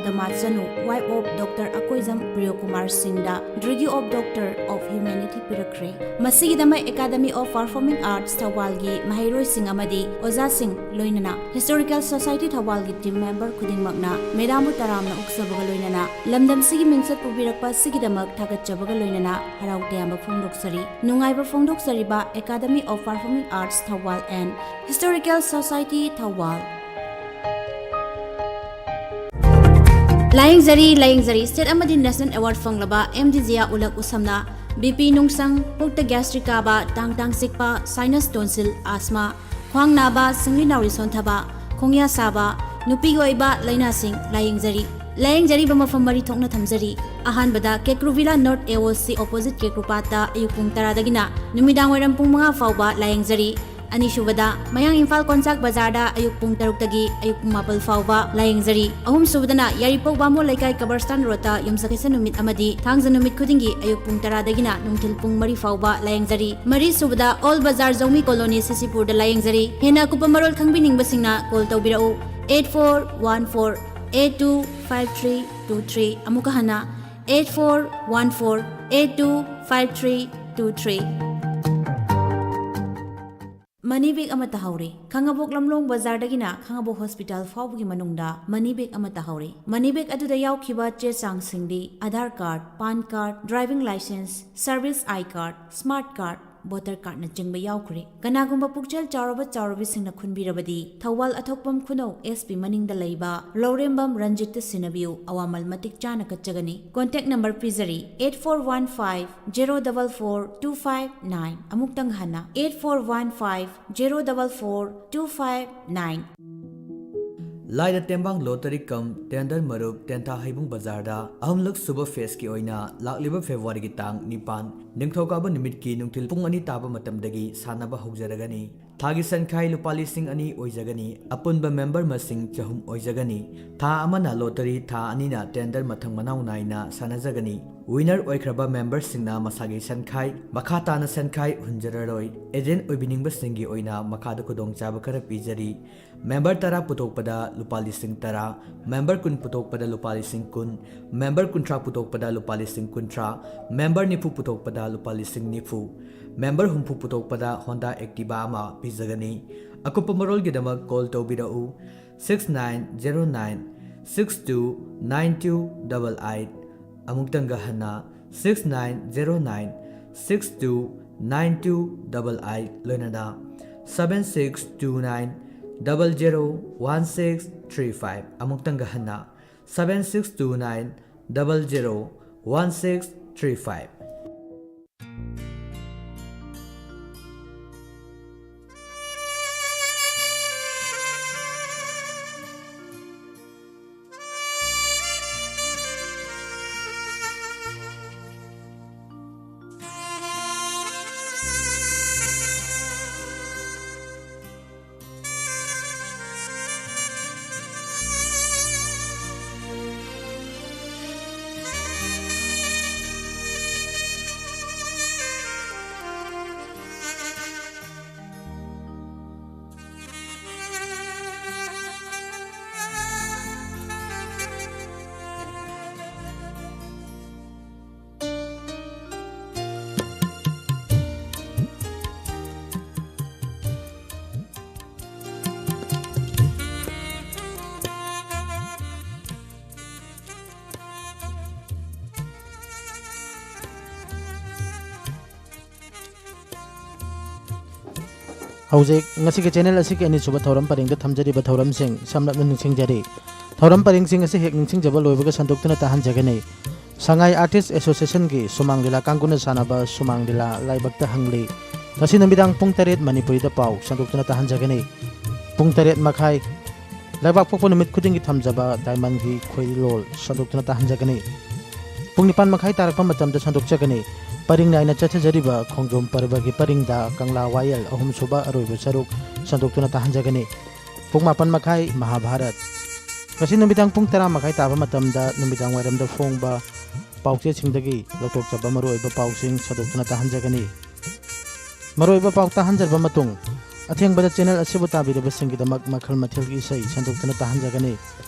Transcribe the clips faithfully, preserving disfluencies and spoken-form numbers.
ꯗꯃꯥꯆꯅꯨ, wife of Doctor Akoijam Priyokumar ꯁꯤꯡꯗ Degree of Doctor of Humanity ꯄꯤꯔꯛꯈ꯭ꯔꯦ꯫ ꯃꯁꯤꯒꯤꯗꯃꯛ Academy of Performing Arts ꯊꯧꯕꯥꯜꯒꯤ ꯃꯍꯩꯔꯣꯏꯁꯤꯡ ꯑꯃꯗꯤ ꯑꯣꯖꯥꯁꯤꯡ, ꯂꯣꯏꯅꯅ Historical Society ꯊꯧꯕꯥꯜꯒꯤ team member ꯈꯨꯗꯤꯡꯃꯛꯅ ꯃꯦꯗꯥꯝꯕꯨ ꯇꯔꯥꯝꯅ ꯑꯣꯛꯆꯕꯒ ꯂꯣꯏꯅꯅ ꯂꯝꯗꯝꯁꯤꯒꯤ ꯃꯤꯡꯆꯠ ꯄꯨꯕꯤꯔꯛꯄ ꯑꯁꯤꯒꯤꯗꯃꯛ ꯊꯥꯒꯠꯆꯕꯒ ꯂꯣꯏꯅꯅ ꯍꯔꯥꯎ ꯇꯌꯥꯝꯕ ꯐꯣꯡꯗꯣꯛꯆꯔꯤ꯫ ꯅꯨꯡꯉꯥꯏꯕ ꯐꯣꯡꯗꯣꯛꯆꯔꯤꯕ Academy of Performing Arts Thoubal and Historical Society Thoubal. ꯂꯥꯌꯦꯡꯖꯔꯤ, ꯂꯥꯌꯦꯡꯖꯔꯤ꯫ State ꯑꯃꯗꯤ National Award ꯐꯪꯂꯕ ꯑꯦꯝ ꯗꯤ ꯖꯤꯌꯥ ꯎꯂꯛ ꯎꯁꯝꯅ ꯕꯤ ꯄꯤ ꯅꯨꯡꯁꯪ, ꯄꯨꯛꯇ gastric ꯀꯥꯕ, ꯇꯥꯡ ꯇꯥꯡ ꯆꯤꯛꯄ, sinus, tonsil, asthma, ꯈ꯭ꯋꯥꯡ ꯅꯥꯕ, ꯁꯤꯡꯂꯤ ꯅꯥꯎꯔꯤ ꯁꯣꯟꯊꯕ, ꯈꯣꯡꯌꯥ ꯁꯥꯕ, ꯅꯨꯄꯤꯒꯤ ꯑꯣꯏꯕ ꯂꯥꯏꯅꯥꯁꯤꯡ ꯂꯥꯌꯦꯡꯖꯔꯤ꯫ ꯂꯥꯌꯦꯡꯖꯔꯤꯕ ꯃꯐꯝ ꯃꯔꯤ ꯊꯣꯛꯅ ꯊꯝꯖꯔꯤ꯫ ꯑꯍꯥꯟꯕꯗ ꯀꯦꯀ꯭ꯔꯨꯚꯤꯂꯥ North A O C opposite ꯀꯦꯀ꯭ꯔꯨꯄꯥꯠꯇ ꯑꯌꯨꯛ ꯄꯨꯡ ꯇꯔꯥꯗꯒꯤꯅ ꯅꯨꯃꯤꯗꯥꯡ ꯋꯥꯏꯔꯝ ꯄꯨꯡ ꯃꯉꯥ ꯐꯥꯎꯕ ꯂꯥꯌꯦꯡꯖꯔꯤ꯫ ꯑꯅꯤꯁꯨꯕꯗ ꯃꯌꯥꯡ ꯏꯝꯐꯥꯜ ꯀꯣꯟꯆꯥꯛ ꯕꯖꯥꯔꯗ ꯑꯌꯨꯛ ꯄꯨꯡ ꯇꯔꯨꯛꯇꯒꯤ ꯑꯌꯨꯛ ꯄꯨꯡ ꯃꯥꯄꯜ ꯐꯥꯎꯕ ꯂꯥꯌꯦꯡꯖꯔꯤ꯫ ꯑꯍꯨꯝꯁꯨꯕꯗꯅ ꯌꯥꯏꯔꯤꯄꯣꯛ ꯕꯥꯃꯣꯟ ꯂꯩꯀꯥꯏ ꯀꯕꯔꯁꯇꯥꯟ ꯔꯣꯗꯇ ꯌꯨꯝꯁꯀꯩꯁ ꯅꯨꯃꯤꯠ ꯑꯃꯗꯤ ꯊꯥꯡꯖ ꯅꯨꯃꯤꯠ ꯈꯨꯗꯤꯡꯒꯤ ꯑꯌꯨꯛ ꯄꯨꯡ ꯇꯔꯥꯗꯒꯤꯅ ꯅꯨꯡꯊꯤꯜ ꯄꯨꯡ ꯃꯔꯤ ꯐꯥꯎꯕ ꯂꯥꯌꯦꯡꯖꯔꯤ꯫ ꯃꯔꯤꯁꯨꯕꯗ ꯑꯣꯜ ꯕꯖꯥꯔ ꯖꯧꯃꯤ ꯀꯣꯂꯣꯅꯤ ꯁꯤꯁꯤꯄꯨꯔꯗ ꯂꯥꯌꯦꯡꯖꯔꯤ꯫ ꯍꯦꯟꯅ ꯑꯀꯨꯞꯄ ꯃꯔꯣꯜ ꯈꯪꯕꯤꯅꯤꯡꯕꯁꯤꯡꯅ call ꯇꯧꯕꯤꯔꯛꯎ, eight four one four eight two five three two three꯫ ꯑꯃꯨꯛꯀ ꯍꯟꯅ, eight four one four eight two five three two three꯫ Money bag ꯑꯃ ꯇꯥꯍꯧꯔꯦ꯫ ꯈꯥꯉꯕꯣꯛ ꯂꯝꯂꯣꯡ ꯕꯖꯥꯔꯗꯒꯤꯅ ꯈꯥꯉꯕꯣꯛ hospital ꯐꯥꯎꯕꯒꯤ ꯃꯅꯨꯡꯗ money bag ꯑꯃ ꯇꯥꯍꯧꯔꯦ꯫ Money bag ꯑꯗꯨꯗ ꯌꯥꯎꯈꯤꯕ ꯆꯦ ꯆꯥꯡꯁꯤꯡꯗꯤ Aadhaar card, PAN card, driving licence, service I card, smart card, voter cardꯅꯆꯤꯡꯕ ꯌꯥꯎꯈ꯭ꯔꯦ꯫ ꯀꯅꯥꯒꯨꯝꯕ ꯄꯨꯛꯆꯦꯜ ꯆꯥꯎꯔꯕ ꯆꯥꯎꯔꯕꯤꯁꯤꯡꯅ ꯈꯨꯟꯕꯤꯔꯕꯗꯤ ꯊꯧꯕꯥꯜ ꯑꯊꯣꯛꯄꯝ ꯈꯨꯅꯧ S P ꯃꯅꯤꯡꯗ ꯂꯩꯕ ꯂꯧꯔꯦꯝꯕꯝ ꯔꯟꯖꯤꯠꯇ ꯁꯤꯟꯅꯕꯤꯌꯨ, ꯑꯋꯥꯃꯜ ꯃꯇꯤꯛ ꯆꯥꯅ ꯀꯠꯆꯒꯅꯤ꯫ Contact number ꯄꯤꯖꯔꯤ, eight four one five zero double four two five nine꯫ ꯑꯃꯨꯛꯇꯪ ꯍꯟꯅ, eight four one five zero double four two five nine꯫ ꯂꯥꯏꯔ ꯇꯦꯡꯕꯥꯡ lottery cum tender ꯃꯔꯨꯞ ꯇꯦꯟꯊꯥ ꯍꯩꯕꯨꯡ ꯕꯖꯥꯔꯗ ꯑꯍꯨꯝꯂꯛ ꯁꯨꯕ phaseꯀꯤ ꯑꯣꯏꯅ ꯂꯥꯛꯂꯤꯕ Februaryꯒꯤ ꯇꯥꯡ ꯅꯤꯄꯥꯟ, ꯅꯤꯡꯊꯧꯀꯥꯕ ꯅꯨꯃꯤꯠꯀꯤ ꯅꯨꯡꯊꯤꯜ ꯄꯨꯡ ꯑꯅꯤ ꯇꯥꯕ ꯃꯇꯝꯗꯒꯤ ꯁꯥꯟꯅꯕ ꯍꯧꯖꯔꯒꯅꯤ꯫ ꯊꯥꯒꯤ ꯁꯟꯈꯥꯏ ꯂꯨꯄꯥ ꯂꯤꯁꯤꯡ ꯑꯅꯤ ꯑꯣꯏꯖꯒꯅꯤ꯫ ꯑꯄꯨꯟꯕ member ꯃꯁꯤꯡ ꯆꯍꯨꯝ ꯑꯣꯏꯖꯒꯅꯤ꯫ ꯊꯥ ꯑꯃꯅ lottery, ꯊꯥ ꯑꯅꯤꯅ tender ꯃꯊꯪ ꯃꯅꯥꯎ ꯅꯥꯏꯅ ꯁꯥꯟꯅꯖꯒꯅꯤ꯫ Winner ꯑꯣꯏꯈ꯭ꯔꯕ memberꯁꯤꯡꯅ ꯃꯁꯥꯒꯤ ꯁꯦꯟꯈꯥꯏ ꯃꯈꯥ ꯇꯥꯅ ꯁꯦꯟꯈꯥꯏ ꯍꯨꯟꯖꯔꯔꯣꯏ꯫ Agent ꯑꯣꯏꯕꯤꯅꯤꯡꯕꯁꯤꯡꯒꯤ ꯑꯣꯏꯅ ꯃꯈꯥꯗ ꯈꯨꯗꯣꯡꯆꯥꯕ ꯈꯔ ꯄꯤꯖꯔꯤ꯫ Member ꯇꯔꯥ ꯄꯨꯊꯣꯛꯄꯗ ꯂꯨꯄꯥ ꯂꯤꯁꯤꯡ ꯇꯔꯥ, member ꯀꯨꯟ ꯄꯨꯊꯣꯛꯄꯗ ꯂꯨꯄꯥ ꯂꯤꯁꯤꯡ ꯀꯨꯟ, member ꯀꯨꯟꯊ꯭ꯔꯥ ꯄꯨꯊꯣꯛꯄꯗ ꯂꯨꯄꯥ ꯂꯤꯁꯤꯡ ꯀꯨꯟꯊ꯭ꯔꯥ, member ꯅꯤꯐꯨ ꯄꯨꯊꯣꯛꯄꯗ ꯂꯨꯄꯥ ꯂꯤꯁꯤꯡ ꯅꯤꯐꯨ, member ꯍꯨꯝꯐꯨ ꯄꯨꯊꯣꯛꯄꯗ Honda Activa ꯑꯃ ꯄꯤꯖꯒꯅꯤ꯫ ꯑꯀꯨꯞꯄ ꯃꯔꯣꯜꯒꯤꯗꯃꯛ call ꯇꯧꯕꯤꯔꯛꯎ, six nine zero nine six two nine two double eight꯫ ꯑꯃꯨꯛꯇꯪꯒ ꯍꯟꯅ, six nine zero nine six two nine two double eight, ꯂꯣꯏꯅꯅ seven six two nine double zero one six three five꯫ ꯑꯃꯨꯛꯇꯪꯒ ꯍꯟꯅ, seven six two nine double zero one six three five꯫ ꯍꯧꯖꯤꯛ ꯉꯁꯤꯒꯤ channel ꯑꯁꯤꯒꯤ ꯑꯅꯤꯁꯨꯕ ꯊꯧꯔꯝ ꯄꯔꯦꯡꯗ ꯊꯝꯖꯔꯤꯕ ꯊꯧꯔꯝꯁꯤꯡ ꯁꯝꯂꯞꯅ ꯅꯤꯡꯁꯤꯡꯖꯔꯤ꯫ ꯊꯧꯔꯝ ꯄꯔꯦꯡꯁꯤꯡ ꯑꯁꯤ ꯍꯦꯛ ꯅꯤꯡꯁꯤꯡꯖꯕ ꯂꯣꯏꯕꯒ ꯁꯟꯗꯣꯛꯇꯨꯅ ꯇꯥꯍꯟꯖꯒꯅꯤ꯫ Sangai Artist Associationꯒꯤ ꯁꯨꯃꯥꯡ ꯂꯤꯂꯥ ꯀꯥꯡꯕꯨꯅ ꯁꯥꯟꯅꯕ ꯁꯨꯃꯥꯡ ꯂꯤꯂꯥ ꯂꯥꯏꯕꯛꯇ ꯍꯪꯂꯤ꯫ ꯉꯁꯤ ꯅꯨꯃꯤꯗꯥꯡ ꯄꯨꯡ ꯇꯔꯦꯠ ꯃꯅꯤꯄꯨꯔꯤꯗ ꯄꯥꯎ ꯁꯟꯗꯣꯛꯇꯨꯅ ꯇꯥꯍꯟꯖꯒꯅꯤ꯫ ꯄꯨꯡ ꯇꯔꯦꯠ ꯃꯈꯥꯏ, ꯂꯩꯕꯥꯛ ꯄꯣꯛꯄ ꯅꯨꯃꯤꯠ ꯈꯨꯗꯤꯡꯒꯤ ꯊꯝꯖꯕ diamondꯒꯤ ꯈꯣꯏꯔꯤꯂꯣꯜ ꯁꯟꯗꯣꯛꯇꯨꯅ ꯇꯥꯍꯟꯖꯒꯅꯤ꯫ ꯄꯨꯡ ꯅꯤꯄꯥꯟ ꯃꯈꯥꯏ ꯇꯥꯔꯛꯄ ꯃꯇꯝꯗ ꯁꯟꯗꯣꯛꯆꯒꯅꯤ꯫ ꯄꯔꯤꯡ ꯅꯥꯏꯅ ꯆꯠꯊꯖꯔꯤꯕ ꯈꯣꯡꯖꯣꯝ ꯄꯔꯕꯒꯤ ꯄꯔꯤꯡꯗ ꯀꯪꯂꯥ ꯋꯥꯌꯦꯜ ꯑꯍꯨꯝꯁꯨꯕ ꯑꯔꯣꯏꯕ ꯁꯔꯨꯛ ꯁꯟꯗꯣꯛꯇꯨꯅ ꯇꯥꯍꯟꯖꯒꯅꯤ꯫ ꯄꯨꯡ ꯃꯥꯄꯟ ꯃꯈꯥꯏ ꯃꯍꯥꯚꯥꯔꯠ꯫ ꯉꯁꯤ ꯅꯨꯃꯤꯗꯥꯡ ꯄꯨꯡ ꯇꯔꯥ ꯃꯈꯥꯏ ꯇꯥꯕ ꯃꯇꯝꯗ ꯅꯨꯃꯤꯗꯥꯡ ꯋꯥꯏꯔꯝꯗ ꯐꯣꯡꯕ ꯄꯥꯎꯆꯦꯁꯤꯡꯗꯒꯤ ꯂꯧꯊꯣꯛꯆꯕ ꯃꯔꯨꯑꯣꯏꯕ ꯄꯥꯎꯁꯤꯡ ꯁꯟꯗꯣꯛꯇꯨꯅ ꯇꯥꯍꯟꯖꯒꯅꯤ꯫ ꯃꯔꯨꯑꯣꯏꯕ ꯄꯥꯎ ꯇꯥꯍꯟꯖꯔꯕ ꯃꯇꯨꯡ, ꯑꯊꯦꯡꯕꯗ ꯆꯦꯅꯦꯜ ꯑꯁꯤꯕꯨ ꯇꯥꯕꯤꯔꯤꯕꯁꯤꯡꯒꯤꯗꯃꯛ ꯃꯈꯜ ꯃꯊꯦꯜꯒꯤ ꯏꯁꯩ ꯁꯟꯗꯣꯛꯇꯨꯅ ꯇꯥꯍꯟꯖꯒꯅꯤ꯫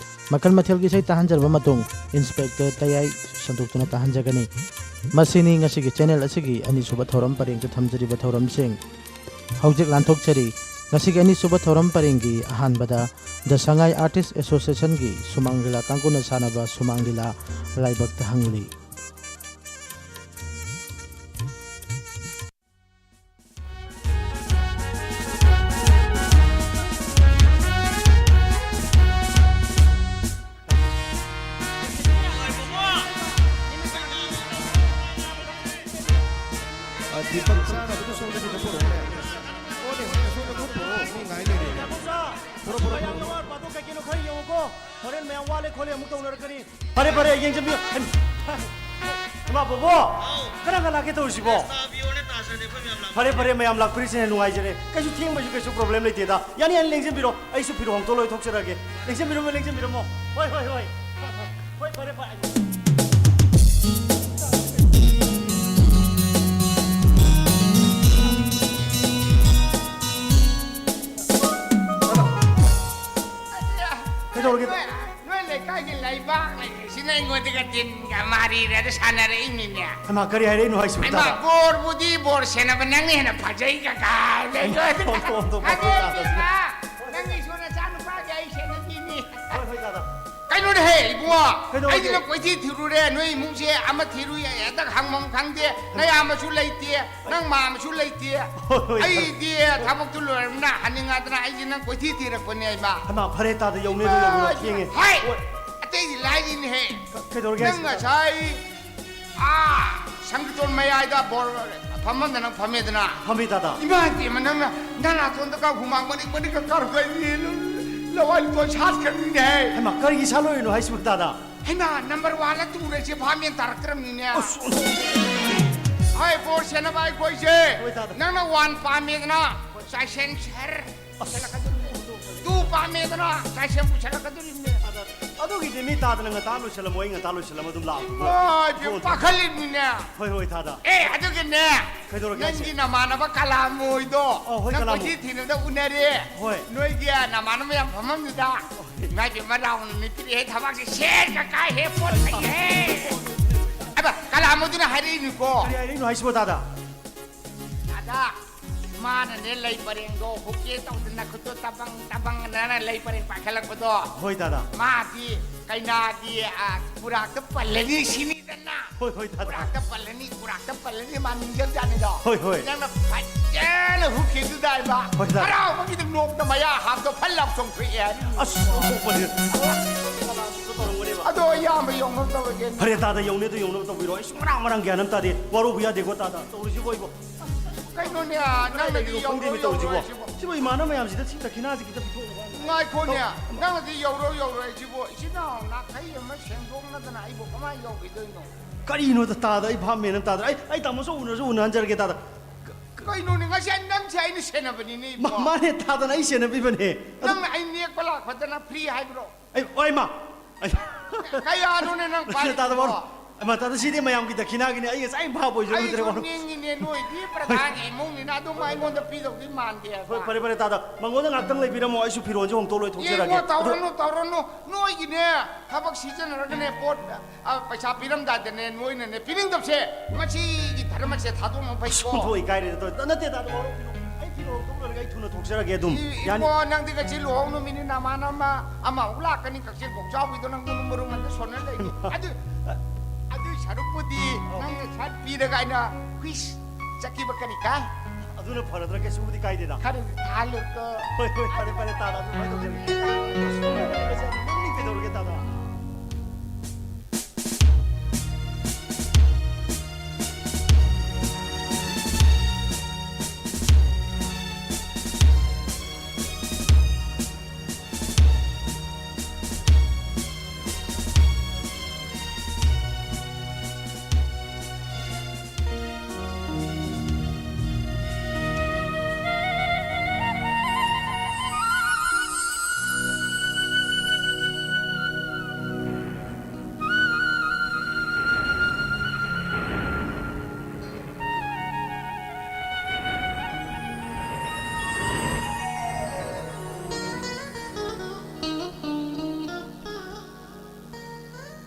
ꯃꯈꯜ ꯃꯊꯦꯜꯒꯤ ꯏꯁꯩ ꯇꯥꯍꯟꯖꯔꯕ ꯃꯇꯨꯡ, ꯏꯟꯁꯄꯦꯛꯇꯔ ꯇꯌꯥꯏ ꯁꯟꯗꯣꯛꯇꯨꯅ ꯇꯥꯍꯟꯖꯒꯅꯤ꯫ ꯃꯁꯤꯅꯤ ꯉꯁꯤꯒꯤ ꯆꯦꯅꯦꯜ ꯑꯁꯤꯒꯤ ꯑꯅꯤꯁꯨꯕ ꯊꯧꯔꯝ ꯄꯔꯦꯡꯗ ꯊꯝꯖꯔꯤꯕ ꯊꯧꯔꯝꯁꯤꯡ꯫ ꯍꯧꯖꯤꯛ ꯂꯥꯟꯊꯣꯛꯆꯔꯤ꯫ ꯉꯁꯤꯒꯤ ꯑꯅꯤꯁꯨꯕ ꯊꯧꯔꯝ ꯄꯔꯦꯡꯒꯤ ꯑꯍꯥꯟꯕꯗ The Sangai Artist Associationꯒꯤ ꯁꯨꯃꯥꯡ ꯂꯤꯂꯥ ꯀꯥꯡꯕꯨꯅ ꯁꯥꯟꯅꯕ ꯁꯨꯃꯥꯡ ꯂꯤꯂꯥ ꯂꯥꯏꯕꯛꯇ ꯍꯪꯂꯤ꯫ ꯑ, ꯗꯤꯄꯛ ꯆꯥꯅꯕꯗꯨ ꯁꯣꯝꯗ ꯈꯤꯇ ꯄꯨꯔꯛꯑꯣꯅꯦ꯫ ꯄꯨꯔꯛꯑꯣꯅꯦ, ꯁꯣꯝꯗ ꯈꯔ ꯄꯨꯔꯛꯑꯣ, ꯃꯤ ꯉꯥꯏ ꯂꯩꯔꯦꯅꯦ꯫ ꯄꯨꯔꯛꯑꯣ, ꯄꯨꯔꯛꯑꯣ, ꯃꯌꯥꯝ ꯄꯨꯔꯛꯑꯣ꯫ ꯅꯋꯥ ꯅꯨꯄꯥꯗꯣ ꯀꯩ ꯀꯩꯅꯣ ꯈꯔ ꯌꯦꯡꯉꯨꯀꯣ꯫ ꯍꯣꯔꯦꯟ ꯃꯌꯥꯝ ꯋꯥꯠꯂꯦ ꯈꯣꯠꯂꯦ ꯑꯃꯨꯛ ꯇꯧꯅꯔꯛꯀꯅꯤ꯫ ꯐꯔꯦ, ꯐꯔꯦ, ꯌꯦꯡꯁꯤꯟꯕꯤꯌꯨ꯫ ꯏꯃꯥ ꯕꯣꯕꯣ, ꯀꯅꯥ ꯀꯅꯥ ꯂꯥꯛꯀꯦ ꯇꯧꯔꯤꯁꯤꯕꯣ? ꯐꯔꯦ, ꯐꯔꯦ, ꯃꯌꯥꯝ ꯂꯥꯛꯄꯤꯔꯤꯁꯤꯅ ꯅꯨꯡꯉꯥꯏꯖꯔꯦ꯫ ꯀꯩꯁꯨ ꯊꯦꯡꯕꯁꯨ ꯀꯩꯁꯨ ꯄ꯭ꯔꯣꯕ꯭ꯂꯦꯝ ꯂꯩꯇꯦꯗ꯫ ꯌꯥꯅꯤ, ꯌꯥꯅꯤ, ꯂꯦꯡꯁꯤꯟꯕꯤꯔꯣ꯫ ꯑꯩꯁꯨ ꯐꯤꯔꯣꯜ ꯍꯣꯡꯗꯣꯛꯑ ꯂꯣꯏ ꯊꯣꯛꯆꯔꯒꯦ꯫ ꯂꯦꯡꯁꯤꯟꯕꯤꯔꯝꯃꯣ, ꯂꯦꯡꯁꯤꯟꯕꯤꯔꯝꯃꯣ꯫ ꯍꯣꯏ, ꯍꯣꯏ, ꯍꯣꯏ꯫ ꯍꯣꯏ, ꯐꯔꯦ, ꯐꯔꯦ꯫ ꯀꯩꯗꯧꯔꯒꯦ? ꯅꯣꯏ, ꯅꯣꯏ ꯂꯩꯀꯥꯏꯒꯤ ꯂꯩꯕꯥꯛ ꯂꯩꯔꯤꯁꯤꯅ ꯑꯩꯉꯣꯟꯗꯒ ꯇꯤꯟꯒ ꯃꯥꯔꯤꯔꯒ ꯁꯥꯟꯅꯔꯛꯏꯅꯤꯅꯦ꯫ ꯍꯩꯃꯥ, ꯀꯔꯤ ꯍꯥꯏꯔꯛꯏꯅꯣ ꯍꯥꯏꯁꯤꯕꯣ, ꯍꯩꯃꯥ, ꯇꯥꯗ? ꯕꯣꯔꯕꯨꯗꯤ ꯕꯣꯔ ꯁꯦꯟꯅꯕ ꯅꯪꯅ ꯍꯦꯟꯅ ꯐꯖꯩ ꯀꯀꯥ꯫ ꯑꯣꯟꯊꯣꯛꯄ ꯑꯗꯦ, ꯌꯥꯗꯕꯁꯤꯅ꯫ ꯏꯃꯥ, ꯅꯪꯒꯤꯁꯨ ꯅꯆꯥꯅꯨꯄꯥꯒꯤ ꯑꯩ ꯁꯦꯟꯅꯕꯤꯅꯤ꯫ ꯍꯣꯏ, ꯍꯣꯏ, ꯇꯥꯗ꯫ ꯀꯩꯅꯣꯅꯦꯍꯦ, ꯏꯕꯨꯡꯉꯣ? ꯀꯩꯗꯧꯔꯒꯦ? ꯑꯩꯗꯤ ꯅꯪ ꯀꯣꯏꯊꯤ ꯊꯤꯔꯨꯔꯦ, ꯅꯣꯏ ꯏꯃꯨꯡꯁꯦ ꯑꯃ ꯊꯤꯔꯨꯏ, ꯍꯦꯛꯇ ꯍꯪꯐꯝ ꯈꯪꯗꯦ, ꯅꯌꯥꯝꯕꯁꯨ ꯂꯩꯇꯦ, ꯅꯪ ꯃꯥꯝꯃꯁꯨ ꯂꯩꯇꯦ, ꯍꯣꯏ, ꯍꯣꯏ, ꯑꯩꯗꯤ ꯊꯕꯛꯇꯨ ꯂꯣꯏꯔꯕꯅꯤꯅ ꯍꯟꯅꯤꯡꯉꯗꯅ ꯑꯩꯁꯦ ꯅꯪ ꯀꯣꯏꯊꯤ ꯊꯤꯔꯛꯄꯅꯦ, ꯏꯃꯥ꯫ ꯍꯩꯃꯥ, ꯐꯔꯦ, ꯇꯥꯗ, ꯌꯧꯅꯦ, ꯑꯗꯨ ꯌꯧꯅꯦ, ꯊꯦꯡꯉꯦ꯫ ꯍꯣꯏ, ꯍꯣꯏ꯫ ꯑꯇꯩꯗꯤ ꯂꯥꯏꯔꯤꯅꯦꯍꯦ꯫ ꯀ-, ꯀꯩꯗꯧꯔꯒꯦ ꯅꯪ ꯍꯥꯏꯁꯤꯕꯣ? ꯉꯁꯥꯏ, ꯑꯥ, ꯁꯪꯒꯤꯇꯣꯟ ꯃꯌꯥꯏꯗ ꯕꯣꯔ ꯐꯝꯐꯝꯗ ꯅꯪ ꯐꯝꯃꯦꯗꯅ꯫ ꯐꯝꯃꯤ, ꯇꯥꯗ꯫ ꯏꯃꯥ ꯏꯕꯦꯝꯃ, ꯅꯪꯅ ꯅꯅꯥꯇꯣꯟꯗꯒ ꯍꯨꯃꯥꯡ ꯃꯅꯤꯛ ꯃꯅꯤꯛꯀ ꯀꯥꯔꯛꯄ, ꯑꯩꯗꯤ ꯂꯋꯥꯏ ꯂꯨꯇꯣꯟ ꯁꯥꯠꯈ꯭ꯔꯕꯅꯤꯅꯦꯍꯦ꯫ ꯍꯩꯃꯥ, ꯀꯔꯤꯒꯤ ꯁꯥꯠꯂꯣꯏꯔꯤꯅꯣ ꯍꯥꯏꯁꯤꯕꯣ, ꯇꯥꯗ? ꯍꯩꯃꯥ, ꯅꯝꯕꯔ ꯋꯥꯟꯗ ꯇꯨꯔꯁꯦ ꯚꯥꯞ ꯃꯦꯟ ꯇꯥꯔꯛꯇ꯭ꯔꯕꯅꯤꯅꯦ꯫ ꯑꯁ, ꯑꯣꯟꯊꯣꯛ-, ꯍꯣꯏ, ꯕꯣꯔ ꯁꯦꯟꯅꯕ ꯑꯩꯈꯣꯏꯁꯦ꯫ ꯍꯣꯏ, ꯇꯥꯗ꯫ ꯅꯪꯅ ꯋꯥꯟ ꯄꯥꯝꯃꯦꯗꯅ, ꯆꯥꯏꯁꯦꯟ ꯁꯔ꯫ ꯑꯁ꯫ ꯇꯨ ꯄꯥꯝꯃꯦꯗꯅ, ꯆꯥꯏꯁꯦꯟ ꯄꯨꯁꯜꯂꯛꯀꯗꯣꯔꯤꯕꯅꯦ꯫ ꯇꯥꯗ꯫ ꯑꯗꯨꯒꯤꯗꯤ ꯃꯤ ꯇꯥꯗꯅ ꯉꯟꯇꯥ ꯂꯣꯏꯁꯤꯜꯂꯝꯃꯣ, ꯑꯩ ꯉꯟꯇꯥ ꯂꯣꯏꯁꯤꯜꯂꯝꯃ ꯑꯗꯨꯝ ꯂꯥꯛꯑꯒꯦ꯫ ꯏꯃꯥ, ꯏꯕꯦꯝ, ꯄꯥꯈꯠꯂꯤꯕꯅꯤꯅꯦ꯫ ꯍꯣꯏ, ꯍꯣꯏ, ꯇꯥꯗ꯫ ꯑꯦ, ꯑꯗꯨꯒꯅꯦ, ꯀꯩꯗꯧꯔꯒꯦ ꯍꯥꯏꯁꯦ? ꯅꯪꯒꯤ ꯅꯃꯥꯟꯅꯕ ꯀꯂꯥꯃꯣꯏꯗꯣ, ꯑꯧ, ꯍꯣꯏ, ꯅꯪ ꯀꯂꯥꯃꯣꯏ꯫ ꯀꯣꯏꯊꯤ ꯊꯤꯅꯕꯗ ꯎꯅꯔꯦ꯫ ꯍꯣꯏ꯫ ꯅꯣꯏꯒꯤ ꯅꯃꯥꯟꯅꯕ ꯌꯥꯝ ꯐꯝꯐꯝꯗꯨꯗ꯫ ꯍꯣꯏ꯫ ꯏꯃꯥ ꯏꯕꯦꯝꯃ, ꯂꯥꯎꯅ ꯃꯤꯠ ꯄꯤꯔꯛꯑꯦ, ꯊꯕꯛꯁꯦ ꯁꯦꯠ ꯀ ꯀꯥꯏꯍꯦ, ꯄꯣꯠ ꯐꯩꯍꯦ꯫ ꯑꯕ, ꯀꯂꯥꯃꯣꯏꯗꯨꯅ ꯍꯥꯏꯔꯛꯏꯅꯤꯀꯣ꯫ ꯀꯔꯤ ꯍꯥꯏꯔꯛꯏꯅꯣ ꯍꯥꯏꯁꯤꯕꯣ, ꯇꯥꯗ? ꯇꯥꯗ, ꯃꯥꯅꯅꯦ ꯂꯩ ꯄꯔꯦꯡꯗꯣ ꯍꯨꯛꯀꯦ ꯇꯧꯗꯅ ꯈꯨꯠꯇꯣ ꯇꯕꯪ ꯇꯕꯪ ꯑꯅ ꯂꯩ ꯄꯔꯦꯡ ꯄꯥꯏꯈꯠꯂꯛꯄꯗꯣ꯫ ꯍꯣꯏ, ꯇꯥꯗ꯫ ꯃꯥꯗꯤ ꯀꯩꯅꯥꯒꯤ, ꯑ, ꯈꯨꯔꯥꯛꯇ ꯄꯜꯂꯅꯤ ꯁꯤꯅꯤꯗꯅ꯫ ꯍꯣꯏ, ꯍꯣꯏ, ꯇꯥꯗ꯫ ꯈꯨꯔꯥꯛꯇ ꯄꯜꯂꯅꯤ, ꯈꯨꯔꯥꯛꯇ ꯄꯜꯂꯅꯤ, ꯃꯥ ꯅꯤꯡꯖꯪꯖꯥꯠꯅꯤꯗꯣ꯫ ꯍꯣꯏ, ꯍꯣꯏ꯫ ꯅꯪꯅ ꯐꯖꯅ ꯍꯨꯛꯈꯤꯗꯨꯗ ꯍꯥꯏꯕ꯫ ꯍꯣꯏ, ꯇꯥꯗ꯫ ꯍꯔꯥꯎꯕꯒꯤꯗ ꯅꯣꯛꯇ ꯃꯌꯥ ꯍꯥꯞꯇ ꯐꯜ ꯂꯥꯎ ꯆꯣꯡꯊꯣꯛꯑꯦ ꯍꯥꯏꯕ꯫ ꯑꯁ, ꯑꯣꯟꯊꯣꯛꯄꯅꯤ꯫ ꯇꯧꯔꯝꯒꯅꯦꯕ꯫ ꯑꯗꯣ ꯑꯌꯥꯝꯕ ꯌꯧꯅꯕ ꯇꯧꯔꯒꯦ꯫ ꯐꯔꯦ, ꯇꯥꯗ, ꯌꯧꯅꯤ ꯑꯗꯨ ꯌꯧꯅꯕ ꯇꯧꯕꯤꯔꯣ꯫ ꯑꯩꯁꯨ ꯃꯔꯥꯡ ꯃꯔꯥꯡ ꯒ꯭ꯌꯥꯟ ꯑꯃ ꯇꯥꯗꯦ꯫ ꯋꯥꯔꯧꯕ ꯌꯥꯗꯦꯀꯣ, ꯇꯥꯗ꯫ ꯇꯧꯔꯤꯁꯤꯕꯣ ꯑꯩꯕꯣ꯫ ꯀꯩꯅꯣꯅꯦ, ꯀꯗꯥꯏ ꯅꯪꯅꯗꯤ ꯂꯩꯔꯤꯅꯣ ꯌꯧꯔꯣ ꯈꯪꯗꯦꯃꯤ ꯌꯧꯔꯣ ꯇꯧꯔꯤꯁꯤꯕꯣ꯫ ꯍꯥꯏꯁꯤꯕꯣ? ꯁꯤꯕꯨ ꯏꯃꯥꯟꯅꯕ ꯃꯌꯥꯝꯁꯤꯗ ꯁꯤ ꯗꯈꯤꯅꯥꯁꯤ ꯈꯤꯇ ꯄꯤꯊꯣꯛꯅꯕ ꯍꯥꯏꯅ꯫ ꯉꯥꯏꯈꯣꯅꯦ, ꯇꯧ-, ꯅꯪꯅꯗꯤ ꯌꯧꯔꯣ ꯌꯧꯔꯣ ꯍꯥꯏꯁꯤꯕꯣ? ꯏꯆꯤꯟ ꯏꯅꯥꯎ ꯅꯥꯈꯩ ꯑꯃ ꯁꯦꯡꯗꯣꯛꯅꯗꯅ ꯑꯩꯕꯨ ꯀꯃꯥꯏꯅ ꯌꯧꯈꯤꯗꯣꯏꯅꯣ? ꯀꯔꯤꯅꯣꯗ ꯇꯥꯗ, ꯑꯩ ꯚꯥꯞ ꯃꯦꯟ ꯑꯃ ꯇꯥꯗ꯭ꯔꯦ꯫ ꯑꯩ, ꯑꯩ ꯇꯥꯃꯣꯁꯨ ꯎꯅꯔꯁꯨ ꯎꯅꯍꯟꯖꯔꯒꯦ ꯇꯥꯗ꯫ ꯀ-, ꯀ-, ꯀꯩꯅꯣꯅꯦ, ꯉꯁꯤ ꯅꯪꯁꯦ ꯑꯩꯅ ꯁꯦꯟꯅꯕꯅꯤꯅꯦ, ꯃꯥ-, ꯏꯕꯨꯡꯉꯣ꯫ ꯃꯥꯅꯦ ꯇꯥꯗꯅ ꯑꯩ ꯁꯦꯟꯅꯕꯤꯕꯅꯦ꯫ ꯅꯪꯅ ꯑꯩ ꯅꯦꯛꯄ ꯂꯥꯛꯄꯗꯅ free ꯍꯥꯏꯕ꯭ꯔꯣ? ꯑꯩ, ꯑꯣꯏ ꯃꯥ! ꯑꯩ ꯀꯌꯥꯅꯣꯅꯦ ꯅꯪ ꯇꯥꯗ ꯄꯥꯏꯔꯤꯁꯤꯕꯣ? ꯃꯔꯣ-, ꯏꯃꯥ, ꯇꯥꯗ, ꯁꯤꯗꯤ ꯃꯌꯥꯝꯒꯤ ꯗꯈꯤꯅꯥꯒꯤꯅꯤ꯫ ꯑꯩ ꯉꯁꯥꯏ ꯚꯥꯞ ꯑꯣꯏꯖꯔꯨꯗ꯭ꯔꯦ, ꯑꯩꯁꯨ ꯃꯔꯣ-, ꯅꯤꯡꯉꯤꯅꯦ, ꯅꯣꯏꯗꯤ ꯄ꯭ꯔꯙꯥꯟꯒꯤ ꯏꯃꯨꯡꯅꯤꯅ ꯑꯗꯨꯝ ꯑꯩꯉꯣꯟꯗ ꯄꯤꯗꯧꯗꯤ ꯃꯥꯟꯗꯦꯕ꯫ ꯍꯣꯏ, ꯐꯔꯦ, ꯐꯔꯦ, ꯇꯥꯗ꯫ ꯃꯉꯣꯟꯗ ꯉꯥꯛꯇꯪ ꯂꯩꯕꯤꯔꯝꯃꯣ, ꯑꯩꯁꯨ ꯐꯤꯔꯣꯜꯁꯦ ꯍꯣꯡꯗꯣꯛ ꯂꯣꯏꯊꯣꯛꯆꯔꯒꯦ꯫ ꯌꯦꯡꯉꯣ, ꯑꯗꯨ ꯇꯧꯔꯅꯨ, ꯇꯧꯔꯅꯨ꯫ ꯅꯣꯏꯒꯤꯅꯦ, ꯊꯕꯛ ꯁꯤꯖꯤꯟꯅꯔꯒꯅꯦ, ꯄꯣꯠ, ꯑ, ꯄꯩꯁꯥ ꯄꯤꯔꯝꯗꯥꯏꯗꯅꯦ, ꯅꯣꯏꯅꯅꯦ, ꯄꯤꯅꯤꯡꯗꯕꯁꯦ, ꯃꯁꯤꯒꯤ ꯙꯔꯃꯁꯦ ꯊꯥꯗꯣꯛꯅ ꯐꯩꯀꯣ꯫ ꯑꯁ, ꯑꯣꯟꯊꯣꯛ ꯏꯀꯥꯏꯔꯦꯗ ꯇꯧꯔꯤ꯫ ꯅꯠꯇꯦ, ꯇꯥꯗ, ꯋꯥꯔꯧꯕꯤꯅꯨ꯫ ꯑꯩ ꯐꯤꯔꯣꯜ ꯍꯣꯡꯗꯣꯛ ꯂꯣꯏꯔꯒ ꯑꯩ ꯊꯨꯅ ꯊꯣꯛꯆꯔꯒꯦ ꯑꯗꯨꯝ꯫ ꯏ-, ꯌꯥꯅꯤ? ꯏꯕꯣ, ꯅꯪꯗꯤ ꯉꯁꯤ ꯂꯨꯍꯣꯡ ꯅꯨꯃꯤꯠꯅꯤ, ꯅꯃꯥꯟꯅꯕ ꯑꯃ, ꯑꯃꯃꯨꯛ ꯂꯥꯛꯀꯅꯤ, ꯀꯛꯆꯤꯡ ꯀꯣꯛꯆꯥꯎꯕꯤꯗꯣ ꯅꯪ ꯃꯔꯨꯝ ꯃꯔꯨꯝ ꯑꯝꯇ ꯁꯣꯟꯅ ꯂꯩꯅꯤ꯫ ꯑꯗꯨ, ꯑꯗꯨꯏ ꯁꯔꯨꯛꯄꯨꯗꯤ ꯑꯧ꯫ ꯅꯪꯅ ꯁꯠ ꯄꯤꯔꯒ ꯑꯩꯅ ꯍꯨꯏꯁ ꯆꯠꯈꯤꯕ ꯀꯔꯤ ꯀꯥꯏ? ꯑꯗꯨꯅ ꯐꯔꯗ꯭ꯔꯥ? ꯀꯩꯁꯨꯕꯨꯗꯤ ꯀꯥꯏꯗꯦꯗ꯫ ꯈꯔꯗꯤ ꯊꯥꯍꯜꯂꯨꯀꯣ꯫ ꯍꯣꯏ, ꯍꯣꯏ, ꯐꯔꯦ, ꯐꯔꯦ, ꯇꯥꯗ, ꯑꯗꯨꯃꯥꯏꯅ ꯇꯧꯖꯔꯒꯦ꯫ ꯑꯁ, ꯅꯪ ꯀꯩꯗꯧꯔꯒꯦ, ꯇꯥꯗ?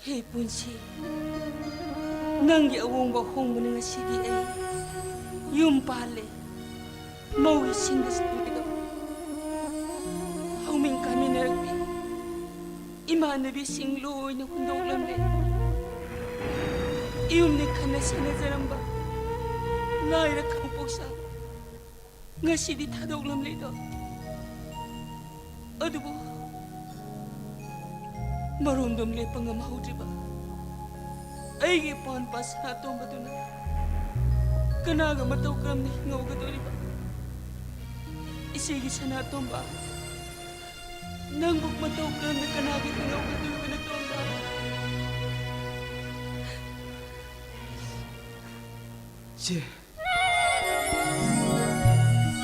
ꯍꯦ ꯄꯨꯟꯁꯤ, ꯅꯪꯒꯤ ꯑꯋꯣꯡꯕ ꯍꯣꯡꯕꯅ ꯉꯁꯤꯗꯤ ꯑꯩ ꯌꯨꯝ ꯄꯥꯜꯂꯦ꯫ ꯃꯧꯒꯤ ꯁꯤꯡꯗ ꯁꯤꯡꯕꯗꯣ ꯍꯧꯃꯤꯟ ꯀꯥꯃꯤꯟꯅꯔꯛꯄꯤ ꯏꯃꯥꯟꯅꯕꯤꯁꯤꯡ ꯂꯣꯏꯅ ꯍꯨꯟꯗꯣꯛꯂꯝꯂꯦ꯫ ꯏꯌꯨꯝꯅ ꯈꯟꯅ ꯁꯦꯟꯅꯖꯔꯝꯕ ꯂꯥꯏꯔ ꯈꯥꯡꯄꯣꯛꯁ ꯉꯁꯤꯗꯤ ꯊꯥꯗꯣꯛꯂꯝꯂꯦꯗꯣ꯫ ꯑꯗꯨꯕꯨ ꯃꯔꯣꯝꯗꯣꯝ ꯂꯦꯞꯄ ꯉꯝꯍꯧꯗ꯭ꯔꯤꯕ ꯑꯩꯒꯤ ꯄꯥꯟꯄꯥ ꯁꯅꯥꯇꯣꯝꯕꯗꯨꯅ ꯀꯅꯥꯒ ꯃꯇꯧ ꯀꯔꯝꯅ ꯍꯤꯡꯍꯧꯒꯗꯧꯔꯤꯕ? ꯏꯆꯦꯒꯤ ꯁꯅꯥꯇꯣꯝꯕ, ꯅꯪꯕꯨ ꯃꯇꯧ ꯀꯔꯝꯅ ꯀꯅꯥꯒ ꯍꯤꯡꯍꯧꯒꯗꯧꯔꯤꯕ ꯅꯇꯣꯝꯕ? ꯏꯆꯦ꯫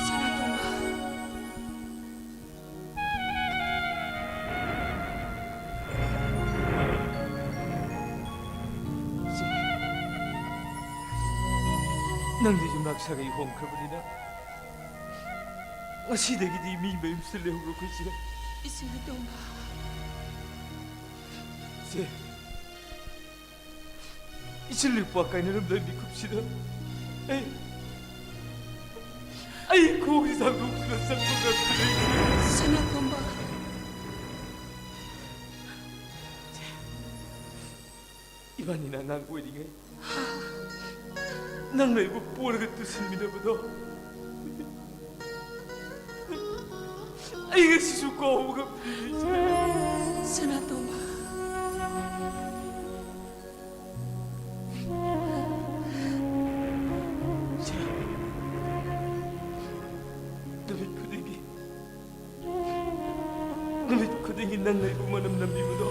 ꯁꯅꯥꯇꯣꯝꯕ꯫ ꯏꯆꯦ, ꯅꯪꯗꯤ ꯌꯨꯝꯅꯥꯛ ꯁꯥꯒꯩ ꯍꯣꯡꯈ꯭ꯔꯕꯅꯤꯅ ꯉꯁꯤꯗꯒꯤꯗꯤ ꯃꯤ ꯃꯌꯨꯝꯁꯤꯗ ꯂꯩꯍꯧꯔꯣ, ꯑꯩꯈꯣꯏ ꯏꯆꯦ꯫ ꯏꯆꯦ ꯅꯇꯣꯝꯕ꯫ ꯏꯆꯦ, ꯏꯆꯤꯜ ꯏꯄ꯭ꯋꯥ ꯀꯥꯏꯅꯔꯝꯕ ꯃꯤꯀꯨꯞꯁꯤꯗ ꯑꯩ, ꯑꯩ ꯈꯣꯡꯁꯤ ꯊꯥꯡꯗꯣꯛꯇꯨꯅ ꯆꯠꯄ ꯉꯝꯗ꯭ꯔꯦ, ꯏꯆꯦ꯫ ꯁꯅꯥꯇꯣꯝꯕ꯫ ꯏꯕꯥꯅꯤꯅ ꯑꯉꯥꯡ ꯑꯣꯏꯔꯤꯉꯩ ꯅꯪꯅ ꯑꯩꯕꯨ ꯄꯣꯔꯒ ꯇꯨꯁꯤꯟꯃꯤꯟꯅꯕꯗꯣ ꯑꯩ ꯉꯁꯤꯁꯨ ꯀꯥꯎꯕ ꯉꯝꯗꯦ, ꯏꯆꯦ꯫ ꯁꯅꯥꯇꯣꯝꯕ꯫ ꯏꯆꯦ, ꯅꯨꯃꯤꯠ ꯈꯨꯗꯤꯡꯒꯤ ꯅꯨꯃꯤꯠ ꯈꯨꯗꯤꯡꯒꯤ ꯅꯪꯅ ꯑꯩꯕꯨ ꯃꯅꯝ ꯅꯝꯕꯤꯕꯗꯣ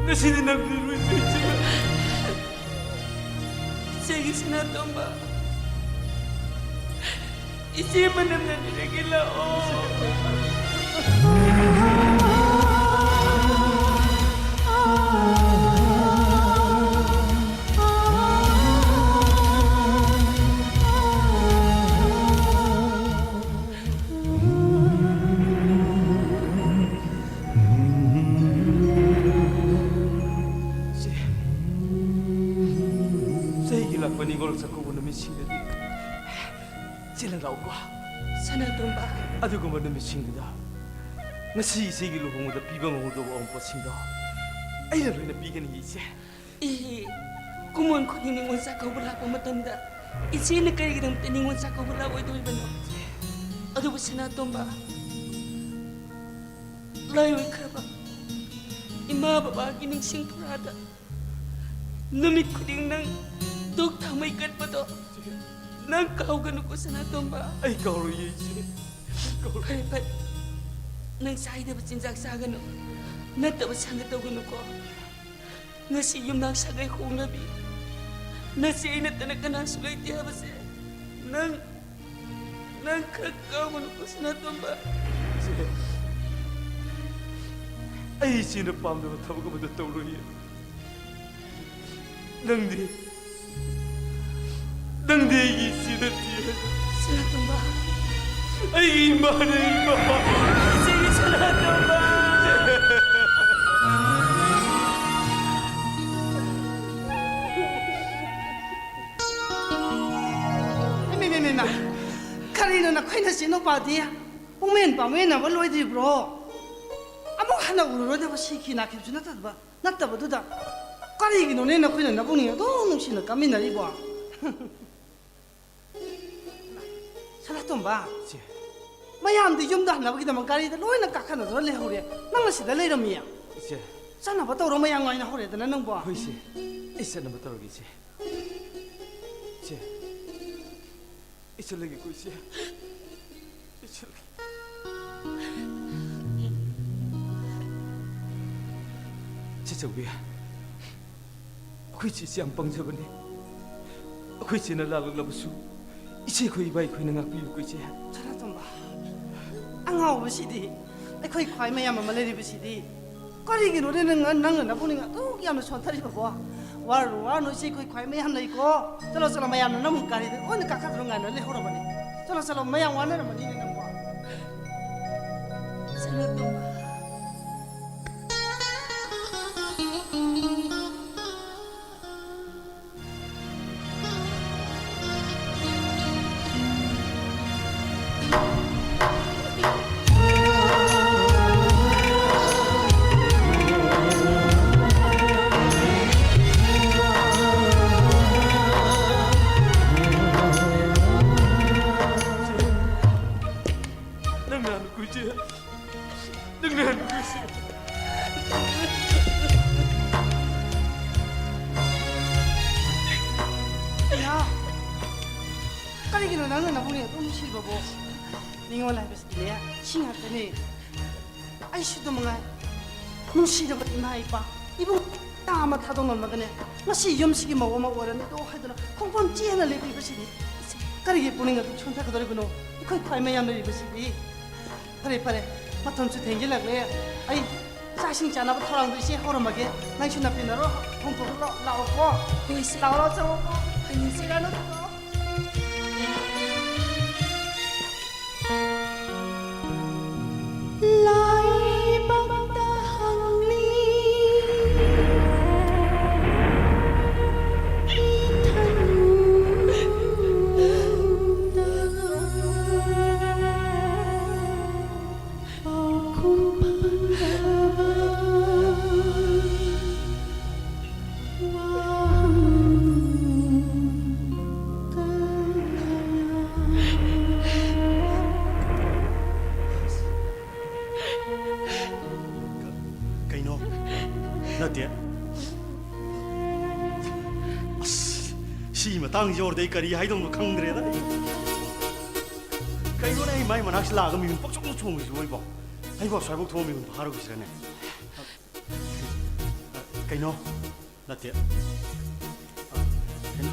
ꯉꯁꯤꯗꯤ ꯅꯝꯕꯤꯔꯣꯏꯗ꯭ꯔꯦ, ꯏꯆꯦ꯫ ꯏꯆꯦꯒꯤ ꯁꯅꯥꯇꯣꯝꯕ, ꯏꯆꯦ ꯃꯅꯝ ꯅꯝꯕꯤꯔꯒꯦ ꯂꯥꯛꯑꯣ꯫ ꯏꯆꯦ, ꯅꯪ ꯂꯥꯛꯎꯀꯣ꯫ ꯁꯅꯥꯇꯣꯝꯕ꯫ ꯑꯗꯨꯒꯨꯝꯕ ꯅꯨꯃꯤꯠꯁꯤꯡꯗꯨꯗ ꯉꯁꯤ ꯏꯆꯦꯒꯤ ꯂꯨꯍꯣꯡꯕꯗ ꯄꯤꯕ ꯉꯝꯍꯧꯗꯕ ꯑꯋꯥꯠꯄꯁꯤꯡꯗꯣ ꯑꯩꯅ ꯂꯣꯏꯅ ꯄꯤꯒꯅꯤ, ꯏꯆꯦ꯫ ꯏꯍꯦ, ꯀꯨꯝꯑꯣꯟ ꯈꯨꯗꯤꯡ ꯅꯤꯉꯣꯜ ꯆꯥꯛꯀꯧꯕ ꯂꯥꯛꯄ ꯃꯇꯝꯗ ꯏꯆꯦꯅ ꯀꯔꯤꯒꯤꯗꯃꯛꯇ ꯅꯤꯉꯣꯜ ꯆꯥꯛꯀꯧꯕ ꯂꯥꯛꯑꯣꯏꯗꯣꯔꯤꯕꯅꯣ? ꯑꯗꯨꯕꯨ ꯁꯅꯥꯇꯣꯝꯕ, ꯂꯥꯏ ꯑꯣꯏꯈ꯭ꯔꯕ ꯏꯃꯥ ꯕꯕꯥꯒꯤ ꯅꯤꯡꯁꯤꯡ ꯐꯨꯔꯥꯗ ꯅꯨꯃꯤꯠ ꯈꯨꯗꯤꯡ ꯅꯪ ꯙꯨꯛ ꯊꯥꯎꯃꯩ ꯀꯠꯄꯗꯣ ꯅꯪ ꯀꯥꯎꯒꯅꯨꯀꯣ ꯁꯅꯥꯇꯣꯝꯕ꯫ ꯑꯩ ꯀꯥꯎꯔꯣꯏꯌꯦ, ꯏꯆꯦ꯫ ꯀꯥꯎꯔꯣꯏ꯫ ꯐꯔꯦ, ꯐꯔꯦ꯫ ꯅꯪ ꯆꯥꯏꯗꯕ ꯆꯤꯟꯖꯥꯛ ꯆꯥꯒꯅꯨ, ꯅꯠꯇꯕ ꯁꯪꯒ ꯇꯧꯒꯅꯨꯀꯣ꯫ ꯉꯁꯤ ꯌꯨꯝꯅꯥꯛ ꯁꯥꯒꯩ ꯍꯣꯡꯂꯕꯤ ꯅꯆꯦ ꯅꯠꯇꯅ ꯀꯅꯥꯁꯨ ꯂꯩꯇꯦ ꯍꯥꯏꯕꯁꯦ ꯅꯪ, ꯅꯪ ꯈꯔ ꯀꯥꯎꯒꯅꯨꯀꯣ ꯁꯅꯥꯇꯣꯝꯕ꯫ ꯏꯆꯦ, ꯑꯩ ꯏꯆꯦꯅ ꯄꯥꯝꯗꯕ ꯊꯕꯛ ꯑꯃꯠꯇ ꯇꯧꯔꯣꯏꯌꯦ꯫ ꯅꯪꯗꯤ, ꯅꯪꯗꯤ ꯑꯩꯒꯤ ꯏꯆꯦ ꯅꯠꯇꯦ꯫ ꯁꯅꯥꯇꯣꯝꯕ꯫ ꯑꯩꯒꯤ ꯏꯃꯥꯅꯦ, ꯏꯃꯥ꯫ ꯏꯆꯦꯒꯤ ꯁꯅꯥꯇꯣꯝꯕ꯫ ꯏꯃꯥ, ꯏꯃꯥ, ꯏꯃꯥ, ꯏꯃꯥ꯫ ꯀꯔꯤꯅꯣ ꯅꯈꯣꯏ ꯅꯆꯦ ꯅꯨꯄꯥꯗꯤ? ꯄꯨꯡꯃꯦꯟ ꯄꯥꯡꯃꯦꯟꯅꯕ ꯂꯣꯏꯗ꯭ꯔꯤꯕ꯭ꯔꯣ? ꯑꯃꯨꯛ ꯍꯟꯅ ꯎꯔꯔꯣꯏꯗꯕ ꯁꯤꯈꯤ ꯅꯥꯈꯤꯕꯁꯨ ꯅꯠꯇꯕ, ꯅꯠꯇꯕꯗꯨꯗ ꯀꯔꯤꯒꯤꯅꯣꯅꯦ ꯅꯈꯣꯏꯅ ꯅꯕꯨꯡꯅꯤ ꯑꯗꯨꯝ ꯅꯨꯡꯁꯤꯅ ꯀꯥꯃꯤꯟꯅꯔꯤꯕꯣ? ꯁꯅꯥꯇꯣꯝꯕ, ꯏꯆꯦ꯫ ꯃꯌꯥꯝꯗꯤ ꯌꯨꯝꯗ ꯍꯟꯅꯕꯒꯤꯗꯃꯛ ꯒꯥꯔꯤꯗ ꯂꯣꯏꯅ ꯀꯥꯈꯠꯅꯗꯨꯅ ꯂꯩꯍꯧꯔꯦ꯫ ꯅꯪꯅ ꯁꯤꯗ ꯂꯩꯔꯝꯃꯤ꯫ ꯏꯆꯦ꯫ ꯆꯠꯅꯕ ꯇꯧꯔꯣ, ꯃꯌꯥꯝ ꯉꯥꯏꯅꯍꯧꯔꯦꯗꯅ ꯅꯪꯕꯣ꯫ ꯍꯣꯏ, ꯏꯆꯦ꯫ ꯑꯩ ꯆꯠꯅꯕ ꯇꯧꯔꯒꯦ, ꯏꯆꯦ꯫ ꯏꯆꯦ꯫ ꯏꯆꯦ ꯂꯩꯒꯦꯀꯣ, ꯏꯆꯦ꯫ ꯏꯆꯦ ꯂꯩ-, ꯏꯆꯦ ꯆꯧꯕꯤ꯫ ꯑꯩꯈꯣꯏ ꯏꯆꯦꯁꯤ ꯌꯥꯝ ꯄꯪꯖꯕꯅꯤ꯫ ꯑꯩꯈꯣꯏ ꯏꯆꯦꯅ ꯂꯥꯜꯂꯛꯂꯕꯁꯨ ꯏꯆꯦ ꯑꯩꯈꯣꯏ ꯏꯕꯥ ꯑꯩꯈꯣꯏꯅ ꯉꯥꯛꯄꯤꯌꯨꯀꯣ, ꯏꯆꯦ꯫ ꯁꯅꯥꯇꯣꯝꯕ, ꯑꯉꯥꯎꯕꯁꯤꯗꯤ, ꯑꯩꯈꯣꯏ ꯈ꯭ꯋꯥꯏ ꯃꯌꯥꯝ ꯑꯃ ꯂꯩꯔꯤꯕꯁꯤꯗꯤ꯫ ꯀꯔꯤꯒꯤꯅꯣꯅꯦ ꯅꯪ, ꯅꯪꯅ ꯅꯕꯨꯛꯅꯤꯡ ꯑꯗꯨꯛ ꯌꯥꯝꯅ ꯁꯣꯟꯊꯔꯤꯕꯀꯣ? ꯋꯥꯔꯨꯅꯨ, ꯋꯥꯔꯨꯅꯨ, ꯏꯆꯦ ꯑꯩꯈꯣꯏ ꯈ꯭ꯋꯥꯏ ꯃꯌꯥꯝ ꯂꯩꯀꯣ꯫ ꯆꯠꯂꯣ, ꯆꯠꯂꯣ, ꯃꯌꯥꯝꯅ ꯅꯪꯕꯨ ꯒꯥꯔꯤꯗ ꯂꯣꯏꯅ ꯀꯥꯈꯠꯇꯨꯅ ꯉꯥꯏꯅ ꯂꯩꯍꯧꯔꯕꯅꯤ꯫ ꯆꯠꯂꯣ, ꯆꯠꯂꯣ, ꯃꯌꯥꯝ ꯋꯥꯅꯔꯝꯃꯅꯤꯅꯦ ꯅꯪꯕꯣ꯫ ꯁꯅꯥꯇꯣꯝꯕ꯫ ꯅꯪꯅ ꯍꯦꯟꯕ ꯅꯨꯡꯁꯤ꯫ ꯏꯅꯥꯎ, ꯀꯔꯤꯒꯤꯅꯣ ꯅꯪꯅ ꯅꯕꯨꯡꯅ ꯑꯗꯨꯝ ꯅꯨꯡꯁꯤꯕꯕꯣ? ꯅꯤꯡꯉꯣꯜ ꯍꯥꯏꯕꯁꯤꯗꯤꯅꯦ, ꯁꯤ ꯉꯥꯛꯇꯅꯦ꯫ ꯑꯩꯁꯨ ꯑꯗꯨꯝ ꯃꯉꯥꯏ꯫ ꯅꯨꯡꯁꯤꯔꯕ ꯏꯃꯥ ꯏꯄꯥ, ꯏꯕꯨꯡ ꯃꯆꯥ ꯑꯃ ꯊꯥꯗꯣꯛꯂꯝꯂꯒꯅꯦ, ꯉꯁꯤ ꯌꯨꯝꯁꯤꯒꯤ ꯃꯧ ꯑꯃ ꯑꯣꯏꯔꯝꯃꯤꯗꯣ ꯍꯥꯏꯗꯨꯅ ꯈꯣꯡꯐꯝ ꯆꯦꯅ ꯂꯦꯞꯂꯤꯕꯁꯤꯗꯤ꯫ ꯀꯔꯤꯒꯤ ꯄꯨꯛꯅꯤꯡ ꯑꯗꯨ ꯁꯣꯟꯊꯒꯗꯧꯔꯤꯕꯅꯣ? ꯑꯩꯈꯣꯏ ꯈ꯭ꯋꯥꯏ ꯃꯌꯥꯝ ꯂꯩꯔꯤꯕꯁꯤꯗꯤ꯫ ꯐꯔꯦ, ꯐꯔꯦ, ꯃꯇꯝꯁꯨ ꯊꯦꯡꯖꯤꯜꯂꯛꯂꯦ꯫ ꯑꯩ ꯆꯥꯛ ꯏꯁꯤꯡ ꯆꯥꯅꯕ ꯊꯧꯔꯥꯡꯗꯣ ꯏꯆꯦ ꯍꯧꯔꯝꯃꯒꯦ꯫ ꯅꯪꯁꯨ ꯅꯥꯄꯤꯅꯔꯣ, ꯍꯣꯡꯗꯣꯛꯑꯒ ꯂꯥꯛꯑꯣꯀꯣ꯫ ꯍꯣꯏ, ꯏꯆꯦ꯫ ꯂꯥꯛꯑꯣ, ꯂꯥꯛꯑꯣ, ꯆꯪꯉꯣꯀꯣ꯫ ꯍꯣꯏ, ꯏꯆꯦ꯫ ꯀꯨꯏꯔꯅꯨ꯫ ꯂꯥꯏꯕꯛꯇ ꯍꯪꯂꯤ ꯏꯊꯟꯇ꯫ ꯄꯥꯎꯈꯨꯝ ꯐꯪꯗꯕ ꯋꯥꯍꯪ ꯀꯌꯥ꯫ ꯀꯩꯅꯣ? ꯅꯠꯇꯦ꯫ ꯑꯁ, ꯁꯤꯒꯤ ꯃꯇꯥꯡꯁꯤ ꯌꯧꯔꯗꯤ ꯑꯩ ꯀꯔꯤ ꯍꯥꯏꯗꯧꯅꯣ ꯈꯪꯗ꯭ꯔꯦꯗ ꯑꯩ꯫ ꯀꯩꯅꯣꯅꯦ, ꯑꯩ ꯃꯥꯏ ꯃꯅꯥꯛꯁꯤ ꯂꯥꯛꯑꯒ ꯃꯤꯍꯨꯟ ꯄꯪꯆꯣꯡ ꯆꯣꯡꯉꯤꯁꯤꯕꯣ ꯑꯩꯕꯣ? ꯑꯩꯕꯨ ꯑꯁ꯭ꯋꯥꯏꯐꯥꯎ ꯊꯣꯛꯑ ꯃꯤꯍꯨꯟ ꯐꯥꯔꯨꯈꯤꯁꯤꯔꯅꯦ? ꯀꯩꯅꯣ? ꯅꯠꯇꯦ꯫ ꯀꯩꯅꯣ?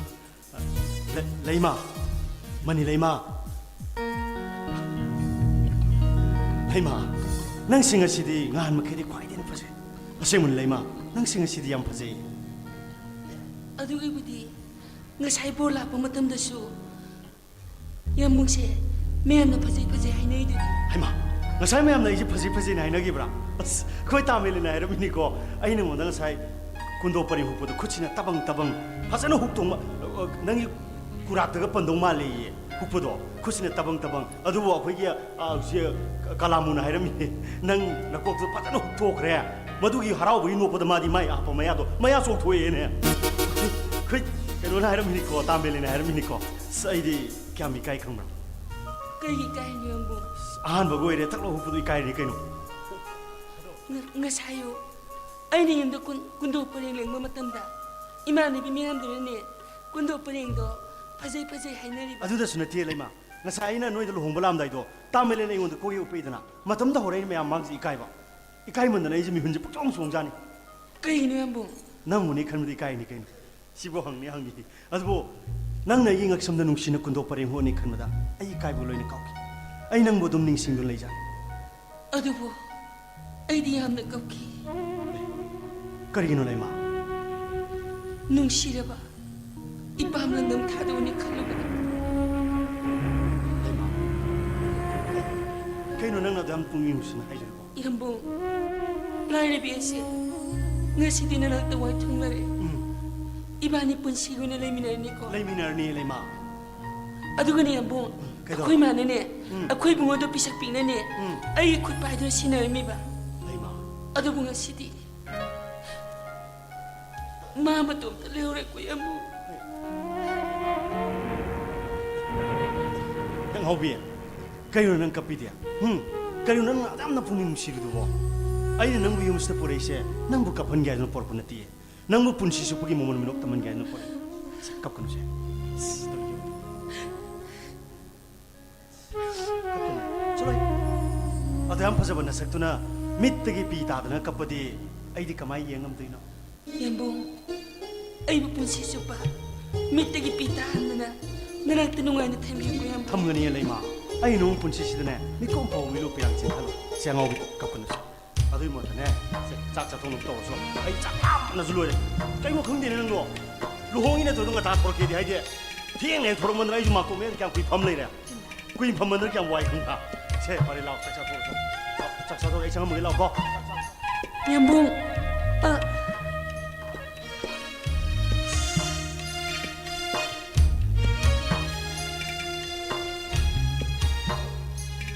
ꯂꯩ-, ꯂꯩꯃ꯫ ꯃꯅꯤ ꯂꯩꯃ꯫ ꯂꯩꯃ, ꯅꯪꯁꯤ ꯉꯁꯤꯗꯤ ꯉꯍꯥꯟ ꯃꯈꯩꯗꯤ ꯈ꯭ꯋꯥꯏꯗꯒꯤ ꯍꯦꯟꯅ ꯐꯖꯩ꯫ ꯑꯁꯦꯡꯕꯅꯤ ꯂꯩꯃ, ꯅꯪꯁꯤ ꯉꯁꯤꯗꯤ ꯌꯥꯝ ꯐꯖꯩ꯫ ꯑꯗꯨꯒꯤꯕꯨꯗꯤ ꯉꯁꯥꯏ ꯕꯣꯔ ꯂꯥꯛꯄ ꯃꯇꯝꯗꯁꯨ ꯌꯥꯝꯕꯨꯡꯁꯦ ꯃꯌꯥꯝꯅ ꯐꯖꯩ ꯐꯖꯩ ꯍꯥꯏꯅꯩꯗꯨꯗꯤ꯫ ꯍꯩꯃꯥ, ꯉꯁꯥꯏ ꯃꯌꯥꯝꯅ ꯑꯩꯁꯦ ꯐꯖꯩ ꯐꯖꯩꯅ ꯍꯥꯏꯅꯈꯤꯕ꯭ꯔꯥ? ꯑꯁ, ꯑꯩꯈꯣꯏ ꯇꯥꯃꯦꯂꯤꯅ ꯍꯥꯏꯔꯝꯃꯤꯅꯤꯀꯣ꯫ ꯑꯩ ꯅꯉꯣꯟꯗ ꯉꯁꯥꯏ ꯀꯨꯟꯗꯣ ꯄꯔꯦꯡ ꯍꯨꯛꯄꯗꯣ ꯈꯨꯠꯁꯤꯅ ꯇꯕꯪ ꯇꯕꯪ ꯐꯖꯅ ꯍꯨꯛꯇꯣꯛ ꯃ-, ꯑ, ꯅꯪꯒꯤ ꯀꯨꯔꯥꯛꯇꯒ ꯄꯟꯗꯧ ꯃꯥꯜꯂꯦꯌꯦ ꯍꯨꯛꯄꯗꯣ꯫ ꯈꯨꯠꯁꯤꯅ ꯇꯕꯪ ꯇꯕꯪ꯫ ꯑꯗꯨꯕꯨ ꯑꯩꯈꯣꯏꯒꯤ, ꯑ, ꯍꯧꯖꯤꯛ ꯀꯂꯥꯃꯨꯅ ꯍꯥꯏꯔꯝꯃꯤ, "ꯅꯪ ꯅꯀꯣꯛꯇꯣ ꯐꯖꯅ ꯍꯨꯛꯊꯣꯛꯈ꯭ꯔꯦ꯫" ꯃꯗꯨꯒꯤ ꯍꯔꯥꯎꯕꯒꯤ ꯅꯣꯛꯄꯗ ꯃꯥꯗꯤ ꯃꯥꯏ ꯑꯍꯥꯞꯄ ꯃꯌꯥꯗꯣ ꯃꯌꯥ ꯆꯣꯡꯊꯣꯛꯑꯦꯅꯦ꯫ ꯑꯩꯈꯣꯏ ꯀꯩꯅꯣꯅ ꯍꯥꯏꯔꯝꯃꯤꯅꯤꯀꯣ, ꯇꯥꯃꯦꯂꯤꯅ ꯍꯥꯏꯔꯝꯃꯤꯅꯤꯀꯣ꯫ ꯑꯁ, ꯑꯩꯗꯤ ꯀꯌꯥꯝ ꯏꯀꯥꯏ ꯈꯪꯕ꯭ꯔꯥ? ꯀꯩꯒꯤ ꯏꯀꯥꯏꯅꯣ ꯌꯥꯝꯕꯨꯡ? ꯑꯁ, ꯑꯍꯥꯟꯕꯒ ꯑꯣꯏꯔꯦ ꯊꯛꯂꯧ ꯍꯨꯞꯄꯗꯣ ꯏꯀꯥꯏꯔꯤꯅꯤ ꯀꯩꯅꯣ꯫ ꯉ- ꯉꯁꯥꯏꯌꯨ ꯑꯩꯅ ꯌꯨꯝꯗ ꯀꯨꯟ- ꯀꯨꯟꯗꯣ ꯄꯔꯦꯡ ꯂꯦꯡꯕ ꯃꯇꯝꯗ ꯏꯃꯥꯟꯅꯕꯤ ꯃꯌꯥꯝꯗꯨꯅꯅꯦ ꯀꯨꯟꯗꯣ ꯄꯔꯦꯡꯗꯣ ꯐꯖꯩ ꯐꯖꯩ ꯍꯥꯏꯅꯔꯤꯕ꯫ ꯑꯗꯨꯗꯁꯨ ꯅꯠꯇꯦ ꯂꯩꯃ, ꯉꯁꯥꯏ ꯑꯩꯅ ꯅꯣꯏꯗ ꯂꯨꯍꯣꯡꯕ ꯂꯥꯛꯑꯝꯗꯥꯏꯗꯣ ꯇꯥꯃꯦꯂꯦꯅ ꯑꯩꯉꯣꯟꯗ ꯀꯣꯏ ꯎꯞꯄꯛꯏꯗꯅ, ꯃꯇꯝꯗ ꯍꯧꯔꯛꯏꯅꯦ ꯃꯌꯥꯝ ꯃꯥꯡꯁꯤ ꯏꯀꯥꯏꯕ꯫ ꯏꯀꯥꯏꯃꯟꯗꯅ ꯑꯩꯁꯦ ꯃꯤꯍꯨꯟꯁꯦ ꯄꯨꯡꯆꯣꯡ ꯆꯣꯡꯖꯥꯅꯤ꯫ ꯀꯩꯒꯤꯅꯣ ꯌꯥꯝꯕꯨꯡ? ꯅꯪꯕꯨꯅꯦ ꯈꯟꯕꯗ ꯏꯀꯥꯏꯅꯤ ꯀꯩꯅꯣ꯫ ꯁꯤꯕꯨ ꯍꯪꯅꯤ ꯍꯪꯅꯤ꯫ ꯑꯗꯨꯕꯨ ꯅꯪꯅ ꯑꯩꯒꯤ ꯉꯛꯁꯝꯗ ꯅꯨꯡꯁꯤꯅ ꯀꯨꯟꯗꯣꯛ ꯄꯔꯦꯡ ꯍꯣꯠꯅꯤ ꯈꯟꯕꯗ ꯑꯩ ꯏꯀꯥꯏꯕ ꯂꯣꯏꯅ ꯀꯥꯎꯈꯤ꯫ ꯑꯩ ꯅꯪꯕꯨ ꯑꯗꯨꯝ ꯅꯤꯡꯁꯤꯡꯗꯨꯅ ꯂꯩꯖꯔꯦ꯫ ꯑꯗꯨꯕꯨ ꯑꯩꯗꯤ ꯌꯥꯝꯅ ꯀꯞꯈꯤ꯫ ꯀꯔꯤꯒꯤꯅꯣ ꯂꯩꯃ? ꯅꯨꯡꯁꯤꯔꯕ ꯏꯄꯥꯝ ꯂꯝꯗꯝ ꯊꯥꯗꯣꯛꯑꯅꯤ ꯈꯜꯂꯨꯕꯗ꯫ ꯂꯩꯃ, ꯀꯩꯅꯣ ꯅꯪꯅ ꯑꯗꯨ ꯌꯥꯝ ꯄꯨꯛꯅꯤꯡ ꯅꯨꯡꯁꯤꯅ ꯍꯥꯏꯗꯣꯏꯕꯣ? ꯌꯥꯝꯕꯨꯡ, ꯂꯥꯏꯔꯕꯤ ꯑꯁꯤ ꯉꯁꯤꯗꯤ ꯅꯅꯥꯛꯇ ꯋꯥꯏ ꯊꯨꯡꯂꯔꯦ꯫ ꯎꯝ꯫ ꯏꯕꯥꯅꯤ ꯄꯨꯟꯁꯤꯒꯤ ꯑꯣꯏꯅ ꯂꯩꯃꯤꯟꯅꯔꯅꯤꯀꯣ? ꯂꯩꯃꯤꯟꯅꯔꯅꯤ ꯂꯩꯃ꯫ ꯑꯗꯨꯒꯅꯦ ꯌꯥꯝꯕꯨꯡ, ꯀꯩꯗꯧ-, ꯑꯩꯈꯣꯏ ꯃꯥꯅꯅꯦ, ꯎꯝ꯫ ꯑꯩꯈꯣꯏ ꯏꯕꯨꯡꯉꯣꯗꯣ ꯄꯤꯁꯛ ꯄꯤꯛꯅꯅꯦ, ꯎꯝ꯫ ꯑꯩꯒꯤ ꯈꯨꯠ ꯄꯥꯏꯗꯨꯅ ꯁꯤꯟꯅꯔꯝꯃꯤꯕ꯫ ꯂꯩꯃ꯫ ꯑꯗꯨꯕꯨ ꯉꯁꯤꯗꯤ ꯃꯥ ꯃꯇꯣꯝꯇ ꯂꯩꯍꯧꯔꯦꯀꯣ ꯌꯥꯝꯕꯨꯡ꯫ ꯅꯪ ꯍꯧꯕꯤ, ꯀꯩꯅꯣ ꯅꯪ ꯀꯞꯄꯤꯗꯤ? ꯎꯝ? ꯀꯩꯅꯣ ꯅꯪ ꯑꯗꯨꯌꯥꯝꯅ ꯄꯨꯛꯅꯤꯡ ꯅꯨꯡꯁꯤꯔꯤꯗꯨꯕꯣ? ꯑꯩꯅ ꯅꯪꯕꯨ ꯌꯨꯝꯁꯤꯗ ꯄꯨꯔꯛꯏꯁꯦ ꯅꯪꯕꯨ ꯀꯞꯍꯟꯒꯦ ꯍꯥꯏꯗꯨꯅ ꯄꯨꯔꯛꯄ ꯅꯠꯇꯤꯌꯦ꯫ ꯅꯪꯕꯨ ꯄꯨꯟꯁꯤ ꯆꯨꯞꯄꯒꯤ ꯃꯃꯜ ꯃꯤꯅꯣꯛ ꯇꯝꯍꯟꯒꯦ ꯍꯥꯏꯗꯨꯅ ꯄꯨꯔꯛꯏ꯫ ꯁꯦ, ꯀꯞꯀꯅꯨꯁꯦ꯫ ꯁꯤ, ꯇꯧꯔꯤꯁꯦ꯫ ꯀꯞꯀꯅꯨ꯫ ꯆꯠꯂꯣꯍꯦ꯫ ꯑꯗꯨ ꯌꯥꯝ ꯐꯖꯕ ꯅꯁꯛꯇꯨꯅ ꯃꯤꯠꯇꯒꯤ ꯄꯤ ꯇꯥꯗꯅ ꯀꯞꯄꯗꯤ ꯑꯩꯗꯤ ꯀꯃꯥꯏꯅ ꯌꯦꯡ ꯉꯝꯗꯣꯏꯅꯣ? ꯌꯥꯝꯕꯨꯡ, ꯑꯩꯕꯨ ꯄꯨꯟꯁꯤ ꯆꯨꯞꯄ ꯃꯤꯠꯇꯒꯤ ꯄꯤ ꯇꯥꯍꯟꯗꯅ ꯅꯅꯥꯛꯇ ꯅꯨꯡꯉꯥꯏꯅ ꯊꯝꯕꯤꯌꯨꯀꯣ ꯌꯥꯝꯕꯨꯡ꯫ ꯊꯝꯒꯅꯤꯌꯦ ꯂꯩꯃ꯫ ꯑꯩ ꯅꯉꯣꯟ ꯄꯨꯟꯁꯤꯁꯤꯗꯅꯦ ꯃꯤꯀꯨꯞ ꯐꯥꯎꯕ ꯃꯤꯠꯂꯨ ꯄꯤꯔꯥꯡ ꯆꯦꯟꯍꯜꯂꯣꯏ꯫ ꯁꯦ ꯑꯉꯥꯎꯕꯤ, ꯀꯞꯀꯅꯨꯁꯦ꯫ ꯑꯗꯨꯒꯤ ꯃꯍꯨꯠꯇꯅꯦ, ꯁꯦ, ꯆꯥꯛ ꯆꯥꯊꯣꯛꯅꯕ ꯇꯧꯔꯁꯨ꯫ ꯑꯩ ꯆꯥꯛ ꯂꯥꯝꯕꯅꯁꯨ ꯂꯣꯏꯔꯦ꯫ ꯀꯩꯅꯣ ꯈꯪꯗꯦꯅꯦ ꯅꯪꯗꯣ꯫ ꯂꯨꯍꯣꯡꯉꯤ ꯅꯠꯇ꯭ꯔꯣ? ꯑꯗꯨꯝ ꯉꯟꯇꯥ ꯊꯣꯔꯛꯀꯦꯗꯤ ꯍꯥꯏꯗꯦ꯫ ꯊꯦꯡꯅ ꯍꯦꯛ ꯊꯣꯔꯛꯃꯟꯗꯅ ꯑꯩꯁꯨ ꯃꯥꯀꯣꯛ ꯃꯌꯥꯗ ꯀꯌꯥꯝ ꯀꯨꯏ ꯐꯝ ꯂꯩꯔꯦ꯫ ꯀꯨꯏ ꯐꯝꯃꯟꯗꯅ ꯀꯌꯥꯝ ꯋꯥꯏ ꯈꯪꯕ꯭ꯔꯥ? ꯁꯦ, ꯐꯔꯦ, ꯂꯥꯛꯑꯣ, ꯆꯥꯛ ꯆꯥꯊꯣꯛꯑꯁꯤ꯫ ꯂꯥꯛꯑꯣ, ꯆꯥꯛ ꯆꯥꯊꯣꯛꯑꯒ ꯑꯩ ꯆꯪꯉꯝꯃꯒꯦ, ꯂꯥꯛꯑꯣꯀꯣ꯫ ꯌꯥꯝꯕꯨꯡ, ꯑ,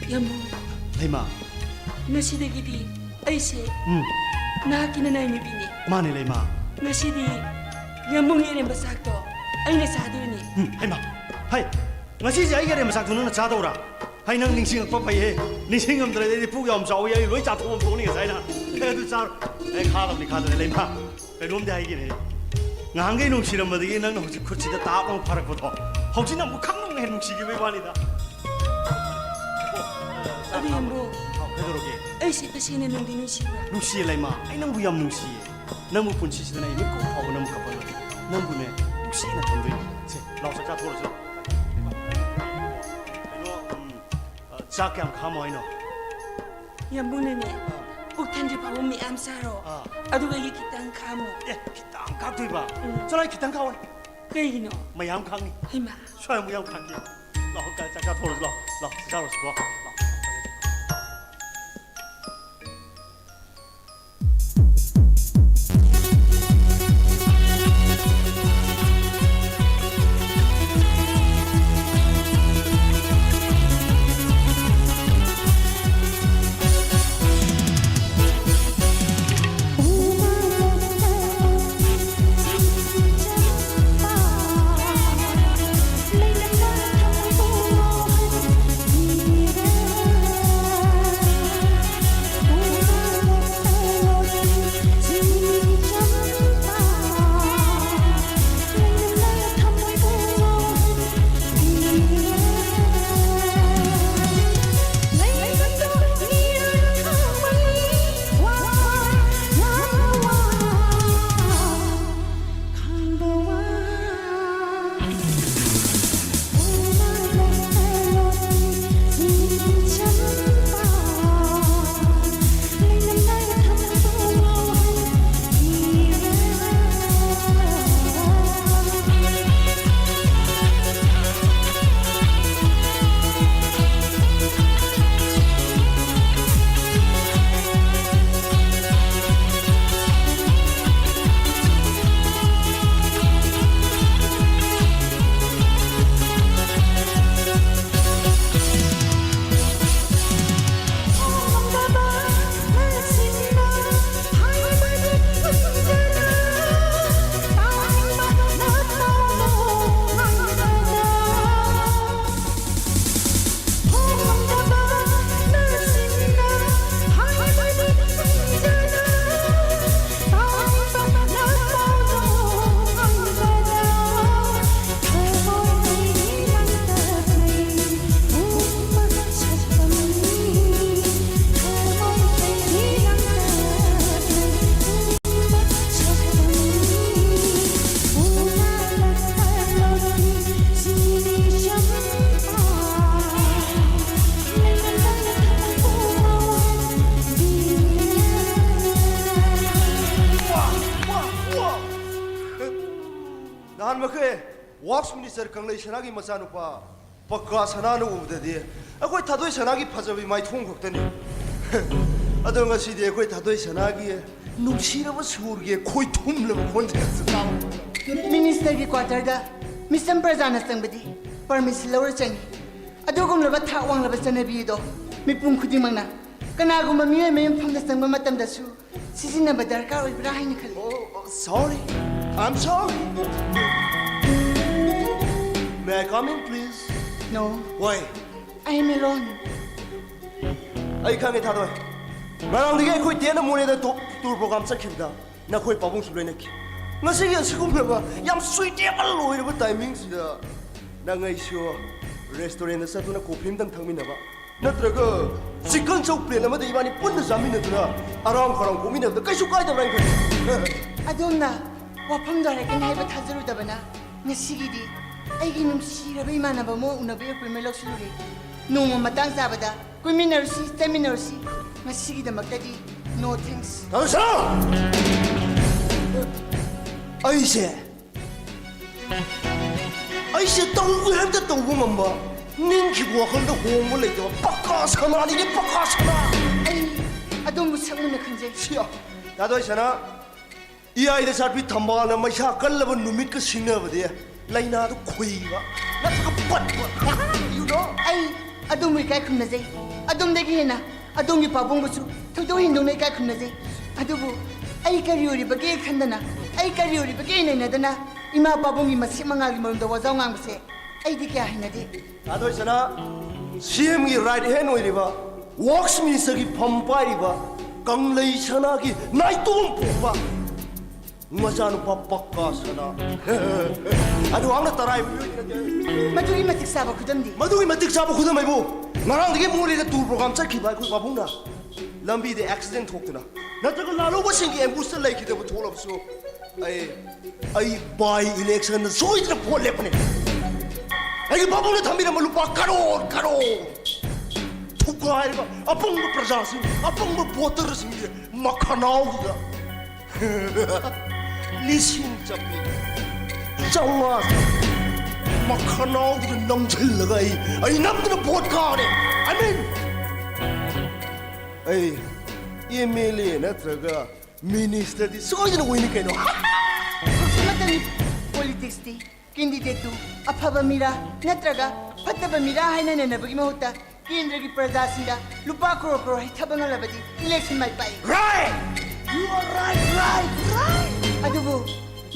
ꯌꯥꯝꯕꯨꯡ꯫ ꯂꯩꯃ꯫ ꯉꯁꯤꯗꯒꯤꯗꯤ ꯑꯩꯁꯦ ꯎꯝ꯫ ꯅꯍꯥꯛꯀꯤ ꯅꯅꯥꯏ ꯅꯨꯄꯤꯅꯦ꯫ ꯃꯥꯅꯦ, ꯂꯩꯃ꯫ ꯉꯁꯤꯗꯤ ꯌꯥꯝꯕꯨꯡꯒꯤ ꯑꯔꯦꯝꯕ ꯆꯥꯛꯇꯣ ꯑꯩꯅ ꯆꯥꯗꯣꯏꯅꯦ꯫ ꯎꯝ, ꯍꯩꯃ꯫ ꯍꯩ, ꯉꯁꯤꯁꯦ ꯑꯩꯒꯤ ꯑꯔꯦꯝꯕ ꯆꯥꯛꯇꯣ ꯅꯪꯅ ꯆꯥꯗꯧꯔꯥ? ꯑꯩ ꯅꯪ ꯅꯤꯡꯁꯤꯡꯉꯛꯄ ꯐꯩꯍꯦ꯫ ꯅꯤꯡꯁꯤꯡꯉꯝꯗ꯭ꯔꯗꯤ ꯑꯩꯗꯤ ꯄꯨꯛ ꯌꯥꯝ ꯆꯥꯎꯏ, ꯑꯩ ꯂꯣꯏ ꯆꯥꯊꯣꯛꯑꯝ ꯊꯣꯛꯅꯤ ꯉꯁꯥꯏꯅ꯫ ꯑꯦ, ꯑꯗꯨ ꯆꯥꯔꯣ꯫ ꯑꯦ, ꯈꯥꯗꯕꯅꯤ, ꯈꯥꯗꯕꯅꯤ꯫ ꯂꯩꯃ, ꯀꯩꯅꯣꯝꯗꯤ ꯍꯥꯏꯒꯦꯅꯦ꯫ ꯉꯍꯥꯟꯈꯩ ꯅꯨꯡꯁꯤꯔꯝꯕꯗꯒꯤ ꯅꯪꯅ ꯍꯧꯖꯤꯛ ꯈꯨꯠꯁꯤꯗ ꯇꯥꯞ ꯑꯃ ꯐꯥꯔꯛꯄꯗꯣ, ꯍꯧꯖꯤꯛꯅ ꯑꯃꯨꯛ ꯈꯪꯅ ꯍꯦꯟꯅ ꯅꯨꯡꯁꯤꯈꯤꯕꯩ ꯋꯥꯅꯤꯗ꯫ ꯑꯗꯨ ꯌꯥꯝꯕ꯭ꯔꯣ? ꯑꯥ, ꯀꯩꯗꯧꯔꯒꯦ? ꯑꯩꯁꯦ ꯇꯁꯦꯡꯅ ꯅꯨꯡꯗꯤ ꯅꯨꯡꯁꯤꯕ꯭ꯔꯥ? ꯅꯨꯡꯁꯤꯌꯦ ꯂꯩꯃ, ꯑꯩ ꯅꯪꯕꯨ ꯌꯥꯝ ꯅꯨꯡꯁꯤꯌꯦ꯫ ꯅꯪꯕꯨ ꯄꯨꯟꯁꯤꯁꯤꯗꯅ ꯑꯩ ꯃꯤꯠꯀꯨꯞ ꯐꯥꯎꯕ ꯅꯪꯕꯨ ꯀꯞꯍꯜꯂꯣꯏ꯫ ꯅꯪꯕꯨꯅꯦ, ꯅꯨꯡꯁꯤꯅ ꯊꯝꯗꯣꯏꯅꯤ꯫ ꯁꯦ, ꯂꯥꯎ, ꯆꯥꯛ ꯆꯥꯊꯣꯛꯑꯁꯤ ꯂꯥꯎ꯫ ꯀꯩꯅꯣ, ꯎꯝ, ꯑ, ꯆꯥꯛ ꯀꯌꯥꯝ ꯈꯥꯝꯃꯣ ꯍꯥꯏꯅꯣ? ꯌꯥꯝꯕꯨꯡꯅꯅꯦ, ꯑꯥ꯫ ꯄꯨꯛ ꯊꯟꯗ꯭ꯔꯤ ꯐꯥꯎꯕ ꯃꯌꯥꯝ ꯆꯥꯔꯣ꯫ ꯑꯥ꯫ ꯑꯗꯨꯒ ꯑꯩꯒꯤ ꯈꯤꯇꯪ ꯈꯥꯝꯃꯣ꯫ ꯑꯦ, ꯈꯤꯇꯪ ꯈꯥꯛꯇꯣꯏꯕ? ꯎꯝ꯫ ꯆꯠꯂꯣ, ꯑꯩ ꯈꯤꯇꯪ ꯈꯥꯛꯑꯣ꯫ ꯀꯩꯒꯤꯅꯣ? ꯃꯌꯥꯝ ꯈꯥꯛꯅꯤ꯫ ꯍꯩꯃꯥ꯫ ꯁ꯭ꯋꯥꯏ ꯑꯃꯨꯛ ꯌꯥꯝ ꯈꯥꯛꯀꯦ꯫ ꯂꯥꯛꯑꯣ, ꯆꯥꯛ ꯆꯥꯊꯣꯛꯑꯁꯤ ꯂꯥꯛꯑꯣ꯫ ꯂꯥꯛꯑꯣ, ꯆꯥꯛ ꯆꯥꯔꯨꯔꯁꯤꯀꯣ꯫ ꯂꯥꯛꯑꯣ꯫ ꯋꯥꯛꯁ ꯃꯤꯅꯤꯁꯇꯔ ꯀꯪꯂꯩ ꯁꯅꯥꯒꯤ ꯃꯆꯥꯅꯨꯄꯥ ꯄꯛꯀꯥ ꯁꯅꯥꯅ ꯎꯕꯗꯗꯤ ꯑꯩꯈꯣꯏ ꯊꯥꯗꯣꯏ ꯁꯅꯥꯒꯤ ꯐꯖꯕ ꯏꯃꯥꯏꯊꯣꯡ ꯈꯛꯇꯅꯤ꯫ ꯑꯗꯣ ꯉꯁꯤꯗꯤ ꯑꯩꯈꯣꯏ ꯊꯥꯗꯣꯏ ꯁꯅꯥꯒꯤ ꯅꯨꯡꯁꯤꯔꯕ ꯁꯨꯔꯒꯤ ꯈꯣꯏꯊꯨꯝꯂꯕ ꯈꯣꯟꯖꯦꯜꯁꯦ ꯇꯥꯕ ꯐꯪꯉꯦ꯫ ꯃꯤꯅꯤꯁꯇꯔꯒꯤ ꯀ꯭ꯋꯥꯇꯔꯗ ꯃꯤꯁꯝ ꯄ꯭ꯔꯖꯥꯅ ꯆꯪꯕꯗꯤ ꯄꯔꯃꯤꯁꯟ ꯂꯧꯔ ꯆꯪꯉꯤ꯫ ꯑꯗꯨꯒꯨꯝꯂꯕ ꯊꯥꯛ ꯋꯥꯡꯂꯕ ꯆꯠꯅꯕꯤ ꯑꯗꯣ ꯃꯤꯄꯨꯝ ꯈꯨꯗꯤꯡꯃꯛꯅ ꯀꯅꯥꯒꯨꯝꯕ ꯃꯤꯑꯣꯏ ꯃꯌꯨꯝꯐꯝꯗ ꯆꯪꯕ ꯃꯇꯝꯗꯁꯨ ꯁꯤꯖꯤꯟꯅꯕ ꯗꯔꯀꯥꯔ ꯑꯣꯏꯕ꯭ꯔꯥ ꯍꯥꯏꯅ ꯈꯜꯂꯤ꯫ Oh, sorry. I'm sorry. May I come in, please? No, Why? I am alone. ꯑꯩ ꯈꯪꯉꯦ, ꯊꯥꯗꯣꯏ꯫ ꯉꯔꯥꯡꯗꯒꯤ ꯑꯩꯈꯣꯏ ꯇꯦꯟ ꯑꯃ ꯃꯣꯔꯦꯗ ꯇꯨ-, ꯇꯨꯔ ꯄ꯭ꯔꯣꯒ꯭ꯔꯥꯝ ꯆꯠꯈꯤꯕꯗ ꯅꯈꯣꯏ ꯄꯥꯕꯨꯡꯁꯨ ꯂꯣꯏꯅꯈꯤ꯫ ꯉꯁꯤꯒꯤ ꯑꯁꯤꯒꯨꯝꯂꯕ ꯌꯥꯝ ꯁꯨꯏꯇꯦꯕꯜ ꯑꯣꯏꯔꯕ ꯇꯥꯏꯃꯤꯡꯁꯤꯗ ꯅꯪ ꯑꯩꯁꯨ ꯔꯦꯁꯇꯨꯔꯦꯟꯗ ꯆꯠꯇꯨꯅ ꯀꯣꯐꯤ ꯑꯃꯇꯪ ꯊꯛꯃꯤꯟꯅꯕ, ꯅꯠꯇ꯭ꯔꯒ ꯆꯤꯛꯀꯟ ꯆꯧ ꯄ꯭ꯂꯦꯠ ꯑꯃꯗ ꯏꯕꯥꯅꯤ ꯄꯨꯟꯅ ꯆꯥꯃꯤꯟꯅꯗꯨꯅ ꯑꯔꯥꯝ ꯈꯧꯔꯥꯡ ꯀꯣꯛꯃꯤꯟꯅꯕꯗ ꯀꯩꯁꯨ ꯀꯥꯏꯗꯕ꯭ꯔꯥ ꯍꯥꯏꯅ ꯈꯜꯂꯤ꯫ ꯑꯗꯣꯝꯅ ꯋꯥꯐꯝꯗꯣ ꯍꯥꯏꯔꯛꯀꯅꯤ ꯍꯥꯏꯕ ꯊꯥꯖꯔꯨꯗꯕꯅ ꯉꯁꯤꯒꯤꯗꯤ ꯑꯩꯒꯤ ꯅꯨꯡꯁꯤꯔꯕ ꯏꯃꯥꯟꯅꯕ ꯑꯃ ꯎꯅꯕꯒꯤ ꯑꯦꯄꯣꯏꯟꯃꯦꯟ ꯂꯧꯁꯤꯜꯂꯨꯔꯦ꯫ ꯅꯣꯡꯃ ꯃꯇꯥꯡ ꯆꯥꯕꯗ ꯀꯣꯏꯃꯤꯟꯅꯔꯨꯁꯤ, ꯆꯠꯃꯤꯟꯅꯔꯨꯁꯤ꯫ ꯉꯁꯤꯒꯤꯗꯃꯛꯇꯗꯤ no thanks. ꯇꯧꯁꯣ! ꯑꯩꯁꯦ ꯑꯩꯁꯦ ꯇꯧꯒꯦ ꯍꯥꯏꯕꯗ ꯇꯧꯕ ꯉꯝꯕ, ꯅꯤꯡꯈꯤꯕ ꯋꯥꯈꯜꯗ ꯍꯣꯡꯕ ꯂꯩꯇꯕ ꯄꯛꯀꯥ ꯁꯅꯥꯅꯤꯅꯦ, ꯄꯛꯀꯥ ꯁꯅꯥ! ꯑꯩ ꯑꯗꯣꯝꯕꯨ ꯁꯛ ꯃꯨꯟꯅ ꯈꯪꯖꯩ꯫ ꯁꯤꯌꯥ, ꯊꯥꯗꯣꯏ ꯁꯅꯥ, ꯏꯌꯥꯏꯗ ꯁꯥꯠꯄꯤ ꯊꯝꯕꯥꯜꯅ ꯃꯩꯁꯥ ꯀꯜꯂꯕ ꯅꯨꯃꯤꯠꯀ ꯁꯤꯡꯅꯕꯗꯤ ꯂꯥꯏꯅꯥꯗꯨ ꯈꯨꯏꯕ ꯅꯠꯇ꯭ꯔꯒ ꯄꯠꯄ꯫ You know? ꯑꯩ ꯑꯗꯣꯝꯕꯨ ꯏꯀꯥꯏ ꯈꯨꯝꯅꯖꯩ꯫ ꯑꯗꯣꯝꯗꯒꯤ ꯍꯦꯟꯅ ꯑꯗꯣꯝꯒꯤ ꯄꯥꯕꯨꯡꯕꯨꯁꯨ ꯊꯣꯏꯗꯣꯛ ꯍꯦꯟꯗꯣꯛꯅ ꯏꯀꯥꯏ ꯈꯨꯝꯅꯖꯩ꯫ ꯑꯗꯨꯕꯨ ꯑꯩ ꯀꯔꯤ ꯑꯣꯏꯔꯤꯕꯒꯦ ꯈꯟꯗꯅ, ꯑꯩ ꯀꯔꯤ ꯑꯣꯏꯔꯤꯕꯒꯦ ꯅꯩꯅꯗꯅ ꯏꯃꯥ ꯄꯥꯕꯨꯡꯒꯤ ꯃꯁꯦꯛ ꯃꯉꯥꯜꯒꯤ ꯃꯔꯨꯝꯗ ꯋꯥꯖꯥꯎ ꯉꯥꯡꯕꯁꯦ ꯑꯩꯗꯤ ꯀꯌꯥ ꯍꯩꯅꯗꯦ꯫ ꯊꯥꯗꯣꯏ ꯁꯅꯥ, ꯁꯤ ꯑꯦꯝꯒꯤ ꯔꯥꯏꯠ ꯍꯦꯟ ꯑꯣꯏꯔꯤꯕ, ꯋꯥꯔꯛꯁ ꯃꯤꯅꯤꯁꯇꯔꯒꯤ ꯐꯝ ꯄꯥꯏꯔꯤꯕ, ꯀꯪꯂꯩ ꯁꯅꯥꯒꯤ ꯅꯥꯏꯇꯣꯝ ꯄꯣꯛꯄ ꯃꯆꯥꯅꯨꯄꯥ ꯄꯛꯀꯥ ꯁꯅꯥ꯫ ꯑꯗꯨ ꯍꯥꯛꯅ ꯇꯔꯥꯏꯕ ꯃꯤꯑꯣꯏꯗꯤ ꯅꯠꯇꯦ꯫ ꯃꯗꯨꯒꯤ ꯃꯇꯤꯛ ꯆꯥꯕ ꯈꯨꯗꯝꯗꯤ? ꯃꯗꯨꯒꯤ ꯃꯇꯤꯛ ꯆꯥꯕ ꯈꯨꯗꯝ ꯍꯥꯏꯕꯨ, ꯉꯔꯥꯡꯗꯒꯤ ꯃꯣꯔꯦꯗ ꯇꯨꯔ ꯄ꯭ꯔꯣꯒ꯭ꯔꯥꯝ ꯆꯠꯈꯤꯕ ꯑꯩꯈꯣꯏ ꯄꯥꯕꯨꯡꯅ ꯂꯝꯕꯤꯗ ꯑꯦꯛꯁꯤꯗꯦꯟ ꯊꯣꯛꯇꯨꯅ, ꯅꯠꯇ꯭ꯔꯒ ꯂꯥꯜꯍꯧꯕꯁꯤꯡꯒꯤ ꯑꯦꯝꯕꯨꯁꯇ ꯂꯩꯈꯤꯗꯕ ꯊꯣꯛꯂꯕꯁꯨ, ꯑꯩ, ꯑꯩ ꯕꯥꯏ ꯏꯂꯦꯛꯁꯟꯗ ꯁꯣꯏꯗꯅ ꯚꯣꯠ ꯂꯦꯞꯄꯅꯤ꯫ ꯑꯩꯒꯤ ꯄꯥꯕꯨꯡꯅ ꯊꯝꯕꯤꯔꯝꯕ ꯂꯨꯄꯥ ꯀꯔꯣꯔ ꯀꯔꯣꯔ ꯊꯨꯒꯥꯏꯔꯒ ꯑꯄꯪꯕ ꯄ꯭ꯔꯖꯥꯁꯤꯡ, ꯑꯄꯪꯕ ꯚꯣꯇꯔꯁꯤꯡꯒꯤ ꯃꯈꯅꯥꯎꯗꯨꯗ ꯂꯤꯁꯤꯡ ꯆꯠꯄꯤ, ꯆꯥꯝꯃꯉꯥ ꯆꯠꯄꯤ, ꯃꯈꯅꯥꯎꯗꯨꯗ ꯅꯝꯁꯤꯜꯂꯒ ꯑꯩ ꯑꯩ ꯅꯝꯗꯅ ꯚꯣꯠ ꯀꯥꯔꯦ꯫ I mean, ꯑꯩ ꯑꯦꯝ ꯑꯦꯜ ꯑꯦ ꯅꯠꯇ꯭ꯔꯒ ꯃꯤꯅꯤꯁꯇꯔꯗꯤ ꯁꯣꯏꯗꯅ ꯑꯣꯏꯅꯤ ꯀꯩꯅꯣ꯫ ꯍꯧꯖꯤꯛ ꯃꯇꯝꯒꯤ ꯄꯣꯂꯤꯇꯤꯛꯁꯇꯤ ꯀꯦꯟꯗꯤꯗꯦꯠꯇꯨ ꯑꯐꯕ ꯃꯤꯔꯥ ꯅꯠꯇ꯭ꯔꯒ ꯐꯠꯇꯕ ꯃꯤꯔꯥ ꯍꯥꯏꯅ ꯅꯩꯅꯕꯒꯤ ꯃꯍꯨꯠꯇ ꯀꯦꯟꯗ꯭ꯔꯒꯤ ꯄ꯭ꯔꯖꯥꯁꯤꯡꯗ ꯂꯨꯄꯥ ꯀ꯭ꯔꯣꯔ ꯀ꯭ꯔꯣꯔ ꯍꯩꯊꯕ ꯉꯝꯂꯕꯗꯤ ꯏꯂꯦꯛꯁꯟ ꯃꯥꯏ ꯄꯥꯛꯏ꯫ Right! You are right, right, right! ꯑꯗꯨꯕꯨ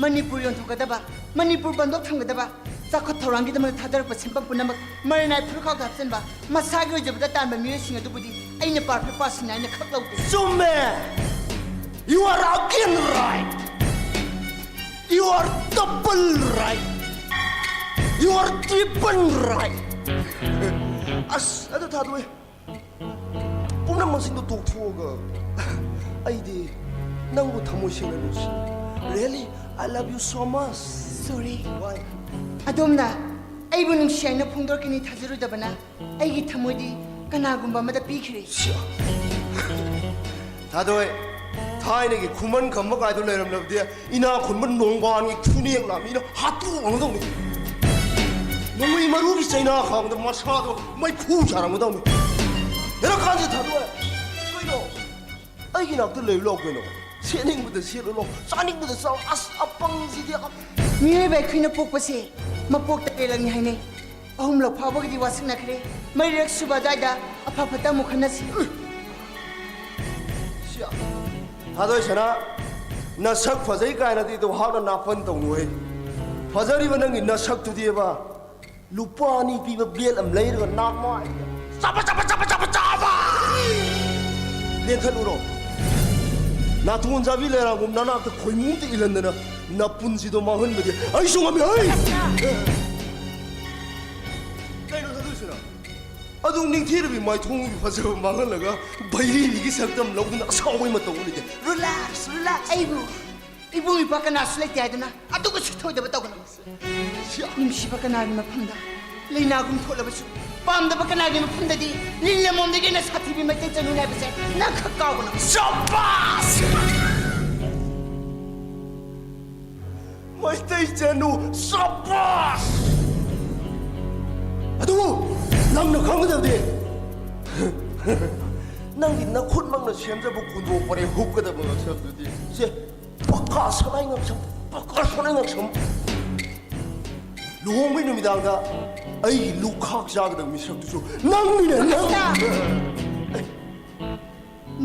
ꯃꯅꯤꯄꯨꯔ ꯌꯣꯟꯊꯣꯛꯀꯗꯕ, ꯃꯅꯤꯄꯨꯔ ꯕꯟꯗꯣꯞ ꯊꯝꯒꯗꯕ, ꯆꯥꯎꯈꯠ ꯊꯧꯔꯥꯡꯒꯤꯗꯃꯛꯇ ꯊꯥꯗꯔꯛꯄ ꯁꯦꯟꯐꯝ ꯄꯨꯝꯅꯃꯛ ꯃꯔꯩꯅꯥꯏ ꯐꯨꯔꯨꯈꯥꯛꯇ ꯍꯥꯞꯆꯤꯟꯕ, ꯃꯁꯥꯒꯤ ꯑꯣꯏꯖꯕꯗ ꯇꯥꯟꯕ ꯃꯤꯑꯣꯏꯁꯤꯡ ꯑꯗꯨꯕꯨꯗꯤ ꯑꯩꯅ perfect personꯅꯤ ꯍꯥꯏꯅ ꯈꯛ ꯂꯧꯗꯦ꯫ ꯆꯨꯝꯃꯦ! You are again right! You are double right! You are triple right! ꯑꯁ, ꯑꯗꯨ ꯊꯥꯗꯣꯛꯑꯦ꯫ ꯄꯨꯝꯅꯃꯛꯁꯤꯡꯗꯣ ꯇꯣꯛꯊꯣꯛꯑꯒ ꯑꯩꯗꯤ ꯅꯪꯕꯨ ꯊꯃꯣꯏ ꯁꯦꯡꯅ ꯅꯨꯡꯁꯤ꯫ Really, I love you so much. Sorry. Why? ꯑꯗꯣꯝꯅ ꯑꯩꯕꯨ ꯅꯨꯡꯁꯤ ꯍꯥꯏꯅ ꯐꯣꯡꯗꯣꯔꯛꯀꯅꯤ ꯊꯥꯖꯔꯨꯗꯕꯅ ꯑꯩꯒꯤ ꯊꯃꯣꯏꯗꯤ ꯀꯅꯥꯒꯨꯝꯕ ꯑꯃꯗ ꯄꯤꯈ꯭ꯔꯦ꯫ ꯁꯤꯌꯥ꯫ ꯊꯥꯗꯣꯏ, ꯊꯥꯏꯅꯒꯤ ꯈꯨꯃꯟ ꯈꯝꯕ ꯀꯥꯏꯗꯣ ꯂꯩꯔꯝꯂꯕꯗꯤ ꯏꯅꯥ ꯈꯨꯟꯕ ꯅꯣꯡꯕꯥꯟꯒꯤ ꯈꯨꯅꯦꯛ ꯂꯥꯝꯃꯤꯅ ꯍꯥꯠꯇꯣꯛꯂꯝꯒꯗꯧꯅꯤ꯫ ꯅꯣꯡꯃꯩ ꯃꯔꯨꯒꯤ ꯆꯩꯅꯥ ꯈꯥꯡꯗ ꯃꯁꯥꯗꯣ ꯃꯩꯈꯨ ꯁꯥꯔꯝꯒꯗꯧꯅꯤ꯫ ꯍꯦꯔꯥ ꯀꯥꯟꯁꯦ ꯊꯥꯗꯣꯛꯑꯦ꯫ ꯀꯩꯅꯣ? ꯑꯩꯒꯤ ꯅꯥꯛꯇ ꯂꯩꯔꯨ ꯂꯥꯎ ꯀꯩꯅꯣ? ꯁꯦꯠꯅꯤꯡꯕꯗ ꯁꯦꯠꯂꯨ ꯂꯥꯎ꯫ ꯆꯥꯅꯤꯡꯕꯗ ꯆꯥꯎ꯫ ꯑꯁ ꯑꯄꯪꯁꯤꯗꯤ꯫ ꯃꯤꯑꯣꯏꯕ ꯑꯩꯈꯣꯏꯅ ꯄꯣꯛꯄꯁꯦ ꯃꯄꯣꯛꯇ ꯄꯦꯜꯂꯛꯅꯤ ꯍꯥꯏꯅꯩ꯫ ꯑꯍꯨꯝꯂꯛ ꯐꯥꯎꯕꯒꯤꯗꯤ ꯋꯥꯁꯛꯅꯈ꯭ꯔꯦ꯫ ꯃꯔꯤꯔꯛ ꯁꯨꯕ ꯑꯗꯨꯋꯥꯏꯗ ꯑꯐ ꯐꯠꯇ ꯑꯃꯨꯛ ꯈꯟꯅꯁꯤ꯫ ꯁꯤꯌꯥ꯫ ꯊꯥꯗꯣꯏ ꯁꯅꯥ, ꯅꯁꯛ ꯐꯖꯩ ꯀꯥꯏꯅꯗꯤ ꯑꯗꯨ ꯍꯥꯛꯅ ꯅꯥꯄꯟ ꯇꯧꯅꯨꯍꯦ꯫ ꯐꯖꯔꯤꯕ ꯅꯪꯒꯤ ꯅꯁꯛꯇꯨꯗꯤꯕ ꯂꯨꯄꯥ ꯑꯅꯤ ꯄꯤꯕ ꯕꯦꯜ ꯑꯃ ꯂꯩꯔꯒ ꯅꯥꯃꯥꯏ ꯆꯥꯕ, ꯆꯥꯕ, ꯆꯥꯕ, ꯆꯥꯕ, ꯆꯥꯕ! ꯂꯦꯟꯊꯠꯂꯨꯔꯣ꯫ ꯅꯥꯇꯣꯟ ꯆꯥꯕꯤ ꯂꯩꯔꯥꯡꯒꯨꯝ ꯅꯅꯥꯛꯇ ꯈꯣꯏꯃꯨꯗ ꯏꯜꯍꯟꯗꯅ ꯅꯄꯨꯟꯁꯤꯗꯣ ꯃꯥꯡꯍꯟꯕꯗꯤ ꯑꯩꯁꯨ ꯉꯝꯃꯤ ꯍꯩ! ꯀꯩꯅꯣ ꯊꯥꯗꯣꯏꯁꯤꯅ? ꯑꯗꯨ ꯅꯤꯡꯊꯤꯔꯕꯤ ꯃꯥꯏꯊꯣꯡꯒꯤ ꯐꯖꯕ ꯃꯥꯡꯍꯜꯂꯒ ꯕꯩꯔꯤꯕꯤꯒꯤ ꯁꯛꯇꯝ ꯂꯧꯗꯨꯅ ꯑꯁꯥꯎꯕꯩ ꯃꯇꯧ ꯎꯠꯂꯤꯗꯦ꯫ Relax, relax. ꯑꯩꯕꯨ ꯏꯕꯨꯡ ꯏꯄ꯭ꯋꯥ ꯀꯅꯥꯁꯨ ꯂꯩꯇꯦ ꯍꯥꯏꯗꯨꯅ ꯑꯗꯨꯒ ꯁꯤꯊꯣꯏꯗꯕ ꯇꯧꯒꯅꯨ꯫ ꯁꯤꯌꯥ꯫ ꯅꯨꯡꯁꯤꯕ ꯀꯅꯥꯒꯤ ꯃꯐꯝꯗ ꯂꯩꯅꯥꯒꯨꯝ ꯊꯣꯛꯂꯕꯁꯨ, ꯄꯥꯝꯗꯕ ꯀꯅꯥꯒꯤ ꯃꯐꯝꯗꯗꯤ ꯂꯤꯟ ꯂꯃꯣꯝꯗꯒꯤ ꯍꯦꯟꯅ ꯁꯥꯊꯤꯕꯤ ꯃꯩꯇꯩ ꯆꯅꯨ ꯍꯥꯏꯕꯁꯦ ꯅꯪ ꯈꯛ ꯀꯥꯎꯒꯅꯨ꯫ ꯁꯕꯥꯁ! ꯃꯩꯇꯩ ꯆꯅꯨ, ꯁꯕꯥꯁ! ꯑꯗꯨꯕꯨ ꯅꯪꯅ ꯈꯪꯒꯗꯕꯗꯤ, ꯅꯪꯒꯤ ꯅꯈꯨꯠꯃꯛꯅ ꯁꯦꯝꯖꯕ ꯀꯨꯟꯗꯣ ꯄꯔꯦꯡ ꯍꯨꯛꯀꯗꯕ ꯉꯛꯁꯝꯗꯨꯗꯤ, ꯁꯦ, ꯄꯀꯥ ꯁꯅꯥꯏ ꯉꯛꯁꯝ, ꯄꯀꯥ ꯁꯅꯥꯏ ꯉꯛꯁꯝ꯫ ꯂꯨꯍꯣꯡꯕꯩ ꯅꯨꯃꯤꯗꯥꯡꯗ ꯑꯩꯒꯤ ꯂꯨꯈꯥꯛ ꯆꯥꯒꯗꯕ ꯃꯤꯁꯛꯇꯨꯁꯨ ꯅꯪꯅꯤꯅꯦ, ꯅꯪ꯫ ꯏꯆꯥ!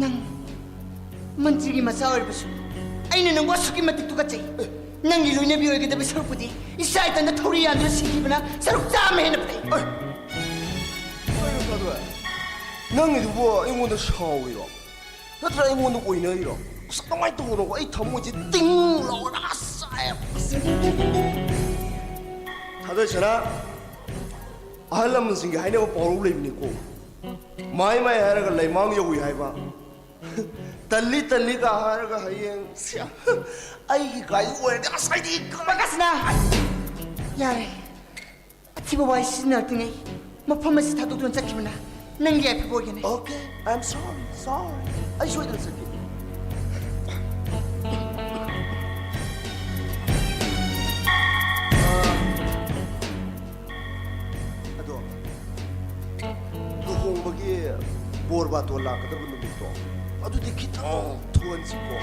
ꯅꯪ ꯃꯟꯇ꯭ꯔꯤꯒꯤ ꯃꯆꯥ ꯑꯣꯏꯔꯕꯁꯨ ꯑꯩꯅ ꯅꯪꯕꯨ ꯑꯁꯨꯛꯀꯤ ꯃꯇꯤꯛ ꯇꯨꯀꯠꯆꯩ꯫ ꯅꯪꯒꯤ ꯂꯣꯏꯅꯕꯤ ꯑꯣꯏꯒꯗꯕ ꯁꯔꯨꯛꯄꯨꯗꯤ ꯏꯆꯥ ꯏꯊꯟꯗ ꯊꯧꯔꯤ ꯌꯥꯟꯗꯨꯅ ꯁꯤꯈꯤꯕꯅ ꯁꯔꯨꯛ ꯆꯥꯝꯃ ꯍꯦꯟꯅ ꯐꯩ꯫ ꯑꯦ! ꯀꯩꯅꯣ ꯊꯥꯗꯣꯏ? ꯅꯪꯒꯤꯗꯨꯕꯨ ꯑꯩꯉꯣꯟꯗ ꯁꯥꯎꯔꯤꯔꯣ? ꯅꯠꯇ꯭ꯔ ꯑꯩꯉꯣꯟꯗ ꯑꯣꯏꯅꯔꯤꯔꯣ? ꯑꯁ, ꯀꯃꯥꯏꯅ ꯇꯧꯕꯅꯣ? ꯑꯩ ꯊꯃꯣꯏꯁꯦ ꯇꯤꯡ ꯂꯥꯎꯔꯒ ꯑꯁ! ꯊꯥꯗꯣꯏ ꯁꯅꯥ, ꯑꯍꯜ ꯂꯃꯟꯁꯤꯡꯒꯤ ꯍꯥꯏꯅꯕ ꯄꯥꯎꯔꯧ ꯂꯩꯕꯅꯤꯀꯣ꯫ ꯃꯥꯏ ꯃꯥꯏ ꯍꯥꯏꯔꯒ ꯂꯩꯃꯥꯡ ꯌꯧꯏ ꯍꯥꯏꯕ꯫ ꯇꯜꯂꯤ ꯇꯜꯂꯤꯒ ꯍꯥꯏꯔꯒ ꯍꯌꯦꯡ, ꯁꯤꯌꯥ, ꯑꯩꯒꯤ ꯒꯥꯔꯤ ꯑꯣꯏꯔꯗꯤ ꯑꯁ ꯑꯩꯗꯤ ꯄ꯭ꯔꯀꯥꯁꯅꯥ! ꯌꯥꯔꯦ꯫ ꯑꯊꯤꯕ ꯋꯥꯍꯩ ꯁꯤꯖꯤꯟꯅꯔꯛꯇ꯭ꯔꯤꯉꯩ ꯃꯐꯝ ꯑꯁꯤ ꯊꯥꯗꯣꯛꯇꯨꯅ ꯆꯠꯈꯤꯕꯅ ꯅꯪꯒꯤ ꯌꯥꯏꯐꯕ ꯑꯣꯏꯒꯅꯤ꯫ Okay, I'm sorry, sorry. ꯑꯩ ꯁꯣꯏꯗꯅ ꯆꯠꯀꯦ꯫ ꯑꯗꯣ, ꯂꯨꯍꯣꯡꯕꯒꯤ ꯕꯣꯔ ꯕꯥꯇꯣꯟ ꯂꯥꯛꯀꯗꯕ ꯅꯨꯃꯤꯠꯇꯣ, ꯑꯗꯨꯗꯤ ꯈꯤꯇꯪ ꯊꯨꯍꯟꯁꯤꯀꯣ꯫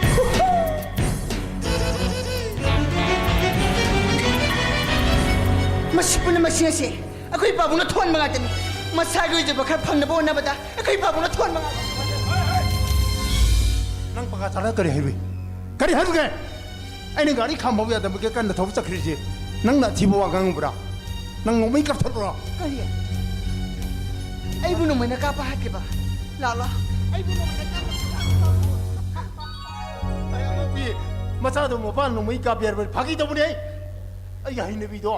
ꯃꯁꯤ ꯄꯨꯝꯅꯃꯛꯁꯤꯡ ꯑꯁꯤ ꯑꯩꯈꯣꯏ ꯄꯥꯕꯨꯡꯅ ꯊꯣꯟꯕ ꯉꯥꯛꯇꯅꯤ꯫ ꯃꯁꯥꯒꯤ ꯑꯣꯏꯖꯕ ꯈꯔ ꯐꯪꯅꯕ ꯍꯣꯠꯅꯕꯗ ꯑꯩꯈꯣꯏ ꯄꯥꯕꯨꯡꯅ ꯊꯣꯟꯕ ꯉꯥꯛꯇꯅꯤ꯫ ꯅꯪ ꯄꯀꯥ ꯆꯥꯅ ꯀꯔꯤ ꯍꯥꯏꯔꯨꯏ? ꯀꯔꯤ ꯍꯥꯏꯔꯨꯒꯦ? ꯑꯩꯅ ꯒꯥꯔꯤ ꯈꯥꯝꯍꯧ ꯌꯥꯗꯕꯒꯤ ꯀꯟꯅ ꯊꯧꯕ ꯆꯠꯈ꯭ꯔꯤꯁꯦ, ꯅꯪꯅ ꯑꯊꯤꯕ ꯋꯥ ꯉꯥꯡꯉꯨꯕ꯭ꯔꯥ? ꯅꯪ ꯅꯣꯡꯃꯩ ꯀꯥꯞꯊꯣꯛꯂꯨꯔꯣ? ꯀꯔꯤ? ꯑꯩꯕꯨ ꯅꯣꯡꯃꯩꯅ ꯀꯥꯞꯄ ꯍꯥꯠꯀꯦꯕ? ꯂꯥꯛꯂꯣ꯫ ꯑꯩꯕꯨ ꯅꯣꯡꯃꯩꯅ ꯀꯥꯞꯄ ꯍꯥꯠꯀꯦꯕ? ꯃꯆꯥꯗꯣ ꯃꯄꯥ ꯅꯣꯡꯃꯩ ꯀꯥꯞꯄꯦ ꯍꯥꯏꯔꯕꯅꯤ꯫ ꯐꯥꯒꯤ ꯇꯧꯕꯅꯦ ꯑꯩ꯫ ꯑꯩꯒꯤ ꯍꯩꯅꯕꯤꯗꯣ꯫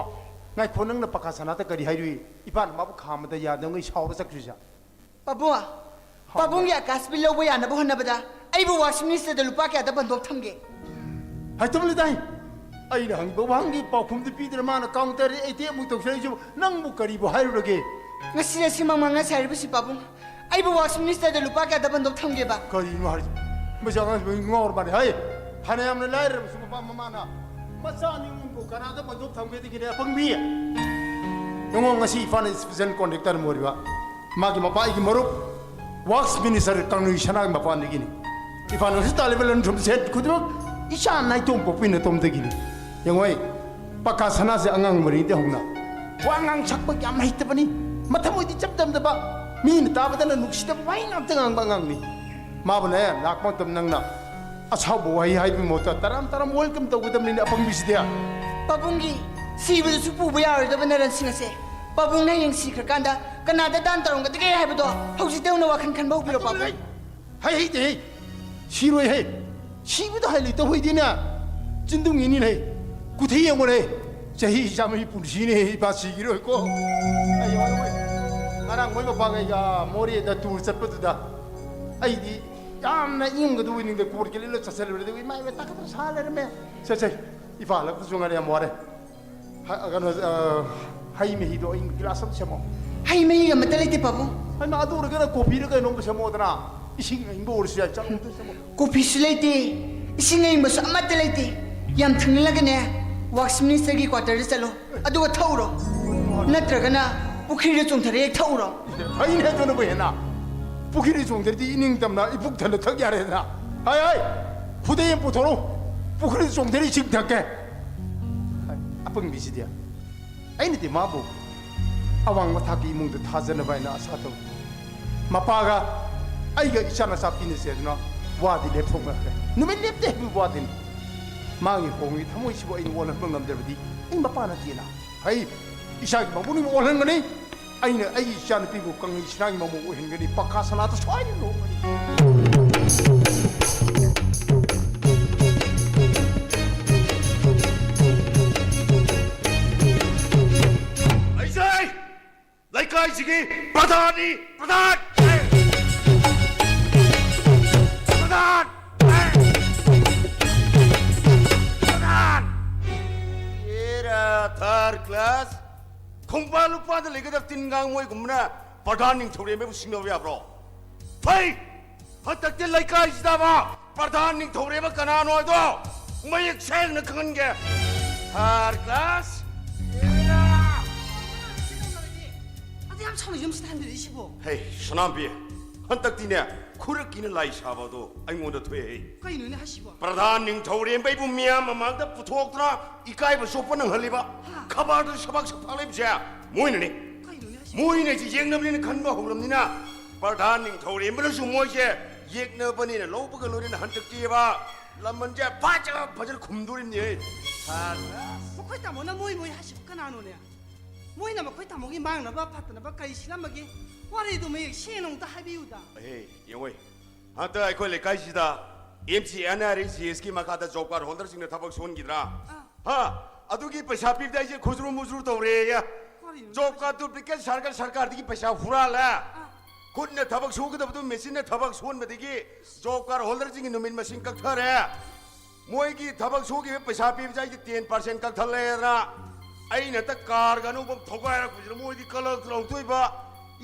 ꯉꯥꯏꯈꯣ, ꯅꯪꯅ ꯄꯀꯥ ꯁꯅꯥꯗ ꯀꯔꯤ ꯍꯥꯏꯔꯨꯏ? ꯏꯄꯥꯅ ꯃꯥꯕꯨ ꯈꯥꯝꯕꯗ ꯌꯥꯗꯕꯉꯩ ꯁꯥꯎꯔ ꯆꯠꯈ꯭ꯔꯤꯁꯦ꯫ ꯄꯥꯕꯨꯡ, ꯄꯥꯕꯨꯡꯒꯤ ꯑꯀꯥꯁ ꯕꯤꯜ ꯂꯧꯕ ꯌꯥꯅꯕ ꯍꯣꯠꯅꯕꯗ ꯑꯩꯕꯨ ꯋꯥꯛꯁ ꯃꯤꯅꯤꯁꯇꯔꯗ ꯂꯨꯄꯥ ꯀꯌꯥꯗ ꯕꯟꯗꯣꯞ ꯊꯝꯒꯦ? ꯍꯥꯏ ꯇꯨꯝꯂꯤꯗꯥꯏ! ꯑꯩꯅ ꯍꯪꯕ ꯋꯥꯍꯪꯒꯤ ꯄꯥꯎꯈꯨꯝꯗꯤ ꯄꯤꯗꯅ ꯃꯥꯅ ꯀꯥꯎꯟꯇꯔ ꯑꯦꯇꯦꯛ ꯑꯃꯨꯛ ꯇꯧꯁꯤꯜꯂꯛꯏꯁꯤꯕꯨ ꯅꯪꯕꯨ ꯀꯔꯤꯕꯨ ꯍꯥꯏꯔꯨꯔꯒꯦ? ꯉꯁꯤ ꯉꯁꯤꯃꯛ ꯉꯥꯡꯅꯁꯦ ꯍꯥꯏꯔꯤꯕꯁꯤ ꯄꯥꯕꯨꯡ꯫ ꯑꯩꯕꯨ ꯋꯥꯛꯁ ꯃꯤꯅꯤꯁꯇꯔꯗ ꯂꯨꯄꯥ ꯀꯌꯥꯗ ꯕꯟꯗꯣꯞ ꯊꯝꯒꯦꯕ? ꯀꯔꯤꯅꯣ ꯍꯥꯏꯔꯤꯁꯤ? ꯃꯁꯤ ꯑꯉꯥꯡꯁꯤ ꯉꯥꯎꯔ ꯃꯥꯜꯂꯦ꯫ ꯍꯩ! ꯐꯅꯌꯥꯝꯅ ꯂꯥꯏꯔꯔꯕꯁꯨ ꯃꯄꯥ ꯃꯃꯥꯅ ꯃꯆꯥ ꯑꯅꯤ ꯑꯍꯨꯝꯕꯨ ꯀꯅꯥꯗ ꯕꯟꯗꯣꯞ ꯊꯝꯒꯦꯗꯒꯤꯅꯦ, ꯑꯄꯪꯕꯤ! ꯌꯦꯡꯉꯣ, ꯉꯁꯤ ꯏꯝꯐꯥꯜ ꯏꯁꯄꯤꯁꯦꯜ ꯀꯣꯟꯇ꯭ꯔꯦꯛꯇꯔ ꯑꯃ ꯑꯣꯏꯔꯤꯕ ꯃꯥꯒꯤ ꯃꯄꯥ, ꯑꯩꯒꯤ ꯃꯔꯨꯞ, ꯋꯥꯛꯁ ꯃꯤꯅꯤꯁꯇꯔ ꯀꯪꯂꯩ ꯁꯅꯥꯒꯤ ꯃꯄꯥꯟꯗꯒꯤꯅꯤ꯫ ꯏꯝꯐꯥꯜ ꯍꯣꯁꯄꯤꯇꯥꯜ ꯂꯦꯕꯦꯜ ꯁꯨꯝ ꯁꯦꯠ ꯈꯨꯗꯤꯡꯃꯛ ꯏꯆꯥ ꯅꯥꯏꯇꯣꯝ ꯄꯣꯛꯄꯤ ꯅꯇꯣꯝꯗꯒꯤꯅꯤ꯫ ꯌꯦꯡꯉꯣ, ꯑꯩ ꯄꯀꯥ ꯁꯅꯥꯁꯦ ꯑꯉꯥꯡ ꯑꯣꯏꯔꯤꯉꯩꯗꯒꯤ ꯍꯧꯅ ꯋꯥ ꯉꯥꯡ ꯁꯛꯄ ꯌꯥꯝ ꯍꯩꯇꯕꯅꯤ, ꯃꯊꯃꯣꯏꯗꯤ ꯏꯆꯝ ꯆꯝꯗꯕ, ꯃꯤꯅ ꯇꯥꯕꯗꯅ ꯅꯨꯡꯁꯤꯗꯕ ꯋꯥꯍꯩ ꯉꯥꯛꯇ ꯉꯥꯡꯕ ꯑꯉꯥꯡꯅꯤ꯫ ꯃꯥꯕꯨꯅꯦ, ꯂꯥꯛꯄ ꯃꯇꯝ ꯅꯪꯅ ꯑꯁꯥꯎꯕ ꯋꯥꯍꯩ ꯍꯥꯏꯕꯒꯤ ꯃꯍꯨꯠꯇ ꯇꯔꯥꯝ ꯇꯔꯥꯝ ꯋꯦꯜꯀꯝ ꯇꯧꯒꯗꯕꯅꯤꯅꯦ, ꯑꯄꯪꯕꯤꯁꯤꯗꯤ꯫ ꯄꯥꯕꯨꯡꯒꯤ ꯁꯤꯕꯗꯁꯨ ꯄꯨꯕ ꯌꯥꯔꯣꯏꯗꯕ ꯅꯔꯟꯁꯤꯡ ꯑꯁꯦ ꯄꯥꯕꯨꯡꯅ ꯍꯌꯦꯡ ꯁꯤꯈ꯭ꯔꯀꯥꯟꯗ ꯀꯅꯥꯗ ꯗꯥꯟ ꯇꯧꯔꯝꯒꯗꯒꯦ ꯍꯥꯏꯕꯗꯣ ꯍꯧꯖꯤꯛꯇꯩ ꯍꯧꯅ ꯋꯥꯈꯜ ꯈꯟꯕ ꯍꯧꯕꯤꯔꯣ, ꯄꯥꯕꯨꯡ꯫ ꯍꯩ ꯍꯩꯇꯦꯍꯦ꯫ ꯁꯤꯔꯣꯏꯍꯦ꯫ ꯁꯤꯕꯗꯣ ꯍꯥꯏ ꯂꯩꯇꯧ ꯍꯩꯗꯤꯅꯦ꯫ ꯆꯤꯟꯗꯨꯡ ꯏꯅꯤ ꯂꯩ꯫ ꯀꯨꯊꯤ ꯌꯦꯡꯉꯨꯔꯦ꯫ ꯆꯍꯤ ꯆꯥꯝꯃꯔꯤ ꯄꯨꯟꯁꯤꯅꯦ ꯏꯄꯥ ꯁꯤꯈꯤꯔꯣꯏꯀꯣ꯫ ꯑꯩ ꯍꯣꯏ ꯍꯣꯏ꯫ ꯉꯔꯥꯡ ꯃꯣꯏ ꯃꯄꯥꯈꯩꯒ ꯃꯣꯔꯦꯗ ꯇꯨꯔ ꯆꯠꯄꯗꯨꯗ ꯑꯩꯗꯤ ꯌꯥꯝꯅ ꯏꯪꯒꯗꯧꯕ ꯅꯤꯡꯗꯦ ꯀꯣꯔꯠꯀꯤ ꯂꯤꯠꯂ ꯆꯠꯁꯜꯂꯨꯔꯦ꯫ ꯑꯗꯨꯒ ꯏꯃꯥ ꯏꯕꯦꯟ ꯇꯥꯈꯠꯇꯅ ꯁꯥ ꯂꯩꯔꯝꯃꯦ꯫ ꯁꯦ ꯁꯦ꯫ ꯏꯄꯥ ꯍꯜꯂꯛꯄꯁꯨ ꯉꯥꯏꯔꯦ ꯌꯥꯝ ꯋꯥꯔꯦ꯫ ꯍ-, ꯀꯩꯅꯣ, ꯑ, ꯍꯩ ꯃꯍꯤꯗꯣ ꯑꯩ ꯒꯤꯂꯥꯁ ꯑꯃ ꯁꯦꯝꯃꯣ꯫ ꯍꯩ ꯃꯍꯤ ꯑꯃꯠꯇ ꯂꯩꯇꯦ, ꯄꯥꯕꯨꯡ꯫ ꯍꯩꯃꯥ, ꯑꯗꯨ ꯑꯣꯏꯔꯒꯅ ꯀꯣꯐꯤꯔ ꯀꯩꯅꯣꯝ ꯁꯦꯝꯃꯣꯗꯅ꯫ ꯏꯁꯤꯡ ꯑꯏꯪꯕ ꯑꯣꯏꯔꯁꯨ ꯌꯥꯏ, ꯆꯥ ꯑꯃꯇ ꯁꯦꯝꯃꯣ꯫ ꯀꯣꯐꯤꯁꯨ ꯂꯩꯇꯦ, ꯏꯁꯤꯡ ꯑꯏꯪꯕꯁꯨ ꯑꯃꯠꯇ ꯂꯩꯇꯦ꯫ ꯌꯥꯝ ꯊꯛꯅꯤꯡꯂꯒꯅꯦ, ꯋꯥꯛꯁ ꯃꯤꯅꯤꯁꯇꯔꯒꯤ ꯀ꯭ꯋꯥꯇꯔꯗ ꯆꯠꯂꯣ, ꯑꯗꯨꯒ ꯊꯛꯎꯔꯣ꯫ ꯅꯠꯇ꯭ꯔꯒꯅ ꯄꯨꯈ꯭ꯔꯤꯗ ꯆꯣꯡꯊꯔ ꯍꯦꯛ ꯊꯛꯎꯔꯣ꯫ ꯐꯩꯅꯦ, ꯑꯗꯨꯅꯕꯨ ꯍꯦꯟꯅ꯫ ꯄꯨꯈ꯭ꯔꯤꯗ ꯆꯣꯡꯊꯔꯗꯤ ꯏꯅꯤꯡ ꯇꯝꯅ ꯏꯄꯨꯛ ꯊꯟꯅ ꯊꯛ ꯌꯥꯔꯦꯗꯅ꯫ ꯍꯥꯏ, ꯍꯥꯏ, ꯈꯨꯗꯩ ꯑꯃ ꯄꯨꯊꯣꯔꯛꯎ, ꯄꯨꯈ꯭ꯔꯤꯗ ꯆꯣꯡꯊꯔ ꯏꯁꯤꯡ ꯊꯛꯀꯦ꯫ ꯑꯄꯪꯕꯤꯁꯤꯗꯤ꯫ ꯑꯩꯅꯗꯤ ꯃꯥꯕꯨ ꯑꯋꯥꯡꯕ ꯊꯥꯛꯀꯤ ꯏꯃꯨꯡꯗ ꯊꯥꯖꯅꯕ ꯍꯥꯏꯅ ꯑꯁꯥ ꯇꯧꯏ꯫ ꯃꯄꯥꯒ ꯑꯩꯒ ꯏꯆꯥ ꯅꯆꯥ ꯄꯤꯅꯁꯦ ꯑꯗꯨꯅ ꯋꯥꯗꯤ ꯂꯦꯞꯊꯣꯛꯅꯈ꯭ꯔꯦ꯫ ꯅꯨꯃꯤꯠ ꯂꯦꯞꯇꯦ ꯍꯥꯏꯕꯒꯤ ꯋꯥꯗꯤꯅꯤ꯫ ꯃꯥꯒꯤ ꯍꯣꯡꯉꯤ ꯊꯃꯣꯏꯁꯤꯕꯨ ꯑꯩꯅ ꯑꯣꯜꯍꯟꯕ ꯉꯝꯗ꯭ꯔꯕꯗꯤ ꯑꯩ ꯃꯄꯥ ꯅꯠꯇꯦꯅ꯫ ꯑꯩ ꯏꯆꯥꯒꯤ ꯃꯄꯨꯅꯤꯡꯕ ꯑꯣꯜꯍꯟꯒꯅꯤ꯫ ꯑꯩꯅ ꯑꯩꯒꯤ ꯏꯆꯥꯅꯨꯄꯤꯕꯨ ꯀꯪꯂꯩ ꯁꯅꯥꯒꯤ ꯃꯃꯧ ꯑꯣꯏꯍꯟꯒꯅꯤ꯫ ꯄꯀꯥ ꯁꯅꯥꯗ ꯁꯣꯏꯗꯅ ꯂꯨꯍꯣꯡꯒꯅꯤ꯫ ꯑꯩꯁꯦ ꯂꯩꯀꯥꯏꯁꯤꯒꯤ ꯄ꯭ꯔꯙꯥꯟꯅꯤ, ꯄ꯭ꯔꯙꯥꯟ! ꯄ꯭ꯔꯙꯥꯟ! ꯄ꯭ꯔꯙꯥꯟ! ꯑꯦꯔꯥ, ꯊꯥꯔ ꯀ꯭ꯂꯥꯁ! ꯈꯣꯡꯄꯥꯟ ꯂꯨꯄꯥꯟꯗ ꯂꯩꯒꯗꯕ ꯇꯤꯟ ꯀꯥꯡ ꯃꯣꯏꯒꯨꯝꯕꯅ ꯄ꯭ꯔꯙꯥꯟ ꯅꯤꯡꯊꯧꯔꯦꯝꯕꯕꯨ ꯁꯤꯡꯅꯕ ꯌꯥꯕ꯭ꯔꯣ? ꯐꯩ! ꯍꯟꯗꯛꯇꯤ ꯂꯩꯀꯥꯏꯁꯤꯗꯕ ꯄ꯭ꯔꯙꯥꯟ ꯅꯤꯡꯊꯧꯔꯦꯝꯕ ꯀꯅꯥꯅꯣ ꯍꯥꯏꯗꯣ ꯃꯌꯦꯛ ꯁꯦꯡꯅ ꯈꯪꯍꯟꯒꯦ꯫ ꯊꯥꯔ ꯀ꯭ꯂꯥꯁ! ꯑꯦꯔꯥ! ꯁꯣꯝꯅ ꯌꯨꯝꯁꯤꯗ ꯍꯟꯕꯤꯔꯛꯏꯁꯤꯕꯣ? ꯍꯦ, ꯁꯅꯥꯝꯕꯤ, ꯍꯟꯗꯛꯇꯤꯅꯦ, ꯈꯨꯔꯛꯀꯤꯅ ꯂꯥꯏ ꯁꯥꯕ ꯑꯗꯣ ꯑꯩꯉꯣꯟꯗ ꯊꯣꯛꯑꯦ꯫ ꯀꯩꯅꯣꯅꯦ ꯍꯥꯏꯁꯤꯕꯣ? ꯄ꯭ꯔꯙꯥꯟ ꯅꯤꯡꯊꯧꯔꯦꯝꯕ ꯑꯩꯕꯨ ꯃꯤꯌꯥꯝ ꯃꯃꯥꯡꯗ ꯄꯨꯊꯣꯛꯇꯅ ꯏꯀꯥꯏꯕ ꯆꯣꯞꯄ ꯅꯪꯍꯜꯂꯤꯕ, ꯍꯥ? ꯈꯕꯔꯗ ꯁꯕꯥꯛ ꯁꯐꯥꯛ ꯂꯩꯕꯁꯦ ꯃꯣꯏꯅꯅꯦ꯫ ꯀꯩꯅꯣꯅꯦ ꯍꯥꯏꯁꯤꯕꯣ? ꯃꯣꯏꯅ ꯑꯩꯁꯦ ꯌꯦꯛꯅꯕꯅꯦꯅ ꯈꯟꯕ ꯍꯧꯔꯝꯅꯤꯅ, ꯄ꯭ꯔꯙꯥꯟ ꯅꯤꯡꯊꯧꯔꯦꯝꯕꯅꯁꯨ ꯃꯣꯏꯁꯦ ꯌꯦꯛꯅꯕꯅꯦꯅ ꯂꯧꯕꯒ ꯂꯣꯏꯅꯅ ꯍꯟꯗꯛꯇꯤꯕ ꯂꯃꯟꯁꯦ ꯐꯖ ꯐꯖꯅ ꯈꯨꯝꯗꯣꯔꯤꯕꯅꯤ꯫ ꯃꯈꯣꯏ ꯇꯥꯃꯣꯅ ꯃꯣꯏ ꯃꯣꯏ ꯍꯥꯏꯁꯤꯕꯨ ꯀꯅꯥꯅꯣꯅꯦ? ꯃꯣꯏꯅ ꯃꯈꯣꯏ ꯇꯥꯃꯣꯒꯤ ꯃꯥꯡꯅꯕ ꯐꯠꯇꯅꯕ ꯀꯔꯤ ꯁꯤꯜꯂꯝꯃꯒꯦ? ꯋꯥꯔꯤꯗꯨ ꯃꯌꯦꯛ ꯁꯦꯡꯅ ꯑꯝꯇ ꯍꯥꯏꯕꯤꯌꯨꯗ꯫ ꯑꯦ, ꯌꯦꯡꯉꯣꯏ, ꯍꯟꯗꯛ ꯑꯩꯈꯣꯏ ꯂꯩꯀꯥꯏꯁꯤꯗ M G N R E G ꯑꯦꯁꯀꯤ ꯃꯈꯥꯗ ꯖꯣꯕ ꯀꯥꯔꯗ ꯍꯣꯜꯗꯔꯁꯤꯡꯅ ꯊꯕꯛ ꯁꯨꯍꯟꯈꯤꯗ꯭ꯔꯥ? ꯑꯥ꯫ ꯍꯥ? ꯑꯗꯨꯒꯤ ꯄꯩꯁꯥ ꯄꯤꯕꯗ ꯑꯩꯁꯦ ꯈꯨꯖ꯭ꯔꯨ ꯃꯨꯖ꯭ꯔꯨ ꯇꯧꯔꯦꯌꯦ꯫ ꯀꯔꯤꯅꯣ? ꯖꯣꯕ ꯀꯥꯔꯗ ꯗꯨꯄ꯭ꯂꯤꯀꯦꯠ ꯁꯥꯔꯒ ꯁꯔꯀꯥꯔꯗꯒꯤ ꯄꯩꯁꯥ ꯍꯨꯔꯥꯜꯂꯦ꯫ ꯈꯨꯠꯅ ꯊꯕꯛ ꯁꯨꯒꯗꯕꯗꯨ ꯃꯦꯆꯤꯟꯅ ꯊꯕꯛ ꯁꯨꯍꯟꯕꯗꯒꯤ ꯖꯣꯕ ꯀꯥꯔꯗ ꯍꯣꯜꯗꯔꯁꯤꯡꯒꯤ ꯅꯨꯃꯤꯠ ꯃꯁꯤꯡ ꯀꯛꯊꯔꯦ꯫ ꯃꯣꯏꯒꯤ ꯊꯕꯛ ꯁꯨꯈꯤꯕ ꯄꯩꯁꯥ ꯄꯤꯕꯁꯦ ꯑꯩꯗꯤ ꯇꯦꯟ ꯄꯥꯔꯁꯦꯟ ꯀꯛꯊꯠꯂꯦꯗꯅ, ꯑꯩꯅ ꯍꯦꯛꯇ ꯀꯥꯔꯒ ꯑꯅꯧꯕ ꯑꯃ ꯊꯧꯒꯥꯏꯔꯛꯄꯁꯤꯗ ꯃꯣꯏꯗꯤ ꯀꯂꯛ ꯂꯧꯊꯣꯛꯏꯕ꯫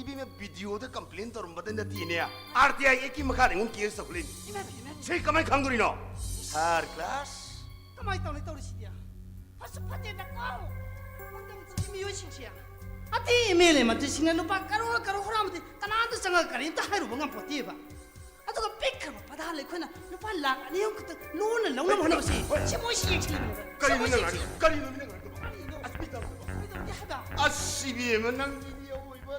ꯏꯕꯦꯝꯃ, ꯚꯤꯗꯤꯑꯣꯗ ꯀꯝꯄ꯭ꯂꯦꯟ ꯇꯧꯔꯝꯕꯗ ꯅꯠꯇꯦꯅꯦ, ꯑꯥꯔ ꯇꯤ ꯑꯥꯏ ꯑꯦꯛꯀꯤ ꯃꯈꯥꯗ ꯑꯩꯉꯣꯟꯗ ꯀꯦꯁ ꯇꯧꯈꯠꯂꯛꯏꯅꯤ꯫ ꯏꯃꯥ, ꯏꯃꯥ, ꯏꯃꯥ꯫ ꯁꯤ ꯀꯃꯥꯏꯅ ꯈꯪꯗꯣꯔꯤꯅꯣ? Third class. ꯀꯃꯥꯏꯅ ꯇꯧꯅꯤ ꯇꯧꯔꯤꯁꯤꯗꯤ? ꯐꯁꯨ ꯐꯠꯇꯦꯗꯀꯣ꯫ ꯃꯇꯝꯁꯤꯒꯤ ꯃꯤꯑꯣꯏꯁꯤꯡꯁꯦ꯫ ꯑꯇꯩ ꯑꯦꯝ ꯑꯦꯜ ꯑꯦ ꯃꯟꯇ꯭ꯔꯤꯁꯤꯡꯅ ꯂꯨꯄꯥ ꯀꯔꯣꯔ ꯀꯔꯣꯔ ꯍꯨꯔꯥꯟꯕꯗꯤ ꯀꯅꯥꯝꯇ ꯆꯪꯉꯒ ꯀꯔꯤꯝꯇ ꯍꯥꯏꯔꯨꯕ ꯉꯝꯄꯣꯠꯇꯦꯕ꯫ ꯑꯗꯨꯒ ꯄꯤꯛꯈ꯭ꯔꯕ ꯄ꯭ꯔꯙꯥꯟ ꯑꯩꯈꯣꯏꯅ ꯂꯨꯄꯥ ꯂꯥꯛ ꯑꯅꯤ ꯑꯍꯨꯝ ꯈꯛꯇ ꯂꯣꯟꯅ ꯂꯧꯅꯕ ꯍꯣꯠꯅꯕꯁꯦ꯫ ꯍꯣꯏ꯫ ꯁꯤ ꯃꯣꯏꯁꯤ ꯌꯦꯡꯁꯤꯜꯂꯤꯕꯅꯦꯕ꯫ ꯁꯤ ꯀꯔꯤꯅꯣ ꯃꯣꯏꯁꯤ ꯅꯪ ꯌꯦꯡꯁꯤꯜꯂꯤꯕꯅꯦꯕ꯫ ꯍꯥꯏꯔꯤꯗꯣ? ꯀꯔꯤꯅꯣ ꯅꯪ ꯍꯥꯏꯔꯤꯗꯣ? ꯀꯔꯤꯅꯣ? ꯑꯁ, ꯄꯤꯛꯈ꯭ꯔꯕ ꯀꯩꯗꯧꯒꯦ ꯍꯥꯏꯕ? ꯑꯁ, ꯏꯕꯦꯝꯃ, ꯅꯪꯒꯤꯗꯤ ꯑꯋꯣꯏꯕ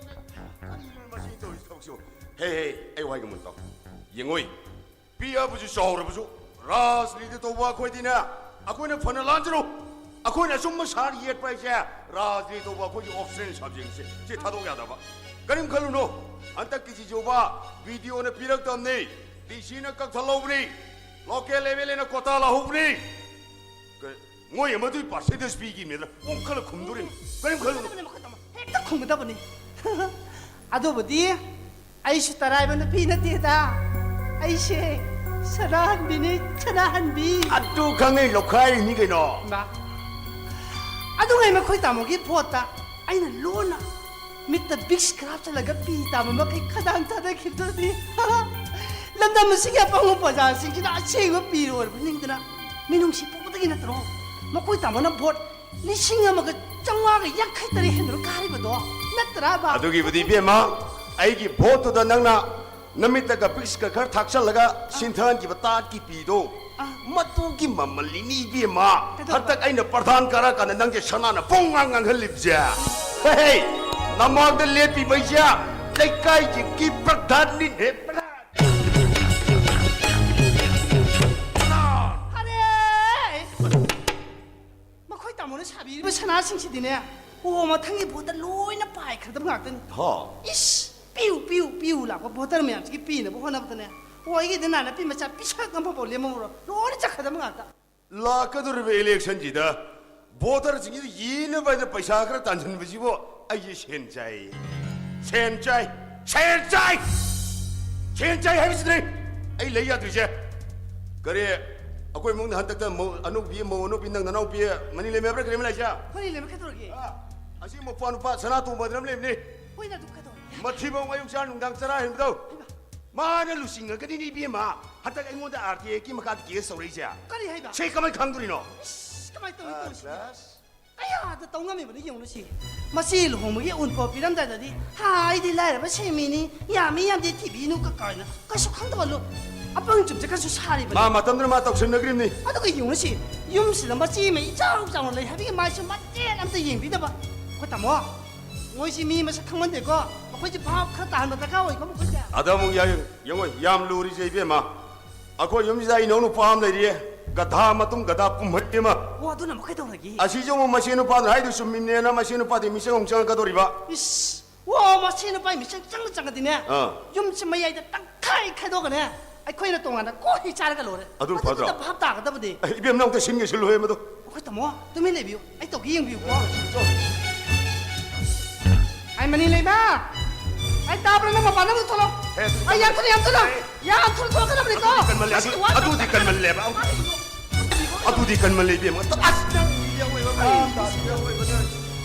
ꯀꯔꯤꯅꯣ ꯃꯁꯤ ꯇꯧꯔꯤ ꯊꯕꯛꯁꯤꯕꯨ? ꯍꯦ, ꯍꯦ, ꯑꯩ ꯋꯥꯍꯩ ꯑꯃ ꯇꯥꯎ꯫ ꯌꯦꯡꯉꯣꯏ, ꯄꯤꯛꯑꯕꯁꯨ ꯆꯥꯎꯔꯕꯁꯨ ꯔꯥꯖꯅꯤꯇꯤ ꯇꯧꯕ ꯑꯩꯈꯣꯏꯗꯤꯅꯦ, ꯑꯩꯈꯣꯏꯅ ꯐꯅ ꯂꯥꯟꯖꯔꯨ, ꯑꯩꯈꯣꯏꯅ ꯑꯆꯨꯝꯕ ꯁꯥꯔ ꯌꯦꯠꯄ ꯍꯥꯏꯁꯦ ꯔꯥꯖꯅꯤꯇꯤ ꯇꯧꯕ ꯑꯩꯈꯣꯏꯒꯤ ꯑꯣꯞꯁꯅꯦꯜ ꯁꯕꯖꯦꯛꯁꯦ ꯁꯤ ꯊꯥꯗꯣꯛ ꯌꯥꯗꯕ꯫ ꯀꯔꯤꯝ ꯈꯜꯂꯨꯅꯨ, ꯍꯟꯗꯛꯀꯤꯁꯤꯁꯨꯕ ꯚꯤꯗꯤꯑꯣꯅ ꯄꯤꯔꯛꯇꯕꯅꯤ, ꯗꯤ ꯁꯤꯅ ꯀꯛꯊꯠꯍꯧꯕꯅꯤ, ꯂꯣꯀꯦꯜ ꯑꯦꯝ ꯑꯦꯜ ꯑꯦꯅ ꯀꯣꯇꯥ ꯂꯧꯍꯧꯕꯅꯤ꯫ ꯀ-, ꯃꯣꯏ ꯑꯃꯗꯨꯒꯤ ꯄꯥꯔꯁꯦꯟꯇꯦꯖ ꯄꯤꯈꯤꯕꯅꯤꯅ ꯑꯣꯟꯈꯠꯂ ꯈꯨꯝꯗꯣꯔꯤꯅꯤ꯫ ꯀꯔꯤꯝ ꯈꯜꯂꯨꯅꯨ꯫ ꯈꯨꯝꯒꯗꯕꯅꯤ, ꯃꯈꯣꯏ ꯇꯥꯃꯣ꯫ ꯍꯦꯛꯇ ꯈꯨꯝꯒꯗꯕꯅꯤ꯫ ꯑꯗꯨꯕꯨꯗꯤ ꯑꯩꯁꯨ ꯇꯔꯥꯏꯕ ꯅꯨꯄꯤ ꯅꯠꯇꯦꯗ꯫ ꯑꯩꯁꯦ ꯁꯅꯥꯍꯟꯕꯤꯅꯤ, ꯁꯅꯥꯍꯟꯕꯤ꯫ ꯑꯗꯨ ꯈꯪꯉꯤ, ꯂꯧꯈꯥꯏꯔꯤꯅꯤ ꯀꯩꯅꯣ꯫ ꯏꯃꯥ, ꯑꯗꯨꯉꯩ ꯃꯈꯣꯏ ꯇꯥꯃꯣꯒꯤ ꯚꯣꯠꯇ ꯑꯩꯅ ꯂꯣꯟꯅ ꯃꯤꯠꯇ ꯕꯤꯛꯁ ꯈꯔ ꯍꯥꯞꯆꯤꯜꯂꯒ ꯄꯤ ꯇꯥꯕ ꯃꯈꯩ ꯈꯗꯥꯡ ꯊꯥꯗꯈꯤꯕꯗꯨꯗꯤ ꯂꯝꯗꯝ ꯑꯁꯤꯒꯤ ꯑꯄꯪꯕ ꯄ꯭ꯔꯖꯥꯁꯤꯡꯁꯤꯅ ꯑꯁꯦꯡꯕ ꯄꯤꯔꯣꯏꯕ ꯅꯤꯡꯗꯅ ꯃꯤꯅꯨꯡꯁꯤ ꯄꯣꯛꯄꯗꯒꯤ ꯅꯠꯇ꯭ꯔꯣ ꯃꯈꯣꯏ ꯇꯥꯃꯣꯅ ꯚꯣꯠ ꯂꯤꯁꯤꯡ ꯑꯃꯒ ꯆꯥꯝꯃꯉꯥꯒ ꯌꯥꯡꯈꯩ ꯇꯔꯦꯠ ꯍꯦꯟꯗꯨꯅ ꯀꯥꯔꯤꯕꯗꯣ? ꯅꯠꯇ꯭ꯔꯕ? ꯑꯗꯨꯒꯤꯕꯨꯗꯤ ꯏꯕꯦꯝꯃ, ꯑꯩꯒꯤ ꯚꯣꯠꯇꯨꯗ ꯅꯪꯅ ꯅꯃꯤꯠꯇꯒ ꯕꯤꯛꯁꯀ ꯈꯔ ꯊꯥꯛꯆꯜꯂꯒ ꯁꯤꯟꯊꯍꯟꯈꯤꯕ ꯇꯥꯠꯀꯤ ꯄꯤꯗꯣ, ꯑꯥ꯫ ꯃꯗꯨꯒꯤ ꯃꯃꯜꯅꯤꯅꯦ ꯏꯕꯦꯝꯃ꯫ ꯀꯩꯗꯧꯕ? ꯍꯟꯗꯛ ꯑꯩꯅ ꯄ꯭ꯔꯙꯥꯟ ꯀꯥꯔꯛꯀꯥꯟꯗ ꯅꯪꯁꯦ ꯁꯅꯥꯅ ꯄꯣꯡ ꯉꯥꯡ ꯉꯥꯡꯍꯜꯂꯤꯕꯁꯦ꯫ ꯍꯦ, ꯍꯦ, ꯅꯃꯥꯡꯗ ꯂꯦꯞꯄꯤꯕꯩꯁꯦ ꯂꯩꯀꯥꯏꯒꯤ ꯄ꯭ꯔꯙꯥꯟꯅꯤꯅꯦ, ꯄ꯭ꯔꯙꯥꯟ꯫ ꯐꯔꯦ! ꯃꯈꯣꯏ ꯇꯥꯃꯣꯅ ꯁꯥꯕꯤꯔꯤꯕ ꯁꯅꯥꯁꯤꯡꯁꯤꯗꯤꯅꯦ, ꯑꯣ, ꯃꯊꯪꯒꯤ ꯚꯣꯠꯇ ꯂꯣꯏꯅ ꯄꯥꯏꯈ꯭ꯔꯗꯕ ꯉꯥꯛꯇꯅꯤ꯫ ꯍꯣ꯫ ꯏꯁ! ꯄꯤꯌꯨ, ꯄꯤꯌꯨ, ꯄꯤꯌꯨ ꯂꯥꯛꯄ ꯚꯣꯇꯔ ꯃꯌꯥꯝꯁꯤꯒꯤ ꯄꯤꯅꯕ ꯍꯣꯠꯅꯕꯗꯅꯦ, ꯑꯣ, ꯑꯩꯒꯤꯗꯤ ꯅꯥꯅ ꯄꯤ ꯃꯆꯥ ꯄꯤꯁꯛ ꯑꯃꯐꯥꯎ ꯂꯦꯝꯃꯝꯃꯔꯣꯏ꯫ ꯂꯣꯏꯅ ꯆꯠꯈ꯭ꯔꯗꯕ ꯉꯥꯛꯇ꯫ ꯂꯥꯛꯀꯗꯧꯔꯤꯕ ꯏꯂꯦꯛꯁꯟꯁꯤꯗ ꯚꯣꯇꯔꯁꯤꯡꯁꯤꯗ ꯌꯦꯟꯅꯕ ꯍꯥꯏꯅ ꯄꯩꯁꯥ ꯈꯔ ꯇꯥꯟꯁꯤꯟꯕꯁꯤꯕꯨ ꯑꯩꯁꯦ ꯁꯦꯟ ꯆꯥꯏ꯫ ꯁꯦꯟ ꯆꯥꯏ! ꯁꯦꯟ ꯆꯥꯏ! ꯁꯦꯟ ꯆꯥꯏ ꯍꯥꯏꯕꯁꯤꯗꯅꯦ ꯑꯩ ꯂꯩ ꯌꯥꯗ꯭ꯔꯤꯁꯦ꯫ ꯀꯔꯤ, ꯑꯩꯈꯣꯏ ꯏꯃꯨꯡꯗ ꯍꯟꯗꯛꯇ ꯃꯧ ꯑꯅꯧꯕꯤ, ꯃꯧ ꯑꯅꯧꯕꯤ, ꯅꯪ ꯅꯅꯥꯎꯄꯤ ꯃꯅꯤ ꯂꯩꯃ ꯍꯥꯏꯕ꯭ꯔꯥ ꯀꯔꯤꯝ ꯂꯩꯁꯦ? ꯃꯅꯤ ꯂꯩꯃ ꯀꯩꯗꯧꯔꯒꯦ? ꯑꯥ, ꯑꯁꯤ ꯃꯄꯥ ꯅꯨꯄꯥ ꯁꯅꯥ ꯇꯣꯡꯕ ꯑꯗꯨꯝ ꯂꯩꯕꯅꯤ꯫ ꯍꯣꯏꯅ ꯑꯗꯨ ꯀꯩꯗꯧꯔꯒꯦ? ꯃꯊꯤꯕꯣꯡ ꯑꯌꯨꯛ ꯆꯥ ꯅꯨꯡꯗꯥꯡ ꯆꯔꯥ ꯍꯦꯟꯕꯗꯣ꯫ ꯍꯩꯃꯥ꯫ ꯃꯥꯅ ꯂꯨꯆꯤꯡꯉꯒꯅꯤꯅꯦ ꯏꯕꯦꯝꯃ꯫ ꯍꯟꯗꯛ ꯑꯩꯉꯣꯟꯗ ꯑꯥꯔ ꯇꯤ ꯑꯦꯛꯀꯤ ꯃꯈꯥꯗ ꯀꯦꯁ ꯇꯧꯔꯛꯏꯁꯦ꯫ ꯀꯔꯤ ꯍꯥꯏꯕ? ꯁꯤ ꯀꯃꯥꯏ ꯈꯪꯗꯣꯔꯤꯅꯣ? ꯏꯁ, ꯀꯃꯥꯏ ꯇꯧꯅꯤ ꯑꯥ, ꯇꯧꯔꯤꯁꯤꯗꯤ? ꯀ꯭ꯂꯥꯁ꯫ ꯀꯌꯥꯗ ꯇꯧ ꯉꯝꯃꯤꯕꯅꯣ ꯌꯦꯡꯉꯨꯅꯦ ꯁꯤ꯫ ꯃꯆꯦ ꯂꯨꯍꯣꯡꯕꯒꯤ ꯑꯎꯟꯄꯣꯠ ꯄꯤꯔꯝꯗꯥꯏꯗꯗꯤ, "ꯍꯥ, ꯑꯩꯗꯤ ꯂꯥꯏꯔꯕ ꯁꯦꯝꯃꯤꯅꯤ, ꯌꯥꯝꯃꯤ ꯌꯥꯝꯗꯦ ꯊꯤꯕꯤꯅꯨ" ꯀ ꯀꯥꯏꯅ ꯀꯩꯁꯨ ꯈꯪꯗꯕ ꯂꯣ-, ꯑꯄꯪ ꯆꯨꯞꯁꯦ ꯈꯔꯁꯨ ꯁꯥꯔꯤꯕꯅꯤ꯫ ꯃꯥ ꯃꯇꯝꯗꯨꯗ ꯃꯥ ꯇꯧꯁꯟꯅꯈ꯭ꯔꯤꯕꯅꯤ꯫ ꯑꯗꯨꯒ ꯌꯦꯡꯉꯨꯅꯦ ꯁꯤ, ꯌꯨꯝꯁꯤꯗ ꯃꯆꯦ ꯑꯃ ꯏꯆꯥꯎ ꯆꯥꯎꯅ ꯂꯩ ꯍꯥꯏꯕꯒꯤ ꯃꯥꯏꯁꯨ ꯃꯆꯦꯠ ꯑꯝꯇ ꯌꯦꯡꯕꯤꯗꯕ꯫ ꯑꯩꯈꯣꯏ ꯇꯥꯃꯣ, ꯃꯣꯏꯁꯤ ꯃꯤ ꯃꯁꯛ ꯈꯪꯃꯟꯗꯦꯀꯣ꯫ ꯃꯈꯣꯏꯁꯤ ꯚꯥꯞ ꯈꯔ ꯇꯥꯍꯟꯕ ꯗꯔꯀꯥꯔ ꯑꯣꯏꯀꯣ ꯃꯈꯣꯏꯁꯦ꯫ ꯑꯗ ꯑꯃꯨꯛ ꯌꯥꯏ-, ꯌꯦꯡꯉꯣ, ꯌꯥꯝ ꯂꯨꯔꯤꯁꯦ ꯏꯕꯦꯝꯃ꯫ ꯑꯩꯈꯣꯏ ꯌꯨꯝꯁꯤꯗ ꯑꯩ ꯏꯅꯥꯎ ꯅꯨꯄꯥ ꯑꯃ ꯂꯩꯔꯤꯌꯦ, ꯒꯙꯥ ꯃꯇꯨꯡ ꯒꯙꯥ ꯄꯨꯝꯍꯩ ꯑꯃ꯫ ꯑꯣ, ꯑꯗꯨꯅ ꯑꯃꯨꯛ ꯀꯩꯗꯧꯔꯒꯦ? ꯑꯁꯤꯁꯨ ꯑꯃꯨꯛ ꯃꯆꯦ ꯅꯨꯄꯥꯗꯨꯅ ꯍꯥꯏꯗꯨ ꯆꯨꯝꯃꯤꯅꯦꯅ ꯃꯆꯦ ꯅꯨꯄꯥꯗꯤ ꯃꯤꯆꯪ ꯑꯃꯨꯛ ꯆꯪꯉꯛꯀꯗꯧꯔꯤꯕ꯫ ꯏꯁ! ꯑꯣ, ꯃꯆꯦ ꯅꯨꯄꯥꯒꯤ ꯃꯤꯆꯪ ꯆꯪꯅ ꯆꯪꯉꯗꯤꯅꯦ, ꯑꯥ꯫ ꯌꯨꯝꯁꯤ ꯃꯌꯥꯏꯗ ꯇꯪꯈꯥꯏ ꯈꯥꯏꯗꯣꯛꯑꯒꯅꯦ, ꯑꯩꯈꯣꯏꯅ ꯇꯣꯉꯥꯟꯅ ꯀꯣꯏ ꯆꯥꯔꯒ ꯂꯣꯏꯔꯦ꯫ ꯑꯗꯨ ꯃꯗꯨꯗꯨꯗ ꯐꯗ꯭ꯔꯣ? ꯚꯥꯞ ꯇꯥꯒꯗꯕꯅꯤ꯫ ꯑꯦ, ꯏꯕꯦꯝ, ꯅꯪ ꯑꯝꯇ ꯁꯤꯟꯒꯦ ꯁꯤꯜꯂꯨꯍꯦ ꯃꯗꯨ꯫ ꯑꯩꯈꯣꯏ ꯇꯥꯃꯣ, ꯇꯨꯃꯤꯟ ꯂꯩꯕꯤꯌꯨ꯫ ꯑꯩ ꯇꯧꯒꯦ ꯌꯦꯡꯕꯤꯌꯨꯀꯣ꯫ ꯑꯩ ꯃꯅꯤ ꯂꯩꯃ! ꯑꯩ ꯇꯥꯕ꯭ꯔꯥ? ꯅꯪ ꯃꯄꯥꯟꯗ ꯑꯃꯨꯛ ꯊꯣꯛꯂꯛꯑꯣ꯫ ꯑꯦ, ꯑꯗꯨꯗꯤ ꯑꯩ ꯌꯥꯝ ꯊꯨꯅ, ꯌꯥꯝ ꯊꯨꯅ! ꯑꯦ, ꯌꯥꯝ ꯊꯨꯅ ꯊꯣꯛꯂꯛꯀꯗꯕꯅꯤꯀꯣ! ꯑꯗꯨꯗꯤ ꯀꯟꯃꯜꯂꯦ, ꯑꯗꯨ-, ꯃꯁꯤꯒꯤ ꯋꯥ ꯑꯗꯨꯗꯤ ꯀꯟꯃꯜꯂꯦꯕ꯫ ꯀꯔꯤꯅꯣ? ꯑꯗꯨꯗꯤ ꯀꯟꯃꯜꯂꯦ, ꯏꯕꯦꯝꯃ꯫ ꯑꯁ, ꯅꯪ ꯑꯋꯣꯏꯕ ꯀꯔꯤꯅꯣ?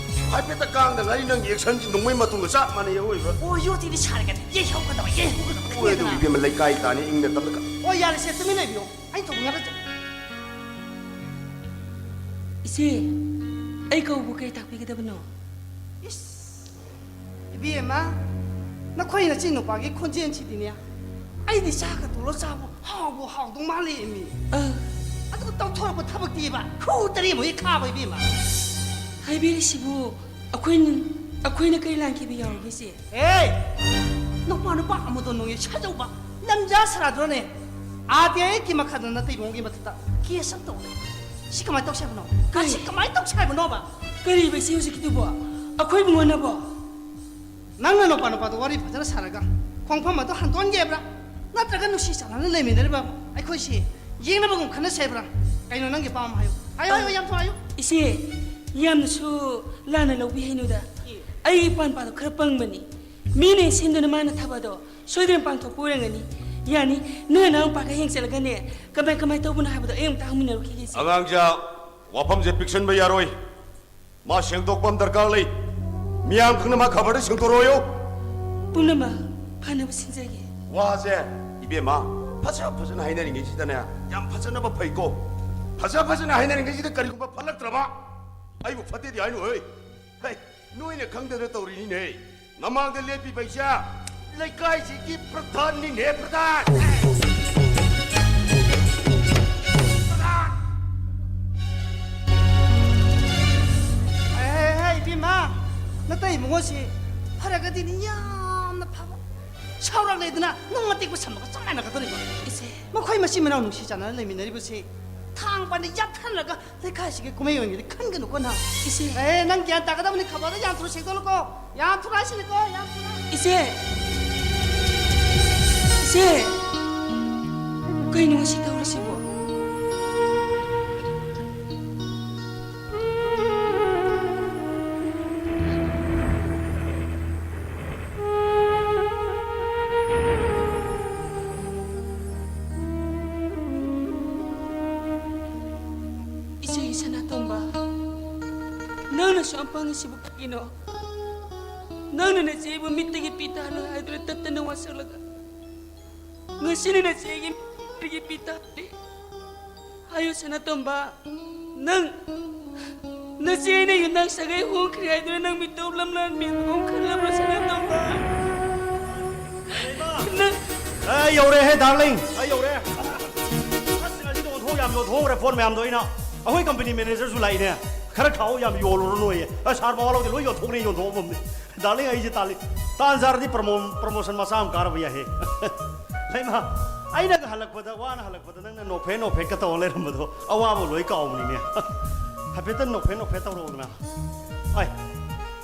ꯍꯥꯏꯐꯦꯠꯇ ꯀꯥꯡꯗ ꯉꯥꯔꯤ ꯅꯪꯒꯤ ꯑꯦꯛꯁꯟꯁꯤ ꯅꯣꯡꯃꯩ ꯃꯇꯨꯡꯒ ꯆꯞ ꯃꯥꯟꯅꯩ, ꯑꯋꯣꯏꯕ꯫ ꯑꯣ, ꯌꯣꯠꯇꯤꯗꯤ ꯁꯥꯔꯒꯅꯤ꯫ ꯌꯩꯍꯧꯒꯗꯕ, ꯌꯩꯍꯧꯒꯗꯕ꯫ ꯑꯣꯏ, ꯑꯗꯨ ꯏꯕꯦꯝꯃ, ꯂꯩꯀꯥꯏ ꯇꯥꯅꯤ, ꯏꯪꯅ ꯇꯞꯅ ꯀ- ꯑꯣ, ꯌꯥꯔꯦꯁꯦ, ꯇꯨꯃꯤꯟ ꯂꯩꯕꯤꯌꯣ꯫ ꯑꯩ ꯊꯣꯛꯅꯤꯡꯉꯥꯏ ꯂꯩꯇꯦ꯫ ꯏꯆꯦ, ꯑꯩ ꯀꯧꯕ ꯀꯩ ꯇꯥꯛꯄꯤꯒꯗꯕꯅꯣ? ꯏꯁ, ꯏꯕꯦꯝꯃ, ꯅꯈꯣꯏ ꯅꯆꯤꯟ ꯅꯨꯄꯥꯒꯤ ꯈꯣꯟꯖꯦꯜꯁꯤꯗꯤꯅꯦ, ꯑꯩꯗꯤ ꯆꯥꯒ ꯇꯣꯜꯂ ꯆꯥꯕꯨ ꯍꯥꯎꯕꯨ ꯍꯥꯎꯗꯧ ꯃꯥꯜꯂꯦ ꯃꯤ꯫ ꯑ꯫ ꯑꯗꯨꯒ ꯇꯧꯊꯣꯔꯛꯄ ꯊꯕꯛꯇꯤꯕ ꯈꯨ ꯇꯔꯦꯠꯃꯨꯛ ꯍꯦꯛ ꯈꯥꯕ ꯏꯕꯦꯝꯃ꯫ ꯍꯥꯏꯕꯤꯔꯤꯁꯤꯕꯨ ꯑꯩꯈꯣꯏꯅ, ꯑꯩꯈꯣꯏꯅ ꯀꯔꯤ ꯂꯥꯟꯈꯤꯕ ꯌꯥꯎꯔꯒꯦ ꯏꯆꯦ? ꯑꯦ! ꯅꯨꯄꯥ ꯅꯨꯄꯥ ꯑꯃꯗꯣ ꯅꯣꯡꯌꯦ ꯁꯥꯖꯧꯕ ꯂꯝꯖꯥ ꯁꯔꯥꯗ꯭ꯔꯣꯅꯦ? ꯑꯥ ꯇꯤ ꯑꯥꯏ ꯑꯦꯛꯀꯤ ꯃꯈꯥꯗ ꯅꯇꯩꯕꯣꯡꯒꯤ ꯃꯊꯛꯇ ꯀꯦꯁ ꯑꯃ ꯇꯧꯔꯦ꯫ ꯁꯤ ꯀꯃꯥꯏꯅ ꯇꯧꯁꯦ ꯍꯥꯏꯕꯅꯣ? ꯀꯔꯤ? ꯁꯤ ꯀꯃꯥꯏꯅ ꯇꯧꯁꯦ ꯍꯥꯏꯕꯅꯣꯕ? ꯀꯔꯤꯕ ꯏꯆꯦ ꯍꯧꯖꯤꯛꯀꯤꯗꯨꯕꯣ? ꯑꯩꯈꯣꯏ ꯏꯕꯨꯡꯉꯣꯅꯕꯣ? ꯅꯪꯅ ꯅꯨꯄꯥ ꯅꯨꯄꯥꯗꯣ ꯋꯥꯔꯤ ꯐꯖꯅ ꯁꯥꯔꯒ ꯈꯣꯡꯐꯝ ꯑꯗꯣ ꯍꯟꯗꯣꯛꯍꯟꯒꯦ ꯍꯥꯏꯕ꯭ꯔꯥ? ꯅꯠꯇ꯭ꯔꯒ ꯅꯨꯡꯁꯤ ꯆꯥꯟꯅꯅ ꯂꯩꯃꯤꯟꯅꯔꯤꯕ ꯑꯩꯈꯣꯏꯁꯤ ꯌꯦꯡꯅꯕꯒꯨꯝ ꯈꯟꯅꯁꯦ ꯍꯥꯏꯕ꯭ꯔꯥ? ꯀꯩꯅꯣ ꯅꯪꯒꯤ ꯑꯄꯥꯝꯕ ꯍꯥꯏꯌꯨ꯫ ꯍꯥꯏꯌꯨ, ꯍꯥꯏꯌꯨ, ꯌꯥꯝ ꯊꯨꯅ ꯍꯥꯏꯌꯨ꯫ ꯏꯆꯦ, ꯌꯥꯝꯅꯁꯨ ꯂꯥꯟꯅ ꯂꯧꯕꯤꯍꯩꯅꯨꯗ꯫ ꯑꯦ꯫ ꯑꯩꯒꯤ ꯏꯄꯥꯟ ꯄꯥꯗꯣ ꯈꯔ ꯄꯪꯕꯅꯤ꯫ ꯃꯤꯅ ꯁꯤꯟꯗꯨꯅ ꯃꯥꯅ ꯊꯕꯗꯣ ꯁꯣꯏꯗꯅ ꯄꯥꯡꯊꯣꯛꯄ ꯑꯣꯏꯔꯝꯒꯅꯤ꯫ ꯌꯥꯅꯤ, ꯅꯣꯏ ꯅꯅꯥꯎꯄꯥꯒ ꯍꯌꯦꯡ ꯆꯠꯂꯒꯅꯦ, ꯀꯃꯥꯏ, ꯀꯃꯥꯏ ꯇꯧꯕꯅꯣ ꯍꯥꯏꯕꯗꯣ ꯑꯩ ꯑꯃꯨꯛꯇ ꯍꯪꯃꯤꯟꯅꯔꯨꯈꯤꯒꯦ ꯏꯆꯦ꯫ ꯑꯉꯥꯡꯖꯥ, ꯋꯥꯐꯝꯁꯦ ꯄꯤꯛꯁꯟꯕ ꯌꯥꯔꯣꯏ꯫ ꯃꯥ ꯁꯦꯡꯗꯣꯛꯄ ꯑꯃ ꯗꯔꯀꯥꯔ ꯂꯩ꯫ ꯃꯤꯌꯥꯝ ꯈꯪꯅ ꯃꯥ ꯈꯕꯔꯗ ꯁꯦꯡꯗꯣꯔꯛꯑꯣꯌꯣ꯫ ꯄꯨꯝꯅꯃꯛ ꯐꯅꯕ ꯁꯤꯟꯖꯒꯦ꯫ ꯋꯥꯁꯦ, ꯏꯕꯦꯝꯃ, ꯐꯖ ꯐꯖꯅ ꯍꯥꯏꯅꯔꯤꯉꯩꯁꯤꯗꯅꯦ, ꯌꯥꯝ ꯐꯖꯅꯕ ꯐꯩꯀꯣ꯫ ꯐꯖ ꯐꯖꯅ ꯍꯥꯏꯅꯔꯤꯉꯩꯁꯤꯗ ꯀꯔꯤꯒꯨꯝꯕ ꯐꯠꯂꯛꯇ꯭ꯔꯕ? ꯑꯩꯕꯨ ꯐꯠꯇꯦꯗꯤ ꯍꯥꯏꯅꯨ, ꯍꯩ꯫ ꯍꯩ, ꯅꯣꯏꯅ ꯈꯪꯗꯅ ꯇꯧꯔꯤꯅꯤꯅꯦ꯫ ꯃꯃꯥꯡꯗ ꯂꯦꯞꯄꯤꯕ ꯑꯩꯁꯦ ꯂꯩꯀꯥꯏꯁꯤꯒꯤ ꯄ꯭ꯔꯙꯥꯟꯅꯤꯅꯦ, ꯄ꯭ꯔꯙꯥꯟ꯫ ꯄ꯭ꯔꯙꯥꯟ! ꯍꯦ, ꯍꯦ, ꯍꯦ, ꯏꯕꯦꯝꯃ, ꯅꯇꯩ ꯏꯕꯨꯡꯉꯣꯁꯤ ꯐꯔꯒꯗꯤꯅꯤ ꯌꯥꯝꯅ ꯐꯕ꯫ ꯁꯥꯎꯔꯛꯂꯦꯗꯅ ꯅꯨꯡ ꯑꯇꯦꯛꯄ ꯁꯝꯕꯒ ꯆꯞ ꯃꯥꯟꯅꯒꯗꯧꯔꯤꯕ꯫ ꯏꯆꯦ꯫ ꯃꯈꯣꯏ ꯃꯆꯤꯟ ꯃꯅꯥꯎ ꯅꯨꯡꯁꯤ ꯆꯥꯟꯅꯅ ꯂꯩꯃꯤꯟꯅꯔꯤꯕꯁꯤ ꯊꯥꯡ ꯄꯥꯟꯗ ꯌꯥꯟꯊꯍꯜꯂꯒ ꯂꯩꯀꯥꯏꯁꯤꯒꯤ ꯀꯨꯝꯍꯩ ꯑꯣꯏꯅꯗꯤ ꯈꯟꯒꯅꯨꯀꯣ ꯅꯪ꯫ ꯏꯆꯦ꯫ ꯑꯦ, ꯅꯪ ꯒ꯭ꯌꯥꯟ ꯇꯥꯒꯗꯕꯅꯤ, ꯈꯕꯔꯗ ꯌꯥꯟꯊꯨꯔ ꯁꯦꯡꯗꯣꯛꯂꯨꯀꯣ꯫ ꯌꯥꯟꯊꯨꯔ ꯍꯥꯏꯁꯤꯅꯤꯀꯣ, ꯌꯥꯟꯊꯨꯔ꯫ ꯏꯆꯦ! ꯏꯆꯦ! ꯀꯩꯅꯣ ꯉꯁꯤ ꯇꯧꯔꯤꯁꯤꯕꯣ? ꯏꯆꯦ ꯁꯅꯥꯇꯣꯝꯕ, ꯅꯪꯅ ꯁꯨꯛꯌꯥꯝ ꯄꯪꯉꯤꯁꯤꯕꯨ ꯀꯩꯒꯤꯅꯣ? ꯅꯪꯅ ꯅꯆꯦꯕꯨ ꯃꯤꯠꯇꯒꯤ ꯄꯤ ꯇꯥꯍꯜꯂꯣꯏ ꯍꯥꯏꯗꯨꯅ ꯇꯠꯇꯅ ꯋꯥꯁꯛꯂꯒ, ꯉꯁꯤꯅ ꯅꯆꯦꯒꯤ ꯃꯤꯠꯇꯒꯤ ꯄꯤ ꯇꯥꯍꯜꯂꯤ꯫ ꯍꯥꯏꯌꯨ ꯁꯅꯥꯇꯣꯝꯕ, ꯅꯪ ꯅꯆꯦ ꯑꯩꯅ ꯌꯨꯝꯅꯥꯛ ꯁꯥꯒꯩ ꯍꯣꯡꯈ꯭ꯔꯦ ꯍꯥꯏꯗꯨꯅ ꯅꯪ ꯃꯤꯇꯣꯞ ꯂꯝꯂꯥꯟ ꯃꯤꯠ ꯈꯨꯝ ꯈꯜꯂꯕ꯭ꯔꯣ ꯁꯅꯥꯇꯣꯝꯕ? ꯅꯪ ꯑꯩ ꯌꯧꯔꯦꯍꯦ ꯗꯥꯔꯂꯤꯡ, ꯑꯩ ꯌꯧꯔꯦ꯫ ꯑꯁ, ꯉꯁꯤꯗꯤ ꯑꯣꯟꯊꯣꯛ ꯌꯥꯝ ꯌꯣꯟꯊꯣꯛꯈ꯭ꯔꯦ ꯄꯣꯠ ꯃꯌꯥꯝꯗꯣ ꯑꯩꯅ꯫ ꯑꯩꯈꯣꯏ ꯀꯝꯄꯅꯤ ꯃꯦꯅꯦꯖꯔꯁꯨ ꯂꯥꯛꯏꯅꯦ꯫ ꯈꯔ ꯊꯥꯎ ꯌꯥꯝ ꯌꯣꯜꯂꯨꯔꯅꯨꯌꯦ꯫ ꯑꯁ, ꯁꯥꯔ ꯃꯋꯥ ꯂꯧꯗꯦ, ꯂꯣꯏ ꯌꯣꯟꯊꯣꯛꯅꯤ, ꯌꯣꯟꯊꯣꯛꯑꯝꯃꯕꯅꯤ꯫ ꯗꯥꯔꯂꯤꯡ, ꯑꯩꯁꯦ ꯇꯥꯜꯂꯤ꯫ ꯇꯥꯟ ꯆꯥꯔꯗꯤ ꯄ꯭ꯔꯃꯣ-, ꯄ꯭ꯔꯃꯣꯁꯟ ꯃꯆꯥ ꯑꯃ ꯀꯥꯔꯕ ꯌꯥꯏꯍꯦ꯫ ꯂꯩꯃ, ꯑꯩꯅꯒ ꯍꯜꯂꯛꯄꯗ, ꯋꯥꯅ ꯍꯜꯂꯛꯄꯗ ꯅꯪꯅ ꯅꯣꯛꯐꯦꯠ ꯅꯣꯛꯐꯦꯠꯀ ꯇꯧꯔ ꯂꯩꯔꯝꯕꯗꯣ ꯑꯋꯥꯕ ꯂꯣꯏ ꯀꯥꯎꯕꯅꯤꯅꯦ꯫ ꯍꯥꯏꯐꯦꯠꯇꯪ ꯅꯣꯛꯐꯦꯠ ꯅꯣꯛꯐꯦꯠ ꯇꯧꯔꯛꯎꯗꯅ꯫ ꯑꯩ,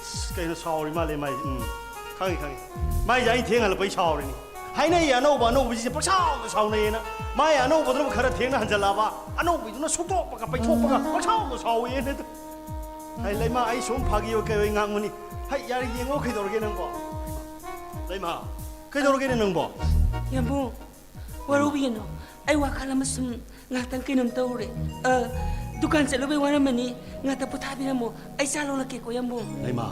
ꯑꯁ, ꯀꯩꯅꯣ ꯁꯥꯎꯔꯤ ꯃꯥꯜꯂꯦ ꯃꯥꯏ꯫ ꯎꯝ, ꯈꯪꯉꯤ, ꯈꯪꯉꯤ꯫ ꯃꯥꯏꯁꯦ ꯑꯩ ꯊꯦꯡ ꯍꯜꯂꯛꯄꯩ ꯁꯥꯎꯔꯤꯅꯤ꯫ ꯍꯥꯏꯅꯩꯌꯦ, ꯑꯅꯧꯕ ꯑꯅꯧꯕꯁꯤꯡꯁꯦ ꯄꯪꯁꯥꯎꯗ ꯁꯥꯎꯅꯩꯌꯦꯅ꯫ ꯃꯥꯏ ꯑꯅꯧꯕꯗꯨꯅ ꯈꯔ ꯊꯦꯡꯅ ꯍꯟꯖꯜꯂꯛꯑꯕ, ꯑꯅꯧꯕꯗꯨꯅ ꯁꯨꯛꯇꯣꯛꯄꯒ ꯄꯩꯊꯣꯛꯄꯒ ꯄꯪꯁꯥꯎꯗ ꯁꯥꯎꯋꯦꯅ꯫ ꯍꯥꯏ, ꯂꯩꯃ, ꯑꯩ ꯁꯨꯝ ꯐꯥꯒꯤ ꯑꯣꯏ ꯀꯩ ꯑꯣꯏ ꯉꯥꯡꯕꯅꯤ꯫ ꯍꯩ, ꯌꯥꯔꯦ, ꯌꯦꯡꯉꯣ, ꯀꯩꯗꯧꯔꯒꯦ ꯅꯪꯕꯣ? ꯂꯩꯃ, ꯀꯩꯗꯧꯔꯒꯦꯅꯦ ꯅꯪꯕꯣ? ꯌꯥꯝꯕꯨꯡ, ꯋꯥꯔꯧꯕꯤꯒꯅꯨ꯫ ꯑꯩ ꯋꯥꯈꯜ ꯑꯃ ꯁꯨꯝ ꯉꯥꯛꯇꯪ ꯀꯩꯅꯣꯝ ꯇꯧꯔꯨꯔꯦ꯫ ꯑ, ꯗꯨꯀꯥꯟ ꯆꯠꯂꯨꯕꯩ ꯋꯥꯔꯝꯃꯅꯤ꯫ ꯉꯥꯛꯇ ꯄꯣꯊꯥꯕꯤꯔꯝꯃꯣ꯫ ꯑꯩ ꯆꯥ ꯂꯣꯜꯂꯛꯀꯦꯀꯣ, ꯌꯥꯝꯕꯨꯡ꯫ ꯂꯩꯃ,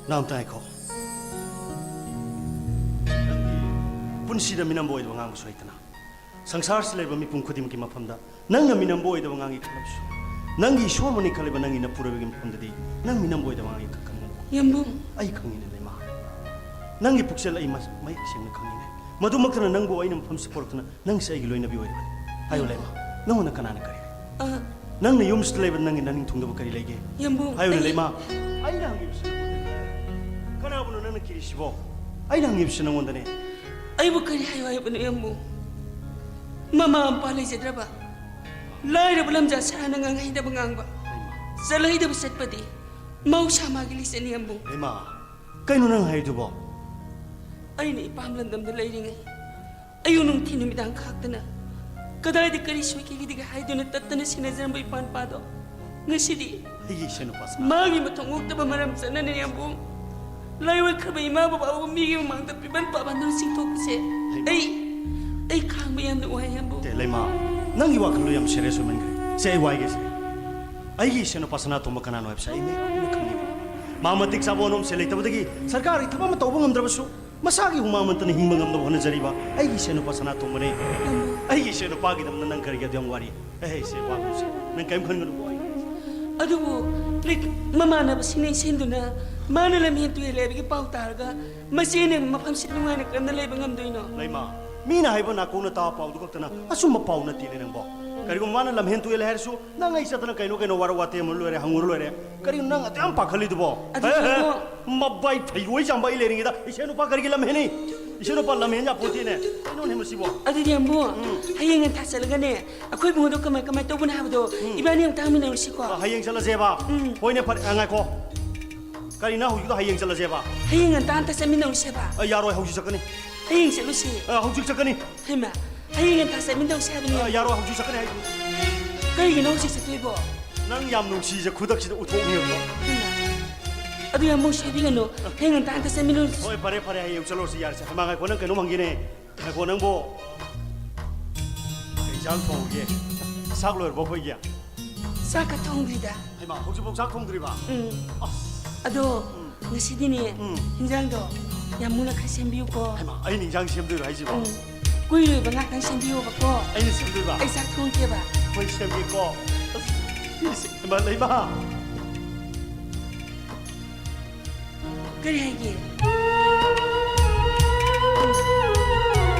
ꯅꯪ ꯑꯝꯇ ꯉꯥꯏꯈꯣ꯫ ꯅꯪꯒꯤ ꯄꯨꯟꯁꯤꯗ ꯃꯤꯅꯝꯕ ꯑꯣꯏꯗꯕ ꯉꯥꯡꯕꯁꯨ ꯍꯩꯇꯅ, ꯁꯪꯁꯥꯔꯁꯤ ꯂꯩꯔꯤꯕ ꯃꯤꯄꯨꯝ ꯈꯨꯗꯤꯡꯃꯛꯀꯤ ꯃꯐꯝꯗ ꯅꯪꯅ ꯃꯤꯅꯝꯕ ꯑꯣꯏꯗꯕ ꯉꯥꯡꯉꯤ ꯈꯜꯂꯕꯁꯨ, ꯅꯪꯒꯤ ꯏꯁꯣꯔꯃꯛꯅꯤ ꯈꯜꯂꯤꯕ ꯅꯪꯒꯤ ꯅꯄꯨꯔꯣꯏꯕꯒꯤ ꯃꯐꯝꯗꯗꯤ ꯅꯪ ꯃꯤꯅꯝꯕ ꯑꯣꯏꯗꯕ ꯉꯥꯡꯉꯤ ꯈꯟꯒꯅꯨ꯫ ꯌꯥꯝꯕꯨꯡ꯫ ꯑꯩ ꯈꯪꯉꯤꯅꯦ ꯂꯩꯃ꯫ ꯅꯪꯒꯤ ꯄꯨꯛꯆꯦꯜ ꯑꯩ ꯃꯁ-, ꯃꯌꯦꯛ ꯁꯦꯡꯅ ꯈꯪꯉꯤꯅꯦ꯫ ꯃꯗꯨꯃꯛꯇꯅ ꯅꯪꯕꯨ ꯑꯩꯅ ꯃꯐꯝꯁꯤ ꯄꯨꯔꯛꯇꯨꯅ ꯅꯪꯁꯦ ꯑꯩꯒꯤ ꯂꯣꯏꯅꯕꯤ ꯑꯣꯏꯔꯤꯕꯅꯤ꯫ ꯍꯥꯏꯌꯨ ꯂꯩꯃ, ꯅꯪꯉꯣꯟꯗ ꯀꯅꯥꯅ ꯀꯔꯤ ꯍꯥꯏ? ꯑ, ꯅꯪꯅ ꯌꯨꯝꯁꯤꯗ ꯂꯩꯕ ꯅꯪꯒꯤ ꯅꯅꯤꯡ ꯊꯨꯡꯗꯕ ꯀꯔꯤ ꯂꯩꯒꯦ? ꯌꯥꯝꯕꯨꯡ, ꯍꯥꯏꯌꯨꯅꯦ ꯑꯩ ꯂꯩꯃ꯫ ꯑꯩꯅ ꯍꯪꯉꯤꯕꯁꯤ ꯅꯪꯉꯣꯟꯗꯅꯦ꯫ ꯀꯅꯥꯕꯨꯅꯣ ꯅꯪꯅ ꯀꯤꯔꯤꯁꯤꯕꯣ? ꯑꯩꯅ ꯍꯪꯉꯤꯕꯁꯤ ꯅꯪꯉꯣꯟꯗꯅꯦ꯫ ꯑꯩꯕꯨ ꯀꯔꯤ ꯍꯥꯏꯌꯨ ꯍꯥꯏꯕꯅꯣ, ꯌꯥꯝꯕꯨꯡ? ꯃꯃꯥ ꯃꯄꯥ ꯂꯩꯖꯗ꯭ꯔꯕ, ꯂꯥꯏꯔꯕ ꯂꯝꯖꯥ ꯁꯔꯥꯅ ꯉꯥꯡꯍꯩꯗꯕ ꯉꯥꯡꯕ, ꯆꯠꯍꯩꯗꯕ ꯆꯠꯄꯗꯤ ꯃꯍꯧꯁꯥ ꯃꯥꯒꯤ ꯂꯤꯆꯠꯅꯤ, ꯌꯥꯝꯕꯨꯡ꯫ ꯂꯩꯃ, ꯀꯩꯅꯣ ꯅꯪ ꯍꯥꯏꯗꯨꯕꯣ? ꯑꯩꯅ ꯏꯄꯥꯝ ꯂꯝꯗꯝꯗ ꯂꯩꯔꯤꯉꯩ ꯑꯌꯨꯛ ꯅꯨꯡꯊꯤꯜ ꯅꯨꯃꯤꯗꯥꯡ ꯈꯥꯛꯇꯅ ꯀꯗꯥꯏꯗ ꯀꯔꯤ ꯁꯣꯏꯈꯤꯒꯗꯒꯦ ꯍꯥꯏꯗꯨꯅ ꯇꯠꯇꯅ ꯁꯦꯟꯅꯖꯔꯝꯕ ꯏꯄꯥ ꯅꯨꯄꯥꯗꯣ ꯉꯁꯤꯗꯤ ꯑꯩꯒꯤ ꯏꯁꯦꯟ ꯅꯨꯄꯥ ꯁꯅꯥ꯫ ꯃꯥꯒꯤ ꯃꯊꯧ ꯃꯣꯛꯇꯕ ꯃꯔꯝ ꯆꯠꯅꯅ, ꯌꯥꯝꯕꯨꯡ꯫ ꯂꯥꯏꯑꯣꯏꯈ꯭ꯔꯕ ꯏꯃꯥ ꯕꯕꯥꯕꯨ ꯃꯤꯒꯤ ꯃꯃꯥꯡꯗ ꯄꯤꯕꯟ ꯄꯥꯕꯟꯗꯨꯅ ꯆꯤꯡꯊꯣꯛꯄꯁꯦ ꯑꯩ, ꯑꯩ ꯈꯥꯡꯕ ꯌꯥꯝꯅ ꯋꯥꯏ, ꯌꯥꯝꯕꯨꯡ꯫ ꯇꯦ, ꯂꯩꯃ, ꯅꯪꯒꯤ ꯋꯥꯈꯜꯗꯣ ꯌꯥꯝ ꯁꯦꯔꯤꯌꯁ ꯑꯣꯏꯃꯟꯈ꯭ꯔꯦ꯫ ꯁꯦ, ꯑꯩ ꯋꯥꯏꯒꯦꯁꯦ꯫ ꯑꯩꯒꯤ ꯏꯁꯦꯟ ꯅꯨꯄꯥ ꯁꯅꯥꯇꯣꯝꯕ ꯀꯅꯥꯅꯣ ꯍꯥꯏꯕꯁꯦ ꯑꯩ ꯃꯌꯥꯝꯅ ꯈꯪꯉꯤꯅꯦ꯫ ꯃꯥ ꯃꯇꯤꯛ ꯆꯥꯕ ꯍꯣꯅꯣꯝꯁꯦ ꯂꯩꯇꯕꯗꯒꯤ ꯁꯔꯀꯥꯔꯒꯤ ꯊꯕꯛ ꯑꯃ ꯇꯧꯕ ꯉꯝꯗ꯭ꯔꯕꯁꯨ ꯃꯁꯥꯒꯤ ꯍꯨꯃꯥꯡ ꯃꯟꯇꯅ ꯍꯤꯡꯕ ꯉꯝꯅꯕ ꯍꯣꯠꯅꯖꯔꯤꯕ ꯑꯩꯒꯤ ꯏꯁꯦꯟ ꯅꯨꯄꯥ ꯁꯅꯥꯇꯣꯝꯕꯅꯦ꯫ ꯑꯩꯒꯤ ꯏꯁꯦꯟ ꯅꯨꯄꯥꯒꯤꯗꯃꯛꯇ ꯅꯪ ꯀꯔꯤꯒꯤ ꯑꯗꯨ ꯌꯥꯝ ꯋꯥꯔꯤ? ꯑꯦ, ꯁꯦ, ꯋꯥꯒꯅꯨꯁꯦ꯫ ꯅꯪ ꯀꯔꯤꯝ ꯈꯟꯒꯅꯨꯀꯣ꯫ ꯑꯩ ꯑꯗꯨꯕꯨ ꯂꯩ-, ꯃꯃꯥꯟꯅꯕꯁꯤꯡꯅ ꯏꯁꯤꯟꯗꯨꯅ ꯃꯥꯅ ꯂꯝꯍꯦꯟ ꯇꯨꯍꯦꯜꯂꯦ ꯍꯥꯏꯕꯒꯤ ꯄꯥꯎ ꯇꯥꯔꯒ ꯃꯆꯦꯅ ꯃꯐꯝꯁꯤꯗ ꯅꯨꯡꯉꯥꯏꯅ ꯀꯔꯝꯅ ꯂꯩꯕ ꯉꯝꯗꯣꯏꯅꯣ? ꯂꯩꯃ, ꯃꯤꯅ ꯍꯥꯏꯕ ꯅꯥꯀꯣꯡꯅ ꯇꯥꯕ ꯄꯥꯎꯗꯨ ꯈꯛꯇꯅ ꯑꯆꯨꯝꯕ ꯄꯥꯎ ꯅꯠꯇꯦꯅꯦ ꯅꯪꯕꯣ꯫ ꯀꯔꯤꯒꯨꯝꯕ ꯃꯥꯅ ꯂꯝꯍꯦꯟ ꯇꯨꯍꯦꯜꯂꯦ ꯍꯥꯏꯔꯁꯨ, ꯅꯪ ꯑꯩ ꯆꯠꯇꯅ ꯀꯩꯅꯣ ꯀꯩꯅꯣ ꯋꯥꯔꯧ ꯋꯥꯇꯦꯝ ꯂꯣꯏꯔꯦ, ꯍꯪꯉꯨꯔ ꯂꯣꯏꯔꯦ꯫ ꯀꯔꯤꯅꯣ ꯅꯪ ꯑꯗꯨ ꯌꯥꯝ ꯄꯥꯈꯠꯂꯤꯗꯨꯕꯣ? ꯑꯗꯨ ꯍꯦ, ꯍꯦ, ꯍꯦ꯫ ꯀꯩꯅꯣ? ꯃꯕꯥꯏ ꯐꯩꯔꯣꯏ ꯆꯥꯝꯕ ꯑꯩ ꯂꯩꯔꯤꯉꯩꯗ ꯏꯁꯦ ꯅꯨꯄꯥ ꯀꯔꯤꯒꯤ ꯂꯝꯍꯦꯟꯅꯤ? ꯏꯁꯦ ꯅꯨꯄꯥ ꯂꯝꯍꯦꯟ ꯌꯥꯄꯣꯟꯇꯦꯅꯦ꯫ ꯀꯩꯅꯣꯅꯦ ꯃꯁꯤꯕꯣ? ꯑꯗꯨꯗꯤ ꯑꯃꯨꯛ ꯎꯝ꯫ ꯍꯌꯦꯡ ꯉꯟꯊꯥ ꯆꯠꯂꯒꯅꯦ, ꯑꯩꯈꯣꯏ ꯏꯕꯨꯡꯉꯣꯗꯣ ꯀꯃꯥꯏ ꯀꯃꯥꯏ ꯇꯧꯕꯅꯣ ꯍꯥꯏꯕꯗꯣ ꯎꯝ꯫ ꯏꯕꯥꯅꯤ ꯑꯃꯨꯛꯇ ꯍꯪꯃꯤꯟꯅꯔꯨꯁꯤꯀꯣ꯫ ꯑ, ꯍꯌꯦꯡ ꯆꯠꯂꯁꯦꯕ? ꯎꯝ꯫ ꯍꯣꯏꯅꯦ, ꯐꯔꯦ꯫ ꯑ, ꯉꯥꯏꯈꯣ꯫ ꯀꯔꯤꯅꯣ ꯍꯧꯖꯤꯛꯇꯣ ꯍꯌꯦꯡ ꯆꯠꯂꯁꯦꯕ? ꯍꯌꯦꯡ ꯉꯟꯇꯥ ꯑꯝꯇ ꯆꯠꯃꯤꯟꯅꯔꯨꯁꯦꯕ꯫ ꯑ, ꯌꯥꯔꯣꯏ, ꯍꯧꯖꯤꯛ ꯆꯠꯀꯅꯤ꯫ ꯍꯌꯦꯡ ꯆꯠꯂꯨꯁꯤ꯫ ꯑ, ꯍꯧꯖꯤꯛ ꯆꯠꯀꯅꯤ꯫ ꯍꯩꯃꯥ, ꯍꯌꯦꯡ ꯉꯟꯇꯥ ꯆꯠꯃꯤꯟꯅꯔꯨꯁꯦ ꯍꯥꯏꯕꯅꯤ꯫ ꯑ, ꯌꯥꯔꯣꯏ, ꯍꯧꯖꯤꯛ ꯆꯠꯀꯅꯤ ꯍꯥꯏꯁꯤꯅꯤ꯫ ꯀꯔꯤꯒꯤꯅꯣ ꯍꯧꯖꯤꯛ ꯆꯠꯇꯣꯏꯕꯣ? ꯅꯪ ꯌꯥꯝ ꯅꯨꯡꯁꯤꯁꯦ ꯈꯨꯗꯛꯁꯤꯗ ꯎꯠꯊꯣꯛꯅꯤꯡꯉꯛꯄ꯫ ꯍꯩꯃꯥ, ꯑꯗꯨ ꯌꯥꯝ ꯃꯣꯏ ꯁꯣꯏꯕꯤꯒꯅꯨ꯫ ꯍꯌꯦꯡ ꯉꯟꯇꯥ ꯉꯟꯇ ꯆꯠꯃꯤꯟꯅꯔꯨꯁꯤ꯫ ꯍꯣꯏ, ꯐꯔꯦ, ꯐꯔꯦ, ꯍꯌꯦꯡ ꯆꯠꯂꯨꯔꯁꯤ, ꯌꯥꯔꯦꯁꯦ꯫ ꯍꯩꯃꯥ, ꯉꯥꯏꯈꯣ, ꯅꯪ ꯀꯩꯅꯣꯝ ꯍꯪꯒꯦꯅꯦ꯫ ꯉꯥꯏꯈꯣ, ꯅꯪꯕꯨ ꯀꯩ ꯏꯟꯁꯥꯡ ꯊꯣꯡꯉꯒꯦ? ꯆꯥꯛ ꯂꯣꯏꯔꯕꯣ ꯑꯩꯈꯣꯏꯒꯤ? ꯆꯥꯛꯀ ꯊꯣꯡꯗ꯭ꯔꯤꯗ꯫ ꯍꯩꯃꯥ, ꯍꯧꯖꯤꯛꯐꯥꯎ ꯆꯥꯛ ꯊꯣꯡꯗ꯭ꯔꯤꯕ? ꯎꯝ꯫ ꯑꯁ꯫ ꯑꯗꯣ, ꯎꯝ꯫ ꯉꯁꯤꯗꯤꯅꯦ, ꯎꯝ꯫ ꯍꯤꯟꯖꯥꯡꯗꯣ ꯌꯥꯝ ꯃꯨꯟꯅ ꯈꯔ ꯁꯦꯝꯕꯤꯌꯨꯀꯣ꯫ ꯍꯩꯃꯥ, ꯑꯩꯅ ꯍꯤꯟꯖꯥꯡ ꯁꯦꯝꯗꯣꯏꯔꯣ ꯍꯥꯏꯁꯤꯕꯣ? ꯎꯝ꯫ ꯀꯨꯏꯔꯣꯏꯕ, ꯉꯥꯛꯇꯪ ꯁꯦꯝꯕꯤꯌꯣꯕꯀꯣ꯫ ꯑꯩꯅ ꯁꯦꯝꯗꯣꯏꯕ? ꯑꯩ ꯆꯥꯛ ꯊꯣꯡꯒꯦꯕ꯫ ꯍꯣꯏ, ꯁꯦꯝꯒꯦꯀꯣ꯫ ꯑꯁ, ꯐꯤꯁꯦ, ꯍꯩꯃꯥ, ꯂꯩꯃ꯫ ꯀꯔꯤ ꯍꯥꯏꯒꯦ?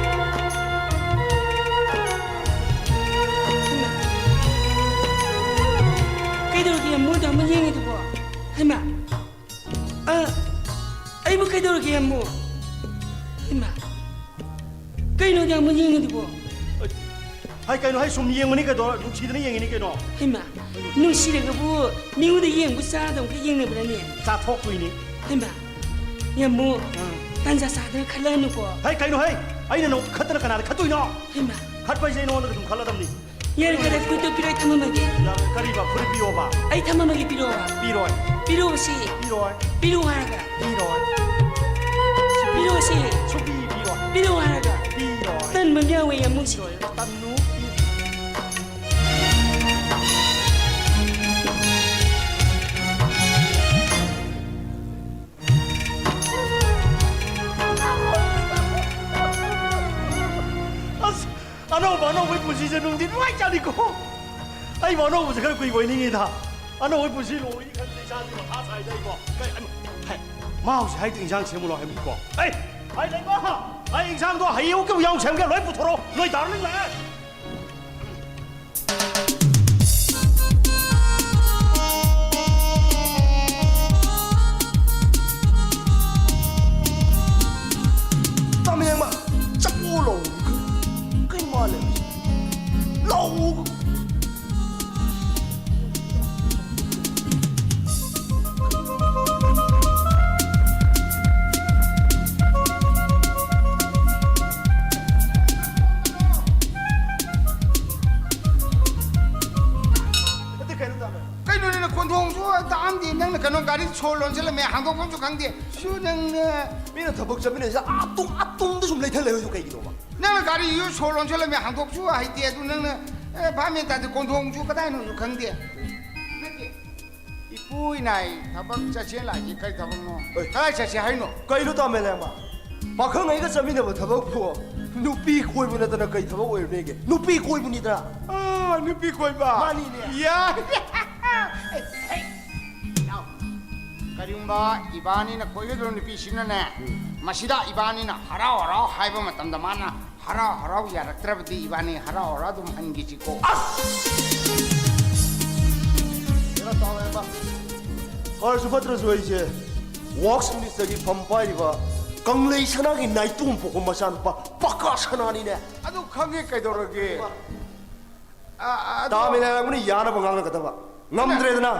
ꯍꯩꯃꯥ꯫ ꯀꯩꯗꯧꯔꯒꯦ? ꯃꯣꯏꯗ ꯑꯃ ꯌꯦꯡꯉꯤꯗꯨꯕꯣ? ꯍꯩꯃꯥ꯫ ꯑ, ꯑꯩꯕꯨ ꯀꯩꯗꯧꯔꯒꯦ ꯑꯃꯨꯛ? ꯍꯩꯃꯥ, ꯀꯩꯅꯣ ꯑꯗꯨ ꯑꯃꯨꯛ ꯌꯦꯡꯉꯤꯗꯨꯕꯣ? ꯍꯥꯏ, ꯀꯩꯅꯣ, ꯍꯥꯏ, ꯁꯨꯝ ꯌꯦꯡꯕꯅꯤ ꯀꯩꯗꯧꯔ-, ꯅꯨꯡꯁꯤꯗꯅ ꯌꯦꯡꯉꯤꯅꯤ ꯀꯩꯅꯣ꯫ ꯍꯩꯃꯥ, ꯅꯨꯡꯁꯤꯔꯒꯕꯨ ꯃꯤꯉꯣꯟꯗ ꯌꯦꯡꯕ ꯆꯥꯗꯕ ꯈꯔ ꯌꯦꯡꯅꯕ꯭ꯔꯅꯦ? ꯆꯥꯊꯣꯛꯇꯣꯏꯅꯤ꯫ ꯍꯩꯃꯥ, ꯌꯥꯝꯕꯨ, ꯑꯥ꯫ ꯇꯟꯖꯥ ꯆꯥꯗꯅ ꯈꯠꯂꯛꯑꯅꯨꯀꯣ꯫ ꯍꯩ, ꯀꯩꯅꯣ, ꯍꯩ? ꯑꯩꯅ ꯅꯉꯣꯟꯗ ꯈꯠꯇꯅ ꯀꯅꯥꯗ ꯈꯠꯇꯣꯏꯅꯣ? ꯍꯩꯃꯥ꯫ ꯈꯠꯄ ꯍꯥꯏꯁꯦ ꯑꯩ ꯅꯉꯣꯟꯗ ꯑꯗꯨꯝ ꯈꯠꯂꯗꯕꯅꯤ꯫ ꯌꯥꯔꯦ, ꯌꯥꯔꯦ, ꯐꯨꯔꯤꯠꯇꯣ ꯄꯤꯔꯣ, ꯑꯩ ꯊꯝꯃꯝꯃꯒꯦ꯫ ꯌꯥꯔꯦ, ꯀꯔꯤꯕ? ꯐꯨꯔꯤꯠ ꯄꯤꯌꯣꯕ? ꯑꯩ ꯊꯝꯃꯝꯃꯒꯦ, ꯄꯤꯔꯣꯕ꯫ ꯄꯤꯔꯣꯏ꯫ ꯄꯤꯔꯣꯁꯤ꯫ ꯄꯤꯔꯣꯏ꯫ ꯄꯤꯔꯣ ꯍꯥꯏꯔꯒ꯫ ꯄꯤꯔꯣꯏ꯫ ꯄꯤꯔꯣꯁꯤ꯫ ꯁꯨꯄꯤ ꯄꯤꯔꯣꯏ꯫ ꯄꯤꯔꯣ ꯍꯥꯏꯔꯒ꯫ ꯄꯤꯔꯣꯏ꯫ ꯇꯟꯕ ꯑꯃ ꯌꯥꯎꯋꯦ, ꯌꯥꯝꯕꯨꯡꯁꯦ꯫ ꯄꯤꯔꯣꯏ꯫ ꯇꯟꯅꯨ꯫ ꯑꯁ, ꯑꯅꯧꯕ, ꯑꯅꯧꯕꯒꯤ ꯄꯨꯟꯁꯤꯁꯦ ꯅꯨꯡꯗꯤ ꯅꯨꯡꯉꯥꯏꯖꯥꯠꯅꯤꯀꯣ꯫ ꯑꯩꯕꯨ ꯑꯅꯧꯕꯁꯦ ꯈꯔ ꯀꯨꯏꯕ ꯑꯣꯏꯅꯤꯡꯉꯤꯗ꯫ ꯑꯅꯧꯕ ꯄꯨꯟꯁꯤ ꯂꯣꯏꯅꯤ ꯈꯟꯕꯗ ꯏꯆꯥꯗꯤ ꯃꯊꯥ ꯁꯥꯏꯗ ꯑꯩꯕꯣ꯫ ꯀꯩ, ꯑꯩ, ꯍꯦ, ꯃꯥ ꯍꯧꯖꯤꯛ ꯍꯥꯏꯗꯣ ꯏꯟꯖꯥꯡ ꯁꯦꯝꯃꯨ ꯂꯥꯎ ꯍꯥꯏꯕꯅꯤꯀꯣ꯫ ꯑꯩ, ꯑꯩ ꯂꯩꯃ, ꯑꯩ ꯏꯟꯖꯥꯡꯗꯣ ꯍꯌꯦꯡ ꯑꯌꯨꯛꯀꯤꯕꯨ ꯌꯥꯎ ꯁꯦꯝꯒꯦ, ꯂꯣꯏ ꯄꯨꯊꯣꯔꯛꯑꯣ꯫ ꯅꯣꯏ ꯗꯥꯔꯂꯤꯡ ꯂꯥꯛꯑꯦ꯫ ꯇꯥꯃꯦꯡꯕ, ꯆꯠꯂꯣ ꯂꯥꯎ꯫ ꯀꯩ ꯃꯥꯜꯂꯦ? ꯂꯥꯎ꯫ ꯅꯠꯇꯦ, ꯀꯩꯅꯣ ꯇꯥꯃꯣ꯫ ꯀꯩꯅꯣꯅꯦ, ꯀꯣꯟꯊꯣꯡꯁꯨ ꯇꯥꯛꯑꯝꯗꯦ, ꯅꯪꯅ ꯀꯩꯅꯣ ꯒꯥꯔꯤ ꯁꯣ ꯂꯣꯟꯁꯤꯜꯂꯝꯃꯦ, ꯍꯥꯡꯗꯣꯛꯐꯝꯁꯨ ꯈꯪꯗꯦ꯫ ꯁꯨ ꯅꯪꯅ ꯃꯤꯅ ꯊꯕꯛ ꯆꯠꯃꯤꯟꯅꯩꯁꯦ ꯑꯥ ꯇꯨꯡ, ꯑꯥ ꯇꯨꯡꯗ ꯁꯨꯝ ꯂꯩꯊ ꯂꯩꯔꯁꯨ ꯀꯩꯒꯤꯅꯣꯕ? ꯅꯪꯅ ꯒꯥꯔꯤꯁꯨ ꯁꯣ ꯂꯣꯟꯁꯤꯜꯂꯝꯃꯦ, ꯍꯥꯡꯗꯣꯛꯁꯨ ꯍꯩꯇꯦ, ꯑꯗꯨ ꯅꯪꯅ, ꯑꯦ, ꯚꯥꯞ ꯃꯦꯟ ꯇꯥꯗꯦ, ꯀꯣꯟꯊꯣꯡꯁꯨ ꯀꯗꯥꯏꯅꯣꯁꯨ ꯈꯪꯗꯦ꯫ ꯅꯠꯇꯦ, ꯏꯄꯨ ꯏꯅꯥꯏ ꯊꯕꯛ ꯆꯠꯁꯦꯅ ꯂꯥꯛꯏꯁꯦ ꯀꯔꯤ ꯊꯕꯛꯅꯣ? ꯑꯦ꯫ ꯀꯗꯥꯏ ꯆꯠꯁꯦ ꯍꯥꯏꯅꯣ? ꯀꯩꯅꯣ ꯇꯥꯃꯦꯂꯦꯡꯕ? ꯄꯥꯈꯪ ꯑꯩꯒ ꯆꯠꯃꯤꯟꯅꯕ ꯊꯕꯛꯄꯨ ꯅꯨꯄꯤ ꯀꯣꯏꯕ ꯅꯠꯇꯅ ꯀꯩ ꯊꯕꯛ ꯑꯣꯏꯔꯨꯅꯦꯒꯦ? ꯅꯨꯄꯤ ꯀꯣꯏꯕꯅꯤꯗꯅ꯫ ꯑꯥ, ꯅꯨꯄꯤ ꯀꯣꯏꯕ? ꯃꯥꯅꯤꯅꯦ꯫ ꯌꯥꯏ꯫ ꯀꯔꯤꯒꯨꯝꯕ ꯏꯕꯥꯅꯤꯅ ꯀꯣꯏꯒꯗꯧꯔꯤꯕ ꯅꯨꯄꯤꯁꯤꯅꯅꯦ, ꯎꯝ꯫ ꯃꯁꯤꯗ ꯏꯕꯥꯅꯤꯅ ꯍꯔꯥꯎ ꯍꯔꯥꯎ ꯍꯥꯏꯕ ꯃꯇꯝꯗ ꯃꯥꯅ ꯍꯔꯥꯎ ꯍꯔꯥꯎ ꯌꯥꯔꯛꯇ꯭ꯔꯕꯗꯤ ꯏꯕꯥꯅꯤ ꯍꯔꯥꯎ ꯍꯔꯥꯎ ꯑꯗꯨꯝ ꯍꯟꯈꯤꯁꯤꯀꯣ꯫ ꯑꯁ! ꯀꯩꯅꯣ ꯇꯧꯔꯦꯕ꯫ ꯐꯔꯁꯨ ꯐꯠꯇ꯭ꯔꯁꯨ ꯑꯩꯁꯦ ꯋꯥꯛꯁ ꯃꯤꯅꯤꯁꯇꯔꯒꯤ ꯐꯝ ꯄꯥꯏꯔꯤꯕ ꯀꯪꯂꯩ ꯁꯅꯥꯒꯤ ꯅꯥꯏꯇꯣꯝ ꯄꯣꯛꯄ ꯃꯆꯥꯅꯨꯄꯥ ꯄꯀꯥ ꯁꯅꯥꯅꯤꯅꯦ꯫ ꯑꯗꯨ ꯈꯪꯉꯦ, ꯀꯩꯗꯧꯔꯒꯦ? ꯑ, ꯑ, ꯑꯗꯣ ꯇꯥꯃꯤꯜ ꯍꯥꯏꯔꯛꯄꯅ ꯌꯥꯅꯕ ꯉꯥꯡꯅꯒꯗꯕ꯫ ꯉꯝꯗ꯭ꯔꯦꯗꯅ,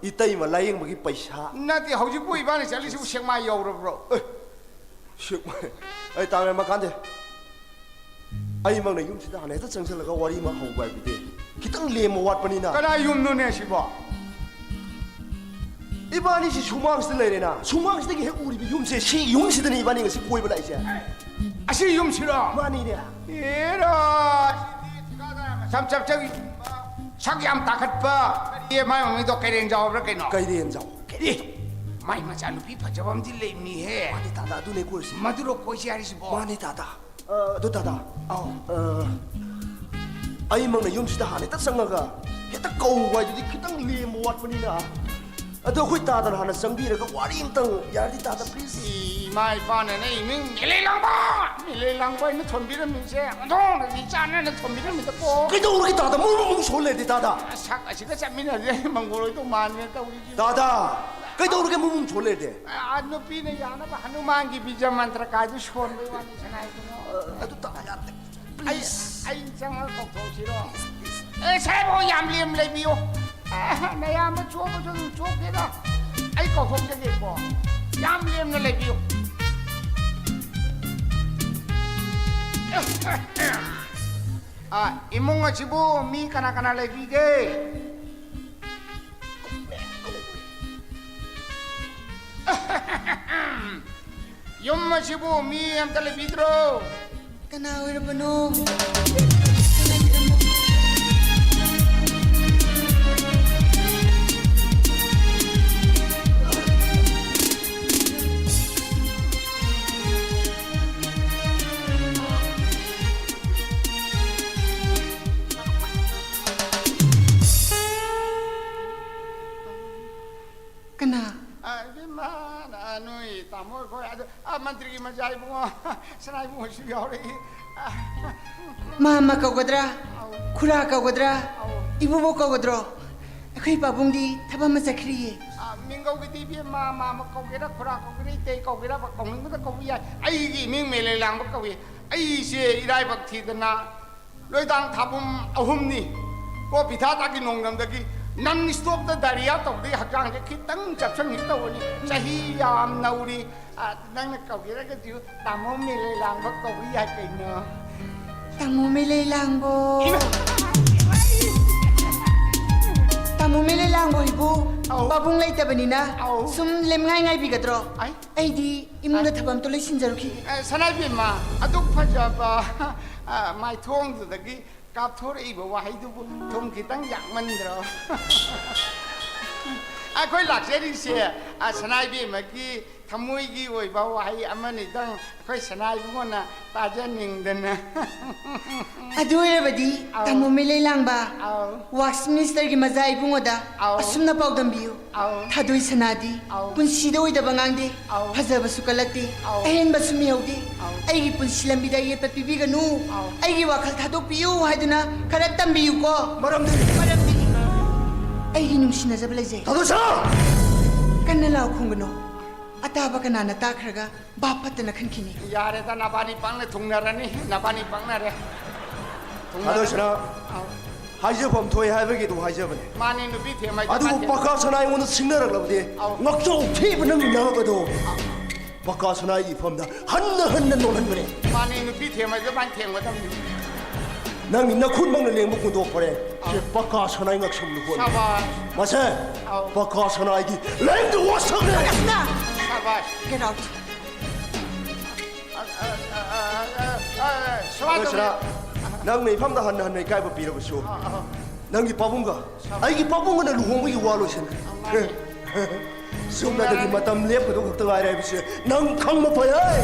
ꯏꯇꯩꯃ ꯂꯥꯌꯦꯡꯕꯒꯤ ꯄꯩꯁꯥ꯫ ꯅꯠꯇꯦ, ꯍꯧꯖꯤꯛꯄꯨ ꯏꯕꯥꯅꯤ ꯆꯠꯂꯤꯁꯤꯕꯨ ꯁꯦꯛꯃꯥꯏ ꯌꯧꯔꯕ꯭ꯔꯣ? ꯑꯦ, ꯁꯦꯛꯃꯥꯏ? ꯑꯩ ꯇꯥꯃꯤꯜ ꯃꯀꯥꯟꯗꯦ꯫ ꯑꯩꯃꯛꯅ ꯌꯨꯝꯁꯤꯗ ꯍꯥꯟꯅ ꯍꯦꯛꯇ ꯆꯪꯁꯤꯜꯂꯒ ꯋꯥꯔꯤ ꯑꯃ ꯍꯧꯕ ꯍꯥꯏꯕꯗꯤ ꯈꯤꯇꯪ ꯂꯦꯝꯕ ꯋꯥꯠꯄꯅꯤꯅ꯫ ꯀꯅꯥ ꯌꯨꯝꯅꯣꯅꯦ ꯁꯤꯕꯣ? ꯏꯕꯥꯅꯤꯁꯤ ꯁꯨꯃꯥꯡꯁꯤꯗ ꯂꯩꯔꯦꯅ, ꯁꯨꯃꯥꯡꯁꯤꯗꯒꯤ ꯍꯦꯛ ꯎꯔꯤꯕ ꯌꯨꯝꯁꯦ, ꯁꯤ ꯌꯨꯝꯁꯤꯗꯅꯤ ꯏꯕꯥꯅꯤ ꯉꯁꯤ ꯀꯣꯏꯕ ꯂꯥꯛꯏꯁꯦ꯫ ꯑꯁꯤ ꯌꯨꯝꯁꯤꯔꯣ? ꯃꯥꯅꯤꯅꯦ꯫ ꯑꯦꯔꯥ, ꯁꯝ ꯆꯞ ꯆꯞ, ꯁꯛ ꯌꯥꯝ ꯇꯥꯈꯠꯄ꯫ ꯑꯦ, ꯃꯥꯏ ꯃꯃꯤꯡꯗꯣ ꯀꯩꯔꯦꯟꯖꯥꯎ ꯍꯥꯏꯕ꯭ꯔꯥ ꯀꯩꯅꯣ? ꯀꯩꯔꯦꯟꯖꯥꯎ꯫ ꯑꯦ, ꯃꯥꯏ ꯃꯆꯥꯅꯨꯄꯤ ꯐꯖꯕ ꯑꯃꯗꯤ ꯂꯩꯕꯅꯤꯍꯦ꯫ ꯃꯥꯅꯤ ꯇꯥꯗ, ꯑꯗꯨꯅꯦ ꯀꯣꯏꯔꯤꯁꯦ꯫ ꯃꯗꯨꯔꯣ ꯀꯣꯏꯁꯦ ꯍꯥꯏꯔꯤꯁꯤꯕꯣ? ꯃꯥꯅꯤ ꯇꯥꯗ꯫ ꯑ, ꯑꯗꯨ ꯇꯥꯗ꯫ ꯑꯧ꯫ ꯑ, ꯑꯩꯃꯛꯅ ꯌꯨꯝꯁꯤꯗ ꯍꯥꯟꯅ ꯍꯦꯛꯇ ꯆꯪꯉꯒ ꯍꯦꯛꯇ ꯀꯧꯕ ꯍꯥꯏꯗꯨꯗꯤ ꯈꯤꯇꯪ ꯂꯦꯝꯕ ꯋꯥꯠꯄꯅꯤꯅ꯫ ꯑꯗꯣ ꯑꯩꯈꯣꯏ ꯇꯥꯗꯅ ꯍꯥꯟꯅ ꯆꯪꯕꯤꯔꯒ ꯋꯥꯔꯤ ꯑꯝꯇꯪ ꯌꯥꯔꯗꯤ ꯇꯥꯗ, please꯫ ꯏꯃꯥ ꯏꯄꯥꯅ ꯅꯪ ꯏꯃꯤꯡ ꯃꯦꯂꯩ ꯂꯥꯡꯕ, ꯃꯦꯂꯩ ꯂꯥꯡꯕ ꯍꯥꯏꯅ ꯊꯣꯟꯕꯤꯔꯝꯃꯤꯁꯦ ꯑꯣꯟꯊꯣꯛꯅꯗꯤ ꯆꯥꯟꯅꯅ ꯊꯣꯟꯕꯤꯔꯝꯃꯤꯗꯀꯣ꯫ ꯀꯩꯗꯧꯔꯒꯦ ꯇꯥꯗ? ꯃꯨꯛ ꯃꯨꯛ ꯁꯣꯟ ꯂꯩꯔꯗꯤ ꯇꯥꯗ꯫ ꯁꯛ ꯑꯁꯤꯒ ꯆꯠꯃꯤꯟꯅꯗꯤ ꯃꯪꯒꯣꯜ ꯑꯣꯏꯗꯧ ꯃꯥꯟꯗꯦ ꯇꯧꯔꯤꯁꯦ꯫ ꯇꯥꯗ, ꯀꯩꯗꯧꯔꯒꯦ ꯃꯨꯛ ꯃꯨꯛ ꯁꯣꯟ ꯂꯩꯔꯗꯤ? ꯑ, ꯅꯨꯄꯤꯅ ꯌꯥꯅꯕ ꯍꯅꯨꯃꯥꯟꯒꯤ ꯕꯤꯖ ꯃꯟꯇ꯭ꯔ ꯀꯥꯏꯗꯨ ꯁꯣꯟꯕꯩ ꯋꯥꯅꯤ ꯁꯅꯥꯏꯗꯨꯅ꯫ ꯑꯗꯨ ꯇꯥ ꯌꯥꯗꯦ꯫ ꯑꯩ, please꯫ ꯑꯩ ꯆꯪꯉꯒ ꯀꯧꯊꯣꯛꯁꯤꯔꯣ? ꯑꯦ, ꯁꯥꯍꯦꯕ ꯍꯣꯏ, ꯌꯥꯝ ꯂꯦꯝ ꯂꯩꯕꯤꯌꯨ꯫ ꯑꯦ, ꯅꯌꯥꯝꯕ ꯆꯣꯞꯄꯁꯨ ꯑꯗꯨꯝ ꯆꯣꯞꯀꯦꯗ꯫ ꯑꯩ ꯀꯧꯊꯣꯛꯆꯒꯦꯀꯣ꯫ ꯌꯥꯝ ꯂꯦꯝꯅ ꯂꯩꯕꯤꯌꯨ꯫ ꯑ, ꯏꯃꯨꯡ ꯑꯁꯤꯕꯨ ꯃꯤ ꯀꯅꯥ ꯀꯅꯥ ꯂꯩꯕꯤꯒꯦ? ꯌꯨꯝ ꯑꯁꯤꯕꯨ ꯃꯤ ꯑꯝꯇ ꯂꯩꯕꯤꯗ꯭ꯔꯣ? ꯀꯅꯥ ꯑꯣꯏꯔꯕꯅꯣ? ꯀꯅꯥ? ꯑ, ꯏꯕꯦꯝꯃ, ꯑ, ꯅꯣꯏ ꯇꯥꯃꯣ ꯑꯩꯈꯣꯏ, ꯑꯗꯨ, ꯑ, ꯃꯟꯇ꯭ꯔꯤꯒꯤ ꯃꯆꯥ ꯏꯕꯨꯡꯉꯣ, ꯁꯅꯥ ꯏꯕꯨꯡꯉꯣꯁꯨ ꯌꯥꯎꯔꯛꯏ꯫ ꯑ, ꯃꯥꯃ ꯀꯧꯒꯗ꯭ꯔꯥ? ꯑꯧ꯫ ꯈꯨꯔꯥ ꯀꯧꯒꯗ꯭ꯔꯥ? ꯑꯧ꯫ ꯏꯕꯨꯕꯣꯛ ꯀꯧꯒꯗ꯭ꯔꯣ? ꯑꯩꯈꯣꯏ ꯄꯥꯕꯨꯡꯗꯤ ꯊꯕꯛ ꯑꯃ ꯆꯠꯈ꯭ꯔꯤꯌꯦ꯫ ꯑ, ꯃꯤꯡꯒꯧꯒꯤꯗꯤ ꯏꯕꯦꯝꯃ, ꯃꯥꯃ ꯀꯧꯒꯦꯔꯥ, ꯈꯨꯔꯥ ꯀꯧꯒꯦꯔꯥ, ꯏꯇꯩ ꯀꯧꯒꯦꯔꯥ, ꯀꯧꯅꯤꯡꯕꯗ ꯀꯧꯕ ꯌꯥꯏ꯫ ꯑꯩꯒꯤ ꯏꯃꯤꯡ ꯃꯦꯂꯩ ꯂꯥꯡꯕ ꯀꯧꯏ꯫ ꯑꯩꯁꯦ ꯏꯔꯥꯏꯕꯛ ꯊꯤꯗꯅ ꯂꯣꯏꯗꯥꯡ ꯊꯥꯕꯨꯝ ꯑꯍꯨꯝꯅꯤ꯫ ꯀꯣ ꯄꯤꯊꯥꯇꯥꯒꯤ ꯅꯣꯡꯗꯝꯗꯒꯤ ꯅꯟ ꯁ꯭ꯇꯣꯞꯇ ꯗꯥꯏꯔꯤꯌꯥ ꯇꯧꯕꯗꯒꯤ ꯍꯛꯆꯥꯡꯁꯦ ꯈꯤꯇꯪ ꯆꯞꯁꯤꯟꯈꯤ ꯇꯧꯕꯅꯤ꯫ ꯆꯍꯤ ꯌꯥꯝ ꯅꯧꯔꯤ꯫ ꯑ, ꯅꯪꯅ ꯀꯧꯒꯦꯔꯒꯗꯤ ꯇꯥꯃꯣ ꯃꯦꯂꯩ ꯂꯥꯡꯕ ꯀꯧꯕ ꯌꯥꯏ ꯀꯩꯅꯣ꯫ ꯇꯥꯃꯣ ꯃꯦꯂꯩ ꯂꯥꯡꯕꯣ꯫ ꯏꯃꯥ! ꯇꯥꯃꯣ ꯃꯦꯂꯩ ꯂꯥꯡꯕꯣ ꯍꯥꯏꯕꯨ ꯑꯧ꯫ ꯄꯥꯕꯨꯡ ꯂꯩꯇꯕꯅꯤꯅ ꯑꯧ꯫ ꯁꯨꯝ ꯂꯦꯝꯉꯥꯏ ꯉꯥꯏꯕꯤꯒꯗ꯭ꯔꯣ? ꯑꯩ? ꯑꯩꯗꯤ ꯏꯃꯨꯡꯗ ꯑ? ꯊꯕꯛ ꯑꯝꯇ ꯂꯣꯏꯁꯤꯟꯖꯔꯨꯈꯤꯒꯦ꯫ ꯑ, ꯁꯅꯥꯏꯕꯦꯝꯃ, ꯑꯗꯨꯛ ꯐꯖꯕ, ꯑ, ꯃꯥꯏꯊꯣꯡꯗꯨꯗꯒꯤ ꯀꯥꯞꯊꯣꯔꯛꯏꯕ ꯋꯥꯍꯩꯗꯨꯕꯨ ꯊꯨꯝ ꯈꯤꯇꯪ ꯌꯥꯛꯃꯟꯗ꯭ꯔꯣ? ꯑꯩꯈꯣꯏ ꯂꯥꯛꯆꯔꯤꯁꯦ, ꯑ, ꯁꯅꯥꯏꯕꯦꯝꯃꯒꯤ ꯊꯃꯣꯏꯒꯤ ꯑꯣꯏꯕ ꯋꯥꯍꯩ ꯑꯃꯅꯤꯗꯪ ꯑꯩꯈꯣꯏ ꯁꯅꯥ ꯏꯕꯨꯡꯉꯣꯅ ꯇꯥꯖꯅꯤꯡꯗꯅ꯫ ꯑꯗꯨ ꯑꯣꯏꯔꯕꯗꯤ, ꯑꯧ꯫ ꯇꯥꯃꯣ ꯃꯩꯂꯩ ꯂꯥꯡꯕ, ꯑꯧ꯫ ꯋꯥꯛꯁ ꯃꯤꯅꯤꯁꯇꯔꯒꯤ ꯃꯖꯥ ꯏꯕꯨꯡꯉꯣꯗ ꯑꯧ꯫ ꯑꯁꯨꯝꯅ ꯄꯥꯎꯗꯝꯕꯤꯌꯨ꯫ ꯑꯧ꯫ ꯊꯥꯗꯣꯏ ꯁꯅꯥꯗꯤ ꯑꯧ꯫ ꯄꯨꯟꯁꯤꯗ ꯑꯣꯏꯗꯕ ꯉꯥꯡꯗꯦ, ꯑꯧ꯫ ꯐꯖꯕꯁꯨ ꯀꯜꯂꯛꯇꯦ, ꯑꯧ꯫ ꯑꯍꯦꯟꯕꯁꯨ ꯃꯤꯍꯧꯗꯦ꯫ ꯑꯧ꯫ ꯑꯩꯒꯤ ꯄꯨꯟꯁꯤ ꯂꯝꯕꯤꯗ ꯑꯌꯦꯠꯄ ꯄꯤꯕꯤꯒꯅꯨ, ꯑꯧ꯫ ꯑꯩꯒꯤ ꯋꯥꯈꯜ ꯊꯥꯗꯣꯛꯄꯤꯌꯨ ꯍꯥꯏꯗꯨꯅ ꯈꯔ ꯇꯝꯕꯤꯌꯨꯀꯣ꯫ ꯃꯔꯝꯗꯤ? ꯃꯔꯝꯗꯤ ꯑꯩꯒꯤ ꯅꯨꯡꯁꯤꯅꯖꯕ ꯂꯩꯖꯩ꯫ ꯊꯥꯗꯣꯏ ꯁꯅꯥ! ꯀꯟꯅ ꯂꯥꯎ ꯈꯣꯡꯒꯅꯨ꯫ ꯑꯇꯥꯕ ꯀꯅꯥꯅ ꯇꯥꯈ꯭ꯔꯒ ꯚꯥꯞ ꯐꯠꯇꯅ ꯈꯟꯈꯤꯅꯤ꯫ ꯌꯥꯔꯦꯗ, ꯅꯕꯥꯅꯤ ꯄꯪꯅ ꯊꯨꯡꯅꯔꯅꯤ, ꯅꯕꯥꯅꯤ ꯄꯪꯅꯔꯦ꯫ ꯊꯨꯡꯅꯔꯅꯤ꯫ ꯊꯥꯗꯣꯏ ꯁꯅꯥ, ꯑꯧ꯫ ꯍꯥꯏꯖꯐꯝ ꯊꯣꯛꯑꯦ ꯍꯥꯏꯕꯒꯤ ꯑꯗꯨ ꯍꯥꯏꯖꯕꯅꯦ꯫ ꯃꯥꯅꯤ, ꯅꯨꯄꯤ ꯊꯦꯝ ꯍꯥꯏꯗꯣ ꯑꯗꯨꯕꯨ ꯃꯥꯅ ꯊꯦꯝ- ꯄꯀꯥ ꯁꯅꯥ ꯑꯩꯉꯣꯟꯗ ꯁꯤꯡꯅꯔꯛꯂꯕꯗꯤ, ꯑꯧ꯫ ꯉꯥꯛꯆꯥꯎ ꯊꯤꯕ ꯅꯪꯒꯤ ꯅꯥꯛ ꯑꯗꯣ ꯄꯀꯥ ꯁꯅꯥꯒꯤ ꯏꯐꯝꯗ ꯍꯟꯅ ꯍꯟꯅ ꯅꯣꯜꯍꯟꯕꯅꯦ꯫ ꯃꯥꯅꯤ, ꯅꯨꯄꯤ ꯊꯦꯝ ꯍꯥꯏꯗꯣ ꯃꯥꯅ ꯊꯦꯝꯒꯗꯕꯅꯤ꯫ ꯅꯪꯒꯤ ꯅꯈꯨꯠꯃꯛꯅ ꯂꯦꯡꯕ ꯀꯨꯟꯗꯣꯛ ꯐꯔꯦ꯫ ꯑꯧ꯫ ꯁꯦ ꯄꯀꯥ ꯁꯅꯥꯒꯤ ꯉꯛꯁꯝ ꯂꯨꯀꯣꯟ꯫ ꯁꯥꯕꯥꯁ꯫ ꯃꯁꯦ ꯑꯧ꯫ ꯄꯀꯥ ꯁꯅꯥꯒꯤ ꯂꯦꯡꯗ ꯋꯥꯁꯛꯅꯦ꯫ ꯀꯅꯥ? ꯁꯥꯕꯥꯁ꯫ Get out. ꯑ, ꯑ, ꯑ, ꯁꯨꯃꯥꯏꯅ ꯇꯧꯁꯤꯔꯥ? ꯇꯧꯕꯅꯦ꯫ ꯅꯪꯅ ꯏꯐꯝꯗ ꯍꯟꯅ ꯍꯟꯅ ꯏꯀꯥꯏꯕ ꯄꯤꯔꯕꯁꯨ, ꯑ, ꯑ꯫ ꯅꯪꯒꯤ ꯄꯥꯕꯨꯡꯒ ꯁꯥ- ꯑꯩꯒꯤ ꯄꯥꯕꯨꯡꯒꯅ ꯂꯨꯍꯣꯡꯕꯒꯤ ꯋꯥ ꯂꯣꯏꯁꯤꯟꯈ꯭ꯔꯦ꯫ ꯑ, ꯃꯥꯅꯤ꯫ ꯁꯨꯝꯅꯗꯒꯤ ꯃꯇꯝ ꯂꯦꯞꯀꯗꯧ ꯈꯛꯇ ꯉꯥꯏꯔꯦ ꯍꯥꯏꯕꯁꯦ ꯅꯪ ꯈꯪꯕ ꯐꯩ꯫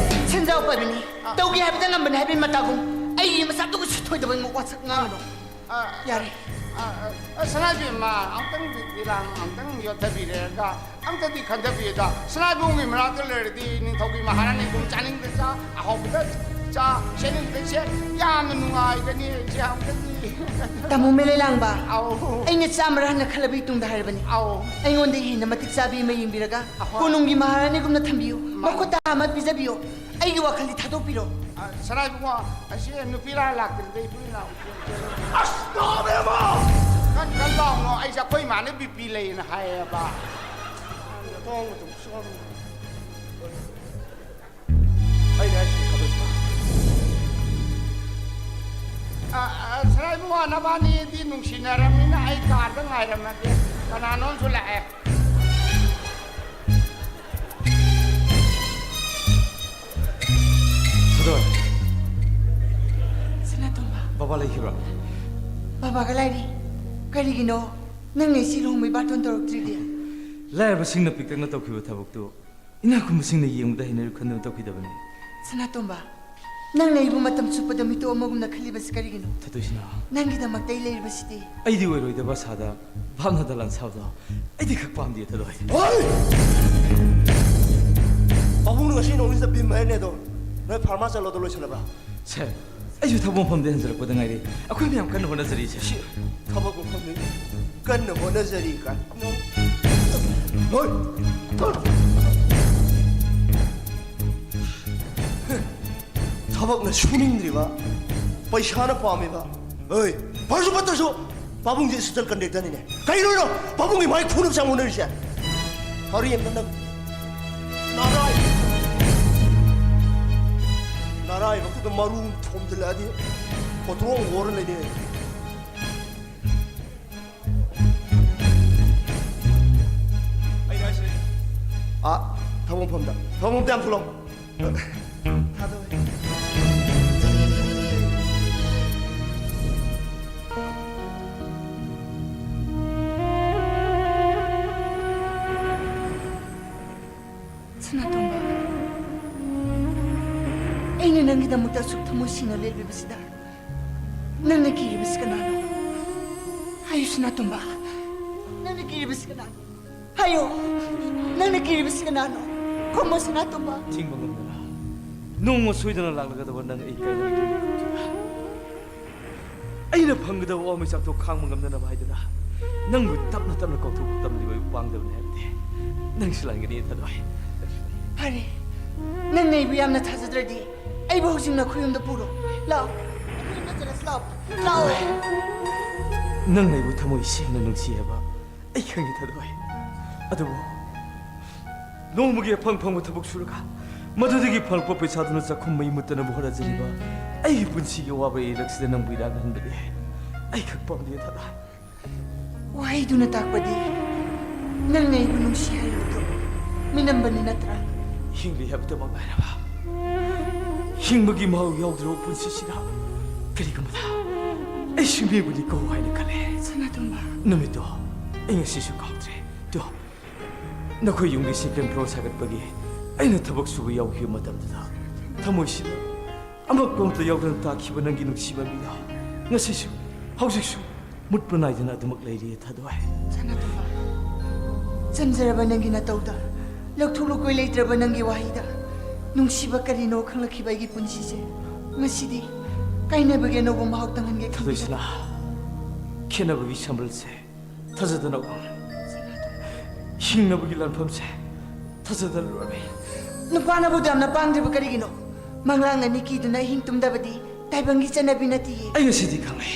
ꯁꯦꯟꯖꯥꯎ ꯄꯥꯏꯕꯤꯅꯤ꯫ ꯑ꯫ ꯇꯧꯒꯦ ꯍꯥꯏꯕꯗ ꯉꯝꯕꯅꯤ ꯍꯥꯏꯕꯒꯤ ꯃꯇꯥꯒꯨꯝ ꯑꯩꯒꯤ ꯃꯆꯥꯗꯨꯒ ꯁꯤꯊꯣꯏꯗꯕ ꯋꯥꯁꯛ ꯉꯥꯡꯒꯅꯨ꯫ ꯑ, ꯌꯥꯔꯦ꯫ ꯑ, ꯑ, ꯑ, ꯁꯅꯥꯏꯕꯦꯝꯃ, ꯑꯃꯨꯛꯇꯪ ꯕꯤꯔꯥꯡ ꯑꯃꯨꯛꯇꯪ ꯌꯣꯠꯊꯕꯤꯔꯦꯒ ꯑꯝꯇꯗꯤ ꯈꯟꯊꯕꯤꯌꯨꯗ, ꯁꯅꯥꯏꯕꯨꯡꯒꯤ ꯃꯅꯥꯛꯇ ꯂꯩꯔꯗꯤ ꯅꯤꯡꯊꯧꯒꯤ ꯃꯍꯥꯔꯥꯅꯤꯒꯨꯝ ꯆꯥꯅꯤꯡꯗ ꯆꯥ, ꯑꯍꯥꯎꯕꯗ ꯆꯥ, ꯁꯦꯠꯅꯤꯡꯗ ꯁꯦꯠ, ꯌꯥꯝꯅ ꯅꯨꯡꯉꯥꯏꯒꯅꯤ꯫ ꯁꯤ ꯑꯝꯇꯗꯤ ꯇꯥꯃꯣ ꯃꯩꯂꯩ ꯂꯥꯡꯕ, ꯑꯧ꯫ ꯑꯩꯅ ꯆꯥꯝꯃꯔ ꯍꯟꯅ ꯈꯜꯂꯕꯒꯤ ꯇꯨꯡꯗ ꯍꯥꯏꯔꯕꯅꯤ꯫ ꯑꯧ꯫ ꯑꯩꯉꯣꯟꯗ ꯍꯦꯟꯅ ꯃꯇꯤꯛ ꯆꯥꯕꯤ ꯑꯃ ꯌꯦꯡꯕꯤꯔꯒ, ꯑꯍꯣꯏ꯫ ꯀꯣꯅꯨꯡꯒꯤ ꯃꯍꯥꯔꯥꯅꯤꯒꯨꯝꯅ ꯊꯝꯕꯤꯌꯨ꯫ ꯃꯥ- ꯃꯈꯨꯠꯇ ꯑꯃ ꯄꯤꯖꯕꯤꯌꯨ꯫ ꯑꯩꯒꯤ ꯋꯥꯈꯜꯗꯤ ꯊꯥꯗꯣꯛꯄꯤꯔꯣ꯫ ꯑ, ꯁꯅꯥꯏꯕꯨꯡꯉꯣ, ꯑꯁꯤ ꯅꯨꯄꯤ ꯂꯥꯛ ꯂꯥꯛꯇ꯭ꯔꯤꯗ ꯏꯕꯨꯡ ꯏꯅꯥꯎ꯫ ꯑꯁ, ꯇꯥꯕ ꯌꯥꯕ! ꯀꯟ ꯀꯟ ꯂꯥꯎꯅꯣ, ꯑꯩꯁꯦ ꯑꯩꯈꯣꯏ ꯏꯃꯥꯅ ꯕꯤ ꯄꯤ ꯂꯩꯌꯦꯅ ꯍꯥꯏꯌꯦꯕ꯫ ꯑꯩꯅ ꯍꯥꯏꯁꯤꯗꯤ ꯈꯗꯣꯏ ꯁꯅꯥ꯫ ꯑ, ꯑ, ꯁꯅꯥ ꯏꯕꯨꯡꯉꯣ, ꯅꯕꯥꯅꯤꯗꯤ ꯅꯨꯡꯁꯤꯅꯔꯕꯅꯤꯅ ꯑꯩ ꯀꯥꯔꯗ ꯉꯥꯏꯔꯝꯃꯒꯦ꯫ ꯀꯅꯥꯅꯣꯝꯁꯨ ꯂꯥꯛꯑꯦ꯫ ꯈꯗꯣꯏ꯫ ꯁꯅꯥꯇꯣꯝꯕ꯫ ꯕꯕꯥ ꯂꯩꯈꯤꯕ꯭ꯔꯥ? ꯕꯕꯥꯒ ꯂꯥꯏꯔꯤ꯫ ꯀꯔꯤꯒꯤꯅꯣ ꯅꯪꯅ ꯏꯆꯦ ꯂꯨꯍꯣꯡꯕꯩ ꯕꯥꯔꯇꯣꯟ ꯇꯧꯔꯛꯇ꯭ꯔꯤꯗꯤ? ꯂꯥꯏꯔꯕꯁꯤꯡꯅ ꯄꯤꯛꯇꯛꯅ ꯇꯧꯈꯤꯕ ꯊꯕꯛꯇꯨ ꯏꯅꯥꯛ ꯈꯨꯟꯕꯁꯤꯡꯅ ꯌꯦꯡꯕꯗ ꯍꯩꯅꯔꯣꯏ ꯈꯟꯗꯨꯅ ꯇꯧꯈꯤꯗꯕꯅꯤ꯫ ꯁꯅꯥꯇꯣꯝꯕ, ꯅꯪꯅ ꯑꯩꯕꯨ ꯃꯇꯝ ꯆꯨꯞꯄꯗ ꯃꯤꯇꯣꯞ ꯑꯃꯒꯨꯝꯅ ꯈꯜꯂꯤꯕꯁꯤ ꯀꯔꯤꯒꯤꯅꯣ? ꯊꯥꯗꯣꯏꯁꯤꯅ꯫ ꯅꯪꯒꯤꯗꯃꯛꯇ ꯑꯩ ꯂꯩꯔꯤꯕꯁꯤꯗꯤ꯫ ꯑꯩꯗꯤ ꯑꯣꯏꯔꯣꯏꯗꯕ ꯑꯁꯥꯗ ꯚꯥꯞꯅ ꯗꯂꯥꯟ ꯁꯥꯕꯗꯣ ꯑꯩꯗꯤ ꯈꯛ ꯄꯥꯝꯗꯦ, ꯊꯥꯗꯣꯏ꯫ ꯍꯣꯏ! ꯄꯥꯕꯨꯡꯅ ꯉꯁꯤ ꯅꯣꯡꯅꯤꯁꯤꯗ ꯕꯤꯝ ꯍꯥꯏꯔꯅꯦ ꯑꯗꯣ, ꯅꯣꯏ ꯐꯥꯔꯃꯥ ꯆꯠꯂꯣꯗꯣ ꯂꯣꯏꯁꯤꯜꯂꯕ꯭ꯔꯥ? ꯁꯦ, ꯑꯩꯁꯨ ꯊꯕꯛ ꯃꯐꯝꯗ ꯍꯟꯖꯔꯛꯄꯗ ꯉꯥꯏꯔꯤ꯫ ꯑꯩꯈꯣꯏ ꯃꯌꯥꯝ ꯀꯟꯅ ꯍꯣꯠꯅꯖꯔꯤꯁꯦ꯫ ꯁꯤ ꯊꯕꯛ ꯃꯐꯝꯗ ꯀꯟꯅ ꯍꯣꯠꯅꯖꯔꯤ ꯀꯥꯏ꯫ ꯍꯣꯏ! ꯊꯕꯛꯅ ꯁꯨꯅꯤꯡꯗ꯭ꯔꯤꯕ, ꯄꯩꯁꯥꯅ ꯄꯥꯝꯃꯤꯕ꯫ ꯍꯣꯏ! ꯐꯔꯁꯨ ꯐꯠꯇ꯭ꯔꯁꯨ ꯄꯥꯕꯨꯡꯁꯦ ꯑꯦꯁꯤꯁꯇꯦꯟ ꯀꯟꯗꯛꯇꯔꯅꯤꯅꯦ꯫ ꯀꯩꯅꯣ ꯅꯪ ꯄꯥꯕꯨꯡꯒꯤ ꯃꯥꯏ ꯈꯨꯅꯕ ꯆꯪ ꯍꯣꯠꯅꯔꯤꯁꯦ? ꯐꯔꯦ, ꯑꯝꯇ ꯅꯪ ꯅꯔꯥꯏ-, ꯅꯔꯥꯏꯕꯛꯇꯨꯗ ꯃꯔꯨ ꯊꯣꯝꯖꯤꯜꯂꯛꯑꯗꯤ ꯍꯣꯇ꯭ꯔꯣꯡ ꯍꯣꯔ ꯂꯩꯅꯦ꯫ ꯑꯩꯅ ꯍꯥꯏꯁꯦ, ꯑꯥ, ꯊꯕꯛ ꯃꯐꯝꯗ, ꯊꯕꯛ ꯃꯐꯝꯗ ꯌꯥꯝ ꯊꯨꯂꯥꯎ꯫ ꯊꯥꯗꯣꯛꯑꯦ꯫ ꯁꯅꯥꯇꯣꯝꯕ, ꯑꯩꯅ ꯅꯪꯒꯤꯗꯃꯛꯇ ꯑꯁꯨꯛ ꯊꯃꯣꯏ ꯁꯦꯡꯅ ꯂꯦꯞꯂꯤꯕꯁꯤꯗ ꯅꯪꯅ ꯀꯤꯔꯤꯕꯁꯤ ꯀꯅꯥꯅꯣ? ꯍꯥꯏꯌꯨ ꯁꯅꯥꯇꯣꯝꯕ, ꯅꯪꯅ ꯀꯤꯔꯤꯕꯁꯤ ꯀꯅꯥꯅꯣ? ꯍꯥꯏꯌꯣ, ꯅꯪꯅ ꯀꯤꯔꯤꯕꯁꯤ ꯀꯅꯥꯅꯣ? ꯈꯨꯝꯃꯣ ꯁꯅꯥꯇꯣꯝꯕ꯫ ꯊꯤꯡꯕ ꯉꯝꯗꯅ ꯅꯣꯡꯃ ꯁꯣꯏꯗꯅ ꯂꯥꯛꯂꯒꯗꯕ ꯅꯪ ꯑꯩ ꯀꯥꯏꯅꯕꯒꯤ ꯅꯨꯃꯤꯠꯇꯨꯗ ꯑꯩꯅ ꯐꯪꯒꯗꯕ ꯑꯋꯥ ꯃꯩꯆꯥꯛꯇꯣ ꯈꯥꯡꯕ ꯉꯝꯅꯅꯕ ꯍꯥꯏꯗꯨꯅ ꯅꯪꯕꯨ ꯇꯞꯅ ꯇꯞꯅ ꯀꯧꯊꯣꯛꯄ ꯇꯝꯂꯤꯕ ꯑꯩꯕꯨ ꯄꯥꯡꯗꯕꯅꯤ ꯍꯥꯏꯕꯗꯤ ꯅꯪꯁꯨ ꯂꯥꯟꯒꯅꯤ, ꯊꯥꯗꯣꯏ꯫ ꯐꯔꯦ, ꯅꯪꯅ ꯑꯩꯕꯨ ꯌꯥꯝꯅ ꯊꯥꯖꯗ꯭ꯔꯗꯤ ꯑꯩꯕꯨ ꯍꯧꯖꯤꯛ ꯅꯈꯣꯏ ꯌꯨꯝꯗ ꯄꯨꯔꯣ꯫ ꯂꯥꯛꯑꯣ, ꯅꯈꯣꯏ ꯌꯨꯝꯗ ꯆꯠꯂꯁꯤ, ꯂꯥꯛꯑꯣ꯫ ꯂꯥꯛꯑꯣ꯫ ꯅꯪꯅ ꯑꯩꯕꯨ ꯊꯃꯣꯏ ꯁꯦꯡꯅ ꯅꯨꯡꯁꯤ ꯍꯥꯏꯕ ꯑꯩ ꯈꯪꯉꯤ, ꯊꯥꯗꯣꯏ꯫ ꯑꯗꯨꯕꯨ ꯅꯣꯡꯃꯒꯤ ꯑꯐꯪ ꯑꯐꯪꯕ ꯊꯕꯛ ꯁꯨꯔꯒ ꯃꯗꯨꯗꯒꯤ ꯐꯪꯂꯛꯄ ꯄꯩꯁꯥꯗꯨꯅ ꯆꯥꯛꯈꯨꯝ ꯃꯩ ꯃꯨꯠꯇꯅꯕ ꯍꯣꯠꯅꯖꯔꯤꯕ ꯑꯩꯒꯤ ꯄꯨꯟꯁꯤꯒꯤ ꯑꯋꯥꯕ ꯏꯔꯛꯁꯤꯗ ꯅꯪꯕꯨ ꯏꯔꯥꯛꯅꯍꯟꯕꯗꯤ ꯑꯩ ꯈꯛ ꯄꯥꯝꯗꯦ, ꯊꯥꯗꯣꯏ꯫ ꯋꯥꯍꯩꯗꯨꯅ ꯇꯥꯛꯄꯗꯤ ꯅꯪꯅ ꯑꯩꯕꯨ ꯅꯨꯡꯁꯤ ꯍꯥꯏꯔꯤꯕꯗꯨ ꯃꯤꯅꯝꯕꯅꯤ ꯅꯠꯇ꯭ꯔꯥ? ꯍꯤꯡꯂꯤ ꯍꯥꯏꯕꯗꯃꯛ ꯉꯥꯏꯔꯕ ꯍꯤꯡꯕꯒꯤ ꯃꯍꯥꯎ ꯌꯥꯎꯗ꯭ꯔꯕ ꯄꯨꯟꯁꯤꯁꯤꯗ ꯀꯔꯤꯒꯨꯝꯕꯗ ꯑꯩꯁꯨ ꯃꯤꯑꯣꯏꯕꯅꯤꯀꯣ ꯍꯥꯏꯅ ꯈꯜꯂꯦ꯫ ꯁꯅꯥꯇꯣꯝꯕ꯫ ꯅꯨꯃꯤꯠꯇꯣ ꯑꯩ ꯉꯁꯤꯁꯨ ꯀꯥꯎꯗ꯭ꯔꯦ꯫ ꯇꯨ, ꯅꯈꯣꯏ ꯌꯨꯝꯒꯤ second floor ꯁꯥꯒꯠꯄꯒꯤ ꯑꯩꯅ ꯊꯕꯛ ꯁꯨꯕ ꯌꯥꯎꯈꯤꯕ ꯃꯇꯝꯗꯨꯗ, ꯊꯃꯣꯏꯁꯤꯗ ꯑꯃꯛꯄ ꯑꯝꯇ ꯌꯥꯎꯗꯅ ꯇꯥꯈꯤꯕ ꯅꯪꯒꯤ ꯅꯨꯡꯁꯤꯕ ꯃꯤꯗꯣ ꯉꯁꯤꯁꯨ, ꯍꯧꯖꯤꯛꯁꯨ ꯃꯨꯠꯄ ꯅꯥꯏꯗꯅ ꯑꯗꯨꯃꯛ ꯂꯩꯔꯤꯌꯦ ꯊꯥꯗꯣꯏ꯫ ꯁꯅꯥꯇꯣꯝꯕ, ꯆꯝꯖꯔꯕ ꯅꯪꯒꯤ ꯅꯇꯧꯗ, ꯂꯧꯊꯣꯛ ꯂꯨꯀꯣꯏ ꯂꯩꯇ꯭ꯔꯕ ꯅꯪꯒꯤ ꯋꯥꯍꯩꯗ, ꯅꯨꯡꯁꯤꯕ ꯀꯔꯤꯅꯣ ꯈꯪꯂꯛꯈꯤꯕ ꯑꯩꯒꯤ ꯄꯨꯟꯁꯤꯁꯦ ꯉꯁꯤꯗꯤ ꯀꯥꯏꯅꯕꯒꯤ ꯑꯅꯧꯕ ꯃꯍꯥꯎ ꯇꯪꯍꯟꯒꯦ ꯈꯟꯕꯤꯗ꯫ ꯊꯥꯗꯣꯏꯁꯅꯥ, ꯈꯦꯠꯅꯕꯒꯤ ꯁꯝꯕꯜꯁꯦ ꯊꯥꯖꯗꯅ ꯋꯥꯡ, ꯍꯤꯡꯅꯕꯒꯤ ꯂꯥꯟꯐꯝꯁꯦ ꯊꯥꯖꯗꯅ ꯂꯨꯔꯝꯃꯤ꯫ ꯅꯨꯄꯥꯅꯕꯨ ꯌꯥꯝꯅ ꯄꯥꯡꯗ꯭ꯔꯤꯕ ꯀꯔꯤꯒꯤꯅꯣ? ꯃꯪꯂꯥꯡ ꯑꯅꯤ ꯀꯤꯗꯨꯅ ꯑꯍꯤꯡ ꯇꯨꯝꯗꯕꯗꯤ ꯇꯥꯏꯕꯪꯒꯤ ꯆꯠꯅꯕꯤ ꯅꯠꯇꯤꯌꯦ꯫ ꯑꯩ ꯉꯁꯤꯗꯤ ꯈꯪꯂꯦ,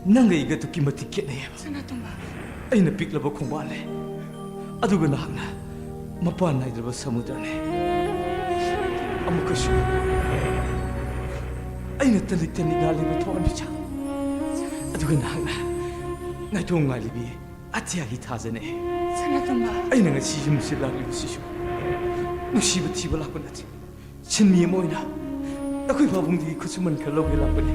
ꯅꯪꯒ ꯑꯩꯒ ꯑꯗꯨꯛꯀꯤ ꯃꯇꯤꯛ ꯈꯦꯠꯅꯩꯌꯦꯕ꯫ ꯁꯅꯥꯇꯣꯝꯕ꯫ ꯑꯩꯅ ꯄꯤꯛꯂꯕ ꯈꯣꯡꯕꯥꯜꯅꯦ, ꯑꯗꯨꯒ ꯅꯍꯥꯛꯅ ꯃꯄꯥꯟ ꯅꯥꯏꯗ꯭ꯔꯕ ꯁꯃꯨꯗ꯭ꯔꯅꯦ꯫ ꯑꯃꯨꯛꯀꯁꯨ ꯑꯩꯅ ꯇꯅꯤꯛ ꯇꯅꯤꯛ ꯉꯥꯜꯂꯤꯕ ꯊꯋꯥꯟꯃꯤꯆꯥꯛ, ꯑꯗꯨꯒ ꯅꯍꯥꯛꯅ ꯅꯥꯏꯇꯣꯝ ꯉꯥꯜꯂꯤꯕꯤ ꯑꯇꯤꯌꯥꯒꯤ ꯊꯥꯖꯅꯦ꯫ ꯁꯅꯥꯇꯣꯝꯕ꯫ ꯑꯩꯅ ꯉꯁꯤ ꯌꯨꯝꯁꯤꯗ ꯂꯥꯛꯂꯤꯕꯁꯤꯁꯨ ꯅꯨꯡꯁꯤꯕ ꯊꯤꯕ ꯂꯥꯛꯄ ꯅꯠꯇꯦ꯫ ꯁꯤꯟꯃꯤ ꯑꯃ ꯑꯣꯏꯅ ꯑꯩꯈꯣꯏ ꯄꯥꯕꯨꯡꯗꯒꯤ ꯈꯨꯠꯁꯨꯃꯟ ꯈꯔ ꯂꯧꯒꯦ ꯂꯥꯛꯄꯅꯦ꯫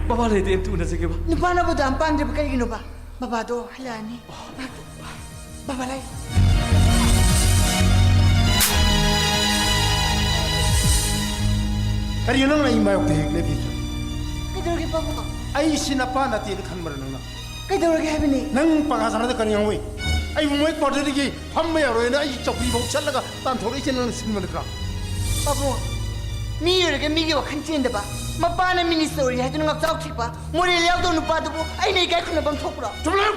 ꯕꯕꯥ ꯂꯩꯔꯗꯤ ꯑꯝꯇ ꯎꯅꯖꯒꯦꯕ꯫ ꯅꯨꯄꯥꯅꯕꯨ ꯑꯗꯨꯌꯥꯝ ꯄꯥꯡꯗ꯭ꯔꯤꯕ ꯀꯔꯤꯒꯤꯅꯣꯕ? ꯕꯕꯥꯗꯣ ꯍꯜꯂꯛꯑꯅꯤ꯫ ꯉꯥꯏꯈꯣ꯫ ꯕꯕꯥ ꯂꯩ꯫ ꯀꯔꯤꯅꯣ ꯅꯪꯅ ꯑꯩ ꯃꯥꯌꯣꯛꯇ ꯍꯦꯛ ꯂꯦꯞꯄꯤꯁꯦ? ꯀꯩꯗꯧꯔꯒꯦ ꯄꯥꯕꯨꯡ? ꯑꯩꯁꯤ ꯅꯄꯥ ꯅꯠꯇꯦꯅ ꯈꯟꯕ꯭ꯔꯥ ꯅꯪꯅ? ꯀꯩꯗꯧꯔꯒꯦ ꯍꯥꯏꯕꯅꯤ? ꯅꯪ ꯄꯪꯁꯥ ꯁꯥꯟꯅꯗ ꯀꯔꯤ ꯉꯥꯡꯉꯨꯏ? ꯑꯩꯕꯨ ꯃꯣꯏ quarter ꯗꯒꯤ ꯐꯝꯕ ꯌꯥꯔꯣꯏꯅ ꯑꯩꯒꯤ ꯆꯧꯀ꯭ꯔꯤꯐꯥꯎ ꯆꯠꯂꯒ ꯇꯥꯟꯊꯣꯔꯛꯏꯁꯦ ꯅꯪꯅ ꯁꯤꯟꯕ ꯅꯠꯇ꯭ꯔꯥ? ꯄꯥꯕꯨꯡ, ꯃꯤ ꯑꯣꯏꯔꯒ ꯃꯤꯒꯤ ꯋꯥꯈꯜ ꯆꯦꯟꯗꯕ, ꯃꯄꯥꯅ minister ꯑꯣꯏꯔꯤ ꯍꯥꯏꯗꯨꯅ ꯉꯥꯛꯆꯥꯎ ꯊꯤꯕ, ꯃꯣꯔꯦꯜ ꯌꯥꯎꯗꯕ ꯅꯨꯄꯥꯗꯨꯕꯨ ꯑꯩꯅ ꯏꯀꯥꯏ ꯈꯨꯝꯅꯐꯝ ꯊꯣꯛꯄ꯭ꯔꯣ? ꯆꯨꯝꯂꯦ!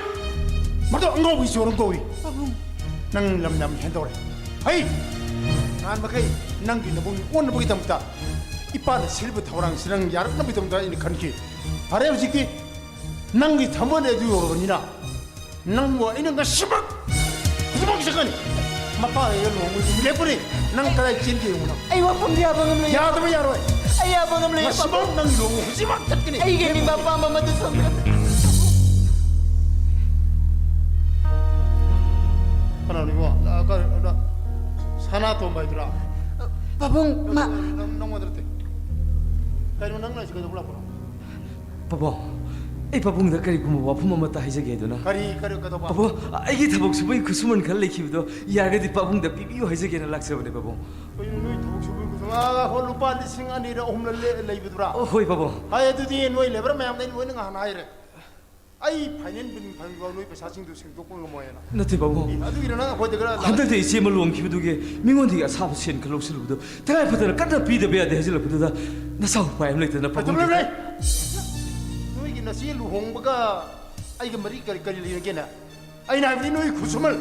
ꯃꯗꯨ ꯑꯉꯥꯎꯕꯒꯤ ꯆꯣꯔ ꯑꯃ ꯀꯧꯏ꯫ ꯄꯥꯕꯨꯡ꯫ ꯅꯪ ꯂꯝ ꯌꯥꯝ ꯍꯦꯟꯗꯧꯔꯦ꯫ ꯍꯩ! ꯅꯍꯥꯟ ꯃꯈꯩ ꯅꯪꯒꯤ ꯅꯕꯨꯡ ꯑꯣꯟꯅꯕꯒꯤꯗꯃꯛꯇ ꯏꯄꯥꯅ ꯁꯤꯜꯂꯤꯕ ꯊꯧꯔꯥꯡꯁꯤ ꯅꯪ ꯌꯥꯔꯛꯅꯕꯒꯤꯗꯃꯛꯇ ꯑꯩꯅ ꯈꯟꯈꯤ꯫ ꯐꯔꯦ, ꯍꯧꯖꯤꯛꯇꯤ ꯅꯪꯒꯤ ꯊꯃꯣꯏꯅ ꯑꯗꯨ ꯌꯧꯔꯕꯅꯤꯅ, ꯅꯪꯕꯨ ꯑꯩꯅ ꯉꯁꯤꯃꯛ, ꯍꯧꯖꯤꯛꯃꯛ ꯆꯠꯀꯅꯤ꯫ ꯃꯄꯥꯒ ꯑꯩꯒ ꯂꯨꯍꯣꯡꯕꯒꯤ ꯅꯨꯃꯤꯠ ꯂꯦꯞꯄꯅꯤ꯫ ꯅꯪ ꯀꯗꯥꯏ ꯆꯦꯟꯒꯦ ꯌꯦꯡꯉꯨ ꯅꯪ꯫ ꯑꯩ ꯋꯥꯐꯝꯗꯤ ꯌꯥꯕ ꯉꯝꯂꯣꯏ꯫ ꯌꯥꯗꯕ ꯌꯥꯔꯣꯏ꯫ ꯑꯩ ꯌꯥꯕ ꯉꯝꯂꯣꯏ꯫ ꯉꯁꯤꯃꯛ ꯅꯪ ꯂꯨꯍꯣꯡꯕ ꯍꯧꯖꯤꯛꯃꯛ ꯆꯠꯀꯅꯤ꯫ ꯑꯩꯒꯤ ꯑꯅꯤꯡꯕ ꯑꯄꯥꯝꯕ ꯑꯃꯗꯨ ꯁꯣꯝꯗ꯫ ꯀꯅꯥꯅꯣ ꯏꯕꯣ? ꯅ-, ꯀ-, ꯅ-, ꯁꯅꯥꯇꯣꯝꯕ ꯍꯥꯏꯗꯨꯔꯥ? ꯄꯥꯕꯨꯡ, ꯃꯥ ꯅꯪ, ꯅꯪꯉꯣꯟꯗ ꯅꯠꯇꯦ꯫ ꯀꯩꯅꯣ ꯅꯪꯅ ꯁꯤ ꯀꯩꯗꯧꯕ ꯂꯥꯛꯄꯅꯣ? ꯄꯥꯕꯨꯡ, ꯑꯩ ꯄꯥꯕꯨꯡꯗ ꯀꯔꯤꯒꯨꯝꯕ ꯋꯥꯐꯝ ꯑꯃꯠꯇ ꯍꯥꯏꯖꯒꯦ ꯑꯗꯨꯅ꯫ ꯀꯔꯤ, ꯀꯔꯤ, ꯀꯩꯗꯧꯕ? ꯄꯥꯕꯨꯡ, ꯑꯩꯒꯤ ꯊꯕꯛ ꯁꯨꯕꯒꯤ ꯈꯨꯠꯁꯨꯃꯟ ꯈꯔ ꯂꯩꯈꯤꯕꯗꯣ ꯌꯥꯔꯒꯗꯤ ꯄꯥꯕꯨꯡꯗ ꯄꯤꯕꯤꯌꯨ ꯍꯥꯏꯖꯒꯦꯅ ꯂꯥꯛꯆꯕꯅꯦ, ꯄꯥꯕꯨꯡ꯫ ꯀꯩꯅꯣ ꯅꯣꯏ ꯊꯕꯛ ꯁꯨꯕꯒꯤ ꯈꯨꯠꯁꯨꯃꯟ? ꯑꯥ, ꯍꯣ, ꯂꯨꯄꯥ ꯂꯤꯁꯤꯡ ꯑꯅꯤꯔ ꯑꯍꯨꯝꯂ ꯂꯦ-, ꯂꯩꯕꯗꯨꯔꯥ? ꯑꯣ, ꯍꯣꯏ, ꯄꯥꯕꯨꯡ꯫ ꯍꯣꯏ, ꯑꯗꯨꯗꯤ ꯅꯣꯏ ꯂꯦꯕꯔ ꯃꯌꯥꯝꯗ ꯑꯩ ꯂꯣꯏꯅ ꯉꯍꯥꯟ ꯍꯥꯏꯔꯦ꯫ ꯑꯩ ꯐꯥꯏꯅꯦꯟ ꯕꯤꯜ ꯐꯪꯗ꯭ꯔꯤꯐꯥꯎ ꯅꯣꯏ ꯄꯩꯁꯥꯁꯤꯡꯗꯨ ꯁꯦꯡꯗꯣꯛꯄ ꯉꯝꯃꯣꯏꯅ꯫ ꯅꯠꯇꯦ, ꯄꯥꯕꯨꯡ꯫ ꯑꯦ, ꯑꯗꯨꯒꯤꯔ ꯅꯪ ꯑꯩꯈꯣꯏꯗ ꯈꯔ ꯂꯥꯛ- ꯍꯟꯗꯛꯇ ꯏꯆꯦ ꯑꯃ ꯂꯨꯍꯣꯡꯈꯤꯕꯗꯨꯒꯤ ꯃꯤꯉꯣꯟꯗꯒꯤ ꯑꯁꯥꯕ ꯁꯦꯟ ꯈꯔ ꯂꯧꯁꯤꯜꯂꯨꯕꯗꯣ ꯇꯉꯥꯏ ꯐꯗꯅ ꯀꯟꯅ ꯄꯤꯗꯕ ꯌꯥꯗꯦ ꯍꯥꯏꯖꯤꯜꯂꯛꯄꯗꯨꯗ ꯅꯁꯥ ꯎꯄꯥꯏ ꯑꯃ ꯂꯩꯇꯅ ꯄꯥꯕꯨꯡ꯫ ꯂꯩꯇ꯭ꯔꯕꯅꯦ꯫ ꯅꯣꯏꯒꯤ ꯅꯆꯦ ꯂꯨꯍꯣꯡꯕꯒ ꯑꯩꯒ ꯃꯔꯤ ꯀꯔꯤ, ꯀꯔꯤ ꯂꯩꯅꯒꯦꯅꯦ? ꯑꯩꯅ ꯍꯥꯏꯕꯗꯤ ꯅꯣꯏ ꯈꯨꯠꯁꯨꯃꯟ,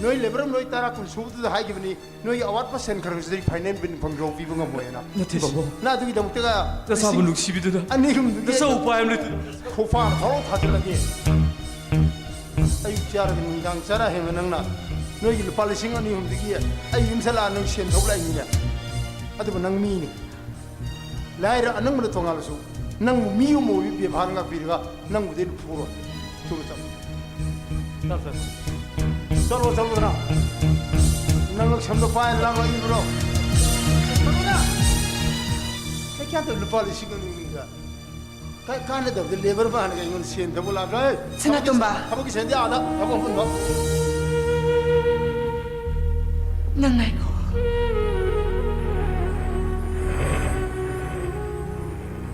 ꯅꯣꯏ ꯂꯦꯕꯔ ꯅꯣꯏ ꯇꯔꯥ ꯀꯨꯟ ꯁꯨꯕꯗꯨꯗ ꯍꯥꯏꯈꯤꯕꯅꯤ, ꯅꯣꯏꯒꯤ ꯑꯋꯥꯠꯄ ꯁꯦꯟ ꯈꯔ ꯈꯔꯁꯤꯗꯤ ꯐꯥꯏꯅꯦꯟ ꯕꯤꯜ ꯐꯪꯗ꯭ꯔꯤꯐꯥꯎ ꯄꯤꯕ ꯉꯝꯃꯣꯏꯅ꯫ ꯅꯠꯇꯦ, ꯄꯥꯕꯨꯡ꯫ ꯅꯪ ꯑꯗꯨꯒꯤꯗꯃꯛꯇꯒ ꯅꯆꯥꯕꯨ ꯂꯤꯁꯤꯡ ꯅꯨꯡꯁꯤꯕꯤꯗꯨꯅ ꯑꯅꯤ ꯑꯍꯨꯝꯗꯨꯗꯤ ꯅꯆꯥ ꯎꯄꯥꯏ ꯑꯃ ꯂꯩꯇꯅ꯫ ꯈꯣꯐꯥ ꯐꯥꯎ ꯊꯥꯖꯤꯜꯂꯒꯦ꯫ ꯑꯌꯨꯛ ꯆꯥꯔꯒ ꯅꯨꯡꯗꯥꯡ ꯆꯔꯥ ꯍꯦꯟꯕ ꯅꯪꯅ ꯅꯣꯏꯒꯤ ꯂꯨꯄꯥ ꯂꯤꯁꯤꯡ ꯑꯅꯤ ꯑꯍꯨꯝꯗꯒꯤ ꯑꯩ ꯌꯨꯝ ꯁꯂꯥ ꯅꯪ ꯁꯦꯟ ꯊꯧ ꯂꯥꯛꯏꯅꯤꯅꯦ꯫ ꯑꯗꯨꯕꯨ ꯅꯪ ꯃꯤꯅꯤ꯫ ꯂꯥꯏꯔ ꯑꯅꯪꯕꯅ ꯇꯣꯉꯥꯜꯂꯁꯨ ꯅꯪꯕꯨ ꯃꯤ ꯑꯃ ꯑꯣꯏꯕꯒꯤ ꯕꯦꯕꯥꯔ ꯉꯥꯛꯄꯤꯔꯒ ꯅꯪꯕꯨꯗꯤ ꯑꯩꯅ ꯐꯨꯔꯣꯏ꯫ ꯆꯠꯂꯣ, ꯆꯠꯂꯣ꯫ ꯆꯠꯂꯣ, ꯆꯠꯂꯣ꯫ ꯆꯠꯂꯣ, ꯆꯠꯂꯣꯗꯅ꯫ ꯅꯪ ꯁꯝꯗꯣ ꯄꯥꯏꯔ ꯂꯥꯛꯂꯛꯏꯕ꯭ꯔꯣ? ꯆꯠꯂꯣꯗ꯫ ꯀꯩ ꯀꯌꯥꯗ ꯂꯨꯄꯥ ꯂꯤꯁꯤꯡ ꯑꯅꯤ ꯑꯍꯨꯝꯒ? ꯀ-, ꯀꯥꯟꯅꯗꯕꯗ ꯂꯦꯕꯔ ꯃꯥꯟꯅꯒ ꯑꯩꯉꯣꯟꯗ ꯁꯦꯟ ꯊꯧꯕ ꯂꯥꯛꯂꯣꯏ꯫ ꯁꯅꯥꯇꯣꯝꯕ꯫ ꯊꯕꯛꯀꯤ ꯁꯦꯟꯗꯤ ꯑꯥꯗ ꯊꯕꯛ ꯃꯐꯝꯗ꯫ ꯅꯪ ꯉꯥꯏꯈꯣ꯫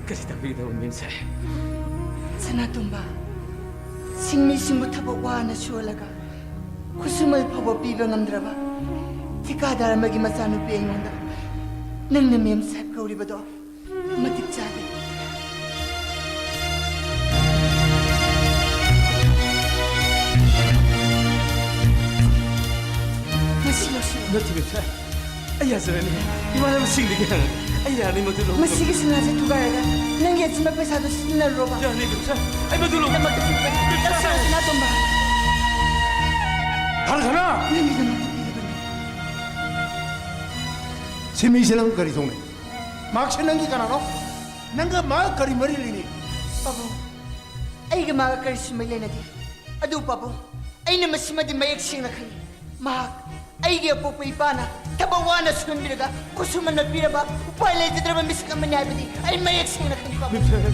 ꯀꯔꯤ ꯇꯥꯛꯄꯤꯒꯗꯕ, ꯃꯦꯝ ꯁꯥꯍꯦꯕ? ꯁꯅꯥꯇꯣꯝꯕ, ꯁꯤꯡꯃꯤꯁꯤꯡꯕꯨ ꯊꯕꯛ ꯋꯥꯅ ꯁꯨꯍꯜꯂꯒ ꯈꯨꯠꯁꯨꯃꯜ ꯐꯥꯎꯕ ꯄꯤꯕ ꯉꯝꯗ꯭ꯔꯕ ꯊꯤꯀꯥꯗꯥꯔ ꯑꯃꯒꯤ ꯃꯆꯥꯅꯨꯄꯤ ꯑꯩꯉꯣꯟꯗ ꯅꯪꯅ ꯃꯦꯝ ꯁꯥꯍꯦꯕ ꯀꯧꯔꯤꯕꯗꯣ ꯃꯇꯤꯛ ꯆꯥꯗꯦ꯫ ꯃꯁꯤ ꯂꯧꯁꯤꯜꯂꯨ꯫ ꯅꯠꯇꯦ, ꯃꯦꯝ ꯁꯥꯍꯦꯕ꯫ ꯑꯩ ꯌꯥꯖꯔꯅꯤ꯫ ꯏꯃꯥꯟꯅꯕꯁꯤꯡꯗꯒꯤ ꯍꯪꯉꯒꯦ꯫ ꯑꯩ ꯌꯥꯅꯤ, ꯃꯗꯨ ꯂꯧꯕ꯫ ꯃꯁꯤꯒꯤ ꯁꯅꯥꯁꯦ ꯊꯨꯒꯥꯏꯔꯒ ꯅꯪꯒꯤ ꯑꯆꯤꯟꯕ ꯄꯩꯁꯥꯗꯨ ꯁꯤꯖꯤꯟꯅꯔꯨꯔꯣꯕ꯫ ꯌꯥꯅꯤ, ꯃꯦꯝ ꯁꯥꯍꯦꯕ꯫ ꯑꯩ ꯃꯗꯨ ꯂꯧꯕ꯫ ꯅꯪꯒꯤꯗꯃꯛꯇ ꯄꯤꯕꯅꯤ꯫ ꯃꯦꯝ ꯁꯥꯍꯦꯕ꯫ ꯂꯧꯁꯤꯜꯂꯨ, ꯁꯅꯥꯇꯣꯝꯕ꯫ ꯍꯜ ꯁꯅꯥ! ꯅꯪꯒꯤꯗꯃꯛꯇ ꯄꯤꯔꯕꯅꯤ꯫ ꯁꯤꯃꯤꯁꯦ ꯅꯪ ꯀꯔꯤ ꯇꯧꯅꯤ? ꯃꯍꯥꯛꯁꯦ ꯅꯪꯒꯤ ꯀꯅꯥꯅꯣ? ꯅꯪꯒ ꯃꯥꯒ ꯀꯔꯤ ꯃꯔꯤ ꯂꯩꯅꯩ? ꯄꯥꯕꯨꯡ, ꯑꯩꯒ ꯃꯥꯒ ꯀꯔꯤꯁꯨ ꯃꯔꯤ ꯂꯩꯅꯗꯦ꯫ ꯑꯗꯨ ꯄꯥꯕꯨꯡ, ꯑꯩꯅ ꯃꯁꯤꯃꯗꯤ ꯃꯌꯦꯛ ꯁꯦꯡꯅ ꯈꯪꯏ꯫ ꯃꯍꯥꯛ ꯑꯩꯒꯤ ꯑꯄꯣꯛꯄ ꯏꯄꯥꯅ ꯊꯕꯛ ꯋꯥꯅ ꯁꯨꯍꯟꯕꯤꯔꯒ ꯈꯨꯠꯁꯨꯃꯟꯅ ꯄꯤꯔꯕ ꯎꯄꯥꯏ ꯂꯩꯖꯗ꯭ꯔꯕ ꯃꯤꯁꯛ ꯑꯃꯅꯤ ꯍꯥꯏꯕꯗꯤ ꯑꯩ ꯃꯌꯦꯛ ꯁꯦꯡꯅ ꯈꯪꯏ, ꯄꯥꯕꯨꯡ꯫ ꯃꯦꯝ ꯁꯥꯍꯦꯕ꯫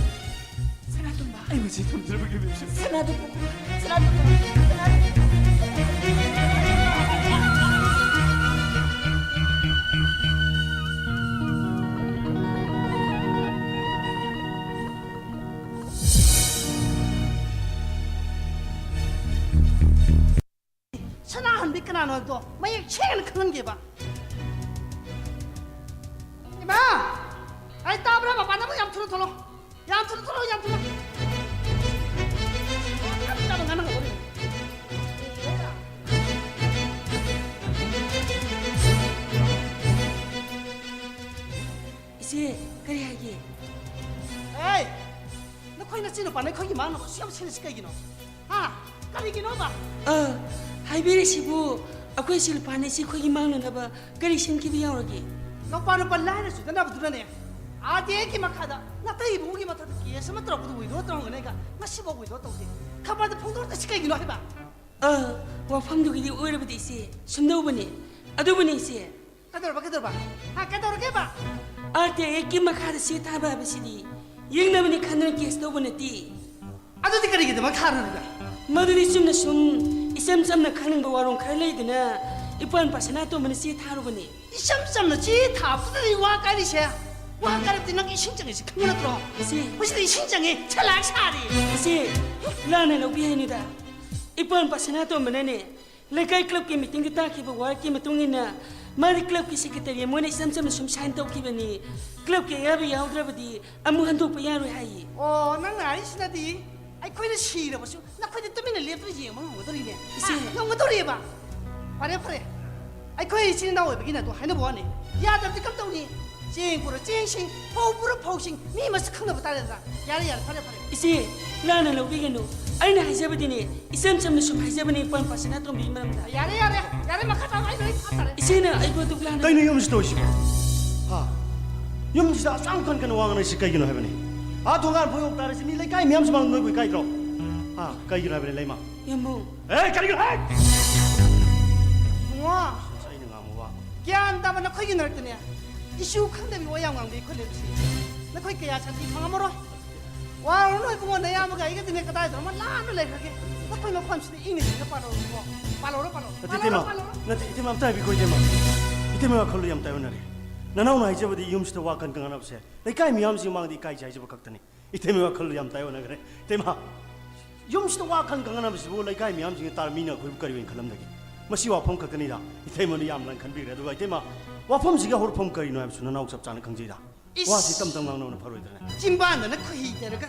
ꯁꯅꯥꯇꯣꯝꯕ꯫ ꯃꯁꯤ ꯊꯝꯖꯔꯕꯒꯤ ꯃꯤꯡꯁꯦ꯫ ꯁꯅꯥꯗꯨ ꯄꯨꯈꯣ, ꯁꯅꯥꯗꯨ ꯄꯨꯈꯣ, ꯁꯅꯥꯗꯨ ꯄꯨꯈꯣ꯫ ꯁꯅꯥꯍꯟꯕꯤ ꯀꯅꯥꯅꯣ ꯍꯥꯏꯕꯗꯣ ꯃꯌꯦꯛ ꯁꯦꯡꯅ ꯈꯪꯍꯟꯒꯦꯕ꯫ ꯏꯃꯥ! ꯑꯩ ꯇꯥꯕ꯭ꯔꯥ? ꯃꯄꯥꯟꯗ ꯑꯃꯨꯛ ꯌꯥꯝ ꯊꯨꯅ ꯊꯣꯛꯂꯛꯑꯣ꯫ ꯌꯥꯝ ꯊꯨꯅ ꯊꯣꯛꯂꯛꯑꯣ, ꯌꯥꯝ ꯊꯨꯅ꯫ ꯌꯥꯝ ꯊꯨꯅ ꯉꯥꯡꯅ ꯍꯧꯔꯦ꯫ ꯏꯆꯦ, ꯀꯔꯤ ꯍꯥꯏꯒꯦ? ꯑꯦ! ꯅꯈꯣꯏ ꯅꯆꯤꯟ ꯅꯨꯄꯥꯅ ꯑꯩꯈꯣꯏꯒꯤ ꯃꯥꯡꯅꯕ ꯑꯁꯨꯛ ꯌꯥꯝ ꯁꯤꯜꯂꯤꯁꯤ ꯀꯩꯒꯤꯅꯣ? ꯍꯥ? ꯀꯔꯤꯒꯤꯅꯣꯕ? ꯑ, ꯍꯥꯏꯕꯤꯔꯤꯁꯤꯕꯨ ꯑꯩꯈꯣꯏ ꯏꯆꯤꯜ ꯏꯄꯥꯅ ꯏꯆꯦ ꯑꯩꯈꯣꯏꯒꯤ ꯃꯥꯡꯅꯅꯕ ꯀꯔꯤ ꯁꯤꯟꯈꯤꯕ ꯌꯥꯎꯔꯒꯦ? ꯅꯨꯄꯥ ꯅꯨꯄꯥ ꯂꯥꯏꯔ ꯆꯨꯗꯅꯕꯗꯨꯅꯅꯦ, ꯑꯥꯔ ꯗꯤ ꯑꯦꯒꯤ ꯃꯈꯥꯗ ꯅꯥꯇꯩ ꯏꯕꯨꯡꯒꯤ ꯃꯊꯛꯇ ꯀꯦꯁ ꯑꯃ ꯇꯧꯔꯛꯄꯗꯨ withdraw ꯇꯧꯔꯝꯒꯅꯤ ꯍꯥꯏꯒ ꯉꯁꯤꯐꯥꯎ withdraw ꯇꯧꯗꯦ꯫ ꯈꯕꯔꯗ ꯐꯣꯡꯗꯣꯔꯛꯇ꯭ꯔꯤꯁꯤ ꯀꯩꯒꯤꯅꯣ ꯍꯥꯏꯕ? ꯑ, ꯋꯥꯐꯝꯗꯨꯒꯤꯗꯤ ꯑꯣꯏꯔꯕꯗꯤ ꯏꯆꯦ, ꯁꯨꯝꯗꯧꯕꯅꯤ꯫ ꯑꯗꯨꯕꯨꯅꯤ ꯏꯆꯦ꯫ ꯀꯩꯗꯧꯔꯕ, ꯀꯩꯗꯧꯔꯕ? ꯍꯥ, ꯀꯩꯗꯧꯔꯒꯦꯕ? ꯑꯥꯔ ꯇꯤ ꯑꯥꯏ ꯑꯦꯛꯀꯤ ꯃꯈꯥꯗ ꯆꯦ ꯊꯥꯕ ꯍꯥꯏꯕꯁꯤꯗꯤ ꯌꯦꯡꯅꯕꯅꯤ ꯈꯟꯗꯅ ꯀꯦꯁ ꯇꯧꯕ ꯅꯠꯇꯦ꯫ ꯑꯗꯨꯗꯤ ꯀꯔꯤꯒꯤꯗꯃꯛ ꯊꯥꯔꯨꯔꯤꯕ? ꯃꯗꯨꯗꯤ ꯆꯨꯝꯅ ꯁꯨꯝ ꯏꯆꯝ ꯆꯝꯅ ꯈꯪꯅꯤꯡꯕ ꯋꯥꯔꯣꯝ ꯈꯔ ꯂꯩꯗꯅ ꯏꯄ꯭ꯋꯥ ꯅꯨꯄꯥ ꯁꯅꯥꯇꯣꯝꯕꯅ ꯆꯦ ꯊꯥꯔꯨꯕꯅꯤ꯫ ꯏꯆꯝ ꯆꯝꯅ ꯆꯦ ꯊꯥꯕꯗꯨꯗꯗꯤ ꯋꯥ ꯀꯥꯏꯔꯤꯁꯦ? ꯋꯥ ꯀꯥꯏꯔꯕꯗꯤ ꯅꯪ ꯏꯁꯤꯡ ꯆꯪꯉꯤꯁꯦ ꯈꯪꯕ ꯅꯠꯇ꯭ꯔꯣ? ꯏꯆꯦ꯫ ꯃꯁꯤꯗ ꯏꯁꯤꯡ ꯆꯪꯉꯤ, ꯁꯂꯥꯛ ꯁꯥꯔꯤ꯫ ꯏꯆꯦ, ꯂꯥꯟꯅ ꯂꯧꯕꯤ ꯍꯥꯏꯅꯨꯗ꯫ ꯏꯄ꯭ꯋꯥ ꯅꯨꯄꯥ ꯁꯅꯥꯇꯣꯝꯕꯅꯅꯦ, ꯂꯩꯀꯥꯏ ꯀ꯭ꯂꯕꯀꯤ ꯃꯤꯇꯤꯡꯗ ꯇꯥꯈꯤꯕ ꯋꯥꯔꯗꯀꯤ ꯃꯇꯨꯡ ꯏꯟꯅ ꯃꯥꯗꯤ ꯀ꯭ꯂꯕꯀꯤ ꯁꯦꯀ꯭ꯔꯦꯇꯔꯤ ꯑꯃ ꯑꯣꯏꯅ ꯏꯆꯝ ꯆꯝꯅ ꯁꯨꯝ ꯁꯥꯏꯟ ꯇꯧꯈꯤꯕꯅꯤ꯫ ꯀ꯭ꯂꯕꯀꯤ ꯑꯌꯥꯕ ꯌꯥꯎꯗ꯭ꯔꯕꯗꯤ ꯑꯃꯨꯛ ꯍꯟꯗꯣꯛꯄ ꯌꯥꯔꯣꯏ ꯍꯥꯏꯌꯦ꯫ ꯑꯣ, ꯅꯪꯅ ꯍꯥꯏꯔꯤꯁꯤꯅꯗꯤ ꯑꯩꯈꯣꯏꯅ ꯁꯤꯔꯕꯁꯨ ꯅꯈꯣꯏꯗꯤ ꯇꯨꯃꯤꯟꯅ ꯂꯦꯞꯇꯨꯅ ꯌꯦꯡꯕ ꯉꯝꯒꯗꯧꯔꯤꯅꯦ? ꯏꯆꯦ꯫ ꯍꯥ? ꯉꯝꯒꯗꯧꯔꯤꯑꯕ? ꯐꯔꯦ, ꯐꯔꯦ꯫ ꯑꯩꯈꯣꯏ ꯏꯆꯤꯟ ꯏꯅꯥꯎ ꯑꯣꯏꯕꯒꯤꯅꯦ ꯑꯗꯣ ꯍꯥꯏꯅꯕ ꯋꯥꯅꯤ꯫ ꯌꯥꯗꯕꯗꯤ ꯀꯝꯗꯧꯅꯤ? ꯆꯦꯡ ꯄꯨꯔ ꯆꯦꯡꯁꯤꯡ, ꯐꯧ ꯄꯨꯔ ꯐꯧꯁꯤꯡ, ꯃꯤ ꯃꯁꯛ ꯈꯪꯅꯕ ꯇꯥꯔꯦꯗꯅ꯫ ꯌꯥꯔꯦ, ꯌꯥꯔꯦ, ꯐꯔꯦ, ꯐꯔꯦ꯫ ꯏꯆꯦ, ꯂꯥꯟꯅ ꯂꯧꯕꯤꯒꯅꯨ꯫ ꯑꯩꯅ ꯍꯥꯏꯖꯕꯗꯤꯅꯦ, ꯏꯆꯝ ꯆꯝꯅ ꯁꯨꯝ ꯍꯥꯏꯖꯕꯅꯦ, ꯏꯄ꯭ꯋꯥ ꯅꯨꯄꯥ ꯁꯅꯥꯇꯣꯝꯕꯤꯒꯤ ꯃꯔꯝꯗ꯫ ꯌꯥꯔꯦ, ꯌꯥꯔꯦ, ꯌꯥꯔꯦ, ꯃꯈꯥ ꯇꯥꯕ ꯑꯩ ꯂꯣꯏ ꯐꯥ ꯇꯥꯔꯦ꯫ ꯏꯆꯦꯅ ꯑꯩꯕꯨ ꯑꯗꯨꯛ ꯂꯥꯟꯅ ꯀꯩꯅꯣ ꯌꯨꯝꯁꯤ ꯇꯧꯔꯤꯁꯤꯕꯣ? ꯍꯥ? ꯌꯨꯝꯁꯤꯗ ꯑꯁꯨꯛ ꯌꯥꯝ ꯀꯟ ꯀꯟꯅ ꯋꯥ ꯉꯥꯡꯅꯔꯤꯁꯤ ꯀꯩꯒꯤꯅꯣ ꯍꯥꯏꯕꯅꯤ? ꯑꯥ ꯊꯣꯡꯒꯥꯟ ꯐꯥꯎ ꯌꯧ ꯇꯥꯔꯁꯤ ꯃꯤ ꯂꯩꯀꯥꯏ ꯃꯤꯌꯥꯝꯁꯤ ꯃꯥꯡ ꯅꯣꯏꯕꯨ ꯏꯀꯥꯏꯗ꯭ꯔꯣ? ꯍꯥ? ꯀꯩꯒꯤꯅꯣ ꯍꯥꯏꯕꯅꯤ ꯂꯩꯃ? ꯌꯥꯝꯕꯨꯡ꯫ ꯑꯦ, ꯀꯔꯤꯒꯤꯅꯣ? ꯍꯦ! ꯏꯕꯨꯡꯉꯣ! ꯑꯁ, ꯑꯩꯅ ꯉꯥꯡꯕ ꯋꯥ꯫ ꯒ꯭ꯌꯥꯟ ꯇꯥꯕ ꯅꯈꯣꯏꯒꯤ ꯃꯔꯛꯇꯅꯦ, ꯏꯁꯨ ꯈꯪꯗꯕꯤ ꯋꯥ ꯌꯥꯝ ꯉꯥꯡꯕꯤ ꯑꯩꯈꯣꯏ ꯂꯩꯕꯁꯤ꯫ ꯅꯈꯣꯏ ꯀꯌꯥ ꯁꯥꯟꯇꯤ ꯐꯪꯉꯝꯃꯔꯣꯏ꯫ ꯋꯥꯔꯨꯅꯨ ꯏꯕꯨꯡꯉꯣ, ꯅꯌꯥꯝꯕꯒ ꯑꯩꯒꯗꯤꯅꯦ ꯀꯗꯥꯏꯗꯅꯣ ꯑꯃ ꯂꯥꯞꯅ ꯂꯩꯈ꯭ꯔꯒꯦ꯫ ꯑꯩꯈꯣꯏ ꯃꯐꯝꯁꯤꯗ ꯏꯪꯅ ꯆꯤꯛꯅ ꯄꯥꯜꯍꯧꯔꯣ ꯏꯕꯨꯡꯉꯣ꯫ ꯄꯥꯜꯍꯧꯔꯣ, ꯄꯥꯜꯍꯧꯔꯣ꯫ ꯅꯠꯇꯦ, ꯄꯥꯜꯍꯧꯔꯣ, ꯏꯇꯩꯃ꯫ ꯄꯥꯜꯍꯧꯔꯣ꯫ ꯅꯠꯇꯦ, ꯏꯇꯩꯃ, ꯑꯝꯇ ꯍꯥꯏꯕꯤꯈꯣ, ꯏꯇꯩꯃ꯫ ꯏꯇꯩꯃ ꯋꯥꯈꯜꯗꯣ ꯌꯥꯝ ꯇꯥꯏꯑꯣꯟꯅꯔꯦ꯫ ꯅꯅꯥꯎꯅ ꯍꯥꯏꯖꯕꯗꯤ ꯌꯨꯝꯁꯤꯗ ꯋꯥ ꯀꯟ ꯀꯪꯅꯕꯁꯦ ꯂꯩꯀꯥꯏ ꯃꯤꯌꯥꯝꯁꯤꯡ ꯃꯥꯡꯗ ꯏꯀꯥꯏꯖꯩ ꯍꯥꯏꯖꯕ ꯈꯛꯇꯅꯤ꯫ ꯏꯇꯩꯃ ꯋꯥꯈꯜꯗꯣ ꯌꯥꯝ ꯇꯥꯏꯑꯣꯟꯅꯈ꯭ꯔꯦ꯫ ꯏꯇꯩꯃ, ꯌꯨꯝꯁꯤꯗ ꯋꯥ ꯀꯟ ꯀꯪꯅꯕꯁꯤꯕꯨ ꯂꯩꯀꯥꯏ ꯃꯤꯌꯥꯝꯁꯤꯡꯅ ꯇꯥꯔ ꯃꯤꯅ ꯑꯩꯈꯣꯏꯕꯨ ꯀꯔꯤ ꯑꯣꯏꯅ ꯈꯜꯂꯝꯗꯒꯦ? ꯃꯁꯤ ꯋꯥꯐꯝ ꯈꯛꯇꯅꯤꯗ꯫ ꯏꯇꯩꯃꯅ ꯌꯥꯝ ꯂꯥꯟ ꯈꯟꯕꯤꯈ꯭ꯔꯦ꯫ ꯑꯗꯨꯒ ꯏꯇꯩꯃ, ꯋꯥꯐꯝꯁꯤꯒꯤ ꯍꯧꯔꯛꯐꯝ ꯀꯔꯤꯅꯣ ꯍꯥꯏꯕꯁꯨ ꯅꯅꯥꯎ ꯆꯞ ꯆꯥꯅ ꯈꯪꯖꯩꯗ꯫ ꯏꯁ! ꯋꯥꯁꯤ ꯇꯝ ꯇꯝ ꯉꯥꯡꯅꯕꯅ ꯐꯔꯣꯏꯗ꯭ꯔꯅꯦ? ꯆꯤꯝꯕꯥꯟꯗꯅ ꯈꯣꯏꯍꯤ ꯇꯩꯔꯒ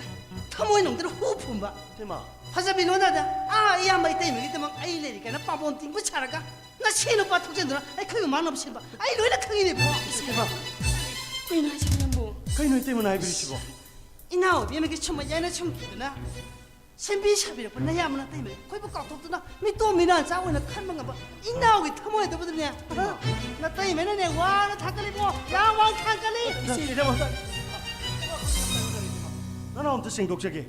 ꯊꯃꯣꯏꯅꯨꯡꯗꯅ ꯍꯨ ꯐꯨꯝꯕ꯫ ꯏꯇꯩꯃ꯫ ꯐꯖꯕꯤ ꯂꯣꯟꯗꯗ, ꯑꯥ, ꯏꯌꯥꯝꯕ ꯏꯇꯩꯃꯒꯤꯗꯃꯛ ꯑꯩ ꯂꯩꯔꯤ ꯀꯥꯏꯅ ꯄꯥꯝꯕꯣꯝ ꯇꯤꯡꯕ ꯁꯥꯔꯒ ꯅꯁꯤ ꯅꯨꯄꯥ ꯊꯣꯛꯆꯟꯗꯨꯅ ꯑꯩꯈꯣꯏ ꯃꯃꯥꯡꯅꯕ ꯁꯤꯟꯕ ꯑꯩ ꯂꯣꯏꯅ ꯈꯪꯉꯤꯅꯦ ꯏꯕꯨꯡꯉꯣ꯫ ꯏꯁ, ꯏꯇꯩꯃ꯫ ꯀꯩꯅꯣ ꯍꯥꯏꯁꯤꯕꯣ ꯅꯪꯕꯨ? ꯀꯩꯅꯣ ꯏꯇꯩꯃꯅ ꯍꯥꯏꯕꯤꯔꯤꯁꯤꯕꯣ? ꯏꯅꯥꯎ ꯏꯕꯦꯝꯃꯒꯤ ꯁꯨꯝꯕ ꯌꯥꯏꯅ ꯁꯨꯝꯈꯤꯗꯨꯅ ꯁꯦꯝꯕꯤ ꯁꯥꯕꯤꯔꯛꯄ ꯅꯌꯥꯝꯕ ꯅꯇꯩꯃꯅ ꯑꯩꯈꯣꯏꯕꯨ ꯀꯥꯎꯊꯣꯛꯇꯨꯅ ꯃꯤꯇꯣꯝ ꯃꯤꯅꯥꯆꯥ ꯑꯣꯏꯅ ꯈꯟꯕ ꯉꯝꯕ ꯏꯅꯥꯎꯒꯤ ꯊꯃꯣꯏꯗꯕꯨꯗꯅꯦ, ꯅꯇꯩꯃꯅꯅꯦ ꯋꯥꯅ ꯊꯥꯡꯒꯠꯂꯤꯕꯣ, ꯌꯥꯝ ꯋꯥꯅ ꯊꯥꯡꯒꯠꯂꯤ꯫ ꯏꯆꯦ, ꯏꯆꯦ, ꯏꯆꯦ, ꯅꯅꯥꯎ ꯑꯝꯇ ꯁꯦꯡꯗꯣꯛꯆꯒꯦ꯫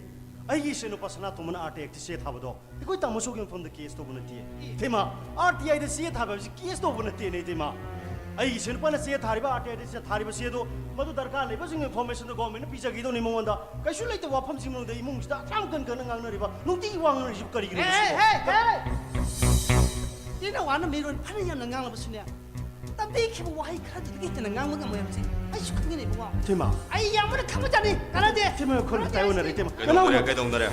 ꯑꯩꯒꯤ ꯏꯆꯦ ꯅꯨꯄꯥ ꯁꯅꯥꯇꯣꯝꯕꯅ ꯑꯥꯔ ꯇꯤ ꯑꯥꯏꯗ ꯆꯦ ꯊꯥꯕꯗꯣ ꯑꯩꯈꯣꯏ ꯇꯥꯃꯣ ꯁꯣꯒꯤ ꯃꯐꯝꯗ ꯀꯦꯁ ꯇꯧꯕ ꯅꯠꯇꯦ꯫ ꯏꯇꯩꯃ, ꯑꯥꯔ ꯇꯤ ꯑꯥꯏꯗ ꯆꯦ ꯊꯥꯕ ꯍꯥꯏꯕꯁꯤ ꯀꯦꯁ ꯇꯧꯕ ꯅꯠꯇꯦꯅꯦ, ꯏꯇꯩꯃ꯫ ꯑꯩꯒꯤ ꯏꯆꯦ ꯅꯨꯄꯥꯅ ꯆꯦ ꯊꯥꯔꯤꯕ, ꯑꯥꯔ ꯇꯤ ꯑꯥꯏꯗ ꯆꯦ ꯊꯥꯔꯤꯕ ꯆꯦꯗꯣ ꯃꯗꯨ ꯗꯔꯀꯥꯔ ꯂꯩꯕꯁꯤꯡ ꯏꯟꯐꯣꯔꯃꯦꯁꯟꯗꯣ ꯒꯣꯔꯃꯦꯟꯅ ꯄꯤꯖꯈꯤꯗꯧꯅꯤ ꯃꯉꯣꯟꯗ꯫ ꯀꯩꯁꯨ ꯂꯩꯇꯕ ꯋꯥꯐꯝꯁꯤꯡ ꯃꯅꯨꯡꯗ ꯏꯃꯨꯡꯁꯤꯗ ꯑꯁꯨꯛ ꯌꯥꯝ ꯀꯟ ꯀꯟꯅ ꯉꯥꯡꯅꯔꯤꯕ, ꯅꯨꯡꯇꯤꯒꯤ ꯋꯥ ꯉꯥꯡꯅꯔꯤꯁꯤꯕꯨ ꯀꯔꯤꯒꯤꯅꯣ ꯍꯦ, ꯁꯤꯕꯣ? ꯍꯦ, ꯍꯦ! ꯏꯅ ꯋꯥꯅ ꯃꯤꯔꯣꯟ ꯐꯅ ꯌꯥꯝꯅ ꯉꯥꯡꯂꯕꯁꯨꯅꯦ, ꯇꯝꯕꯤꯈꯤꯕ ꯋꯥꯍꯩ ꯈꯔꯗꯨꯗꯒꯤ ꯍꯦꯟꯅ ꯉꯥꯡꯕ ꯉꯝꯃꯣꯏ ꯍꯥꯏꯕꯁꯦ ꯑꯩꯁꯨ ꯈꯪꯒꯅꯤ ꯏꯕꯨꯡꯉꯣ꯫ ꯏꯇꯩꯃ꯫ ꯑꯩ ꯌꯥꯝꯅ ꯈꯪꯕꯖꯥꯠꯅꯤ꯫ ꯀꯥꯟꯅꯗꯦ꯫ ꯏꯇꯩꯃ, ꯑꯩꯈꯣꯏ ꯀꯥꯟꯅꯗꯦ꯫ ꯇꯥꯏꯑꯣꯟꯅꯔꯦ, ꯏꯇꯩꯃ꯫ ꯀꯩꯗꯧꯅꯔꯦ? ꯅꯅꯥꯎꯅ ꯀꯩꯗꯧꯅꯔꯦ?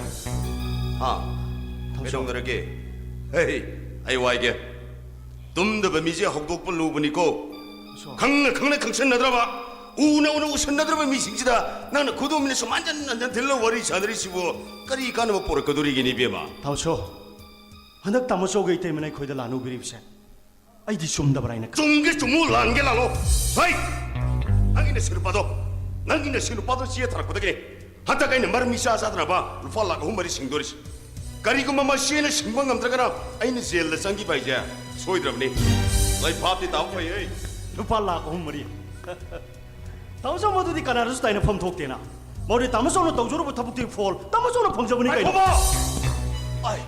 ꯍꯥ? ꯊꯝꯁꯣ꯫ ꯀꯩꯗꯧꯅꯔꯒꯦ? ꯍꯦ, ꯑꯩ ꯋꯥꯏꯒꯦ꯫ ꯇꯨꯝꯗꯕ ꯃꯤꯁꯦ ꯍꯧꯗꯣꯛꯄ ꯂꯨꯕꯅꯤꯀꯣ꯫ ꯊꯝꯁꯣ꯫ ꯈꯪꯅ ꯈꯪꯅ ꯈꯪꯁꯟꯅꯗ꯭ꯔꯕ, ꯎꯅ ꯎꯅ ꯎꯁꯟꯅꯗ꯭ꯔꯕ ꯃꯤꯁꯤꯡꯁꯤꯗ ꯅꯪꯅ ꯈꯨꯗꯣꯝꯕꯤꯅ ꯁꯨꯝ ꯍꯟꯖꯟ ꯍꯟꯖꯟ ꯊꯤꯜꯂ ꯋꯥꯔꯤ ꯁꯥꯟꯅꯔꯤꯁꯤꯕꯨ ꯀꯔꯤ ꯀꯥꯟꯅꯕ ꯄꯨꯔꯛꯀꯗꯣꯔꯤꯒꯦꯅꯦ, ꯏꯕꯦꯝꯃ? ꯊꯝꯁꯣ꯫ ꯍꯟꯗꯛ ꯇꯥꯃꯣ ꯆꯧꯒꯤ ꯏꯇꯩꯃꯅ ꯑꯩꯈꯣꯏꯗ ꯂꯥꯟꯅ ꯎꯕꯤꯔꯤꯕꯁꯦ ꯑꯩꯗꯤ ꯆꯨꯝꯗꯕ꯭ꯔꯥ ꯍꯥꯏꯅ ꯈꯜꯂꯤ꯫ ꯆꯨꯝꯒꯦ ꯆꯨꯝꯃꯨ, ꯂꯥꯟꯒꯦ ꯂꯥꯜꯂꯣ꯫ ꯍꯩ! ꯅꯪꯒꯤ ꯅꯁꯤ ꯅꯨꯄꯥꯗꯣ, ꯅꯪꯒꯤ ꯅꯁꯤ ꯅꯨꯄꯥꯗꯣ ꯆꯦ ꯊꯥꯔꯛꯄꯗꯒꯤꯅꯦ ꯍꯟꯗꯛ ꯑꯩꯅ ꯃꯔꯝ ꯃꯤꯆꯥ ꯆꯥꯗꯅꯕ ꯂꯨꯄꯥ ꯂꯥꯈ ꯑꯍꯨꯝ ꯃꯔꯤ ꯁꯤꯡꯗꯣꯔꯤꯁꯦ꯫ ꯀꯔꯤꯒꯨꯝꯕ ꯃꯁꯤ ꯑꯩꯅ ꯁꯤꯡꯕ ꯉꯝꯗ꯭ꯔꯒꯅ ꯑꯩꯅ ꯖꯦꯜꯗ ꯆꯪꯈꯤꯕ ꯍꯥꯏꯁꯦ ꯁꯣꯏꯗ꯭ꯔꯕꯅꯤ꯫ ꯂꯩꯐꯥꯞꯇꯤ ꯇꯥꯕ ꯐꯩꯌꯦ꯫ ꯂꯨꯄꯥ ꯂꯥꯈ ꯑꯍꯨꯝ ꯃꯔꯤ꯫ ꯇꯥꯃꯣꯆꯧ, ꯃꯗꯨꯗꯤ ꯀꯅꯥꯗꯁꯨ ꯇꯥꯏꯅꯐꯝ ꯊꯣꯛꯇꯦꯅ꯫ ꯃꯗꯨꯗꯤ ꯇꯥꯃꯣꯆꯧꯅ ꯇꯧꯖꯔꯨꯕ ꯊꯕꯛꯇꯤ ꯐꯣꯜ, ꯇꯥꯃꯣꯆꯧꯅ ꯐꯪꯖꯕꯅꯤ ꯀꯩꯅꯣ꯫ ꯉꯥꯏꯈꯣꯕ! ꯑꯥꯏ,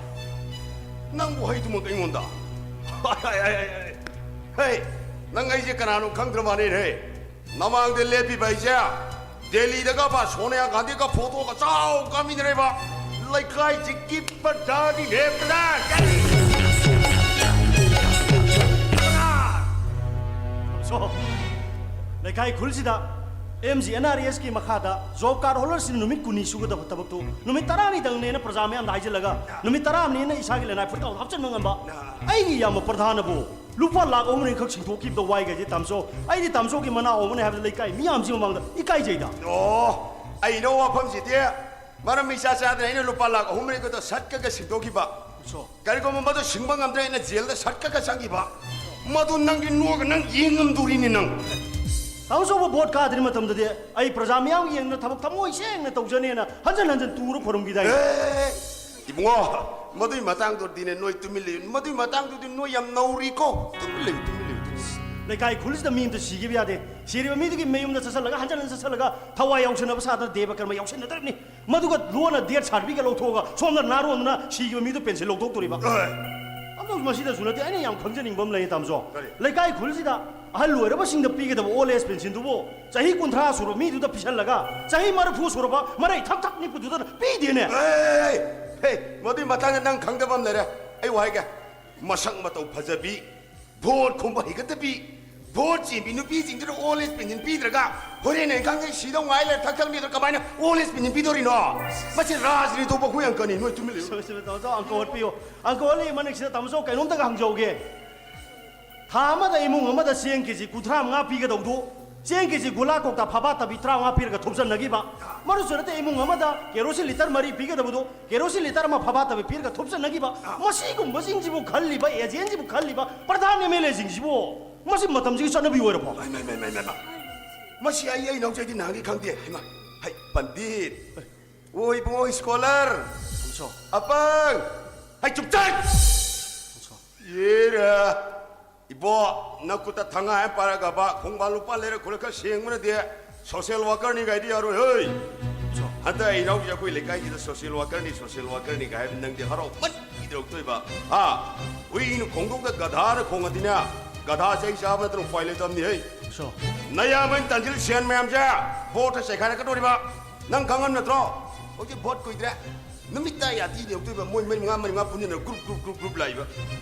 ꯅꯪꯕꯨ ꯍꯩꯗꯨꯃꯛ ꯑꯩꯉꯣꯟꯗ? ꯑꯥꯏ, ꯑꯥꯏ, ꯑꯥꯏ, ꯑꯥꯏ, ꯑꯥꯏ꯫ ꯍꯦ, ꯅꯪ ꯑꯩꯁꯦ ꯀꯅꯥꯅꯣ ꯈꯪꯗ꯭ꯔ ꯃꯥꯜꯂꯦꯅꯦ꯫ ꯅꯃꯥꯡꯗ ꯂꯦꯞꯄꯤꯕ ꯑꯩꯁꯦ ꯗꯦꯜꯂꯤꯗꯒ ꯕꯥ ꯁꯣꯅꯤꯌꯥ ꯒꯥꯟꯙꯤꯒ ꯐꯣꯇꯣꯒ ꯆꯥꯎ ꯀꯥꯞꯃꯤꯟꯅꯔꯦꯕ꯫ ꯂꯩꯀꯥꯏꯁꯤꯒꯤ ꯄ꯭ꯔꯙꯥꯟꯅꯤꯅꯦ, ꯄ꯭ꯔꯙꯥꯟ꯫ ꯁꯣ, ꯂꯩꯀꯥꯏ ꯈꯨꯜꯁꯤꯗ M G N R E ꯑꯦꯁꯀꯤ ꯃꯈꯥꯗ ꯖꯣꯕ ꯀꯥꯔꯗ ꯍꯣꯜꯗꯔꯁꯤꯡ ꯅꯨꯃꯤꯠ ꯀꯨꯟꯅꯤ ꯁꯨꯒꯗꯕ ꯊꯕꯛꯇꯨ ꯅꯨꯃꯤꯠ ꯇꯔꯥꯅꯤꯗꯪꯅꯦꯅ ꯄ꯭ꯔꯖꯥ ꯃꯌꯥꯝꯗ ꯍꯥꯏꯖꯤꯜꯂꯒ, ꯅꯨꯃꯤꯠ ꯇꯔꯥꯅꯤꯅ ꯏꯁꯥꯒꯤ ꯂꯅꯥꯏ ꯐꯨꯔꯤꯠ ꯍꯥꯞꯆꯤꯟꯕ ꯉꯝꯕ ꯑꯩꯒꯤ ꯏꯌꯥꯝꯕ ꯄ꯭ꯔꯙꯥꯟꯅꯕꯨ ꯂꯨꯄꯥ ꯂꯥꯈ ꯑꯍꯨꯝ ꯃꯔꯤꯈꯛ ꯁꯤꯡꯊꯣꯛꯈꯤꯕꯗ ꯋꯥꯏꯒꯁꯦ ꯇꯥꯃꯣꯆꯧ꯫ ꯑꯩꯗꯤ ꯇꯥꯃꯣꯆꯧꯒꯤ ꯃꯅꯥꯎ ꯑꯃꯅꯦ ꯍꯥꯏꯕꯗ ꯂꯩꯀꯥꯏ ꯃꯤꯌꯥꯝꯁꯤ ꯃꯃꯥꯡꯗ ꯏꯀꯥꯏꯖꯩꯗ꯫ ꯑꯣ, ꯑꯩꯅ ꯋꯥꯐꯝꯁꯤꯗꯤ ꯃꯔꯝ ꯏꯆꯥ ꯆꯥꯗꯅ ꯑꯩꯅ ꯂꯨꯄꯥ ꯂꯥꯈ ꯑꯍꯨꯝ ꯃꯔꯤꯈꯛꯇ ꯁꯠꯀꯒ ꯁꯤꯡꯗꯣꯛꯈꯤꯕ꯫ ꯁꯣ꯫ ꯀꯔꯤꯒꯨꯝꯕ ꯃꯗꯨ ꯁꯤꯡꯕ ꯉꯝꯗ꯭ꯔꯦ ꯑꯩꯅ ꯖꯦꯜꯗ ꯁꯠꯀꯒ ꯆꯪꯈꯤꯕ꯫ ꯃꯗꯨ ꯅꯪꯗꯤ ꯅꯣꯛꯑꯒ ꯅꯪ ꯌꯦꯡꯉꯝꯗꯣꯔꯤꯅꯤ ꯅꯪ꯫ ꯇꯥꯃꯣꯆꯧꯕ ꯚꯣꯠ ꯀꯥꯗ꯭ꯔꯤ ꯃꯇꯝꯗꯗꯤ ꯑꯩ ꯄ꯭ꯔꯖꯥ ꯃꯤꯌꯥꯝꯒꯤ ꯌꯦꯡꯗ ꯊꯕꯛ ꯊꯃꯣꯏ ꯁꯦꯡꯅ ꯇꯧꯖꯅꯦꯅ ꯍꯟꯖꯟ ꯍꯟꯖꯟ ꯇꯨꯔ ꯈꯣꯏꯔꯝꯈꯤꯗꯥꯏꯅꯦ꯫ ꯑꯦ, ꯏꯕꯨꯡꯉꯣ, ꯃꯗꯨꯏ ꯃꯇꯥꯡꯗꯨꯗꯤꯅꯦ ꯅꯣꯏ ꯇꯨꯃꯤꯟ ꯂꯩꯌꯨ꯫ ꯃꯗꯨꯏ ꯃꯇꯥꯡꯗꯨꯗꯤ ꯅꯣꯏ ꯌꯥꯝ ꯅꯧꯔꯤꯀꯣ꯫ ꯇꯨꯃꯤꯟ ꯂꯩꯌꯨ, ꯇꯨꯃꯤꯟ ꯂꯩꯌꯨ, ꯇꯨꯃꯤꯟ ꯂꯩꯌꯨ꯫ ꯂꯩꯀꯥꯏ ꯈꯨꯜꯁꯤꯗ ꯃꯤ ꯑꯃꯇ ꯁꯤꯈꯤꯕ ꯌꯥꯗꯦ꯫ ꯁꯤꯔꯤꯕ ꯃꯤꯗꯨꯒꯤ ꯃꯌꯨꯝꯗ ꯆꯠꯁꯤꯜꯂꯒ, ꯍꯟꯖꯟ ꯍꯟꯖꯟ ꯆꯠꯁꯤꯜꯂꯒ ꯊꯋꯥꯏ ꯌꯥꯎꯁꯟꯅꯕ ꯁꯥꯗꯅ ꯗꯦꯕ ꯀꯔꯃ ꯌꯥꯎꯁꯟꯅꯗ꯭ꯔꯕꯅꯤ꯫ ꯃꯗꯨꯒ ꯂꯣꯟꯅ ꯗꯦꯠ ꯁꯥꯔꯇꯤꯐꯤꯀꯦꯠ ꯂꯧꯊꯣꯛꯑꯒ ꯁꯣꯝꯗ ꯅꯥꯔꯣꯟꯗꯨꯅ ꯁꯤꯈꯤꯕ ꯃꯤꯗꯨ ꯄꯦꯟꯁꯤꯜ ꯂꯧꯊꯣꯛꯇꯣꯔꯤꯕ꯫ ꯑꯦ꯫ ꯑꯗꯨ ꯃꯁꯤꯗꯁꯨ ꯅꯠꯇꯦ, ꯑꯩꯅ ꯌꯥꯝ ꯈꯪꯖꯅꯤꯡꯕ ꯑꯃ ꯂꯩꯌꯦ, ꯇꯥꯃꯣꯆꯧ꯫ ꯀꯔꯤ? ꯂꯩꯀꯥꯏ ꯈꯨꯜꯁꯤꯗ ꯑꯍꯜ ꯑꯣꯏꯔꯕꯁꯤꯡꯗ ꯄꯤꯒꯗꯕ ꯑꯣꯜ ꯑꯦꯖ ꯄꯦꯟꯁꯤꯟꯗꯨꯕꯨ ꯆꯍꯤ ꯀꯨꯟꯊ꯭ꯔꯥ ꯁꯨꯔꯕ ꯃꯤꯗꯨꯗ ꯄꯤꯁꯜꯂꯒ ꯆꯍꯤ ꯃꯔꯤꯐꯨ ꯁꯨꯔꯕ ꯃꯔꯩ ꯊꯛ ꯊꯛ ꯅꯤꯛꯄꯗꯨꯗ ꯄꯤꯗꯦꯅꯦ꯫ ꯑꯦ, ꯍꯦ, ꯃꯗꯨꯒꯤ ꯃꯇꯥꯡꯗ ꯅꯪ ꯈꯪꯗꯕ ꯑꯃ ꯂꯩꯔꯦ꯫ ꯑꯩ ꯋꯥ ꯍꯥꯏꯒꯦ꯫ ꯃꯁꯛ ꯃꯇꯧ ꯐꯖꯕꯤ, ꯚꯣꯠ ꯈꯣꯝꯕ ꯍꯩꯒꯗꯕꯤ, ꯚꯣꯠ ꯆꯦꯟꯕꯤ ꯅꯨꯄꯤꯁꯤꯡꯗꯨꯗ ꯑꯣꯜ ꯑꯦꯖ ꯄꯦꯟꯁꯤꯟ ꯄꯤꯗ꯭ꯔꯒ ꯍꯣꯔꯦꯟ ꯑꯩ ꯈꯪꯉꯦ ꯁꯤꯗꯧ ꯉꯥꯏ ꯂꯩꯔꯦ ꯊꯛ ꯊꯛ ꯅꯤꯛꯇ꯭ꯔꯒ ꯀꯃꯥꯏꯅ ꯑꯣꯜ ꯑꯦꯖ ꯄꯦꯟꯁꯤꯟ ꯄꯤꯗꯣꯔꯤꯅꯣ? ꯃꯁꯤ ꯔꯥꯖꯅꯤꯇꯤ ꯊꯣꯛꯄ ꯑꯩꯈꯣꯏ ꯑꯪꯀꯅꯤ, ꯅꯣꯏ ꯇꯨꯃꯤꯟ ꯂꯩꯌꯨ꯫ ꯁꯨꯝ, ꯁꯨꯝ, ꯇꯥꯃꯣꯆꯧ, ꯑꯪꯀ ꯍꯣꯠꯄꯤꯌꯨ꯫ ꯑꯪꯀ ꯍꯣꯠꯂꯤ ꯃꯅꯤꯡꯁꯤꯗ ꯇꯥꯃꯣꯆꯧ ꯀꯩꯅꯣꯝꯇꯒ ꯍꯪꯖꯍꯧꯒꯦ꯫ ꯊꯥ ꯑꯃꯗ ꯏꯃꯨꯡ ꯑꯃꯗ ꯆꯦꯡ ꯀꯦꯖꯤ ꯀꯨꯟꯊ꯭ꯔꯥ ꯃꯉꯥ ꯄꯤꯒꯗꯧꯗꯣ, ꯆꯦꯡ ꯀꯦꯖꯤ ꯒꯨꯂꯥ ꯀꯧꯇꯥ ꯐꯕꯥ ꯇꯕꯤ ꯇꯔꯥꯃꯉꯥ ꯄꯤꯔꯒ ꯊꯨꯞꯆꯟꯅꯈꯤꯕ꯫ ꯃꯔꯨꯁꯨ ꯅꯠꯇꯦ, ꯏꯃꯨꯡ ꯑꯃꯗ ꯀꯦꯔꯣꯁꯤꯟ ꯂꯤꯇꯔ ꯃꯔꯤ ꯄꯤꯒꯗꯕꯗꯣ, ꯀꯦꯔꯣꯁꯤꯟ ꯂꯤꯇꯔ ꯑꯃ ꯐꯕꯥ ꯇꯕꯤ ꯄꯤꯔꯒ ꯊꯨꯞꯆꯟꯅꯈꯤꯕ꯫ ꯃꯁꯤꯒꯨꯝꯕꯁꯤꯡꯁꯤꯕꯨ ꯈꯜꯂꯤꯕ, ꯑꯦꯖꯦꯟꯁꯤꯕꯨ ꯈꯜꯂꯤꯕ ꯄ꯭ꯔꯙꯥꯟ ꯑꯦꯝ ꯑꯦꯜ ꯑꯦꯁꯤꯡꯁꯤꯕꯨ ꯃꯁꯤ ꯃꯇꯝꯁꯤꯒꯤ ꯆꯠꯅꯕꯤ ꯑꯣꯏꯔꯕꯣ? ꯃꯥꯏ, ꯃꯥꯏ, ꯃꯥꯏ, ꯃꯥꯏ, ꯃꯥꯏ, ꯃꯥꯏ꯫ ꯃꯁꯤ ꯑꯩ, ꯑꯩ ꯏꯅꯥꯎꯆꯥꯗꯤ ꯅꯍꯥꯟꯒꯤ ꯈꯪꯗꯦ꯫ ꯍꯩꯃꯥ, ꯍꯩ, ꯄꯟꯗꯤꯠ꯫ ꯑꯣ, ꯏꯕꯨꯡꯉꯣ, ꯁ꯭ꯀꯣꯂꯔ꯫ ꯇꯥꯃꯣꯆꯧ꯫ ꯑꯄꯪ! ꯍꯩ, ꯆꯨꯞ ꯆꯠ! ꯇꯥꯃꯣꯆꯧ꯫ ꯌꯦꯔ! ꯏꯕꯣ, ꯅꯈꯨꯠꯇ ꯊꯉꯥꯏ ꯑꯃ ꯄꯥꯏꯔꯒꯕ, ꯈꯣꯡꯕꯥꯟ ꯂꯨꯄꯥ ꯂꯩꯔ ꯈꯨꯜꯂ ꯈꯔ ꯁꯦꯡꯕꯅꯗꯤ social workerꯅꯤ ꯒꯥꯏꯗꯤ ꯌꯥꯔꯣꯏ, ꯍꯩ! ꯇꯥꯃꯣꯆꯧ꯫ ꯍꯟꯗꯛ ꯑꯩ ꯏꯅꯥꯎꯁꯦ ꯑꯩꯈꯣꯏ ꯂꯩꯀꯥꯏꯁꯤꯗ social workerꯅꯤ, social workerꯅꯤ ꯒꯥꯏ ꯍꯥꯏꯕ ꯅꯪꯗꯤ ꯍꯔꯥꯎꯃꯟꯈꯤꯗ꯭ꯔꯣꯛꯇꯣꯏꯕ? ꯍꯥ? ꯍꯨꯏꯅ ꯈꯣꯡꯗꯣꯛꯇ ꯒꯙꯥꯅ ꯈꯣꯡꯉꯗꯤꯅꯦ, ꯒꯙꯥ ꯆꯩ ꯆꯥꯕ ꯅꯠꯇꯅ ꯎꯄꯥꯏ ꯂꯩꯇꯕꯅꯤ, ꯍꯩ! ꯇꯥꯃꯣꯆꯧ꯫ ꯅꯌꯥꯝꯕꯅ ꯇꯥꯟꯁꯤꯜ ꯁꯦꯟ ꯃꯌꯥꯝꯁꯦ ꯚꯣꯠꯇ ꯆꯩꯈꯥꯏꯔꯛꯀꯗꯧꯔꯤꯕ ꯅꯪ ꯈꯪꯉꯝ ꯅꯠꯇ꯭ꯔꯣ? ꯍꯧꯖꯤꯛ ꯚꯣꯠ ꯀꯨꯏꯗ꯭ꯔꯦ꯫ ꯅꯨꯃꯤꯠ ꯇꯥ ꯌꯥꯇꯤ ꯌꯧꯗꯣꯏꯕ꯫ ꯃꯣꯏ ꯃꯔꯤ ꯃꯉꯥ, ꯃꯔꯤ ꯃꯉꯥ ꯄꯨꯟꯁꯤꯟꯅ ꯒ꯭ꯔꯨꯞ, ꯒ꯭ꯔꯨꯞ, ꯒ꯭ꯔꯨꯞ, ꯒ꯭ꯔꯨꯞ ꯂꯥꯛꯏꯕ꯫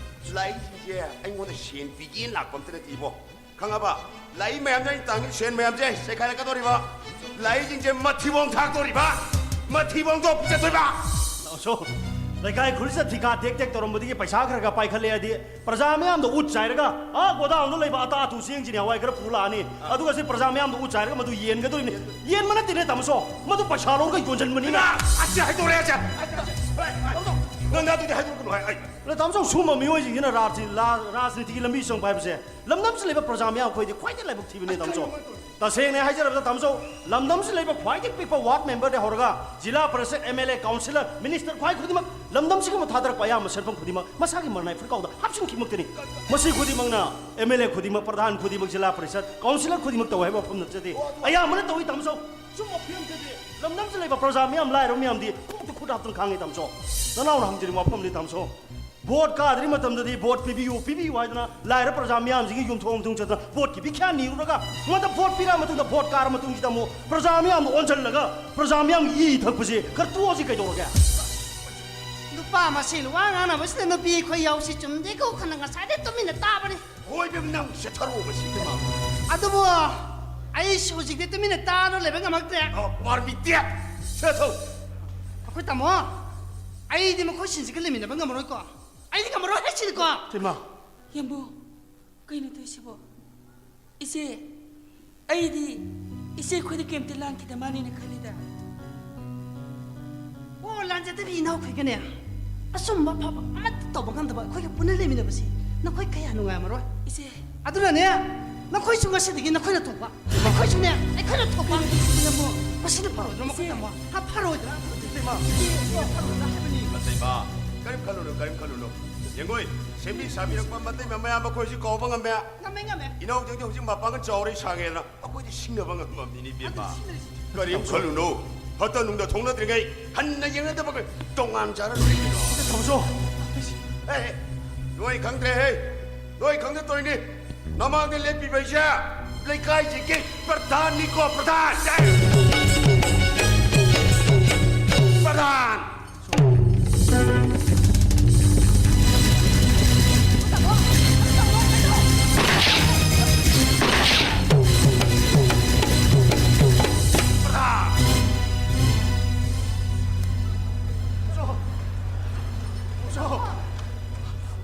ꯂꯥꯛꯏꯁꯤꯡꯁꯦ ꯑꯩꯉꯣꯟꯗ ꯁꯦꯟ ꯄꯤꯒꯦꯅ ꯂꯥꯛꯄ ꯑꯝꯇ ꯅꯠꯇꯦ ꯏꯕꯣ꯫ ꯈꯪꯉꯕ? ꯂꯥꯛꯏ ꯃꯌꯥꯝꯁꯦ ꯑꯩꯅ ꯇꯥꯟꯒꯤ ꯁꯦꯟ ꯃꯌꯥꯝꯁꯦ ꯆꯩꯈꯥꯏꯔꯛꯀꯗꯧꯔꯤꯕ꯫ ꯂꯥꯛꯏꯁꯤꯡꯁꯦ ꯃꯊꯤꯕꯣꯡ ꯊꯥꯛꯇꯧꯔꯤꯕ꯫ ꯃꯊꯤꯕꯣꯡꯗꯣ ꯄꯤꯖꯗꯣꯏꯕ꯫ ꯇꯥꯃꯣꯆꯧ, ꯂꯩꯀꯥꯏ ꯈꯨꯜꯁꯤꯗ ꯊꯤꯀꯥ ꯇꯦꯛ ꯇꯦꯛ ꯇꯧꯔꯝꯕꯗꯒꯤ ꯄꯩꯁꯥ ꯈꯔ ꯈꯔ ꯄꯥꯏꯈꯠꯂꯦ ꯍꯥꯏꯗꯤ, ꯄ꯭ꯔꯖꯥ ꯃꯌꯥꯝꯗꯣ ꯎꯠ ꯆꯥꯏꯔꯒ, ꯑꯥ ꯒꯣꯗꯥꯎꯟꯗ ꯂꯩꯕ ꯑꯇꯥ ꯑꯇꯨ ꯆꯦꯡꯁꯤꯅꯤ ꯍꯋꯥꯏ ꯈꯔ ꯄꯨꯔꯛꯑꯅꯤ꯫ ꯑꯗꯨꯒ ꯁꯤ ꯄ꯭ꯔꯖꯥ ꯃꯌꯥꯝꯗꯣ ꯎꯠ ꯆꯥꯏꯔꯒ ꯃꯗꯨ ꯌꯦꯟꯒꯗꯣꯏꯅꯤ꯫ ꯌꯦꯟꯕ ꯅꯠꯇꯦꯅꯦ ꯇꯥꯃꯣꯆꯧ, ꯃꯗꯨ ꯄꯩꯁꯥ ꯂꯧꯔꯒ ꯌꯣꯟꯁꯤꯟꯕꯅꯤꯅ꯫ ꯑꯁꯤ ꯍꯥꯏꯗꯣꯔꯛꯑꯦ, ꯑꯁꯤ꯫ ꯅꯪ ꯑꯗꯨꯗꯤ ꯍꯥꯏꯗꯣꯛꯀꯅꯨ ꯍꯥꯏ꯫ ꯑꯩ ꯇꯥꯃꯣꯆꯧ, ꯁꯨꯝꯕ ꯃꯤꯑꯣꯏꯁꯤꯡꯁꯤꯅ ꯔꯥꯖꯅꯤ-, ꯂꯥ-, ꯔꯥꯖꯅꯤꯇꯤꯒꯤ ꯂꯝꯕꯤ ꯆꯪꯕ ꯍꯥꯏꯕꯁꯦ ꯂꯝꯗꯝꯁꯤ ꯂꯩꯕ ꯄ꯭ꯔꯖꯥ ꯃꯌꯥꯝ ꯑꯩꯈꯣꯏꯗꯤ ꯈ꯭ꯋꯥꯏꯗꯒꯤ ꯂꯥꯏꯕꯛ ꯊꯤꯕꯅꯦ ꯇꯥꯃꯣꯆꯧ꯫ ꯇꯁꯦꯡꯅ ꯍꯥꯏꯖꯔꯕꯗ ꯇꯥꯃꯣꯆꯧ, ꯂꯝꯗꯝꯁꯤ ꯂꯩꯕ ꯈ꯭ꯋꯥꯏꯗꯒꯤ ꯄꯤꯛꯄ ꯋꯥꯔꯗ ꯃꯦꯝꯕꯔꯗꯒꯤ ꯍꯧꯔꯒ Zila Parishad, M L A, councillor, minister ꯈ꯭ꯋꯥꯏ ꯈꯨꯗꯤꯡꯃꯛ ꯂꯝꯗꯝꯁꯤꯒꯤ ꯊꯥꯗꯔꯛꯄ ꯑꯌꯥꯝꯕ ꯁꯦꯟꯐꯝ ꯈꯨꯗꯤꯡꯃꯛ ꯃꯁꯥꯒꯤ ꯃꯔꯅꯥꯏ ꯐꯨꯔꯤꯠꯀꯥꯎꯗ ꯍꯥꯞꯆꯤꯟꯈꯤꯕꯃꯛꯇꯅꯤ꯫ ꯃꯁꯤ ꯈꯨꯗꯤꯡꯃꯛꯅ ꯑꯦꯝ ꯑꯦꯜ ꯑꯦ ꯈꯨꯗꯤꯡꯃꯛ, ꯄ꯭ꯔꯙꯥꯟ ꯈꯨꯗꯤꯡꯃꯛ, ꯖꯤꯂꯥ ꯄꯔꯤꯁꯠ, ꯀꯥꯎꯟꯁꯤꯂꯔ ꯈꯨꯗꯤꯡꯃꯛ ꯇꯧꯏ ꯍꯥꯏꯕ ꯋꯥꯐꯝ ꯅꯠꯆꯗꯦ꯫ ꯑꯌꯥꯝꯕꯅ ꯇꯧꯏ ꯇꯥꯃꯣꯆꯧ꯫ ꯁꯨꯝꯕ ꯐꯤꯕꯝꯁꯤꯗꯤ ꯂꯝꯗꯝꯁꯤꯗ ꯂꯩꯕ ꯄ꯭ꯔꯖꯥ ꯃꯤꯌꯥꯝ, ꯂꯥꯏꯔꯕ ꯃꯤꯌꯥꯝꯗꯤ ꯈꯣꯡꯎꯞꯇ ꯈꯨꯠ ꯍꯥꯞꯇꯨꯅ ꯈꯥꯡꯉꯤ ꯇꯥꯃꯣꯆꯧ꯫ ꯅꯅꯥꯎꯅ ꯍꯪꯖꯔꯤꯕ ꯋꯥꯐꯝꯅꯤ ꯇꯥꯃꯣꯆꯧ꯫ ꯚꯣꯠ ꯀꯥꯗ꯭ꯔꯤ ꯃꯇꯝꯗꯗꯤ ꯚꯣꯠ ꯄꯤꯕꯤꯌꯨ, ꯄꯤꯕꯤꯌꯨ ꯍꯥꯏꯗꯅ ꯂꯥꯏꯔ ꯄ꯭ꯔꯖꯥ ꯃꯤꯌꯥꯝꯁꯤꯒꯤ ꯌꯨꯝꯊꯣꯡ ꯌꯨꯝꯊꯣꯡ ꯆꯠꯇꯅ ꯚꯣꯠꯀꯤ ꯚꯤꯈ꯭ꯌꯥ ꯅꯤꯔꯨꯔꯒ, ꯃꯗ ꯚꯣꯠ ꯄꯤꯔꯛꯑ ꯃꯇꯨꯡꯗ, ꯚꯣꯠ ꯀꯥꯔ ꯃꯇꯨꯡꯁꯤꯗ ꯑꯃꯨꯛ ꯄ꯭ꯔꯖꯥ ꯃꯤꯌꯥꯝꯗ ꯑꯣꯟꯁꯤꯜꯂꯒ ꯄ꯭ꯔꯖꯥ ꯃꯤꯌꯥꯝꯒꯤ ꯏ ꯊꯛꯄꯁꯦ ꯈꯔ ꯇꯣꯛꯑꯁꯤ ꯀꯩꯗꯧꯔꯒꯦ? ꯅꯨꯄꯥ ꯃꯁꯦꯟ ꯋꯥ ꯉꯥꯡꯅꯕꯁꯤꯗ ꯅꯨꯄꯤ ꯑꯩꯈꯣꯏ ꯌꯥꯎꯁꯤ ꯆꯨꯝꯗꯦꯀꯣ, ꯈꯟꯅ ꯉꯁꯥꯏꯗꯩ ꯇꯨꯃꯤꯟꯅ ꯇꯥꯕꯅꯤ꯫ ꯍꯣꯏ ꯏꯕꯦꯝ, ꯅꯪ ꯁꯦꯠꯊꯔꯛꯑꯣ ꯃꯁꯤ ꯏꯕꯦꯝꯃ꯫ ꯑꯗꯨꯕꯨ ꯑꯩꯁꯨ ꯍꯧꯖꯤꯛꯇꯤ ꯇꯨꯃꯤꯟꯅ ꯇꯥꯔ ꯂꯩꯕ ꯉꯝꯃꯛꯇ꯭ꯔꯦ꯫ ꯑ, ꯄꯥꯔꯃꯤꯇꯦ, ꯁꯦꯠꯊꯧ꯫ ꯑꯩꯈꯣꯏ ꯇꯥꯃꯣ, ꯑꯩꯗꯤ ꯃꯈꯣꯏꯁꯤꯡꯁꯤꯒ ꯂꯩꯃꯤꯟꯅꯕ ꯉꯝꯃꯔꯣꯏꯀꯣ꯫ ꯑꯩꯗꯤ ꯉꯝꯃꯔꯣꯏ ꯍꯥꯏꯁꯤꯅꯤꯀꯣ꯫ ꯏꯃꯥ꯫ ꯌꯦꯡꯕꯨ, ꯀꯩꯅꯣ ꯇꯧꯔꯤꯁꯤꯕꯣ? ꯏꯆꯦ, ꯑꯩꯗꯤ ꯏꯆꯦ ꯈꯣꯏꯗ ꯀꯩꯝꯇ ꯂꯥꯟꯈꯤꯗ ꯃꯥꯜꯂꯦꯅ ꯈꯜꯂꯤꯗ꯫ ꯑꯣ, ꯂꯥꯟꯖꯗꯕꯤ ꯏꯅꯥꯎꯈꯣꯏꯒꯅꯦ, ꯑꯆꯨꯝꯕ ꯑꯐꯕ ꯑꯃꯠꯇ ꯇꯧꯕ ꯉꯝꯗꯕ ꯑꯩꯈꯣꯏꯒ ꯄꯨꯟꯅ ꯂꯩꯃꯤꯟꯅꯕꯁꯤ ꯅꯈꯣꯏ ꯀꯌꯥ ꯅꯨꯡꯉꯥꯏꯔꯝꯃꯔꯣꯏ꯫ ꯏꯆꯦ꯫ ꯑꯗꯨꯅꯅꯦ, ꯅꯈꯣꯏꯁꯨ ꯉꯁꯤꯗꯒꯤ ꯅꯈꯣꯏꯅ ꯊꯣꯛꯄ, ꯑꯩꯈꯣꯏꯁꯨꯅꯦ, ꯑꯩꯈꯣꯏꯅ ꯊꯣꯛꯄ꯫ ꯃꯁꯤꯅ ꯐꯔꯣꯏꯗ꯭ꯔꯣ, ꯃꯈꯣꯏ ꯇꯥꯃꯣ? ꯍꯥ, ꯐꯔꯣꯏꯗ꯭ꯔꯥ? ꯏꯇꯩꯃ꯫ ꯐꯔꯣꯏꯗ꯭ꯔꯥ ꯍꯥꯏꯕꯅꯤ꯫ ꯏꯇꯩꯃ, ꯀꯔꯤꯝ ꯈꯜꯂꯨꯅꯨ, ꯀꯔꯤꯝ ꯈꯜꯂꯨꯅꯨ꯫ ꯌꯦꯡꯉꯣꯏ, ꯁꯦꯝꯕꯤ ꯁꯥꯕꯤꯔꯛꯄ ꯃꯇꯩ ꯃꯌꯥꯝ ꯑꯩꯈꯣꯏꯁꯨ ꯀꯥꯎꯕ ꯉꯝꯃꯦ꯫ ꯉꯝꯃꯦ, ꯉꯝꯃꯦ꯫ ꯏꯅꯥꯎꯁꯤꯡꯗꯤ ꯍꯧꯖꯤꯛ ꯃꯄꯥꯡꯒꯜ ꯆꯥꯎꯔꯦ, ꯁꯥꯡꯉꯦꯗꯅ ꯑꯩꯈꯣꯏꯗꯤ ꯁꯤꯡꯅꯕ ꯉꯝꯃꯝꯃꯤꯅꯤ, ꯏꯕꯦꯝꯃ꯫ ꯑꯗꯨꯗꯤ ꯁꯤꯡꯅꯔꯤꯁꯤ꯫ ꯀꯔꯤꯝ ꯈꯜꯂꯨꯅꯨ꯫ ꯐꯠꯇ ꯅꯨꯡꯗ ꯊꯣꯡꯅꯗ꯭ꯔꯤꯉꯩ ꯍꯟꯅ ꯌꯦꯡꯅꯗꯕ ꯇꯣꯉꯥꯟ ꯆꯥꯔ ꯂꯣꯏꯔꯦ ꯀꯩꯅꯣ꯫ ꯇꯥꯃꯣꯆꯧ꯫ ꯑꯦ, ꯑꯦ, ꯅꯣꯏ ꯈꯪꯗ꯭ꯔꯦꯍꯦ꯫ ꯅꯣꯏ ꯈꯪꯗ ꯇꯧꯔꯤꯅꯤ꯫ ꯃꯃꯥꯡꯗ ꯂꯦꯞꯄꯤꯕ ꯑꯩꯁꯦ ꯂꯩꯀꯥꯏꯁꯤꯒꯤ ꯄ꯭ꯔꯙꯥꯟꯅꯤꯀꯣ, ꯄ꯭ꯔꯙꯥꯟ꯫ ꯄ꯭ꯔꯙꯥꯟ꯫ ꯄ꯭ꯔꯙꯥꯟ꯫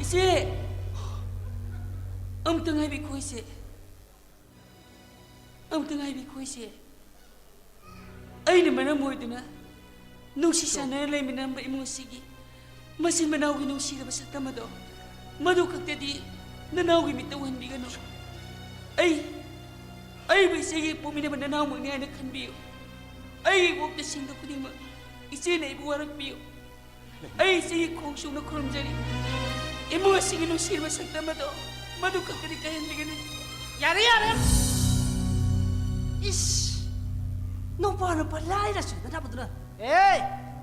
ꯏꯆꯦ! ꯑꯃꯨꯛꯇ ꯉꯥꯏꯕꯤꯈꯣ, ꯏꯆꯦ꯫ ꯑꯃꯨꯛꯇ ꯉꯥꯏꯕꯤꯈꯣ, ꯏꯆꯦ꯫ ꯑꯩꯅ ꯃꯔꯝ ꯑꯣꯏꯗꯨꯅ ꯅꯨꯡꯁꯤ ꯆꯥꯟꯅꯅ ꯂꯩꯃꯤꯟꯅꯔꯝꯕ ꯏꯃꯨꯡ ꯑꯁꯤꯒꯤ ꯃꯆꯤꯟ ꯃꯅꯥꯎꯒꯤ ꯅꯨꯡꯁꯤꯔꯕ ꯁꯛꯇꯝ ꯑꯗꯣ ꯃꯗꯨ ꯈꯛꯇꯗꯤ ꯅꯅꯥꯎꯒꯤ ꯃꯤꯠꯇ ꯎꯍꯟꯕꯤꯒꯅꯨ꯫ ꯑꯩ, ꯑꯩꯕꯨ ꯏꯆꯦꯒꯤ ꯄꯣꯛꯃꯤꯟꯅꯕ ꯅꯅꯥꯎꯃꯛꯅꯤ ꯍꯥꯏꯅ ꯈꯟꯕꯤꯌꯨ꯫ ꯑꯩꯒꯤ ꯀꯣꯛꯇ ꯁꯤꯡꯗ ꯈꯨꯗꯤꯡꯃꯛ ꯏꯆꯦꯅ ꯑꯩꯕꯨ ꯋꯥꯔꯛꯄꯤꯌꯨ꯫ ꯑꯩ ꯏꯆꯦꯒꯤ ꯈꯣꯡ ꯆꯨꯝꯅ ꯈꯨꯔꯨꯝꯖꯔꯤ꯫ ꯏꯃꯨꯡ ꯑꯁꯤꯒꯤ ꯅꯨꯡꯁꯤꯔꯕ ꯁꯛꯇꯝ ꯑꯗꯣ ꯃꯗꯨ ꯈꯛꯇꯗꯤ ꯀꯥꯏꯍꯟꯕꯤꯒꯅꯨ꯫ ꯌꯥꯔꯦ, ꯌꯥꯔꯦ꯫ ꯏꯁ! ꯅꯨꯄꯥ, ꯅꯨꯄꯥ ꯂꯥꯏꯔ ꯆꯨꯗꯅꯕꯗꯨꯅ꯫ ꯑꯦ!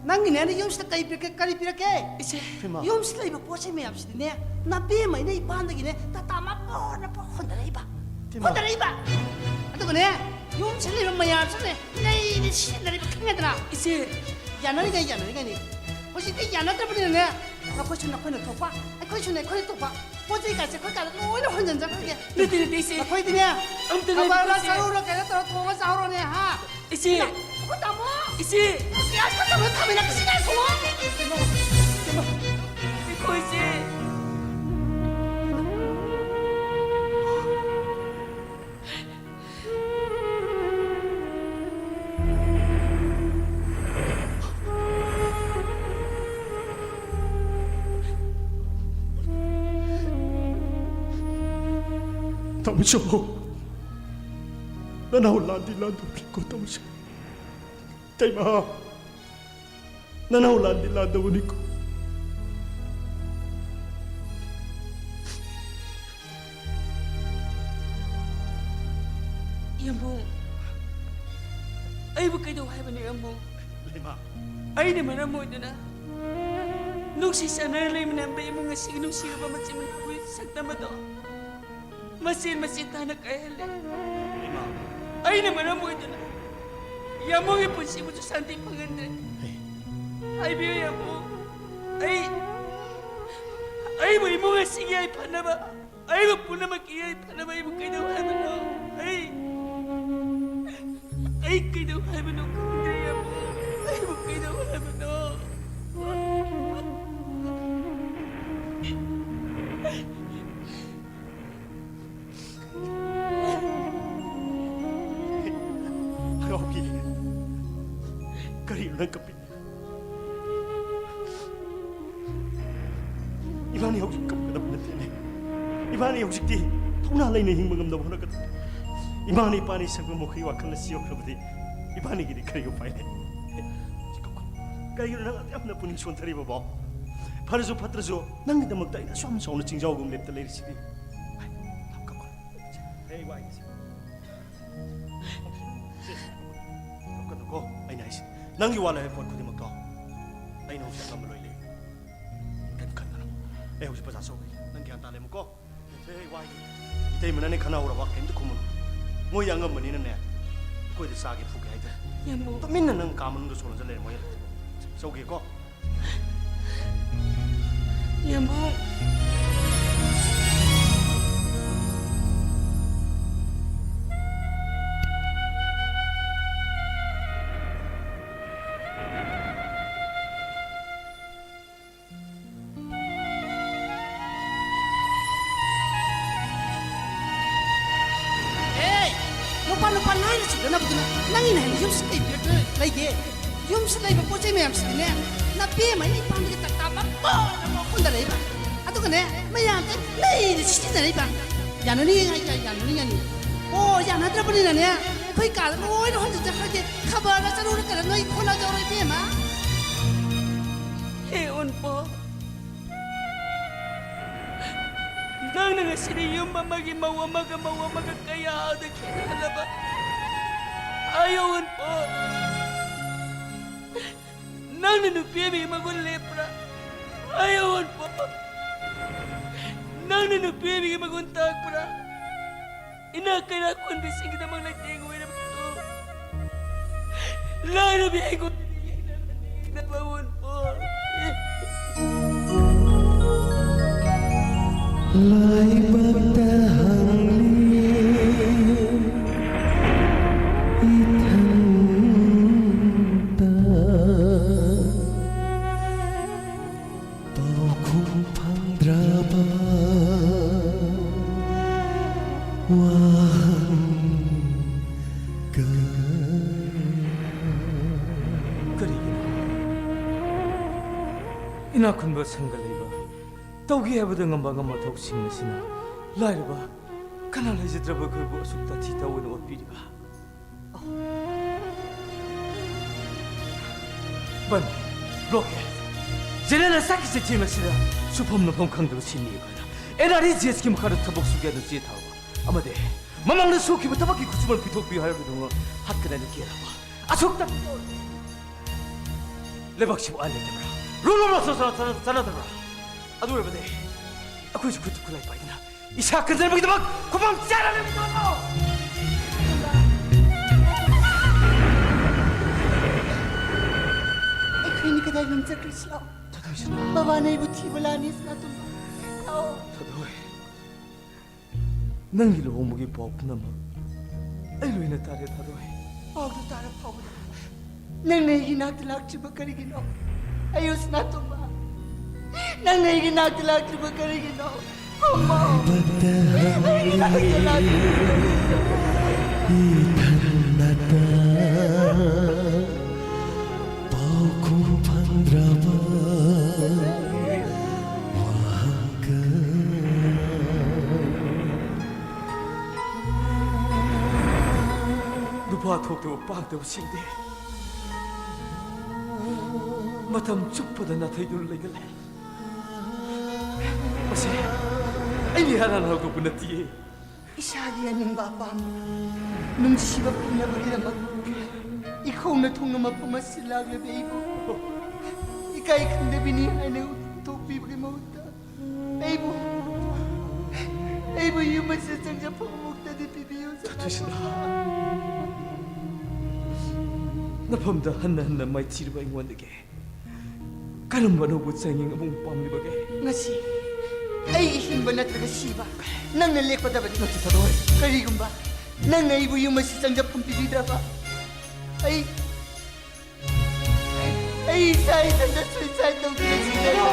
ꯅꯪꯒꯤꯅꯦ, ꯅꯪ ꯌꯨꯝꯁꯤꯗ ꯀꯔꯤ ꯄꯤꯔꯛꯀꯦ, ꯀꯔꯤ ꯄꯤꯔꯛꯀꯦ? ꯏꯆꯦ꯫ ꯍꯩꯃꯥ꯫ ꯌꯨꯝꯁꯤꯗ ꯂꯩꯕ ꯄꯣꯠ ꯆꯩ ꯃꯌꯥꯝꯁꯤꯗꯤꯅꯦ, ꯅꯕꯦꯝꯃꯩꯅ ꯏꯄꯥꯝꯗꯒꯤꯅꯦ ꯇꯥꯇꯥ ꯃꯄꯣꯟ ꯃꯄꯣꯟ ꯍꯣꯟꯗꯔꯛꯏꯕ꯫ ꯍꯩꯃꯥ꯫ ꯍꯣꯟꯗꯔꯛꯏꯕ꯫ ꯑꯗꯨꯒꯅꯦ, ꯌꯨꯝꯁꯤꯗ ꯂꯩꯕ ꯃꯌꯥꯝꯁꯤꯅꯦ, ꯂꯩꯗꯤ ꯁꯤꯖꯤꯟꯅꯔꯤꯕ ꯈꯪꯉꯦꯗꯅ? ꯏꯆꯦ꯫ ꯌꯥꯅꯔꯤꯉꯩ, ꯌꯥꯅꯔꯤꯉꯩꯅꯤ꯫ ꯍꯧꯖꯤꯛꯇꯤ ꯌꯥꯅꯗ꯭ꯔꯕꯅꯤꯅꯅꯦ, ꯅꯈꯣꯏꯁꯨ ꯅꯈꯣꯏꯅ ꯊꯣꯛꯄ, ꯑꯩꯈꯣꯏꯁꯨꯅꯦ ꯑꯩꯈꯣꯏꯅ ꯊꯣꯛꯄ꯫ ꯄꯣꯠ ꯆꯩ ꯀꯥꯁꯦ ꯑꯩꯈꯣꯏ ꯀꯥꯗ ꯂꯣꯏꯅ ꯍꯣꯟꯖꯟꯖꯈ꯭ꯔꯒꯦ꯫ ꯅꯠꯇꯦ, ꯅꯠꯇꯦ, ꯏꯆꯦ꯫ ꯅꯈꯣꯏꯗꯤꯅꯦ, ꯑꯝꯇ ꯊꯕꯛ ꯑꯃ ꯉꯥꯏꯕꯤꯈꯣ, ꯏꯆꯦ꯫ ꯆꯥꯔꯨꯔꯣ, ꯀꯩꯅꯣ ꯇꯧꯔ ꯊꯣꯡꯉ ꯆꯥꯔꯨꯔꯣꯅꯦ, ꯍꯥ? ꯏꯆꯦ꯫ ꯑꯩꯈꯣꯏ ꯇꯥꯃꯣ! ꯏꯆꯦ! ꯒ꯭ꯌꯥꯁ ꯃꯆꯥ ꯑꯃ ꯊꯝꯃꯤꯟꯅ ꯀꯁꯤ ꯉꯥꯏꯈꯣ꯫ ꯉꯥꯏꯈꯣ, ꯏꯆꯦ꯫ ꯇꯥꯃꯣꯆꯧ, ꯅꯅꯥꯎ ꯂꯥꯟꯗꯤ ꯂꯥꯟꯗꯧꯕꯅꯤꯀꯣ, ꯇꯥꯃꯣꯆꯧ꯫ ꯏꯇꯩꯃ, ꯅꯅꯥꯎ ꯂꯥꯟꯗꯤ ꯂꯥꯟꯗꯧꯕꯅꯤꯀꯣ꯫ ꯌꯥꯝꯕꯨꯡ, ꯑꯩꯕꯨ ꯀꯩꯗꯧ ꯍꯥꯏꯕꯅꯣ, ꯌꯥꯝꯕꯨꯡ? ꯂꯩꯃ꯫ ꯑꯩꯅ ꯃꯔꯝ ꯑꯣꯏꯗꯨꯅ ꯅꯨꯡꯁꯤ ꯆꯥꯟꯅꯅ ꯂꯩꯃꯤꯟꯅꯔꯝꯕ ꯏꯃꯨꯡ ꯑꯁꯤꯒꯤ ꯅꯨꯡꯁꯤꯔꯕ ꯃꯆꯤꯟ ꯃꯅꯥꯎꯒꯤ ꯁꯛꯇꯝ ꯑꯗꯣ ꯃꯆꯦꯠ ꯃꯆꯦꯠ ꯇꯥꯅ ꯀꯥꯏꯍꯜꯂꯦ꯫ ꯏꯃꯥ꯫ ꯑꯩꯅ ꯃꯔꯝ ꯑꯣꯏꯗꯨꯅ ꯌꯥꯝꯕꯨꯡꯒꯤ ꯄꯨꯟꯁꯤꯕꯨꯁꯨ ꯁꯥꯟꯇꯤ ꯐꯪꯍꯟꯗ꯭ꯔꯦ꯫ ꯍꯦ꯫ ꯍꯥꯏꯕꯤꯌꯨ ꯌꯥꯝꯕꯨꯡ, ꯑꯩ, ꯑꯩꯕꯨ ꯏꯃꯨꯡ ꯑꯁꯤꯒꯤ ꯌꯥꯏꯐꯅꯕ, ꯑꯩꯕꯨ ꯄꯨꯝꯅꯃꯛꯀꯤ ꯌꯥꯏꯐꯅꯕ ꯑꯩꯕꯨ ꯀꯩꯗꯧ ꯍꯥꯏꯕꯅꯣ? ꯑꯩ, ꯑꯩ ꯀꯩꯗꯧ ꯍꯥꯏꯕꯅꯣ ꯈꯪꯗ꯭ꯔꯦ ꯌꯥꯝꯕꯨꯡ, ꯑꯩꯕꯨ ꯀꯩꯗꯧ ꯍꯥꯏꯕꯅꯣ? ꯑꯉꯥꯎꯕꯤ, ꯀꯔꯤꯅꯣ ꯅꯪ ꯀꯞꯄꯤ? ꯏꯕꯥꯅꯤ ꯍꯧꯖꯤꯛ ꯀꯞꯀꯗꯕ ꯅꯠꯇꯦꯅꯦ꯫ ꯏꯕꯥꯅꯤ ꯍꯧꯖꯤꯛꯇꯤ ꯊꯧꯅꯥ ꯂꯩꯅ ꯍꯤꯡꯕ ꯉꯝꯅꯕ ꯍꯣꯠꯅꯒꯗꯕꯅꯤ꯫ ꯏꯃꯥꯅ ꯏꯄꯥꯅ ꯁꯛꯄ ꯃꯈꯣꯏꯒꯤ ꯋꯥꯈꯜ ꯑꯁꯤ ꯌꯧꯈ꯭ꯔꯕꯗꯤ ꯏꯕꯥꯅꯤꯒꯤꯗꯤ ꯀꯔꯤ ꯎꯄꯥꯏ ꯂꯩ? ꯀꯩꯒꯤꯅꯣ ꯅꯪ ꯌꯥꯝꯅ ꯄꯨꯛꯅꯤꯡ ꯁꯣꯟꯊꯔꯤꯕꯕꯣ? ꯐꯔꯁꯨ ꯐꯠꯇ꯭ꯔꯁꯨ ꯅꯪꯒꯤꯗꯃꯛꯇ ꯑꯩꯅ ꯑꯁꯨꯛ ꯌꯥꯝ ꯆꯥꯎꯅ ꯆꯤꯡꯖꯥꯎꯒꯨꯝ ꯂꯦꯞꯇ ꯂꯩꯔꯤꯁꯤꯗꯤ꯫ ꯀꯞꯀꯅꯨꯀꯣ, ꯑꯩꯅ ꯍꯥꯏꯁꯦ, ꯅꯪꯒꯤ ꯋꯥ ꯂꯩ ꯍꯥꯏꯕ ꯄꯣꯠ ꯈꯨꯗꯤꯡꯃꯛꯇꯣ ꯑꯩꯅ ꯍꯧꯖꯤꯛ ꯑꯉꯝꯕ ꯂꯣꯏ ꯂꯩ꯫ ꯀꯩꯝ ꯈꯟꯒꯅꯨ꯫ ꯑꯩ ꯍꯧꯖꯤꯛ ꯕꯖꯥꯔ ꯆꯠꯂꯨꯒꯦ꯫ ꯅꯪ ꯒ꯭ꯌꯥꯟ ꯇꯥ ꯂꯩꯔꯝꯃꯨꯀꯣ꯫ ꯁꯦ, ꯑꯩ ꯋꯥꯏꯒꯦ꯫ ꯏꯇꯩꯃꯅꯅꯦ ꯈꯟꯅꯍꯧꯔꯕ, ꯀꯩꯝꯇ ꯈꯨꯝꯃꯨꯅꯨ꯫ ꯃꯣꯏꯗꯤ ꯑꯉꯝꯕꯅꯤꯅꯅꯦ, ꯑꯩꯈꯣꯏꯗ ꯆꯥꯒꯦ ꯐꯨꯒꯦ ꯍꯥꯏꯗꯦ꯫ ꯌꯥꯝꯕꯨꯡ꯫ ꯇꯨꯃꯤꯟꯅ ꯅꯪ ꯀꯥ ꯃꯅꯨꯡꯗ ꯁꯣ ꯂꯣꯟꯖꯜ ꯂꯩꯔꯝꯃꯣ꯫ ꯆꯧꯒꯦꯀꯣ꯫ ꯌꯥꯝꯕꯨꯡ꯫ ꯑꯦ, ꯅꯨꯄꯥ, ꯅꯨꯄꯥ ꯂꯣꯏꯅ ꯆꯤꯡꯅꯅꯕꯗꯨꯅ ꯅꯪꯒꯤꯅ ꯍꯦꯟꯅ ꯌꯨꯝꯁꯤ ꯀꯩ ꯕꯤꯠ ꯂꯩꯒꯦ? ꯌꯨꯝꯁꯤ ꯂꯩꯕ ꯄꯣꯠ ꯆꯩ ꯃꯌꯥꯝꯁꯤꯗꯤꯅꯦ, ꯅꯄꯦꯝꯃ ꯑꯩꯅ ꯏꯄꯥꯝꯗꯒꯤ ꯇꯛꯇꯥ ꯃꯄꯣꯠ ꯑꯃ ꯍꯨꯟꯗꯔꯛꯏꯕ꯫ ꯑꯗꯨꯒꯅꯦ, ꯃꯌꯥꯝꯁꯦ ꯂꯩꯔꯦ ꯁꯤꯖꯤꯟꯅꯔꯤꯕ꯫ ꯌꯥꯅꯅꯤ ꯍꯥꯏ ꯌꯥ-, ꯌꯥꯅꯅꯤ, ꯌꯥꯅꯤ꯫ ꯑꯣ, ꯌꯥꯅꯗ꯭ꯔꯕꯅꯤꯅꯅꯦ, ꯑꯩꯈꯣꯏ ꯀꯥꯗ ꯂꯣꯏꯅ ꯍꯣꯟꯖꯤꯟꯖꯈ꯭ꯔꯒꯦ꯫ ꯈꯕꯔꯗ ꯆꯔꯨꯅ ꯀꯩꯅꯣ ꯅꯣꯏ ꯈꯣꯠꯅꯖꯧꯔꯣ, ꯏꯕꯦꯝꯃ꯫ ꯍꯦ ꯑꯣꯟꯄꯣ, ꯅꯪꯅ ꯉꯁꯤꯗꯤ ꯌꯨꯝ ꯑꯃꯒꯤ ꯃꯧ ꯑꯃꯒ ꯃꯧ ꯑꯃꯒ ꯀꯌꯥꯗ ꯈꯦꯠꯅꯍꯜꯂꯕ? ꯑꯌꯣ ꯑꯣꯟꯄꯣ, ꯅꯪꯅ ꯅꯨꯄꯤ ꯑꯃꯒꯤ ꯃꯒꯨꯟ ꯂꯦꯞꯄ꯭ꯔꯥ? ꯑꯩ ꯑꯑꯣꯟꯄꯣ, ꯅꯪꯅ ꯅꯨꯄꯤ ꯑꯃꯒꯤ ꯃꯒꯨꯟ ꯇꯥꯛꯄ꯭ꯔꯥ? ꯏꯅꯥꯛ ꯀꯩꯔꯥꯛ ꯈꯨꯟꯕꯤꯁꯤꯡꯒꯤꯗꯃꯛ ꯂꯩꯇꯦꯡ ꯑꯣꯏꯔꯕꯁꯨ, ꯂꯥꯏꯔꯕꯤ ꯑꯩꯉꯣꯟꯗꯗꯤ ꯌꯦꯡꯅꯕ ꯃꯑꯣꯡ ꯄꯣꯛ꯫ ꯂꯥꯏꯕꯛꯇ ꯍꯪꯂꯤ ꯏꯊꯟꯇ꯫ ꯄꯥꯎꯈꯨꯝ ꯐꯪꯗ꯭ꯔꯕ ꯋꯥꯍꯪ ꯀꯌꯥ꯫ ꯀꯔꯤꯒꯤꯅꯣ ꯏꯅꯥꯛ ꯈꯨꯟꯕ ꯁꯪꯒ ꯂꯩꯕ, ꯇꯧꯒꯦ ꯍꯥꯏꯕꯗ ꯉꯝꯕ ꯉꯝꯕ ꯊꯕꯛꯁꯤꯡ ꯑꯁꯤꯅ ꯂꯥꯏꯔꯕ, ꯀꯅꯥ ꯂꯩꯖꯗ꯭ꯔꯕ ꯑꯩꯈꯣꯏꯕꯨ ꯑꯁꯨꯛ ꯇꯥꯊꯤ ꯇꯥꯑꯣꯏꯅ ꯑꯣꯠꯄꯤꯔꯤꯕ? ꯕꯟ, ꯕ꯭ꯂꯣꯀꯦꯠ, ꯖꯦꯅꯦꯔꯦꯜꯅ ꯆꯥꯛꯈꯤ ꯆꯩꯊꯦꯡ ꯑꯁꯤꯗ ꯁꯨꯐꯝ ꯅꯣꯝꯐꯝ ꯈꯪꯗꯕ ꯁꯤꯟꯃꯤ ꯑꯩꯈꯣꯏꯅ ꯑꯦꯟ ꯑꯥꯔ ꯏ ꯖꯤ ꯑꯦꯁꯀꯤ ꯃꯈꯥꯗ ꯊꯕꯛ ꯁꯨꯒꯦ ꯍꯥꯏꯗꯨꯅ ꯆꯦ ꯊꯥꯔꯨꯕ ꯑꯃꯗꯤ ꯃꯃꯥꯡꯗ ꯁꯨꯈꯤꯕ ꯊꯕꯛꯀꯤ ꯈꯨꯠꯁꯨꯃꯟ ꯄꯤꯊꯣꯛꯄꯤꯌꯨ ꯍꯥꯏꯔꯕꯗꯨꯃ ꯍꯠꯀꯅꯦꯅ ꯀꯦꯔꯛꯄ꯫ ꯑꯁꯨꯛꯇ ꯂꯩꯕꯥꯛꯁꯤꯕꯨ ꯑꯥꯏꯟ ꯂꯩꯇꯕ꯭ꯔꯥ? ꯔꯨꯜ ꯑꯣꯐ ꯂꯣ ꯆꯠꯅꯗꯕ꯭ꯔꯥ? ꯑꯗꯨ ꯑꯣꯏꯔꯕꯗꯤ ꯑꯩꯈꯣꯏꯁꯨ ꯈꯨꯠꯇ ꯈꯨꯠꯂꯥꯏ ꯄꯥꯏꯗꯨꯅ ꯏꯁꯥ ꯀꯟꯖꯅꯕꯒꯤꯗꯃꯛ ꯈꯨꯐꯝ ꯆꯥꯅ ꯂꯩꯃꯤꯟꯅꯔꯣ꯫ ꯑꯩꯈꯣꯏꯅꯤ ꯀꯗꯥꯏ ꯂꯣꯝ ꯆꯠꯈ꯭ꯔꯁꯤꯅꯣ? ꯊꯥꯗꯣꯏꯁꯅꯥ꯫ ꯕꯕꯥꯅ ꯑꯩꯕꯨ ꯊꯤꯕ ꯂꯥꯛꯑꯅꯤ, ꯁꯅꯥꯇꯣꯝꯕ꯫ ꯂꯥꯛꯑꯣ꯫ ꯊꯥꯗꯣꯏ꯫ ꯅꯪꯒꯤ ꯂꯨꯍꯣꯡꯕꯒꯤ ꯄꯥꯎ ꯄꯨꯝꯅꯃꯛ ꯑꯩ ꯂꯣꯏꯅ ꯇꯥꯔꯦ, ꯊꯥꯗꯣꯏ꯫ ꯄꯥꯎꯗꯨ ꯇꯥꯔ ꯐꯥꯎꯕꯗ ꯅꯪꯅ ꯑꯩꯒꯤ ꯅꯥꯛꯇ ꯂꯥꯛꯇ꯭ꯔꯤꯕ ꯀꯔꯤꯒꯤꯅꯣ? ꯑꯩꯌꯨ ꯁꯅꯥꯇꯣꯝꯕ, ꯅꯪꯅ ꯑꯩꯒꯤ ꯅꯥꯛꯇ ꯂꯥꯛꯇ꯭ꯔꯤꯕ ꯀꯔꯤꯒꯤꯅꯣ? ꯈꯨꯝꯃꯣ꯫ ꯂꯥꯏꯕꯛꯇ ꯑꯩꯒꯤ ꯅꯥꯛꯇ ꯂꯥꯛꯇ꯭ꯔꯤꯕ ꯀꯔꯤꯒꯤꯅꯣ? ꯏꯊꯟꯗꯇ ꯄꯥꯎꯈꯨꯝ ꯐꯪꯗ꯭ꯔꯕ ꯋꯥꯍꯪ ꯀꯌꯥ꯫ ꯅꯨꯄꯥ ꯊꯣꯛꯇꯕ ꯄꯥꯡꯗꯕꯁꯤꯡꯗꯤ ꯃꯇꯝ ꯆꯨꯞꯄꯗ ꯅꯥꯊꯩꯗꯨꯅ ꯂꯩꯒꯜꯂꯦ꯫ ꯃꯁꯤ ꯑꯩꯅ ꯏꯍꯥꯟ ꯍꯥꯟꯅ ꯍꯧꯗꯣꯛꯄ ꯅꯠꯇꯤꯌꯦ꯫ ꯏꯁꯥꯒꯤ ꯑꯅꯤꯡꯕ ꯑꯄꯥꯝꯕ ꯅꯨꯡꯁꯤꯕ ꯐꯪꯅꯕꯒꯤꯗꯃꯛ ꯏꯈꯧ ꯅꯊꯨꯡꯅ ꯃꯐꯝ ꯑꯁꯤ ꯂꯥꯛꯂꯕ ꯑꯩꯕꯨ ꯏꯀꯥꯏ ꯈꯪꯗꯕꯤꯅꯤ ꯍꯥꯏꯅ ꯎꯠꯊꯣꯛꯄꯤꯕꯒꯤ ꯃꯍꯨꯠꯇ ꯑꯩꯕꯨ ꯑꯩꯕꯨ ꯌꯨꯝ ꯑꯁꯤꯗ ꯆꯪꯖꯐꯝ ꯑꯃꯨꯛꯇꯗꯤ ꯄꯤꯕꯤꯌꯨ, ꯁꯅꯥꯇꯣꯝꯕ꯫ ꯅꯐꯝꯗ ꯍꯟꯅ ꯍꯟꯅ ꯃꯥꯏꯊꯤꯔꯕ ꯑꯩꯉꯣꯟꯗꯒꯤ ꯀꯔꯝꯕ ꯑꯅꯧꯕ ꯆꯥꯡꯌꯦꯡ ꯑꯃꯨꯛ ꯄꯥꯝꯂꯤꯕꯒꯦ? ꯉꯁꯤ ꯑꯩꯒꯤ ꯍꯤꯡꯕ ꯅꯠꯇ꯭ꯔꯒ ꯁꯤꯕ ꯅꯪꯅ ꯂꯦꯞꯀꯗꯕꯅꯤ꯫ ꯅꯠꯇꯦ, ꯊꯥꯗꯣꯏ꯫ ꯀꯔꯤꯒꯨꯝꯕ ꯅꯪꯅ ꯑꯩꯕꯨ ꯌꯨꯝ ꯑꯁꯤ ꯆꯪꯖꯐꯝ ꯄꯤꯕꯤꯗ꯭ꯔꯕ, ꯑꯩ ꯑꯩ ꯏꯁꯥ ꯏꯊꯟꯇ suicide ꯇꯧꯗꯨꯅ ꯁꯤꯖꯒꯦ꯫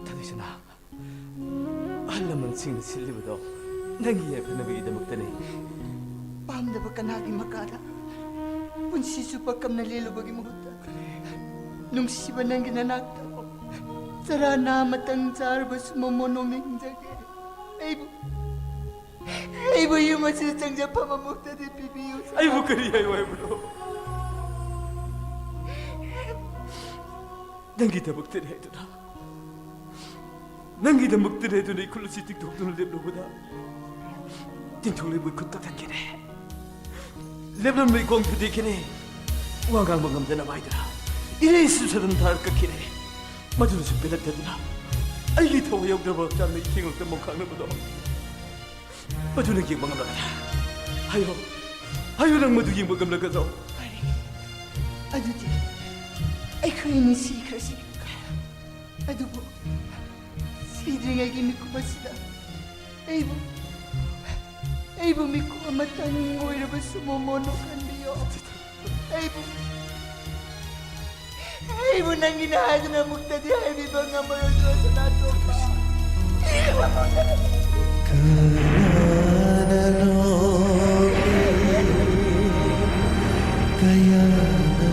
ꯊꯥꯗꯣꯏ ꯁꯅꯥ, ꯑꯍꯜ ꯂꯃꯟꯁꯤꯡꯅ ꯁꯤꯜꯂꯤꯕꯗꯣ ꯅꯪꯒꯤ ꯌꯥꯏꯐꯅꯕꯒꯤꯗꯃꯛꯇꯅꯤ꯫ ꯄꯥꯝꯗꯕ ꯀꯅꯥꯒꯤ ꯃꯀꯥꯗ ꯄꯨꯟꯁꯤ ꯆꯨꯞꯄ ꯀꯝꯅ ꯂꯦꯜꯂꯨꯕꯒꯤ ꯃꯍꯨꯠꯇ, ꯅꯨꯡꯁꯤꯕ ꯅꯪꯒꯤ ꯅꯅꯥꯛꯇ ꯆꯔꯥ ꯅꯥ ꯑꯃꯇꯪ ꯆꯥꯔꯕꯁꯨ ꯃꯃꯣꯟ ꯅꯣꯡꯅ ꯍꯤꯡꯖꯒꯦ꯫ ꯑꯩꯕꯨ, ꯑꯩꯕꯨ ꯌꯨꯝ ꯑꯁꯤꯗ ꯆꯪꯖꯐꯝ ꯑꯃꯨꯛꯇꯗꯤ ꯄꯤꯕꯤꯌꯨ꯫ ꯑꯩꯕꯨ ꯀꯔꯤ ꯍꯥꯏꯌꯨ ꯍꯥꯏꯕꯅꯣ? ꯅꯪꯒꯤꯗꯃꯛꯇꯅꯤ ꯍꯥꯏꯗꯨꯅ, ꯅꯪꯒꯤꯗꯃꯛꯇꯅꯤ ꯍꯥꯏꯗꯨꯅ ꯏꯈꯨꯜ ꯑꯁꯤ ꯇꯤꯡꯊꯣꯛꯇꯨꯅ ꯂꯦꯞꯂꯨꯕꯗ, ꯇꯤꯡꯊꯣꯛꯂꯤꯕ ꯏꯈꯨꯠ ꯀꯛꯊꯠꯈꯤꯅꯦ꯫ ꯂꯦꯞꯂꯝꯕ ꯏꯈꯣꯡ ꯊꯨꯗꯦꯛꯈꯤꯅꯦ꯫ ꯋꯥ ꯉꯥꯡꯕ ꯉꯝꯗꯅꯕ ꯍꯥꯏꯗꯨꯅ ꯏꯔꯩꯁꯨ ꯁꯗꯟ ꯊꯥꯔ ꯀꯛꯈꯤꯅꯦ꯫ ꯃꯗꯨꯅꯁꯨ ꯄꯦꯜꯂꯛꯇꯗꯨꯅ ꯑꯩꯒꯤ ꯊꯋꯥꯏ ꯌꯥꯎꯗ꯭ꯔꯕ ꯍꯛꯆꯥꯡꯅ ꯏꯊꯦꯡꯂꯛꯇ ꯃꯣꯡꯈꯥꯡꯅꯕꯗꯣ, ꯃꯗꯨꯅ ꯌꯦꯡꯕ ꯉꯝꯂꯒꯅ ꯍꯥꯏꯌꯣ, ꯍꯥꯏꯌꯣ, ꯅꯪ ꯃꯗꯨ ꯌꯦꯡꯕ ꯉꯝꯂꯒꯗ꯭ꯔꯣ? ꯐꯔꯦ, ꯑꯗꯨꯗꯤ ꯑꯩꯈꯣꯏ ꯑꯅꯤ ꯁꯤꯈ꯭ꯔꯁꯤ꯫ ꯑꯗꯨꯕꯨ ꯁꯤꯗ꯭ꯔꯤꯉꯩꯒꯤ ꯃꯤꯀꯨꯞ ꯑꯁꯤꯗ ꯑꯩꯕꯨ, ꯑꯩꯕꯨ ꯃꯤꯀꯨꯞ ꯑꯃꯇꯪ ꯑꯣꯏꯔꯕꯁꯨ ꯃꯣꯃꯣꯟ ꯅꯣꯛꯍꯟꯕꯤꯌꯣ꯫ ꯑꯩꯕꯨ, ꯑꯩꯕꯨ ꯅꯪꯒꯤꯅ ꯍꯥꯏꯗꯨꯅ ꯑꯃꯨꯛꯇꯗꯤ ꯍꯥꯏꯕꯤꯕ ꯉꯝꯃꯔꯣꯏꯗ꯭ꯔꯣ, ꯁꯅꯥꯇꯣꯝꯕ? ꯀꯅꯥꯅꯅꯣ ꯀꯌꯥꯅ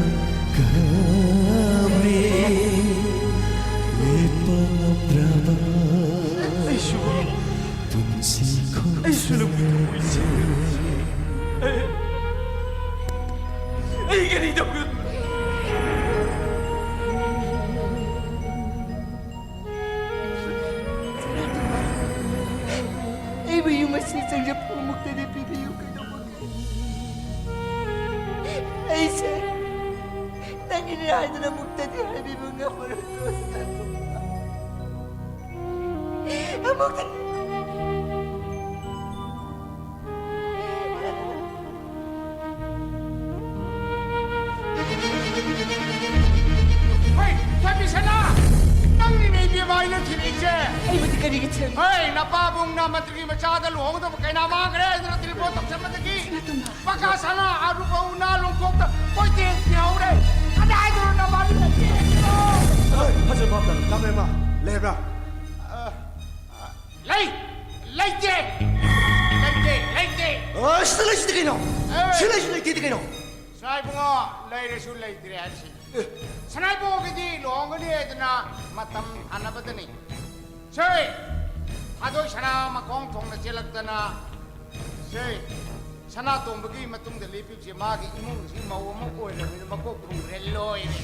ꯀꯞꯂꯤ ꯂꯦꯞꯄ ꯉꯝꯗ꯭ꯔꯕ ꯑꯩꯁꯨ, ꯄꯨꯟꯁꯤ ꯑꯩꯁꯨ ꯅꯪꯕꯨ ꯈꯣꯡꯆꯠ꯫ ꯊꯃꯣꯏꯁꯦ, ꯑꯩ, ꯑꯩ ꯀꯔꯤ ꯇꯧꯒꯅꯤ? ꯑꯃꯨꯛꯇꯗꯤ ꯄꯤꯕꯤꯌꯨ, ꯀꯩꯗꯧꯕꯒꯤ? ꯑꯩꯁꯦ ꯅꯪꯒꯤꯅꯦ ꯍꯥꯏꯗꯨꯅ ꯑꯃꯨꯛꯇꯗꯤ ꯍꯥꯏꯕꯤꯕ ꯉꯝꯃꯔꯣꯏ꯫ ꯑꯃꯨꯛꯇ ꯍꯩ, ꯊꯣꯏꯕꯤꯁꯅꯥ! ꯅꯪꯅꯤꯅꯦ ꯏꯕꯦꯝꯃ ꯑꯩꯅ ꯊꯤꯔꯛꯏꯁꯦ꯫ ꯑꯩꯕꯨꯗꯤ ꯀꯔꯤꯒꯤ ꯊꯤꯔꯛꯏ? ꯍꯩ, ꯅꯄꯥꯕꯨꯡꯅ ꯃꯟꯇ꯭ꯔꯤ ꯃꯆꯥꯗ ꯂꯨꯍꯣꯡꯒꯗꯕ ꯀꯩꯅꯥ ꯃꯥꯡꯈ꯭ꯔꯦ ꯍꯥꯏꯗꯅ ꯇꯦꯂꯤꯐꯣꯟ ꯇꯧꯁꯟꯕꯗꯒꯤ ꯁꯅꯥꯇꯣꯝꯕ꯫ ꯄꯀꯥ ꯁꯅꯥ ꯑꯔꯨꯕ ꯎꯅꯥ ꯂꯣꯡꯊꯣꯛꯇ ꯀꯣꯏꯊꯤ ꯊꯤꯍꯧꯔꯦ꯫ ꯀꯗꯥꯏꯗꯅꯣ ꯅꯕꯥꯅꯤ ꯂꯩꯔꯤꯁꯦ? ꯍꯩ, ꯐꯖ ꯐꯥꯞꯇꯅ, ꯇꯥꯃꯦꯃ, ꯂꯩꯕ꯭ꯔꯥ? ꯑ, ꯂꯩ! ꯂꯩꯇꯦ! ꯂꯩꯇꯦ! ꯂꯩꯇꯦ! ꯑ, ꯁꯤꯗ ꯂꯩ, ꯁꯤꯗꯤ ꯀꯩꯅꯣ? ꯑꯦ! ꯁꯤ ꯂꯩ, ꯁꯤ ꯂꯩꯇꯦꯗꯤ ꯀꯩꯅꯣ? ꯁꯅꯥ ꯏꯕꯨꯡꯉꯣ, ꯂꯩꯔꯁꯨ ꯂꯩꯇ꯭ꯔꯦ ꯍꯥꯏꯔꯤꯁꯤ꯫ ꯑꯦ! ꯁꯅꯥ ꯏꯕꯨꯡꯉꯣꯒꯤꯗꯤ ꯂꯨꯍꯣꯡꯒꯅꯤ ꯍꯥꯏꯗꯅ ꯃꯇꯝ ꯊꯥꯅꯕꯗꯅꯤ꯫ ꯁꯦ! ꯊꯥꯗꯣꯏ ꯁꯅꯥ ꯃꯈꯣꯡ ꯊꯣꯡꯅ ꯆꯦꯜꯂꯛꯇꯅ, ꯁꯦ! ꯁꯅꯥꯇꯣꯝꯕꯒꯤ ꯃꯇꯨꯡꯗ ꯂꯦꯞꯄꯤꯕꯁꯦ ꯃꯥꯒꯤ ꯏꯃꯨꯡꯁꯤ ꯃꯧ ꯑꯃ ꯑꯣꯏꯔꯕꯅꯤꯅ ꯃꯀꯣꯛ ꯊꯣꯡꯈ꯭ꯔꯦ, ꯂꯣꯏꯔꯦ꯫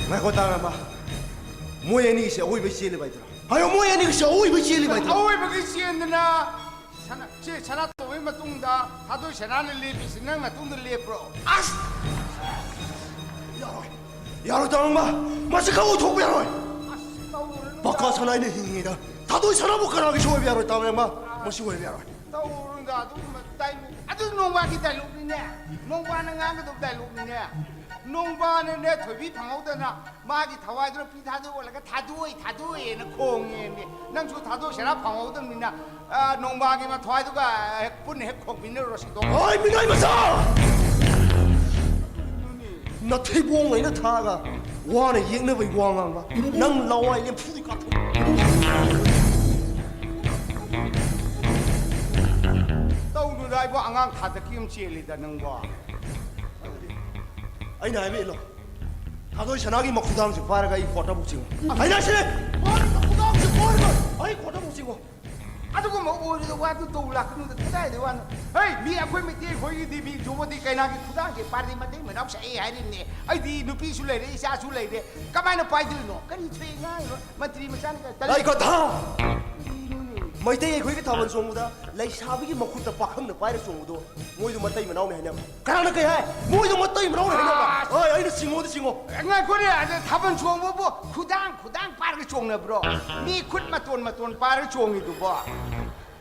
ꯉꯥꯏꯈꯣ, ꯇꯥꯔꯕ? ꯃꯣꯏ ꯑꯅꯤꯁꯦ ꯑꯋꯣꯏꯕꯩ ꯆꯦꯜꯂꯤꯕ ꯍꯥꯏꯗꯨꯔꯥ? ꯍꯥꯏꯌꯣ, ꯃꯣꯏ ꯑꯅꯤꯁꯦ ꯑꯋꯣꯏꯕꯩ ꯆꯦꯜꯂꯤꯕ ꯍꯥꯏꯗꯨꯔꯥ? ꯑꯋꯣꯏꯕꯒꯤ ꯆꯦꯟꯗꯅ ꯁꯅꯥ-, ꯁꯦ, ꯁꯅꯥꯇꯣꯝꯕꯒꯤ ꯃꯇꯨꯡꯗ ꯊꯥꯗꯣꯏ ꯁꯅꯥꯅ ꯂꯦꯞꯄꯤꯁꯤ ꯅꯪ ꯃꯇꯨꯡꯗ ꯂꯦꯞꯄ꯭ꯔꯣ? ꯑꯁ! ꯌꯥꯔꯣꯏ! ꯌꯥꯔꯣꯏ, ꯇꯥꯃꯦꯃ! ꯃꯁꯤ ꯈꯪ ꯑꯣꯏꯊꯣꯛꯄ ꯌꯥꯔꯣꯏ! ꯑꯁ, ꯇꯧꯔꯨꯔꯅꯨ, ꯄꯀꯥ ꯇꯥꯃꯣ꯫ ꯁꯅꯥ ꯑꯩꯅ ꯍꯤꯡꯉꯤꯉꯩꯗ ꯊꯥꯗꯣꯏ ꯁꯅꯥꯕꯨ ꯀꯅꯥꯒꯤꯁꯨ ꯑꯣꯏꯕ ꯌꯥꯔꯣꯏ, ꯇꯥꯃꯦꯃ! ꯃꯁꯤ ꯑꯣꯏꯕ ꯌꯥꯔꯣꯏ! ꯇꯧꯔꯨꯅꯨꯗ ꯑꯗꯨꯒꯨꯝꯕ ꯗꯥꯏꯂꯣꯛ꯫ ꯑꯗꯨ ꯅꯣꯡꯕꯥꯒꯤ ꯗꯥꯏꯂꯣꯛꯅꯤꯅꯦ꯫ ꯅꯣꯡꯕꯥꯅ ꯉꯥꯡꯒꯗꯕ ꯗꯥꯏꯂꯣꯛꯅꯤꯅꯦ꯫ ꯅꯣꯡꯕꯥꯅꯅꯦ ꯊꯣꯏꯕꯤ ꯐꯪꯍꯧꯗꯅ ꯃꯥꯒꯤ ꯊꯋꯥꯏꯗꯨꯅ ꯄꯤ ꯊꯥꯗꯣꯛꯑꯣꯜꯂꯒ "ꯊꯥꯗꯣꯛꯑꯣꯏ, ꯊꯥꯗꯣꯛꯑꯣꯏꯅ" ꯈꯣꯡꯉꯦꯅꯦ꯫ ꯅꯪꯁꯨ ꯊꯥꯗꯣꯛꯁꯤꯔꯥ ꯐꯪꯍꯧꯗꯕꯅꯤꯅ, ꯑ, ꯅꯣꯡꯕꯥꯒꯤ ꯃꯊ꯭ꯋꯥꯏꯗꯨꯒ ꯍꯦꯛ ꯄꯨꯟꯅ ꯍꯦꯛ ꯈꯣꯡꯃꯤꯟꯅꯔꯨꯔꯣ ꯁꯤꯗꯣ꯫ ꯍꯣꯏ, ꯃꯤꯅꯥꯏ ꯃꯆꯥ! ꯅꯊꯩꯕꯣꯡ ꯂꯩꯅ ꯊꯥꯒ ꯋꯥꯅ ꯌꯦꯛꯅꯕꯩ ꯋꯥ ꯉꯥꯡꯕ꯫ ꯅꯪ ꯂꯋꯥꯏ ꯂꯦꯝꯐꯨꯗꯤ ꯀꯥꯊꯣꯛ꯫ ꯇꯧꯅꯨꯗ ꯏꯕꯣ, ꯑꯉꯥꯡ ꯊꯥꯗꯛꯀꯤ ꯑꯃ ꯆꯦꯜꯂꯤꯗ ꯅꯪꯕꯣ꯫ ꯑꯩꯅ ꯍꯥꯏꯕ ꯏꯜꯂꯣ꯫ ꯊꯥꯗꯣꯏ ꯁꯅꯥꯒꯤ ꯃꯈꯨꯗꯥꯡꯁꯦ ꯄꯥꯏꯔꯒ ꯑꯩ ꯀꯣꯔꯠꯇ ꯑꯃꯨꯛ ꯆꯤꯡꯉꯨ꯫ ꯑꯁ! ꯍꯥꯏꯅꯁꯤꯅꯦ! ꯃꯈꯨꯗꯥꯡꯁꯦ ꯄꯥꯏꯔꯒ ꯑꯩ ꯀꯣꯔꯠꯇ ꯑꯃꯨꯛ ꯆꯤꯡꯉꯨ꯫ ꯑꯗꯨꯒꯨꯝꯕ ꯑꯣꯏꯔꯣꯏꯗ ꯋꯥꯗꯨ ꯇꯧ ꯂꯥꯛꯀꯅꯨꯗ, ꯀꯗꯥꯏꯗꯩ ꯋꯥꯅꯣ? ꯍꯩ, ꯃꯤ ꯑꯩꯈꯣꯏ ꯃꯩꯇꯩ ꯑꯩꯈꯣꯏꯒꯤꯗꯤ ꯃꯤ ꯖꯨꯒꯣꯗꯤ ꯀꯩꯅꯥꯒꯤ ꯈꯨꯗꯥꯡꯁꯦ ꯄꯥꯏꯔꯗꯤ ꯃꯇꯩ ꯃꯅꯥꯎ ꯁꯛꯑꯦ ꯍꯥꯏꯔꯤꯕꯅꯦ꯫ ꯑꯩꯗꯤ ꯅꯨꯄꯤꯁꯨ ꯂꯩꯔꯦ, ꯏꯆꯥꯁꯨ ꯂꯩꯔꯦ, ꯀꯃꯥꯏꯅ ꯄꯥꯏꯗꯣꯏꯅꯣ? ꯀꯔꯤ ꯊꯣꯛꯑꯦ ꯉꯥꯡꯉꯤꯕ? ꯃꯟꯇ꯭ꯔꯤ ꯃꯆꯥꯅ ꯀ-, ꯇꯜꯂꯤ꯫ ꯑꯩ ꯒꯙꯥ! ꯀꯔꯤꯅꯣꯅꯦ? ꯃꯩꯇꯩ ꯑꯩꯈꯣꯏꯒꯤ ꯊꯥꯕꯜ ꯆꯣꯡꯕꯗ ꯂꯩꯁꯥꯕꯤꯒꯤ ꯃꯈꯨꯠꯇ ꯄꯥꯈꯪꯅ ꯄꯥꯏꯔ ꯆꯣꯡꯕꯗꯣ, ꯃꯣꯏꯗꯣ ꯃꯇꯩ ꯃꯅꯥꯎꯅꯤ ꯍꯥꯏꯅꯕ꯫ ꯀꯅꯥꯅ ꯀꯩ ꯍꯥꯏ? ꯃꯣꯏꯗꯣ ꯃꯇꯩ ꯃꯅꯥꯎꯅꯤ ꯍꯥꯏꯅꯕ꯫ ꯑꯁ! ꯍꯣꯏ, ꯑꯩꯅ ꯆꯤꯡꯉꯣꯗꯤ ꯆꯤꯡꯉꯣ꯫ ꯉꯥꯏꯈꯣꯅꯦ, ꯑꯗ ꯊꯥꯕꯜ ꯆꯣꯡꯕꯕꯨ ꯈꯨꯗꯥꯡ, ꯈꯨꯗꯥꯡ ꯄꯥꯏꯔꯒ ꯆꯣꯡꯅꯕ꯭ꯔꯣ? ꯃꯤ ꯈꯨꯠ ꯃꯇꯣꯟ, ꯃꯇꯣꯟ ꯄꯥꯏꯔꯒ ꯆꯣꯡꯉꯤꯗꯨꯕꯣ꯫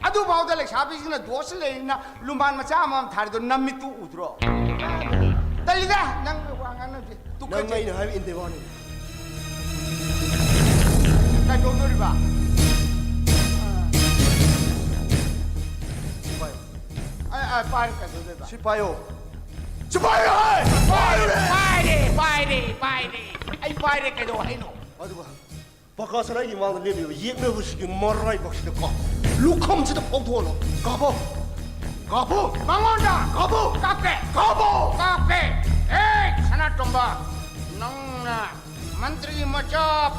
ꯑꯗꯨꯐꯥꯎꯗ ꯂꯩꯁꯥꯕꯤꯁꯤꯡꯅ ꯗꯣꯁ ꯂꯩꯔꯤꯅ ꯂꯨꯝꯕꯥꯟ ꯃꯆꯥ ꯑꯃꯃꯝ ꯊꯥꯔꯤꯗꯣ ꯅꯃꯤꯠꯇꯨ ꯎꯗ꯭ꯔꯣ? ꯇꯜꯂꯤꯗ, ꯅꯪ ꯋꯥ ꯉꯥꯡꯅꯕꯁꯦ꯫ ꯅꯪ ꯇꯨꯀꯠꯆꯩ꯫ ꯑꯩꯅ ꯍꯥꯏꯕ ꯏꯟꯗꯦ ꯋꯥꯅꯤ꯫ ꯀꯩꯗꯧꯗꯣꯔꯤꯕ? ꯁꯤ ꯄꯥꯏꯌꯣ꯫ ꯑꯩ, ꯑꯩ ꯄꯥꯏꯔꯦ, ꯀꯩꯗꯧꯗꯣꯏꯕ? ꯁꯤ ꯄꯥꯏꯌꯣ꯫ ꯁꯤ ꯄꯥꯏꯌꯣ, ꯍꯦ! ꯄꯥꯏꯔꯦ, ꯄꯥꯏꯔꯦ, ꯄꯥꯏꯔꯦ, ꯄꯥꯏꯔꯦ꯫ ꯑꯩ ꯄꯥꯏꯔꯦ, ꯀꯩꯗꯧ ꯍꯥꯏꯅꯣ? ꯑꯗꯨꯒ ꯄꯀꯥ ꯁꯅꯥꯒꯤ ꯃꯥꯡꯗ ꯂꯦꯞꯂꯤꯕ ꯌꯦꯛꯅꯕꯁꯤꯒꯤ ꯃꯔꯥꯏꯕꯛꯁꯤꯗ ꯀꯣ, ꯂꯨꯈꯝꯁꯤꯗ ꯐꯥꯎꯊꯣꯛꯍꯜꯂꯣ꯫ ꯀꯥꯞꯄꯣ! ꯀꯥꯞꯄꯣ! ꯃꯉꯣꯟꯗ! ꯀꯥꯞꯄꯣ! ꯀꯥꯞꯀꯦ! ꯀꯥꯞꯄꯣ! ꯀꯥꯞꯀꯦ! ꯑꯦ, ꯁꯅꯥꯇꯣꯝꯕ, ꯅꯪꯅ ꯃꯟꯇ꯭ꯔꯤ ꯃꯆꯥ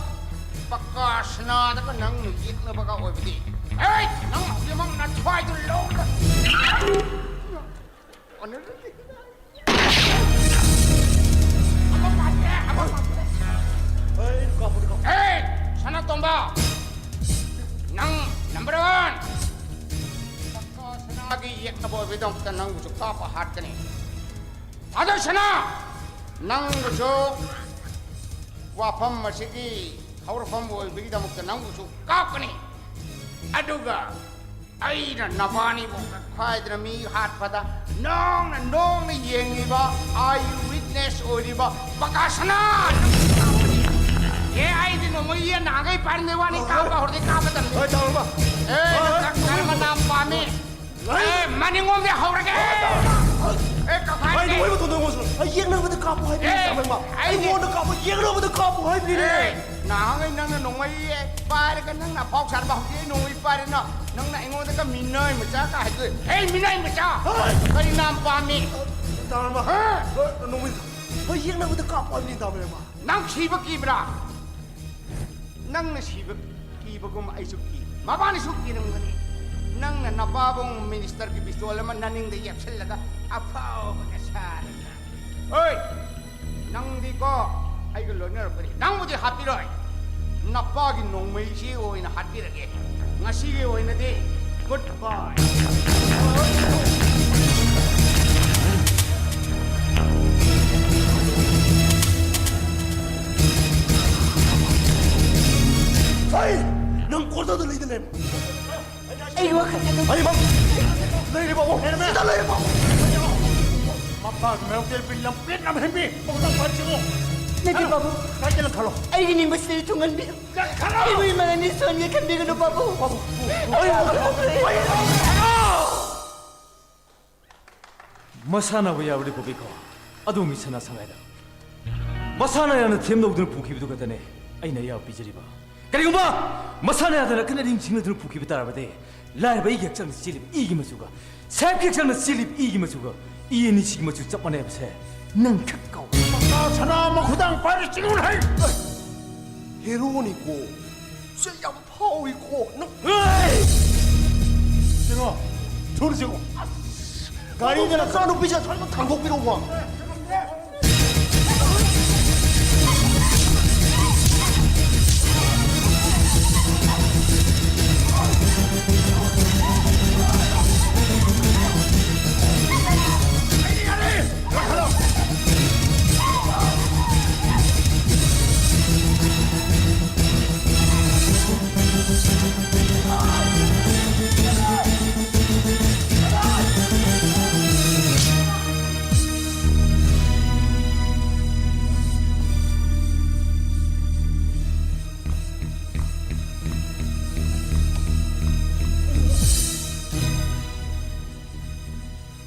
ꯄꯀꯥ ꯁꯅꯥꯗꯒ ꯅꯪꯅ ꯌꯦꯛꯅꯕꯒ ꯑꯣꯏꯕꯗꯤ, ꯑꯦ, ꯅꯪ ꯍꯧꯖꯤꯛꯃꯛ ꯅꯊ꯭ꯋꯥꯏꯗꯨ ꯂꯧꯔꯒ ꯑꯃ ꯄꯥꯟꯒꯦ, ꯑꯃ ꯄꯥꯟꯒꯦ꯫ ꯑꯦ, ꯁꯅꯥꯇꯣꯝꯕ, ꯅꯪ number one꯫ ꯄꯀꯥ ꯁꯅꯥꯒꯤ ꯌꯦꯛꯅꯕ ꯑꯣꯏꯕꯒꯤꯗꯃꯛꯇ ꯅꯪꯕꯨꯁꯨ ꯀꯥꯞꯄ ꯍꯥꯠꯀꯅꯤ꯫ ꯊꯥꯗꯣꯛꯁꯅꯥ, ꯅꯪꯕꯨꯁꯨ ꯋꯥꯐꯝ ꯑꯁꯤꯒꯤ ꯍꯧꯔꯛꯐꯝ ꯑꯣꯏꯕꯒꯤꯗꯃꯛꯇ ꯅꯪꯕꯨꯁꯨ ꯀꯥꯞꯀꯅꯤ꯫ ꯑꯗꯨꯒ ꯑꯩꯅ ꯅꯕꯥꯅꯤꯕꯨ ꯀꯛꯈꯥꯏꯗꯅ ꯃꯤ ꯍꯥꯠꯄꯗ ꯅꯣꯡꯅ ꯅꯣꯡꯅ ꯌꯦꯡꯉꯤꯕ, eye witness ꯑꯣꯏꯔꯤꯕ ꯄꯀꯥꯁꯅꯥ! ꯑꯦ, ꯑꯩꯗꯤ ꯅꯣꯡꯃꯩ ꯌꯦꯟ ꯅꯍꯥꯟꯈꯩ ꯄꯥꯏꯔꯝꯗꯦ ꯋꯥꯅꯤ, ꯀꯥꯞꯄ ꯍꯧꯔꯗꯤ ꯀꯥꯞꯄ ꯇꯝꯅꯤ꯫ ꯍꯣꯏ, ꯇꯧꯔꯕ? ꯑꯦ, ꯍꯣꯏ, ꯍꯣꯏ, ꯀꯛꯈꯥꯏ ꯃꯅꯥ ꯄꯥꯝꯃꯤ꯫ ꯍꯣꯏ꯫ ꯑꯦ, ꯃꯅꯤꯡꯂꯣꯝꯗꯤ ꯍꯧꯔꯒꯦ꯫ ꯑꯦ, ꯀꯛꯈꯥꯏ꯫ ꯑꯩ ꯅꯣꯡꯃꯩ ꯃꯇꯣꯟꯗ ꯑꯩꯉꯣꯟꯗ ꯌꯦꯛꯅꯕꯗ ꯀꯥꯞꯄꯨ ꯍꯥꯏꯕꯅꯤ, ꯑꯦ, ꯇꯥꯃꯣ ꯏꯃꯥ꯫ ꯑꯩꯗꯤ ꯑꯩꯉꯣꯟꯗ ꯀꯥꯞꯄꯨ, ꯌꯦꯛꯅꯕꯗ ꯀꯥꯞꯄꯨ ꯍꯥꯏꯕꯅꯤꯅꯦ꯫ ꯑꯦ, ꯅꯍꯥꯟꯈꯩ ꯅꯪꯅ ꯅꯣꯡꯃꯩ ꯄꯥꯏꯔꯒ ꯅꯪꯅ ꯑꯐꯥꯎ ꯁꯥꯔꯕ, ꯍꯧꯖꯤꯛ ꯑꯩ ꯅꯣꯡꯃꯩ ꯄꯥꯏꯔꯦꯅ ꯅꯪꯅ ꯑꯩꯉꯣꯟꯗꯒ ꯃꯤꯅꯥꯏ ꯃꯆꯥ ꯀ ꯍꯥꯏꯗꯣꯏ꯫ ꯑꯦ, ꯃꯤꯅꯥꯏ ꯃꯆꯥ! ꯍꯣꯏ꯫ ꯀꯔꯤ ꯅꯥꯝ ꯄꯥꯝꯃꯤ? ꯇꯥꯃꯣ ꯏꯃꯥ꯫ ꯍꯥ? ꯍꯣꯏ, ꯅꯣꯡꯃꯩ꯫ ꯍꯣꯏ, ꯌꯦꯛꯅꯕꯗ ꯀꯥꯞꯄꯨ ꯍꯥꯏꯕꯅꯤ, ꯇꯥꯃꯣ ꯏꯃꯥ꯫ ꯅꯪ ꯁꯤꯕ ꯀꯤꯕ꯭ꯔꯥ? ꯅꯪꯅ ꯁꯤꯕ ꯀꯤꯕꯒꯨꯝ ꯑꯩꯁꯨ ꯀꯤ꯫ ꯃꯕꯥꯅꯤꯁꯨ ꯀꯤꯔꯝꯒꯅꯤ꯫ ꯅꯪꯅ ꯅꯄꯥꯕꯨꯡ ministerꯒꯤ pistol ꯑꯃ ꯅꯅꯤꯡꯗ ꯌꯦꯞꯁꯤꯜꯂꯒ ꯑꯐꯥꯎꯕꯒ ꯁꯥꯔꯒ꯫ ꯑꯣꯏ! ꯅꯪꯗꯤꯀꯣ ꯑꯩꯒ ꯂꯣꯏꯅꯔꯛꯄꯅꯤ꯫ ꯅꯪꯕꯨꯗꯤ ꯍꯥꯠꯄꯤꯔꯣꯏ꯫ ꯅꯄꯥꯒꯤ ꯅꯣꯡꯃꯩꯁꯤ ꯑꯣꯏꯅ ꯍꯥꯠꯄꯤꯔꯒꯦ꯫ ꯉꯁꯤꯒꯤ ꯑꯣꯏꯅꯗꯤ good bye꯫ ꯑꯩ ꯅꯪ ꯀꯣꯟꯅꯗ ꯂꯩꯗ ꯂꯩꯔꯝꯃꯣ꯫ ꯑꯩ ꯋꯥꯈꯜ ꯈꯟꯕ ꯑꯩ ꯃꯪ ꯂꯩꯔꯤꯕ ꯑꯣ, ꯁꯤꯗ ꯂꯩꯔꯤꯕ꯫ ꯃꯄꯥꯒꯤ ꯃꯥꯌꯣꯛꯇ ꯕꯤꯜ ꯂꯝꯄꯦꯠ ꯂꯝꯍꯦꯟꯕꯤ ꯄꯥꯎꯇꯥꯛ ꯐꯥꯔꯁꯤꯕꯨ꯫ ꯅꯠꯇꯦ, ꯄꯥꯕꯨꯡ꯫ ꯀꯥꯏꯗꯅ ꯈꯜꯂꯣ꯫ ꯑꯩꯒꯤ ꯅꯤꯡꯕꯁꯤꯗ ꯊꯨꯡꯍꯟꯕꯤꯌꯨ꯫ ꯈꯜꯂꯣ꯫ ꯑꯩꯕꯨ ꯏꯃꯥꯅ ꯅꯤꯡꯁꯣꯟꯒꯦ ꯈꯟꯕꯤꯒꯅꯨ, ꯄꯥꯕꯨꯡ꯫ ꯄꯥꯕꯨꯡ꯫ ꯑꯩ ꯋꯥꯈꯜ ꯈꯟꯕ ꯑꯩ ꯃꯁꯥꯟꯅꯕ ꯌꯥꯎꯔꯗꯤ ꯄꯨꯕꯤꯈꯣ꯫ ꯑꯗꯣꯝꯒꯤ ꯁꯅꯥ ꯁꯉꯥꯏꯗ ꯃꯁꯥꯅ ꯌꯥꯝꯅ ꯊꯦꯝꯅꯧꯗꯨꯅ ꯄꯨꯈꯤꯕꯗꯨ ꯈꯛꯇꯅꯦ ꯑꯩꯅ ꯑꯌꯥꯕ ꯄꯤꯖꯔꯤꯕ꯫ ꯀꯔꯤꯒꯨꯝꯕ ꯃꯁꯥꯅ ꯌꯥꯗꯅ ꯑꯀꯟ ꯑꯔꯤꯡ ꯁꯤꯡꯅꯗꯨꯅ ꯄꯨꯈꯤꯕ ꯇꯥꯔꯕꯗꯤ, ꯂꯥꯏꯔꯕ ꯑꯩꯒꯤ ꯍꯛꯆꯥꯡꯗ ꯆꯦꯜꯂꯤꯕ ꯏꯒꯤ ꯃꯆꯨꯒ ꯁꯥꯍꯦꯕꯀꯤ ꯍꯛꯆꯥꯡꯗ ꯆꯦꯜꯂꯤꯕ ꯏꯒꯤ ꯃꯆꯨꯒ ꯏ ꯑꯅꯤꯁꯤꯒꯤ ꯃꯆꯨ ꯆꯞ ꯃꯥꯟꯅꯩ ꯍꯥꯏꯕꯁꯦ ꯅꯪ ꯈꯛ ꯀꯥꯎ꯫ ꯃꯀꯥ ꯁꯅꯥ ꯃꯈꯨꯗꯥꯡ ꯄꯥꯏꯔ ꯆꯤꯡꯉꯨ ꯍꯩ꯫ ꯍꯦꯔꯣꯅꯤꯀꯣ꯫ ꯁꯦ ꯌꯥꯝ ꯐꯥꯎꯏꯀꯣ ꯅꯪ꯫ ꯍꯦ! ꯆꯤꯡꯉꯣ꯫ ꯊꯨꯅ ꯆꯤꯡꯉꯣ꯫ ꯑꯁ! ꯒꯥꯔꯤꯗ ꯅꯆꯥꯅꯨꯄꯤꯁꯦ ꯑꯁ꯭ꯋꯥꯏꯗ ꯊꯥꯡꯗꯣꯛꯄꯤꯔꯛꯎꯀꯣ꯫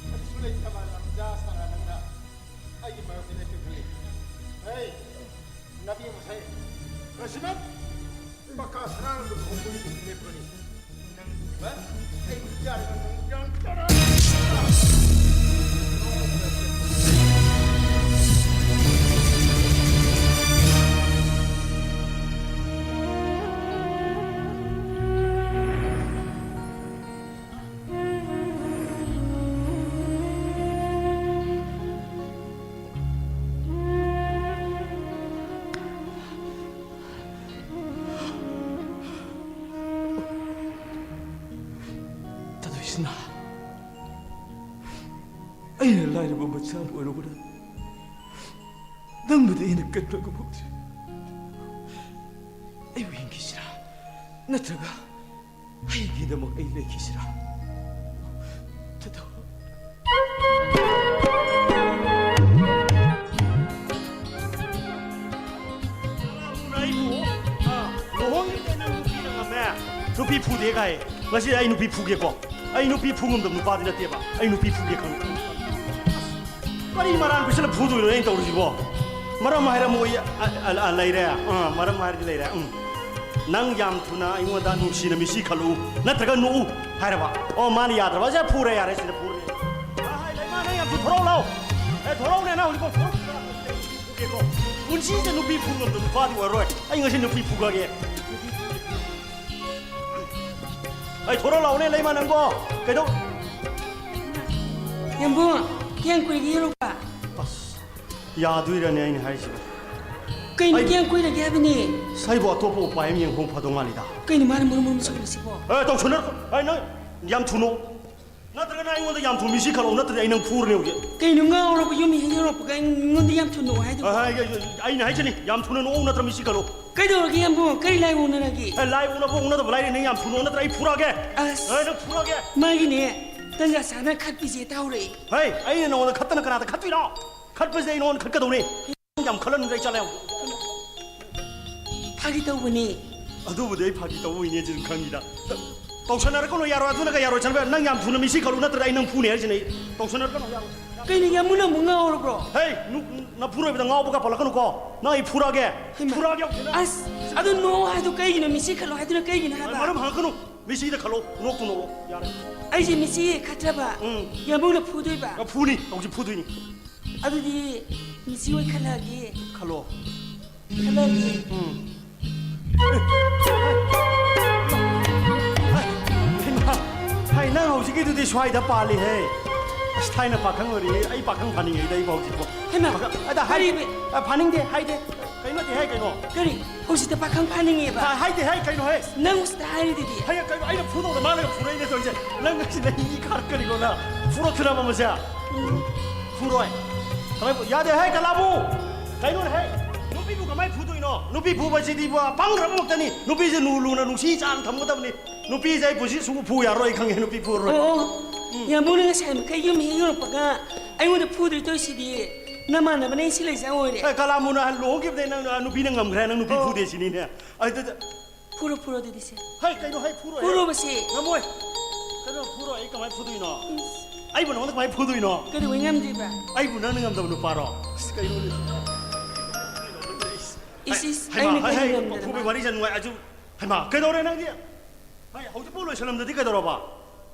ꯁꯤꯅ ꯑꯩꯅ ꯂꯥꯏꯔꯕ ꯃꯆꯥ ꯑꯃ ꯑꯣꯏꯔꯨꯕꯅ ꯅꯪꯕꯨꯗꯤ ꯑꯩꯅ ꯀꯟꯕ ꯉꯝꯍꯧꯗ꯭ꯔꯦ꯫ ꯑꯩꯕꯨ ꯍꯤꯡꯈꯤꯁꯤꯔꯥ? ꯅꯠꯇ꯭ꯔꯒ ꯑꯩꯒꯤꯗꯃꯛ ꯑꯩ ꯂꯩꯈꯤꯁꯤꯔꯥ? ꯊꯥꯗꯣꯛ꯫ ꯅꯨꯄꯤ ꯐꯨꯗꯦ ꯀꯥꯏ꯫ ꯉꯁꯤ ꯑꯩ ꯅꯨꯄꯤ ꯐꯨꯒꯦꯀꯣ꯫ ꯑꯩ ꯅꯨꯄꯤ ꯐꯨ ꯉꯝꯗꯕ ꯅꯨꯄꯥꯗꯤ ꯅꯠꯇꯦꯕ꯫ ꯑꯩ ꯅꯨꯄꯤ ꯐꯨꯒꯦ ꯈꯪꯉꯦ꯫ ꯀꯔꯤ ꯃꯔꯥꯡ ꯄꯤꯁꯜꯂ ꯐꯨꯗꯣꯏꯅꯣ ꯑꯩꯅ ꯇꯧꯔꯤꯁꯤꯕꯣ? ꯃꯔꯝ ꯍꯥꯏꯔꯝꯃꯣꯏ꯫ ꯑ, ꯑ, ꯑ, ꯂꯩꯔꯦ꯫ ꯑ, ꯃꯔꯝ ꯍꯥꯏꯔꯗꯤ ꯂꯩꯔꯦ꯫ ꯎꯝ꯫ "ꯅꯪ ꯌꯥꯝ ꯊꯨꯅ ꯑꯩꯉꯣꯟꯗ ꯅꯨꯡꯁꯤꯅ ꯃꯤꯁꯤ ꯈꯜꯂꯨ, ꯅꯠꯇ꯭ꯔꯒ ꯅꯣꯛꯎ" ꯍꯥꯏꯔꯕ꯫ ꯑꯣ, ꯃꯥꯅ ꯌꯥꯗ꯭ꯔꯕ꯫ "ꯁꯦ ꯐꯨꯔꯦ, ꯌꯥꯔꯦ, ꯁꯤꯗ ꯐꯨꯔꯦ"꯫ ꯑ, ꯍꯥꯏ, ꯂꯩꯃ, ꯅꯪ ꯌꯥꯝ ꯊꯨ ꯊꯣꯔꯛꯎ ꯂꯥꯎ꯫ ꯑꯦ, ꯊꯣꯔꯛꯎꯅꯦ, ꯅꯪ ꯍꯧꯖꯤꯛꯐꯥꯎ ꯊꯣꯔꯛꯇ꯭ꯔꯤꯕ? ꯐꯨꯒꯦꯀꯣ꯫ ꯄꯨꯟꯁꯤꯁꯦ ꯅꯨꯄꯤ ꯐꯨ ꯉꯝꯗꯕ ꯅꯨꯄꯥꯗꯤ ꯑꯣꯏꯔꯔꯣꯏ꯫ ꯑꯩ ꯉꯁꯤ ꯅꯨꯄꯤ ꯐꯨꯒꯒꯦ꯫ ꯑꯩ ꯊꯣꯔꯛ ꯂꯥꯎꯅꯦ, ꯂꯩꯃ, ꯅꯪꯕꯣ꯫ ꯀꯩꯗꯧ- ꯌꯥꯝꯕꯨꯡ, ꯀꯌꯥꯝ ꯀꯨꯏꯒꯦ ꯌꯧꯔꯛꯄ? ꯑꯁ, ꯌꯥꯗꯣꯏꯔꯅꯦ ꯑꯩꯅ ꯍꯥꯏꯔꯤꯁꯤꯕꯣ? ꯀꯩꯅꯣ, ꯑꯩ- ꯀꯌꯥꯝ ꯀꯨꯏꯔꯒꯦ ꯍꯥꯏꯕꯅꯦ? ꯑꯁ, ꯑꯩꯕꯨ ꯑꯇꯣꯞꯄ ꯎꯄꯥꯏ ꯑꯃ ꯌꯦꯡꯍꯧ ꯐꯗꯧ ꯃꯥꯜꯂꯤꯗ꯫ ꯀꯩꯅꯣ ꯃꯥꯅ ꯃꯔꯨꯝ ꯃꯔꯨꯝ ꯁꯧꯔꯤꯁꯤꯕꯣ? ꯑꯦ, ꯇꯧꯁꯟꯅꯔ-, ꯑꯦ, ꯅꯪ ꯌꯥꯝ ꯊꯨꯅꯣ꯫ ꯅꯠꯇ꯭ꯔꯒꯅ ꯑꯩꯉꯣꯟꯗ ꯌꯥꯝ ꯊꯨ ꯃꯤꯁꯤ ꯈꯜꯂꯛꯑꯣ, ꯅꯠꯇ꯭ꯔꯗꯤ ꯑꯩ ꯅꯪ ꯐꯨꯔꯅꯤ ꯍꯧꯖꯤꯛ꯫ ꯀꯩꯅꯣ ꯉꯥꯎꯔꯕ? ꯌꯨꯝ ꯍꯦꯛ ꯌꯧꯔꯛꯄꯒ ꯑꯩꯉꯣꯟꯗ ꯌꯥꯝ ꯊꯨꯅ ꯅꯣꯛꯑꯣ ꯍꯥꯏꯗꯣ? ꯑ, ꯑ, ꯑ, ꯑꯩꯅ ꯍꯥꯏꯁꯤꯅꯤ, ꯌꯥꯝ ꯊꯨꯅ ꯅꯣꯛꯑꯣ ꯅꯠꯇ꯭ꯔ ꯃꯤꯁꯤ ꯈꯜꯂꯣ꯫ ꯀꯩꯗꯧꯔꯒꯦ ꯌꯥꯝꯕꯨꯡ? ꯀꯔꯤ ꯂꯥꯏ ꯑꯣꯛꯅꯔꯒꯦ? ꯑꯦ, ꯂꯥꯏ ꯑꯣꯛꯅꯕ ꯑꯣꯛꯅꯗꯕ ꯂꯥꯏꯔꯤ, ꯅꯪ ꯌꯥꯝ ꯊꯨꯅ ꯅꯣꯛꯑꯣ ꯅꯠꯇ꯭ꯔ ꯑꯩ ꯐꯨꯔꯛꯑꯒꯦ꯫ ꯑꯁ꯫ ꯑꯦ, ꯅꯪ ꯐꯨꯔꯛꯑꯒꯦ꯫ ꯃꯥꯒꯤꯅꯦ, ꯇꯟꯖꯥ ꯆꯥꯅ ꯈꯠꯄꯤꯁꯦ ꯇꯥꯍꯧꯔꯛꯑꯦ꯫ ꯍꯩ, ꯑꯩꯅ ꯅꯉꯣꯟꯗ ꯈꯠꯇꯅ ꯀꯅꯥꯗ ꯈꯠꯇꯣꯏꯅꯣ? ꯈꯠꯄꯁꯦ ꯑꯩ ꯅꯉꯣꯟꯗ ꯈꯠꯀꯗꯧꯅꯤ꯫ ꯌꯥꯝ ꯈꯜꯂꯅꯨꯗ, ꯑꯩ ꯆꯠꯂꯦ꯫ ꯐꯥꯒꯤ ꯇꯧꯕꯅꯤ꯫ ꯑꯗꯨꯕꯨꯗꯤ ꯑꯩ ꯐꯥꯒꯤ ꯇꯧꯕ ꯑꯣꯏꯅꯤ, ꯑꯗꯨ ꯈꯪꯉꯤꯗ꯫ ꯇꯧꯁꯟꯅꯔꯛꯀꯅꯨ, ꯌꯥꯔꯣꯏ꯫ ꯑꯗꯨꯅꯒ ꯌꯥꯔꯣꯏ, ꯆꯠꯂꯣ꯫ ꯅꯪ ꯌꯥꯝ ꯊꯨꯅ ꯃꯤꯁꯤ ꯈꯜꯂꯨ, ꯅꯠꯇ꯭ꯔꯗꯤ ꯑꯩ ꯅꯪ ꯐꯨꯅꯤ ꯍꯥꯏꯁꯤꯅꯦ ꯑꯩ꯫ ꯇꯧꯁꯟꯅꯔꯛꯀꯅꯨ, ꯌꯥꯔꯣꯏ꯫ ꯀꯩꯅꯣ, ꯌꯥꯝꯕꯨꯡ ꯅꯪꯕꯨ ꯉꯥꯎꯔꯕ꯭ꯔꯣ? ꯍꯦ, ꯅꯨ-, ꯅꯨ-, ꯅꯐꯨꯔꯣꯏꯕꯗ ꯉꯥꯎꯕꯒ ꯄꯜꯂꯛꯀꯅꯨꯀꯣ꯫ ꯅꯪ ꯑꯩ ꯐꯨꯔꯛꯑꯒꯦ꯫ ꯍꯩꯃꯥ꯫ ꯐꯨꯔꯛꯑꯒꯦ ꯍꯧꯖꯤꯛ ꯅꯪ꯫ ꯑꯁ, ꯑꯗꯨ ꯅꯣꯛꯑꯣ ꯍꯥꯏꯗꯣ ꯀꯩꯒꯤꯅꯣ? ꯃꯤꯁꯤ ꯈꯜꯂꯣ ꯍꯥꯏꯗꯨꯅ ꯀꯩꯒꯤꯅꯣ ꯍꯥꯏꯕ? ꯃꯔꯝ ꯍꯪꯉꯛꯀꯅꯨ꯫ ꯃꯤꯁꯤꯗ ꯈꯜꯂꯣ, ꯅꯣꯛꯇꯨ ꯅꯣꯛꯑꯣ, ꯌꯥꯔꯦ꯫ ꯑꯩꯁꯦ ꯃꯤꯁꯤ ꯈꯠꯇ꯭ꯔꯕ? ꯎꯝ꯫ ꯌꯥꯝꯕꯨꯡꯅ ꯐꯨꯗꯣꯏꯕ? ꯑ, ꯐꯨꯅꯤ, ꯍꯧꯖꯤꯛ ꯐꯨꯗꯣꯏꯅꯤ꯫ ꯑꯗꯨꯗꯤ ꯃꯤꯁꯤ ꯑꯣꯏ ꯈꯜꯂꯛꯑꯒꯦ꯫ ꯈꯜꯂꯣ꯫ ꯈꯜꯂꯛꯑꯒꯦ꯫ ꯎꯝ꯫ ꯍꯩꯃꯥ, ꯍꯩ, ꯅꯪ ꯍꯧꯖꯤꯛꯀꯤꯗꯨꯗꯤ ꯁ꯭ꯋꯥꯏꯗ ꯄꯥꯜꯂꯤꯍꯦ꯫ ꯑꯁ, ꯊꯥꯏꯅ ꯄꯥꯈꯪ ꯑꯣꯏꯔꯤꯉꯩ ꯑꯩ ꯄꯥꯈꯪ ꯐꯥꯅꯤꯡꯉꯩꯗ ꯑꯩꯕꯨ ꯍꯧꯖꯤꯛꯄꯨ꯫ ꯍꯩꯃꯥ, ꯄꯥꯈꯪ-, ꯑꯗ ꯍꯥꯏ-, ꯀꯔꯤꯕ? ꯑ, ꯐꯥꯅꯤꯡꯗꯦ, ꯍꯥꯏꯗꯦ꯫ ꯅꯠꯇꯦ ꯍꯥꯏ ꯀꯩꯅꯣ? ꯀꯔꯤ? ꯍꯧꯖꯤꯛꯇ ꯄꯥꯈꯪ ꯐꯥꯅꯤꯡꯉꯦꯕ? ꯍꯥꯏꯗꯦ ꯍꯥꯏ ꯀꯩꯅꯣ ꯍꯦ? ꯅꯪ ꯎꯁꯤꯇ ꯍꯥꯏꯔꯤꯗꯨꯗꯤ? ꯍꯌꯦꯡ ꯀꯩꯅꯣ ꯑꯩꯅ ꯐꯨꯗꯧꯗ ꯃꯥꯅꯒ ꯐꯨꯔꯛꯏꯅꯦ ꯇꯧꯔꯤꯁꯦ? ꯅꯪ ꯉꯁꯤ ꯅꯪ ꯏ ꯀꯥꯔꯛꯀꯅꯤꯀꯣ ꯅꯪ꯫ ꯐꯨꯔꯛꯇꯅꯕ ꯃꯁꯦ꯫ ꯎꯝ꯫ ꯐꯨꯔꯣꯏ꯫ ꯀꯃꯥꯏ ꯐꯨ-, ꯌꯥꯗꯦ ꯍꯦ ꯀꯂꯥꯕꯨ꯫ ꯀꯩꯅꯣꯅꯦ ꯍꯦ? ꯅꯨꯄꯤꯕꯨ ꯀꯃꯥꯏ ꯐꯨꯗꯣꯏꯅꯣ? ꯅꯨꯄꯤ ꯐꯨꯕꯁꯤꯗꯤ ꯏꯕꯨ ꯑꯄꯪꯈ꯭ꯔꯕ ꯉꯛꯇꯅꯤ꯫ ꯅꯨꯄꯤꯁꯦ ꯂꯨ ꯂꯨꯅ ꯅꯨꯡꯁꯤ ꯆꯥꯟꯅ ꯊꯝꯒꯗꯕꯅꯤ꯫ ꯅꯨꯄꯤꯁꯦ ꯑꯩ ꯄꯨꯟꯁꯤ ꯁꯨꯡꯐꯨ ꯐꯨ ꯌꯥꯔꯣꯏ, ꯑꯩ ꯈꯪꯉꯦ ꯅꯨꯄꯤ ꯐꯨꯔꯔꯣꯏ꯫ ꯑꯣ, ꯑꯣ꯫ ꯎꯝ꯫ ꯌꯥꯝꯕꯨꯡꯅ ꯉꯁꯥꯏ ꯃꯈꯩ ꯌꯨꯝ ꯍꯦꯛ ꯌꯧꯔꯛꯄꯒ ꯑꯩꯉꯣꯟꯗ ꯐꯨꯗꯣꯏ ꯇꯧꯔꯤꯁꯤꯗꯤ ꯅꯃꯥꯟꯅꯕꯅ ꯑꯩ ꯁꯤ ꯂꯩꯖ ꯑꯣꯏꯔꯦ꯫ ꯑꯦ, ꯀꯂꯥꯃꯨꯅ ꯍꯟ ꯂꯨꯍꯣꯡꯈꯤꯕꯗꯩ ꯅꯪ, ꯑ, ꯅꯨꯄꯤꯅ ꯉꯝꯈ꯭ꯔꯦ, ꯅꯪ ꯅꯨꯄꯤ ꯑꯣ꯫ ꯐꯨꯗꯦ ꯁꯤꯅꯤꯅꯦ꯫ ꯑꯗꯨꯗ ꯐꯨꯔꯣ, ꯐꯨꯔꯣ ꯑꯗꯨꯗꯤ ꯁꯦ꯫ ꯍꯩ, ꯀꯩꯅꯣ, ꯍꯩ, ꯐꯨꯔꯣꯏ꯫ ꯐꯨꯔꯣꯕꯁꯦ꯫ ꯉꯝꯃꯣꯏ꯫ ꯀꯩꯅꯣ, ꯐꯨꯔꯣꯏ, ꯑꯩ ꯀꯃꯥꯏꯅ ꯐꯨꯗꯣꯏꯅꯣ? ꯏꯁ꯫ ꯑꯩꯕꯨ ꯅꯉꯣꯟꯗ ꯀꯃꯥꯏꯅ ꯐꯨꯗꯣꯏꯅꯣ? ꯀꯩꯗꯧꯕꯩ ꯉꯝꯗ꯭ꯔꯤꯕ? ꯑꯩꯕꯨ ꯅꯪꯅ ꯉꯝꯗꯕ ꯅꯨꯄꯥꯔꯣ? ꯑꯁ, ꯀꯩꯅꯣꯅꯦ? ꯏꯁ, ꯏꯁ, ꯍꯩꯃꯥ, ꯑꯩꯅ ꯍꯩ, ꯀꯩꯗꯧ ꯍꯩ, ꯉꯝꯗꯅꯕ? ꯐꯨꯕꯩ ꯋꯥꯔꯤꯁꯦ ꯅꯨꯡꯉꯥꯏ꯫ ꯑꯗꯨ, ꯍꯩꯃꯥ, ꯀꯩꯗꯧꯔꯦ ꯅꯪꯗꯤ? ꯍꯩ, ꯍꯧꯖꯤꯛꯐꯥꯎ ꯂꯣꯏꯁꯜꯂꯝꯗꯗꯤ ꯀꯩꯗꯧꯔꯕ?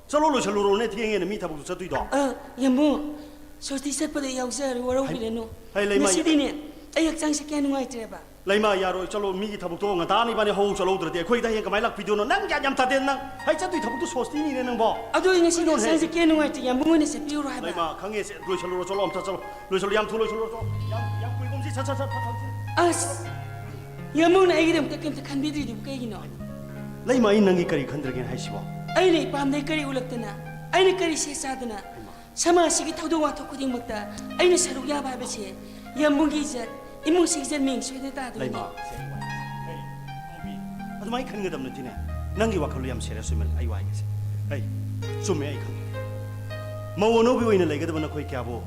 ꯆꯠꯂꯣ, ꯂꯣꯏꯁꯜꯂꯨꯔꯣꯅꯦ, ꯊꯦꯡꯉꯦꯅꯦ, ꯃꯤ ꯊꯕꯛꯇꯨ ꯆꯠꯇꯣꯏꯗꯣ꯫ ꯑ, ꯌꯥꯝꯕꯨꯡ, ꯁꯣꯁꯇꯤ ꯆꯠꯄꯗ ꯌꯥꯎꯖꯔꯨ, ꯋꯥꯔꯧꯕꯤꯔꯅꯨ꯫ ꯍꯩ, ꯂꯩꯃ, ꯉꯁꯤꯗꯤꯅꯦ, ꯑꯩ ꯍꯛꯆꯥꯡꯁꯦ ꯀꯌꯥ ꯅꯨꯡꯉꯥꯏꯇ꯭ꯔꯦꯕ꯫ ꯂꯩꯃ, ꯌꯥꯔꯣꯏ, ꯆꯠꯂꯣ, ꯃꯤꯒꯤ ꯊꯕꯛꯇꯣ ꯉꯟꯇꯥꯅ ꯏꯕꯥꯅꯤ ꯍꯧ ꯆꯠꯍꯧꯗ꯭ꯔꯗꯤ ꯑꯩꯈꯣꯏꯗ ꯍꯌꯦꯡ ꯀꯃꯥꯏꯅ ꯂꯥꯛꯄꯤꯗꯣꯏꯅꯣ? ꯅꯪ ꯒ꯭ꯌꯥꯟ ꯌꯥꯝ ꯇꯥꯗꯦ ꯅꯪ꯫ ꯍꯩ, ꯆꯠꯇꯣꯏ ꯊꯕꯛꯇꯨ ꯁꯣꯁꯇꯤꯅꯤꯅꯦ ꯅꯪꯕꯣ꯫ ꯑꯗꯣ ꯑꯩ ꯉꯁꯤꯗꯤ ꯀꯩꯅꯣꯅꯦ? ꯍꯛꯆꯥꯡꯁꯦ ꯀꯌꯥ ꯅꯨꯡꯉꯥꯏꯇ꯭ꯔꯦ, ꯌꯥꯝꯕꯨꯡ ꯑꯣꯏꯅ ꯆꯠꯄꯤꯔꯨꯔꯣ ꯍꯥꯏꯕ꯫ ꯂꯩꯃ, ꯈꯪꯉꯦꯁꯦ, ꯂꯣꯏꯁꯜꯂꯨꯔꯣ, ꯆꯠꯂꯣ, ꯑꯝꯇ ꯆꯠꯂꯣ꯫ ꯂꯣꯏꯁꯜꯂꯣ, ꯌꯥꯝ ꯊꯨ ꯂꯣꯏꯁꯜꯂꯨꯔꯣ, ꯆꯠꯂꯣ꯫ ꯌꯥꯝ, ꯌꯥꯝ ꯀꯨꯏꯒꯨꯝꯁꯤ, ꯁꯠ, ꯁꯠ, ꯁꯠ, ꯐꯠ, ꯐꯠ, ꯐꯠ꯫ ꯑꯁ! ꯌꯥꯝꯕꯨꯡꯅ ꯑꯩꯒꯤꯗꯃꯛꯇ ꯀꯩꯝꯇ ꯈꯟꯕꯤꯗ꯭ꯔꯤꯗꯨꯕꯨ ꯀꯩꯒꯤꯅꯣ? ꯂꯩꯃ, ꯑꯩ ꯅꯪꯒꯤ ꯀꯔꯤ ꯈꯟꯗ꯭ꯔꯒꯦꯅ ꯍꯥꯏꯁꯤꯕꯣ? ꯑꯩꯅ ꯏꯄꯥꯝꯗꯩ ꯀꯔꯤ ꯎꯠꯂꯛꯇꯅ, ꯑꯩꯅ ꯀꯔꯤ ꯁꯦꯠ ꯆꯥꯗꯅ, ꯍꯩꯃꯥ꯫ ꯁꯃꯥꯖꯁꯤꯒꯤ ꯊꯧꯗꯣꯛ ꯋꯥꯊꯣꯛ ꯈꯨꯗꯤꯡꯃꯛꯇ ꯑꯩꯅ ꯁꯔꯨꯛ ꯌꯥꯕ ꯍꯥꯏꯕꯁꯦ ꯌꯥꯝꯕꯨꯡꯒꯤ ꯏꯖꯠ, ꯏꯃꯨꯡꯁꯤꯒꯤ ꯏꯖꯠ ꯃꯤꯡ ꯁꯣꯏꯗꯅ ꯇꯥꯗꯣꯏꯅꯤ꯫ ꯂꯩꯃ, ꯁꯦ, ꯑꯩ ꯋꯥ ꯍꯥꯏꯒꯦ꯫ ꯍꯩ, ꯄꯥꯎꯕꯤ, ꯑꯗꯨꯃꯥꯏꯅ ꯈꯟꯒꯗꯕ ꯅꯠꯇꯦꯅꯦ꯫ ꯅꯪꯒꯤ ꯋꯥꯈꯜꯗꯣ ꯌꯥꯝ ꯁꯦꯔꯤꯌꯁ ꯑꯣꯏꯃꯜꯂꯦ꯫ ꯑꯩ ꯋꯥ ꯍꯥꯏꯒꯦꯁꯦ꯫ ꯍꯩ, ꯆꯨꯝꯃꯦ, ꯑꯩ ꯈꯪꯉꯦ꯫ ꯃꯧ ꯑꯅꯧꯕꯤ ꯑꯣꯏꯅ ꯂꯩꯒꯗꯕ ꯅꯈꯣꯏ ꯀꯌꯥꯕꯨ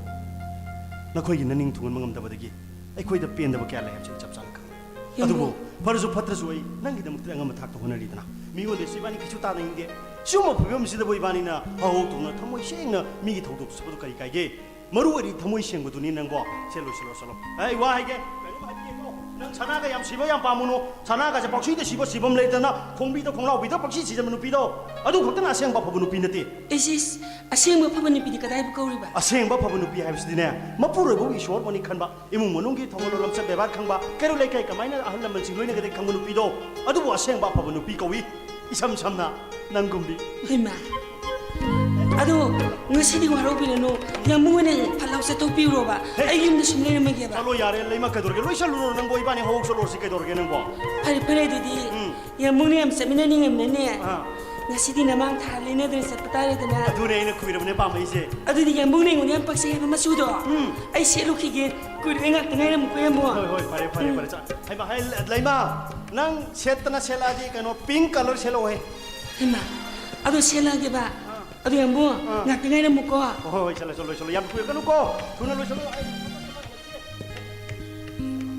ꯅꯈꯣꯏꯒꯤ ꯅꯅꯤꯡ ꯊꯨꯡꯍꯟꯕ ꯉꯝꯗꯕꯗꯒꯤ ꯑꯩꯈꯣꯏꯗ ꯄꯦꯟꯗꯕ ꯀꯌꯥ ꯂꯩ ꯍꯥꯏꯕꯁꯤ ꯑꯩ ꯆꯞ ꯆꯥꯅ ꯈꯪꯉꯤ꯫ ꯌꯥꯝꯕꯨꯡ꯫ ꯑꯗꯨꯕꯨ ꯐꯔꯁꯨ ꯐꯠꯇ꯭ꯔꯁꯨ ꯑꯩ ꯅꯪꯒꯤꯗꯃꯛꯇ ꯑꯉꯝꯕ ꯊꯥꯛꯇ ꯍꯣꯠꯅꯔꯤꯗꯅ꯫ ꯃꯤꯉꯣꯟꯗꯁꯨ ꯏꯕꯥꯅꯤ ꯀꯩꯁꯨ ꯇꯥꯟꯅꯅꯤꯡꯗꯦ꯫ ꯁꯤꯒꯨꯝꯕ ꯐꯤꯕꯝꯁꯤꯗꯕꯨ ꯏꯕꯥꯅꯤꯅ ꯍꯧꯍꯧ ꯇꯧꯅ ꯊꯃꯣꯏ ꯁꯦꯡꯅ ꯃꯤꯒꯤ ꯊꯧꯗꯣꯛꯇ ꯆꯠꯄꯗꯨ ꯀꯔꯤ ꯀꯥꯏꯒꯦ? ꯃꯔꯨ ꯑꯣꯏꯔꯤ ꯊꯃꯣꯏ ꯁꯦꯡꯕꯗꯨꯅꯤ ꯅꯪꯕꯣ꯫ ꯁꯦ, ꯂꯣꯏꯁꯤꯜꯂꯣ, ꯆꯠꯂꯣ꯫ ꯑꯩ ꯋꯥ ꯍꯥꯏꯒꯦ, ꯀꯩꯅꯣꯝ ꯍꯥꯏꯕꯤꯒꯦꯀꯣ꯫ ꯅꯪ ꯁꯅꯥꯒ ꯌꯥꯝ ꯁꯤꯕ ꯌꯥꯝ ꯄꯥꯝꯃꯨꯅꯨ꯫ ꯁꯅꯥꯒꯁꯦ ꯄꯥꯛꯁꯤꯗ ꯁꯤꯕ ꯁꯤꯕꯝ ꯂꯩꯇꯅ ꯈꯣꯡꯕꯤꯗ ꯈꯣꯡꯂꯥꯎꯕꯤꯗ ꯄꯥꯛꯁꯤ ꯁꯤꯖꯟꯕ ꯅꯨꯄꯤꯗꯣ, ꯑꯗꯨ ꯈꯛꯇꯅ ꯑꯁꯦꯡꯕ ꯑꯐꯕ ꯅꯨꯄꯤ ꯅꯠꯇꯦ꯫ ꯏꯁ, ꯏꯁ, ꯑꯁꯦꯡꯕ ꯑꯐꯕ ꯅꯨꯄꯤꯗꯤ ꯀꯗꯥꯏꯕꯨ ꯀꯧꯔꯤꯕ? ꯑꯁꯦꯡꯕ ꯑꯐꯕ ꯅꯨꯄꯤ ꯍꯥꯏꯕꯁꯤꯗꯤꯅꯦ, ꯃꯄꯨꯔꯣꯏꯕꯕꯨ ꯏꯁꯣꯔꯕꯨꯅꯤ ꯈꯟꯕ, ꯏꯃꯨꯡ ꯃꯅꯨꯡꯒꯤ ꯊꯧꯒꯜ ꯂꯣꯟ ꯂꯝꯆꯠ ꯕꯦꯕꯥꯔ ꯈꯪꯕ, ꯀꯩꯔꯣꯜ ꯂꯩꯀꯥꯏ ꯀꯃꯥꯏꯅ ꯑꯍꯜ ꯂꯃꯟꯁꯤꯡ ꯂꯣꯏꯅꯒꯗꯒꯦ ꯈꯪꯕ ꯅꯨꯄꯤꯗꯣ, ꯑꯗꯨꯕꯨ ꯑꯁꯦꯡꯕ ꯑꯐꯕ ꯅꯨꯄꯤ ꯀꯧꯏ꯫ ꯏꯁꯝ ꯁꯝꯅ ꯅꯪꯒꯨꯝꯕꯤ꯫ ꯍꯩꯃꯥ, ꯑꯗꯣ ꯉꯁꯤꯗꯤ ꯋꯥꯔꯧꯕꯤꯔꯅꯨ, ꯌꯥꯝꯕꯨꯡ ꯑꯣꯏꯅ ꯐꯠ ꯂꯥꯎ ꯆꯠꯊꯣꯛꯄꯤꯔꯨꯔꯣꯕ꯫ ꯍꯦ! ꯑꯩ ꯌꯨꯝꯗ ꯁꯨꯝ ꯂꯩꯔꯝꯃꯒꯦꯕ꯫ ꯆꯠꯂꯣ ꯌꯥꯔꯦ, ꯂꯩꯃ, ꯀꯩꯗꯧꯔꯒꯦ? ꯂꯣꯏ ꯆꯠꯂꯨꯔꯣ ꯅꯪꯕꯣ, ꯏꯕꯥꯅꯤ ꯍꯧꯍꯧ ꯆꯠꯂꯨꯔꯁꯤ, ꯀꯩꯗꯧꯔꯒꯦ ꯅꯪꯕꯣ? ꯐꯔꯦ ꯐꯔꯦ, ꯑꯗꯨꯗꯤ ꯎꯝ꯫ ꯌꯥꯝꯕꯨꯡꯅ ꯌꯥꯝ ꯆꯠꯃꯤꯟꯅꯅꯤꯡꯉꯝꯅꯅꯦ꯫ ꯑꯥ꯫ ꯉꯁꯤꯗꯤ ꯅꯃꯥꯡ ꯊꯥ ꯂꯦꯟꯅꯗꯅ ꯆꯠꯄ ꯇꯥꯔꯦꯗꯅ꯫ ꯑꯗꯨꯅꯦ ꯑꯩꯅ ꯀꯨꯏꯔꯕꯅꯦ ꯄꯥꯝꯃꯛꯏꯁꯦ꯫ ꯑꯗꯨꯗꯤ ꯌꯥꯝꯕꯨꯡꯅ ꯑꯩꯉꯣꯟꯗ ꯌꯥꯝ ꯄꯛꯆꯩ ꯍꯥꯏꯕ ꯃꯆꯨꯗꯣ ꯎꯝ꯫ ꯑꯩ ꯁꯦꯠꯂꯨꯈꯤꯒꯦ, ꯀꯨꯏꯔꯣꯏ, ꯉꯥꯛꯇ ꯉꯥꯏꯔꯝꯃꯨꯀꯣ ꯌꯥꯝꯕꯨꯡ꯫ ꯍꯣꯏ ꯍꯣꯏ, ꯐꯔꯦ ꯐꯔꯦ ꯎꯝ꯫ ꯐꯔꯦ꯫ ꯆꯠ-, ꯍꯩꯃꯥ, ꯍꯩ, ꯂꯩꯃ, ꯅꯪ ꯁꯦꯠꯇꯅ ꯁꯦꯠꯂꯛꯑꯗꯤ ꯀꯩꯅꯣ, pink colour ꯁꯦꯠꯂꯛꯑꯣꯍꯦ꯫ ꯍꯩꯃꯥ, ꯑꯗꯣ ꯁꯦꯠꯂꯛꯑꯒꯦꯕ꯫ ꯑꯥ꯫ ꯑꯗꯨ ꯌꯥꯝꯕꯨꯡ, ꯑꯥ꯫ ꯉꯥꯛꯇ ꯉꯥꯏꯔꯝꯃꯨꯀꯣ꯫ ꯍꯣꯏ, ꯍꯣꯏ, ꯍꯣꯏ, ꯆꯠꯂꯣ, ꯆꯠꯂꯣ, ꯂꯣꯏꯁꯜꯂꯣ, ꯌꯥꯝ ꯀꯨꯏꯔꯛꯀꯅꯨꯀꯣ, ꯊꯨꯅ ꯂꯣꯏꯁꯜꯂꯣ꯫ ꯑꯩ,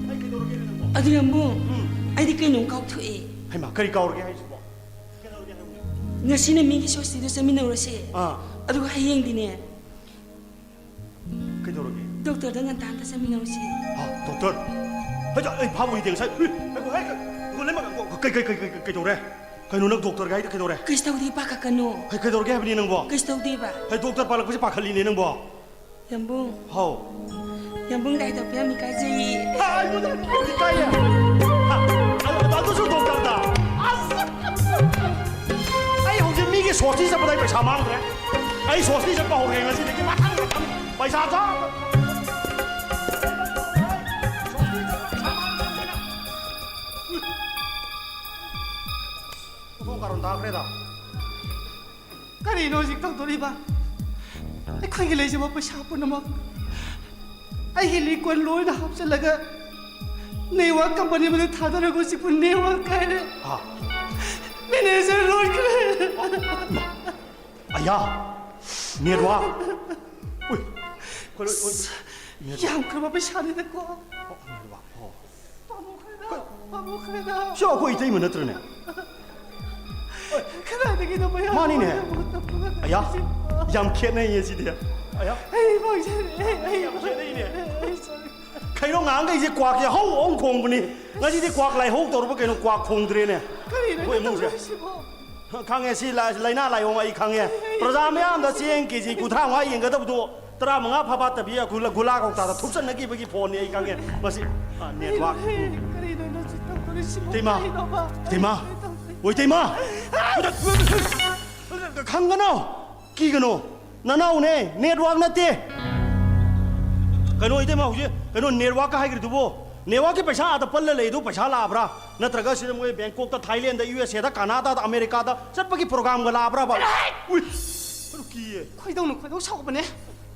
ꯑꯩ ꯀꯩꯗꯧꯔꯒꯦ ꯅꯪꯕꯣ? ꯑꯗꯨ ꯌꯥꯝꯕꯨꯡ, ꯎꯝ꯫ ꯑꯩꯗꯤ ꯀꯩꯅꯣꯝ ꯀꯥꯎꯊꯣꯛꯑꯦ꯫ ꯍꯩꯃꯥ, ꯀꯔꯤ ꯀꯥꯎꯔꯒꯦ ꯍꯥꯏꯁꯤꯕꯣ? ꯀꯩꯗꯧꯔꯒꯦ ꯍꯥꯏꯕꯅꯦ? ꯉꯁꯤꯅ ꯃꯤꯒꯤ ꯁꯣꯁꯇꯤꯗꯣ ꯆꯠꯃꯤꯟꯅꯧꯔꯁꯦ꯫ ꯑꯥ꯫ ꯑꯗꯨꯒ ꯍꯌꯦꯡꯗꯤꯅꯦ, ꯀꯩꯗꯧꯔꯒꯦ? ꯗꯣꯛꯇꯔꯗ ꯉꯟꯇꯥ ꯑꯝꯇ ꯆꯠꯃꯤꯟꯅꯧꯁꯦ꯫ ꯍꯥ, ꯗꯣꯛꯇꯔ? ꯍꯩ, ꯑꯩ ꯚꯥꯞ ꯑꯣꯏꯗꯦ ꯉꯁꯥꯏ꯫ ꯍꯨꯏ, ꯉꯥꯏꯈꯣ, ꯍꯦ, ꯉꯥꯏꯈꯣ, ꯂꯩꯃ, ꯉꯥꯏꯈꯣ, ꯀꯩ, ꯀꯩ, ꯀꯩ, ꯀꯩ, ꯀꯩꯗꯧꯔꯦ? ꯀꯩꯅꯣ, ꯅꯪ ꯗꯣꯛꯇꯔꯒ ꯍꯥꯏꯗꯣ ꯀꯩꯗꯧꯔꯦ? ꯀꯩꯁꯨ ꯇꯧꯗꯦ, ꯄꯥꯈꯠꯀꯅꯨ꯫ ꯍꯩ, ꯀꯩꯗꯧꯔꯒꯦ ꯍꯥꯏꯕꯅꯤ ꯅꯪꯕꯣ? ꯀꯩꯁꯨ ꯇꯧꯗꯦꯕ꯫ ꯍꯩ, ꯗꯣꯛꯇꯔ ꯄꯥꯜꯂꯛꯄꯁꯦ ꯄꯥꯈꯠꯂꯤꯅꯦ ꯅꯪꯕꯣ꯫ ꯌꯥꯝꯕꯨꯡ꯫ ꯍꯥꯎ꯫ ꯌꯥꯝꯕꯨꯡ ꯗꯥꯏꯗ ꯌꯥꯝ ꯏꯀꯥꯏꯖꯩꯌꯦ꯫ ꯍꯥ, ꯑꯩꯉꯣꯟꯗ ꯏꯀꯥꯏꯌꯦ? ꯍꯥ, ꯑꯗꯨꯁꯨ ꯗꯣꯛꯇꯔꯗ? ꯑꯁ! ꯑꯩ ꯍꯧꯖꯤꯛ ꯃꯤꯒꯤ ꯁꯣꯁꯇꯤ ꯆꯠꯄꯗ ꯑꯩ ꯄꯩꯁꯥ ꯃꯥꯡꯗ꯭ꯔꯦ꯫ ꯑꯩ ꯁꯣꯁꯇꯤ ꯆꯠꯄ ꯍꯧꯔꯦ ꯉꯁꯤꯗꯒꯤ꯫ ꯃꯊꯪ, ꯃꯊꯪ ꯄꯩꯁꯥ ꯆꯥ-, ꯁꯣꯁꯇꯤ ꯆꯠꯄ ꯄꯩꯁꯥ ꯃꯥꯡꯗ꯭ꯔꯦ꯫ ꯑꯣꯟꯊꯣꯛ ꯀꯥꯔꯣꯟ ꯇꯥꯈ꯭ꯔꯦꯗ꯫ ꯀꯔꯤꯅꯣ ꯍꯧꯖꯤꯛ ꯇꯧꯗꯣꯔꯤꯕ? ꯑꯩꯈꯣꯏꯒꯤ ꯂꯩꯖꯕ ꯄꯩꯁꯥ ꯄꯨꯝꯅꯃꯛ ꯑꯩꯒꯤ ꯂꯤꯛꯀꯣꯟ ꯂꯣꯏꯅ ꯍꯥꯞꯆꯤꯜꯂꯒ ꯅꯦꯠꯋꯥꯛ ꯀꯝꯄꯅꯤ ꯑꯃꯗ ꯊꯥꯗꯔꯒ ꯍꯧꯖꯤꯛꯄꯨ ꯅꯦꯠꯋꯥꯛ ꯀꯥꯏꯔꯦ꯫ ꯑꯥ꯫ ꯃꯦꯅꯦꯖꯔ ꯂꯣꯏꯈ꯭ꯔꯦ꯫ ꯑꯌꯥ! ꯅꯦꯠꯋꯥꯛ! ꯎꯏ! ꯀꯩꯅꯣ, ꯎꯏ, ꯅꯦꯠꯋꯥꯛ! ꯌꯥꯝꯈ꯭ꯔꯕ ꯄꯩꯁꯥꯅꯤꯗꯀꯣ꯫ ꯑꯣ, ꯅꯦꯠꯋꯥꯛ, ꯑꯣ꯫ ꯄꯥꯝꯃꯨꯈ꯭ꯔꯦꯗ, ꯄꯥꯝꯃꯨꯈ꯭ꯔꯦꯗ꯫ ꯁꯤ ꯑꯩꯈꯣꯏ ꯏꯇꯩꯃ ꯅꯠꯇ꯭ꯔꯅꯦ? ꯀꯗꯥꯏꯗꯒꯤꯅꯣ ꯃꯌꯥꯝ ꯃꯥꯅꯤꯅꯦ꯫ ꯑꯃꯨꯛ ꯇꯞꯄꯒ ꯑꯌꯥ, ꯂꯩꯔꯤꯁꯤꯕꯣ? ꯌꯥꯝ ꯈꯦꯠꯅꯩꯌꯦ ꯁꯤꯗꯤ꯫ ꯑꯌꯥ꯫ ꯑꯩ ꯃꯥꯡꯖꯔꯦ, ꯑꯩ ꯌꯥꯝ ꯈꯦꯠꯅꯩꯅꯦ꯫ ꯑꯩ ꯁꯣꯔꯤ꯫ ꯀꯩꯅꯣ ꯉꯍꯥꯟꯈꯩꯁꯦ ꯀ꯭ꯋꯥꯛꯁꯦ ꯍꯧ ꯍꯧ ꯈꯣꯡꯕꯅꯤ, ꯉꯁꯤꯗꯤ ꯀ꯭ꯋꯥꯛ ꯂꯥꯏꯍꯧ ꯇꯧꯔꯕ ꯀꯩꯅꯣ ꯀ꯭ꯋꯥꯛ ꯈꯣꯡꯗ꯭ꯔꯦꯅꯦ? ꯀꯔꯤꯅꯣ ꯑꯩꯈꯣꯏ ꯏꯃꯨꯡꯁꯦ꯫ ꯇꯧꯔꯤꯁꯤꯕꯣ? ꯈꯪꯉꯦ, ꯁꯤ ꯂꯥ-, ꯂꯥꯏꯅꯥ ꯂꯥꯏꯑꯣꯡ ꯑꯩ ꯈꯪꯉꯦ꯫ ꯄ꯭ꯔꯖꯥ ꯃꯌꯥꯝꯗ ꯆꯦꯡ ꯀꯦ ꯖꯤ ꯀꯨꯟꯊ꯭ꯔꯥ ꯃꯉꯥ ꯌꯦꯟꯒꯗꯕꯗꯣ ꯇꯔꯥ ꯃꯉꯥ ꯐꯥꯕꯥꯠꯇꯕꯤ ꯑꯩꯈꯣꯏ ꯒꯨꯂꯥ ꯀꯧꯇꯥꯗ ꯊꯨꯞꯆꯟꯅꯈꯤꯕꯒꯤ ꯐꯣꯟꯅꯤ ꯑꯩ ꯈꯪꯉꯦ꯫ ꯃꯁꯤ, ꯑ, ꯅꯦꯠꯋꯥꯛ꯫ ꯀꯔꯤꯅꯣ, ꯀꯔꯤꯅꯣ ꯅꯪꯁꯨ ꯇꯧꯗꯣꯔꯤꯁꯤꯕꯣ? ꯏꯇꯩꯃ, ꯀꯔꯤꯅꯣꯕ? ꯏꯇꯩꯃ, ꯑꯩ ꯇꯧꯗꯣꯔꯤ- ꯑꯣ, ꯏꯇꯩꯃ! ꯈꯪꯒꯅꯣ! ꯀꯤꯒꯅꯣ, ꯅꯅꯥꯎꯅꯦ, network ꯅꯠꯇꯦ꯫ ꯀꯩꯅꯣ, ꯏꯇꯩꯃ, ꯍꯧꯖꯤꯛ ꯀꯩꯅꯣ network ꯀ ꯍꯥꯏꯈ꯭ꯔꯤꯗꯨꯕꯣ? Network ꯀꯤ ꯄꯩꯁꯥ ꯑꯥꯗ ꯄꯜꯂ ꯂꯩꯗꯨ ꯄꯩꯁꯥ ꯂꯥꯛꯑꯕ꯭ꯔꯥ? ꯅꯠꯇ꯭ꯔꯒ ꯁꯤꯗ ꯃꯣꯏ Bangkok ꯇ, Thailand the, U S A the, Canada the, America ꯗ ꯆꯠꯄꯒꯤ program ꯒ ꯂꯥꯛꯑꯕ꯭ꯔꯕ? ꯎꯏ, ꯀꯩꯅꯣ ꯀꯤꯌꯦ꯫ ꯈꯣꯏꯗꯧꯅ ꯈꯣꯏꯗꯧ ꯁꯥꯎꯒꯠꯄꯅꯦ꯫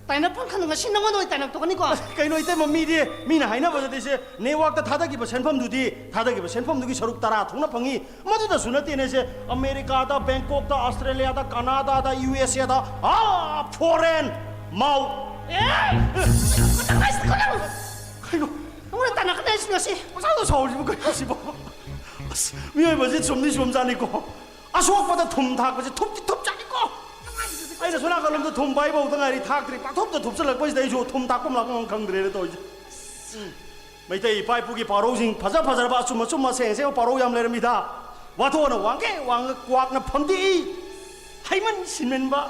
ꯇꯥꯏꯅꯐꯝ ꯈꯪꯗꯅ ꯉꯁꯤ ꯅꯉꯣꯟꯗ ꯑꯣꯏꯅ ꯇꯥꯏꯅꯕ ꯇꯣꯛꯀꯅꯤꯀꯣ꯫ ꯀꯩꯅꯣ ꯏꯇꯩꯃ, ꯃꯤꯗꯤ, ꯃꯤꯅ ꯍꯥꯏꯅꯕꯗꯗꯤ ꯁꯦ network ꯇ ꯊꯥꯗꯈꯤꯕ ꯁꯦꯟꯐꯝꯗꯨꯗꯤ, ꯊꯥꯗꯈꯤꯕ ꯁꯦꯟꯐꯝꯗꯨꯒꯤ ꯁꯔꯨꯛ ꯇꯔꯥ ꯊꯣꯛꯅ ꯐꯪꯉꯤ꯫ ꯃꯗꯨꯗꯁꯨ ꯅꯠꯇꯦꯅꯦ ꯁꯦ, America ꯗ, Bangkok ꯇ, Australia the, Canada the, U S A the, ah, foreign ꯃꯥꯎ꯫ ꯑꯦ! ꯀꯩꯅꯣ? ꯅꯉꯣꯟꯗ ꯇꯥꯟꯅꯀꯗꯥꯏꯁꯤꯅꯣ ꯁꯤ? ꯄꯪꯁꯥꯎꯗ ꯁꯥꯎꯔꯤꯕ ꯀꯩꯅꯣ ꯁꯤꯕꯣ? ꯑꯁ, ꯃꯤꯑꯣꯏꯕꯁꯤ ꯆꯨꯝꯗꯤ ꯆꯨꯝꯖꯥꯠꯅꯤꯀꯣ꯫ ꯑꯁꯣꯛꯄꯗ ꯊꯨꯝ ꯊꯥꯛꯄꯁꯦ ꯊꯨꯝꯗꯤ ꯊꯨꯝꯖꯥꯠꯅꯤꯀꯣ꯫ ꯑꯩꯅ ꯁꯣꯝ ꯅꯥꯀꯜꯂꯣꯝꯗ ꯊꯨꯝ ꯄꯥꯏꯕ ꯍꯧꯗ ꯉꯥꯏꯔꯤ, ꯊꯥꯛꯇ꯭ꯔꯤ꯫ ꯄꯥꯛꯊꯨꯝꯗ ꯊꯨꯝꯆꯜꯂꯛꯄꯁꯤꯗ ꯑꯩꯁꯨ ꯊꯨꯝ ꯊꯥꯛꯄ ꯂꯥꯛꯄ ꯑꯃ ꯈꯪꯗ꯭ꯔꯦꯅ ꯇꯧꯔꯤꯁꯦ꯫ ꯎꯝ꯫ ꯃꯩꯇꯩ ꯏꯄꯥ ꯏꯄꯨꯒꯤ ꯄꯥꯎꯔꯧꯁꯤꯡ ꯐꯖ ꯐꯖꯔꯕ, ꯑꯆꯨꯝ ꯑꯆꯨꯝꯕ, ꯑꯁꯦꯡ ꯑꯁꯦꯡꯕ ꯄꯥꯎꯔꯧ ꯌꯥꯝ ꯂꯩꯔꯝꯃꯤꯗ꯫ ꯋꯥꯊꯣꯛꯑꯅ ꯋꯥꯡꯒꯩ ꯋꯥꯡꯉ ꯀ꯭ꯋꯥꯛꯅ ꯐꯝꯗꯦꯛꯏ꯫ ꯍꯩꯃꯟ ꯁꯤꯟꯃꯟꯕ꯫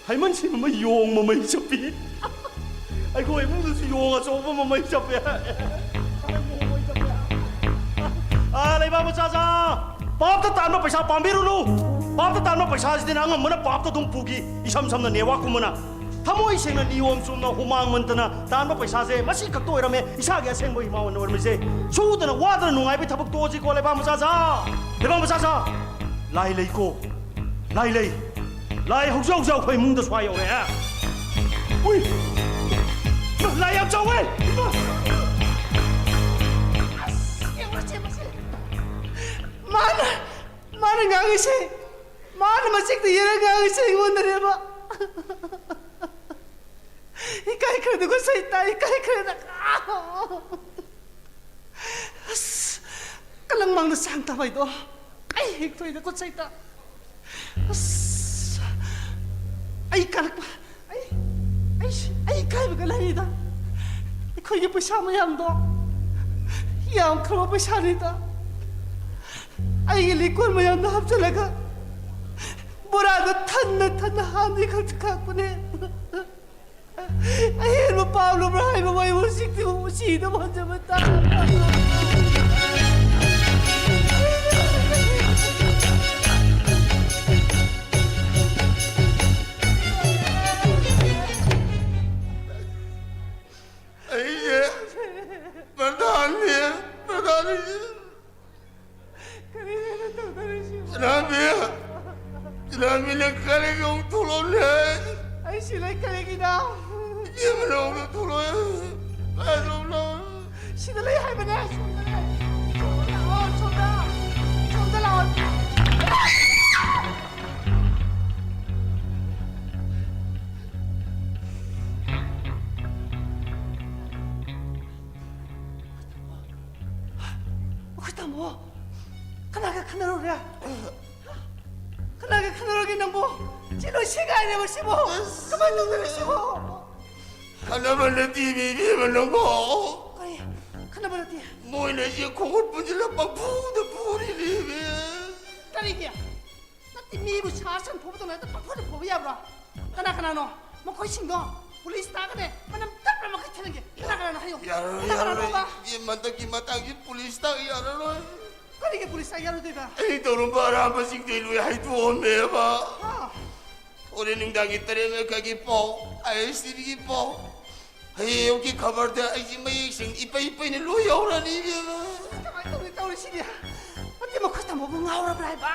ꯍꯩꯃꯟ ꯁꯤꯟꯃꯟꯕ ꯌꯣꯡ ꯃꯃꯩ ꯆꯞꯄꯤ꯫ ꯑꯩꯈꯣꯏ ꯏꯃꯨꯡꯗꯁꯨ ꯌꯣꯡ ꯑꯆꯧꯕ ꯃꯃꯩ ꯆꯞꯄꯦ꯫ ꯑꯥ, ꯂꯩꯕꯥꯛ ꯃꯆꯥ ꯆꯥ, ꯄꯥꯞꯇ ꯇꯥꯟꯕ ꯄꯩꯁꯥ ꯄꯥꯝꯕꯤꯔꯨꯅꯨ꯫ ꯄꯥꯞꯇ ꯇꯥꯟꯕ ꯄꯩꯁꯥꯁꯤꯗꯤꯅꯦ ꯑꯉꯝꯕꯅ ꯄꯥꯞꯇ ꯑꯗꯨꯝ ꯄꯨꯈꯤ, ꯏꯁꯝ ꯁꯝꯅ network ꯀꯨꯝꯕꯅ꯫ ꯊꯃꯣꯏ ꯁꯦꯡꯅ, ꯅꯤꯌꯣꯝ ꯆꯨꯝꯅ, ꯍꯨꯃꯥꯡ ꯃꯟꯇꯅ ꯇꯥꯟꯕ ꯄꯩꯁꯥꯁꯦ ꯃꯁꯤ ꯈꯛꯇ ꯑꯣꯏꯔꯝꯃꯦ ꯏꯁꯥꯒꯤ ꯑꯁꯦꯡꯕ ꯏꯃꯥ ꯑꯣꯏꯅ ꯑꯣꯏꯔꯝꯃꯤꯁꯦ꯫ ꯁꯨꯗꯅ ꯋꯥꯗꯅ ꯅꯨꯡꯉꯥꯏꯕꯒꯤ ꯊꯕꯛ ꯇꯣꯛꯑꯁꯤꯀꯣ, ꯂꯩꯕꯥꯛ ꯃꯆꯥ ꯆꯥ, ꯂꯩꯕꯥꯛ ꯃꯆꯥ ꯆꯥ꯫ ꯂꯥꯏ ꯂꯩꯀꯣ, ꯂꯥꯏ ꯂꯩ꯫ ꯂꯥꯏ ꯍꯧꯖꯤꯛ ꯍꯧꯖꯤꯛ ꯑꯩꯈꯣꯏ ꯏꯃꯨꯡꯗ ꯁ꯭ꯋꯥꯏ ꯌꯧꯔꯛꯑꯦ꯫ ꯎꯏ! ꯂꯥꯏ ꯌꯥꯝ ꯆꯥꯎꯋꯦ! ꯃꯥꯅ, ꯃꯥꯅ ꯉꯥꯡꯉꯤꯁꯦ, ꯃꯥꯅ ꯃꯆꯤꯟꯗ ꯌꯦꯔ ꯉꯥꯡꯉꯤꯁꯦ ꯑꯩꯉꯣꯟꯗꯅꯦꯕ꯫ ꯏꯀꯥꯏꯈ꯭ꯔꯦꯗꯀꯣ ꯁꯩꯇꯥ, ꯏꯀꯥꯏꯈ꯭ꯔꯦꯗ꯫ ꯑꯁ, ꯀꯂꯪ ꯃꯥꯡꯗ ꯆꯥꯡ ꯇꯥꯕ ꯍꯥꯏꯗꯣ꯫ ꯑꯩ ꯍꯦꯛ ꯊꯣꯏꯗꯀꯣ ꯁꯩꯇꯥ꯫ ꯑꯁ, ꯑꯩ ꯀꯜꯂꯛꯄ, ꯑꯩ, ꯑꯩ, ꯑꯩ ꯏꯀꯥꯏꯕꯒ ꯂꯩꯔꯤꯗ꯫ ꯑꯩꯈꯣꯏꯒꯤ ꯄꯩꯁꯥ ꯃꯌꯥꯝꯗꯣ ꯌꯥꯝꯈ꯭ꯔꯕ ꯄꯩꯁꯥꯅꯤꯗ꯫ ꯑꯩꯒꯤ ꯂꯤꯛꯀꯣꯟ ꯃꯌꯥꯝꯗꯣ ꯍꯥꯞꯆꯤꯜꯂꯒ ꯕꯣꯔꯥꯗ ꯊꯟꯅ ꯊꯟꯅ ꯍꯥꯟꯗꯤ ꯈꯛꯇ ꯈꯥꯛꯄꯅꯦ꯫ ꯑꯍꯦꯟꯕ ꯄꯥꯝꯂꯕ꯭ꯔꯥ ꯍꯥꯏꯕꯕꯨ ꯑꯩꯕꯨ ꯍꯧꯖꯤꯛꯇꯤ ꯁꯤꯗꯕ ꯍꯟꯖꯕ ꯇꯥꯔꯦ꯫ ꯏꯃꯥꯟꯅꯕꯤ, ꯏꯃꯥꯟꯅꯕꯤ, ꯅꯪ ꯀꯔꯤꯒꯤ ꯑꯃꯨꯛ ꯊꯣꯛꯂꯛꯂꯦ? ꯑꯩ ꯁꯤ ꯂꯩ ꯀꯔꯤꯒꯤꯅꯣ? ꯏꯕꯦꯝꯃ, ꯅꯪ ꯑꯃꯨꯛ ꯊꯣꯛꯂꯛꯑꯦ꯫ ꯀꯥꯏꯗꯅꯣ? ꯁꯤꯗ ꯂꯩ ꯍꯥꯏꯕꯅꯦ꯫ ꯁꯣꯝꯗ ꯂꯩ꯫ ꯁꯣꯝꯗ ꯂꯥꯛꯑꯣ, ꯁꯣꯝꯗ꯫ ꯁꯣꯝꯗ ꯂꯥꯛꯑꯣ꯫ ꯑꯩꯈꯣꯏ ꯇꯥꯃꯣ, ꯀꯅꯥꯒ ꯈꯟꯅꯔꯨꯔꯦ? ꯀꯅꯥꯒ ꯈꯟꯅꯔꯒꯦ ꯅꯪꯕꯨ? ꯁꯤ ꯂꯣꯏ ꯁꯦꯒꯥꯏꯔꯦꯕ ꯁꯤꯕꯨ꯫ ꯀꯃꯥꯏꯅ ꯇꯧꯗꯣꯏꯅꯣ ꯁꯤꯕꯨ? ꯈꯟꯅꯕ ꯅꯠꯇꯦ, ꯏꯕꯦꯝꯃ, ꯅꯪꯕꯨ꯫ ꯀꯔꯤ? ꯈꯟꯅꯕ ꯅꯠꯇꯦ? ꯃꯣꯏꯅ ꯑꯩꯁꯦ ꯈꯣꯡꯎꯞ ꯄꯨꯟꯁꯤꯜꯂ ꯄꯪꯐꯨꯗ ꯐꯨꯔꯤꯅꯦꯃꯤ꯫ ꯀꯔꯤꯒꯤ? ꯅꯠꯇꯦ, ꯃꯤꯕꯨ ꯁꯥ ꯁꯟ ꯐꯨꯕꯗꯧꯅ ꯍꯦꯛꯇ ꯄꯪꯐꯨꯗ ꯐꯨꯕ ꯌꯥꯕ꯭ꯔꯣ? ꯀꯅꯥ ꯀꯅꯥꯅꯣ? ꯃꯈꯣꯏꯁꯤꯡꯗꯣ ꯄꯨꯂꯤꯁ ꯇꯥꯒꯅꯦ, ꯃꯅꯝ ꯇꯞꯅ ꯃꯈꯩ ꯊꯤꯜꯍꯟꯒꯦ꯫ ꯀꯅꯥ ꯀꯅꯥꯅꯣ ꯍꯥꯏꯌꯨ꯫ ꯌꯥꯔꯔꯣꯏ, ꯀꯅꯥ ꯌꯥꯔꯔꯣꯏ꯫ ꯀꯅꯥꯅꯣꯕ? ꯏꯕꯦꯝꯃ, ꯍꯟꯗꯛꯀꯤ ꯃꯇꯥꯡꯁꯤ ꯄꯨꯂꯤꯁ ꯇꯥ ꯌꯥꯔꯔꯣꯏ꯫ ꯀꯔꯤꯒꯤ ꯄꯨꯂꯤꯁ ꯇꯥ ꯌꯥꯔꯣꯏꯗꯣꯏꯕ? ꯑꯩ ꯇꯧꯔꯝꯕ ꯑꯔꯥꯟꯕꯁꯤꯡꯗꯣ ꯑꯩ ꯂꯣꯏ ꯍꯥꯏꯗꯣꯛꯑꯝꯃꯦꯕ꯫ ꯍꯥ? ꯍꯣꯔꯦꯟ ꯅꯨꯡꯗꯥꯡꯒꯤ ꯇꯔꯦꯠ ꯃꯈꯥꯏꯒꯤ ꯄꯥꯎ, ꯑꯥꯏ ꯑꯦꯁ ꯇꯤ ꯚꯤꯒꯤ ꯄꯥꯎ, ꯍꯌꯦꯡ ꯑꯌꯨꯛꯀꯤ ꯈꯕꯔꯗ ꯑꯩꯁꯤ ꯃꯌꯦꯛ ꯁꯦꯡ ꯏꯄꯩ ꯄꯩꯅ ꯂꯣꯏ ꯌꯥꯎꯔꯅꯤ, ꯏꯕꯦꯝꯃ꯫ ꯀꯃꯥꯏꯅ ꯇꯧꯅꯤ ꯇꯧꯔꯤꯁꯤꯗꯤ? ꯅꯠꯇꯦ, ꯃꯈꯣꯏ ꯇꯥꯃꯣꯕꯨ ꯉꯥꯎꯔꯕ꯭ꯔꯥ ꯍꯥꯏꯕ?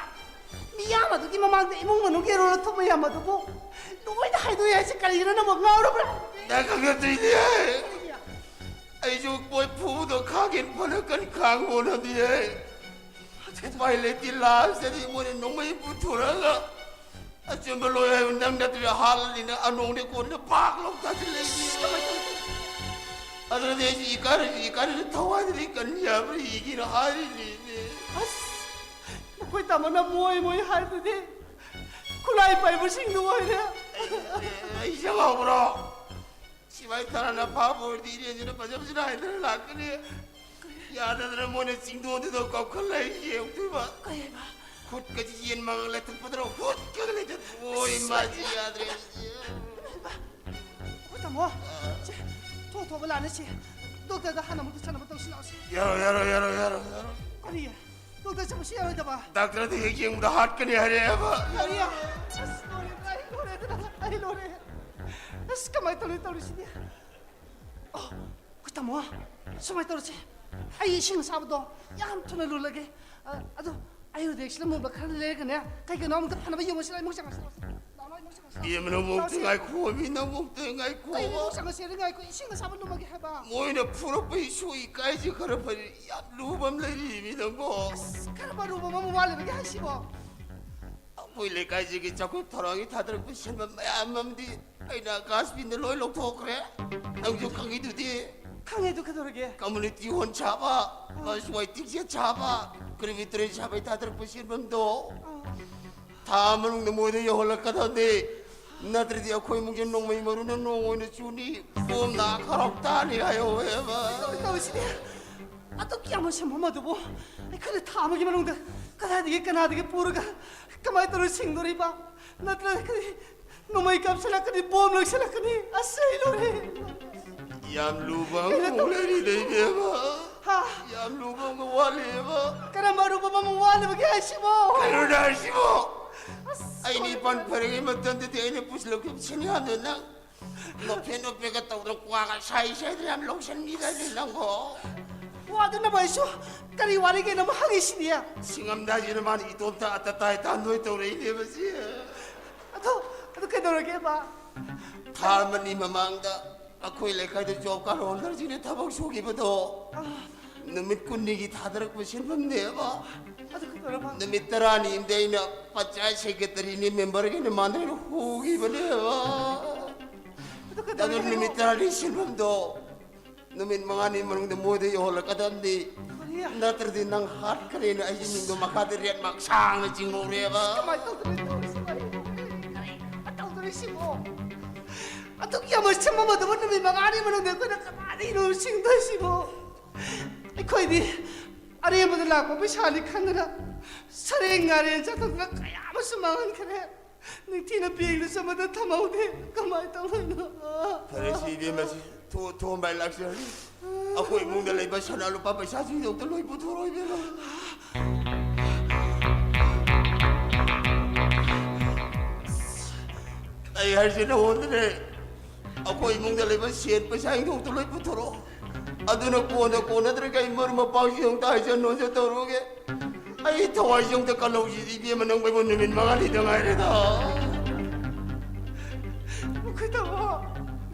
ꯃꯤ ꯌꯥꯝ ꯑꯗꯨꯒꯤ ꯃꯃꯥꯡꯗ ꯏꯃꯨꯡ ꯃꯅꯨꯡꯒꯤ ꯑꯔꯣꯜ ꯑꯊꯨꯞ ꯃꯌꯥꯝ ꯑꯗꯨꯕꯨ ꯂꯣꯏꯅ ꯍꯥꯏꯗꯣꯛꯑꯦ ꯍꯥꯏꯁꯦ ꯀꯔꯤꯒꯤꯅꯣ? ꯅꯪꯕꯨ ꯉꯥꯎꯔꯕ꯭ꯔꯥ? ꯅꯪ ꯈꯪꯒꯗꯣꯏꯅꯦ꯫ ꯀꯔꯤꯒꯤ? ꯑꯩꯁꯨ ꯃꯣꯏ ꯐꯨꯕꯗꯣ ꯈꯥꯡꯒꯦꯅ ꯐꯅ ꯀꯟ ꯈꯥꯡꯕ ꯍꯣꯠꯅꯕꯅꯤꯍꯦ꯫ ꯎꯄꯥꯏ ꯂꯩꯇꯦ, ꯂꯥꯁꯇꯗꯤ ꯃꯣꯏꯅ ꯅꯣꯡꯃꯩ ꯄꯨꯊꯣꯔꯛꯑꯒ ꯑꯆꯨꯝꯕ ꯂꯣꯏ ꯍꯥꯏꯕ ꯅꯪ ꯅꯠꯇ꯭ꯔꯦ, ꯍꯥꯜꯂꯅꯤꯅ ꯑꯅꯣꯡꯅꯦ ꯀꯣꯟꯅ ꯄꯥꯛ ꯂꯧ ꯇꯥꯁꯤꯜꯂꯛꯏꯅꯦ꯫ ꯑꯗꯨꯅꯗꯤ ꯑꯩꯁꯨ ꯏꯀꯥꯏꯔꯁꯨ ꯏꯀꯥꯏꯔꯁꯨ ꯊꯋꯥꯏꯗꯗꯤ ꯀꯟ ꯌꯥꯕ꯭ꯔꯥ ꯌꯦꯡꯒꯦꯅ ꯍꯥꯏꯔꯤꯅꯦ꯫ ꯑꯁ, ꯅꯈꯣꯏ ꯇꯥꯃꯣꯅ ꯃꯣꯏ ꯃꯣꯏ ꯍꯥꯏꯕꯗꯨꯗꯤ ꯈꯨꯠꯂꯥꯏ ꯄꯥꯏꯕꯁꯤꯡꯗꯨ ꯑꯣꯏꯔꯦ꯫ ꯑꯩ ꯆꯪꯍꯧꯕ꯭ꯔꯣ? ꯁꯤꯐꯥꯏ ꯊꯥꯔꯅ ꯐꯥꯕ ꯑꯣꯏꯔꯗꯤ ꯏꯔꯦꯟꯁꯤꯅ ꯐꯖ ꯐꯖꯅ ꯍꯥꯏꯗꯅ ꯂꯥꯛꯀꯅꯤ꯫ ꯌꯥꯗꯗꯅ ꯃꯣꯏꯅ ꯆꯤꯡꯗꯣꯟꯗꯨꯗ ꯀꯥꯎꯈꯠꯂ ꯌꯦꯡꯗꯣꯏꯕ꯫ ꯀꯩ ꯍꯥꯏꯕ? ꯈꯨꯠꯀꯁꯤ ꯌꯦꯟ ꯃꯉꯛ ꯂꯩꯊꯠꯄꯗꯧꯅ ꯍꯨꯠꯀꯒ ꯂꯩꯊꯠꯄ꯫ ꯑꯣꯏ, ꯃꯥꯗꯤ ꯌꯥꯗ꯭ꯔꯦ꯫ ꯀꯩ ꯍꯥꯏꯕ? ꯑꯩꯈꯣꯏ ꯇꯥꯃꯣ, ꯁꯦ, ꯊꯣꯛ ꯊꯣꯛꯄ ꯂꯥꯟꯅꯁꯤ꯫ ꯗꯣꯛꯇꯔꯗ ꯍꯥꯟꯅ ꯑꯃꯨꯛꯇ ꯆꯠꯅꯕ ꯇꯧꯁꯤ ꯂꯥꯛꯑꯣꯁꯦ꯫ ꯌꯥꯔꯣꯏ, ꯌꯥꯔꯣꯏ, ꯌꯥꯔꯣꯏ, ꯌꯥꯔꯣꯏ, ꯌꯥꯔꯣꯏ꯫ ꯀꯔꯤ? ꯗꯣꯛꯇꯔ ꯆꯠꯄꯁꯨ ꯌꯥꯔꯣꯏꯗꯕ? ꯗꯥꯛꯇꯔꯗ ꯍꯦꯛ ꯌꯦꯡꯕꯗ ꯍꯥꯠꯀꯅꯤ ꯍꯥꯏꯔꯛꯑꯦꯕ꯫ ꯀꯔꯤ? ꯑꯁ, ꯂꯣꯏꯔꯦ, ꯑꯩ ꯂꯣꯏꯔꯦꯗꯅ, ꯑꯩ ꯂꯣꯏꯔꯦ꯫ ꯑꯁ, ꯀꯃꯥꯏꯅ ꯇꯧꯅꯤ ꯇꯧꯔꯤꯁꯤꯗꯤ? ꯑꯣ, ꯑꯩꯈꯣꯏ ꯇꯥꯃꯣ, ꯁꯨꯃꯥꯏꯅ ꯇꯧꯔꯁꯦ꯫ ꯑꯩ ꯏꯁꯤꯡ ꯑꯁꯥꯕꯗꯣ ꯌꯥꯝ ꯊꯨꯅ ꯂꯨꯜꯂꯒꯦ꯫ ꯑ, ꯑꯗꯣ ꯑꯩ ꯍꯧꯖꯤꯛ ꯁꯤꯗ ꯃꯨꯟꯕ ꯈꯔ ꯂꯩꯔꯒꯅꯦ, ꯀꯩ ꯀꯩꯅꯣ ꯑꯃꯨꯛꯇ ꯐꯅꯕ ꯌꯦꯡꯉꯨꯁꯤ꯫ ꯂꯥꯛꯑꯣ, ꯏꯃꯨꯡ ꯆꯪꯉꯁꯤ, ꯂꯥꯛꯑꯣ, ꯂꯥꯛꯑꯣ, ꯏꯃꯨꯡ ꯆꯪꯉꯁꯤ꯫ ꯂꯥꯛꯑꯣ, ꯏꯃꯨꯡ ꯆꯪꯉꯁꯤ꯫ ꯏꯃꯨꯡ ꯆꯪꯉꯁꯤ꯫ ꯀꯩꯅꯣ, ꯏꯃꯨꯡ ꯆꯪꯉꯁꯤ, ꯉꯥꯏꯈꯣ, ꯏꯁꯤꯡ ꯑꯁꯥꯕ ꯂꯨꯝꯃꯒꯦ ꯍꯥꯏꯕ꯫ ꯃꯣꯏꯅ ꯐꯨꯔꯛꯄ ꯏꯁꯨ ꯏꯀꯥꯏꯁꯦ ꯈꯔ ꯐꯔꯤ, ꯌꯥꯝ ꯂꯨꯕ ꯑꯃ ꯂꯩꯔꯤꯃꯤ ꯅꯪꯕꯣ꯫ ꯑꯁ, ꯀꯔꯝꯕ ꯂꯨꯕ ꯑꯃ ꯋꯥꯠꯂꯤꯕꯒꯦ ꯍꯥꯏꯁꯤꯕꯣ? ꯑꯩꯈꯣꯏ ꯂꯩꯀꯥꯏꯁꯤꯒꯤ ꯆꯥꯎꯈꯠ ꯊꯧꯔꯥꯡꯒꯤ ꯊꯥꯗꯔꯛꯄ ꯁꯦꯟꯐꯝ ꯃꯌꯥꯝ ꯑꯃꯗꯤ ꯑꯩꯅ ꯑꯀꯥꯁꯕꯤꯟꯗ ꯂꯣꯏ ꯂꯧꯊꯣꯛꯈ꯭ꯔꯦ꯫ ꯅꯪꯁꯨ ꯈꯪꯉꯤꯗꯨꯗꯤ꯫ ꯈꯪꯉꯦ, ꯑꯗꯨ ꯀꯩꯗꯧꯔꯒꯦ? ꯀꯝꯃ꯭ꯌꯨꯅꯤꯇꯤ ꯍꯣꯜ ꯁꯥꯕ, ꯕꯁ ꯋꯥꯏꯇꯤꯡ ꯁꯦꯗ ꯁꯥꯕ, ꯀ꯭ꯔꯤꯃꯤꯇꯣꯔꯤ ꯁꯥꯕꯩ ꯊꯥꯗꯔꯛꯄ ꯁꯦꯟꯐꯝꯗꯣ ꯊꯥ ꯃꯅꯨꯡꯗ ꯃꯣꯏꯗ ꯌꯧꯍꯜꯂꯛꯀꯗꯕꯅꯤ꯫ ꯅꯠꯇ꯭ꯔꯗꯤ ꯑꯩꯈꯣꯏ ꯏꯃꯨꯡꯁꯦ ꯅꯣꯡꯃꯩ ꯃꯔꯨꯅ ꯅꯣꯡ ꯑꯣꯏꯅ ꯆꯨꯅꯤ, ꯕꯣꯝꯅ ꯈꯔꯥꯎ ꯇꯥꯅꯤ ꯍꯥꯏꯍꯧꯋꯦꯕ꯫ ꯇꯧꯔꯤ, ꯇꯧꯔꯤꯁꯤꯗꯤ꯫ ꯑꯗꯨꯛ ꯌꯥꯝꯕ ꯁꯦꯟꯐꯝ ꯑꯗꯨꯕꯨ ꯑꯩꯈꯣꯏꯅ ꯊꯥ ꯑꯃꯒꯤ ꯃꯅꯨꯡꯗ ꯀꯗꯥꯏꯗꯒꯤ ꯀꯅꯥꯗꯒꯤ ꯄꯨꯔꯒ ꯀꯃꯥꯏꯅ ꯇꯧꯔꯒ ꯁꯤꯡꯗꯣꯔꯤꯕ? ꯅꯠꯇ꯭ꯔꯒꯗꯤ ꯅꯣꯡꯃꯩ ꯀꯥꯞꯁꯤꯜꯂꯛꯀꯅꯤ, ꯕꯣꯝ ꯂꯪꯁꯤꯜꯂꯛꯀꯅꯤ꯫ ꯑꯁ, ꯑꯩ ꯂꯣꯏꯔꯦ꯫ ꯌꯥꯝ ꯂꯨꯕ ꯑꯃ ꯀꯩꯅꯣ ꯇꯧ- ꯂꯩꯔꯤꯗꯩꯅꯦꯕ꯫ ꯍꯥ? ꯌꯥꯝ ꯂꯨꯕ ꯑꯃ ꯋꯥꯠꯂꯤꯑꯕ꯫ ꯀꯔꯝꯕ ꯑꯔꯨꯕ ꯑꯃ ꯋꯥꯠꯂꯤꯕꯒꯦ ꯍꯥꯏꯁꯤꯕꯣ? ꯀꯩꯅꯣꯅꯦ ꯍꯥꯏꯁꯤꯕꯣ? ꯑꯁ, ꯑꯩꯅ ꯏꯄꯥꯟ ꯐꯔꯤꯉꯩ ꯃꯇꯝꯗꯗꯤ ꯑꯩꯅ ꯄꯨꯁꯤꯜꯂꯛꯈꯤꯕ ꯁꯦꯟꯌꯥꯝꯗꯣ ꯅꯪ ꯅꯣꯛꯐꯦꯠ ꯅꯣꯛꯐꯦꯠꯀ ꯇꯧꯗꯅ ꯀ꯭ꯋꯥꯒ ꯁꯥꯏ ꯁꯥꯏꯗꯅ ꯌꯥꯝ ꯂꯧꯁꯟꯈꯤꯗꯥꯏꯅꯦ ꯅꯪꯕꯣ? ꯋꯥꯗꯅꯕ ꯑꯩꯁꯨ ꯀꯔꯤ ꯋꯥꯔꯤꯒꯦꯅ ꯑꯃ ꯍꯪꯉꯤꯁꯤꯗꯤ꯫ ꯁꯤꯡꯉꯝꯗꯥꯏꯁꯤꯗ ꯃꯥꯅ ꯏꯇꯣꯝꯇ ꯑꯇ ꯇꯥꯏ ꯇꯥꯟꯗꯣꯏ ꯇꯧꯔꯛꯏꯅꯦꯕ ꯁꯤ꯫ ꯑꯗꯣ, ꯑꯗꯨ ꯀꯩꯗꯧꯔꯒꯦꯕ? ꯊꯥ ꯑꯃꯅꯤ ꯃꯃꯥꯡꯗ ꯑꯩꯈꯣꯏ ꯂꯩꯀꯥꯏꯗ ꯖꯣꯕ ꯀꯥꯔꯗ ꯍꯣꯜꯗꯔꯁꯤꯡꯅ ꯊꯕꯛ ꯁꯨꯈꯤꯕꯗꯣ ꯅꯨꯃꯤꯠ ꯀꯨꯟꯅꯤꯒꯤ ꯊꯥꯗꯔꯛꯄ ꯁꯦꯟꯐꯝꯅꯦꯕ꯫ ꯑꯗꯨ ꯀꯩꯗꯧꯔꯕ? ꯅꯨꯃꯤꯠ ꯇꯔꯥꯅꯤ ꯑꯃꯗꯤ ꯑꯩꯅ ꯄꯟꯆꯥꯌꯠ ꯁꯦꯀ꯭ꯔꯦꯇꯔꯤꯅꯤ, ꯃꯦꯝꯕꯔꯒꯤꯅ ꯃꯥꯟꯅꯔꯒ ꯍꯨꯈꯤꯕꯅꯦꯕ꯫ ꯑꯗꯨ ꯑꯗꯨ ꯀꯩꯗꯧꯔꯒꯦ? ꯅꯨꯃꯤꯠ ꯇꯔꯥꯅꯤ ꯁꯦꯟꯐꯝꯗꯣ ꯅꯨꯃꯤꯠ ꯃꯉꯥꯅꯤ ꯃꯅꯨꯡꯗ ꯃꯣꯏꯗ ꯌꯧꯍꯜꯂꯛꯀꯗꯕꯅꯤ꯫ ꯀꯔꯤ? ꯅꯠꯇ꯭ꯔꯗꯤ ꯅꯪ ꯍꯥꯠꯈ꯭ꯔꯦꯅ ꯑꯩꯒꯤ ꯃꯤꯡꯗꯣ ꯃꯈꯥꯗ ꯔꯦꯠ ꯃꯥꯔꯛ ꯁꯥꯡꯅ ꯆꯤꯡꯍꯧꯔꯦꯕ꯫ ꯀꯃꯥꯏꯅ ꯇꯧꯗꯣꯏꯅꯣ ꯇꯧꯔꯤꯁꯤꯕꯣ? ꯑꯩ ꯀꯔꯤ ꯇꯧꯗꯣꯔꯤꯁꯤꯕꯣ? ꯑꯗꯨꯛ ꯌꯥꯝꯕ ꯁꯦꯟꯐꯝ ꯑꯗꯨꯕꯨ ꯅꯨꯃꯤꯠ ꯃꯉꯥꯅꯤ ꯃꯅꯨꯡꯗ ꯑꯩꯈꯣꯏꯅ ꯀꯃꯥꯏꯅ ꯁꯤꯡꯗꯣꯏꯁꯤꯕꯣ? ꯑꯩꯈꯣꯏꯗꯤ ꯑꯔꯦꯝꯕꯗ ꯂꯥꯛꯄ ꯄꯩꯁꯥꯅꯤ ꯈꯟꯗꯅ ꯁꯔꯦꯡ ꯉꯥꯔꯦꯟ ꯆꯠꯇꯗꯅ ꯀꯌꯥ ꯑꯃꯁꯨ ꯃꯥꯡꯍꯟꯈ꯭ꯔꯦ꯫ ꯅꯤꯡꯊꯤꯅ ꯕꯦꯡꯗ ꯆꯠꯄꯗ ꯊꯝꯍꯧꯗꯦ꯫ ꯀꯃꯥꯏꯅ ꯇꯧꯗꯣꯏꯅꯣ? ꯐꯔꯦ, ꯁꯤ ꯏꯕꯦꯝꯃ, ꯁꯤ ꯊꯣ-, ꯊꯣꯝꯕ ꯑꯩ ꯂꯥꯛꯆꯔꯅꯤ꯫ ꯑꯩꯈꯣꯏ ꯏꯃꯨꯡꯗ ꯂꯩꯕ ꯁꯅꯥ ꯂꯨꯄꯥ ꯄꯩꯁꯥꯁꯤꯡꯗꯣ ꯑꯝꯇ ꯂꯣꯏ ꯄꯨꯊꯣꯔꯛꯑꯣ, ꯏꯕꯦꯝꯃ꯫ ꯑꯩ ꯍꯥꯏꯁꯦ ꯅꯉꯣꯟꯗꯅꯦ, ꯑꯩꯈꯣꯏ ꯏꯃꯨꯡꯗ ꯂꯩꯕ ꯁꯦꯟ ꯄꯩꯁꯥ ꯏꯟꯊꯣꯛꯇ ꯂꯣꯏ ꯄꯨꯊꯣꯔꯛꯑꯣ꯫ ꯑꯗꯨꯅ ꯀꯣꯟꯅ ꯀꯣꯟꯅꯗ꯭ꯔꯒ ꯑꯩ ꯃꯔꯨꯞ ꯃꯄꯥꯡꯁꯤꯡ ꯑꯃꯨꯛꯇ ꯍꯥꯏꯖꯟ ꯍꯣꯟꯖꯟ ꯇꯧꯔꯨꯒꯦ꯫ ꯑꯩ ꯊꯋꯥꯏꯁꯦ ꯑꯝꯇ ꯀꯜꯍꯧꯁꯤꯗꯤ, ꯏꯕꯦꯝꯃ, ꯅꯪ ꯃꯩꯕꯨ ꯅꯨꯃꯤꯠ ꯃꯉꯥꯅꯤꯗ ꯉꯥꯏꯔꯦꯗ꯫ ꯃꯈꯣꯏ ꯇꯥꯃꯣ,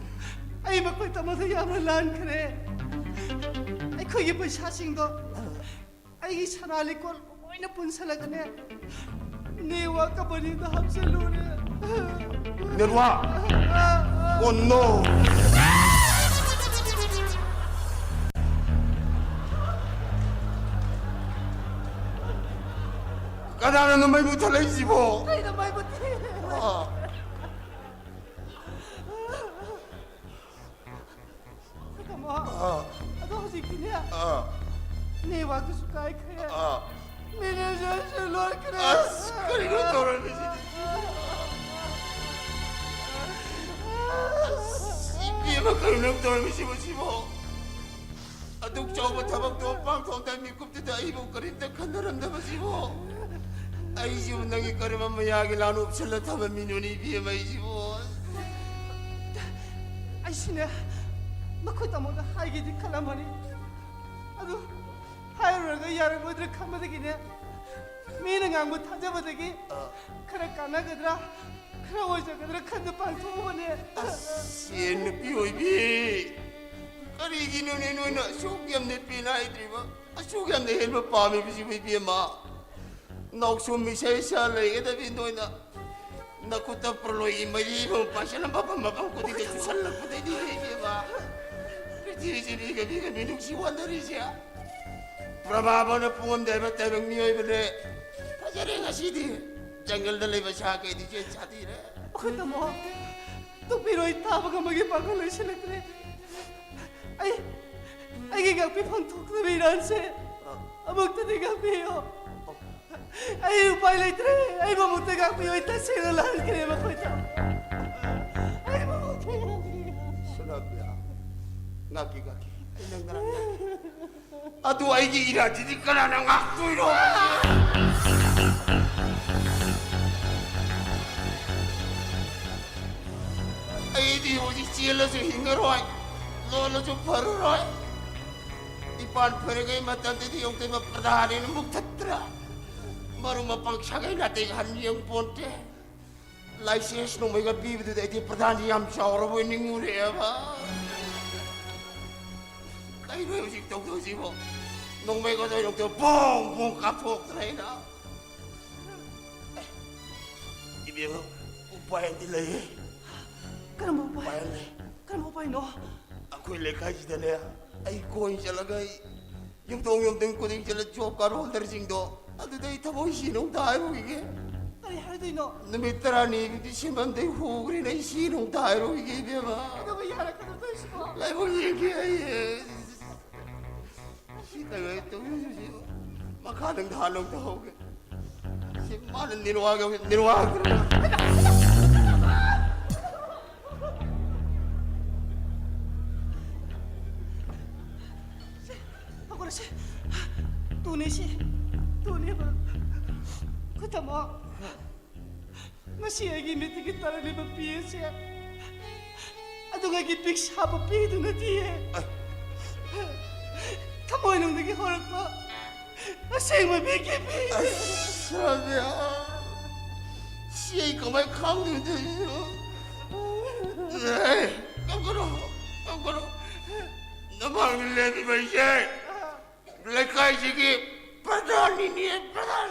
ꯑꯩ ꯃꯈꯣꯏ ꯇꯥꯃꯣꯗ ꯌꯥꯝꯅ ꯂꯥꯟꯈ꯭ꯔꯦ꯫ ꯑꯩꯈꯣꯏꯒꯤ ꯄꯩꯁꯥꯁꯤꯡꯗꯣ ꯑꯩꯒꯤ ꯁꯅꯥ ꯂꯤꯛꯀꯣꯟ ꯂꯣꯏꯅ ꯄꯨꯟꯁꯤꯜꯂꯒꯅꯦ, ꯅꯦꯋꯥ ꯀꯝꯄꯅꯤꯗ ꯍꯥꯞꯆꯤꯜꯂꯨꯔꯦ꯫ ꯅꯦꯋꯥ? Oh no! ꯀꯅꯥꯅꯅꯣ ꯃꯩ ꯃꯨꯠꯊꯠꯂꯛꯏꯁꯤꯕꯣ? ꯑꯩꯅ ꯃꯩ ꯃꯨꯠꯊꯠꯂꯤꯅꯦ꯫ ꯑꯥ꯫ ꯇꯥꯃꯣ, ꯑꯥ꯫ ꯑꯗꯣ ꯍꯧꯖꯤꯛꯇꯤꯅꯦ, ꯑꯥ꯫ ꯅꯦꯋꯥꯛꯇꯨꯁꯨ ꯀꯥꯏꯈ꯭ꯔꯦ꯫ ꯑꯥ꯫ ꯃꯦꯅꯦꯖꯔꯁꯨ ꯂꯣꯏꯈ꯭ꯔꯦ꯫ ꯑꯁ, ꯀꯔꯤꯅꯣ ꯇꯧꯔꯝꯃꯤꯁꯤꯗꯤ? ꯑꯁ, ꯏꯕꯦꯝꯃ, ꯀꯔꯤꯅꯣ ꯇꯧꯔꯝꯃꯤꯁꯤꯕꯣ, ꯁꯤꯕꯣ? ꯑꯗꯨꯛ ꯆꯥꯎꯕ ꯊꯕꯛꯇꯣ ꯄꯥꯡꯊꯣꯛꯇ ꯃꯤꯀꯨꯞꯇꯨꯗ ꯑꯩꯕꯨ ꯀꯔꯤꯝꯇ ꯈꯟꯅꯔꯝꯗꯕꯁꯤꯕꯣ? ꯑꯩꯁꯤꯕꯨ ꯅꯪꯒꯤ ꯀꯔꯝꯕ ꯃꯌꯥꯒꯤ ꯂꯥꯟ ꯎꯞꯁꯜꯂ ꯊꯝꯃꯝꯃꯤꯅꯣꯅꯦ, ꯏꯕꯦꯝꯃ, ꯑꯩꯁꯤꯕꯨ? ꯑꯩꯁꯨꯅꯦ, ꯃꯈꯣꯏ ꯇꯥꯃꯣꯗ ꯍꯥꯏꯒꯦꯗꯤ ꯈꯜꯂꯝꯕꯅꯤ꯫ ꯑꯗꯨ ꯍꯥꯏꯔꯨꯔꯒ ꯌꯥꯔꯝꯃꯣꯏꯗ꯭ꯔꯥ ꯈꯟꯕꯗꯒꯤꯅꯦ, ꯃꯤꯅ ꯉꯥꯡꯕ ꯊꯥꯖꯕꯗꯒꯤ ꯑ꯫ ꯈꯔ ꯀꯥꯟꯅꯒꯗ꯭ꯔꯥ, ꯈꯔ ꯑꯣꯏꯖꯒꯗ꯭ꯔꯥ ꯈꯟꯅ ꯄꯥꯡꯊꯣꯛꯎꯕꯅꯦ꯫ ꯑꯁ, ꯁꯦ ꯅꯨꯄꯤ ꯑꯣꯏꯕꯤ, ꯀꯔꯤꯒꯤꯅꯣꯅꯦ ꯅꯣꯏꯅ ꯑꯁꯨꯛ ꯌꯥꯝꯅ ꯄꯦꯟꯅ ꯍꯥꯏꯗ꯭ꯔꯤꯕ? ꯑꯁꯨꯛ ꯌꯥꯝꯅ ꯍꯦꯟꯕ ꯄꯥꯝꯃꯤꯕꯁꯤꯕꯨ, ꯏꯕꯦꯝꯃ? ꯅꯥꯎꯁꯨꯝ ꯏꯁꯩ ꯁꯥ ꯂꯩꯒꯗꯕꯤ ꯅꯣꯏꯅ ꯅꯈꯨꯠꯇ ꯄ꯭ꯔꯂꯣꯏꯒꯤ ꯃꯩꯔꯤ ꯑꯃ ꯄꯥꯏꯁꯤꯜꯂ ꯃꯐꯝ ꯃꯐꯝ ꯈꯨꯗꯤꯡꯗ ꯆꯨꯁꯜꯂꯛꯄꯗꯩꯗꯤ, ꯏꯕꯦꯝꯃ, ꯄ꯭ꯔꯤꯊꯤꯕꯤꯁꯤ ꯃꯤꯒ ꯃꯤꯒ ꯃꯤꯅꯨꯡꯁꯤ ꯋꯥꯅꯔꯤꯁꯦ꯫ ꯄ꯭ꯔꯃꯥꯕꯅ ꯄꯣꯝꯗꯦ ꯍꯥꯏꯕ ꯇꯥꯏꯕꯪ ꯃꯤꯑꯣꯏꯕꯅꯦ꯫ ꯐꯖꯔꯦ ꯉꯁꯤꯗꯤ꯫ ꯖꯪꯒꯜꯗ ꯂꯩꯕ ꯁꯥ ꯀꯩꯗꯤ ꯆꯦꯟ ꯆꯥꯊꯤꯔꯦ꯫ ꯑꯩꯈꯣꯏ ꯇꯥꯃꯣ, ꯇꯣꯛꯄꯤꯔꯣ, ꯑꯩ ꯇꯥꯕ ꯉꯝꯕꯒꯤ ꯄꯥꯡꯒꯜ ꯂꯩꯁꯤꯜꯂꯛꯇ꯭ꯔꯦ꯫ ꯑꯩ, ꯑꯩꯒꯤ ꯉꯥꯛꯄꯤꯐꯝ ꯊꯣꯛꯇꯕ ꯏꯔꯥꯟꯁꯦ ꯑꯃꯨꯛꯇꯗꯤ ꯉꯥꯛꯄꯤꯌꯣ꯫ ꯑꯩ ꯎꯄꯥꯏ ꯂꯩꯇ꯭ꯔꯦ꯫ ꯑꯩ ꯃꯃꯨꯠꯇ ꯉꯥꯛꯄꯤꯌꯨ꯫ ꯑꯩ ꯇꯁꯦꯡꯅ ꯂꯥꯟꯈ꯭ꯔꯦ ꯃꯈꯣꯏꯗ꯫ ꯑꯩ ꯃꯃꯨꯠꯇ ꯉꯥꯛꯄꯤꯌꯨ꯫ ꯁꯣꯅꯥꯕꯤꯌꯥ, ꯉꯥꯛꯀꯦ, ꯉꯥꯛꯀꯦ꯫ ꯑꯩ ꯅꯪ ꯉꯔꯥꯡ ꯉꯥꯛꯀꯦ꯫ ꯑꯗꯨ ꯑꯩꯒꯤ ꯏꯔꯥꯠꯁꯤꯗꯤ ꯀꯅꯥꯅ ꯉꯥꯛꯇꯣꯏꯅꯣ? ꯑꯩꯗꯤ ꯍꯧꯖꯤꯛ ꯆꯦꯜꯂꯁꯨ ꯍꯤꯡꯉꯔꯣꯏ, ꯂꯣꯜꯂꯁꯨ ꯐꯔꯔꯣꯏ꯫ ꯏꯄꯥꯟ ꯐꯔꯤꯉꯩ ꯃꯇꯝꯗꯗꯤ ꯌꯧꯗꯣꯏꯕ ꯄ꯭ꯔꯙꯥꯅꯤꯅ ꯃꯨꯛꯊꯠꯇ꯭ꯔꯥ? ꯃꯔꯨꯞ ꯃꯄꯥꯡ ꯁꯥꯒꯩ ꯅꯥꯇꯩ ꯍꯟ ꯌꯦꯡ ꯄꯣꯟꯇꯦ꯫ ꯂꯥꯏꯁꯦꯟꯁ ꯅꯣꯡꯃꯩꯒ ꯄꯤꯕꯗꯨꯗ ꯑꯩꯗꯤ ꯄ꯭ꯔꯙꯥꯟꯁꯤ ꯌꯥꯝ ꯆꯥꯎꯔꯕꯣꯏ ꯅꯤꯡꯉꯨꯔꯦꯕ꯫ ꯀꯩꯅꯣ ꯍꯧꯖꯤꯛ ꯇꯧꯗꯣꯏꯁꯤꯕꯣ? ꯅꯣꯡꯃꯩꯒꯗꯣ ꯑꯩꯅ ꯄꯣꯡ ꯄꯣꯡ ꯀꯥꯞꯊꯣꯛꯇꯅ ꯑꯩꯅ꯫ ꯏꯕꯦꯝꯃ, ꯎꯄꯥꯏ ꯑꯃꯗꯤ ꯂꯩꯌꯦ꯫ ꯀꯔꯝꯕ ꯎꯄꯥꯏ? ꯎꯄꯥꯏ ꯑꯃ ꯂꯩ꯫ ꯀꯔꯝꯕ ꯎꯄꯥꯏꯅꯣ? ꯑꯩꯈꯣꯏ ꯂꯩꯀꯥꯏꯁꯤꯗꯅꯦ, ꯑꯩ ꯀꯣꯏ ꯆꯠꯂꯒ ꯑꯩ ꯌꯨꯝꯊꯣꯡ ꯌꯨꯝꯊꯣꯡ ꯈꯨꯗꯤꯡ ꯆꯠꯂ ꯖꯣꯕ ꯀꯥꯔꯗ ꯍꯣꯜꯗꯔꯁꯤꯡꯗꯣ ꯑꯗꯨꯗ ꯑꯩ ꯊꯃꯣꯏ ꯁꯦꯡꯅ ꯑꯃꯨꯛꯇ ꯍꯥꯏꯔꯨꯈꯤꯒꯦ꯫ ꯀꯔꯤ ꯍꯥꯏꯗꯣꯏꯅꯣ? ꯅꯨꯃꯤꯠ ꯇꯔꯥꯅꯤꯕꯨꯗꯤ ꯁꯦꯝꯐꯝꯗꯩ ꯍꯨꯈ꯭ꯔꯦꯅ ꯑꯩ ꯁꯦꯡꯅ ꯑꯃꯨꯛꯇ ꯍꯥꯏꯔꯨꯈꯤꯒꯦ, ꯏꯕꯦꯝꯃ꯫ ꯀꯩꯗꯧꯕ ꯌꯥꯔꯛꯀꯗꯣꯏꯅꯣ ꯇꯧꯔꯤꯁꯤꯕꯣ? ꯂꯥꯏꯕꯛ ꯌꯦꯡꯒꯦ ꯑꯩ꯫ ꯁꯤ ꯀꯩꯅꯣ ꯇꯧꯔꯤꯁꯤ? ꯃꯈꯥ ꯅꯪ ꯊꯥ ꯂꯧ ꯇꯧꯍꯧꯒꯦ꯫ ꯁꯤ ꯃꯥꯅ ꯅꯤꯔꯋꯥꯒ ꯅꯤꯔꯋꯥꯒ ꯍꯧꯒꯠꯂꯁꯤ꯫ ꯇꯨꯅꯦꯁꯤ꯫ ꯇꯨꯅꯦꯕ꯫ ꯈꯨꯇꯃꯣ꯫ ꯃꯁꯤ ꯑꯩꯒꯤ ꯃꯤꯠꯇꯒꯤ ꯇꯥꯔꯛꯂꯤꯕ ꯄꯤ ꯑꯁꯦ꯫ ꯑꯗꯨꯒ ꯑꯩꯒꯤ ꯄꯤꯛ ꯁꯥꯕ ꯄꯤꯗꯨ ꯅꯠꯇꯤꯌꯦ꯫ ꯊꯃꯣꯏꯅꯨꯡꯗꯒꯤ ꯍꯧꯔꯛꯄ ꯑꯁꯦꯡꯕ ꯃꯤꯒꯤ ꯃꯤ꯫ ꯑꯁ, ꯔꯥꯕꯤꯌꯥ, ꯁꯤ ꯑꯩ ꯀꯃꯥꯏ ꯈꯪꯗꯣꯏꯅꯣ? ꯑꯦ, ꯀꯞꯀꯅꯨ, ꯀꯞꯀꯅꯨ꯫ ꯅꯃꯥꯡꯗ ꯂꯦꯞꯄꯤꯕ ꯑꯩꯁꯦ ꯂꯩꯀꯥꯏꯁꯤꯒꯤ ꯄ꯭ꯔꯙꯥꯟꯅꯤꯅꯦ, ꯄ꯭ꯔꯙꯥꯟ꯫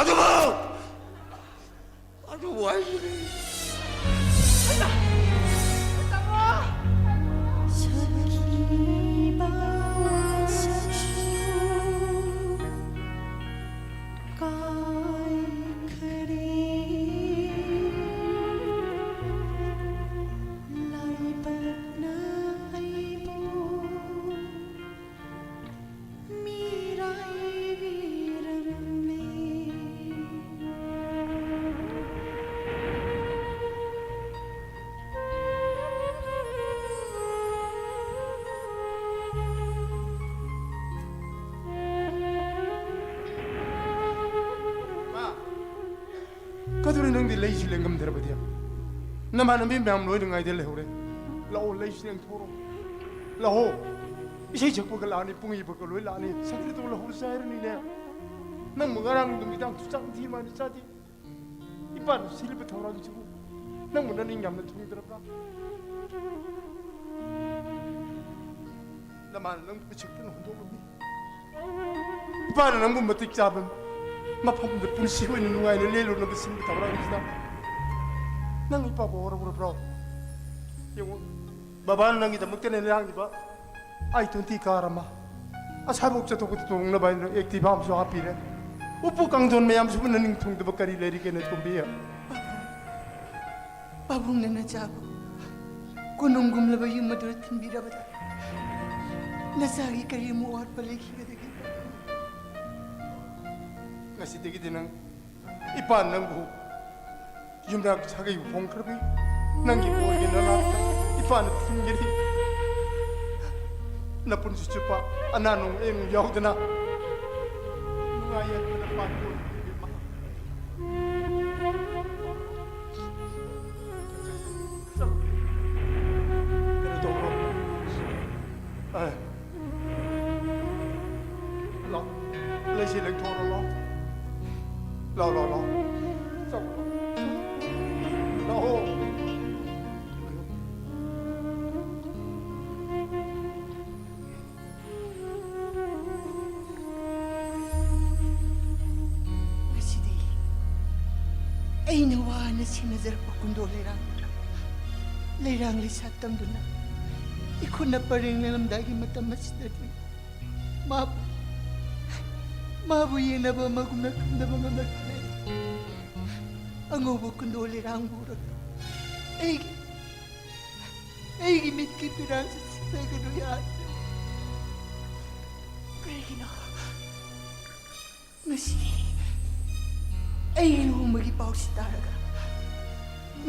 ꯑꯗꯨꯕꯨ ꯑꯗꯨ ꯋꯥꯍꯩꯗꯨꯗꯤ꯫ ꯁꯛꯈꯤꯕ ꯁꯛꯁꯨ ꯀꯥꯏꯈꯔꯦ꯫ ꯂꯥꯏꯕꯛꯅ ꯑꯩꯕꯨ ꯃꯤꯔꯥꯏꯕꯤꯔꯝꯃꯦ꯫ ꯃꯥ, ꯀꯗꯨꯔꯤ ꯅꯪꯗꯤ ꯂꯩꯁꯤ ꯂꯦꯡꯉꯝꯗ꯭ꯔꯕꯗꯤ? ꯅꯃꯥꯟꯅꯕꯤ ꯃꯌꯥꯝ ꯂꯣꯏꯅ ꯉꯥꯏꯗ ꯂꯩꯍꯧꯔꯦ꯫ ꯂꯥꯛꯑꯣ, ꯂꯩꯁꯤ ꯂꯦꯡꯊꯣꯔꯛꯑꯣ꯫ ꯂꯥꯛꯑꯣ꯫ ꯏꯁꯩ ꯁꯛꯄꯒ ꯂꯥꯛꯑꯅꯤ, ꯄꯨꯡ ꯏꯕꯒ ꯂꯣꯏ ꯂꯥꯛꯑꯅꯤ꯫ ꯁꯛꯇꯗꯧ ꯂꯥꯛꯍꯧꯔꯁꯦ ꯍꯥꯏꯔꯅꯤꯅꯦ꯫ ꯅꯪꯕꯨ ꯉꯔꯥꯡ ꯅꯨꯃꯤꯗꯥꯡꯁꯨ ꯆꯥꯛ ꯊꯤ ꯃꯥꯅꯤ ꯆꯥꯗꯦ꯫ ꯏꯄꯥꯅ ꯁꯤꯜꯂꯤꯕ ꯊꯧꯔꯥꯡꯁꯤꯕꯨ ꯅꯪꯕꯨ ꯅꯅꯤꯡ ꯌꯥꯝꯅ ꯊꯨꯡꯗ꯭ꯔꯕ꯭ꯔꯥ? ꯅꯃꯥꯅ ꯅꯪꯕꯨ ꯄꯤꯁꯛꯇꯅ ꯍꯨꯟꯗꯣꯛꯂꯝꯃꯤ꯫ ꯏꯄꯥꯅ ꯅꯪꯕꯨ ꯃꯇꯤꯛ ꯆꯥꯕ ꯃꯐꯝꯗ ꯄꯨꯟꯁꯤ ꯑꯣꯏꯅ ꯅꯨꯡꯉꯥꯏꯅ ꯂꯦꯜꯂꯨꯅꯕ ꯁꯤꯟꯕ ꯊꯧꯔꯥꯡꯁꯤꯗ ꯅꯪ ꯏꯄꯥꯕꯨ ꯍꯧꯔꯛꯎꯔꯕ꯭ꯔꯣ? ꯌꯦꯡꯉꯨ, ꯕꯕꯥꯅ ꯅꯪꯒꯤꯗꯃꯛꯇꯅꯦ ꯂꯥꯡꯂꯤꯕ ꯑꯥꯏ ꯇ꯭ꯋꯦꯟꯇꯤ ꯀꯥꯔ ꯑꯃ, ꯑꯁꯥꯏꯐꯥꯎ ꯆꯠꯊꯣꯛꯄꯗ ꯇꯣꯡꯅꯕ ꯍꯥꯏꯅ ꯑꯦꯛꯇꯤꯚꯥ ꯑꯃꯁꯨ ꯍꯥꯞꯄꯤꯔꯦ꯫ ꯎꯄꯨ ꯀꯥꯡꯊꯣꯟ ꯃꯌꯥꯝꯁꯤꯕꯨ ꯅꯅꯤꯡ ꯊꯨꯡꯗꯕ ꯀꯔꯤ ꯂꯩꯔꯤꯒꯦ, ꯅꯇꯣꯝꯕꯤ? ꯄꯥꯕꯨꯡꯅ ꯅꯆꯥꯕꯨ ꯀꯣꯅꯨꯡꯒꯨꯝꯂꯕ ꯌꯨꯝ ꯑꯗꯨꯗ ꯊꯤꯟꯕꯤꯔꯕꯗ ꯅꯆꯥꯒꯤ ꯀꯔꯤ ꯑꯃꯨꯛ ꯑꯋꯥꯠꯄ ꯂꯩꯈꯤꯒꯗꯒꯦ? ꯉꯁꯤꯗꯒꯤꯗꯤ ꯅꯪ, ꯏꯄꯥ ꯅꯪꯕꯨ ꯌꯨꯝꯅꯥꯛ ꯁꯥꯒꯩ ꯍꯣꯡꯈ꯭ꯔꯕꯤ ꯅꯪꯒꯤ ꯑꯣꯏꯒꯦ ꯅꯅꯥꯛꯇ ꯏꯄꯥꯅ ꯊꯤꯟꯒꯅꯤ꯫ ꯅꯄꯨꯟꯁꯤ ꯆꯨꯞꯄ ꯑꯅꯥ ꯅꯨꯡ ꯑꯌꯦꯛ ꯌꯥꯎꯗꯅ ꯅꯨꯡꯉꯥꯏ ꯌꯥꯏꯐꯅ ꯄꯥꯟꯕ ꯑꯣꯏꯕꯤꯌꯨ, ꯏꯃꯥ꯫ ꯀꯩꯅꯣ ꯇꯧꯕ꯭ꯔꯣ? ꯑꯦ꯫ ꯂꯥꯎ꯫ ꯂꯩꯁꯤ ꯂꯦꯡꯊꯣꯛꯑꯣ, ꯂꯥꯎ꯫ ꯂꯥꯎ, ꯂꯥꯎ, ꯂꯥꯎ꯫ ꯆꯪꯉꯣ꯫ ꯂꯥꯛꯑꯣ꯫ ꯉꯁꯤꯗꯤ ꯑꯩꯅ ꯋꯥꯅ ꯁꯦꯟꯅꯖꯔꯛꯄ ꯀꯨꯟꯗꯣ ꯂꯩꯔꯥꯡ, ꯂꯩꯔꯥꯡ ꯂꯩꯁꯥ ꯇꯝꯗꯨꯅ ꯏꯈꯨꯠꯅ ꯄꯔꯦꯡ ꯂꯦꯜꯂꯝꯗꯥꯏꯒꯤ ꯃꯇꯝ ꯑꯁꯤꯗꯗꯤ ꯃꯥꯕꯨ, ꯃꯥꯕꯨ ꯌꯦꯡꯅꯕ ꯑꯃꯒꯨꯝꯅ ꯈꯟꯗꯕ ꯉꯝꯂꯛꯇ꯭ꯔꯦ꯫ ꯑꯉꯧꯕ ꯀꯨꯟꯗꯣ ꯂꯩꯔꯥꯡꯕꯨ ꯎꯔꯒ ꯑꯩꯒꯤ, ꯑꯩꯒꯤ ꯃꯤꯠꯀꯤ ꯄꯤꯔꯥꯡꯁꯤ ꯁꯤꯊꯒꯅꯨ ꯌꯥꯗ꯭ꯔꯦ꯫ ꯀꯔꯤꯒꯤꯅꯣ? ꯉꯁꯤ ꯑꯩꯒꯤ ꯂꯨꯍꯣꯡꯕꯒꯤ ꯄꯥꯎꯁꯤ ꯇꯥꯔꯒ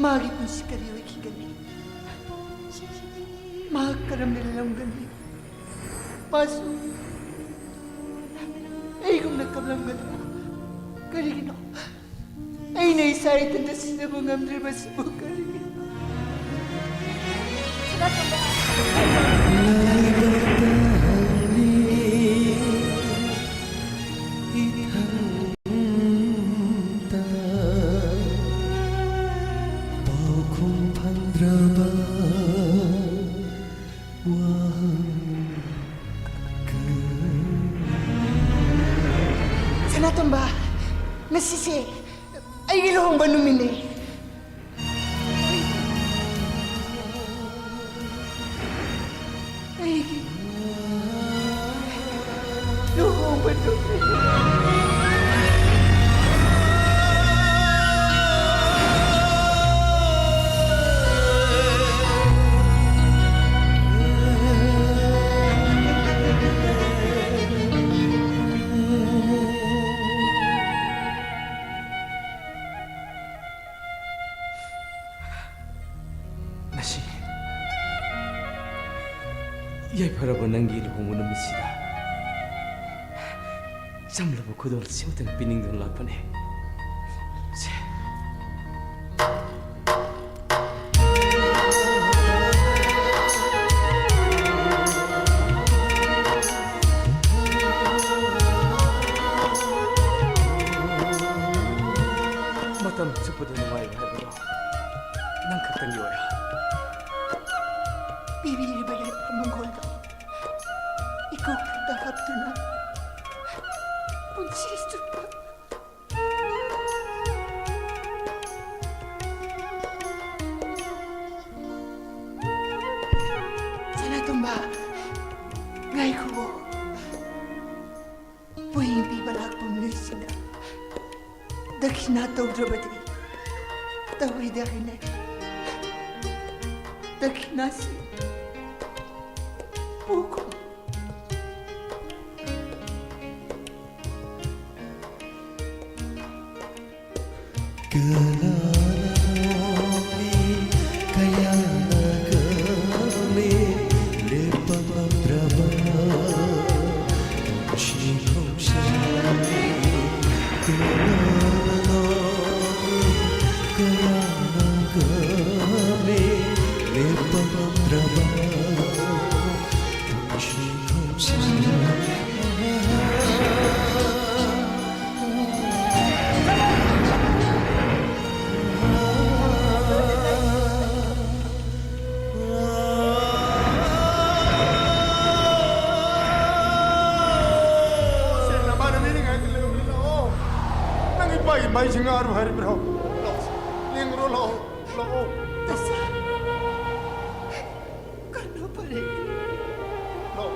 ꯃꯥꯒꯤ ꯄꯨꯟꯁꯤ ꯀꯔꯤ ꯑꯣꯏꯈꯤꯒꯅꯤ? ꯃꯍꯥꯛ ꯀꯔꯝꯅ ꯂꯦꯜꯂꯝꯒꯅꯤ? ꯃꯥꯁꯨ ꯑꯩꯒꯨꯝꯅ ꯀꯞꯂꯝꯒꯗ꯭ꯔꯥ? ꯀꯔꯤꯒꯤꯅꯣ ꯑꯩꯅ ꯏꯁꯥ ꯏꯊꯟꯇ ꯁꯤꯖꯕ ꯉꯝꯗ꯭ꯔꯤꯕꯁꯤꯕꯨ? ꯀꯔꯤꯒꯤꯅꯣ? ꯂꯥꯏꯕꯛꯇ ꯍꯪꯂꯤ ꯏꯊꯟꯇ, ꯄꯥꯎꯈꯨꯝ ꯐꯪꯗ꯭ꯔꯕ ꯋꯥꯍꯪ ꯀꯌꯥ꯫ ꯁꯅꯥꯇꯣꯝꯕ, ꯉꯁꯤꯁꯦ ꯑꯩꯒꯤ ꯂꯨꯍꯣꯡꯕ ꯅꯨꯃꯤꯠꯅꯦ꯫ ꯑꯩꯒꯤ ꯂꯨꯍꯣꯡꯕꯗꯨ꯫ ꯉꯁꯤ ꯌꯥꯏꯐꯔꯕ ꯅꯪꯒꯤ ꯂꯨꯍꯣꯡꯕ ꯅꯨꯃꯤꯠꯁꯤꯗ ꯆꯝꯂꯕ ꯈꯨꯗꯣꯜ ꯁꯤꯃꯇꯪ ꯄꯤꯅꯤꯡꯗꯨꯅ ꯂꯥꯛꯄꯅꯦ꯫ ꯁꯦ꯫ ꯃꯇꯝ ꯆꯨꯞꯄꯗ ꯅꯨꯡꯉꯥꯏꯕ ꯍꯥꯏꯕꯗꯣ ꯅꯪ ꯈꯛꯇꯪꯒꯤ ꯑꯣꯏꯔꯦ꯫ ꯄꯤꯕꯤꯔꯤꯕ ꯌꯥꯏꯐ ꯃꯪꯒꯣꯜꯗꯣ ꯏꯀꯣꯛꯇ ꯍꯥꯞꯇꯨꯅ ꯄꯨꯟꯁꯤ ꯆꯨꯞꯄ꯫ ꯁꯅꯥꯇꯣꯝꯕ, ꯉꯥꯏꯈꯨꯑꯣ꯫ ꯄꯣꯌꯦꯡ ꯄꯤꯕ ꯂꯥꯛꯄ ꯃꯤꯑꯣꯏꯁꯤꯡꯅ ꯗꯈꯤꯅꯥ ꯇꯧꯗ꯭ꯔꯕꯗꯤ ꯇꯧꯔꯣꯏꯗ ꯍꯥꯏꯅꯩ꯫ ꯗꯈꯤꯅꯥꯁꯤ ꯄꯨꯈꯣ꯫ ꯀꯅꯥꯅ ꯅꯣꯛꯂꯤ, ꯀꯌꯥꯅ ꯀꯞꯂꯤ, ꯂꯦꯞꯄ ꯉꯝꯗ꯭ꯔꯕ ꯄꯨꯟꯁꯤ ꯈꯣꯡꯆꯠꯅꯤ꯫ ꯀꯅꯥꯅ ꯅꯣꯛꯂꯤ, ꯀꯌꯥꯅ ꯀꯞꯂꯤ, ꯂꯦꯞꯄ ꯉꯝꯗ꯭ꯔꯕ ꯁꯦ, ꯅꯃꯥꯟꯅꯕꯤꯅ ꯉꯥꯏꯍꯥꯛꯇ ꯂꯩꯔꯝꯃꯤ, ꯂꯥꯛꯑꯣ꯫ ꯅꯪ ꯏꯄꯥꯒꯤ ꯃꯩꯁꯤ ꯉꯥꯔꯨ ꯍꯥꯏꯔꯤꯕ꯭ꯔꯣ? ꯂꯥꯛꯑꯣ, ꯂꯦꯡꯉꯨꯔꯣ, ꯂꯥꯛꯑꯣ, ꯂꯥꯛꯑꯣ꯫ ꯀꯩꯅꯣ ꯐꯔꯦ꯫ ꯂꯥꯛꯑꯣ꯫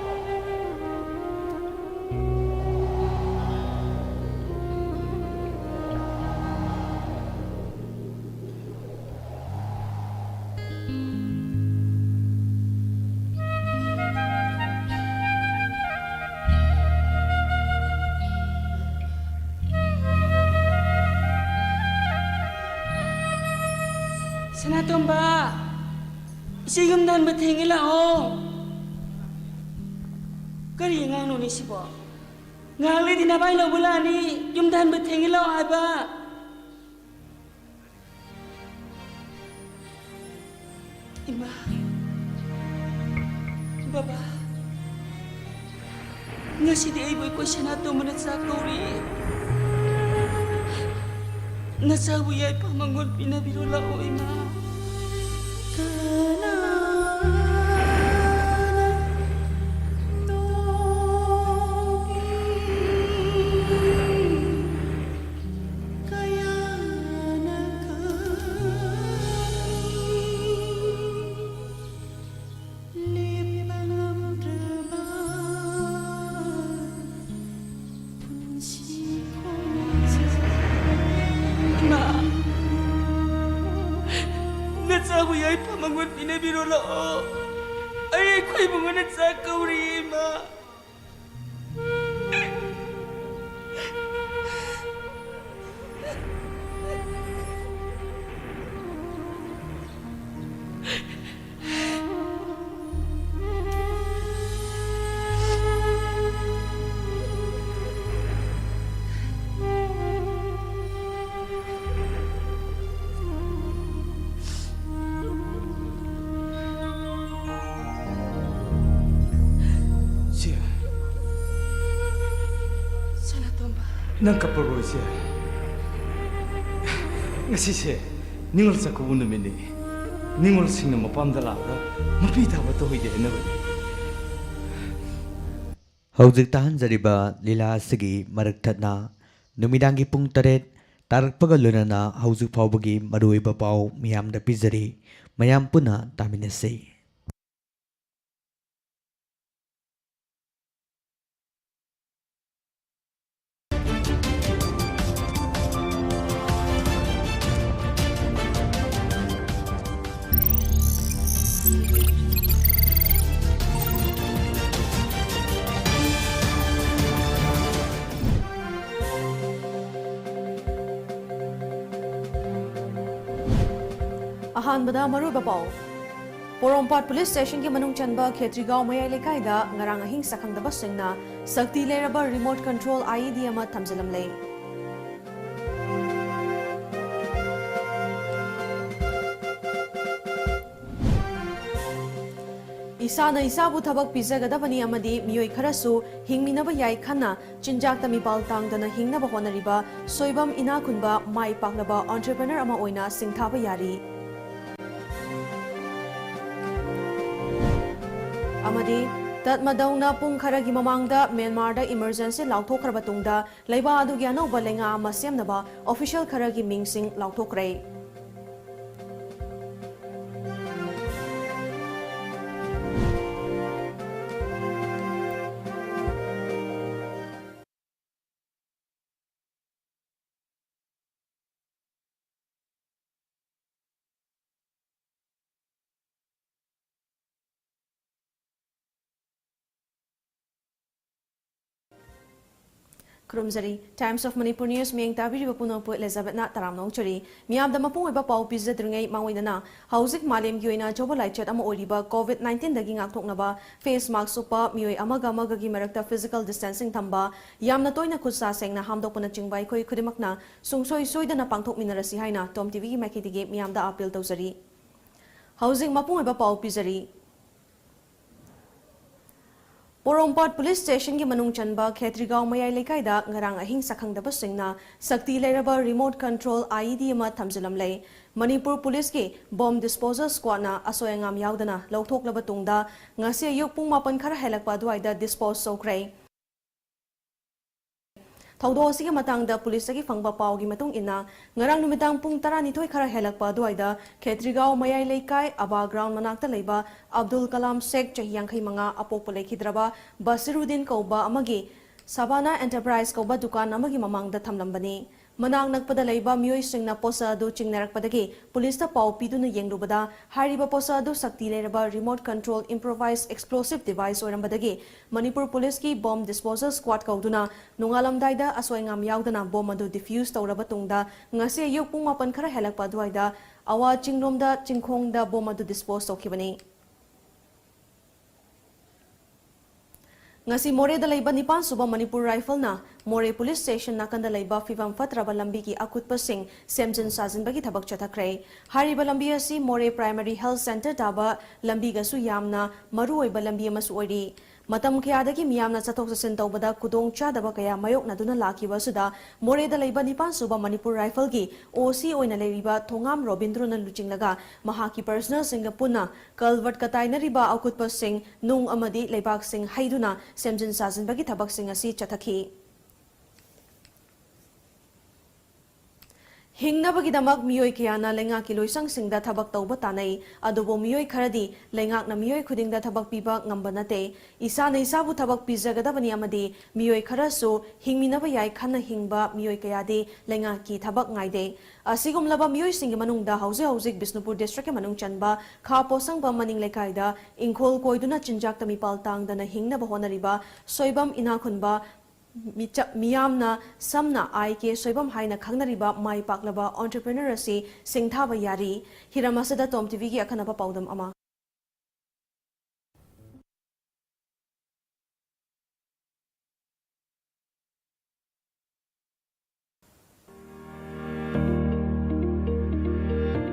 ꯁꯅꯥꯇꯣꯝꯕ, ꯏꯆꯦ ꯌꯨꯝꯗ ꯍꯟꯕ ꯊꯦꯡꯉꯦ, ꯂꯥꯛꯑꯣ꯫ ꯀꯔꯤ ꯑꯉꯥꯡꯅꯣꯅꯦ ꯁꯤꯕꯣ? ꯉꯥꯏꯍꯥꯛ ꯂꯩꯗꯤ ꯅꯚꯥꯏ ꯂꯧꯕ ꯂꯥꯛꯑꯅꯤ, ꯌꯨꯝꯗ ꯍꯟꯕ ꯊꯦꯡꯉꯦ, ꯂꯥꯛꯑꯣ ꯍꯥꯏꯕ꯫ ꯏꯃꯥ, ꯕꯕꯥ, ꯉꯁꯤꯗꯤ ꯑꯩꯕꯨ ꯑꯩꯈꯣꯏ ꯁꯅꯥꯇꯣꯝꯕꯅ ꯆꯥꯛ ꯀꯧꯔꯤ꯫ ꯅꯆꯥꯕꯨ ꯌꯥꯏꯐ ꯃꯉꯣꯟ ꯄꯤꯅꯕꯤꯔꯣ ꯂꯥꯛꯑꯣ, ꯏꯃꯥ꯫ ꯏꯃꯥ, ꯅꯆꯥꯕꯨ ꯌꯥꯏꯐ ꯃꯉꯣꯟ ꯄꯤꯅꯕꯤꯔꯣ ꯂꯥꯛꯑꯣ꯫ ꯑꯩ ꯑꯩꯈꯣꯏ ꯏꯕꯨꯡꯉꯣꯅ ꯆꯥꯛ ꯀꯧꯔꯤ, ꯏꯃꯥ꯫ ꯅꯪ ꯀꯞꯄꯔꯣꯏꯁꯦ꯫ ꯉꯁꯤꯁꯦ ꯅꯤꯉꯣꯜ ꯆꯥꯛꯀꯧꯕ ꯅꯨꯃꯤꯠꯅꯤ꯫ ꯅꯤꯉꯣꯜꯁꯤꯡꯅ ꯃꯄꯥꯝꯗ ꯂꯥꯛꯑꯒ ꯃꯄꯤ ꯊꯥꯕ ꯇꯧꯍꯩꯗꯦ ꯍꯥꯏꯅꯕꯅꯤ꯫ ꯍꯧꯖꯤꯛ ꯇꯥꯍꯟꯖꯔꯤꯕ ꯂꯤꯂꯥ ꯑꯁꯤꯒꯤ ꯃꯔꯛ ꯊꯠꯅ ꯅꯨꯃꯤꯗꯥꯡꯒꯤ ꯄꯨꯡ ꯇꯔꯦꯠ ꯇꯥꯔꯛꯄꯒ ꯂꯣꯏꯅꯅ ꯍꯧꯖꯤꯛ ꯐꯥꯎꯕꯒꯤ ꯃꯔꯨꯑꯣꯏꯕ ꯄꯥꯎ ꯃꯤꯌꯥꯝꯗ ꯄꯤꯖꯔꯤ꯫ ꯃꯌꯥꯝ ꯄꯨꯟꯅ ꯇꯥꯃꯤꯟꯅꯁꯤ꯫ ꯑꯍꯥꯟꯕꯗ ꯃꯔꯨꯑꯣꯏꯕ ꯄꯥꯎ꯫ ꯄꯣꯔꯣꯝꯄꯥꯠ ꯄꯨꯂꯤꯁ ꯁ꯭ꯇꯦꯁꯟꯒꯤ ꯃꯅꯨꯡ ꯆꯟꯕ ꯈꯦꯇ꯭ꯔꯤꯒꯥꯎ ꯃꯌꯥꯏ ꯂꯩꯀꯥꯏꯗ ꯉꯔꯥꯡ ꯑꯍꯤꯡ ꯁꯛꯈꯪꯗꯕꯁꯤꯡꯅ ꯁꯛꯇꯤ ꯂꯩꯔꯕ ꯔꯤꯃꯣꯠ ꯀꯟꯇ꯭ꯔꯣꯜ ꯑꯥꯏꯏꯗꯤ ꯑꯃ ꯊꯝꯖꯤꯜꯂꯝꯂꯦ꯫ ꯏꯁꯥꯅ ꯏꯁꯥꯕꯨ ꯊꯕꯛ ꯄꯤꯖꯒꯗꯕꯅꯤ ꯑꯃꯗꯤ ꯃꯤꯑꯣꯏ ꯈꯔꯁꯨ ꯍꯤꯡꯃꯤꯟꯅꯕ ꯌꯥꯏ ꯈꯟꯅ ꯆꯤꯟꯖꯥꯛꯇ ꯃꯤꯄꯥꯜ ꯇꯥꯡꯗꯅ ꯍꯤꯡꯅꯕ ꯍꯣꯠꯅꯔꯤꯕ ꯁꯣꯏꯕꯝ ꯏꯅꯥꯛ ꯈꯨꯟꯕ ꯃꯥꯏ ꯄꯥꯛꯂꯕ entrepreneur ꯑꯃ ꯑꯣꯏꯅ ꯁꯤꯡꯊꯥꯕ ꯌꯥꯔꯤ꯫ ꯑꯃꯗꯤ ꯇꯠꯃꯗꯧꯅ ꯄꯨꯡ ꯈꯔꯒꯤ ꯃꯃꯥꯡꯗ ꯃ꯭ꯌꯥꯟꯃꯥꯔꯗ emergency ꯂꯥꯎꯊꯣꯛꯈ꯭ꯔꯕ ꯇꯨꯡꯗ ꯂꯩꯕꯥꯛ ꯑꯗꯨꯒꯤ ꯑꯅꯧꯕ ꯂꯩꯉꯥꯛ ꯑꯃ ꯁꯦꯝꯅꯕ official ꯈꯔꯒꯤ ꯃꯤꯡꯁꯤꯡ ꯂꯥꯎꯊꯣꯛꯈ꯭ꯔꯦ꯫ ꯈꯨꯔꯨꯝꯖꯔꯤ꯫ Times of Manipur News ꯃꯤꯠꯌꯦꯡ ꯇꯥꯕꯤꯔꯤꯕ ꯄꯨꯝꯅꯃꯛꯄꯨ ꯂꯩꯖꯕꯦꯠꯅ ꯇꯔꯥꯝꯅ ꯑꯣꯛꯆꯔꯤ꯫ ꯃꯤꯌꯥꯝꯗ ꯃꯄꯨꯡ ꯑꯣꯏꯕ ꯄꯥꯎ ꯄꯤꯖꯗ꯭ꯔꯤꯉꯩ ꯃꯥꯡꯑꯣꯏꯅꯅ ꯍꯧꯖꯤꯛ ꯃꯥꯂꯦꯝꯒꯤ ꯑꯣꯏꯅ ꯑꯆꯧꯕ ꯂꯥꯏꯆꯠ ꯑꯃ ꯑꯣꯏꯔꯤꯕ COVID nineteenꯗꯒꯤ ꯉꯥꯛꯊꯣꯛꯅꯕ face mask ꯎꯞꯄ, ꯃꯤꯑꯣꯏ ꯑꯃꯒ ꯑꯃꯒꯒꯤ ꯃꯔꯛꯇ physical distancing ꯊꯝꯕ, ꯌꯥꯝꯅ ꯇꯣꯏꯅ ꯈꯨꯠ ꯁꯥ ꯁꯦꯡꯅ ꯍꯥꯝꯗꯣꯛꯄꯅꯆꯤꯡꯕ ꯑꯩꯈꯣꯏ ꯈꯨꯗꯤꯡꯃꯛꯅ ꯁꯨꯡꯁꯣꯏ ꯁꯣꯏꯗꯅ ꯄꯥꯡꯊꯣꯛꯃꯤꯟꯅꯔꯁꯤ ꯍꯥꯏꯅ Tom TVꯒꯤ ꯃꯥꯏꯀꯩꯗꯒꯤ ꯃꯤꯌꯥꯝꯗ appeal ꯇꯧꯖꯔꯤ꯫ ꯍꯧꯖꯤꯛ ꯃꯄꯨꯡ ꯑꯣꯏꯕ ꯄꯥꯎ ꯄꯤꯖꯔꯤ꯫ ꯄꯣꯔꯣꯝꯄꯥꯠ ꯄꯨꯂꯤꯁ ꯁ꯭ꯇꯦꯁꯟꯒꯤ ꯃꯅꯨꯡ ꯆꯟꯕ ꯈꯦꯇ꯭ꯔꯤꯒꯥꯎ ꯃꯌꯥꯏ ꯂꯩꯀꯥꯏꯗ ꯉꯔꯥꯡ ꯑꯍꯤꯡ ꯁꯛꯈꯪꯗꯕꯁꯤꯡꯅ ꯁꯛꯇꯤ ꯂꯩꯔꯕ remote control I E D ꯑꯃ ꯊꯝꯖꯤꯜꯂꯝꯂꯦ꯫ ꯃꯅꯤꯄꯨꯔ ꯄꯨꯂꯤꯁꯀꯤ bomb disposal squadꯅ ꯑꯁꯣꯏ ꯑꯉꯥꯝ ꯌꯥꯎꯗꯅ ꯂꯧꯊꯣꯛꯂꯕ ꯇꯨꯡꯗ, ꯉꯁꯤ ꯑꯌꯨꯛ ꯄꯨꯡ ꯃꯥꯄꯟ ꯈꯔ ꯍꯦꯜꯂꯛꯄ ꯑꯗꯨꯋꯥꯏꯗ dispose ꯇꯧꯈ꯭ꯔꯦ꯫ ꯊꯧꯗꯣꯛ ꯑꯁꯤꯒꯤ ꯃꯇꯥꯡꯗ ꯄꯨꯂꯤꯁꯇꯒꯤ ꯐꯪꯕ ꯄꯥꯎꯒꯤ ꯃꯇꯨꯡ ꯏꯟꯅ, ꯉꯔꯥꯡ ꯅꯨꯃꯤꯗꯥꯡ ꯄꯨꯡ ꯇꯔꯥꯅꯤꯊꯣꯏ ꯈꯔ ꯍꯦꯜꯂꯛꯄ ꯑꯗꯨꯋꯥꯏꯗ ꯈꯦꯇ꯭ꯔꯤꯒꯥꯎ ꯃꯌꯥꯏ ꯂꯩꯀꯥꯏ ꯑꯕꯥ ground ꯃꯅꯥꯛꯇ ꯂꯩꯕ ꯑꯕꯗꯨꯜ ꯀꯂꯥꯝ ꯁꯦꯈ, ꯆꯍꯤ ꯌꯥꯡꯈꯩ ꯃꯉꯥ, ꯑꯄꯣꯛꯄ ꯂꯩꯈꯤꯗ꯭ꯔꯕ ꯕꯁꯤꯔꯨꯗꯤꯟ ꯀꯧꯕ ꯑꯃꯒꯤ ꯁꯕꯥꯅꯥ ꯑꯦꯟꯇꯔꯄ꯭ꯔꯥꯏꯖ ꯀꯧꯕ ꯗꯨꯀꯥꯟ ꯑꯃꯒꯤ ꯃꯃꯥꯡꯗ ꯊꯝꯂꯝꯕꯅꯤ꯫ ꯃꯅꯥꯛ ꯅꯛꯄꯗ ꯂꯩꯕ ꯃꯤꯑꯣꯏꯁꯤꯡꯅ ꯄꯣꯠꯁꯛ ꯑꯗꯨ ꯆꯤꯡꯅꯔꯛꯄꯗꯒꯤ ꯄꯨꯂꯤꯁꯇ ꯄꯥꯎ ꯄꯤꯗꯨꯅ ꯌꯦꯡꯂꯨꯕꯗ, ꯍꯥꯏꯔꯤꯕ ꯄꯣꯠꯁꯛ ꯑꯗꯨ ꯁꯛꯇꯤ ꯂꯩꯔꯕ remote control improvised explosive device ꯑꯣꯏꯔꯝꯕꯗꯒꯤ Manipur ꯄꯨꯂꯤꯁꯀꯤ bomb disposal squad ꯀꯧꯗꯨꯅ ꯅꯣꯡꯉꯥꯜꯂꯝꯗꯥꯏꯗ ꯑꯁꯣꯏ ꯑꯉꯥꯝ ꯌꯥꯎꯗꯅ bomb ꯑꯗꯨ defuse ꯇꯧꯔꯕ ꯇꯨꯡꯗ, ꯉꯁꯤ ꯑꯌꯨꯛ ꯄꯨꯡ ꯃꯥꯄꯟ ꯈꯔ ꯍꯦꯜꯂꯛꯄ ꯑꯗꯨꯋꯥꯏꯗ ꯑꯋꯥ ꯆꯤꯡꯂꯣꯝꯗ ꯆꯤꯡꯈꯣꯡꯗ bomb ꯑꯗꯨ dispose ꯇꯧꯈꯤꯕꯅꯤ꯫ ꯉꯁꯤ ꯃꯣꯔꯦꯗ ꯂꯩꯕ ꯅꯤꯄꯥꯟ ꯁꯨꯕ ꯃꯅꯤꯄꯨꯔ ꯔꯥꯏꯐꯜꯅ ꯃꯣꯔꯦ ꯄꯨꯂꯤꯁ ꯁ꯭ꯇꯦꯁꯟ ꯅꯥꯀꯟꯗ ꯂꯩꯕ ꯐꯤꯕꯝ ꯐꯠꯇ꯭ꯔꯕ ꯂꯝꯕꯤꯒꯤ ꯑꯀꯨꯠꯄꯁꯤꯡ ꯁꯦꯝꯖꯤꯟ ꯁꯥꯖꯤꯟꯕꯒꯤ ꯊꯕꯛ ꯆꯠꯊꯈ꯭ꯔꯦ꯫ ꯍꯥꯏꯔꯤꯕ ꯂꯝꯕꯤ ꯑꯁꯤ ꯃꯣꯔꯦ Primary Health Centre ꯇꯥꯕ ꯂꯝꯕꯤꯒꯁꯨ ꯌꯥꯝꯅ ꯃꯔꯨ ꯑꯣꯏꯕ ꯂꯝꯕꯤ ꯑꯃꯁꯨ ꯑꯣꯏꯔꯤ꯫ ꯃꯇꯝ ꯀꯌꯥꯗꯒꯤ ꯃꯤꯌꯥꯝꯅ ꯆꯠꯊꯣꯛ ꯆꯠꯁꯤꯟ ꯇꯧꯕꯗ ꯈꯨꯗꯣꯡ ꯆꯥꯗꯕ ꯀꯌꯥ ꯃꯥꯌꯣꯛꯅꯗꯨꯅ ꯂꯥꯛꯈꯤꯕ ꯑꯁꯤꯗ, ꯃꯣꯔꯦꯗ ꯂꯩꯕ ꯅꯤꯄꯥꯟ ꯁꯨꯕ ꯃꯅꯤꯄꯨꯔ ꯔꯥꯏꯐꯜꯒꯤ O C ꯑꯣꯏꯅ ꯂꯩꯔꯤꯕ ꯊꯣꯉꯥꯝ ꯔꯣꯕꯤꯟꯗ꯭ꯔꯣꯅ ꯂꯨꯆꯤꯡꯂꯒ ꯃꯍꯥꯛꯀꯤ personnelꯁꯤꯡꯒ ꯄꯨꯟꯅ culvertꯀ ꯇꯥꯏꯅꯔꯤꯕ ꯑꯀꯨꯠꯄꯁꯤꯡ, ꯅꯨꯡ ꯑꯃꯗꯤ ꯂꯩꯕꯥꯛꯁꯤꯡ ꯍꯩꯗꯨꯅ ꯁꯦꯝꯖꯤꯟ ꯁꯥꯖꯤꯟꯕꯒꯤ ꯊꯕꯛꯁꯤꯡ ꯑꯁꯤ ꯆꯠꯊꯈꯤ꯫ ꯍꯤꯡꯅꯕꯒꯤꯗꯃꯛ ꯃꯤꯑꯣꯏ ꯀꯌꯥꯅ ꯂꯩꯉꯥꯛꯀꯤ ꯂꯣꯏꯁꯪꯁꯤꯡꯗ ꯊꯕꯛ ꯇꯧꯕ ꯇꯥꯟꯅꯩ꯫ ꯑꯗꯨꯕꯨ ꯃꯤꯑꯣꯏ ꯈꯔꯗꯤ ꯂꯩꯉꯥꯛꯅ ꯃꯤꯑꯣꯏ ꯈꯨꯗꯤꯡꯗ ꯊꯕꯛ ꯄꯤꯕ ꯉꯝꯕ ꯅꯠꯇꯦ꯫ ꯏꯁꯥꯅ ꯏꯁꯥꯕꯨ ꯊꯕꯛ ꯄꯤꯖꯒꯗꯕꯅꯤ ꯑꯃꯗꯤ ꯃꯤꯑꯣꯏ ꯈꯔꯁꯨ ꯍꯤꯡꯃꯤꯟꯅꯕ ꯌꯥꯏ ꯈꯟꯅ ꯍꯤꯡꯕ ꯃꯤꯑꯣꯏ ꯀꯌꯥꯗꯤ ꯂꯩꯉꯥꯛꯀꯤ ꯊꯕꯛ ꯉꯥꯏꯗꯦ꯫ ꯑꯁꯤꯒꯨꯝꯂꯕ ꯃꯤꯑꯣꯏꯁꯤꯡꯒꯤ ꯃꯅꯨꯡꯗ ꯍꯧꯖꯤꯛ ꯍꯧꯖꯤꯛ ꯕꯤꯁꯅꯨꯄꯨꯔ districtꯀꯤ ꯃꯅꯨꯡ ꯆꯟꯕ ꯈꯥ ꯄꯣꯠꯁꯪꯕꯝ ꯃꯅꯤꯡ ꯂꯩꯀꯥꯏꯗ ꯏꯪꯈꯣꯜ ꯀꯣꯏꯗꯨꯅ ꯆꯤꯟꯖꯥꯛꯇ ꯃꯤꯄꯥꯜ ꯇꯥꯡꯗꯅ ꯍꯤꯡꯅꯕ ꯍꯣꯠꯅꯔꯤꯕ ꯁꯣꯏꯕꯝ ꯏꯅꯥꯈꯨꯟꯕ ꯃꯤꯆ-, ꯃꯤꯌꯥꯝꯅ ꯁꯝꯅ I K ꯁꯣꯏꯕꯝ ꯍꯥꯏꯅ ꯈꯪꯅꯔꯤꯕ ꯃꯥꯏ ꯄꯥꯛꯂꯕ entrepreneur ꯑꯁꯤ ꯁꯤꯡꯊꯥꯕ ꯌꯥꯔꯤ꯫ ꯍꯤꯔꯝ ꯑꯁꯤꯗ Tom TVꯒꯤ ꯑꯈꯟꯅꯕ ꯄꯥꯎꯗꯝ ꯑꯃ꯫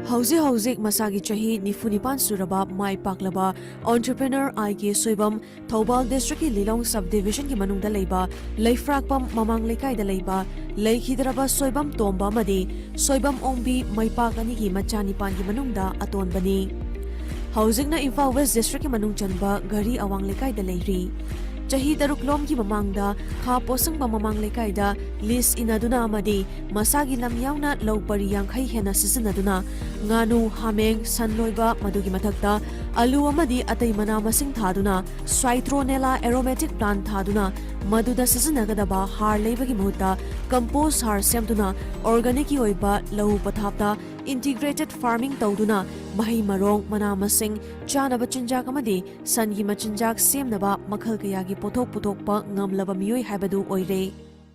ꯍꯧꯖꯤꯛ ꯍꯧꯖꯤꯛ ꯃꯁꯥꯒꯤ ꯆꯍꯤ ꯅꯤꯐꯨ ꯅꯤꯄꯥꯟ ꯁꯨꯔꯕ ꯃꯥꯏ ꯄꯥꯛꯂꯕ entrepreneur ꯑꯥꯏ ꯀꯦ ꯁꯣꯏꯕꯝ, ꯊꯧꯕꯥꯜ district ꯀꯤ ꯂꯤꯂꯣꯡ sub division ꯒꯤ ꯃꯅꯨꯡꯗ ꯂꯩꯕ ꯂꯩꯐ꯭ꯔꯥꯛꯄꯝ ꯃꯃꯥꯡ ꯂꯩꯀꯥꯏꯗ ꯂꯩꯕ ꯂꯩꯈꯤꯗ꯭ꯔꯕ ꯁꯣꯏꯕꯝ ꯇꯣꯝꯕ ꯑꯃꯗꯤ ꯁꯣꯏꯕꯝ ꯑꯣꯡꯕꯤ ꯃꯩꯄꯥꯛ ꯑꯅꯤꯒꯤ ꯃꯆꯥ ꯅꯤꯄꯥꯟꯒꯤ ꯃꯅꯨꯡꯗ ꯑꯇꯣꯟꯕꯅꯤ꯫ ꯍꯧꯖꯤꯛꯅ ꯏꯝꯐꯥꯜ West district ꯀꯤ ꯃꯅꯨꯡ ꯆꯟꯕ ꯘꯔꯤ ꯑꯋꯥꯡ ꯂꯩꯀꯥꯏꯗ ꯂꯩꯔꯤ꯫ ꯆꯍꯤ ꯇꯔꯨꯛ ꯂꯣꯝꯒꯤ ꯃꯃꯥꯡꯗ ꯈꯥ ꯄꯣꯠꯁꯪꯕ ꯃꯃꯥꯡ ꯂꯩꯀꯥꯏꯗ lease ꯏꯟꯅꯗꯨꯅ ꯑꯃꯗꯤ ꯃꯁꯥꯒꯤ ꯂꯝ ꯌꯥꯎꯅ ꯂꯧ ꯄꯔꯤ ꯌꯥꯡꯈꯩ ꯍꯦꯟꯅ ꯁꯤꯖꯤꯟꯅꯗꯨꯅ ꯉꯥꯅꯨ, ꯍꯥꯃꯦꯡ, ꯁꯟ ꯂꯣꯏꯕ, ꯃꯗꯨꯒꯤ ꯃꯊꯛꯇ ꯑꯂꯨ ꯑꯃꯗꯤ ꯑꯇꯩ ꯃꯅꯥ ꯃꯁꯤꯡ ꯊꯥꯗꯨꯅ Citronella aromatic plant ꯊꯥꯗꯨꯅ ꯃꯗꯨꯗ ꯁꯤꯖꯤꯟꯅꯒꯗꯕ ꯍꯥꯔ ꯂꯩꯕꯒꯤ ꯃꯍꯨꯠꯇ compost ꯍꯥꯔ ꯁꯦꯝꯗꯨꯅ organic ꯀꯤ ꯑꯣꯏꯕ ꯂꯧ ꯄꯊꯥꯞꯇ integrated farming ꯇꯧꯗꯨꯅ ꯃꯍꯩ ꯃꯔꯣꯡ, ꯃꯅꯥ ꯃꯁꯤꯡ, ꯆꯥꯅꯕ ꯆꯤꯟꯖꯥꯛ ꯑꯃꯗꯤ ꯁꯟꯒꯤ ꯃꯆꯤꯟꯖꯥꯛ ꯁꯦꯝꯅꯕ ꯃꯈꯜ ꯀꯌꯥꯒꯤ ꯄꯣꯠꯊꯣꯛ ꯄꯨꯊꯣꯛꯄ ꯉꯝꯂꯕ ꯃꯤꯑꯣꯏ ꯍꯥꯏꯕꯗꯨ ꯑꯣꯏꯔꯦ꯫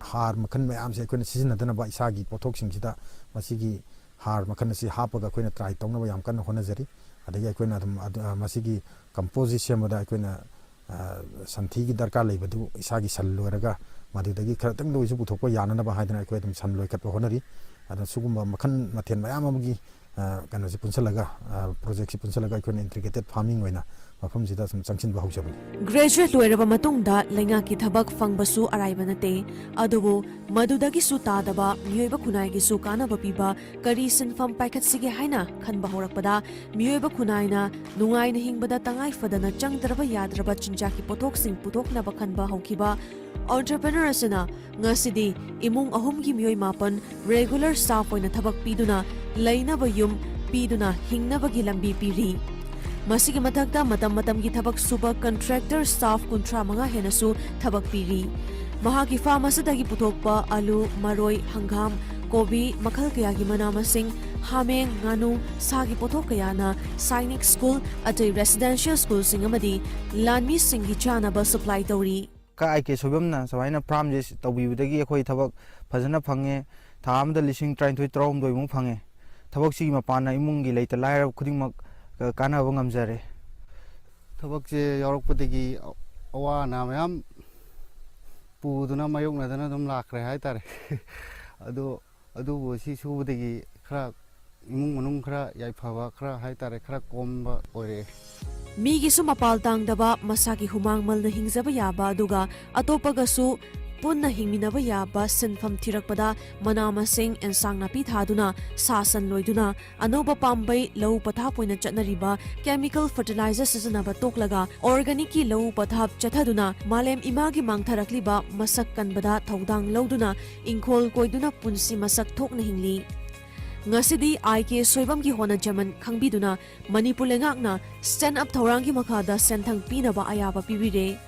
ꯍꯥꯔ ꯃꯈꯜ ꯃꯌꯥꯝꯁꯦ ꯑꯩꯈꯣꯏꯅ ꯁꯤꯖꯤꯟꯅꯗꯅꯕ ꯏꯁꯥꯒꯤ ꯄꯣꯠꯊꯣꯛꯁꯤꯡꯁꯤꯗ ꯃꯁꯤꯒꯤ ꯍꯥꯔ ꯃꯈꯜ ꯑꯁꯤ ꯍꯥꯞꯄꯒ ꯑꯩꯈꯣꯏꯅ try ꯇꯧꯅꯕ ꯌꯥꯝ ꯀꯟꯅ ꯍꯣꯠꯅꯖꯔꯤ꯫ ꯑꯗꯒꯤ ꯑꯩꯈꯣꯏꯅ ꯑꯗꯨꯝ ꯑꯗꯨ, ꯑ, ꯃꯁꯤꯒꯤ compost ꯁꯦꯝꯕꯗ ꯑꯩꯈꯣꯏꯅ, ꯑ, ꯁꯟꯊꯤꯒꯤ ꯗꯔꯀꯥꯔ ꯂꯩꯕꯗꯨ ꯏꯁꯥꯒꯤ ꯁꯟ ꯂꯣꯏꯔꯒ ꯃꯗꯨꯗꯒꯤ ꯈꯔꯇꯪꯗ ꯑꯣꯏꯁꯨ ꯄꯨꯊꯣꯛꯄ ꯌꯥꯅꯅꯕ ꯍꯥꯏꯗꯅ ꯑꯩꯈꯣꯏ ꯑꯗꯨꯝ ꯁꯟ ꯂꯣꯏꯈꯠꯄ ꯍꯣꯠꯅꯔꯤ꯫ ꯑꯗꯨꯅ ꯁꯤꯒꯨꯝꯕ ꯃꯈꯜ ꯃꯊꯦꯜ ꯃꯌꯥꯝ ꯑꯃꯒꯤ, ꯑ, ꯀꯩꯅꯣꯁꯤ ꯄꯨꯟꯁꯤꯜꯂꯒ, ꯑ, project ꯁꯤ ꯄꯨꯟꯁꯤꯜꯂꯒ ꯑꯩꯈꯣꯏꯅ integrated farming ꯑꯣꯏꯅ ꯃꯐꯝꯁꯤꯗ ꯁꯨꯝ ꯆꯪꯁꯤꯟꯕ ꯍꯧꯖꯕꯅꯤ꯫ Graduate ꯂꯣꯏꯔꯕ ꯃꯇꯨꯡꯗ ꯂꯩꯉꯥꯛꯀꯤ ꯊꯕꯛ ꯐꯪꯕꯁꯨ ꯑꯔꯥꯏꯕ ꯅꯠꯇꯦ꯫ ꯑꯗꯨꯕꯨ ꯃꯗꯨꯗꯒꯤꯁꯨ ꯇꯥꯗꯕ ꯃꯤꯑꯣꯏꯕ ꯈꯨꯟꯅꯥꯏꯒꯤꯁꯨ ꯀꯥꯟꯅꯕ ꯄꯤꯕ ꯀꯔꯤ ꯁꯤꯟꯐꯝ ꯄꯥꯏꯈꯠꯁꯤꯒꯦ ꯍꯥꯏꯅ ꯈꯟꯕ ꯍꯧꯔꯛꯄꯗ ꯃꯤꯑꯣꯏꯕ ꯈꯨꯟꯅꯥꯏꯅ ꯅꯨꯡꯉꯥꯏꯅ ꯍꯤꯡꯕꯗ ꯇꯉꯥꯏ ꯐꯗꯅ ꯆꯪꯗ꯭ꯔꯕ ꯌꯥꯗ꯭ꯔꯕ ꯆꯤꯟꯖꯥꯛꯀꯤ ꯄꯣꯠꯊꯣꯛꯁꯤꯡ ꯄꯨꯊꯣꯛꯅꯕ ꯈꯟꯕ ꯍꯧꯈꯤꯕ entrepreneur ꯑꯁꯤꯅ ꯉꯁꯤꯗꯤ ꯏꯃꯨꯡ ꯑꯍꯨꯝꯒꯤ ꯃꯤꯑꯣꯏ ꯃꯥꯄꯟ regular staff ꯑꯣꯏꯅ ꯊꯕꯛ ꯄꯤꯗꯨꯅ ꯂꯩꯅꯕ ꯌꯨꯝ ꯄꯤꯗꯨꯅ ꯍꯤꯡꯅꯕꯒꯤ ꯂꯝꯕꯤ ꯄꯤꯔꯤ꯫ ꯃꯁꯤꯒꯤ ꯃꯊꯛꯇ ꯃꯇꯝ ꯃꯇꯝꯒꯤ ꯊꯕꯛ ꯁꯨꯕ contractor staff ꯀꯨꯟꯊ꯭ꯔꯥ ꯃꯉꯥ ꯍꯦꯟꯅꯁꯨ ꯊꯕꯛ ꯄꯤꯔꯤ꯫ ꯃꯍꯥꯛꯀꯤ farm ꯑꯁꯤꯗꯒꯤ ꯄꯨꯊꯣꯛꯄ ꯑꯂꯨ, ꯃꯔꯣꯏ, ꯍꯪꯒꯥꯝ, ꯀꯣꯕꯤ, ꯃꯈꯜ ꯀꯌꯥꯒꯤ ꯃꯅꯥ ꯃꯁꯤꯡ, ꯍꯥꯃꯦꯡ, ꯉꯥꯅꯨ, ꯁꯥꯒꯤ ꯄꯣꯠꯊꯣꯛ ꯀꯌꯥꯅ ꯁꯥꯏꯅꯤꯛ ꯁ꯭ꯀꯨꯜ, ꯑꯇꯩ residential ꯁ꯭ꯀꯨꯜꯁꯤꯡ ꯑꯃꯗꯤ ꯂꯥꯟꯃꯤꯁꯤꯡꯒꯤ ꯆꯥꯅꯕ supply ꯇꯧꯔꯤ꯫ ꯀꯥ ꯑꯥꯏ ꯀꯦ ꯁꯣꯏꯕꯝꯅ ꯁꯨꯃꯥꯏꯅ farm ꯁꯦ ꯇꯧꯕꯤꯕꯗꯒꯤ ꯑꯩꯈꯣꯏ ꯊꯕꯛ ꯐꯖꯅ ꯐꯪꯉꯦ꯫ ꯊꯥ ꯑꯃꯗ ꯂꯤꯁꯤꯡ ꯇꯔꯥꯅꯤꯊꯣꯏ, ꯇꯔꯥꯍꯨꯝꯗꯣꯏꯃꯨꯛ ꯐꯪꯉꯦ꯫ ꯊꯕꯛꯁꯤꯒꯤ ꯃꯄꯥꯟꯅ ꯏꯃꯨꯡꯒꯤ ꯂꯩꯇ ꯂꯥꯏꯔ ꯈꯨꯗꯤꯡꯃꯛ, ꯑ, ꯀꯥꯟꯅꯕ ꯉꯝꯖꯔꯦ꯫ ꯊꯕꯛꯁꯦ ꯌꯥꯎꯔꯛꯄꯗꯒꯤ ꯑꯋꯥ ꯑꯅꯥ ꯃꯌꯥꯝ ꯄꯨꯗꯨꯅ ꯃꯥꯌꯣꯛꯅꯗꯅ ꯑꯗꯨꯝ ꯂꯥꯛꯈ꯭ꯔꯦ ꯍꯥꯏꯇꯥꯔꯦ꯫ ꯑꯗꯣ ꯑꯗꯨꯕꯨ ꯁꯤ ꯁꯨꯕꯗꯒꯤ ꯈꯔ ꯏꯃꯨꯡ ꯃꯅꯨꯡ ꯈꯔ ꯌꯥꯏꯐꯕ, ꯈꯔ ꯍꯥꯏꯇꯥꯔꯦ, ꯈꯔ ꯀꯣꯝꯕ ꯑꯣꯏꯔꯛꯑꯦ꯫ ꯃꯤꯒꯤꯁꯨ ꯃꯄꯥꯜ ꯇꯥꯡꯗꯕ, ꯃꯁꯥꯒꯤ ꯍꯨꯃꯥꯡ ꯃꯜꯅ ꯍꯤꯡꯖꯕ ꯌꯥꯕ, ꯑꯗꯨꯒ ꯑꯇꯣꯞꯄꯒꯁꯨ ꯄꯨꯟꯅ ꯍꯤꯡꯃꯤꯟꯅꯕ ꯌꯥꯕ ꯁꯤꯟꯐꯝ ꯊꯤꯔꯛꯄꯗ, ꯃꯅꯥ ꯃꯁꯤꯡ, ꯑꯦꯟꯁꯥꯡ ꯅꯥꯄꯤ ꯊꯥꯗꯨꯅ, ꯁꯥ ꯁꯟ ꯂꯣꯏꯗꯨꯅ, ꯑꯅꯧꯕ ꯄꯥꯝꯕꯩ ꯂꯧ ꯄꯊꯥꯞ ꯑꯣꯏꯅ ꯆꯠꯅꯔꯤꯕ chemical fertilizer ꯁꯤꯖꯤꯟꯅꯕ ꯇꯣꯛꯂꯒ organicꯀꯤ ꯂꯧ ꯄꯊꯥꯞ ꯆꯠꯊꯗꯨꯅ, ꯃꯥꯂꯦꯝ ꯏꯃꯥꯒꯤ ꯃꯥꯡꯊꯔꯛꯂꯤꯕ ꯃꯁꯛ ꯀꯟꯕꯗ ꯊꯧꯗꯥꯡ ꯂꯧꯗꯨꯅ, ꯏꯪꯈꯣꯜ ꯀꯣꯏꯗꯨꯅ ꯄꯨꯟꯁꯤ ꯃꯁꯛ ꯊꯣꯛꯅ ꯍꯤꯡꯂꯤ꯫ ꯉꯁꯤꯗꯤ ꯑꯥꯏ ꯀꯦ ꯁꯣꯏꯕꯝꯒꯤ ꯍꯣꯠꯅꯖꯃꯟ ꯈꯪꯕꯤꯗꯨꯅ, ꯃꯅꯤꯄꯨꯔ ꯂꯩꯉꯥꯛꯅ Stand Up ꯊꯧꯔꯥꯡꯒꯤ ꯃꯈꯥꯗ ꯁꯦꯟꯊꯪ ꯄꯤꯅꯕ ꯑꯌꯥꯕ ꯄꯤꯕꯤꯔꯦ꯫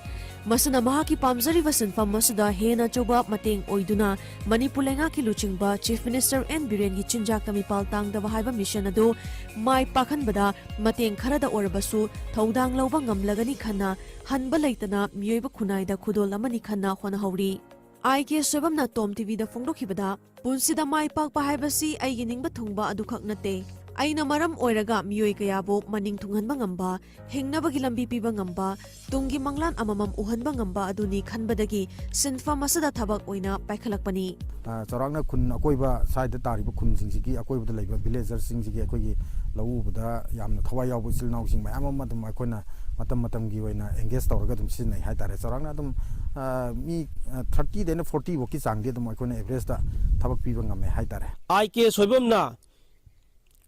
ꯃꯁꯤꯅ ꯃꯍꯥꯛꯀꯤ ꯄꯥꯝꯖꯔꯤꯕ ꯁꯤꯟꯐꯝ ꯑꯁꯤꯗ ꯍꯦꯟꯅ ꯑꯆꯧꯕ ꯃꯇꯦꯡ ꯑꯣꯏꯗꯨꯅ, ꯃꯅꯤꯄꯨꯔ ꯂꯩꯉꯥꯛꯀꯤ ꯂꯨꯆꯤꯡꯕ Chief Minister ꯑꯦꯟ ꯕꯤꯔꯦꯟꯒꯤ ꯆꯤꯟꯖꯥꯛꯇ ꯃꯤꯄꯥꯜ ꯇꯥꯡꯗꯕ ꯍꯥꯏꯕ mission ꯑꯗꯨ ꯃꯥꯏ ꯄꯥꯛꯍꯟꯕꯗ ꯃꯇꯦꯡ ꯈꯔꯗ ꯑꯣꯏꯔꯕꯁꯨ ꯊꯧꯗꯥꯡ ꯂꯧꯕ ꯉꯝꯂꯒꯅꯤ ꯈꯟꯅ, ꯍꯟꯕ ꯂꯩꯇꯅ ꯃꯤꯑꯣꯏꯕ ꯈꯨꯟꯅꯥꯏꯗ ꯈꯨꯗꯣꯜ ꯑꯃꯅꯤ ꯈꯟꯅ ꯍꯣꯠꯅꯍꯧꯔꯤ꯫ ꯑꯥꯏ ꯀꯦ ꯁꯣꯏꯕꯝꯅ ꯇꯣꯝ ꯇꯤꯚꯤꯗ ꯐꯣꯡꯗꯣꯛꯈꯤꯕꯗ, ꯄꯨꯟꯁꯤꯗ ꯃꯥꯏ ꯄꯥꯛꯄ ꯍꯥꯏꯕꯁꯤ ꯑꯩꯒꯤ ꯅꯤꯡꯕ ꯊꯨꯡꯕ ꯑꯗꯨꯈꯛ ꯅꯠꯇꯦ꯫ ꯑꯩꯅ ꯃꯔꯝ ꯑꯣꯏꯔꯒ ꯃꯤꯑꯣꯏ ꯀꯌꯥꯕꯨ ꯃꯅꯤꯡ ꯊꯨꯡꯍꯟꯕ ꯉꯝꯕ, ꯍꯤꯡꯅꯕꯒꯤ ꯂꯝꯕꯤ ꯄꯤꯕ ꯉꯝꯕ, ꯇꯨꯡꯒꯤ ꯃꯪꯂꯥꯟ ꯑꯃꯃꯝ ꯎꯍꯟꯕ ꯉꯝꯕ ꯑꯗꯨꯅꯤ ꯈꯟꯕꯗꯒꯤ ꯁꯤꯟꯐꯝ ꯑꯁꯤꯗ ꯊꯕꯛ ꯑꯣꯏꯅ ꯄꯥꯏꯈꯠꯂꯛꯄꯅꯤ꯫ ꯑ, ꯆꯥꯎꯔꯥꯛꯅ ꯈꯨꯟ ꯑꯀꯣꯏꯕ side ꯇꯥꯔꯤꯕ ꯈꯨꯟꯁꯤꯡꯁꯤꯒꯤ ꯑꯀꯣꯏꯕꯗ ꯂꯩꯕ villagerꯁꯤꯡꯁꯤꯒꯤ ꯑꯩꯈꯣꯏꯒꯤ ꯂꯧ ꯎꯕꯗ ꯌꯥꯝꯅ ꯊꯋꯥꯏ ꯌꯥꯎꯕ ꯏꯆꯤꯜ ꯏꯅꯥꯎꯁꯤꯡ ꯃꯌꯥꯝ ꯑꯃ ꯑꯗꯨꯝ ꯑꯩꯈꯣꯏꯅ ꯃꯇꯝ ꯃꯇꯝꯒꯤ ꯑꯣꯏꯅ engage ꯇꯧꯔꯒ ꯑꯗꯨꯝ ꯁꯤꯖꯤꯟꯅꯩ ꯍꯥꯏꯇꯥꯔꯦ꯫ ꯆꯥꯎꯔꯥꯛꯅ ꯑꯗꯨꯝ, ꯑ, ꯃꯤ, ꯑ, thirtyꯗꯩꯅ forty ꯐꯥꯎꯀꯤ ꯆꯥꯡꯗꯤ ꯑꯗꯨꯝ ꯑꯩꯈꯣꯏꯅ averageꯇ ꯊꯕꯛ ꯄꯤꯕ ꯉꯝꯃꯦ ꯍꯥꯏꯇꯥꯔꯦ꯫ ꯑꯥꯏ ꯀꯦ ꯁꯣꯏꯕꯝꯅ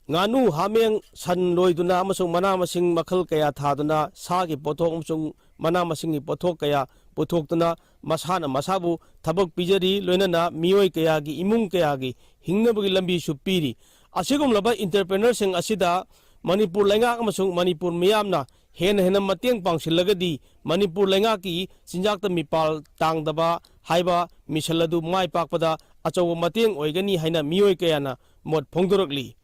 ꯉꯥꯅꯨ, ꯍꯥꯃꯦꯡ, ꯁꯟ ꯂꯣꯏꯗꯨꯅ ꯑꯃꯁꯨꯡ ꯃꯅꯥ ꯃꯁꯤꯡ ꯃꯈꯜ ꯀꯌꯥ ꯊꯥꯗꯨꯅ ꯁꯥꯒꯤ ꯄꯣꯠꯊꯣꯛ ꯑꯃꯁꯨꯡ ꯃꯅꯥ ꯃꯁꯤꯡꯒꯤ ꯄꯣꯠꯊꯣꯛ ꯀꯌꯥ ꯄꯨꯊꯣꯛꯇꯨꯅ ꯃꯁꯥꯅ ꯃꯁꯥꯕꯨ ꯊꯕꯛ ꯄꯤꯖꯔꯤ, ꯂꯣꯏꯅꯅ ꯃꯤꯑꯣꯏ ꯀꯌꯥꯒꯤ ꯏꯃꯨꯡ ꯀꯌꯥꯒꯤ ꯍꯤꯡꯅꯕꯒꯤ ꯂꯝꯕꯤꯁꯨ ꯄꯤꯔꯤ꯫ ꯑꯁꯤꯒꯨꯝꯂꯕ entrepreneurꯁꯤꯡ ꯑꯁꯤꯗ ꯃꯅꯤꯄꯨꯔ ꯂꯩꯉꯥꯛ ꯑꯃꯁꯨꯡ ꯃꯅꯤꯄꯨꯔ ꯃꯤꯌꯥꯝꯅ ꯍꯦꯟꯅ ꯍꯦꯟꯅ ꯃꯇꯦꯡ ꯄꯥꯡꯁꯤꯜꯂꯒꯗꯤ ꯃꯅꯤꯄꯨꯔ ꯂꯩꯉꯥꯛꯀꯤ ꯆꯤꯟꯖꯥꯛꯇ ꯃꯤꯄꯥꯜ ꯇꯥꯡꯗꯕ ꯍꯥꯏꯕ mission ꯑꯗꯨ ꯃꯥꯏ ꯄꯥꯛꯄꯗ ꯑꯆꯧꯕ ꯃꯇꯦꯡ ꯑꯣꯏꯒꯅꯤ ꯍꯥꯏꯅ ꯃꯤꯑꯣꯏ ꯀꯌꯥꯅ ꯃꯣꯠ ꯐꯣꯡꯗꯣꯔꯛꯂꯤ꯫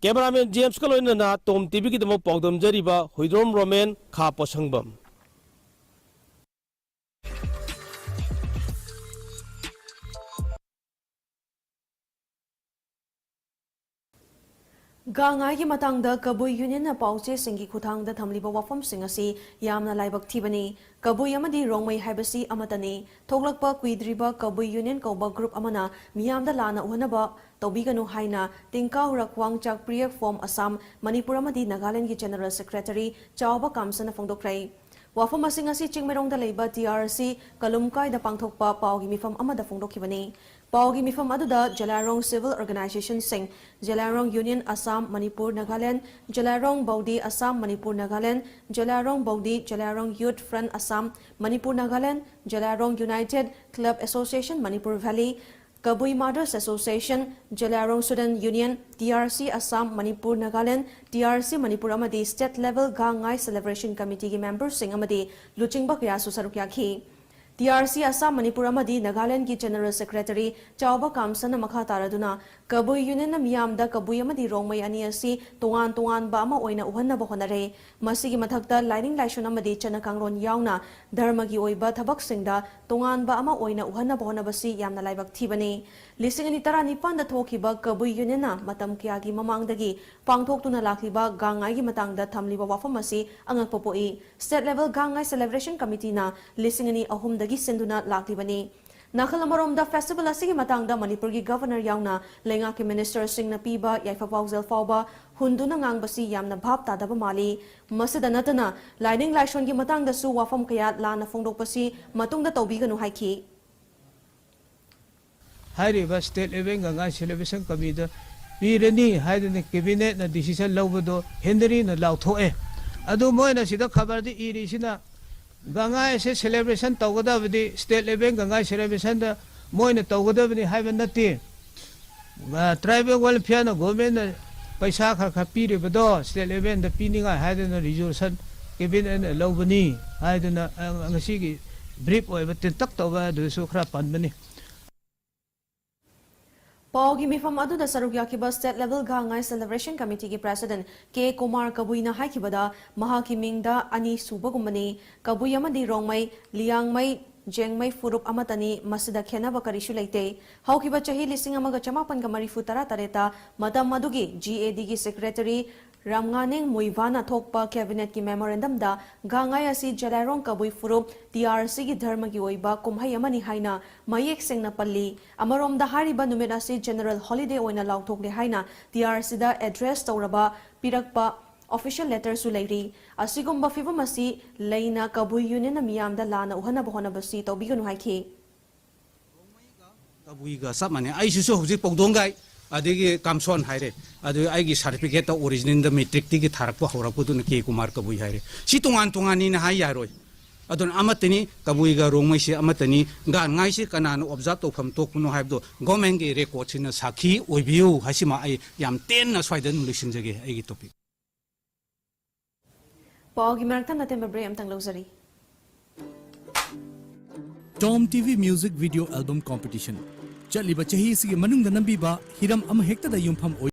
Cameraman Jamesꯀ ꯂꯣꯏꯅꯅ ꯇꯣꯝ ꯇꯤꯚꯤꯒꯤꯗꯃꯛ ꯄꯥꯎꯗꯝꯖꯔꯤꯕ ꯍꯨꯏꯗ꯭ꯔꯣꯝ ꯔꯣꯃꯦꯟ, ꯈꯥ ꯄꯣꯁꯪꯕꯝ꯫ ꯒꯥꯡꯉꯥꯏꯒꯤ ꯃꯇꯥꯡꯗ ꯀꯕꯨꯏ ꯌꯨꯅꯤꯌꯟꯅ ꯄꯥꯎꯆꯦꯁꯤꯡꯒꯤ ꯈꯨꯠꯊꯥꯡꯗ ꯊꯝꯂꯤꯕ ꯋꯥꯐꯝꯁꯤꯡ ꯑꯁꯤ ꯌꯥꯝꯅ ꯂꯥꯏꯕꯛ ꯊꯤꯕꯅꯤ꯫ ꯀꯕꯨꯏ ꯑꯃꯗꯤ ꯔꯣꯡꯃꯩ ꯍꯥꯏꯕꯁꯤ ꯑꯃꯠꯇꯅꯤ꯫ ꯊꯣꯛꯂꯛꯄ ꯀꯨꯏꯗ꯭ꯔꯤꯕ ꯀꯕꯨꯏ ꯌꯨꯅꯤꯌꯟ ꯀꯧꯕ ꯒ꯭ꯔꯨꯞ ꯑꯃꯅ ꯃꯤꯌꯥꯝꯗ ꯂꯥꯟꯅ ꯎꯍꯟꯅꯕ ꯇꯧꯕꯤꯒꯅꯨ ꯍꯥꯏꯅ ꯇꯤꯡꯀꯥ ꯍꯨꯔꯛ ꯋꯥꯡ ꯆꯥꯛꯄ꯭ꯔꯤꯌꯛ ꯐꯣꯝ ꯑꯁꯥꯝ, ꯃꯅꯤꯄꯨꯔ ꯑꯃꯗꯤ ꯅꯥꯒꯥꯂꯦꯟꯗꯒꯤ ꯖꯦꯅꯔꯦꯜ ꯁꯦꯀ꯭ꯔꯦꯇꯔꯤ ꯆꯥꯎꯕ ꯀꯥꯝꯁꯟꯅ ꯐꯣꯡꯗꯣꯛꯈ꯭ꯔꯦ꯫ ꯋꯥꯐꯝ ꯑꯁꯤꯡ ꯑꯁꯤ ꯆꯤꯡꯃꯩꯔꯣꯡꯗ ꯂꯩꯕ ꯇꯤ ꯑꯥꯔ ꯁꯤ ꯀꯂꯨꯝꯀꯥꯏꯗ ꯄꯥꯡꯊꯣꯛꯄ ꯄꯥꯎꯒꯤ ꯃꯤꯐꯝ ꯑꯃꯗ ꯐꯣꯡꯗꯣꯛꯈꯤꯕꯅꯤ꯫ ꯄꯥꯎꯒꯤ ꯃꯤꯐꯝ ꯑꯗꯨꯗ ꯖꯦꯂꯥꯏꯔꯣꯡ ꯁꯤꯚꯤꯜ ꯑꯣꯔꯒꯅꯥꯏꯖꯦꯁꯟꯁꯤꯡ, ꯖꯦꯂꯥꯏꯔꯣꯡ ꯌꯨꯅꯤꯌꯟ ꯑꯁꯥꯝ, ꯃꯅꯤꯄꯨꯔ, ꯅꯥꯒꯥꯂꯦꯟ, ꯖꯦꯂꯥꯏꯔꯣꯡ ꯕꯧꯗꯤ ꯑꯁꯥꯝ, ꯃꯅꯤꯄꯨꯔ, ꯅꯥꯒꯥꯂꯦꯟ, ꯖꯦꯂꯥꯏꯔꯣꯡ ꯕꯧꯗꯤ, ꯖꯦꯂꯥꯏꯔꯣꯡ ꯌꯨꯠ front Assam, Manipur, Nagaland, ꯖꯦꯂꯥꯏꯔꯣꯡ United club association Manipur valley, ꯀꯕꯨꯏ mother's association, ꯖꯦꯂꯥꯏꯔꯣꯡ student union, T R C Assam, Manipur, Nagaland, T R C Manipur ꯑꯃꯗꯤ ꯁ꯭ꯇꯦꯠ ꯂꯦꯚꯦꯜ ꯒꯥꯡ ꯉꯥꯏ ꯁꯦꯂꯦꯕ꯭ꯔꯦꯁꯟ ꯀꯃꯤꯇꯤꯒꯤ ꯃꯦꯝꯕꯔꯁꯤꯡ ꯑꯃꯗꯤ ꯂꯨꯆꯤꯡꯕ ꯀꯌꯥꯁꯨ ꯁꯔꯨꯛ ꯌꯥꯈꯤ꯫ T R C Assam, Manipur ꯑꯃꯗꯤ ꯅꯥꯒꯥꯂꯦꯟꯗꯒꯤ ꯖꯦꯅꯔꯦꯜ ꯁꯦꯀ꯭ꯔꯦꯇꯔꯤ ꯆꯥꯎꯕ ꯀꯥꯝꯁꯟꯅ ꯃꯈꯥ ꯇꯥꯔꯗꯨꯅ ꯀꯕꯨꯏ ꯌꯨꯅꯤꯌꯟꯅ ꯃꯤꯌꯥꯝꯗ ꯀꯕꯨꯏ ꯑꯃꯗꯤ ꯔꯣꯡꯃꯩ ꯑꯅꯤ ꯑꯁꯤ ꯇꯣꯉꯥꯟ ꯇꯣꯉꯥꯟꯕ ꯑꯃ ꯑꯣꯏꯅ ꯎꯍꯟꯅꯕ ꯍꯣꯠꯅꯔꯦ꯫ ꯃꯁꯤꯒꯤ ꯃꯊꯛꯇ ꯂꯥꯏꯅꯤꯡ ꯂꯥꯏꯁꯣꯟ ꯑꯃꯗꯤ ꯆꯠꯅ ꯀꯥꯡꯂꯣꯟ ꯌꯥꯎꯅ ꯙꯔꯃꯒꯤ ꯑꯣꯏꯕ ꯊꯕꯛꯁꯤꯡꯗ ꯇꯣꯉꯥꯟꯕ ꯑꯃ ꯑꯣꯏꯅ ꯎꯍꯟꯅꯕ ꯍꯣꯠꯅꯕꯁꯤ ꯌꯥꯝꯅ ꯂꯥꯏꯕꯛ ꯊꯤꯕꯅꯤ꯫ ꯂꯤꯁꯤꯡ ꯑꯅꯤ ꯇꯔꯥꯅꯤꯄꯥꯟꯗ ꯊꯣꯛꯈꯤꯕ ꯀꯕꯨꯏ ꯌꯨꯅꯤꯌꯟꯅ ꯃꯇꯝ ꯀꯌꯥꯒꯤ ꯃꯃꯥꯡꯗꯒꯤ ꯄꯥꯡꯊꯣꯛꯇꯨꯅ ꯂꯥꯛꯂꯤꯕ ꯒꯥꯡ ꯉꯥꯏꯒꯤ ꯃꯇꯥꯡꯗ ꯊꯝꯂꯤꯕ ꯋꯥꯐꯝ ꯑꯁꯤ ꯑꯉꯛꯄ ꯄꯣꯛꯏ꯫ ꯁ꯭ꯇꯦꯠ ꯂꯦꯚꯦꯜ ꯒꯥꯡ ꯉꯥꯏ ꯁꯦꯂꯦꯕ꯭ꯔꯦꯁꯟ ꯀꯃꯤꯇꯤꯅ ꯂꯤꯁꯤꯡ ꯑꯅꯤ ꯑꯍꯨꯝꯗꯒꯤ ꯁꯤꯟꯗꯨꯅ ꯂꯥꯛꯂꯤꯕꯅꯤ꯫ ꯅꯥꯀꯜ ꯑꯃꯔꯣꯝꯗ ꯐꯦꯁꯇꯤꯚꯦꯜ ꯑꯁꯤꯒꯤ ꯃꯇꯥꯡꯗ ꯃꯅꯤꯄꯨꯔꯒꯤ ꯒꯚꯔꯅꯔ ꯌꯥꯎꯅ ꯂꯩꯉꯥꯛꯀꯤ ꯃꯤꯅꯤꯁꯇꯔꯁꯤꯡꯅ ꯄꯤꯕ ꯌꯥꯏꯐ ꯄꯥꯎꯖꯦꯜ ꯐꯥꯎꯕ ꯍꯨꯟꯗꯨꯅ ꯉꯥꯡꯕꯁꯤ ꯌꯥꯝꯅ ꯚꯥꯞ ꯇꯥꯗꯕ ꯃꯥꯜꯂꯤ꯫ ꯃꯁꯤꯗ ꯅꯠꯇꯅ ꯂꯥꯏꯅꯤꯡ ꯂꯥꯏꯁꯣꯟꯒꯤ ꯃꯇꯥꯡꯗꯁꯨ ꯋꯥꯐꯝ ꯀꯌꯥ ꯂꯥꯟꯅ ꯐꯣꯡꯗꯣꯛꯄꯁꯤ ꯃꯇꯨꯡꯗ ꯇꯧꯕꯤꯒꯅꯨ ꯍꯥꯏꯈꯤ꯫ ꯍꯥꯏꯔꯤꯕ ꯁ꯭ꯇꯦꯠ ꯂꯦꯚꯦꯜ ꯒꯥꯡ ꯉꯥꯏ ꯁꯦꯂꯦꯕ꯭ꯔꯦꯁꯟ ꯀꯃꯤꯇꯤꯗ ꯄꯤꯔꯅꯤ ꯍꯥꯏꯗꯅ ꯀꯦꯕꯤꯅꯦꯠꯅ ꯗꯤꯁꯤꯖꯟ ꯂꯧꯕꯗꯣ ꯍꯦꯟꯅꯔꯤꯅ ꯂꯥꯎꯊꯣꯛꯑꯦ꯫ ꯑꯗꯨ ꯃꯣꯏꯅ ꯁꯤꯗ ꯈꯕꯔꯗ ꯏꯔꯤꯁꯤꯅ ꯒꯥꯡ ꯉꯥꯏ ꯑꯁꯦ ꯁꯦꯂꯦꯕ꯭ꯔꯦꯁꯟ ꯇꯧꯒꯗꯕꯗꯤ ꯁ꯭ꯇꯦꯠ ꯂꯦꯚꯦꯜ ꯒꯥꯡ ꯉꯥꯏ ꯁꯦꯂꯦꯕ꯭ꯔꯦꯁꯟꯗ ꯃꯣꯏꯅ ꯇꯧꯒꯗꯕꯅꯤ ꯍꯥꯏꯕ ꯅꯠꯇꯦ꯫ ꯇ꯭ꯔꯥꯏꯕꯦꯜ ꯋꯦꯜꯐꯤꯌꯔꯅ ꯒꯣꯔꯃꯦꯟꯅ ꯄꯩꯁꯥ ꯈꯔ ꯈꯔ ꯄꯤꯔꯤꯕꯗꯣ ꯁ꯭ꯇꯦꯠ ꯂꯦꯚꯦꯜꯗ ꯄꯤꯅꯤꯡꯉꯥꯏ ꯍꯥꯏꯗꯅ ꯔꯤꯖꯣꯂꯨꯁꯟ ꯀꯦꯕꯤꯅꯦꯠꯅ ꯂꯧꯕꯅꯤ ꯍꯥꯏꯗꯅ ꯉꯁꯤꯒꯤ ꯕ꯭ꯔꯤꯐ ꯑꯣꯏꯕ ꯇꯦꯟꯇꯛ ꯇꯧꯕ ꯑꯗꯨꯁꯨ ꯈꯔ ꯄꯟꯕꯅꯤ꯫ ꯄꯥꯎꯒꯤ ꯃꯤꯐꯝ ꯑꯗꯨꯗ ꯁꯔꯨꯛ ꯌꯥꯈꯤꯕ ꯁ꯭ꯇꯦꯠ ꯂꯦꯚꯦꯜ ꯒꯥꯡ ꯉꯥꯏ ꯁꯦꯂꯦꯕ꯭ꯔꯦꯁꯟ ꯀꯃꯤꯇꯤꯒꯤ ꯄ꯭ꯔꯦꯁꯤꯗꯦꯟꯠ ꯀꯦ ꯀꯨꯃꯥꯔ ꯀꯕꯨꯏꯅ ꯍꯥꯏꯈꯤꯕꯗ, ꯃꯍꯥꯛꯀꯤ ꯃꯤꯡꯗ ꯑꯅꯤ ꯁꯨꯕꯒꯨꯝꯕꯅꯤ꯫ ꯀꯕꯨꯏ ꯑꯃꯗꯤ ꯔꯣꯡꯃꯩ, ꯂꯤꯌꯥꯡꯃꯩ, ꯖꯦꯡꯃꯩ ꯐꯨꯔꯨꯞ ꯑꯃꯠꯇꯅꯤ, ꯃꯁꯤꯗ ꯈꯦꯟꯅꯕ ꯀꯔꯤꯁꯨ ꯂꯩꯇꯦ꯫ ꯍꯧꯈꯤꯕ ꯆꯍꯤ ꯂꯤꯁꯤꯡ ꯑꯃꯒ ꯆꯃꯥꯄꯟꯒ ꯃꯔꯤꯐꯨ ꯇꯔꯥ ꯇꯔꯦꯠꯇ ꯃꯇꯝ ꯑꯗꯨꯒꯤ G A D ꯒꯤ secretary ꯔꯥꯝꯉꯥꯅꯦꯡ ꯃꯨꯏꯕꯥꯅ ꯊꯣꯛꯄ cabinet ꯀꯤ memorandum ꯗ ꯒꯥꯡꯉꯥꯏ ꯑꯁꯤ ꯖꯦꯂꯥꯏꯔꯣꯡ ꯀꯕꯨꯏ ꯐꯨꯔꯨꯞ T R C ꯒꯤ ꯙꯔꯃꯒꯤ ꯑꯣꯏꯕ ꯀꯨꯝꯍꯩ ꯑꯃꯅꯤ ꯍꯥꯏꯅ ꯃꯌꯦꯛ ꯁꯦꯡꯅ ꯄꯜꯂꯤ꯫ ꯑꯃꯔꯣꯝꯗ ꯍꯥꯏꯔꯤꯕ ꯅꯨꯃꯤꯠ ꯑꯁꯤ general holiday ꯑꯣꯏꯅ ꯂꯥꯎꯊꯣꯛꯂꯦ ꯍꯥꯏꯅ T R C ꯗ address ꯇꯧꯔꯕ ꯄꯤꯔꯛꯄ official letter ꯁꯨ ꯂꯩꯔꯤ꯫ ꯑꯁꯤꯒꯨꯝꯕ ꯐꯤꯚꯝ ꯑꯁꯤ ꯂꯩꯅ ꯀꯕꯨꯏ union ꯅ ꯃꯤꯌꯥꯝꯗ ꯂꯥꯟꯅ ꯎꯍꯟꯅꯕ ꯍꯣꯠꯅꯕꯁꯤ ꯇꯧꯕꯤꯒꯅꯨ ꯍꯥꯏꯈꯤ꯫ ꯀꯕꯨꯏꯒ ꯆꯞ ꯃꯥꯟꯅꯩ꯫ ꯑꯩꯁꯤꯁꯨ ꯍꯧꯖꯤꯛ ꯄꯧꯗꯣꯡꯒꯥꯏ ꯑꯗꯒꯤ ꯀꯥꯝꯁꯣꯟ ꯍꯥꯏꯔꯦ, ꯑꯗꯨ ꯑꯩꯒꯤ certificate ꯇ original ꯗ matric ꯇꯒꯤ ꯊꯥꯔꯛꯄ ꯍꯧꯔꯛꯄꯗꯨꯅ ꯀꯦ ꯀꯨꯃꯥꯔ ꯀꯕꯨꯏ ꯍꯥꯏꯔꯦ꯫ ꯁꯤ ꯇꯣꯉꯥꯟ ꯇꯣꯉꯥꯟꯅꯤꯅ ꯍꯥꯏ ꯌꯥꯔꯣꯏ꯫ ꯑꯗꯨꯅ ꯑꯃꯠꯇꯅꯤ, ꯀꯕꯨꯏꯒ ꯔꯣꯡꯃꯩꯁꯤ ꯑꯃꯠꯇꯅꯤ꯫ ꯒꯥꯟꯉꯥꯏꯁꯤ ꯀꯅꯥꯅ observe ꯇꯧꯐꯝ ꯊꯣꯛꯄꯅꯣ ꯍꯥꯏꯕꯗꯣ government ꯀꯤ record ꯁꯤꯅ ꯁꯥꯈꯤ ꯑꯣꯏꯕꯤꯌꯨ ꯍꯥꯏꯁꯤꯃ ꯑꯩ ꯌꯥꯝ ꯇꯦꯟꯅ ꯁ꯭ꯋꯥꯏꯗ ꯑꯗꯨꯝ ꯂꯣꯏꯁꯤꯟꯖꯒꯦ ꯑꯩꯒꯤ topic꯫ ꯄꯥꯎꯒꯤ ꯃꯔꯛ ꯊꯠꯅ ꯊꯦꯟꯕ break ꯑꯃꯇꯪ ꯂꯧꯖꯔꯤ꯫ Tom T V Music Video Album Competition꯫ ꯆꯠꯂꯤꯕ ꯆꯍꯤ ꯑꯁꯤꯒꯤ ꯃꯅꯨꯡꯗ ꯅꯝꯕꯤꯕ ꯍꯤꯔꯝ ꯑꯃꯍꯦꯛꯇꯗ ꯌꯨꯝꯐꯝ ꯑꯣꯏ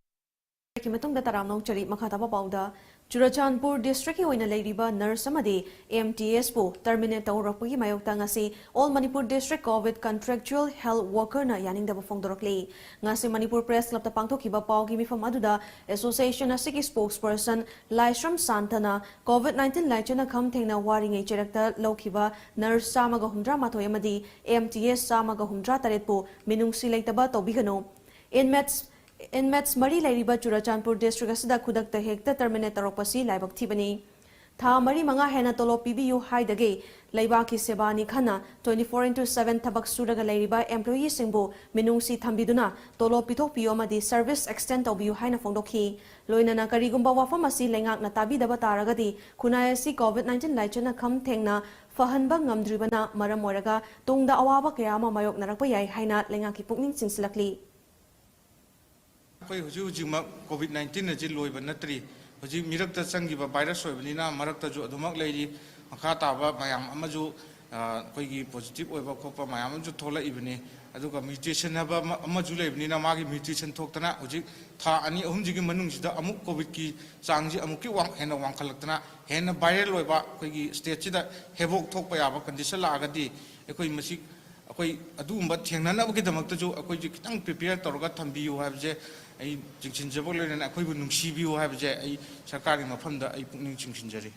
ꯃꯇꯨꯡꯗ ꯇꯔꯥꯝꯅ ꯑꯣꯛꯆꯔꯤ꯫ ꯃꯈꯥ ꯇꯥꯕ ꯄꯥꯎꯗ, ꯆꯨꯔꯆꯥꯟꯄꯨꯔ district ꯀꯤ ꯑꯣꯏꯅ ꯂꯩꯔꯤꯕ nurse ꯑꯃꯗꯤ M T S ꯄꯨ terminate ꯇꯧꯔꯛꯄꯒꯤ ꯃꯥꯌꯣꯛꯇ ꯉꯁꯤ All Manipur District COVID Contractual Health Worker ꯅ ꯌꯥꯅꯤꯡꯗꯕ ꯐꯣꯡꯗꯣꯔꯛꯂꯤ꯫ ꯉꯁꯤ ꯃꯅꯤꯄꯨꯔ Press Club ꯇ ꯄꯥꯡꯊꯣꯛꯈꯤꯕ ꯄꯥꯎꯒꯤ ꯃꯤꯐꯝ ꯑꯗꯨꯗ association ꯑꯁꯤꯒꯤ spokesperson ꯂꯥꯏꯁ꯭ꯔꯝ ꯁꯥꯟꯇꯅ COVID nineteen ꯂꯥꯏꯆꯠꯅ ꯈꯝ ꯊꯦꯡꯅ ꯋꯥꯔꯤꯉꯩ ꯆꯩꯔꯛꯇ ꯂꯧꯈꯤꯕ nurse ꯆꯥꯝꯃꯒ ꯍꯨꯝꯗ꯭ꯔꯥ ꯃꯥꯊꯣꯏ ꯑꯃꯗꯤ M T S ꯆꯥꯝꯃꯒ ꯍꯨꯝꯗ꯭ꯔꯥ ꯇꯔꯦꯠ ꯄꯨ ꯃꯤꯅꯨꯡꯁꯤ ꯂꯩꯇꯕ ꯇꯧꯕꯤꯒꯅꯨ꯫ Inmates, inmates ꯃꯔꯤ ꯂꯩꯔꯤꯕ ꯆꯨꯔꯆꯥꯟꯄꯨꯔ district ꯑꯁꯤꯗ ꯈꯨꯗꯛꯇ ꯍꯦꯛꯇ terminate ꯇꯧꯔꯛꯄꯁꯤ ꯂꯥꯏꯕꯛ ꯊꯤꯕꯅꯤ꯫ ꯊꯥ ꯃꯔꯤ ꯃꯉꯥ ꯍꯦꯟꯅ ꯇꯣꯂꯣꯞ ꯄꯤꯕꯤꯌꯨ ꯍꯥꯏꯗꯒꯤ ꯂꯩꯕꯥꯛꯀꯤ ꯁꯦꯕꯥꯅꯤ ꯈꯟꯅ twenty four into seven ꯊꯕꯛ ꯁꯨꯔꯒ ꯂꯩꯔꯤꯕ employee ꯁꯤꯡꯕꯨ ꯃꯤꯅꯨꯡꯁꯤ ꯊꯝꯕꯤꯗꯨꯅ ꯇꯣꯂꯣꯞ ꯄꯤꯊꯣꯛꯄꯤꯌꯨ ꯑꯃꯗꯤ service extend ꯇꯧꯕꯤꯌꯨ ꯍꯥꯏꯅ ꯐꯣꯡꯗꯣꯛꯈꯤ꯫ ꯂꯣꯏꯅꯅ ꯀꯔꯤꯒꯨꯝꯕ ꯋꯥꯐꯝ ꯑꯁꯤ ꯂꯩꯉꯥꯛꯅ ꯇꯥꯕꯤꯗꯕ ꯇꯥꯔꯒꯗꯤ ꯈꯨꯟꯅꯥꯏ ꯑꯁꯤ COVID nineteen ꯂꯥꯏꯆꯠꯅ ꯈꯝ ꯊꯦꯡꯅ ꯐꯍꯟꯕ ꯉꯝꯗ꯭ꯔꯤꯕꯅ ꯃꯔꯝ ꯑꯣꯏꯔꯒ ꯇꯨꯡꯗ ꯑꯋꯥꯕ ꯀꯌꯥ ꯑꯃ ꯃꯥꯌꯣꯛꯅꯔꯛꯄ ꯌꯥꯏ ꯍꯥꯏꯅ ꯂꯩꯉꯥꯛꯀꯤ ꯄꯨꯛꯅꯤꯡ ꯆꯤꯡꯁꯤꯜꯂꯛꯂꯤ꯫ ꯑꯩꯈꯣꯏ ꯍꯧꯖꯤꯛ ꯍꯧꯖꯤꯛꯃꯛ COVID nineteen ꯑꯁꯤ ꯂꯣꯏꯕ ꯅꯠꯇ꯭ꯔꯤ꯫ ꯍꯧꯖꯤꯛ ꯃꯤꯔꯛꯇ ꯆꯪꯈꯤꯕ virus ꯑꯣꯏꯕꯅꯤꯅ ꯃꯔꯛꯇꯁꯨ ꯑꯗꯨꯃꯛ ꯂꯩꯔꯤ꯫ ꯃꯈꯥ ꯇꯥꯕ ꯃꯌꯥꯝ ꯑꯃꯁꯨ ꯑꯩꯈꯣꯏꯒꯤ ꯄꯣꯖꯤꯇꯤꯚ ꯑꯣꯏꯕ ꯈꯣꯠꯄ ꯃꯌꯥꯝ ꯑꯃꯁꯨ ꯊꯣꯛꯂꯛꯏꯕꯅꯤ꯫ ꯑꯗꯨꯒ ꯃ꯭ꯌꯨꯇꯦꯁꯟ ꯍꯥꯏꯕ ꯑꯃꯁꯨ ꯂꯩꯕꯅꯤꯅ, ꯃꯥꯒꯤ ꯃ꯭ꯌꯨꯇꯦꯁꯟ ꯊꯣꯛꯇꯅ ꯍꯧꯖꯤꯛ ꯊꯥ ꯑꯅꯤ ꯑꯍꯨꯝꯁꯤꯒꯤ ꯃꯅꯨꯡꯁꯤꯗ ꯑꯃꯨꯛ ꯀꯣꯚꯤꯗꯀꯤ ꯆꯥꯡꯁꯤ ꯑꯃꯨꯛꯀꯤ ꯍꯦꯟꯅ ꯋꯥꯡꯈꯠꯂꯛꯇꯅ, ꯍꯦꯟꯅ ꯚꯥꯏꯔꯦꯜ ꯑꯣꯏꯕ, ꯑꯩꯈꯣꯏꯒꯤ ꯁ꯭ꯇꯦꯠꯁꯤꯗ ꯍꯦꯕꯣꯛ ꯊꯣꯛꯄ ꯌꯥꯕ ꯀꯟꯗꯤꯁꯟ ꯂꯥꯛꯑꯒꯗꯤ, ꯑꯩꯈꯣꯏ ꯃꯁꯤ ꯑꯩꯈꯣꯏ ꯑꯗꯨꯒꯨꯝꯕ ꯊꯦꯡꯅꯅꯕꯒꯤꯗꯃꯛꯇꯁꯨ ꯑꯩꯈꯣꯏꯁꯦ ꯈꯤꯇꯪ ꯄ꯭ꯔꯤꯄꯦꯌꯔ ꯇꯧꯔꯒ ꯊꯝꯕꯤꯌꯨ ꯍꯥꯏꯕꯁꯦ ꯑꯩ ꯆꯤꯡꯁꯤꯟꯖꯕ ꯂꯣꯏꯅꯅ ꯑꯩꯈꯣꯏꯕꯨ ꯅꯨꯡꯁꯤꯕꯤꯌꯨ ꯍꯥꯏꯕꯁꯦ ꯑꯩ ꯁꯔꯀꯥꯔꯒꯤ ꯃꯐꯝꯗ ꯑꯩ ꯄꯨꯛꯅꯤꯡ ꯆꯤꯡꯁꯤꯟꯖꯔꯤ꯫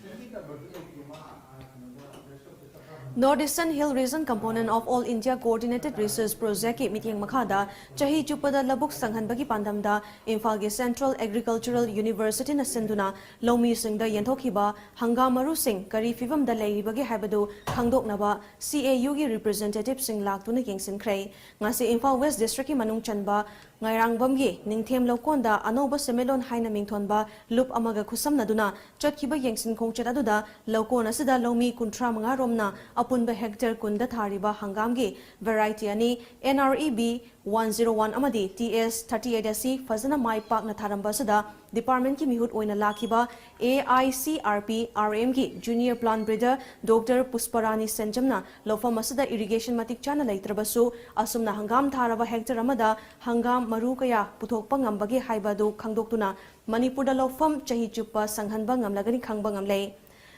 North Eastern Hill Region Component of All India Coordinated Research Projectꯀꯤ ꯃꯤꯠꯌꯦꯡ ꯃꯈꯥꯗ ꯆꯍꯤ ꯆꯨꯞꯄꯗ ꯂꯧꯕꯨꯛ ꯁꯪꯍꯟꯕꯒꯤ ꯄꯥꯟꯗꯝꯗ ꯏꯝꯐꯥꯜꯒꯤ Central Agricultural Universityꯅ ꯁꯤꯟꯗꯨꯅ ꯂꯧꯃꯤꯁꯤꯡꯗ ꯌꯦꯟꯊꯣꯛꯈꯤꯕ ꯍꯪꯒꯥꯝ ꯃꯔꯨꯁꯤꯡ ꯀꯔꯤ ꯐꯤꯕꯝꯗ ꯂꯩꯔꯤꯕꯒꯦ ꯍꯥꯏꯕꯗꯨ ꯈꯪꯗꯣꯛꯅꯕ C A Uꯒꯤ representativeꯁꯤꯡ ꯂꯥꯛꯇꯨꯅ ꯌꯦꯡꯁꯤꯟꯈ꯭ꯔꯦ꯫ ꯉꯁꯤ ꯏꯝꯐꯥꯜ West Districtꯀꯤ ꯃꯅꯨꯡ ꯆꯟꯕ ꯉꯥꯏꯔꯥꯡꯕꯝꯒꯤ ꯅꯤꯡꯊꯦꯝ ꯂꯧꯀꯣꯟꯗ ꯑꯅꯧꯕ ꯁꯦꯟꯃꯤꯠꯂꯣꯟ ꯍꯥꯏꯅ ꯃꯤꯡꯊꯣꯟꯕ ꯂꯨꯞ ꯑꯃꯒ ꯈꯨꯠꯁꯝꯅꯗꯨꯅ ꯆꯠꯈꯤꯕ ꯌꯦꯡꯁꯤꯟ ꯈꯣꯡꯆꯠ ꯑꯗꯨꯗ ꯂꯧꯀꯣꯟ ꯑꯁꯤꯗ ꯂꯧꯃꯤ ꯀꯨꯟꯊ꯭ꯔꯥ ꯃꯉꯥ ꯔꯣꯝꯅ ꯑꯄꯨꯟꯕ ꯍꯦꯛꯇꯔ ꯀꯨꯟꯗ ꯊꯥꯔꯤꯕ ꯍꯪꯒꯥꯝꯒꯤ variety ꯑꯅꯤ, N R E B one zero one ꯑꯃꯗꯤ T S thirty eight ꯑꯁꯤ ꯐꯖꯅ ꯃꯥꯏ ꯄꯥꯛꯅ ꯊꯥꯔꯝꯕ ꯑꯁꯤꯗ departmentꯀꯤ ꯃꯤꯍꯨꯠ ꯑꯣꯏꯅ ꯂꯥꯛꯈꯤꯕ A I C R P R Mꯒꯤ junior plant breeder Doctor ꯄꯨꯁꯄꯔꯥꯅꯤ ꯁꯦꯟꯖꯝꯅ ꯂꯧꯐꯝ ꯑꯁꯤꯗ irrigation ꯃꯇꯤꯛ ꯆꯥꯅ ꯂꯩꯇ꯭ꯔꯕꯁꯨ, ꯑꯁꯨꯝꯅ ꯍꯪꯒꯥꯝ ꯊꯥꯔꯕ ꯍꯦꯛꯇꯔ ꯑꯃꯗ ꯍꯪꯒꯥꯝ ꯃꯔꯨ ꯀꯌꯥ ꯄꯨꯊꯣꯛꯄ ꯉꯝꯕꯒꯦ ꯍꯥꯏꯕ ꯑꯗꯨ ꯈꯪꯗꯣꯛꯇꯨꯅ ꯃꯅꯤꯄꯨꯔꯗ ꯂꯧꯐꯝ ꯆꯍꯤ ꯆꯨꯞꯄ ꯁꯪꯍꯟꯕ ꯉꯝꯂꯒꯅꯤ ꯈꯪꯕ ꯉꯝꯂꯦ꯫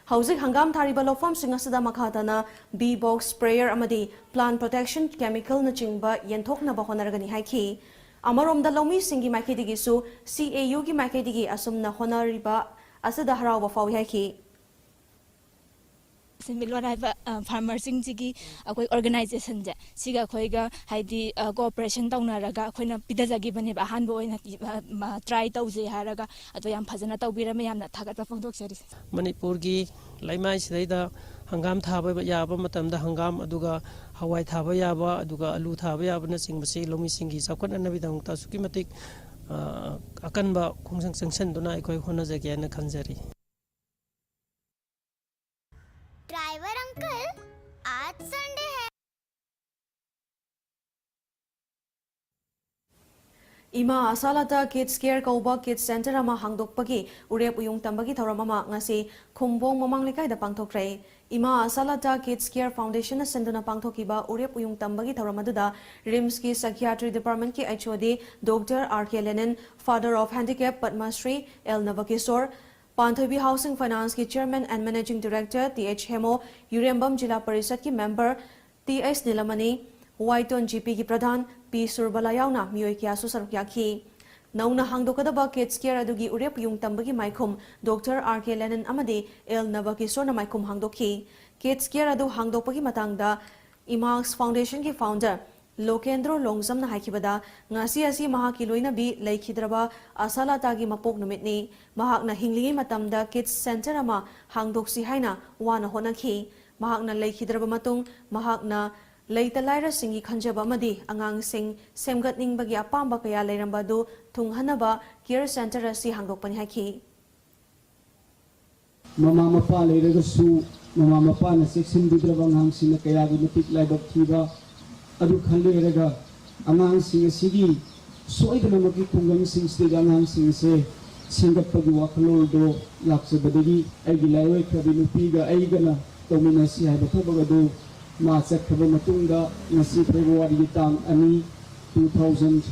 ꯍꯧꯖꯤꯛ ꯍꯪꯒꯥꯝ ꯊꯥꯔꯤꯕ ꯂꯧꯐꯝꯁꯤꯡ ꯑꯁꯤꯗ ꯃꯈꯥ ꯇꯥꯅ bee box sprayer ꯑꯃꯗꯤ plant protection chemicalꯅꯆꯤꯡꯕ ꯌꯦꯟꯊꯣꯛꯅꯕ ꯍꯣꯠꯅꯔꯒꯅꯤ ꯍꯥꯏꯈꯤ꯫ ꯑꯃꯔꯣꯝꯗ ꯂꯧꯃꯤꯁꯤꯡꯒꯤ ꯃꯥꯏꯀꯩꯗꯒꯤꯁꯨ C A Uꯒꯤ ꯃꯥꯏꯀꯩꯗꯒꯤ ꯑꯁꯨꯝꯅ ꯍꯣꯠꯅꯔꯤꯕ ꯑꯁꯤꯗ ꯍꯔꯥꯎꯕ ꯐꯥꯎꯏ ꯍꯥꯏꯈꯤ꯫ ꯁꯦꯟꯃꯤꯠꯂꯣꯟ ꯍꯥꯏꯕ ꯐꯥꯔꯃꯔꯁꯤꯡꯁꯤꯒꯤ ꯑꯩꯈꯣꯏ ꯑꯣꯔꯒꯅꯥꯏꯖꯦꯁꯟꯁꯦ ꯁꯤꯒ ꯑꯩꯈꯣꯏꯒ ꯍꯥꯏꯗꯤ ꯀꯣꯑꯣꯄꯔꯦꯁꯟ ꯇꯧꯅꯔꯒ ꯑꯩꯈꯣꯏꯅ ꯄꯤꯊꯖꯈꯤꯕꯅꯦꯕ, ꯑꯍꯥꯟꯕ ꯑꯣꯏꯅ ꯇ꯭ꯔꯥꯏ ꯇꯧꯖꯩ ꯍꯥꯏꯔꯒ꯫ ꯑꯗꯣ ꯌꯥꯝ ꯐꯖꯅ ꯇꯧꯕꯤꯔꯝꯃꯦ, ꯌꯥꯝꯅ ꯊꯥꯒꯠꯄ ꯐꯣꯡꯗꯣꯛꯆꯔꯤ꯫ ꯃꯅꯤꯄꯨꯔꯒꯤ ꯂꯩꯃꯥꯏꯁꯤꯗꯩꯗ ꯍꯪꯒꯥꯝ ꯊꯥꯕ ꯌꯥꯕ ꯃꯇꯝꯗ ꯍꯪꯒꯥꯝ, ꯑꯗꯨꯒ ꯍꯋꯥꯏ ꯊꯥꯕ ꯌꯥꯕ, ꯑꯗꯨꯒ ꯑꯂꯨ ꯊꯥꯕ ꯌꯥꯕꯅꯆꯤꯡꯕꯁꯤ ꯂꯧꯃꯤꯁꯤꯡꯒꯤ ꯆꯥꯎꯈꯠꯅꯅꯕꯒꯤꯗꯃꯛꯇ ꯑꯁꯨꯛꯀꯤ ꯃꯇꯤꯛ ꯑꯀꯟꯕ ꯈꯣꯡꯖꯪ ꯆꯪꯁꯤꯟꯗꯨꯅ ꯑꯩꯈꯣꯏ ꯍꯣꯠꯅꯖꯒꯦ ꯍꯥꯏꯅ ꯈꯟꯖꯔꯤ꯫ ड्राइवर अंकल, आज संडे है। ꯏꯃꯥ ꯑꯁꯥꯂꯥꯇꯥ ꯀꯤꯗꯁ ꯀꯦꯌꯔ ꯀꯧꯕ ꯀꯤꯗꯁ ꯁꯦꯟꯇꯔ ꯑꯃ ꯍꯥꯡꯗꯣꯛꯄꯒꯤ ꯎꯔꯦꯞ ꯎꯌꯨꯡ ꯇꯝꯕꯒꯤ ꯊꯧꯔꯝ ꯑꯃ ꯉꯁꯤ ꯈꯨꯝꯕꯣꯡ ꯃꯃꯥꯡ ꯂꯩꯀꯥꯏꯗ ꯄꯥꯡꯊꯣꯛꯈ꯭ꯔꯦ꯫ ꯏꯃꯥ ꯑꯁꯥꯂꯥꯇꯥ ꯀꯤꯗꯁ ꯀꯦꯌꯔ ꯐꯥꯎꯟꯗꯦꯁꯟꯅ ꯁꯤꯟꯗꯨꯅ ꯄꯥꯡꯊꯣꯛꯈꯤꯕ ꯎꯔꯦꯞ ꯎꯌꯨꯡ ꯇꯝꯕꯒꯤ ꯊꯧꯔꯝ ꯑꯗꯨꯗ ꯔꯤꯝꯁꯀꯤ ꯁꯥꯏꯀꯤꯌꯥꯇ꯭ꯔꯤ ꯗꯤꯄꯥꯔꯠꯃꯦꯟꯠꯀꯤ H O D doctor R K Lenin, father of handicap Padmashri L Nabakishor, Panthoibi housing ꯐꯥꯏꯅꯥꯟꯁꯀꯤ chairman N managing director T H Hemo, Yurembam ꯖꯤꯂꯥ ꯄꯔꯤꯁꯠꯀꯤ member T H Nilamani, Waiton G ꯄꯤꯒꯤ ꯄ꯭ꯔꯙꯥꯟ ꯄꯤ ꯁꯨꯔꯕꯂꯥ ꯌꯥꯎꯅ ꯃꯤꯑꯣꯏ ꯀꯌꯥꯁꯨ ꯁꯔꯨꯛ ꯌꯥꯈꯤ꯫ ꯅꯧꯅ ꯍꯥꯡꯗꯣꯛꯀꯗꯕ ꯀꯤꯗꯁ ꯀꯦꯌꯔ ꯑꯗꯨꯒꯤ ꯎꯔꯦꯞ ꯎꯌꯨꯡ ꯇꯝꯕꯒꯤ ꯃꯥꯏꯈꯨꯝ ꯗꯣꯛꯇꯔ ꯑꯥꯔ ꯀꯦ ꯂꯦꯅꯤꯟ ꯑꯃꯗꯤ ꯑꯦꯜ ꯅꯕꯀꯤꯁꯣꯔꯅ ꯃꯥꯏꯈꯨꯝ ꯍꯥꯡꯗꯣꯛꯈꯤ꯫ ꯀꯤꯗꯁ ꯀꯦꯌꯔ ꯑꯗꯨ ꯍꯥꯡꯗꯣꯛꯄꯒꯤ ꯃꯇꯥꯡꯗ ꯏꯃꯥꯛꯁ ꯐꯥꯎꯟꯗꯦꯁꯟꯒꯤ ꯐꯥꯎꯟꯗꯔ ꯂꯣꯀꯦꯟꯗ꯭ꯔꯣ ꯂꯣꯡꯖꯝꯅ ꯍꯥꯏꯈꯤꯕꯗ, ꯉꯁꯤ ꯑꯁꯤ ꯃꯍꯥꯛꯀꯤ ꯂꯣꯏꯅꯕꯤ ꯂꯩꯈꯤꯗ꯭ꯔꯕ ꯑꯁꯥꯂꯥꯇꯥꯒꯤ ꯃꯄꯣꯛ ꯅꯨꯃꯤꯠꯅꯤ꯫ ꯃꯍꯥꯛꯅ ꯍꯤꯡꯂꯤꯉꯩ ꯃꯇꯝꯗ ꯀꯤꯗꯁ ꯁꯦꯟꯇꯔ ꯑꯃ ꯍꯥꯡꯗꯣꯛꯁꯤ ꯍꯥꯏꯅ ꯋꯥꯅ ꯍꯣꯠꯅꯈꯤ꯫ ꯃꯍꯥꯛꯅ ꯂꯩꯈꯤꯗ꯭ꯔꯕ ꯃꯇꯨꯡ, ꯃꯍꯥꯛꯅ ꯂꯩꯇ ꯂꯥꯏꯔꯁꯤꯡꯒꯤ ꯈꯟꯖꯕ ꯑꯃꯗꯤ ꯑꯉꯥꯡꯁꯤꯡ ꯁꯦꯝꯒꯠꯅꯤꯡꯕꯒꯤ ꯑꯄꯥꯝꯕ ꯀꯌꯥ ꯂꯩꯔꯝꯕ ꯑꯗꯨ ꯊꯨꯡꯍꯟꯅꯕ ꯀꯤꯌꯔ ꯁꯦꯟꯇꯔ ꯑꯁꯤ ꯍꯥꯡꯗꯣꯛꯄꯅꯤ ꯍꯥꯏꯈꯤ꯫ ꯃꯃꯥ ꯃꯄꯥ ꯂꯩꯔꯒꯁꯨ ꯃꯃꯥ ꯃꯄꯥꯅ ꯆꯦꯛꯁꯤꯟꯕꯤꯗ꯭ꯔꯕ ꯑꯉꯥꯡꯁꯤꯡꯅ ꯀꯌꯥꯒꯤ ꯃꯇꯤꯛ ꯂꯥꯏꯕꯛ ꯊꯤꯕ ꯑꯗꯨ ꯈꯜꯂꯦꯔꯒ, ꯑꯉꯥꯡꯁꯤꯡ ꯑꯁꯤꯒꯤ ꯁꯣꯏꯗꯅꯃꯛꯀꯤ ꯈꯨꯡꯒꯪꯁꯤꯡꯁꯤꯗ ꯑꯉꯥꯡꯁꯤꯡ ꯑꯁꯦ ꯁꯦꯝꯒꯠꯄꯒꯤ ꯋꯥꯈꯜꯂꯣꯟꯗꯣ ꯂꯥꯛꯆꯕꯗꯒꯤ ꯑꯩꯒꯤ ꯂꯥꯏꯑꯣꯏꯈ꯭ꯔꯕꯤ ꯅꯨꯄꯤꯒ ꯑꯩꯒꯅ ꯇꯧꯃꯤꯟꯅꯁꯤ ꯍꯥꯏꯕ ꯊꯕꯛ ꯑꯗꯨ ꯃꯥ ꯆꯠꯈ꯭ꯔꯕ ꯃꯇꯨꯡꯗ ꯉꯁꯤ ꯐꯦꯕ꯭ꯔꯨꯋꯥꯔꯤꯒꯤ ꯇꯥꯡ ꯑꯅꯤ, two thousand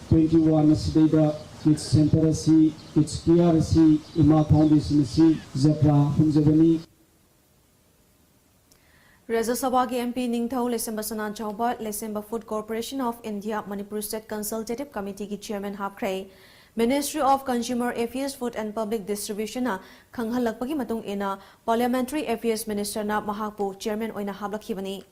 twenty one ꯑꯁꯤꯗꯩꯗ ꯀꯤꯗꯁ ꯁꯦꯟꯇꯔ ꯑꯁꯤ, ꯀꯤꯗꯁ ꯀꯤꯌꯔ ꯑꯁꯤ, ꯏꯃꯥ ꯐꯥꯎꯟꯗꯦꯁꯟ ꯑꯁꯤ ꯖꯇ꯭ꯔꯥ ꯍꯨꯟꯖꯕꯅꯤ꯫ ꯔꯥꯖ꯭ꯌ ꯁꯚꯥꯒꯤ ꯑꯦꯝ ꯄꯤ ꯅꯤꯡꯊꯧ ꯂꯩꯁꯦꯝꯕ ꯁꯅꯥꯖꯥꯎꯕ ꯂꯩꯁꯦꯝꯕ Food Corporation of India Manipur State Consultative Committeeꯒꯤ chairman ꯍꯥꯞꯈ꯭ꯔꯦ꯫ Ministry of Consumer Affairs, Food and Public Distributionꯅ ꯈꯪꯍꯜꯂꯛꯄꯒꯤ ꯃꯇꯨꯡ ꯏꯟꯅ, Parliamentary Affairs Ministerꯅ ꯃꯍꯥꯛꯄꯨ chairman ꯑꯣꯏꯅ ꯍꯥꯞꯂꯛꯈꯤꯕꯅꯤ꯫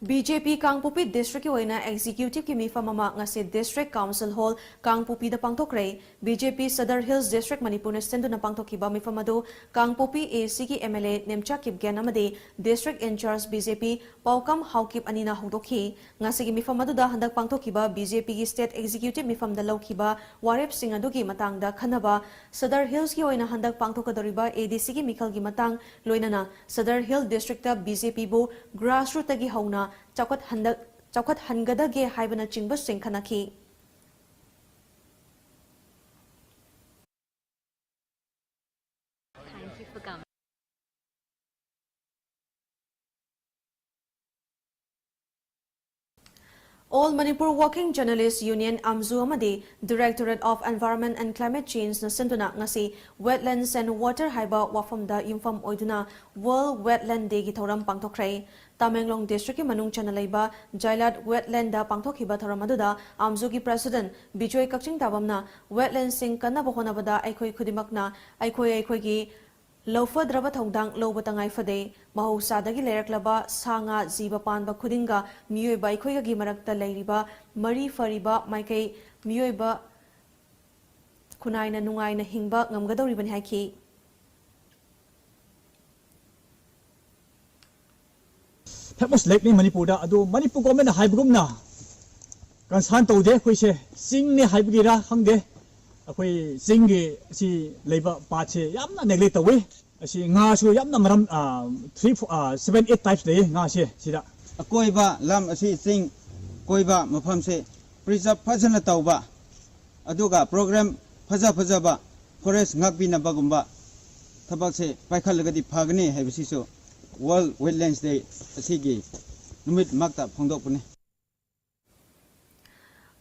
ꯕꯤ ꯖꯦ ꯄꯤ ꯀꯥꯡꯄꯣꯛꯄꯤ districtꯀꯤ ꯑꯣꯏꯅ executiveꯀꯤ ꯃꯤꯐꯝ ꯑꯃ ꯉꯁꯤ District Council Hall ꯀꯥꯡꯄꯣꯛꯄꯤꯗ ꯄꯥꯡꯊꯣꯛꯈ꯭ꯔꯦ꯫ ꯕꯤ ꯖꯦ ꯄꯤ Sadar Hills District ꯃꯅꯤꯄꯨꯔꯅ ꯁꯤꯟꯗꯨꯅ ꯄꯥꯡꯊꯣꯛꯈꯤꯕ ꯃꯤꯐꯝ ꯑꯗꯨ ꯀꯥꯡꯄꯣꯛꯄꯤ ꯑꯦ ꯁꯤꯒꯤ ꯑꯦꯝ ꯑꯦꯜ ꯑꯦ ꯅꯦꯝꯆꯥ ꯀꯤꯞꯒꯦꯟ ꯑꯃꯗꯤ District Incharge ꯕꯤ ꯖꯦ ꯄꯤ ꯄꯥꯎꯀꯝ ꯍꯥꯎꯀꯤꯞ ꯑꯅꯤꯅ ꯍꯧꯗꯣꯛꯈꯤ꯫ ꯉꯁꯤꯒꯤ ꯃꯤꯐꯝ ꯑꯗꯨꯗ ꯍꯟꯗꯛ ꯄꯥꯡꯊꯣꯛꯈꯤꯕ ꯕꯤ ꯖꯦ ꯄꯤꯒꯤ State Executive ꯃꯤꯐꯝꯗ ꯂꯧꯈꯤꯕ ꯋꯥꯔꯦꯞꯁꯤꯡ ꯑꯗꯨꯒꯤ ꯃꯇꯥꯡꯗ ꯈꯟꯅꯕ, Sadar Hillsꯀꯤ ꯑꯣꯏꯅ ꯍꯟꯗꯛ ꯄꯥꯡꯊꯣꯛꯀꯗꯧꯔꯤꯕ ꯑꯦ ꯗꯤ ꯁꯤꯒꯤ ꯃꯤꯈꯜꯒꯤ ꯃꯇꯥꯡ, ꯂꯣꯏꯅꯅ Sadar Hill Districtꯇ ꯕꯤ ꯖꯦ ꯄꯤꯕꯨ grassrootꯇꯒꯤ ꯍꯧꯅ ꯆꯥꯎꯈꯠꯍꯟꯗꯛ-, ꯆꯥꯎꯈꯠꯍꯟꯒꯗꯒꯦ ꯍꯥꯏꯕꯅꯆꯤꯡꯕꯁꯤꯡ ꯈꯟꯅꯈꯤ꯫ Thank you for coming. All Manipur Working Journalist Union, ꯑꯥꯝꯖꯨ, ꯑꯃꯗꯤ Directorate of Environment and Climate Change ꯅ ꯁꯤꯟꯗꯨꯅ ꯉꯁꯤ Wetlands and Water ꯍꯥꯏꯕ ꯋꯥꯐꯝꯗ ꯌꯨꯝꯐꯝ ꯑꯣꯏꯗꯨꯅ World Wetland Day ꯒꯤ ꯊꯧꯔꯝ ꯄꯥꯡꯊꯣꯛꯈ꯭ꯔꯦ꯫ ꯇꯃꯦꯡꯂꯣꯡ district ꯀꯤ ꯃꯅꯨꯡ ꯆꯟꯅ ꯂꯩꯕ ꯖꯥꯏꯂꯥꯠ wetland ꯗ ꯄꯥꯡꯊꯣꯛꯈꯤꯕ ꯊꯧꯔꯝ ꯑꯗꯨꯗ ꯑꯥꯝꯖꯨꯒꯤ president ꯕꯤꯖꯣꯏ ꯀꯛꯆꯤꯡ ꯇꯥꯕꯝꯅ wetland ꯁꯤꯡ ꯀꯟꯅꯕ ꯍꯣꯠꯅꯕꯗ ꯑꯩꯈꯣꯏ ꯈꯨꯗꯤꯡꯃꯛꯅ ꯑꯩꯈꯣꯏ ꯑꯩꯈꯣꯏꯒꯤ ꯂꯧꯐꯗ꯭ꯔꯕ ꯊꯧꯗꯥꯡ ꯂꯧꯕ ꯇꯉꯥꯏ ꯐꯗꯦ꯫ ꯃꯍꯧꯁꯥꯗꯒꯤ ꯂꯩꯔꯛꯂꯕ ꯁꯥ ꯉꯥ ꯖꯤꯕ ꯄꯥꯟꯕ ꯈꯨꯗꯤꯡꯒ ꯃꯤꯑꯣꯏꯕ ꯑꯩꯈꯣꯏꯒꯒꯤ ꯃꯔꯛꯇ ꯂꯩꯔꯤꯕ ꯃꯔꯤ ꯐꯔꯤꯕ ꯃꯥꯏꯀꯩ ꯃꯤꯑꯣꯏꯕ ꯈꯨꯟꯅꯥꯏꯅ ꯅꯨꯡꯉꯥꯏꯅ ꯍꯤꯡꯕ ꯉꯝꯒꯗꯧꯔꯤꯕꯅꯤ ꯍꯥꯏꯈꯤ꯫ Famous lake ꯅꯤ ꯃꯅꯤꯄꯨꯔꯗ꯫ ꯑꯗꯨ ꯃꯅꯤꯄꯨꯔ government ꯅ ꯍꯥꯏꯕꯒꯨꯝꯅ concern ꯇꯧꯗꯦ꯫ ꯑꯩꯈꯣꯏꯁꯦ ꯆꯤꯡꯅꯦ ꯍꯥꯏꯕꯒꯤꯔꯥ ꯈꯪꯗꯦ, ꯑꯩꯈꯣꯏ ꯆꯤꯡꯒꯤ ꯑꯁꯤ ꯂꯩꯕ part ꯁꯦ ꯌꯥꯝꯅ neglect ꯇꯧꯏ꯫ ꯑꯁꯤ ꯉꯥꯁꯨ ꯌꯥꯝꯅ ꯃꯔꯝ, ꯑ, three, four, ꯑ, seven, eight types ꯂꯩꯌꯦ ꯉꯥꯁꯦ ꯁꯤꯗ꯫ ꯑꯀꯣꯏꯕ ꯂꯝ ꯑꯁꯤ ꯆꯤꯡ ꯀꯣꯏꯕ ꯃꯐꯝꯁꯦ preserve ꯐꯖꯅ ꯇꯧꯕ, ꯑꯗꯨꯒ program ꯐꯖ ꯐꯖꯕ forest ꯉꯥꯛꯄꯤꯅꯕꯒꯨꯝꯕ ꯊꯕꯛꯁꯦ ꯄꯥꯏꯈꯠꯂꯒꯗꯤ ꯐꯒꯅꯤ ꯍꯥꯏꯕꯁꯤꯁꯨ World Wetlands Day ꯑꯁꯤꯒꯤ ꯅꯨꯃꯤꯠꯃꯛꯇ ꯐꯣꯡꯗꯣꯛꯄꯅꯤ꯫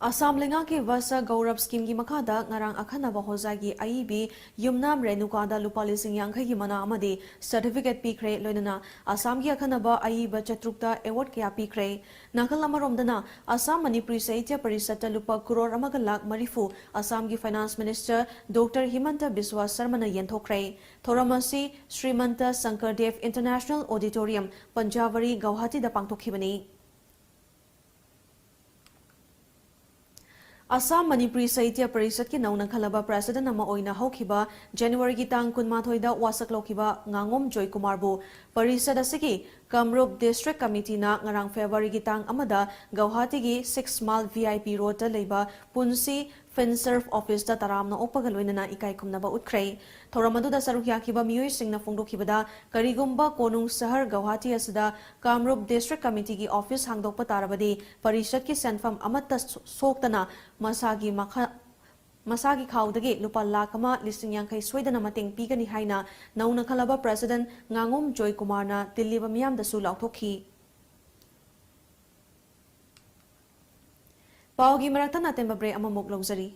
ꯑꯁꯥꯝ ꯂꯩꯉꯥꯛꯀꯤ ꯚꯥꯁꯥ ꯒꯧꯔꯕ scheme ꯒꯤ ꯃꯈꯥꯗ ꯉꯔꯥꯡ ꯑꯈꯟꯅꯕ ꯍꯣꯖꯥꯏꯒꯤ ꯑꯏꯕꯤ ꯌꯨꯝꯅꯥꯝ ꯔꯦꯅꯨꯀꯥꯗ ꯂꯨꯄꯥ ꯂꯤꯁꯤꯡ ꯌꯥꯡꯈꯩꯒꯤ ꯃꯅꯥ ꯑꯃꯗꯤ certificate ꯄꯤꯈ꯭ꯔꯦ꯫ ꯂꯣꯏꯅꯅ ꯑꯁꯥꯝꯒꯤ ꯑꯈꯟꯅꯕ ꯑꯏꯕ ꯆꯥꯇ꯭ꯔꯨꯛꯇ award ꯀꯌꯥ ꯄꯤꯈ꯭ꯔꯦ꯫ ꯅꯥꯀꯜ ꯑꯃꯔꯣꯝꯗꯅ ꯑꯁꯥꯝ ꯃꯅꯤꯄꯨꯔꯤ ꯁꯥꯍꯤꯇ꯭ꯌ ꯄꯔꯤꯁꯠꯇ ꯂꯨꯄꯥ ꯀ꯭ꯔꯣꯔ ꯑꯃꯒ ꯂꯥꯈ ꯃꯔꯤꯐꯨ ꯑꯁꯥꯝꯒꯤ finance minister Doctor ꯍꯤꯃꯟꯇ ꯕꯤꯁ꯭ꯋꯥ ꯁꯔꯃꯅ ꯌꯦꯟꯊꯣꯛꯈ꯭ꯔꯦ꯫ ꯊꯧꯔꯝ ꯑꯁꯤ ꯁ꯭ꯔꯤꯃꯟꯇ ꯁꯪꯀꯔꯗꯦꯕ International Auditorium, ꯄꯟꯆꯥꯕꯔꯤ, ꯒꯧꯍꯥꯇꯤꯗ ꯄꯥꯡꯊꯣꯛꯈꯤꯕꯅꯤ꯫ ꯑꯁꯥꯝ ꯃꯅꯤꯄꯨꯔꯤ ꯁꯥꯍꯤꯇ꯭ꯌ ꯄꯔꯤꯁꯠꯀꯤ ꯅꯧꯅ ꯈꯜꯂꯕ president ꯑꯃ ꯑꯣꯏꯅ ꯍꯧꯈꯤꯕ ꯖꯅꯋꯥꯔꯤꯒꯤ ꯇꯥꯡ ꯀꯨꯟꯃꯥꯊꯣꯏꯗ ꯋꯥꯁꯛ ꯂꯧꯈꯤꯕ ꯉꯥꯉꯣꯝ ꯖꯣꯏꯀꯨꯃꯥꯔꯕꯨ ꯄꯔꯤꯁꯠ ꯑꯁꯤꯒꯤ ꯀꯥꯃꯔꯨꯞ district committee ꯅ ꯉꯔꯥꯡ ꯐꯦꯕ꯭ꯔꯨꯋꯥꯔꯤꯒꯤ ꯇꯥꯡ ꯑꯃꯗ ꯒꯧꯍꯥꯇꯤꯒꯤ six mile V I P road ꯇ ꯂꯩꯕ ꯄꯨꯟꯁꯤ ꯐꯤꯟꯁꯔꯚ ꯑꯣꯐꯤꯁꯇ ꯇꯔꯥꯝꯅ ꯑꯣꯛꯄꯒ ꯂꯣꯏꯅꯅ ꯏꯀꯥꯏ ꯈꯨꯝꯅꯕ ꯎꯠꯈ꯭ꯔꯦ꯫ ꯊꯧꯔꯝ ꯑꯗꯨꯗ ꯁꯔꯨꯛ ꯌꯥꯈꯤꯕ ꯃꯤꯑꯣꯏꯁꯤꯡꯅ ꯐꯣꯡꯗꯣꯛꯈꯤꯕꯗ, ꯀꯔꯤꯒꯨꯝꯕ ꯀꯣꯅꯨꯡ ꯁꯍꯔ ꯒꯧꯍꯥꯇꯤ ꯑꯁꯤꯗ ꯀꯥꯝꯔꯨꯞ ꯗꯤꯁꯇ꯭ꯔꯤꯛ ꯀꯃꯤꯇꯤꯒꯤ ꯑꯣꯐꯤꯁ ꯍꯥꯡꯗꯣꯛꯄ ꯇꯥꯔꯕꯗꯤ, ꯄꯔꯤꯁꯠꯀꯤ ꯁꯦꯟꯐꯝ ꯑꯃꯠꯇ ꯁꯣ-, ꯁꯣꯛꯇꯅ ꯃꯁꯥꯒꯤ ꯃꯈꯥ-, ꯃꯁꯥꯒꯤ ꯈꯥꯎꯗꯒꯤ ꯂꯨꯄꯥ ꯂꯥꯈ ꯑꯃ ꯂꯤꯁꯤꯡ ꯌꯥꯡꯈꯩ ꯁꯣꯏꯗꯅ ꯃꯇꯦꯡ ꯄꯤꯒꯅꯤ ꯍꯥꯏꯅ ꯅꯧꯅ ꯈꯜꯂꯕ ꯄ꯭ꯔꯁꯤꯗꯦꯟꯠ ꯉꯥꯉꯣꯝ ꯖꯣꯏꯀꯨꯃꯥꯔꯅ ꯇꯤꯜꯂꯤꯕ ꯃꯤꯌꯥꯝꯗꯁꯨ ꯂꯥꯎꯊꯣꯛꯈꯤ꯫ ꯄꯥꯎꯒꯤ ꯃꯔꯛꯇ ꯑꯇꯦꯟꯕ ꯕ꯭ꯔꯦꯛ ꯑꯃꯃꯨꯛ ꯂꯧꯖꯔꯤ꯫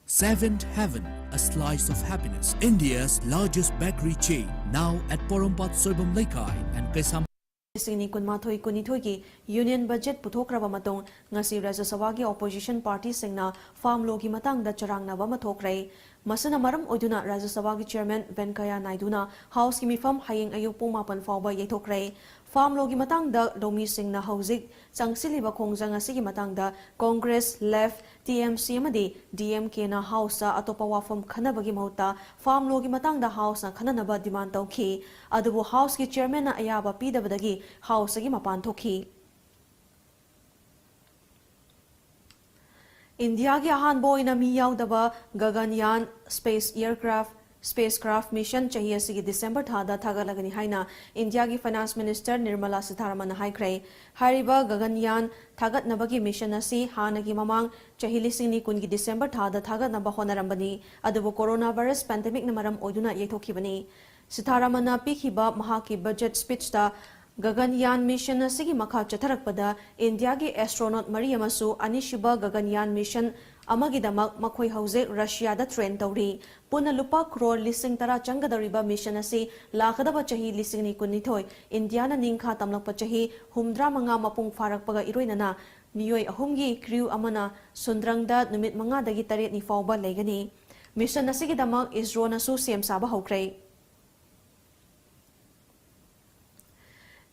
Seventh Heaven, a slice of happiness, India's largest bakery chain, now at Porompat Soibam Leikai and Keisam. ꯂꯤꯁꯤꯡ ꯑꯅꯤ ꯀꯨꯟꯃꯥꯊꯣꯏ ꯀꯨꯟꯅꯤꯊꯣꯏꯒꯤ ꯌꯨꯅꯤꯌꯟ ꯕꯖꯦꯠ ꯄꯨꯊꯣꯛꯈ꯭ꯔꯕ ꯃꯇꯨꯡ, ꯉꯁꯤ ꯔꯥꯖ꯭ꯌ ꯁꯚꯥꯒꯤ ꯑꯣꯄꯣꯖꯤꯁꯟ ꯄꯥꯔꯇꯤꯁꯤꯡꯅ ꯐꯥꯔꯝ ꯂꯣꯒꯤ ꯃꯇꯥꯡꯗ ꯆꯔꯥꯡꯅꯕ ꯑꯃ ꯊꯣꯛꯈ꯭ꯔꯦ꯫ ꯃꯁꯤꯅ ꯃꯔꯝ ꯑꯣꯏꯗꯨꯅ ꯔꯥꯖ꯭ꯌ ꯁꯚꯥꯒꯤ ꯆꯤꯌꯔꯃꯦꯟ ꯚꯦꯟꯀꯌꯥ ꯅꯥꯏꯗꯨꯅ ꯍꯥꯎꯁꯀꯤ ꯃꯤꯐꯝ ꯍꯌꯦꯡ ꯑꯌꯨꯛ ꯄꯨꯡ ꯃꯥꯄꯟ ꯐꯥꯎꯕ ꯌꯩꯊꯣꯛꯈ꯭ꯔꯦ꯫ ꯐꯥꯔꯝ ꯂꯣꯒꯤ ꯃꯇꯥꯡꯗ ꯂꯧꯃꯤꯁꯤꯡꯅ ꯍꯧꯖꯤꯛ ꯆꯪꯁꯤꯜꯂꯤꯕ ꯈꯣꯡꯖꯪ ꯑꯁꯤꯒꯤ ꯃꯇꯥꯡꯗ Congress, left, T M C ꯑꯃꯗꯤ ꯗꯤ ꯑꯦꯝ ꯀꯦꯅ ꯍꯥꯎꯁꯇ ꯑꯇꯣꯞꯄ ꯋꯥꯐꯝ ꯈꯟꯅꯕꯒꯤ ꯃꯍꯨꯠꯇ ꯐꯥꯔꯝ ꯂꯣꯒꯤ ꯃꯇꯥꯡꯗ ꯍꯥꯎꯁꯅ ꯈꯟꯅꯅꯕ ꯗꯤꯃꯥꯟ ꯇꯧꯈꯤ꯫ ꯑꯗꯨꯕꯨ ꯍꯥꯎꯁꯀꯤ ꯆꯤꯌꯔꯃꯦꯟꯅ ꯑꯌꯥꯕ ꯄꯤꯗꯕꯗꯒꯤ ꯍꯥꯎꯁꯇꯒꯤ ꯃꯄꯥꯟ ꯊꯣꯛꯈꯤ꯫ ꯏꯟꯗꯤꯌꯥꯒꯤ ꯑꯍꯥꯟꯕ ꯑꯣꯏꯅ ꯃꯤ ꯌꯥꯎꯗꯕ ꯒꯒꯟꯌꯥꯟ ꯁ꯭ꯄꯦꯁ ꯑꯦꯌꯔꯀ꯭ꯔꯥꯐꯠ, ꯁ꯭ꯄꯦꯁꯀ꯭ꯔꯥꯐꯠ ꯃꯤꯁꯟ ꯆꯍꯤ ꯑꯁꯤꯒꯤ ꯗꯤꯁꯦꯝꯕꯔ ꯊꯥꯗ ꯊꯥꯒꯠꯂꯒꯅꯤ ꯍꯥꯏꯅ ꯏꯟꯗꯤꯌꯥꯒꯤ ꯐꯥꯏꯅꯥꯟꯁ ꯃꯤꯅꯤꯁꯇꯔ ꯅꯤꯔꯃꯂꯥ ꯁꯤꯊꯥꯔꯥꯃꯟꯅ ꯍꯥꯏꯈ꯭ꯔꯦ꯫ ꯍꯥꯏꯔꯤꯕ ꯒꯒꯟꯌꯥꯟ ꯊꯥꯒꯠꯅꯕꯒꯤ ꯃꯤꯁꯟ ꯑꯁꯤ ꯍꯥꯟꯅꯒꯤ ꯃꯃꯥꯡ ꯆꯍꯤ ꯂꯤꯁꯤꯡ ꯑꯅꯤ ꯀꯨꯟꯒꯤ ꯗꯤꯁꯦꯝꯕꯔ ꯊꯥꯗ ꯊꯥꯒꯠꯅꯕ ꯍꯣꯠꯅꯔꯝꯕꯅꯤ, ꯑꯗꯨꯕꯨ ꯀꯣꯔꯣꯅꯥ ꯚꯥꯏꯔꯁ ꯄꯦꯟꯗꯦꯃꯤꯛꯅ ꯃꯔꯝ ꯑꯣꯏꯗꯨꯅ ꯌꯩꯊꯣꯛꯈꯤꯕꯅꯤ꯫ ꯁꯤꯊꯥꯔꯥꯃꯟꯅ ꯄꯤꯈꯤꯕ ꯃꯍꯥꯛꯀꯤ ꯕꯖꯦꯠ ꯁ꯭ꯄꯤꯆꯇ ꯒꯒꯟꯌꯥꯟ ꯃꯤꯁꯟ ꯑꯁꯤꯒꯤ ꯃꯈꯥ ꯆꯠꯊꯔꯛꯄꯗ ꯏꯟꯗꯤꯌꯥꯒꯤ ꯑꯦꯁꯇ꯭ꯔꯣꯅꯣꯠ ꯃꯔꯤ ꯑꯃꯁꯨ ꯑꯅꯤꯁꯨꯕ ꯒꯒꯟꯌꯥꯟ ꯃꯤꯁꯟ ꯑꯃꯒꯤꯗꯃꯛ ꯃꯈꯣꯏ ꯍꯧꯖꯤꯛ ꯔꯁꯤꯌꯥꯗ ꯇ꯭ꯔꯦꯟ ꯇꯧꯔꯤ꯫ ꯄꯨꯟꯅ ꯂꯨꯄꯥ ꯀ꯭ꯔꯣꯔ ꯂꯤꯁꯤꯡ ꯇꯔꯥ ꯆꯪꯒꯗꯧꯔꯤꯕ ꯃꯤꯁꯟ ꯑꯁꯤ ꯂꯥꯛꯀꯗꯕ ꯆꯍꯤ ꯂꯤꯁꯤꯡ ꯑꯅꯤ ꯀꯨꯟꯅꯤꯊꯣꯏ, ꯏꯟꯗꯤꯌꯥꯅ ꯅꯤꯡꯈꯥ ꯇꯝꯂꯛꯄ ꯆꯍꯤ ꯍꯨꯝꯗ꯭ꯔꯥ ꯃꯉꯥ ꯃꯄꯨꯡ ꯐꯥꯔꯛꯄꯒ ꯏꯔꯣꯏꯅꯅ ꯃꯤꯑꯣꯏ ꯑꯍꯨꯝꯒꯤ ꯀ꯭ꯔꯤꯎ ꯑꯃꯅ ꯁꯨꯟꯗ꯭ꯔꯪꯗ ꯅꯨꯃꯤꯠ ꯃꯉꯥꯗꯒꯤ ꯇꯔꯦꯠꯅꯤ ꯐꯥꯎꯕ ꯂꯩꯒꯅꯤ꯫ ꯃꯤꯁꯟ ꯑꯁꯤꯒꯤꯗꯃꯛ ꯏꯁꯔꯣꯅꯁꯨ ꯁꯦꯝ ꯁꯥꯕ ꯍꯧꯈ꯭ꯔꯦ꯫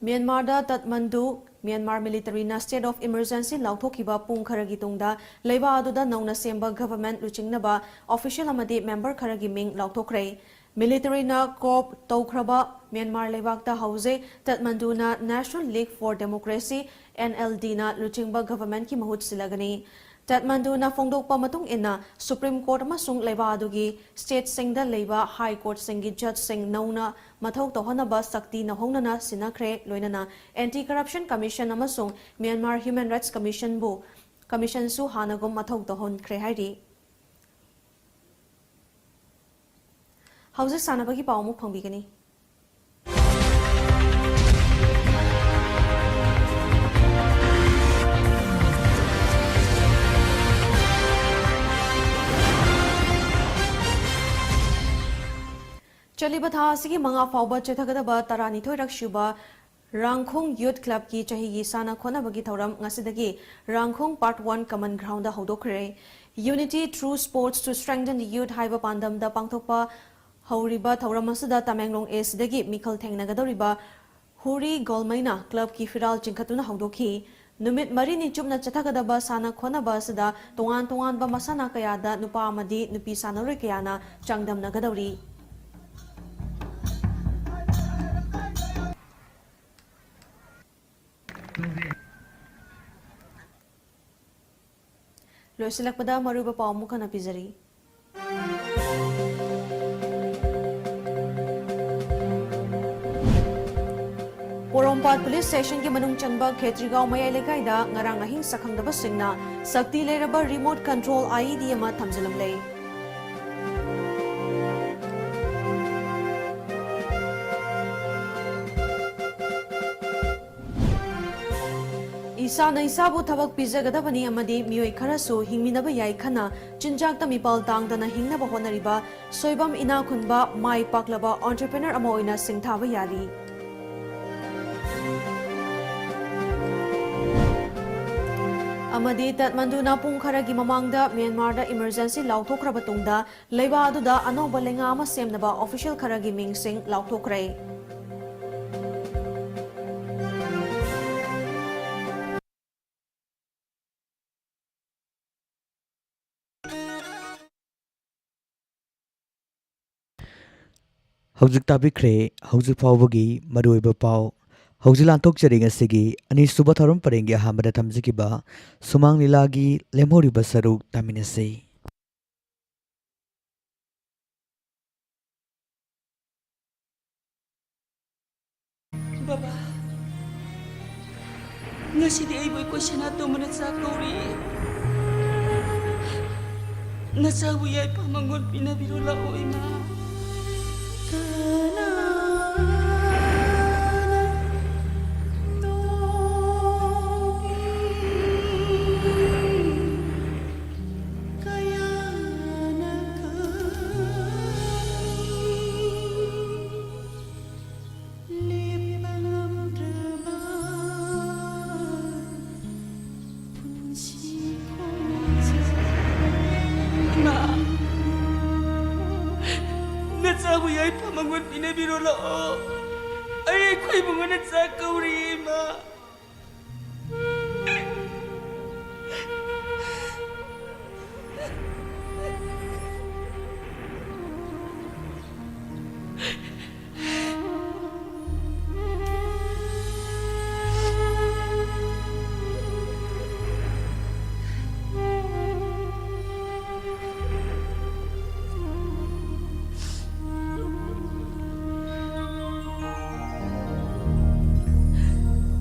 ꯃ꯭ꯌꯥꯟꯃꯥꯔꯗ ꯇꯠꯃꯟꯗꯨ ꯃ꯭ꯌꯥꯟꯃꯥꯔ ꯃꯤꯂꯤꯇꯔꯤꯅ state of emergency ꯂꯥꯎꯊꯣꯛꯈꯤꯕ ꯄꯨꯡ ꯈꯔꯒꯤ ꯇꯨꯡꯗ ꯂꯩꯕꯥꯛ ꯑꯗꯨꯗ ꯅꯧꯅ ꯁꯦꯝꯕ government ꯂꯨꯆꯤꯡꯅꯕ official ꯑꯃꯗꯤ member ꯈꯔꯒꯤ ꯃꯤꯡ ꯂꯥꯎꯊꯣꯛꯈ꯭ꯔꯦ꯫ ꯃꯤꯂꯤꯇꯔꯤꯅ coup ꯇꯧꯈ꯭ꯔꯕ ꯃ꯭ꯌꯥꯟꯃꯥꯔ ꯂꯩꯕꯥꯛꯇ ꯍꯧꯖꯤꯛ ꯇꯠꯃꯟꯗꯨꯅ National League for Democracy, NLD ꯅ ꯂꯨꯆꯤꯡꯕ government ꯀꯤ ꯃꯍꯨꯠ ꯁꯤꯜꯂꯒꯅꯤ꯫ ꯇꯠꯃꯟꯗꯨꯅ ꯐꯣꯡꯗꯣꯛꯄ ꯃꯇꯨꯡ ꯏꯟꯅ, ꯁꯨꯄ꯭ꯔꯤꯝ ꯀꯣꯔꯠ ꯑꯃꯁꯨꯡ ꯂꯩꯕꯥꯛ ꯑꯗꯨꯒꯤ ꯁ꯭ꯇꯦꯠꯁꯤꯡꯗ ꯂꯩꯕ ꯍꯥꯏ ꯀꯣꯔꯠꯁꯤꯡꯒꯤ ꯖꯖꯁꯤꯡ ꯅꯧꯅ ꯃꯊꯧ ꯇꯧꯍꯟꯅꯕ ꯁꯛꯇꯤ ꯅꯧꯍꯧꯅꯅ ꯁꯤꯟꯅꯈ꯭ꯔꯦ꯫ ꯂꯣꯏꯅꯅ ꯑꯦꯟꯇꯤ ꯀꯔꯞꯁꯟ ꯀꯃꯤꯁꯟ ꯑꯃꯁꯨꯡ ꯃ꯭ꯌꯥꯟꯃꯥꯔ ꯍ꯭ꯌꯨꯃꯦꯟ ꯔꯥꯏꯠꯁ ꯀꯃꯤꯁꯟꯕꯨ, ꯀꯃꯤꯁꯟꯁꯨ ꯍꯥꯟꯅꯒꯨꯝ ꯃꯊꯧ ꯇꯧꯍꯟꯈ꯭ꯔꯦ ꯍꯥꯏꯔꯤ꯫ ꯍꯧꯖꯤꯛ ꯁꯥꯟꯅꯕꯒꯤ ꯄꯥꯎ ꯑꯃꯨꯛ ꯐꯪꯕꯤꯒꯅꯤ꯫ ꯆꯠꯂꯤꯕ ꯊꯥ ꯑꯁꯤꯒꯤ ꯃꯉꯥ ꯐꯥꯎꯕ ꯆꯠꯊꯒꯗꯕ ꯇꯔꯥꯅꯤꯊꯣꯏꯔꯛ ꯁꯨꯕ ꯔꯥꯡꯈꯣꯡ ꯌꯨꯠ ꯀ꯭ꯂꯕꯀꯤ ꯆꯍꯤꯒꯤ ꯁꯥꯟꯅ ꯈꯣꯠꯅꯕꯒꯤ ꯊꯧꯔꯝ ꯉꯁꯤꯗꯒꯤ ꯔꯥꯡꯈꯣꯡ part one common ground ꯍꯧꯗꯣꯛꯈ꯭ꯔꯦ꯫ Unity through sports to strengthen the youth ꯍꯥꯏꯕ ꯄꯥꯟꯗꯝꯗ ꯄꯥꯡꯊꯣꯛꯄ ꯍꯧꯔꯤꯕ ꯊꯧꯔꯝ ꯑꯁꯤꯗ ꯇꯃꯦꯡꯂꯣꯡ ꯑꯦꯁꯤꯗꯒꯤ ꯃꯤꯈꯜ ꯊꯦꯡꯅꯒꯗꯧꯔꯤꯕ ꯍꯨꯔꯤ ꯒꯣꯜꯃꯩꯅ ꯀ꯭ꯂꯕꯀꯤ ꯐꯤꯔꯥꯜ ꯆꯤꯡꯈꯠꯇꯨꯅ ꯍꯧꯗꯣꯛꯈꯤ꯫ ꯅꯨꯃꯤꯠ ꯃꯔꯤꯅꯤ ꯆꯨꯞꯅ ꯆꯠꯊꯒꯗꯕ ꯁꯥꯟꯅ ꯈꯣꯠꯅꯕ ꯑꯁꯤꯗ ꯇꯣꯉꯥꯟ ꯇꯣꯉꯥꯟꯕ ꯃꯁꯥꯟꯅ ꯀꯌꯥꯗ ꯅꯨꯄꯥ ꯑꯃꯗꯤ ꯅꯨꯄꯤ ꯁꯥꯟꯅꯔꯣꯏ ꯀꯌꯥꯅ ꯆꯥꯡꯗꯝꯅꯒꯗꯧꯔꯤ꯫ ꯂꯣꯏꯁꯤꯜꯂꯛꯄꯗ ꯃꯔꯨꯑꯣꯏꯕ ꯄꯥꯎ ꯑꯃꯨꯛ ꯍꯟꯅ ꯄꯤꯖꯔꯤ꯫ ꯄꯣꯔꯣꯝꯄꯥꯠ ꯄꯨꯂꯤꯁ ꯁ꯭ꯇꯦꯁꯟꯒꯤ ꯃꯅꯨꯡ ꯆꯟꯕ ꯈꯦꯇ꯭ꯔꯤꯒꯥꯎ ꯃꯌꯥꯏ ꯂꯩꯀꯥꯏꯗ ꯉꯔꯥꯡ ꯑꯍꯤꯡ ꯁꯛꯈꯪꯗꯕꯁꯤꯡꯅ ꯁꯛꯇꯤ ꯂꯩꯔꯕ ꯔꯤꯃꯣꯠ ꯀꯟꯇ꯭ꯔꯣꯜ IED ꯑꯃ ꯊꯝꯖꯤꯜꯂꯝꯂꯦ꯫ ꯏꯁꯥꯅ ꯏꯁꯥꯕꯨ ꯊꯕꯛ ꯄꯤꯖꯒꯗꯕꯅꯤ ꯑꯃꯗꯤ ꯃꯤꯑꯣꯏ ꯈꯔꯁꯨ ꯍꯤꯡꯃꯤꯟꯅꯕ ꯌꯥꯏ ꯈꯟꯅ ꯆꯤꯟꯖꯥꯛꯇ ꯃꯤꯄꯥꯜ ꯇꯥꯡꯗꯅ ꯍꯤꯡꯅꯕ ꯍꯣꯠꯅꯔꯤꯕ ꯁꯣꯏꯕꯝ ꯏꯅꯥꯛ ꯈꯨꯟꯕ ꯃꯥꯏ ꯄꯥꯛꯂꯕ entrepreneur ꯑꯃ ꯑꯣꯏꯅ ꯁꯤꯡꯊꯥꯕ ꯌꯥꯔꯤ꯫ ꯑꯃꯗꯤ ꯇꯠꯃꯟꯗꯨꯅ ꯄꯨꯡ ꯈꯔꯒꯤ ꯃꯃꯥꯡꯗ ꯃ꯭ꯌꯥꯟꯃꯥꯔꯗ emergency ꯂꯥꯎꯊꯣꯛꯈ꯭ꯔꯕ ꯇꯨꯡꯗ ꯂꯩꯕꯥꯛ ꯑꯗꯨꯗ ꯑꯅꯧꯕ ꯂꯩꯉꯥꯛ ꯑꯃ ꯁꯦꯝꯅꯕ official ꯈꯔꯒꯤ ꯃꯤꯡꯁꯤꯡ ꯂꯥꯎꯊꯣꯛꯈ꯭ꯔꯦ꯫ ꯍꯧꯖꯤꯛ ꯇꯥꯕꯤꯈ꯭ꯔꯦ ꯍꯧꯖꯤꯛ ꯐꯥꯎꯕꯒꯤ ꯃꯔꯨꯑꯣꯏꯕ ꯄꯥꯎ꯫ ꯍꯧꯖꯤꯛ ꯂꯥꯟꯊꯣꯛꯆꯔꯤ ꯉꯁꯤꯒꯤ ꯑꯅꯤꯁꯨꯕ ꯊꯧꯔꯝ ꯄꯔꯦꯡꯒꯤ ꯑꯍꯥꯟꯕꯗ ꯊꯝꯖꯈꯤꯕ ꯁꯨꯃꯥꯡ ꯂꯤꯂꯥꯒꯤ ꯂꯦꯝꯍꯧꯔꯤꯕ ꯁꯔꯨꯛ ꯇꯥꯃꯤꯟꯅꯁꯤ꯫ ꯕꯕꯥ, ꯉꯁꯤꯗꯤ ꯑꯩꯕꯨ ꯑꯩꯈꯣꯏ ꯁꯅꯥꯇꯣꯝꯕꯅ ꯆꯥꯛ ꯀꯧꯔꯤ꯫ ꯅꯆꯥꯕꯨ ꯌꯥꯏꯐ ꯃꯉꯣꯟ ꯄꯤꯅꯕꯤꯔꯣ ꯂꯥꯛꯑꯣ, ꯏꯃꯥ꯫ ꯏꯃꯥ, ꯅꯆꯥꯕꯨ ꯌꯥꯏꯐ ꯃꯉꯣꯟ ꯄꯤꯅꯕꯤꯔꯣ ꯂꯥꯛꯑꯣ꯫ ꯑꯩ ꯑꯩꯈꯣꯏ ꯏꯕꯨꯡꯉꯣꯅ ꯆꯥꯛ ꯀꯧꯔꯤ, ꯏꯃꯥ꯫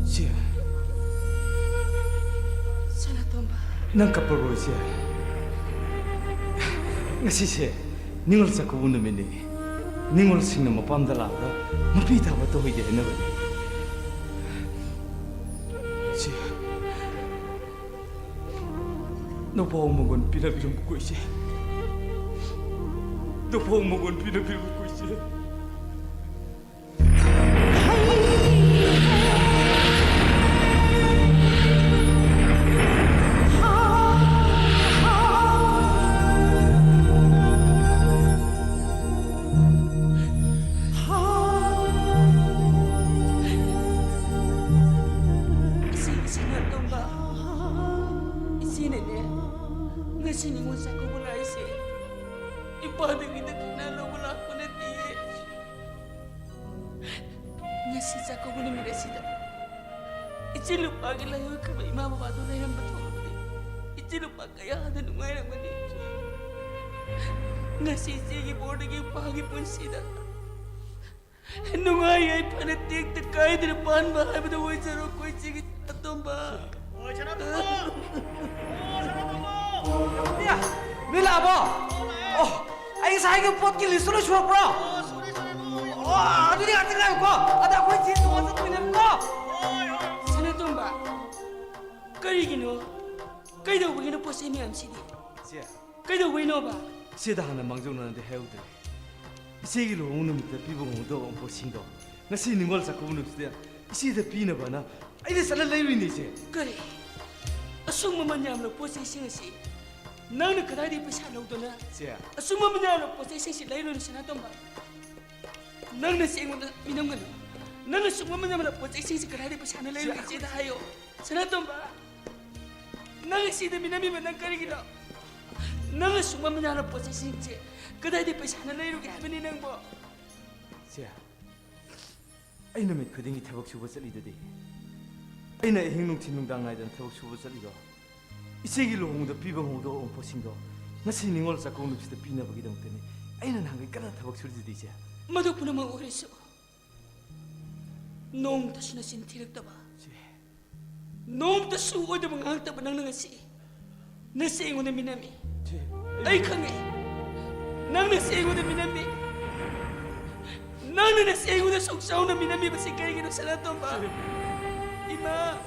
ꯁꯦ꯫ ꯁꯅꯥꯇꯣꯝꯕ꯫ ꯅꯪ ꯀꯞꯄꯔꯣꯏꯁꯦ꯫ ꯉꯁꯤꯁꯦ ꯅꯤꯉꯣꯜ ꯆꯥꯛꯀꯧꯕ ꯅꯨꯃꯤꯠꯅꯤ꯫ ꯅꯤꯉꯣꯜꯁꯤꯡꯅ ꯃꯄꯥꯝꯗ ꯂꯥꯛꯑꯒ ꯃꯄꯤ ꯊꯥꯕ ꯇꯧꯍꯩꯗꯦ ꯍꯥꯏꯅꯕꯅꯤ꯫ ꯁꯤ ꯅꯨꯄꯥ ꯃꯉꯣꯟ ꯄꯤꯅꯕꯤꯔꯝꯕ ꯀꯣꯏꯁꯦ꯫ ꯅꯨꯄꯥ ꯃꯉꯣꯟ ꯄꯤꯅꯕꯤꯔꯝꯕ ꯀꯣꯏꯁꯦ꯫ ꯏꯆꯦ, ꯏꯆꯦ ꯅꯥꯇꯣꯝꯕ, ꯏꯆꯦꯅꯅꯦ, ꯉꯁꯤ ꯅꯤꯉꯣꯜ ꯆꯥꯛꯀꯧꯕ ꯂꯥꯛꯏꯁꯦ ꯏꯄꯥꯗꯒꯤ ꯗꯈꯤꯅꯥ ꯂꯧꯕ ꯂꯥꯛꯄ ꯅꯠꯇꯤꯌꯦ꯫ ꯉꯁꯤ ꯆꯥꯛꯀꯧꯕ ꯅꯨꯃꯤꯠ ꯑꯁꯤꯗ ꯏꯆꯦ ꯂꯨꯄꯥꯒꯤ ꯂꯥꯏꯑꯣꯏꯈ꯭ꯔꯕ ꯏꯃꯥ ꯕꯕꯥꯗꯨ ꯂꯩꯔꯝꯕ ꯊꯣꯛꯂꯕꯗꯤ ꯏꯆꯦ ꯂꯨꯄꯥ ꯀꯌꯥꯗ ꯅꯨꯡꯉꯥꯏꯔꯝꯒꯅꯤ꯫ ꯉꯁꯤ ꯏꯆꯦꯒꯤ ꯕꯣꯔꯗꯒꯤ ꯏꯄꯥꯒꯤ ꯄꯨꯟꯁꯤꯗ ꯅꯨꯡꯉꯥꯏ ꯌꯥꯏꯐꯅ ꯇꯦꯛꯇ ꯀꯥꯏꯗꯅ ꯄꯥꯟꯕ ꯍꯥꯏꯕꯗꯨ ꯑꯣꯏꯖꯔꯣꯀꯣ ꯏꯆꯦꯒꯤ ꯑꯇꯣꯝꯕ꯫ ꯅꯣꯏ ꯂꯥꯛꯑꯕꯣ? ꯑꯣ, ꯑꯩ ꯉꯁꯥꯏꯒꯤ ꯄꯣꯠꯀꯤ ꯂꯤꯁꯇꯨ ꯂꯣꯏ ꯁꯨꯔꯛꯄ꯭ꯔꯣ? ꯑꯣ, ꯑꯗꯨꯗꯤ ꯉꯥꯛꯇ ꯉꯥꯏꯌꯨꯀꯣ꯫ ꯑꯗ ꯑꯩꯈꯣꯏ ꯆꯦ ꯇꯣꯡꯉ ꯆꯠꯇꯣꯏꯅꯦꯕꯀꯣ꯫ ꯁꯅꯥꯇꯣꯝꯕ, ꯀꯔꯤꯒꯤꯅꯣ? ꯀꯩꯗꯧꯕꯒꯤꯅꯣ ꯄꯣꯠ ꯆꯩ ꯃꯌꯥꯝꯁꯤꯗꯤ? ꯆꯦ, ꯀꯩꯗꯧꯕꯩꯅꯣꯕ? ꯏꯆꯦꯗ ꯍꯥꯟꯅ ꯃꯥꯡꯖꯧꯅꯅꯗꯤ ꯍꯥꯏꯍꯧꯗ꯭ꯔꯦ꯫ ꯏꯆꯦꯒꯤ ꯂꯨꯍꯣꯡꯕ ꯅꯨꯃꯤꯠꯇ ꯄꯤꯕ ꯉꯝꯍꯧꯗꯕ ꯑꯎꯟꯄꯣꯠꯁꯤꯡꯗꯣ ꯉꯁꯤ ꯅꯤꯉꯣꯜ ꯆꯥꯛꯀꯧꯕ ꯅꯨꯃꯤꯠꯁꯤꯗ ꯏꯆꯦꯗ ꯄꯤꯅꯕꯅ ꯑꯩꯅ ꯆꯠꯂ ꯂꯩꯔꯨꯏꯅꯦ, ꯏꯆꯦ꯫ ꯀꯔꯤ? ꯑꯁꯨꯛ ꯃꯃꯜ ꯌꯥꯝꯂꯕ ꯄꯣꯠ ꯆꯩꯁꯤꯡ ꯑꯁꯤ ꯅꯪꯅ ꯀꯗꯥꯏꯗꯒꯤ ꯄꯩꯁꯥ ꯂꯧꯗꯨꯅ ꯆꯦ꯫ ꯑꯁꯨꯛ ꯃꯃꯜ ꯌꯥꯝꯂꯕ ꯄꯣꯠ ꯆꯩꯁꯤꯡꯁꯤ ꯂꯩꯔꯨꯏꯅꯣ, ꯁꯅꯥꯇꯣꯝꯕ? ꯅꯪꯅ ꯆꯦ ꯑꯩꯉꯣꯟꯗ ꯃꯤꯅꯝꯒꯅꯨ꯫ ꯅꯪꯅ ꯑꯁꯨꯛ ꯃꯃꯜ ꯌꯥꯝꯂꯕ ꯄꯣꯠ ꯆꯩꯁꯤꯡꯁꯤ ꯀꯗꯥꯏꯗꯒꯤ ꯄꯩꯁꯥꯅ ꯂꯩꯔꯨꯏ, ꯆꯦ꯫ ꯏꯆꯦꯗ ꯍꯥꯏꯌꯣ꯫ ꯁꯅꯥꯇꯣꯝꯕ, ꯅꯪ ꯏꯆꯦꯗ ꯃꯤꯅꯝꯃꯤꯕ ꯅꯪ ꯀꯔꯤꯒꯤꯅꯣ? ꯅꯪ ꯑꯁꯨꯛ ꯃꯃꯜ ꯌꯥꯝꯂꯕ ꯄꯣꯠ ꯆꯩꯁꯤꯡꯁꯦ ꯀꯗꯥꯏꯗꯒꯤ ꯄꯩꯁꯥꯅ ꯂꯩꯔꯨꯒꯦ ꯍꯥꯏꯕꯅꯤ ꯅꯪꯕꯣ? ꯆꯦ, ꯑꯩ ꯅꯨꯃꯤꯠ ꯈꯨꯗꯤꯡꯒꯤ ꯊꯕꯛ ꯁꯨꯕ ꯆꯠꯂꯤꯗꯨꯗꯤ꯫ ꯑꯩꯅ ꯑꯍꯤꯡ ꯅꯨꯡꯊꯤꯜ ꯅꯨꯡꯗꯥꯡ ꯅꯥꯏꯗꯅ ꯊꯕꯛ ꯁꯨꯕ ꯆꯠꯂꯤꯗꯣ ꯏꯆꯦꯒꯤ ꯂꯨꯍꯣꯡꯕꯗ ꯄꯤꯕ ꯉꯝꯍꯧꯗꯕ ꯑꯎꯟꯄꯣꯠꯁꯤꯡꯗꯣ ꯉꯁꯤ ꯅꯤꯉꯣꯜ ꯆꯥꯛꯀꯧꯕ ꯅꯨꯃꯤꯠꯁꯤꯗ ꯄꯤꯅꯕꯒꯤꯗꯃꯛꯇꯅꯤ ꯑꯩꯅ ꯅꯍꯥꯟꯈꯩ ꯀꯟꯅ ꯊꯕꯛ ꯁꯨꯔꯤꯗꯨꯗꯤ, ꯏꯆꯦ꯫ ꯃꯗꯨ ꯄꯨꯝꯅꯃꯛ ꯑꯣꯏꯔꯁꯨ ꯅꯣꯡꯃꯇꯁꯨ ꯅꯆꯤꯟ ꯊꯤꯔꯛꯇꯕ, ꯆꯦ꯫ ꯅꯣꯡꯃꯇꯁꯨ ꯑꯣꯏꯗꯕ ꯉꯥꯡꯉꯛꯇꯕ ꯅꯪꯅ ꯉꯁꯤ ꯅꯆꯦ ꯑꯩꯉꯣꯟꯗ ꯃꯤꯅꯝꯃꯤ꯫ ꯆꯦ, ꯑꯩ ꯑꯩ ꯈꯪꯉꯦ꯫ ꯅꯪ ꯅꯆꯦ ꯑꯩꯉꯣꯟꯗ ꯃꯤꯅꯝꯃꯤ꯫ ꯅꯪꯅ ꯅꯆꯦ ꯑꯩꯉꯣꯟꯗ ꯁꯨꯛ ꯆꯥꯎꯅ ꯃꯤꯅꯝꯃꯤꯕꯁꯤ ꯀꯔꯤꯒꯤꯅꯣ, ꯁꯅꯥꯇꯣꯝꯕ? ꯆꯦ꯫ ꯏꯃꯥ,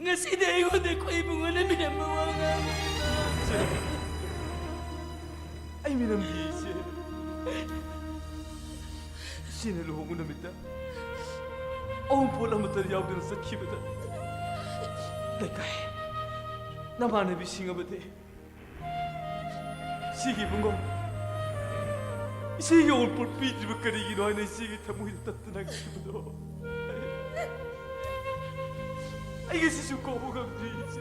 ꯉꯁꯤꯗꯤ ꯑꯩꯉꯣꯟꯗ ꯑꯩꯈꯣꯏ ꯏꯕꯨꯡꯉꯣꯅ ꯃꯤꯅꯝꯕ ꯋꯥ ꯉꯥꯡꯉꯤ, ꯏꯃꯥ꯫ ꯆꯦ, ꯑꯩ ꯃꯤꯅꯝꯗꯤꯌꯦ, ꯏꯆꯦ꯫ ꯏꯆꯦꯅ ꯂꯨꯍꯣꯡꯕ ꯅꯨꯃꯤꯠꯇ ꯑꯎꯟꯄꯣꯠ ꯑꯃꯠꯇ ꯌꯥꯎꯗꯅ ꯆꯠꯈꯤꯕꯗ ꯂꯩꯀꯥꯏ ꯅꯃꯥꯟꯅꯕꯤꯁꯤꯡ ꯑꯃꯗꯤ ꯏꯆꯦꯒꯤ ꯏꯕꯨꯡꯉꯣ, ꯏꯆꯦꯒꯤ ꯑꯎꯟꯄꯣꯠ ꯄꯤꯗ꯭ꯔꯤꯕ ꯀꯔꯤꯒꯤꯅꯣ ꯍꯥꯏꯅ ꯏꯆꯦꯒꯤ ꯊꯃꯣꯏꯗ ꯇꯠꯇꯅ ꯉꯥꯏꯕꯗꯣ ꯑꯩ ꯉꯁꯤꯁꯨ ꯀꯥꯎꯕ ꯉꯝꯗ꯭ꯔꯤ, ꯏꯆꯦ꯫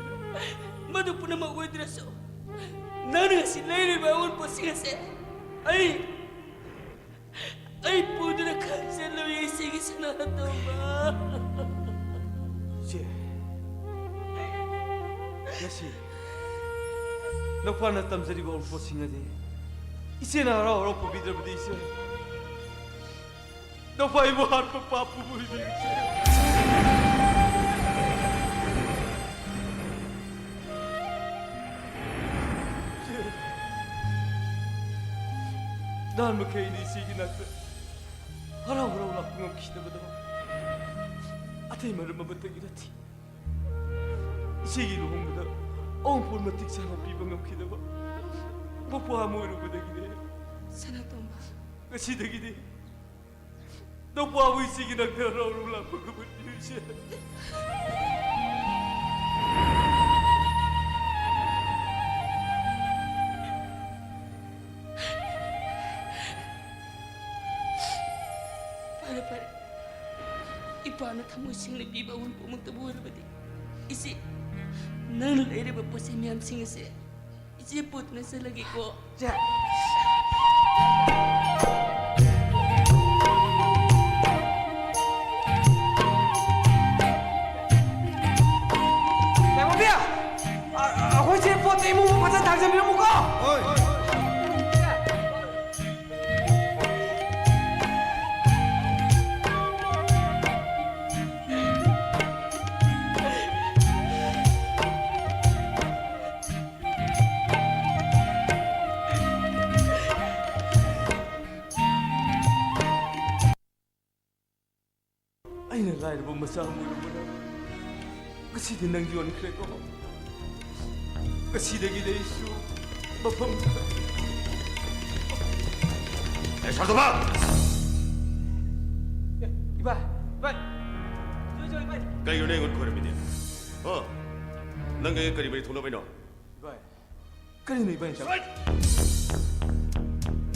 ꯃꯗꯨ ꯄꯨꯝꯅꯃꯛ ꯑꯣꯏꯗ꯭ꯔꯁꯨ, ꯅꯪꯅ ꯉꯁꯤ ꯂꯩꯔꯤꯕ ꯑꯎꯟꯄꯣꯠꯁꯤꯡ ꯑꯁꯦ ꯑꯩ, ꯑꯩ ꯄꯨꯗꯨꯅ ꯈꯥ ꯏꯆꯦ, ꯉꯁꯤ ꯅꯧꯄꯥꯅ ꯇꯝꯖꯔꯤꯕ ꯑꯎꯟꯄꯣꯠꯁꯤꯡ ꯑꯗꯤ ꯏꯆꯦꯅ ꯍꯔꯥꯎ ꯍꯔꯥꯎ ꯄꯨꯕꯤꯗ꯭ꯔꯕꯗꯤ ꯏꯆꯦ, ꯅꯧꯄꯥ ꯑꯩꯕꯨ ꯍꯥꯠꯄ ꯄꯥꯞ ꯄꯨꯕ ꯑꯣꯏꯗꯣꯏꯅꯤ ꯏꯆꯦ꯫ ꯏꯆꯦ, ꯅꯍꯥꯟ ꯃꯈꯩ ꯑꯩꯅ ꯏꯆꯦꯒꯤ ꯅꯥꯛꯇ ꯍꯔꯥꯎ ꯍꯔꯥꯎ ꯂꯥꯛꯄ ꯉꯝꯈꯤꯗꯕꯗꯣ ꯑꯇꯩ ꯃꯔꯝ ꯑꯃꯠꯇꯒꯤ ꯅꯠꯇꯦ꯫ ꯏꯆꯦꯒꯤ ꯂꯨꯍꯣꯡꯕꯗ ꯑꯎꯟꯄꯣꯠ ꯃꯇꯤꯛ ꯆꯥꯅ ꯄꯤꯕ ꯉꯝꯈꯤꯗꯕ ꯃꯄꯥ ꯑꯃ ꯑꯣꯏꯔꯨꯕꯗꯒꯤꯅꯦ꯫ ꯁꯅꯥꯇꯣꯝꯕ꯫ ꯉꯁꯤꯗꯒꯤꯗꯤ ꯅꯧꯄꯥꯕꯨ ꯏꯆꯦꯒꯤ ꯅꯥꯛꯇ ꯍꯔꯥꯎ ꯍꯔꯥꯎ ꯂꯥꯛꯄ ꯉꯝꯍꯟꯕꯤꯌꯨ ꯏꯆꯦ꯫ ꯐꯔꯦ, ꯐꯔꯦ꯫ ꯏꯄꯥꯅ ꯊꯃꯣꯏ ꯁꯦꯡꯅ ꯄꯤꯕ ꯑꯎꯟꯄꯣꯠꯃꯛꯇꯕꯨ ꯑꯣꯏꯔꯕꯗꯤ, ꯏꯆꯦ, ꯅꯪꯅ ꯂꯩꯔꯤꯕ ꯄꯣꯠ ꯆꯩ ꯃꯌꯥꯝꯁꯤꯡ ꯑꯁꯦ ꯏꯆꯦ ꯄꯨꯗꯨꯅ ꯆꯠꯂꯒꯦꯀꯣ꯫ ꯆꯦ꯫ ꯇꯥꯃꯣꯕꯤ! ꯑ-, ꯑ-, ꯑꯩꯈꯣꯏ ꯆꯦ ꯄꯣꯠ ꯆꯩ ꯏꯃꯨꯡ ꯐꯖꯅ ꯊꯥꯡꯖꯟꯕꯤꯔꯝꯃꯨꯀꯣ꯫ ꯍꯣꯏ꯫ ꯑꯩꯅ ꯂꯥꯏꯔꯕ ꯃꯆꯥ ꯑꯃ ꯑꯣꯏꯔꯝꯕꯅ ꯉꯁꯤꯗꯤ ꯅꯪ ꯌꯣꯟꯈ꯭ꯔꯦꯀꯣ꯫ ꯉꯁꯤꯗꯒꯤꯗꯤ ꯑꯩꯁꯨ ꯃꯐꯝꯗꯨꯗ ꯑꯦ, ꯁꯥꯔꯗꯣꯕꯥ! ꯑꯦ, ꯏꯕꯥꯏ, ꯏꯕꯥꯏ! ꯖꯣꯏ, ꯖꯣꯏ, ꯏꯕꯥꯏ! ꯀꯩꯅꯣ ꯅꯪ ꯑꯩꯉꯣꯟꯗ ꯈꯣꯏꯔꯝꯃꯤꯗꯤ? ꯍꯣ? ꯅꯪꯒ ꯑꯩꯒ ꯀꯔꯤ ꯃꯔꯤ ꯊꯣꯛꯅꯕꯩꯅꯣ? ꯏꯕꯥꯏ, ꯀꯔꯤꯅꯣ ꯏꯕꯥꯏꯅ ꯇꯧ-,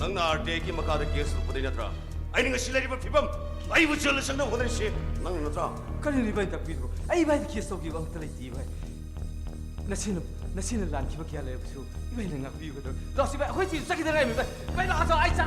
ꯅꯪꯅ ꯑꯥꯔ ꯇꯤ ꯑꯥꯏꯒꯤ ꯃꯈꯥꯗ ꯀꯦꯁ ꯇꯧꯕꯗꯩ ꯅꯠꯇ꯭ꯔꯥ ꯑꯩꯅ ꯉꯁꯤ ꯂꯩꯔꯤꯕ ꯐꯤꯕꯝ, ꯑꯩꯕꯨ ꯖꯦꯜꯗ ꯆꯪꯅꯕ ꯍꯣꯠꯅꯔꯤꯁꯦ ꯅꯪꯅ ꯅꯠꯇ꯭ꯔꯥ? ꯀꯔꯤꯅꯣ ꯏꯕꯥꯏꯅ ꯇꯥꯛꯄꯤꯔꯤꯕꯣ? ꯑꯩ ꯏꯕꯥꯏꯗ ꯀꯦꯁ ꯇꯧꯈꯤꯕ ꯑꯝꯇ ꯂꯩꯇꯦ ꯏꯕꯥꯏ꯫ ꯅꯁꯦꯅ, ꯅꯁꯦꯅ ꯂꯥꯟꯈꯤꯕ ꯀꯌꯥ ꯂꯩꯔꯕꯁꯨ ꯏꯕꯥꯏꯅ ꯉꯥꯛꯄꯤꯒꯗꯧꯔꯦ꯫ ꯂꯥꯛꯑꯣ ꯏꯕꯥꯏ, ꯑꯩꯈꯣꯏ ꯆꯦꯁꯨ ꯆꯠꯈꯤꯗ ꯉꯥꯏꯔꯤꯃꯤ ꯏꯕꯥꯏ꯫ ꯏꯕꯥꯏ ꯂꯥꯛꯑꯣ, ꯑꯩ ꯆꯥ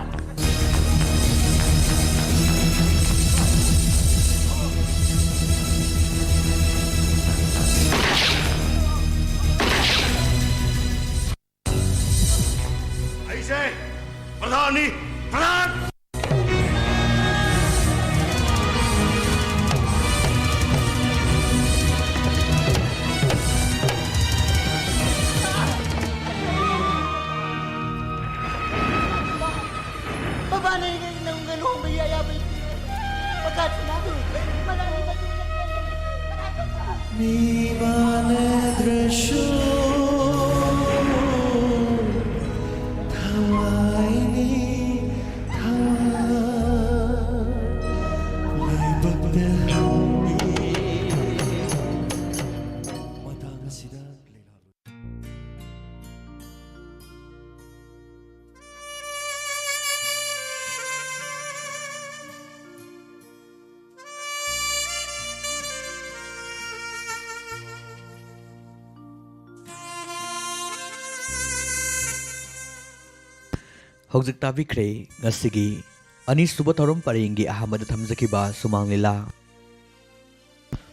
ꯃꯤ ꯃꯥꯟꯅꯗ꯭ꯔꯁꯨ ꯊꯋꯥꯏꯅꯤ ꯊꯋꯥꯏ ꯂꯥꯏꯕꯛꯇ ꯍꯧꯏ꯫ ꯃꯇꯥꯡ ꯑꯁꯤꯗ ꯂꯩꯂꯥ ꯍꯧꯖꯤꯛ ꯇꯥꯕꯤꯈ꯭ꯔꯦ ꯉꯁꯤꯒꯤ ꯑꯅꯤꯁꯨꯕ ꯊꯧꯔꯝ ꯄꯔꯦꯡꯒꯤ ꯑꯍꯥꯟꯕꯗ ꯊꯝꯖꯈꯤꯕ ꯁꯨꯃꯥꯡ ꯂꯤꯂꯥ꯫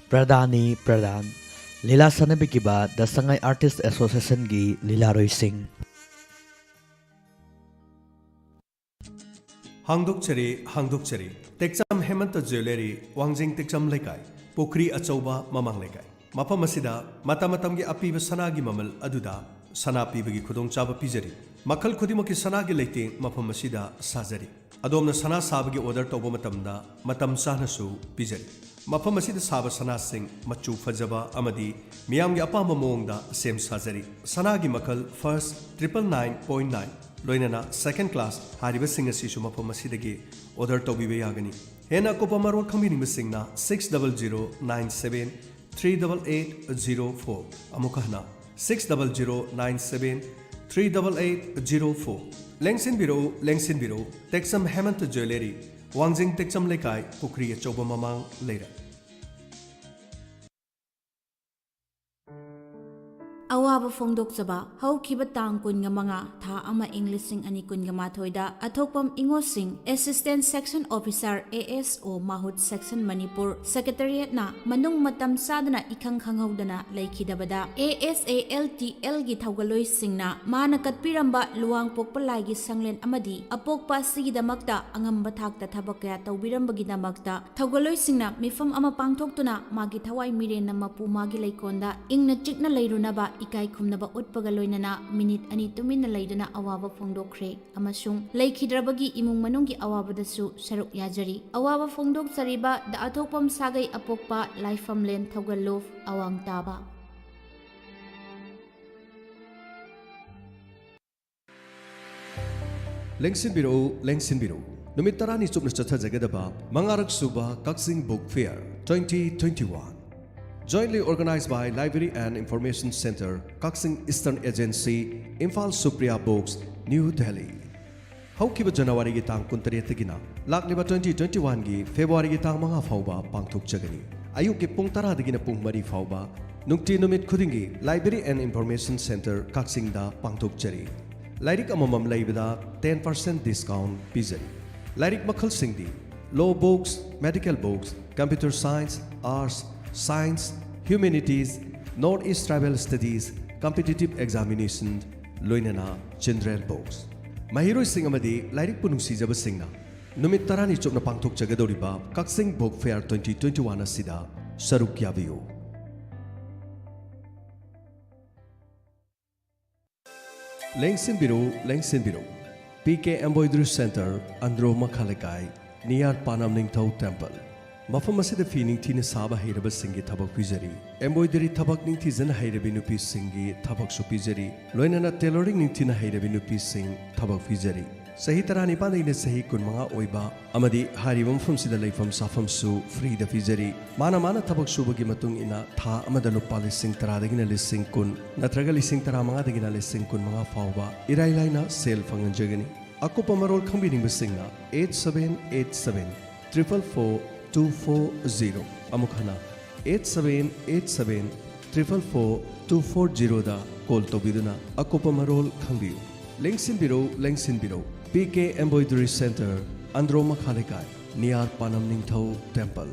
ꯄ꯭ꯔꯙꯥꯟꯅꯤ ꯄ꯭ꯔꯙꯥꯟ꯫ ꯂꯤꯂꯥ ꯁꯥꯟꯅꯕꯤꯈꯤꯕ ꯗ ꯁꯉꯥꯏ ꯑꯥꯔꯇꯤꯁ ꯑꯦꯁꯣꯁꯤꯌꯦꯁꯟꯒꯤ ꯂꯤꯂꯥꯔꯣꯏꯁꯤꯡ꯫ ꯍꯥꯡꯗꯣꯛꯆꯔꯤ, ꯍꯥꯡꯗꯣꯛꯆꯔꯤ꯫ ꯇꯦꯛꯆꯝ ꯍꯦꯃꯟꯇ ꯖ꯭ꯋꯦꯂꯔꯤ, ꯋꯥꯡꯖꯤꯡ ꯇꯦꯛꯆꯝ ꯂꯩꯀꯥꯏ, ꯄꯨꯈ꯭ꯔꯤ ꯑꯆꯧꯕ ꯃꯃꯥꯡ ꯂꯩꯀꯥꯏ꯫ ꯃꯐꯝ ꯑꯁꯤꯗ ꯃꯇꯝ ꯃꯇꯝꯒꯤ ꯑꯄꯤꯕ ꯁꯅꯥꯒꯤ ꯃꯃꯜ ꯑꯗꯨꯗ ꯁꯅꯥ ꯄꯤꯕꯒꯤ ꯈꯨꯗꯣꯡꯆꯥꯕ ꯄꯤꯖꯔꯤ꯫ ꯃꯈꯜ ꯈꯨꯗꯤꯡꯃꯛꯀꯤ ꯁꯅꯥꯒꯤ ꯂꯩꯇꯦꯡ ꯃꯐꯝ ꯑꯁꯤꯗ ꯁꯥꯖꯔꯤ꯫ ꯑꯗꯣꯝꯅ ꯁꯅꯥ ꯁꯥꯕꯒꯤ ꯑꯣꯔꯗꯔ ꯇꯧꯕ ꯃꯇꯝꯗ ꯃꯇꯝ ꯆꯥꯅꯁꯨ ꯄꯤꯖꯔꯤ꯫ ꯃꯐꯝ ꯑꯁꯤꯗ ꯁꯥꯕ ꯁꯅꯥꯁꯤꯡ ꯃꯆꯨ ꯐꯖꯕ ꯑꯃꯗꯤ ꯃꯤꯌꯥꯝꯒꯤ ꯑꯄꯥꯝꯕ ꯃꯑꯣꯡꯗ ꯁꯦꯝ ꯁꯥꯖꯔꯤ꯫ ꯁꯅꯥꯒꯤ ꯃꯈꯜ first, triple nine point nine, ꯂꯣꯏꯅꯅ ꯁꯦꯀꯦꯟ ꯀ꯭ꯂꯥꯁ ꯍꯥꯏꯔꯤꯕꯁꯤꯡ ꯑꯁꯤꯁꯨ ꯃꯐꯝ ꯑꯁꯤꯗꯒꯤ ꯑꯣꯔꯗꯔ ꯇꯧꯕꯤꯕ ꯌꯥꯒꯅꯤ꯫ ꯍꯦꯟꯅ ꯑꯀꯨꯞꯄ ꯃꯔꯣꯜ ꯈꯪꯕꯤꯅꯤꯡꯕꯁꯤꯡꯅ six double zero nine seven three double eight zero four, ꯑꯃꯨꯛ ꯍꯟꯅ, six double zero nine seven three double eight zero four꯫ ꯂꯦꯡꯁꯤꯟꯕꯤꯔꯛꯎ, ꯂꯦꯡꯁꯤꯟꯕꯤꯔꯛꯎ, ꯇꯦꯛꯆꯝ ꯍꯦꯃꯟꯇ ꯖ꯭ꯋꯦꯂꯔꯤ, ꯋꯥꯡꯖꯤꯡ ꯇꯦꯛꯆꯝ ꯂꯩꯀꯥꯏ, ꯄꯨꯈ꯭ꯔꯤ ꯑꯆꯧꯕ ꯃꯃꯥꯡ, ꯂꯩꯔꯛ꯫ ꯑꯋꯥꯕ ꯐꯣꯡꯗꯣꯛꯆꯕ꯫ ꯍꯧꯈꯤꯕ ꯇꯥꯡ ꯀꯨꯟꯒ ꯃꯉꯥ, ꯊꯥ ꯑꯃ, ꯏꯪ ꯂꯤꯁꯤꯡ ꯑꯅꯤ ꯀꯨꯟꯒ ꯃꯥꯊꯣꯏꯗ ꯑꯊꯣꯛꯄꯝ ꯏꯉꯣꯁꯤꯡ, Assistant Section Officer, A S O, ꯃꯍꯨꯠ Section ꯃꯅꯤꯄꯨꯔ, Secretariatꯅ ꯃꯅꯨꯡ ꯃꯇꯝ ꯆꯥꯗꯅ ꯏꯈꯪ ꯈꯪꯍꯧꯗꯅ ꯂꯩꯈꯤꯗꯕꯗ, A S A L T Lꯒꯤ ꯊꯧꯒꯜꯂꯣꯏꯁꯤꯡꯅ ꯃꯥꯅ ꯀꯠꯄꯤꯔꯝꯕ ꯂꯨꯋꯥꯡꯄꯣꯛꯄ ꯂꯥꯏꯒꯤ ꯁꯪꯂꯦꯟ ꯑꯃꯗꯤ ꯑꯄꯣꯛꯄ ꯑꯁꯤꯒꯤꯗꯃꯛꯇ ꯑꯉꯝꯕ ꯊꯥꯛꯇ ꯊꯕꯛ ꯀꯌꯥ ꯇꯧꯕꯤꯔꯝꯕꯒꯤꯗꯃꯛꯇ ꯊꯧꯒꯜꯂꯣꯏꯁꯤꯡꯅ ꯃꯤꯐꯝ ꯑꯃ ꯄꯥꯡꯊꯣꯛꯇꯨꯅ ꯃꯥꯒꯤ ꯊꯋꯥꯏ ꯃꯤꯔꯦꯟꯅ ꯃꯄꯨ ꯃꯥꯒꯤ ꯂꯩꯀꯣꯜꯗ ꯏꯪꯅ ꯆꯤꯛꯅ ꯂꯩꯔꯨꯅꯕ ꯏꯀꯥꯏ ꯈꯨꯝꯅꯕ ꯎꯠꯄꯒ ꯂꯣꯏꯅꯅ ꯃꯤꯅꯤꯠ ꯑꯅꯤ ꯇꯨꯃꯤꯟꯅ ꯂꯩꯗꯨꯅ ꯑꯋꯥꯕ ꯐꯣꯡꯗꯣꯛꯈ꯭ꯔꯦ ꯑꯃꯁꯨꯡ ꯂꯩꯈꯤꯗ꯭ꯔꯕꯒꯤ ꯏꯃꯨꯡ ꯃꯅꯨꯡꯒꯤ ꯑꯋꯥꯕꯗꯁꯨ ꯁꯔꯨꯛ ꯌꯥꯖꯔꯤ꯫ ꯑꯋꯥꯕ ꯐꯣꯡꯗꯣꯛꯆꯔꯤꯕ ꯗ ꯑꯊꯣꯛꯄꯝ ꯁꯥꯒꯩ ꯑꯄꯣꯛꯄ ꯂꯥꯏꯐꯝꯂꯦꯟ ꯊꯧꯒꯜꯂꯨꯞ ꯑꯋꯥꯡ ꯇꯥꯕ꯫ ꯂꯦꯡꯁꯤꯟꯕꯤꯔꯛꯎ, ꯂꯦꯡꯁꯤꯟꯕꯤꯔꯛꯎ꯫ ꯅꯨꯃꯤꯠ ꯇꯔꯥꯅꯤ ꯆꯨꯞꯅ ꯆꯠꯊꯖꯒꯗꯕ ꯃꯉꯥꯔꯛ ꯁꯨꯕ ꯀꯛꯆꯤꯡ Book Fair twenty twenty-one, jointly organized by Library and Information Centre, Kakching Eastern Agency, Imphal Supriya Books, New Delhi꯫ ꯍꯧꯈꯤꯕ ꯖꯅꯋꯥꯔꯤꯒꯤ ꯇꯥꯡ ꯀꯨꯟꯇꯔꯦꯠꯇꯒꯤꯅ ꯂꯥꯛꯂꯤꯕ twenty twenty-one ꯒꯤ ꯐꯦꯕ꯭ꯔꯨꯋꯥꯔꯤꯒꯤ ꯇꯥꯡ ꯃꯉꯥ ꯐꯥꯎꯕ ꯄꯥꯡꯊꯣꯛꯆꯒꯅꯤ꯫ ꯑꯌꯨꯛꯀꯤ ꯄꯨꯡ ꯇꯔꯥꯗꯒꯤꯅ ꯄꯨꯡ ꯃꯔꯤ ꯐꯥꯎꯕ ꯅꯨꯡꯇꯤ ꯅꯨꯃꯤꯠ ꯈꯨꯗꯤꯡꯒꯤ Library and Information Centre ꯀꯛꯆꯤꯡꯗ ꯄꯥꯡꯊꯣꯛꯆꯔꯤ꯫ ꯂꯥꯏꯔꯤꯛ ꯑꯃꯃꯝ ꯂꯩꯕꯗ ten percent discount ꯄꯤꯖꯔꯤ꯫ ꯂꯥꯏꯔꯤꯛ ꯃꯈꯜꯁꯤꯡꯗꯤ: Law Books, Medical Books, Computer Science, Arts, Science, Humanities, North East Tribal Studies, Competitive Examination, ꯂꯣꯏꯅꯅ General Books꯫ ꯃꯍꯩꯔꯣꯏꯁꯤꯡ ꯑꯃꯗꯤ ꯂꯥꯏꯔꯤꯛꯄꯨ ꯅꯨꯡꯁꯤꯖꯕꯁꯤꯡꯅ ꯅꯨꯃꯤꯠ ꯇꯔꯥꯅꯤ ꯆꯨꯞꯅ ꯄꯥꯡꯊꯣꯛꯆꯒꯗꯧꯔꯤꯕ ꯀꯛꯆꯤꯡ Book Fair twenty twenty-one ꯑꯁꯤꯗ ꯁꯔꯨꯛ ꯌꯥꯕꯤꯌꯨ꯫ ꯂꯦꯡꯁꯤꯟꯕꯤꯔꯨ, ꯂꯦꯡꯁꯤꯟꯕꯤꯔꯨ꯫ P K Embroidery Centre, Andro ꯃꯈꯥ ꯂꯩꯀꯥꯏ, near ꯄꯥꯅꯝ ꯅꯤꯡꯊꯧ Temple꯫ ꯃꯐꯝ ꯑꯁꯤꯗ ꯐꯤ ꯅꯤꯡꯊꯤꯅ ꯁꯥꯕ ꯍꯩꯔꯕꯁꯤꯡꯒꯤ ꯊꯕꯛ ꯄꯤꯖꯔꯤ꯫ Embroidery ꯊꯕꯛ ꯅꯤꯡꯊꯤꯖꯅ ꯍꯩꯔꯕꯤ ꯅꯨꯄꯤꯁꯤꯡꯒꯤ ꯊꯕꯛꯁꯨ ꯄꯤꯖꯔꯤ꯫ ꯂꯣꯏꯅꯅ tailoring ꯅꯤꯡꯊꯤꯅ ꯍꯩꯔꯕꯤ ꯅꯨꯄꯤꯁꯤꯡ ꯊꯕꯛ ꯄꯤꯖꯔꯤ꯫ ꯆꯍꯤ ꯇꯔꯥꯅꯤꯄꯥꯟꯗꯒꯤꯅ ꯆꯍꯤ ꯀꯨꯟꯃꯉꯥ ꯑꯣꯏꯕ ꯑꯃꯗꯤ ꯍꯥꯏꯔꯤꯕ ꯃꯐꯝꯁꯤꯗ ꯂꯩꯐꯝ ꯆꯥꯐꯝꯁꯨ free ꯗ ꯄꯤꯖꯔꯤ꯫ ꯃꯥꯅ ꯃꯥꯅ ꯊꯕꯛ ꯁꯨꯕꯒꯤ ꯃꯇꯨꯡ ꯏꯟꯅ ꯊꯥ ꯑꯃꯗ ꯂꯨꯄꯥ ꯂꯤꯁꯤꯡ ꯇꯔꯥꯗꯒꯤꯅ ꯂꯤꯁꯤꯡ ꯀꯨꯟ ꯅꯠꯇ꯭ꯔꯒ ꯂꯤꯁꯤꯡ ꯇꯔꯥꯃꯉꯥꯗꯒꯤꯅ ꯂꯤꯁꯤꯡ ꯀꯨꯟꯃꯉꯥ ꯐꯥꯎꯕ ꯏꯔꯥꯏ ꯂꯥꯏꯅ ꯁꯦꯜ ꯐꯪꯍꯟꯖꯒꯅꯤ꯫ ꯑꯀꯨꯞꯄ ꯃꯔꯣꯜ ꯈꯪꯕꯤꯅꯤꯡꯕꯁꯤꯡꯅ eight seven eight seven triple four two four zero, ꯑꯃꯨꯛ ꯍꯟꯅ eight seven eight seven triple four two four zero ꯗ call ꯇꯧꯕꯤꯗꯨꯅ ꯑꯀꯨꯞꯄ ꯃꯔꯣꯜ ꯈꯪꯕꯤꯌꯨ꯫ ꯂꯦꯡꯁꯤꯟꯕꯤꯔꯧ, ꯂꯦꯡꯁꯤꯟꯕꯤꯔꯧ꯫ P K Embroidery Centre, Andro ꯃꯈꯥ ꯂꯩꯀꯥꯏ, near Panam Ningthou Temple꯫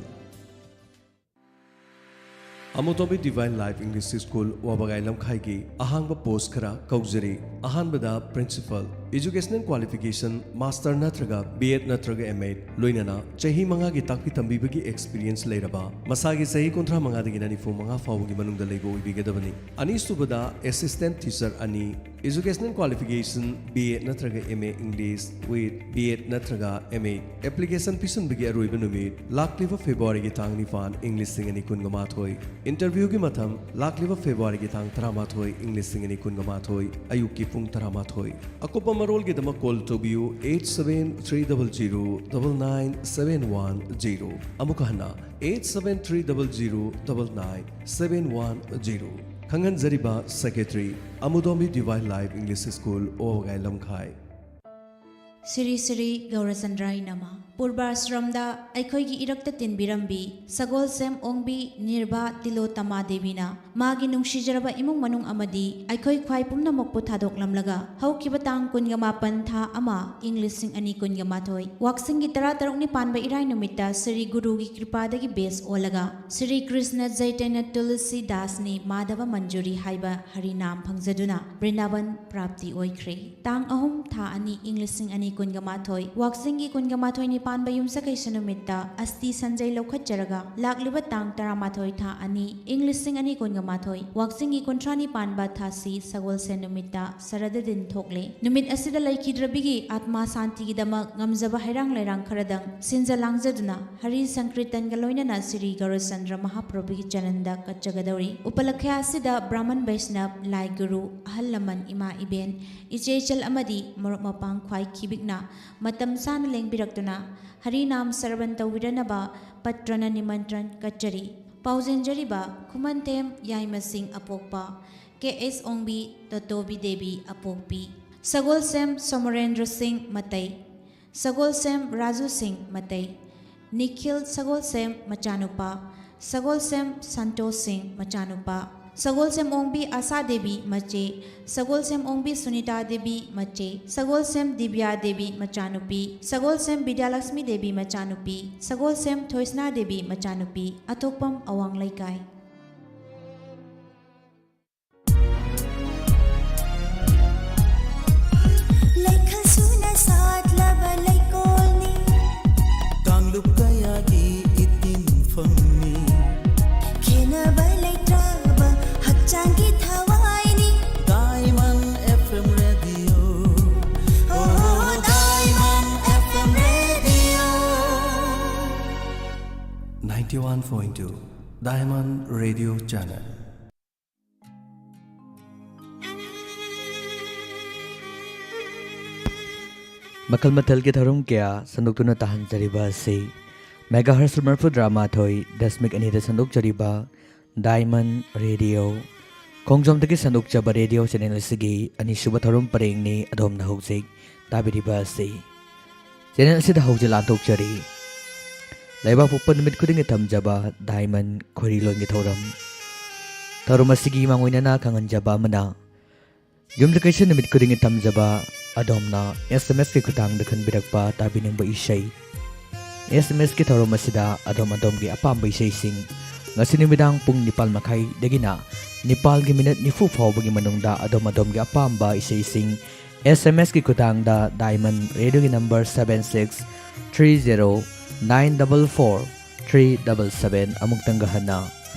Amutombi divine life English school, Wabagai ꯂꯝꯈꯥꯏꯒꯤ ꯑꯍꯥꯡꯕ ꯄꯣꯁ ꯈꯔ ꯀꯧꯖꯔꯤ꯫ ꯑꯍꯥꯟꯕꯗ ꯄ꯭ꯔꯤꯟꯁꯤꯄꯜ, ꯏꯖꯨꯀꯦꯁꯅꯦꯜ ꯀ꯭ꯋꯥꯂꯤꯐꯤꯀꯦꯁꯟ ꯃꯥꯁꯇꯔ ꯅꯠꯇ꯭ꯔꯒ ꯕꯤ ꯑꯦꯗ ꯅꯠꯇ꯭ꯔꯒ ꯑꯦꯝ ꯑꯦꯗ, ꯂꯣꯏꯅꯅ ꯆꯍꯤ ꯃꯉꯥꯒꯤ ꯇꯥꯛꯄꯤ ꯇꯝꯕꯤꯕꯒꯤ ꯑꯦꯛꯁꯄꯤꯔꯤꯌꯦꯟꯁ ꯂꯩꯔꯕ, ꯃꯁꯥꯒꯤ ꯆꯍꯤ ꯀꯨꯟꯊ꯭ꯔꯥ ꯃꯉꯥꯗꯒꯤꯅ ꯅꯤꯐꯨ ꯃꯉꯥ ꯐꯥꯎꯕꯒꯤ ꯃꯅꯨꯡꯗ ꯂꯩꯕ ꯑꯣꯏꯕꯤꯒꯗꯕꯅꯤ꯫ ꯑꯅꯤꯁꯨꯕꯗ ꯑꯦꯁꯤꯁꯇꯦꯟꯠ ꯇꯤꯆꯔ ꯑꯅꯤ, ꯏꯖꯨꯀꯦꯁꯅꯦꯜ ꯀ꯭ꯋꯥꯂꯤꯐꯤꯀꯦꯁꯟ ꯕꯤ ꯑꯦꯗ ꯅꯠꯇ꯭ꯔꯒ M A English with B Ed ꯅꯠꯇ꯭ꯔꯒ ꯑꯦꯝ ꯑꯦ꯫ ꯑꯦꯄ꯭ꯂꯤꯀꯦꯁꯟ ꯄꯤꯁꯤꯟꯕꯒꯤ ꯑꯔꯣꯏꯕ ꯅꯨꯃꯤꯠ ꯂꯥꯛꯂꯤꯕ ꯐꯦꯕ꯭ꯔꯨꯋꯥꯔꯤꯒꯤ ꯇꯥꯡ ꯅꯤꯄꯥꯟ, ꯏꯪ ꯂꯤꯁꯤꯡ ꯑꯅꯤ ꯀꯨꯟꯒꯃꯥꯊꯣꯏ꯫ ꯏꯟꯇꯔꯚ꯭ꯌꯨꯒꯤ ꯃꯇꯝ ꯂꯥꯛꯂꯤꯕ ꯐꯦꯕ꯭ꯔꯨꯋꯥꯔꯤꯒꯤ ꯇꯥꯡ ꯇꯔꯥꯃꯥꯊꯣꯏ, ꯏꯪ ꯂꯤꯁꯤꯡ ꯑꯅꯤ ꯀꯨꯟꯒꯃꯥꯊꯣꯏ, ꯑꯌꯨꯛꯀꯤ ꯄꯨꯡ ꯇꯔꯥꯃꯥꯊꯣꯏ꯫ ꯑꯀꯨꯞꯄ ꯃꯔꯣꯜꯒꯤꯗꯃꯛ ꯀꯣꯜ ꯇꯧꯕꯤꯌꯨ eight seven three double zero double nine seven one zero꯫ ꯑꯃꯨꯛꯀ ꯍꯟꯅ eight seven three double zero double nine seven one zero꯫ ꯈꯪꯍꯟꯖꯔꯤꯕ secretary, Amudombi divine life English school, Wabagai Lamkhai. Shri Shri ꯒꯧꯔꯆꯟꯗ꯭ꯔꯥꯏ ꯅꯃ꯫ ꯄꯨꯔꯕꯥꯁ꯭ꯔꯝꯗ ꯑꯩꯈꯣꯏꯒꯤ ꯏꯔꯛꯇ ꯇꯤꯟꯕꯤꯔꯝꯕꯤ ꯁꯒꯣꯜꯁꯦꯝ ꯑꯣꯡꯕꯤ ꯅꯤꯔꯕꯥ ꯇꯤꯂꯣꯇꯃꯥ ꯗꯦꯕꯤꯅ ꯃꯥꯒꯤ ꯅꯨꯡꯁꯤꯖꯔꯕ ꯏꯃꯨꯡ ꯃꯅꯨꯡ ꯑꯃꯗꯤ ꯑꯩꯈꯣꯏ ꯈ꯭ꯋꯥꯏ ꯄꯨꯝꯅꯃꯛꯄꯨ ꯊꯥꯗꯣꯛꯂꯝꯂꯒ ꯍꯧꯈꯤꯕ ꯇꯥꯡ ꯀꯨꯟꯒ ꯃꯥꯄꯟ ꯊꯥ ꯑꯃ ꯏꯪ ꯂꯤꯁꯤꯡ ꯑꯅꯤ ꯀꯨꯟꯒ ꯃꯥꯊꯣꯏ ꯋꯥꯛꯆꯤꯡꯒꯤ ꯇꯔꯥ ꯇꯔꯨꯛꯅꯤ ꯄꯥꯟꯕ ꯏꯔꯥꯏ ꯅꯨꯃꯤꯠꯇ ꯁ꯭ꯔꯤ ꯒꯨꯔꯨꯒꯤ ꯀ꯭ꯔꯤꯄꯥꯗꯒꯤ ꯕꯦꯁ ꯑꯣꯜꯂꯒ ꯁ꯭ꯔꯤ ꯀ꯭ꯔꯤꯁꯅ ꯆꯩꯇꯟꯌ ꯇꯨꯂꯁꯤ ꯗꯥꯁꯅꯤ ꯃꯥꯙꯕ ꯃꯟꯖꯨꯔꯤ ꯍꯥꯏꯕ ꯍꯔꯤꯅꯥꯝ ꯐꯪꯖꯗꯨꯅ ꯕ꯭ꯔꯤꯟꯗꯥꯕꯟ ꯄ꯭ꯔꯥꯞꯇꯤ ꯑꯣꯏꯈ꯭ꯔꯦ꯫ ꯇꯥꯡ ꯑꯍꯨꯝ ꯊꯥ ꯑꯅꯤ ꯏꯪ ꯂꯤꯁꯤꯡ ꯑꯅꯤ ꯀꯨꯟꯒ ꯃꯥꯊꯣꯏ ꯋꯥꯛꯆꯤꯡꯒꯤ ꯀꯨꯟꯒ ꯃꯥꯊꯣꯏꯅꯤ ꯄꯥꯟꯕ ꯌꯨꯝꯁꯀꯩꯁ ꯅꯨꯃꯤꯠꯇ ꯑꯁꯇꯤ ꯁꯟꯖꯩ ꯂꯧꯈꯠꯆꯔꯒ ꯂꯥꯛꯂꯤꯕ ꯇꯥꯡ ꯇꯔꯥꯃꯥꯊꯣꯏ ꯊꯥ ꯑꯅꯤ ꯏꯪ ꯂꯤꯁꯤꯡ ꯑꯅꯤ ꯀꯨꯟꯒ ꯃꯥꯊꯣꯏ ꯋꯥꯛꯆꯤꯡꯒꯤ ꯀꯨꯟꯊ꯭ꯔꯥꯅꯤ ꯄꯥꯟꯕ ꯊꯥꯁꯤ ꯁꯒꯣꯜꯁꯦꯟ ꯅꯨꯃꯤꯠꯇ ꯁꯔꯗ ꯗꯤꯟ ꯊꯣꯛꯂꯦ꯫ ꯅꯨꯃꯤꯠ ꯑꯁꯤꯗ ꯂꯩꯈꯤꯗ꯭ꯔꯕꯤꯒꯤ ꯑꯥꯠꯃꯥ ꯁꯥꯟꯇꯤꯒꯤꯗꯃꯛ ꯉꯝꯖꯕ ꯍꯩꯔꯥꯡ ꯂꯩꯔꯥꯡ ꯈꯔꯗꯪ ꯁꯤꯟꯖ ꯂꯥꯡꯖꯗꯨꯅ ꯍꯔꯤ ꯁꯪꯀ꯭ꯔꯤꯇꯟꯒ ꯂꯣꯏꯅꯅ ꯁ꯭ꯔꯤ ꯒꯧꯔꯆꯟꯗ꯭ꯔ ꯃꯍꯥꯄ꯭ꯔꯚꯨꯒꯤ ꯆꯔꯟꯗ ꯀꯠꯆꯒꯗꯧꯔꯤ꯫ ꯎꯄꯂꯈ꯭ꯌꯥ ꯑꯁꯤꯗ ꯕ꯭ꯔꯥꯍꯃꯟ ꯕꯩꯁꯅꯕ, ꯂꯥꯏ ꯒꯨꯔꯨ, ꯑꯍꯜ ꯂꯃꯟ, ꯏꯃꯥ ꯏꯕꯦꯟ, ꯏꯆꯦ ꯏꯆꯜ ꯑꯃꯗꯤ ꯃꯔꯨꯞ ꯃꯄꯥꯡ ꯈ꯭ꯋꯥꯏ ꯈꯤꯕꯤꯛꯅ ꯃꯇꯝ ꯆꯥꯅ ꯂꯦꯡꯕꯤꯔꯛꯇꯨꯅ ꯍꯔꯤꯅꯥꯝ ꯁ꯭ꯔꯕꯟ ꯇꯧꯕꯤꯔꯅꯕ ꯄꯠꯇ꯭ꯔꯅ ꯅꯤꯃꯟꯇ꯭ꯔꯟ ꯀꯠꯆꯔꯤ꯫ ꯄꯥꯎꯖꯦꯟꯖꯔꯤꯕ ꯈꯨꯃꯟꯊꯦꯝ ꯌꯥꯏꯃꯁꯤꯡ ꯑꯄꯣꯛꯄ, ꯀꯦ ꯑꯦꯁ ꯑꯣꯡꯕꯤ ꯇꯣꯇꯣꯕꯤ ꯗꯦꯕꯤ ꯑꯄꯣꯛꯄꯤ, ꯁꯒꯣꯜꯁꯦꯝ ꯁꯣꯃꯔꯦꯟꯗ꯭ꯔ ꯁꯤꯡ ꯃꯇꯩ, ꯁꯒꯣꯜꯁꯦꯝ ꯔꯥꯖꯨ ꯁꯤꯡ ꯃꯇꯩ, ꯅꯤꯈꯤꯜ ꯁꯒꯣꯜꯁꯦꯝ ꯃꯆꯥꯅꯨꯄꯥ, ꯁꯒꯣꯜꯁꯦꯝ ꯁꯟꯇꯣꯁ ꯁꯤꯡ ꯃꯆꯥꯅꯨꯄꯥ, ꯁꯒꯣꯜꯁꯦꯝ ꯑꯣꯡꯕꯤ ꯑꯁꯥ ꯗꯦꯕꯤ ꯃꯆꯦ, ꯁꯒꯣꯜꯁꯦꯝ ꯑꯣꯡꯕꯤ ꯁꯨꯅꯤꯇꯥ ꯗꯦꯕꯤ ꯃꯆꯦ, ꯁꯒꯣꯜꯁꯦꯝ ꯗꯤꯕ꯭ꯌꯥ ꯗꯦꯕꯤ ꯃꯆꯥꯅꯨꯄꯤ, ꯁꯒꯣꯜꯁꯦꯝ ꯕꯤꯗ꯭ꯌꯥꯂꯛꯁꯃꯤ ꯗꯦꯕꯤ ꯃꯆꯥꯅꯨꯄꯤ, ꯁꯒꯣꯜꯁꯦꯝ ꯊꯣꯏꯁꯅꯥ ꯗꯦꯕꯤ ꯃꯆꯥꯅꯨꯄꯤ, ꯑꯊꯣꯛꯄꯝ ꯑꯋꯥꯡ ꯂꯩꯀꯥꯏ꯫ Eighty-one point two Diamond Radio Channel. ꯃꯈꯜ ꯃꯊꯦꯜꯒꯤ ꯊꯧꯔꯝ ꯀꯌꯥ ꯁꯟꯗꯣꯛꯇꯨꯅ ꯇꯥꯍꯟꯖꯔꯤꯕ ꯑꯁꯤ megahertz ꯃꯔꯤꯐꯨꯇꯔꯥ ꯃꯥꯊꯣꯏ ꯗꯁꯃꯤꯛ ꯑꯅꯤꯗ ꯁꯟꯗꯣꯛꯆꯔꯤꯕ Diamond Radio ꯈꯣꯡꯖꯣꯝꯗꯒꯤ ꯁꯟꯗꯣꯛꯆꯕ radio channel ꯑꯁꯤꯒꯤ ꯑꯅꯤꯁꯨꯕ ꯊꯧꯔꯝ ꯄꯔꯦꯡꯅꯤ ꯑꯗꯣꯝꯅ ꯍꯧꯖꯤꯛ ꯇꯥꯕꯤꯔꯤꯕ ꯑꯁꯤ꯫ Channel ꯑꯁꯤꯗ ꯍꯧꯖꯤꯛ ꯂꯥꯟꯊꯣꯛꯆꯔꯤ ꯂꯩꯕꯥꯛ ꯄꯣꯛꯄ ꯅꯨꯃꯤꯠ ꯈꯨꯗꯤꯡꯒꯤ ꯊꯝꯖꯕ Diamond ꯈꯣꯏꯔꯤ ꯂꯣꯟꯒꯤ ꯊꯧꯔꯝ꯫ ꯊꯧꯔꯝ ꯑꯁꯤꯒꯤ ꯃꯥꯡꯑꯣꯏꯅꯅ ꯈꯪꯍꯟꯖꯕ ꯑꯃꯅ, ꯌꯨꯝꯖꯀꯩꯁ ꯅꯨꯃꯤꯠ ꯈꯨꯗꯤꯡꯒꯤ ꯊꯝꯖꯕ ꯑꯗꯣꯝꯅ S M S ꯀꯤ ꯈꯨꯠꯊꯥꯡꯗ ꯈꯟꯕꯤꯔꯛꯄ ꯇꯥꯕꯤꯅꯤꯡꯕ ꯏꯁꯩ꯫ S M S ꯀꯤ ꯊꯧꯔꯝ ꯑꯁꯤꯗ ꯑꯗꯣꯝ ꯑꯗꯣꯝꯒꯤ ꯑꯄꯥꯝꯕ ꯏꯁꯩꯁꯤꯡ ꯉꯁꯤ ꯅꯨꯃꯤꯗꯥꯡ ꯄꯨꯡ ꯅꯤꯄꯥꯜ ꯃꯈꯥꯏꯗꯒꯤꯅ ꯅꯤꯄꯥꯜꯒꯤ minute ꯅꯤꯐꯨ ꯐꯥꯎꯕꯒꯤ ꯃꯅꯨꯡꯗ ꯑꯗꯣꯝ ꯑꯗꯣꯝꯒꯤ ꯑꯄꯥꯝꯕ ꯏꯁꯩꯁꯤꯡ S M S ꯀꯤ ꯈꯨꯠꯊꯥꯡꯗ Diamond Radio ꯒꯤ number seven six three zero nine double four three double seven, ꯑꯃꯨꯛꯇꯪꯒ ꯍꯟꯅ,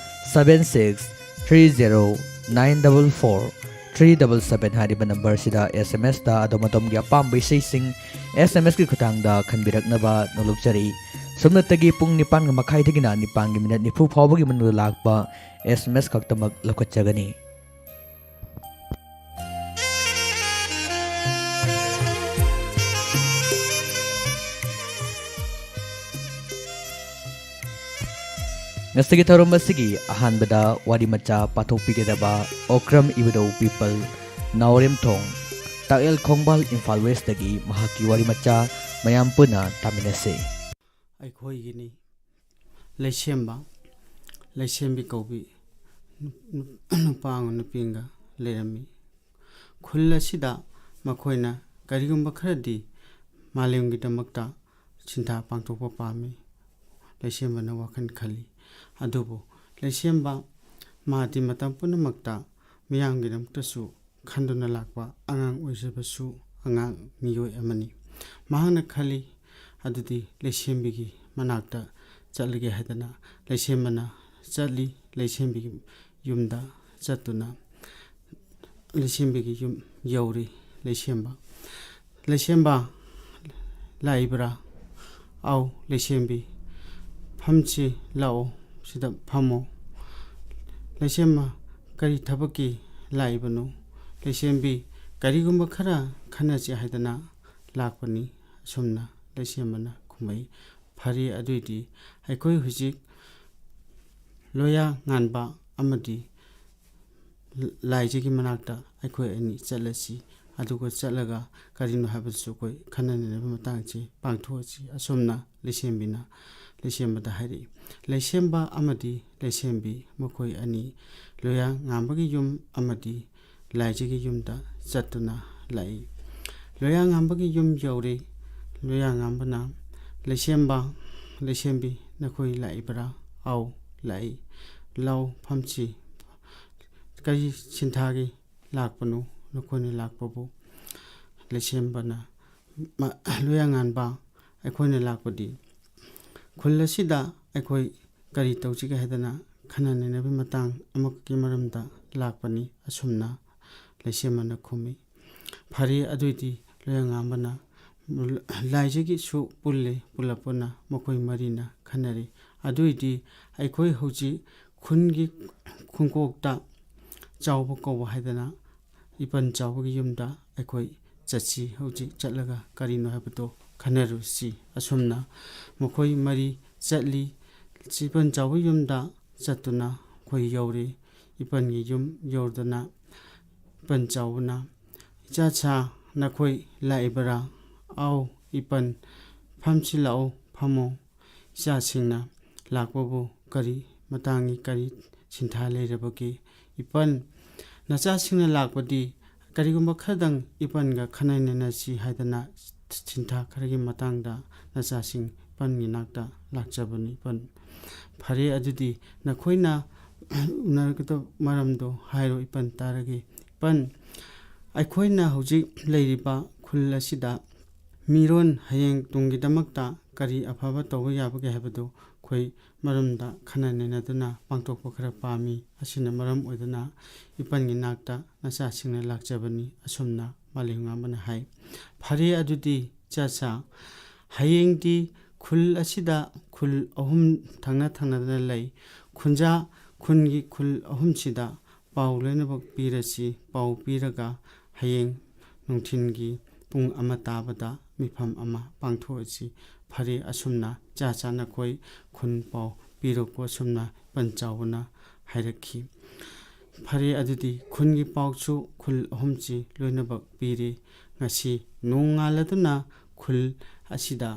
seven six three zero nine double four three double seven ꯍꯥꯏꯔꯤꯕ number ꯁꯤꯗ S M S ꯇ ꯑꯗꯣꯝ ꯑꯗꯣꯝꯒꯤ ꯑꯄꯥꯝꯕ ꯏꯁꯩꯁꯤꯡ S M S ꯀꯤ ꯈꯨꯠꯊꯥꯡꯗ ꯈꯟꯕꯤꯔꯛꯅꯕ ꯅꯣꯂꯨꯛꯆꯔꯤ꯫ ꯁꯨꯞꯅꯇꯒꯤ ꯄꯨꯡ ꯅꯤꯄꯥꯟ ꯃꯈꯥꯏꯗꯒꯤꯅ ꯅꯤꯄꯥꯟꯒꯤ minute ꯅꯤꯐꯨ ꯐꯥꯎꯕꯒꯤ ꯃꯅꯨꯡꯗ ꯂꯥꯛꯄ S M S ꯈꯛꯇꯃꯛ ꯂꯧꯈꯠꯆꯒꯅꯤ꯫ ꯉꯁꯤꯒꯤ ꯊꯧꯔꯝ ꯑꯁꯤꯒꯤ ꯑꯍꯥꯟꯕꯗ ꯋꯥꯔꯤ ꯃꯆꯥ ꯄꯥꯊꯣꯛꯄꯤꯒꯗꯕ ꯑꯣꯀ꯭ꯔꯝ ꯏꯕꯨꯙꯧ ꯄꯤꯄꯜ, ꯅꯥꯎꯔꯦꯝꯊꯣꯡ, ꯇꯥꯛꯌꯦꯜ ꯈꯣꯡꯕꯥꯜ, ꯏꯝꯐꯥꯜ West ꯇꯒꯤ ꯃꯍꯥꯛꯀꯤ ꯋꯥꯔꯤ ꯃꯆꯥ ꯃꯌꯥꯝ ꯄꯨꯟꯅ ꯇꯥꯃꯤꯟꯅꯁꯤ꯫ ꯑꯩꯈꯣꯏꯒꯤꯅꯤ꯫ ꯂꯩꯁꯦꯝꯕ, ꯂꯩꯁꯦꯝꯕꯤ ꯀꯧꯕꯤ ꯅꯨ-, ꯅꯨ-, ꯅꯨꯄꯥ ꯑꯃꯒ ꯅꯨꯄꯤ ꯑꯃꯒ ꯂꯩꯔꯝꯃꯤ꯫ ꯈꯨꯜ ꯑꯁꯤꯗ ꯃꯈꯣꯏꯅ ꯀꯔꯤꯒꯨꯝꯕ ꯈꯔꯗꯤ ꯃꯥꯂꯦꯝꯒꯤꯗꯃꯛꯇ ꯁꯤꯟꯊꯥ ꯄꯥꯡꯊꯣꯛꯄ ꯄꯥꯝꯃꯤ꯫ ꯂꯩꯁꯦꯝꯕꯅ ꯋꯥꯈꯜ ꯈꯜꯂꯤ꯫ ꯑꯗꯨꯕꯨ ꯂꯩꯁꯦꯝꯕ ꯃꯥꯗꯤ ꯃꯇꯝ ꯄꯨꯝꯅꯃꯛꯇ ꯃꯤꯌꯥꯝꯒꯤꯗꯃꯛꯇꯁꯨ ꯈꯟꯗꯨꯅ ꯂꯥꯛꯄ ꯑꯉꯥꯡ ꯑꯣꯏꯖꯕꯁꯨ ꯑꯉꯥꯡ ꯃꯤꯑꯣꯏ ꯑꯃꯅꯤ꯫ ꯃꯍꯥꯛꯅ ꯈꯜꯂꯤ, ꯑꯗꯨꯗꯤ ꯂꯩꯁꯦꯝꯕꯤꯒꯤ ꯃꯅꯥꯛꯇ ꯆꯠꯂꯒꯦ ꯍꯥꯏꯗꯅ ꯂꯩꯁꯦꯝꯕꯅ ꯆꯠꯂꯤ꯫ ꯂꯩꯁꯦꯝꯕꯤꯒꯤ ꯌꯨꯝꯗ ꯆꯠꯇꯨꯅ ꯂꯩꯁꯦꯝꯕꯤꯒꯤ ꯌꯨꯝ ꯌꯧꯔꯤ꯫ ꯂꯩꯁꯦꯝꯕ, "ꯂꯩꯁꯦꯝꯕ, ꯂꯥꯛꯏꯕ꯭ꯔꯥ?" "ꯑꯧ, ꯂꯩꯁꯦꯝꯕꯤ, "ꯐꯝꯁꯤ ꯂꯥꯛꯑꯣ, ꯁꯤꯗ ꯐꯝꯃꯣ꯫ ꯂꯩꯁꯦꯝꯕ, ꯀꯔꯤ ꯊꯕꯛꯀꯤ ꯂꯥꯛꯏꯕꯅꯣ?" ꯂꯩꯁꯦꯝꯕꯤ, "ꯀꯔꯤꯒꯨꯝꯕ ꯈꯔ ꯈꯟꯅꯁꯤ ꯍꯥꯏꯗꯅ ꯂꯥꯛꯄꯅꯤ" ꯑꯁꯨꯝꯅ ꯂꯩꯁꯦꯝꯕꯅ ꯈꯨꯝꯃꯛꯏ꯫ "ꯐꯔꯦ, ꯑꯗꯨꯏꯗꯤ ꯑꯩꯈꯣꯏ ꯍꯧꯖꯤꯛ ꯂꯣꯌꯥ ꯉꯥꯟꯕ ꯑꯃꯗꯤ ꯂꯥꯏꯖꯒꯤ ꯃꯅꯥꯛꯇ ꯑꯩꯈꯣꯏ ꯑꯅꯤ ꯆꯠꯂꯁꯤ, ꯑꯗꯨꯒ ꯆꯠꯂꯒ ꯀꯔꯤꯅꯣ ꯍꯥꯏꯕꯗꯨꯁꯨ ꯑꯩꯈꯣꯏ ꯈꯟꯅ ꯅꯩꯅꯕ ꯃꯇꯥꯡꯁꯤ ꯄꯥꯡꯊꯣꯛꯑꯁꯤ" ꯑꯁꯨꯝꯅ ꯂꯩꯁꯦꯝꯕꯤꯅ ꯂꯩꯁꯦꯝꯕꯗ ꯍꯥꯏꯔꯛꯏ꯫ ꯂꯩꯁꯦꯝꯕ ꯑꯃꯗꯤ ꯂꯩꯁꯦꯝꯕꯤ ꯃꯈꯣꯏ ꯑꯅꯤ ꯂꯣꯌꯥ ꯉꯥꯟꯕꯒꯤ ꯌꯨꯝ ꯑꯃꯗꯤ ꯂꯥꯏꯖꯒꯤ ꯌꯨꯝꯗ ꯆꯠꯇꯨꯅ ꯂꯥꯛꯏ꯫ ꯂꯣꯌꯥ ꯉꯥꯟꯕꯒꯤ ꯌꯨꯝ ꯌꯧꯔꯦ꯫ ꯂꯣꯌꯥ ꯉꯥꯟꯕꯅ, "ꯂꯩꯁꯦꯝꯕ, ꯂꯩꯁꯦꯝꯕꯤ, ꯅꯈꯣꯏ ꯂꯥꯛꯏꯕ꯭ꯔꯥ?" "ꯑꯥꯎ, ꯂꯥꯛꯏ"꯫ "ꯂꯥꯎ, ꯐꯝꯁꯤ꯫ ꯀꯔꯤ ꯁꯤꯟꯊꯥꯒꯤ ꯂꯥꯛꯄꯅꯣ ꯅꯈꯣꯏꯅ ꯂꯥꯛꯄꯕꯨ?" ꯂꯩꯁꯦꯝꯕꯅ, ꯃ-, "ꯂꯣꯌꯥ ꯉꯥꯟꯕ, ꯑꯩꯈꯣꯏꯅ ꯂꯥꯛꯄꯗꯤ ꯈꯨꯜ ꯑꯁꯤꯗ ꯑꯩꯈꯣꯏ ꯀꯔꯤ ꯇꯧꯁꯤꯒꯦ ꯍꯥꯏꯗꯅ ꯈꯟꯅ ꯅꯩꯅꯕꯒꯤ ꯃꯇꯥꯡ ꯑꯃꯈꯛꯀꯤ ꯃꯔꯝꯗ ꯂꯥꯛꯄꯅꯤ" ꯑꯁꯨꯝꯅ ꯂꯩꯁꯦꯝꯕꯅ ꯈꯨꯝꯃꯤ꯫ "ꯐꯔꯦ, ꯑꯗꯨꯏꯗꯤ" ꯂꯣꯌꯥ ꯉꯥꯟꯕꯅ, "ꯂꯥꯏꯖꯒꯤꯁꯨ ꯄꯨꯜꯂꯦ, ꯄꯨꯜꯂꯞ ꯄꯨꯟꯅ ꯃꯈꯣꯏ ꯃꯔꯤꯅ ꯈꯟꯅꯔꯤ꯫ ꯑꯗꯨꯏꯗꯤ ꯑꯩꯈꯣꯏ ꯍꯧꯖꯤꯛ ꯈꯨꯟꯒꯤ ꯈꯨꯡꯀꯣꯛꯇ ꯆꯥꯎꯕ ꯀꯧꯕ ꯍꯥꯏꯗꯅ ꯏꯄꯟ ꯆꯥꯎꯕꯒꯤ ꯌꯨꯝꯗ ꯑꯩꯈꯣꯏ ꯆꯠꯁꯤ꯫ ꯍꯧꯖꯤꯛ ꯆꯠꯂꯒ ꯀꯔꯤꯅꯣ ꯍꯥꯏꯕꯗꯣ ꯈꯟꯅꯔꯨꯁꯤ"꯫ ꯑꯁꯨꯝꯅ ꯃꯈꯣꯏ ꯃꯔꯤ ꯆꯠꯂꯤ꯫ ꯏꯄꯟ ꯆꯥꯎꯕꯒꯤ ꯌꯨꯝꯗ ꯆꯠꯇꯨꯅ ꯑꯩꯈꯣꯏ ꯌꯧꯔꯦ꯫ ꯏꯄꯟꯒꯤ ꯌꯨꯝ ꯌꯧꯗꯨꯅ ꯏꯄꯟ ꯆꯥꯎꯕꯅ, "ꯏꯆꯥꯁꯥ, ꯅꯈꯣꯏ ꯂꯥꯛꯏꯕꯔꯥ?" "ꯑꯥꯎ, ꯏꯄꯟ, ꯐꯝꯁꯤ ꯂꯥꯛꯑꯣ, ꯐꯝꯃꯣ"꯫ "ꯏꯆꯥꯁꯤꯡꯅ ꯂꯥꯛꯄꯕꯨ ꯀꯔꯤ ꯃꯇꯥꯡꯒꯤ, ꯀꯔꯤ ꯁꯤꯟꯊꯥ ꯂꯩꯔꯕꯒꯦ?" "ꯏꯄꯟ, ꯅꯆꯥꯁꯤꯡꯅ ꯂꯥꯛꯄꯗꯤ ꯀꯔꯤꯒꯨꯝꯕ ꯈꯔꯗꯪ ꯏꯄꯟꯒ ꯈꯟꯅ ꯅꯩꯅꯁꯤ ꯍꯥꯏꯗꯅ ꯁꯤꯟꯊꯥ ꯈꯔꯒꯤ ꯃꯇꯥꯡꯗ ꯅꯆꯥꯁꯤꯡ ꯏꯄꯟꯒꯤ ꯅꯥꯛꯇ ꯂꯥꯛꯆꯕꯅꯤ ꯏꯄꯟ"꯫ "ꯐꯔꯦ, ꯑꯗꯨꯗꯤ ꯅꯈꯣꯏꯅ ꯎꯅꯔꯛꯀꯗꯕ ꯃꯔꯝꯗꯣ ꯍꯥꯏꯔꯣ ꯏꯄꯟ, ꯇꯥꯔꯒꯦ"꯫ "ꯏꯄꯟ, ꯑꯩꯈꯣꯏꯅ ꯍꯧꯖꯤꯛ ꯂꯩꯔꯤꯕ ꯈꯨꯜ ꯑꯁꯤꯗ ꯃꯤꯔꯣꯟ ꯍꯌꯦꯡ ꯇꯨꯡꯒꯤꯗꯃꯛꯇ ꯀꯔꯤ ꯑꯐꯕ ꯇꯧꯕ ꯌꯥꯕꯒꯦ ꯍꯥꯏꯕꯗꯨ ꯑꯩꯈꯣꯏ ꯃꯔꯝꯗ ꯈꯟꯅ ꯅꯩꯅꯗꯨꯅ ꯄꯥꯡꯊꯣꯛꯄ ꯈꯔ ꯄꯥꯝꯃꯤ꯫ ꯑꯁꯤꯅ ꯃꯔꯝ ꯑꯣꯏꯗꯨꯅ ꯏꯄꯟꯒꯤ ꯅꯥꯛꯇ ꯅꯆꯥꯁꯤꯡꯅ ꯂꯥꯛꯆꯕꯅꯤ", ꯑꯁꯨꯝꯅ ꯃꯥꯂꯦꯝꯉꯥꯟꯕꯅ ꯍꯥꯏ꯫ "ꯐꯔꯦ, ꯑꯗꯨꯗꯤ ꯏꯆꯥꯁꯥ, ꯍꯌꯦꯡꯗꯤ ꯈꯨꯜ ꯑꯁꯤꯗ ꯈꯨꯜ ꯑꯍꯨꯝ ꯊꯪꯅ ꯊꯪꯅꯗꯅ ꯂꯩ꯫ ꯈꯨꯟꯖꯥ ꯈꯨꯟꯒꯤ ꯈꯨꯜ ꯑꯍꯨꯝꯁꯤꯗ ꯄꯥꯎ ꯂꯣꯏꯅꯃꯛ ꯄꯤꯔꯁꯤ꯫ ꯄꯥꯎ ꯄꯤꯔꯒ ꯍꯌꯦꯡ ꯅꯨꯡꯊꯤꯜꯒꯤ ꯄꯨꯡ ꯑꯃ ꯇꯥꯕꯗ ꯃꯤꯐꯝ ꯑꯃ ꯄꯥꯡꯊꯣꯛꯑꯁꯤ꯫ ꯐꯔꯦ, ꯑꯁꯨꯝꯅ ꯆꯥ ꯆꯥꯅꯈꯣꯏ ꯈꯨꯟ ꯄꯥꯎ ꯄꯤꯔꯛꯄ ꯑꯁꯨꯝꯅ ꯄꯟ ꯆꯥꯎꯕꯅ ꯍꯥꯏꯔꯛꯈꯤ꯫ ꯐꯔꯦ, ꯑꯗꯨꯗꯤ ꯈꯨꯟꯒꯤ ꯄꯥꯎꯁꯨ ꯈꯨꯜ ꯑꯍꯨꯝꯁꯤ ꯂꯣꯏꯅꯃꯛ ꯄꯤꯔꯤ꯫ ꯉꯁꯤ ꯅꯣꯡꯉꯥꯜꯂꯗꯨꯅ ꯈꯨꯜ ꯑꯁꯤꯗ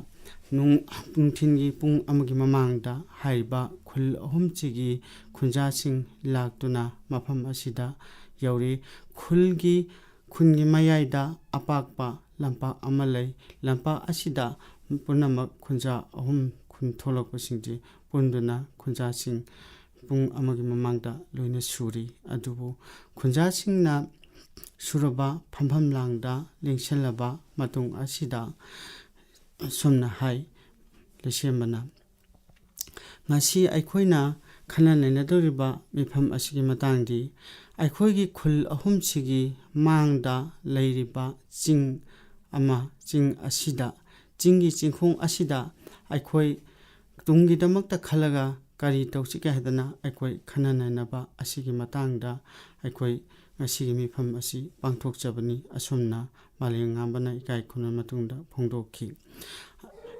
ꯅꯨꯡ-, ꯅꯨꯡꯊꯤꯜꯒꯤ ꯄꯨꯡ ꯑꯃꯒꯤ ꯃꯃꯥꯡꯗ ꯍꯥꯏꯔꯤꯕ ꯈꯨꯜ ꯑꯍꯨꯝꯁꯤꯒꯤ ꯈꯨꯟꯖꯥꯁꯤꯡ ꯂꯥꯛꯇꯨꯅ ꯃꯐꯝ ꯑꯁꯤꯗ ꯌꯧꯔꯤ꯫ ꯈꯨꯜꯒꯤ, ꯈꯨꯟꯒꯤ ꯃꯌꯥꯏꯗ ꯑꯄꯥꯛꯄ ꯂꯝꯄꯥꯛ ꯑꯃ ꯂꯩ꯫ ꯂꯝꯄꯥꯛ ꯑꯁꯤꯗ ꯄꯨꯝꯅꯃꯛ ꯈꯨꯟꯖꯥ ꯑꯍꯨꯝ ꯈꯨꯟ ꯊꯣꯛꯂꯛꯄꯁꯤꯡꯁꯤ ꯄꯨꯟꯗꯨꯅ ꯈꯨꯟꯖꯥꯁꯤꯡ ꯄꯨꯡ ꯑꯃꯒꯤ ꯃꯃꯥꯡꯗ ꯂꯣꯏꯅ ꯁꯨꯔꯤ꯫ ꯑꯗꯨꯕꯨ ꯈꯨꯟꯖꯥꯁꯤꯡꯅ ꯁꯨꯔꯕ ꯐꯝꯐꯝ ꯂꯥꯡꯗ ꯂꯦꯡꯁꯤꯜꯂꯕ ꯃꯇꯨꯡ ꯑꯁꯤꯗ ꯑꯁꯨꯝꯅ ꯍꯥꯏ ꯂꯩꯁꯦꯝꯕꯅ, "ꯉꯁꯤ ꯑꯩꯈꯣꯏꯅ ꯈꯟꯅ ꯅꯩꯅꯗꯧꯔꯤꯕ ꯃꯤꯐꯝ ꯑꯁꯤꯒꯤ ꯃꯇꯥꯡꯗꯤ ꯑꯩꯈꯣꯏꯒꯤ ꯈꯨꯜ ꯑꯍꯨꯝꯁꯤꯒꯤ ꯃꯥꯡꯗ ꯂꯩꯔꯤꯕ ꯆꯤꯡ ꯑꯃ, ꯆꯤꯡ ꯑꯁꯤꯗ, ꯆꯤꯡꯒꯤ ꯆꯤꯡꯈꯣꯡ ꯑꯁꯤꯗ ꯑꯩꯈꯣꯏ ꯇꯨꯡꯒꯤꯗꯃꯛꯇ ꯈꯜꯂꯒ ꯀꯔꯤ ꯇꯧꯁꯤꯒꯦ ꯍꯥꯏꯗꯅ ꯑꯩꯈꯣꯏ ꯈꯟꯅ ꯅꯩꯅꯕ ꯑꯁꯤꯒꯤ ꯃꯇꯥꯡꯗ ꯑꯩꯈꯣꯏ ꯉꯁꯤꯒꯤ ꯃꯤꯐꯝ ꯑꯁꯤ ꯄꯥꯡꯊꯣꯛꯆꯕꯅꯤ", ꯑꯁꯨꯝꯅ ꯃꯥꯂꯦꯝꯉꯥꯟꯕꯅ ꯏꯀꯥꯏ ꯈꯨꯝꯅꯕ ꯃꯇꯨꯡꯗ ꯐꯣꯡꯗꯣꯛꯈꯤ꯫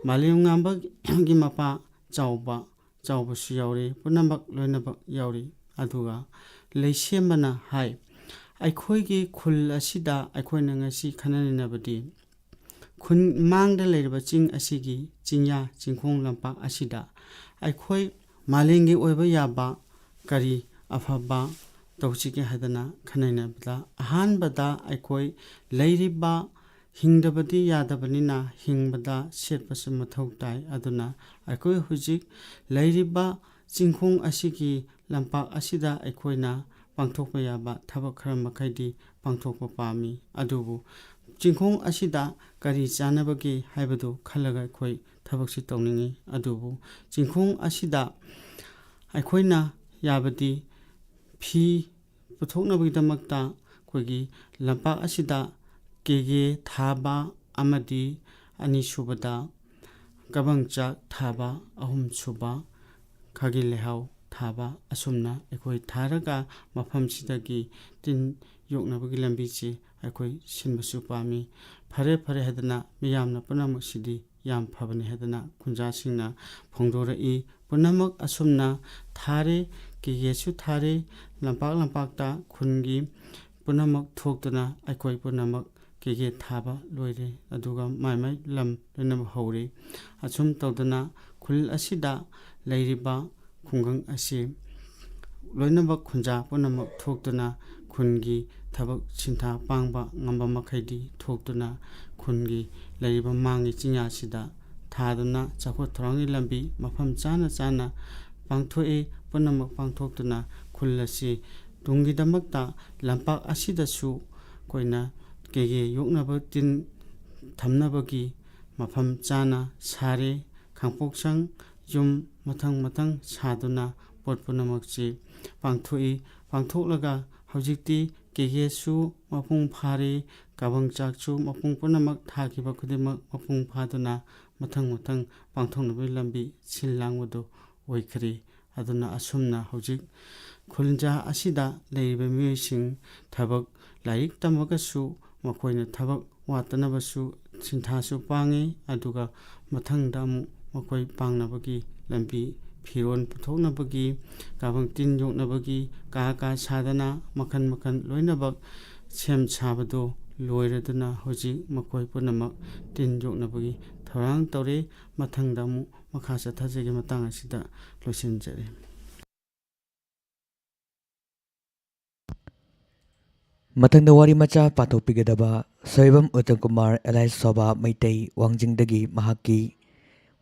ꯃꯥꯂꯦꯝꯉꯥꯟꯕꯒꯤ ꯃꯄꯥ ꯆꯥꯎꯕ, ꯆꯥꯎꯕꯁꯨ ꯌꯥꯎꯔꯤ, ꯄꯨꯝꯅꯃꯛ ꯂꯣꯏꯅꯃꯛ ꯌꯥꯎꯔꯤ꯫ ꯑꯗꯨꯒ ꯂꯩꯁꯦꯝꯕꯅ ꯍꯥꯏ, "ꯑꯩꯈꯣꯏꯒꯤ ꯈꯨꯜ ꯑꯁꯤꯗ ꯑꯩꯈꯣꯏꯅ ꯉꯁꯤ ꯈꯟꯅ ꯅꯩꯅꯕꯗꯤ ꯈꯨꯟ ꯃꯥꯡꯗ ꯂꯩꯔꯤꯕ ꯆꯤꯡ ꯑꯁꯤꯒꯤ ꯆꯤꯡꯌꯥ ꯆꯤꯡꯈꯣꯡ ꯂꯝꯄꯥꯛ ꯑꯁꯤꯗ ꯑꯩꯈꯣꯏ ꯃꯥꯂꯦꯝꯒꯤ ꯑꯣꯏꯕ ꯌꯥꯕ ꯀꯔꯤ ꯑꯐꯕ ꯇꯧꯁꯤꯒꯦ ꯍꯥꯏꯗꯅ ꯈꯟꯅ ꯅꯩꯅꯕꯗ ꯑꯍꯥꯟꯕꯗ ꯑꯩꯈꯣꯏ ꯂꯩꯔꯤꯕ ꯍꯤꯡꯗꯕꯗꯤ ꯌꯥꯗꯕꯅꯤꯅ ꯍꯤꯡꯕꯗ ꯁꯦꯠꯄꯁꯨ ꯃꯊꯧ ꯇꯥꯏ꯫ ꯑꯗꯨꯅ ꯑꯩꯈꯣꯏ ꯍꯧꯖꯤꯛ ꯂꯩꯔꯤꯕ ꯆꯤꯡꯈꯣꯡ ꯑꯁꯤꯒꯤ ꯂꯝꯄꯥꯛ ꯑꯁꯤꯗ ꯑꯩꯈꯣꯏꯅ ꯄꯥꯡꯊꯣꯛꯄ ꯌꯥꯕ ꯊꯕꯛ ꯈꯔ ꯃꯈꯩꯗꯤ ꯄꯥꯡꯊꯣꯛꯄ ꯄꯥꯝꯃꯤ꯫ ꯑꯗꯨꯕꯨ ꯆꯤꯡꯈꯣꯡ ꯑꯁꯤꯗ ꯀꯔꯤ ꯆꯥꯅꯕꯒꯦ ꯍꯥꯏꯕꯗꯨ ꯈꯜꯂꯒ ꯑꯩꯈꯣꯏ ꯊꯕꯛꯁꯤ ꯇꯧꯅꯤꯡꯏ꯫ ꯑꯗꯨꯕꯨ ꯆꯤꯡꯈꯣꯡ ꯑꯁꯤꯗ ꯑꯩꯈꯣꯏꯅ ꯌꯥꯕꯗꯤ ꯐꯤ ꯄꯨꯊꯣꯛꯅꯕꯒꯤꯗꯃꯛꯇ ꯑꯩꯈꯣꯏꯒꯤ ꯂꯝꯄꯥꯛ ꯑꯁꯤꯗ ꯀꯦꯒꯦ ꯊꯥꯕ ꯑꯃꯗꯤ ꯑꯅꯤꯁꯨꯕꯗ ꯀꯕꯪ ꯆꯥꯛ ꯊꯥꯕ, ꯑꯍꯨꯝꯁꯨꯕ ꯈꯥꯒꯤ ꯂꯩꯍꯥꯎ ꯊꯥꯕ, ꯑꯁꯨꯝꯅ ꯑꯩꯈꯣꯏ ꯊꯥꯔꯒ ꯃꯐꯝꯁꯤꯗꯒꯤ ꯇꯤꯟ ꯌꯣꯛꯅꯕꯒꯤ ꯂꯝꯕꯤꯁꯤ ꯑꯩꯈꯣꯏ ꯁꯤꯟꯕꯁꯨ ꯄꯥꯝꯃꯤ꯫ ꯐꯔꯦ ꯐꯔꯦ ꯍꯥꯏꯗꯅ ꯃꯤꯌꯥꯝꯅ ꯄꯨꯝꯅꯃꯛꯁꯤꯗꯤ ꯌꯥꯝ ꯐꯕꯅꯤ ꯍꯥꯏꯗꯅ ꯈꯨꯟꯖꯥꯁꯤꯡꯅ ꯐꯣꯡꯗꯣꯔꯛꯏ꯫ ꯄꯨꯝꯅꯃꯛ ꯑꯁꯨꯝꯅ ꯊꯥꯔꯦ꯫ ꯀꯦꯒꯦꯁꯨ ꯊꯥꯔꯦ꯫ ꯂꯝꯄꯥꯛ ꯂꯝꯄꯥꯛꯇ ꯈꯨꯟꯒꯤ ꯄꯨꯝꯅꯃꯛ ꯊꯣꯛꯇꯨꯅ ꯑꯩꯈꯣꯏ ꯄꯨꯝꯅꯃꯛ ꯀꯦꯒꯦ ꯊꯥꯕ ꯂꯣꯏꯔꯦ꯫ ꯑꯗꯨꯒ ꯃꯥꯏ ꯃꯥꯏ ꯂꯝ ꯂꯣꯏꯅꯃꯛ ꯍꯧꯔꯦ꯫ ꯑꯁꯨꯝ ꯇꯧꯗꯅ ꯈꯨꯜ ꯑꯁꯤꯗ ꯂꯩꯔꯤꯕ ꯈꯨꯡꯒꯪ ꯑꯁꯤ ꯂꯣꯏꯅꯃꯛ ꯈꯨꯟꯖꯥ ꯄꯨꯝꯅꯃꯛ ꯊꯣꯛꯇꯨꯅ ꯈꯨꯟꯒꯤ ꯊꯕꯛ ꯁꯤꯟꯊꯥ ꯄꯥꯡꯕ ꯉꯝꯕ ꯃꯈꯩꯗꯤ ꯊꯣꯛꯇꯨꯅ ꯈꯨꯟꯒꯤ ꯂꯩꯔꯤꯕ ꯃꯥꯡꯒꯤ ꯆꯤꯡꯌꯥꯁꯤꯗ ꯊꯥꯗꯨꯅ ꯆꯥꯎꯈꯠ ꯊꯧꯔꯥꯡꯒꯤ ꯂꯝꯕꯤ ꯃꯐꯝ ꯆꯥꯅ ꯆꯥꯅ ꯄꯥꯡꯊꯣꯛꯏ꯫ ꯄꯨꯝꯅꯃꯛ ꯄꯥꯡꯊꯣꯛꯇꯨꯅ ꯈꯨꯜ ꯑꯁꯤ ꯇꯨꯡꯒꯤꯗꯃꯛꯇ ꯂꯝꯄꯥꯛ ꯑꯁꯤꯗꯁꯨ ꯑꯩꯈꯣꯏꯅ ꯀꯦꯒꯦ ꯌꯣꯛꯅꯕ ꯇꯤꯟ ꯊꯝꯅꯕꯒꯤ ꯃꯐꯝ ꯆꯥꯅ ꯁꯥꯔꯦ꯫ ꯈꯥꯡꯄꯣꯛꯁꯪ ꯌꯨꯝ ꯃꯊꯪ ꯃꯊꯪ ꯁꯥꯗꯨꯅ ꯄꯣꯠ ꯄꯨꯝꯅꯃꯛꯁꯤ ꯄꯥꯡꯊꯣꯛꯏ꯫ ꯄꯥꯡꯊꯣꯛꯂꯒ ꯍꯧꯖꯤꯛꯇꯤ ꯀꯦꯒꯦꯁꯨ ꯃꯄꯨꯡ ꯐꯥꯔꯦ꯫ ꯀꯕꯪ ꯆꯥꯛꯁꯨ ꯃꯄꯨꯡ ꯄꯨꯝꯅꯃꯛ ꯊꯥꯈꯤꯕ ꯈꯨꯗꯤꯡꯃꯛ ꯃꯄꯨꯡ ꯐꯥꯗꯨꯅ ꯃꯊꯪ ꯃꯊꯪ ꯄꯥꯡꯊꯣꯛꯅꯕꯒꯤ ꯂꯝꯕꯤ ꯁꯤꯜ ꯂꯥꯡꯕꯗꯨ ꯑꯣꯏꯈ꯭ꯔꯦ꯫ ꯑꯗꯨꯅ ꯑꯁꯨꯝꯅ ꯍꯧꯖꯤꯛ ꯈꯨꯟꯖꯥ ꯑꯁꯤꯗ ꯂꯩꯔꯤꯕ ꯃꯤꯑꯣꯏꯁꯤꯡ ꯊꯕꯛ ꯂꯥꯏꯔꯤꯛ ꯇꯝꯃꯒꯁꯨ ꯃꯈꯣꯏꯅ ꯊꯕꯛ ꯋꯥꯠꯇꯅꯕꯁꯨ ꯁꯤꯟꯊꯥꯁꯨ ꯄꯥꯡꯉꯤ꯫ ꯑꯗꯨꯒ ꯃꯊꯪꯗ ꯑꯃꯨꯛ ꯃꯈꯣꯏ ꯄꯥꯡꯅꯕꯒꯤ ꯂꯝꯕꯤ, ꯐꯤꯔꯣꯜ ꯄꯨꯊꯣꯛꯅꯕꯒꯤ, ꯀꯥꯕꯪ ꯇꯤꯟ ꯌꯣꯛꯅꯕꯒꯤ ꯀꯥ ꯀꯥ ꯁꯥꯗꯅ ꯃꯈꯜ ꯃꯈꯜ ꯂꯣꯏꯅꯃꯛ ꯁꯦꯝ ꯁꯥꯕꯗꯨ ꯂꯣꯏꯔꯗꯨꯅ ꯍꯧꯖꯤꯛ ꯃꯈꯣꯏ ꯄꯨꯝꯅꯃꯛ ꯇꯤꯟ ꯌꯣꯛꯅꯕꯒꯤ ꯊꯧꯔꯥꯡ ꯇꯧꯔꯤ꯫ ꯃꯊꯪꯗ ꯑꯃꯨꯛ ꯃꯈꯥ ꯆꯠꯊꯖꯒꯦ꯫ ꯃꯇꯥꯡ ꯑꯁꯤꯗ ꯂꯣꯏꯁꯤꯟꯖꯔꯦ꯫ ꯃꯊꯪꯗ ꯋꯥꯔꯤ ꯃꯆꯥ ꯄꯥꯊꯣꯛꯄꯤꯒꯗꯕ ꯁꯣꯏꯕꯝ ꯎꯠꯇꯝ ꯀꯨꯃꯥꯔ ꯑꯦꯂꯥꯏꯁ ꯁꯣꯚꯥ ꯃꯩꯇꯩ ꯋꯥꯡꯖꯤꯡꯗꯒꯤ ꯃꯍꯥꯛꯀꯤ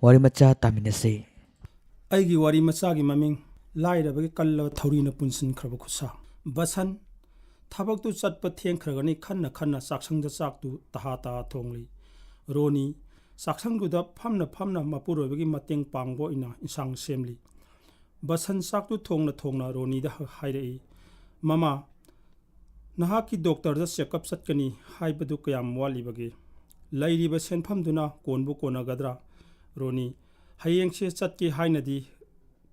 ꯋꯥꯔꯤ ꯃꯆꯥ ꯇꯥꯃꯤꯟꯅꯁꯤ꯫ ꯑꯩꯒꯤ ꯋꯥꯔꯤ ꯃꯆꯥꯒꯤ ꯃꯃꯤꯡ ꯂꯥꯏꯔꯕꯒꯤ ꯀꯜꯂꯕ ꯊꯧꯔꯤꯅ ꯄꯨꯟꯁꯤꯟꯈ꯭ꯔꯕ ꯈꯨꯠꯁꯥ꯫ ꯕꯁꯟ ꯊꯕꯛꯇꯨ ꯆꯠꯄ ꯊꯦꯡꯈ꯭ꯔꯒꯅꯤ ꯈꯟꯅ ꯈꯟꯅ ꯆꯥꯛꯁꯪꯗ ꯆꯥꯛꯇꯨ ꯇꯍꯥ ꯇꯍꯥ ꯊꯣꯡꯂꯤ꯫ ꯔꯣꯅꯤ ꯆꯥꯛꯁꯪꯗꯨꯗ ꯐꯝꯅ ꯐꯝꯅ ꯃꯄꯨꯔꯣꯏꯕꯒꯤ ꯃꯇꯦꯡ ꯄꯥꯡꯕ ꯑꯣꯏꯅ ꯏꯟꯁꯥꯡ ꯁꯦꯝꯂꯤ꯫ ꯕꯁꯟ ꯆꯥꯛꯇꯨ ꯊꯣꯡꯅ ꯊꯣꯡꯅ ꯔꯣꯅꯤꯗ ꯍ-, ꯍꯥꯏꯔꯛꯏ, "ꯃꯃꯥ, ꯅꯍꯥꯛꯀꯤ ꯗꯣꯛꯇꯔꯗ ꯆꯦꯛꯑꯞ ꯆꯠꯀꯅꯤ ꯍꯥꯏꯕꯗꯨ ꯀꯌꯥꯝ ꯋꯥꯠꯂꯤꯕꯒꯦ? ꯂꯩꯔꯤꯕ ꯁꯦꯟꯐꯝꯗꯨꯅ ꯀꯣꯟꯕꯨ ꯀꯣꯟꯅꯒꯗ꯭ꯔꯥ? ꯔꯣꯅꯤ, ꯍꯌꯦꯡꯁꯦ ꯆꯠꯀꯦ ꯍꯥꯏꯅꯗꯤ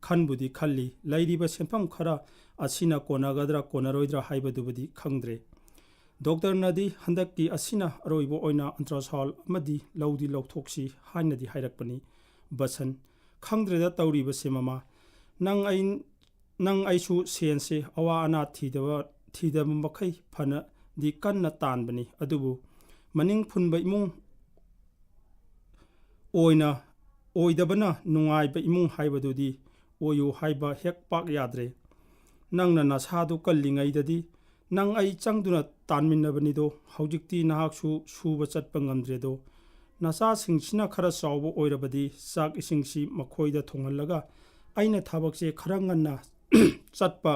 ꯈꯟꯕꯨꯗꯤ ꯈꯜꯂꯤ꯫ ꯂꯩꯔꯤꯕ ꯁꯦꯟꯐꯝ ꯈꯔ ꯑꯁꯤꯅ ꯀꯣꯟꯅꯒꯗ꯭ꯔꯥ ꯀꯣꯟꯅꯔꯣꯏꯗ꯭ꯔꯥ ꯍꯥꯏꯕꯗꯨꯕꯨꯗꯤ ꯈꯪꯗ꯭ꯔꯦ꯫ ꯗꯣꯛꯇꯔꯅꯗꯤ ꯍꯟꯗꯛꯀꯤ ꯑꯁꯤꯅ ꯑꯔꯣꯏꯕ ꯑꯣꯏꯅ ꯑꯜꯇ꯭ꯔꯥꯁꯥꯎꯟ ꯑꯃꯗꯤ ꯂꯧꯗꯤ ꯂꯧꯊꯣꯛꯁꯤ ꯍꯥꯏꯅꯗꯤ ꯍꯥꯏꯔꯛꯄꯅꯤ꯫ ꯕꯁꯟ, ꯈꯪꯗ꯭ꯔꯦꯗ ꯇꯧꯔꯤꯕꯁꯦ ꯃꯃꯥ꯫ ꯅꯪ ꯑꯩ, ꯅꯪ ꯑꯩꯁꯨ ꯁꯦꯟꯁꯦ ꯑꯋꯥ ꯑꯅꯥ ꯊꯤꯗꯕ, ꯊꯤꯗꯕ ꯃꯈꯩ ꯐꯅꯗꯤ ꯀꯟꯅ ꯇꯥꯟꯕꯅꯤ꯫ ꯑꯗꯨꯕꯨ ꯃꯅꯤꯡ ꯐꯨꯟꯕ ꯏꯃꯨꯡ ꯑꯣꯏꯅ, ꯑꯣꯏꯗꯕꯅ ꯅꯨꯡꯉꯥꯏꯕ ꯏꯃꯨꯡ ꯍꯥꯏꯕꯗꯨꯗꯤ ꯑꯣꯏꯌꯨ ꯍꯥꯏꯕ ꯍꯦꯛ ꯄꯥꯛ ꯌꯥꯗ꯭ꯔꯦ꯫ ꯅꯪꯅ ꯅꯁꯥꯗꯨ ꯀꯜꯂꯤꯉꯩꯗꯗꯤ ꯅꯪ ꯑꯩ ꯆꯪꯗꯨꯅ ꯇꯥꯟꯃꯤꯟꯅꯕꯅꯤꯗꯣ, ꯍꯧꯖꯤꯛꯇꯤ ꯅꯍꯥꯛꯁꯨ ꯁꯨꯕ ꯆꯠꯄ ꯉꯝꯗ꯭ꯔꯦꯗꯣ꯫ ꯅꯆꯥꯁꯤꯡꯁꯤꯅ ꯈꯔ ꯆꯥꯎꯕ ꯑꯣꯏꯔꯕꯗꯤ ꯆꯥꯛ ꯏꯁꯤꯡꯁꯤ ꯃꯈꯣꯏꯗ ꯊꯣꯡꯍꯜꯂꯒ ꯑꯩꯅ ꯊꯕꯛꯁꯦ ꯈꯔ ꯉꯟꯅ ꯆꯠꯄ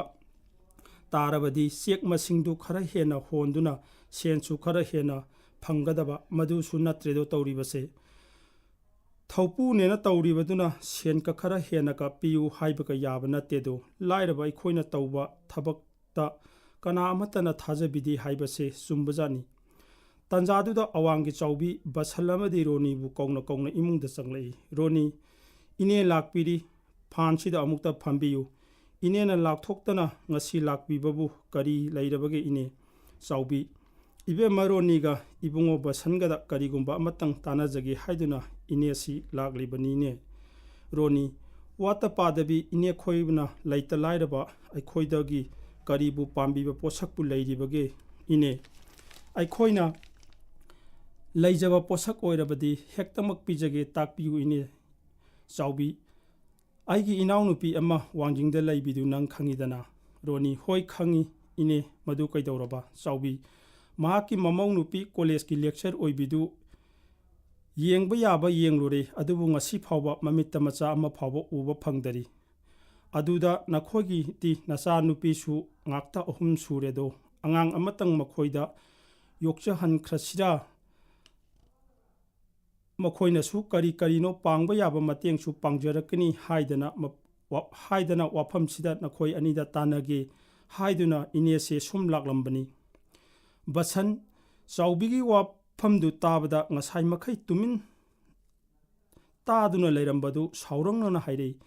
ꯇꯥꯔꯕꯗꯤ ꯆꯦꯛ ꯃꯁꯤꯡꯗꯨ ꯈꯔ ꯍꯦꯟꯅ ꯍꯣꯟꯗꯨꯅ ꯁꯦꯟꯁꯨ ꯈꯔ ꯍꯦꯟꯅ ꯐꯪꯒꯗꯕ, ꯃꯗꯨꯁꯨ ꯅꯠꯇ꯭ꯔꯦꯗꯣ ꯇꯧꯔꯤꯕꯁꯦ꯫ ꯊꯧꯄꯨꯅꯦꯅ ꯇꯧꯔꯤꯕꯗꯨꯅ ꯁꯦꯟꯒ ꯈꯔ ꯍꯦꯟꯅꯒ ꯄꯤꯌꯨ ꯍꯥꯏꯕꯒ ꯌꯥꯕ ꯅꯠꯇꯦꯗꯣ꯫ ꯂꯥꯏꯔꯕ ꯑꯩꯈꯣꯏꯅ ꯇꯧꯕ ꯊꯕꯛꯇ ꯀꯅꯥ ꯑꯃꯠꯇꯅ ꯊꯥꯖꯕꯤꯗꯦ ꯍꯥꯏꯕꯁꯦ ꯆꯨꯝꯕꯖꯥꯠꯅꯤ꯫ ꯇꯥꯟꯖꯥꯗꯨꯗ ꯑꯋꯥꯡꯒꯤ ꯆꯥꯎꯕꯤ ꯕꯁꯟ ꯑꯃꯗꯤ ꯔꯣꯅꯤꯕꯨ ꯀꯧꯅ ꯀꯧꯅ ꯏꯃꯨꯡꯗ ꯆꯪꯂꯛꯏ꯫ "ꯔꯣꯅꯤ, ꯏꯅꯦ ꯂꯥꯛꯄꯤꯔꯤ, ꯐꯥꯟꯁꯤꯗ ꯑꯃꯨꯛꯇ ꯐꯝꯕꯤꯌꯨ꯫ ꯏꯅꯦꯅ ꯂꯥꯛꯊꯣꯛꯇꯅ ꯉꯁꯤ ꯂꯥꯛꯄꯤꯕꯕꯨ ꯀꯔꯤ ꯂꯩꯔꯕꯒꯦ ꯏꯅꯦ?" ꯆꯥꯎꯕꯤ, "ꯏꯕꯦꯝꯃ ꯔꯣꯅꯤꯒ ꯏꯕꯨꯡꯉꯣ ꯕꯁꯟꯒꯗ ꯀꯔꯤꯒꯨꯝꯕ ꯑꯃꯇꯪ ꯇꯥꯟꯅꯖꯒꯦ ꯍꯥꯏꯗꯨꯅ ꯏꯅꯦꯁꯤ ꯂꯥꯛꯂꯤꯕꯅꯤꯅꯦ꯫" ꯔꯣꯅꯤ, ꯋꯥꯠꯇ ꯄꯥꯗꯕꯤ ꯏꯅꯦ ꯈꯣꯏꯅ ꯂꯩꯇ ꯂꯥꯏꯔꯕ ꯑꯩꯈꯣꯏꯗꯒꯤ ꯀꯔꯤꯕꯨ ꯄꯥꯝꯕꯤꯕ ꯄꯣꯠꯁꯛꯄꯨ ꯂꯩꯔꯤꯕꯒꯦ ꯏꯅꯦ? ꯑꯩꯈꯣꯏꯅ ꯂꯩꯖꯕ ꯄꯣꯠꯁꯛ ꯑꯣꯏꯔꯕꯗꯤ ꯍꯦꯛꯇꯃꯛ ꯄꯤꯖꯒꯦ, ꯇꯥꯛꯄꯤꯌꯨ ꯏꯅꯦ꯫ ꯆꯥꯎꯕꯤ, "ꯑꯩꯒꯤ ꯏꯅꯥꯎꯅꯨꯄꯤ ꯑꯃ ꯋꯥꯡꯖꯤꯡꯗ ꯂꯩꯕꯤꯗꯨ ꯅꯪ ꯈꯪꯉꯤꯗꯅ?" ꯔꯣꯅꯤ, "ꯍꯣꯏ ꯈꯪꯉꯤ ꯏꯅꯦ, ꯃꯗꯨ ꯀꯩꯗꯧꯔꯕ?" ꯆꯥꯎꯕꯤ, "ꯃꯍꯥꯛꯀꯤ ꯃꯃꯧ ꯅꯨꯄꯤ ꯀꯣꯂꯦꯖꯀꯤ ꯂꯦꯛꯆꯔ ꯑꯣꯏꯕꯤꯗꯨ ꯌꯦꯡꯕ ꯌꯥꯕ ꯌꯦꯡꯂꯨꯔꯦ, ꯑꯗꯨꯕꯨ ꯉꯁꯤ ꯐꯥꯎꯕ ꯃꯃꯤꯠꯇ ꯃꯆꯥ ꯑꯃ ꯐꯥꯎꯕ ꯎꯕ ꯐꯪꯗꯔꯤ꯫ ꯑꯗꯨꯗ ꯅꯈꯣꯏꯒꯤꯗꯤ ꯅꯆꯥꯅꯨꯄꯤꯁꯨ ꯉꯥꯛꯇ ꯑꯍꯨꯝ ꯁꯨꯔꯦꯗꯣ, ꯑꯉꯥꯡ ꯑꯃꯇꯪ ꯃꯈꯣꯏꯗ ꯌꯣꯛꯆꯍꯟꯈ꯭ꯔꯁꯤꯔꯥ? ꯃꯈꯣꯏꯅꯁꯨ ꯀꯔꯤ ꯀꯔꯤꯅꯣ ꯄꯥꯡꯕ ꯌꯥꯕ ꯃꯇꯦꯡꯁꯨ ꯄꯥꯡꯖꯔꯛꯀꯅꯤ ꯍꯥꯏꯗꯅ ꯃ-, ꯋꯥ-, ꯍꯥꯏꯗꯅ ꯋꯥꯐꯝꯁꯤꯗ ꯅꯈꯣꯏ ꯑꯅꯤꯗ ꯇꯥꯟꯅꯒꯦ ꯍꯥꯏꯗꯨꯅ ꯏꯅꯦꯁꯦ ꯁꯨꯝ ꯂꯥꯛꯂꯝꯕꯅꯤ꯫" ꯕꯁꯟ, ꯆꯥꯎꯕꯤꯒꯤ ꯋꯥꯐꯝꯗꯨ ꯇꯥꯕꯗ ꯉꯁꯥꯏ ꯃꯈꯩ ꯇꯨꯃꯤꯟ ꯇꯥꯗꯨꯅ ꯂꯩꯔꯝꯕꯗꯨ ꯁꯥꯎꯔꯪꯅꯅ ꯍꯥꯏꯔꯛꯏ,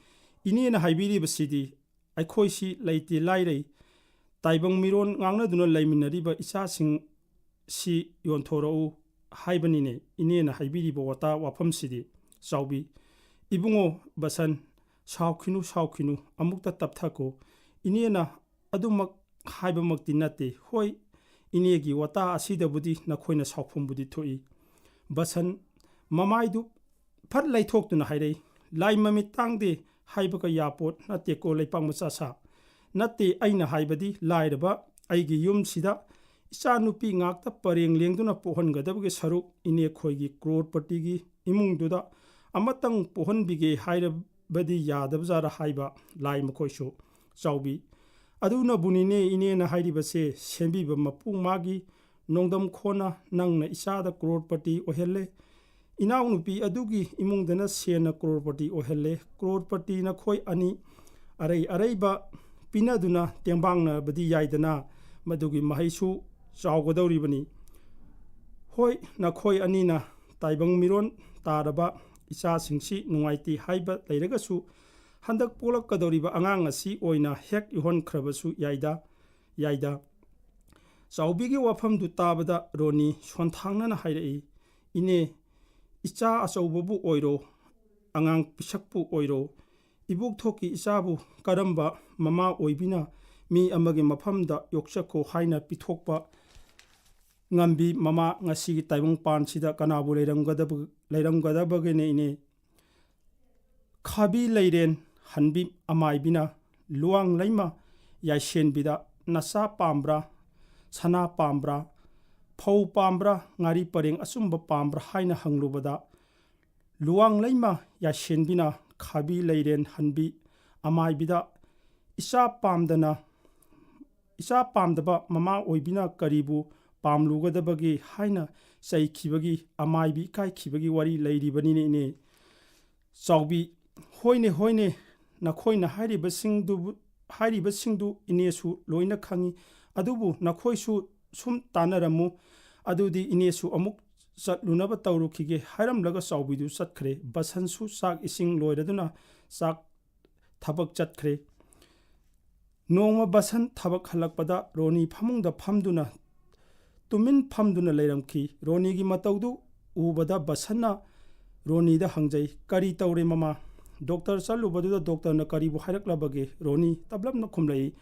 "ꯏꯅꯦꯅ ꯍꯥꯏꯕꯤꯔꯤꯕꯁꯤꯗꯤ ꯑꯩꯈꯣꯏꯁꯤ ꯂꯩꯇꯦ ꯂꯥꯏꯔꯩ, ꯇꯥꯏꯕꯪ ꯃꯤꯔꯣꯟ ꯉꯥꯡꯅꯗꯨꯅ ꯂꯩꯃꯤꯟꯅꯔꯤꯕ ꯏꯆꯥꯁꯤꯡ ꯁꯤ ꯌꯣꯟꯊꯣꯔꯛꯎ ꯍꯥꯏꯕꯅꯤꯅꯦ ꯏꯅꯦꯅ ꯍꯥꯏꯕꯤꯔꯤꯕ ꯋꯥꯇꯥ ꯋꯥꯐꯝꯁꯤꯗꯤ"꯫ ꯆꯥꯎꯕꯤ, "ꯏꯕꯨꯡꯉꯣ ꯕꯁꯟ, ꯁꯥꯎꯈꯤꯅꯨ, ꯁꯥꯎꯈꯤꯅꯨ, ꯑꯃꯨꯛꯇ ꯇꯞꯊꯈꯣ꯫ ꯏꯅꯦꯅ ꯑꯗꯨꯃꯛ ꯍꯥꯏꯕꯃꯛꯇꯤ ꯅꯠꯇꯦ꯫ ꯍꯣꯏ, ꯏꯅꯦꯒꯤ ꯋꯥꯇꯥ ꯑꯁꯤꯗꯕꯨꯗꯤ ꯅꯈꯣꯏꯅ ꯁꯥꯎꯐꯝꯕꯨꯗꯤ ꯊꯣꯛꯏ"꯫ ꯕꯁꯟ ꯃꯃꯥꯏꯗꯨ ꯐꯠ ꯂꯩꯊꯣꯛꯇꯨꯅ ꯍꯥꯏꯔꯛꯏ, "ꯂꯥꯏ ꯃꯃꯤꯠ ꯇꯥꯡꯗꯦ ꯍꯥꯏꯕꯒ ꯌꯥꯄꯣꯠ ꯅꯠꯇꯦꯀꯣ, ꯂꯩꯄꯥꯛ ꯃꯆꯥ ꯁꯥ꯫ ꯅꯠꯇꯦ, ꯑꯩꯅ ꯍꯥꯏꯕꯗꯤ ꯂꯥꯏꯔꯕ ꯑꯩꯒꯤ ꯌꯨꯝꯁꯤꯗ ꯏꯆꯥꯅꯨꯄꯤ ꯉꯥꯛꯇ ꯄꯔꯦꯡ ꯂꯦꯡꯗꯨꯅ ꯄꯣꯛꯍꯟꯒꯗꯕꯒꯤ ꯁꯔꯨꯛ ꯏꯅꯦꯈꯣꯏꯒꯤ ꯀ꯭ꯔꯣꯔꯄꯇꯤꯒꯤ ꯏꯃꯨꯡꯗꯨꯗ ꯑꯃꯇꯪ ꯄꯣꯛꯍꯟꯕꯤꯒꯦ ꯍꯥꯏꯔꯕꯗꯤ ꯌꯥꯗꯕꯖꯥꯔ ꯍꯥꯏꯕ ꯂꯥꯏ ꯃꯈꯣꯏꯁꯨ"꯫ ꯆꯥꯎꯕꯤ, "ꯑꯗꯨꯅꯕꯨꯅꯤꯅꯦ ꯏꯅꯦꯅ ꯍꯥꯏꯔꯤꯕꯁꯦ, ꯁꯦꯝꯕꯤꯕ ꯃꯄꯨ ꯃꯥꯒꯤ ꯅꯣꯡꯗꯝ ꯈꯣꯟꯅ ꯅꯪꯅ ꯏꯆꯥꯗ ꯀ꯭ꯔꯣꯔꯄꯇꯤ ꯑꯣꯏꯍꯜꯂꯦ꯫ ꯏꯅꯥꯎꯅꯨꯄꯤ ꯑꯗꯨꯒꯤ ꯏꯃꯨꯡꯗꯅ ꯁꯦꯟꯅ ꯀ꯭ꯔꯣꯔꯄꯇꯤ ꯑꯣꯏꯍꯜꯂꯦ꯫ ꯀ꯭ꯔꯣꯔꯄꯇꯤ ꯅꯈꯣꯏ ꯑꯅꯤ ꯑꯔꯩ ꯑꯔꯩꯕ ꯄꯤꯅꯗꯨꯅ ꯇꯦꯡꯕꯥꯡꯅꯕꯗꯤ ꯌꯥꯏꯗꯅ, ꯃꯗꯨꯒꯤ ꯃꯍꯩꯁꯨ ꯆꯥꯎꯒꯗꯧꯔꯤꯕꯅꯤ꯫ ꯍꯣꯏ, ꯅꯈꯣꯏ ꯑꯅꯤꯅ ꯇꯥꯏꯕꯪ ꯃꯤꯔꯣꯟ ꯇꯥꯔꯕ ꯏꯆꯥꯁꯤꯡꯁꯤ ꯅꯨꯡꯉꯥꯏꯇꯦ ꯍꯥꯏꯕ ꯂꯩꯔꯒꯁꯨ, ꯍꯟꯗꯛ ꯄꯣꯛꯂꯛꯀꯗꯧꯔꯤꯕ ꯑꯉꯥꯡ ꯑꯁꯤ ꯑꯣꯏꯅ ꯍꯦꯛ ꯌꯣꯛꯍꯟꯈ꯭ꯔꯕꯁꯨ ꯌꯥꯏꯗ, ꯌꯥꯏꯗ"꯫ ꯆꯥꯎꯕꯤꯒꯤ ꯋꯥꯐꯝꯗꯨ ꯇꯥꯕꯗ ꯔꯣꯅꯤ ꯁꯣꯟꯊꯥꯡꯅꯅ ꯍꯥꯏꯔꯛꯏ, "ꯏꯅꯦ, ꯏꯆꯥ ꯑꯆꯧꯕꯕꯨ ꯑꯣꯏꯔꯣ, ꯑꯉꯥꯡ ꯄꯤꯁꯛꯄꯨ ꯑꯣꯏꯔꯣ, ꯏꯕꯣꯛꯊꯣꯛꯀꯤ ꯏꯆꯥꯕꯨ ꯀꯔꯝꯕ ꯃꯃꯥ ꯑꯣꯏꯕꯤꯅ ꯃꯤ ꯑꯃꯒꯤ ꯃꯐꯝꯗ ꯌꯣꯛꯆꯈꯣ ꯍꯥꯏꯅ ꯄꯤꯊꯣꯛꯄ ꯉꯝꯕꯤ ꯃꯃꯥ ꯉꯁꯤꯒꯤ ꯇꯥꯏꯕꯪ ꯄꯥꯟꯁꯤꯗ ꯀꯅꯥꯕꯨ ꯂꯩꯔꯝꯒꯗꯕ-, ꯂꯩꯔꯝꯒꯗꯕꯒꯦꯅꯦ ꯏꯅꯦ? ꯈꯥꯕꯤ ꯂꯩꯔꯦꯟ ꯍꯟꯕꯤ ꯑꯃꯥꯏꯕꯤꯅ ꯂꯨꯋꯥꯡ ꯂꯩꯃ ꯌꯥꯏꯁꯦꯟꯕꯤꯗ ꯅꯆꯥ ꯄꯥꯝꯕ꯭ꯔꯥ, ꯁꯅꯥ ꯄꯥꯝꯕ꯭ꯔꯥ, ꯐꯧ ꯄꯥꯝꯕ꯭ꯔꯥ, ꯉꯥꯔꯤ ꯄꯔꯦꯡ ꯑꯆꯨꯝꯕ ꯄꯥꯝꯕ꯭ꯔꯥ ꯍꯥꯏꯅ ꯍꯪꯂꯨꯕꯗ, ꯂꯨꯋꯥꯡ ꯂꯩꯃ ꯌꯥꯏꯁꯦꯟꯕꯤꯅ ꯈꯥꯕꯤ ꯂꯩꯔꯦꯟ ꯍꯟꯕꯤ ꯑꯃꯥꯏꯕꯤꯗ ꯏꯆꯥ ꯄꯥꯝꯗꯅ, ꯏꯆꯥ ꯄꯥꯝꯗꯕ ꯃꯃꯥ ꯑꯣꯏꯕꯤꯅ ꯀꯔꯤꯕꯨ ꯄꯥꯝꯂꯨꯒꯗꯕꯒꯦ ꯍꯥꯏꯅ ꯆꯩꯈꯤꯕꯒꯤ ꯑꯃꯥꯏꯕꯤ ꯏꯀꯥꯏꯈꯤꯕꯒꯤ ꯋꯥꯔꯤ ꯂꯩꯔꯤꯕꯅꯤꯅꯦ ꯏꯅꯦ꯫ ꯆꯥꯎꯕꯤ, ꯍꯣꯏꯅꯦ, ꯍꯣꯏꯅꯦ, ꯅꯈꯣꯏꯅ ꯍꯥꯏꯔꯤꯕꯁꯤꯡꯗꯨꯕꯨ, ꯍꯥꯏꯔꯤꯕꯁꯤꯡꯗꯨ ꯏꯅꯦꯁꯨ ꯂꯣꯏꯅ ꯈꯪꯏ꯫ ꯑꯗꯨꯕꯨ ꯅꯈꯣꯏꯁꯨ ꯁꯨꯝ ꯇꯥꯟꯅꯔꯝꯃꯨ꯫ ꯑꯗꯨꯗꯤ ꯏꯅꯦꯁꯨ ꯑꯃꯨꯛ ꯆꯠꯂꯨꯅꯕ ꯇꯧꯔꯨꯈꯤꯒꯦ" ꯍꯥꯏꯔꯝꯂꯒ ꯆꯥꯎꯕꯤꯗꯨ ꯆꯠꯈ꯭ꯔꯦ꯫ ꯕꯁꯟꯁꯨ ꯆꯥꯛ ꯏꯁꯤꯡ ꯂꯣꯏꯔꯗꯨꯅ ꯆꯥꯛ ꯊꯕꯛ ꯆꯠꯈ꯭ꯔꯦ꯫ ꯅꯣꯡꯃ ꯕꯁꯟ ꯊꯕꯛ ꯍꯜꯂꯛꯄꯗ ꯔꯣꯅꯤ ꯐꯃꯨꯡꯗ ꯐꯝꯗꯨꯅ, ꯇꯨꯃꯤꯟ ꯐꯝꯗꯨꯅ ꯂꯩꯔꯝꯈꯤ꯫ ꯔꯣꯅꯤꯒꯤ ꯃꯇꯧꯗꯨ ꯎꯕꯗ ꯕꯁꯟꯅ ꯔꯣꯅꯤꯗ ꯍꯪꯖꯩ, "ꯀꯔꯤ ꯇꯧꯔꯦ ꯃꯃꯥ? ꯗꯣꯛꯇꯔ ꯆꯠꯂꯨꯕꯗꯨꯗ ꯗꯣꯛꯇꯔꯅ ꯀꯔꯤꯕꯨ ꯍꯥꯏꯔꯛꯂꯕꯒꯦ?" ꯔꯣꯅꯤ ꯇꯞꯂꯞꯅ ꯈꯨꯝꯂꯛꯏ,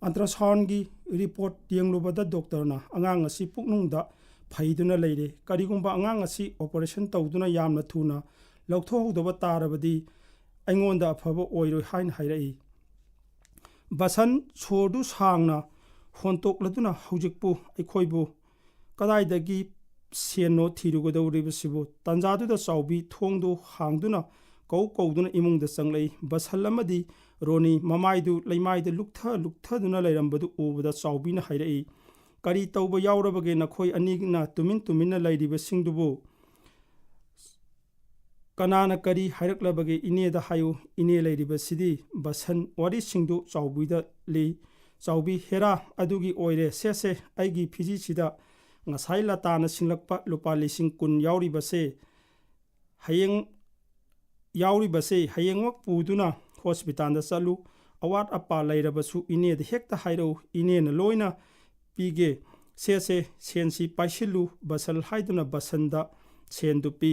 "ꯑꯜꯇ꯭ꯔꯥꯁꯥꯎꯟꯒꯤ ꯔꯤꯄꯣꯔꯠ ꯌꯦꯡꯂꯨꯕꯗ ꯗꯣꯛꯇꯔꯅ ꯑꯉꯥꯡ ꯑꯁꯤ ꯄꯨꯛꯅꯨꯡꯗ ꯐꯩꯗꯨꯅ ꯂꯩꯔꯦ꯫ ꯀꯔꯤꯒꯨꯝꯕ ꯑꯉꯥꯡ ꯑꯁꯤ ꯑꯣꯄꯔꯦꯁꯟ ꯇꯧꯗꯨꯅ ꯌꯥꯝꯅ ꯊꯨꯅ ꯂꯧꯊꯣꯛꯍꯧꯗꯕ ꯇꯥꯔꯕꯗꯤ ꯑꯩꯉꯣꯟꯗ ꯑꯐꯕ ꯑꯣꯏꯔꯣꯏ" ꯍꯥꯏꯅ ꯍꯥꯏꯔꯛꯏ꯫ ꯕꯁꯟ ꯁꯣꯔꯗꯨ ꯁꯥꯡꯅ ꯍꯣꯟꯇꯣꯛꯂꯗꯨꯅ, "ꯍꯧꯖꯤꯛꯄꯨ ꯑꯩꯈꯣꯏꯕꯨ ꯀꯗꯥꯏꯗꯒꯤ ꯁꯦꯟꯅꯣ ꯊꯤꯔꯨꯒꯗꯧꯔꯤꯕꯁꯤꯕꯨ?" ꯇꯥꯟꯖꯥꯗꯨꯗ ꯆꯥꯎꯕꯤ ꯊꯣꯡꯗꯨ ꯍꯥꯡꯗꯨꯅ ꯀꯧ ꯀꯧꯗꯨꯅ ꯏꯃꯨꯡꯗ ꯆꯪꯂꯛꯏ꯫ ꯕꯁꯟ ꯑꯃꯗꯤ ꯔꯣꯅꯤ ꯃꯃꯥꯏꯗꯨ ꯂꯩꯃꯥꯏꯗ ꯂꯨꯛꯊ ꯂꯨꯛꯊꯗꯨꯅ ꯂꯩꯔꯝꯕꯗꯨ ꯎꯕꯗ ꯆꯥꯎꯕꯤꯅ ꯍꯥꯏꯔꯛꯏ, "ꯀꯔꯤ ꯇꯧꯕ ꯌꯥꯎꯔꯕꯒꯦ ꯅꯈꯣꯏ ꯑꯅꯤꯅ ꯇꯨꯃꯤꯟ ꯇꯨꯃꯤꯟꯅ ꯂꯩꯔꯤꯕꯁꯤꯡꯗꯨꯕꯨ?" "ꯀꯅꯥꯅ ꯀꯔꯤ ꯍꯥꯏꯔꯛꯂꯕꯒꯦ? ꯏꯅꯦꯗ ꯍꯥꯏꯌꯨ꯫ ꯏꯅꯦ ꯂꯩꯔꯤꯕꯁꯤꯗꯤ" ꯕꯁꯟ ꯋꯥꯔꯤꯁꯤꯡꯗꯨ ꯆꯥꯎꯕꯤꯗ ꯂꯤ꯫ ꯆꯥꯎꯕꯤ, "ꯍꯦꯔꯥ, ꯑꯗꯨꯒꯤ ꯑꯣꯏꯔꯦ꯫ ꯁꯦ ꯁꯦ, ꯑꯩꯒꯤ ꯐꯤꯖꯤꯁꯤꯗ ꯉꯁꯥꯏ ꯂꯇꯥꯅ ꯁꯤꯡꯂꯛꯄ ꯂꯨꯄꯥ ꯂꯤꯁꯤꯡ ꯀꯨꯟ ꯌꯥꯎꯔꯤꯕꯁꯦ, ꯍꯌꯦꯡ ꯌꯥꯎꯔꯤꯕꯁꯦ ꯍꯌꯦꯡꯃꯛ ꯄꯨꯗꯨꯅ ꯍꯣꯁꯄꯤꯇꯥꯜꯗ ꯆꯠꯂꯨ꯫ ꯑꯋꯥꯠ ꯑꯄꯥ ꯂꯩꯔꯕꯁꯨ ꯏꯅꯦꯗ ꯍꯦꯛꯇ ꯍꯥꯏꯔꯛꯎ, ꯏꯅꯦꯅ ꯂꯣꯏꯅ ꯄꯤꯒꯦ꯫ ꯁꯦ ꯁꯦ, ꯁꯦꯟꯁꯤ ꯄꯥꯏꯁꯤꯜꯂꯨ" ꯕꯁꯟ ꯍꯥꯏꯗꯨꯅ ꯕꯁꯟꯗ ꯁꯦꯟꯗꯨ ꯄꯤ꯫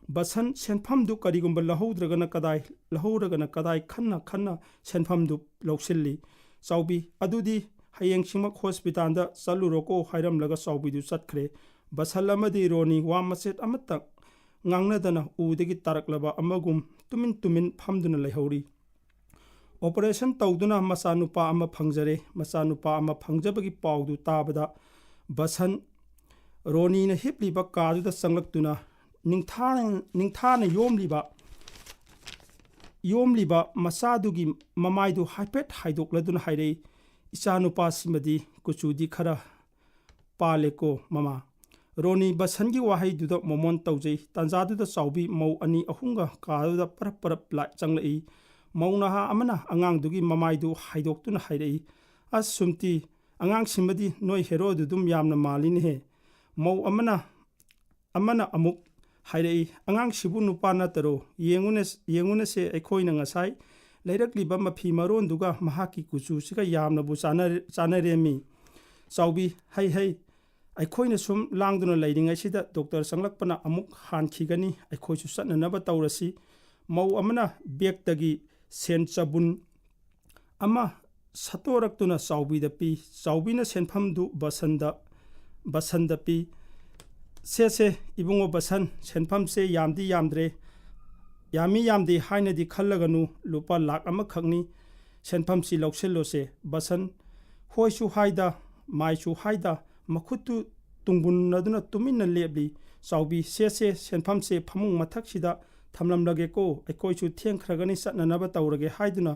ꯕꯁꯟ ꯁꯦꯟꯐꯝꯗꯨ ꯀꯔꯤꯒꯨꯝꯕ ꯂꯧꯍꯧꯗ꯭ꯔꯒꯅ ꯀꯗꯥꯏ, ꯂꯧꯍꯧꯔꯒꯅ ꯀꯗꯥꯏ ꯈꯟꯅ ꯈꯟꯅ ꯁꯦꯟꯐꯝꯗꯨ ꯂꯧꯁꯤꯜꯂꯤ꯫ ꯆꯥꯎꯕꯤ, "ꯑꯗꯨꯗꯤ ꯍꯌꯦꯡꯁꯤꯃꯛ ꯍꯣꯁꯄꯤꯇꯥꯜꯗ ꯆꯠꯂꯨꯔꯣꯀꯣ" ꯍꯥꯏꯔꯝꯂꯒ ꯆꯥꯎꯕꯤꯗꯨ ꯆꯠꯈ꯭ꯔꯦ꯫ ꯕꯁꯟ ꯑꯃꯗꯤ ꯔꯣꯅꯤ ꯋꯥ ꯃꯆꯦꯠ ꯑꯃꯠꯇ ꯉꯥꯡꯅꯗꯅ ꯎꯗꯒꯤ ꯇꯥꯔꯛꯂꯕ ꯑꯃꯒꯨꯝ ꯇꯨꯃꯤꯟ ꯇꯨꯃꯤꯟ ꯐꯝꯗꯨꯅ ꯂꯩꯍꯧꯔꯤ꯫ ꯑꯣꯄꯔꯦꯁꯟ ꯇꯧꯗꯨꯅ ꯃꯆꯥꯅꯨꯄꯥ ꯑꯃ ꯐꯪꯖꯔꯦ꯫ ꯃꯆꯥꯅꯨꯄꯥ ꯑꯃ ꯐꯪꯖꯕꯒꯤ ꯄꯥꯎꯗꯨ ꯇꯥꯕꯗ ꯕꯁꯟ ꯔꯣꯅꯤꯅ ꯍꯤꯞꯂꯤꯕ ꯀꯥꯗꯨꯗ ꯆꯪꯂꯛꯇꯨꯅ ꯅꯤꯡꯊꯥꯅ, ꯅꯤꯡꯊꯥꯅ ꯌꯣꯝꯂꯤꯕ, ꯌꯣꯝꯂꯤꯕ ꯃꯆꯥꯗꯨꯒꯤ ꯃꯃꯥꯏꯗꯨ ꯍꯥꯏꯐꯦꯠ ꯍꯥꯏꯗꯣꯛꯂꯗꯨꯅ ꯍꯥꯏꯔꯛꯏ, "ꯏꯆꯥꯅꯨꯄꯥꯁꯤꯃꯗꯤ ꯀꯨꯆꯨꯗꯤ ꯈꯔ ꯄꯥꯜꯂꯦꯀꯣ ꯃꯃꯥ?" ꯔꯣꯅꯤ ꯕꯁꯟꯒꯤ ꯋꯥꯍꯩꯗꯨꯗ ꯃꯣꯃꯣꯟ ꯇꯧꯖꯩ꯫ ꯇꯥꯟꯖꯥꯗꯨꯗ ꯆꯥꯎꯕꯤ ꯃꯧ ꯑꯅꯤ ꯑꯍꯨꯝꯒ ꯀꯥꯗꯨꯗ ꯄꯔꯞ ꯄꯔꯞ ꯂꯥ-, ꯆꯪꯂꯛꯏ꯫ ꯃꯧ ꯅꯍꯥ ꯑꯃꯅ ꯑꯉꯥꯡꯗꯨꯒꯤ ꯃꯃꯥꯏꯗꯨ ꯍꯥꯏꯗꯣꯛꯇꯨꯅ ꯍꯥꯏꯔꯛꯏ, "ꯑꯁ ꯁꯨꯝꯇꯤ, ꯑꯉꯥꯡꯁꯤꯃꯗꯤ ꯅꯣꯏ ꯍꯦꯔꯣꯗꯨ ꯑꯗꯨꯝ ꯌꯥꯝꯅ ꯃꯥꯜꯂꯤꯅꯦꯍꯦ"꯫ ꯃꯧ ꯑꯃꯅ ꯑꯃꯅ ꯑꯃꯨꯛ ꯍꯥꯏꯔꯛꯏ, "ꯑꯉꯥꯡꯁꯤꯕꯨ ꯅꯨꯄꯥ ꯅꯠꯇꯔꯣ? ꯌꯦꯡꯉꯨꯅꯦ-, ꯌꯦꯡꯉꯨꯅꯁꯦ, ꯑꯩꯈꯣꯏꯅ ꯉꯁꯥꯏ ꯂꯩꯔꯛꯂꯤꯕ ꯃꯐꯤ ꯃꯔꯣꯟꯗꯨꯒ ꯃꯍꯥꯛꯀꯤ ꯀꯨꯆꯨꯁꯤꯒ ꯌꯥꯝꯅꯕꯨ ꯆꯥꯟꯅꯔꯦ-, ꯆꯥꯟꯅꯔꯦꯝꯃꯤ꯫" ꯆꯥꯎꯕꯤ, "ꯍꯩ ꯍꯩ, ꯑꯩꯈꯣꯏꯅ ꯁꯨꯝ ꯂꯥꯡꯗꯨꯅ ꯂꯩꯔꯤꯉꯩꯁꯤꯗ ꯗꯣꯛꯇꯔ ꯆꯪꯂꯛꯄꯅ ꯑꯃꯨꯛ ꯍꯥꯟꯈꯤꯒꯅꯤ, ꯑꯩꯈꯣꯏꯁꯨ ꯆꯠꯅꯅꯕ ꯇꯧꯔꯁꯤ꯫" ꯃꯧ ꯑꯃꯅ ꯕꯦꯛꯇꯒꯤ ꯁꯦꯟ ꯆꯕꯨꯟ ꯑꯃ ꯁꯠꯇꯣꯔꯛꯇꯨꯅ ꯆꯥꯎꯕꯤꯗ ꯄꯤ꯫ ꯆꯥꯎꯕꯤꯅ ꯁꯦꯟꯐꯝꯗꯨ ꯕꯁꯟꯗ, ꯕꯁꯟꯗ ꯄꯤ꯫ "ꯁꯦ, ꯁꯦ, ꯏꯕꯨꯡꯉꯣ ꯕꯁꯟ, ꯁꯦꯟꯐꯝꯁꯦ ꯌꯥꯝꯗꯤ ꯌꯥꯝꯗ꯭ꯔꯦ, ꯌꯥꯝꯃꯤ ꯌꯥꯝꯗꯦ ꯍꯥꯏꯅꯗꯤ ꯈꯜꯂꯒꯅꯨ, ꯂꯨꯄꯥ ꯂꯥꯛ ꯑꯃꯈꯛꯅꯤ, ꯁꯦꯟꯐꯝꯁꯤ ꯂꯧꯁꯤꯜꯂꯣꯁꯦ꯫" ꯕꯁꯟ ꯍꯣꯏꯁꯨ ꯍꯥꯏꯗ, ꯃꯥꯏꯁꯨ ꯍꯥꯏꯗ, ꯃꯈꯨꯠꯇꯨ ꯇꯨꯡꯒꯨꯟꯅꯗꯨꯅ ꯇꯨꯃꯤꯟꯅ ꯂꯦꯞꯂꯤ꯫ ꯆꯥꯎꯕꯤ, "ꯁꯦ, ꯁꯦ, ꯁꯦꯟꯐꯝꯁꯦ ꯐꯃꯨꯡ ꯃꯊꯛꯁꯤꯗ ꯊꯝꯂꯝꯂꯒꯦꯀꯣ, ꯑꯩꯈꯣꯏꯁꯨ ꯊꯦꯡꯈ꯭ꯔꯒꯅꯤ, ꯆꯠꯅꯅꯕ ꯇꯧꯔꯒꯦ" ꯍꯥꯏꯗꯨꯅ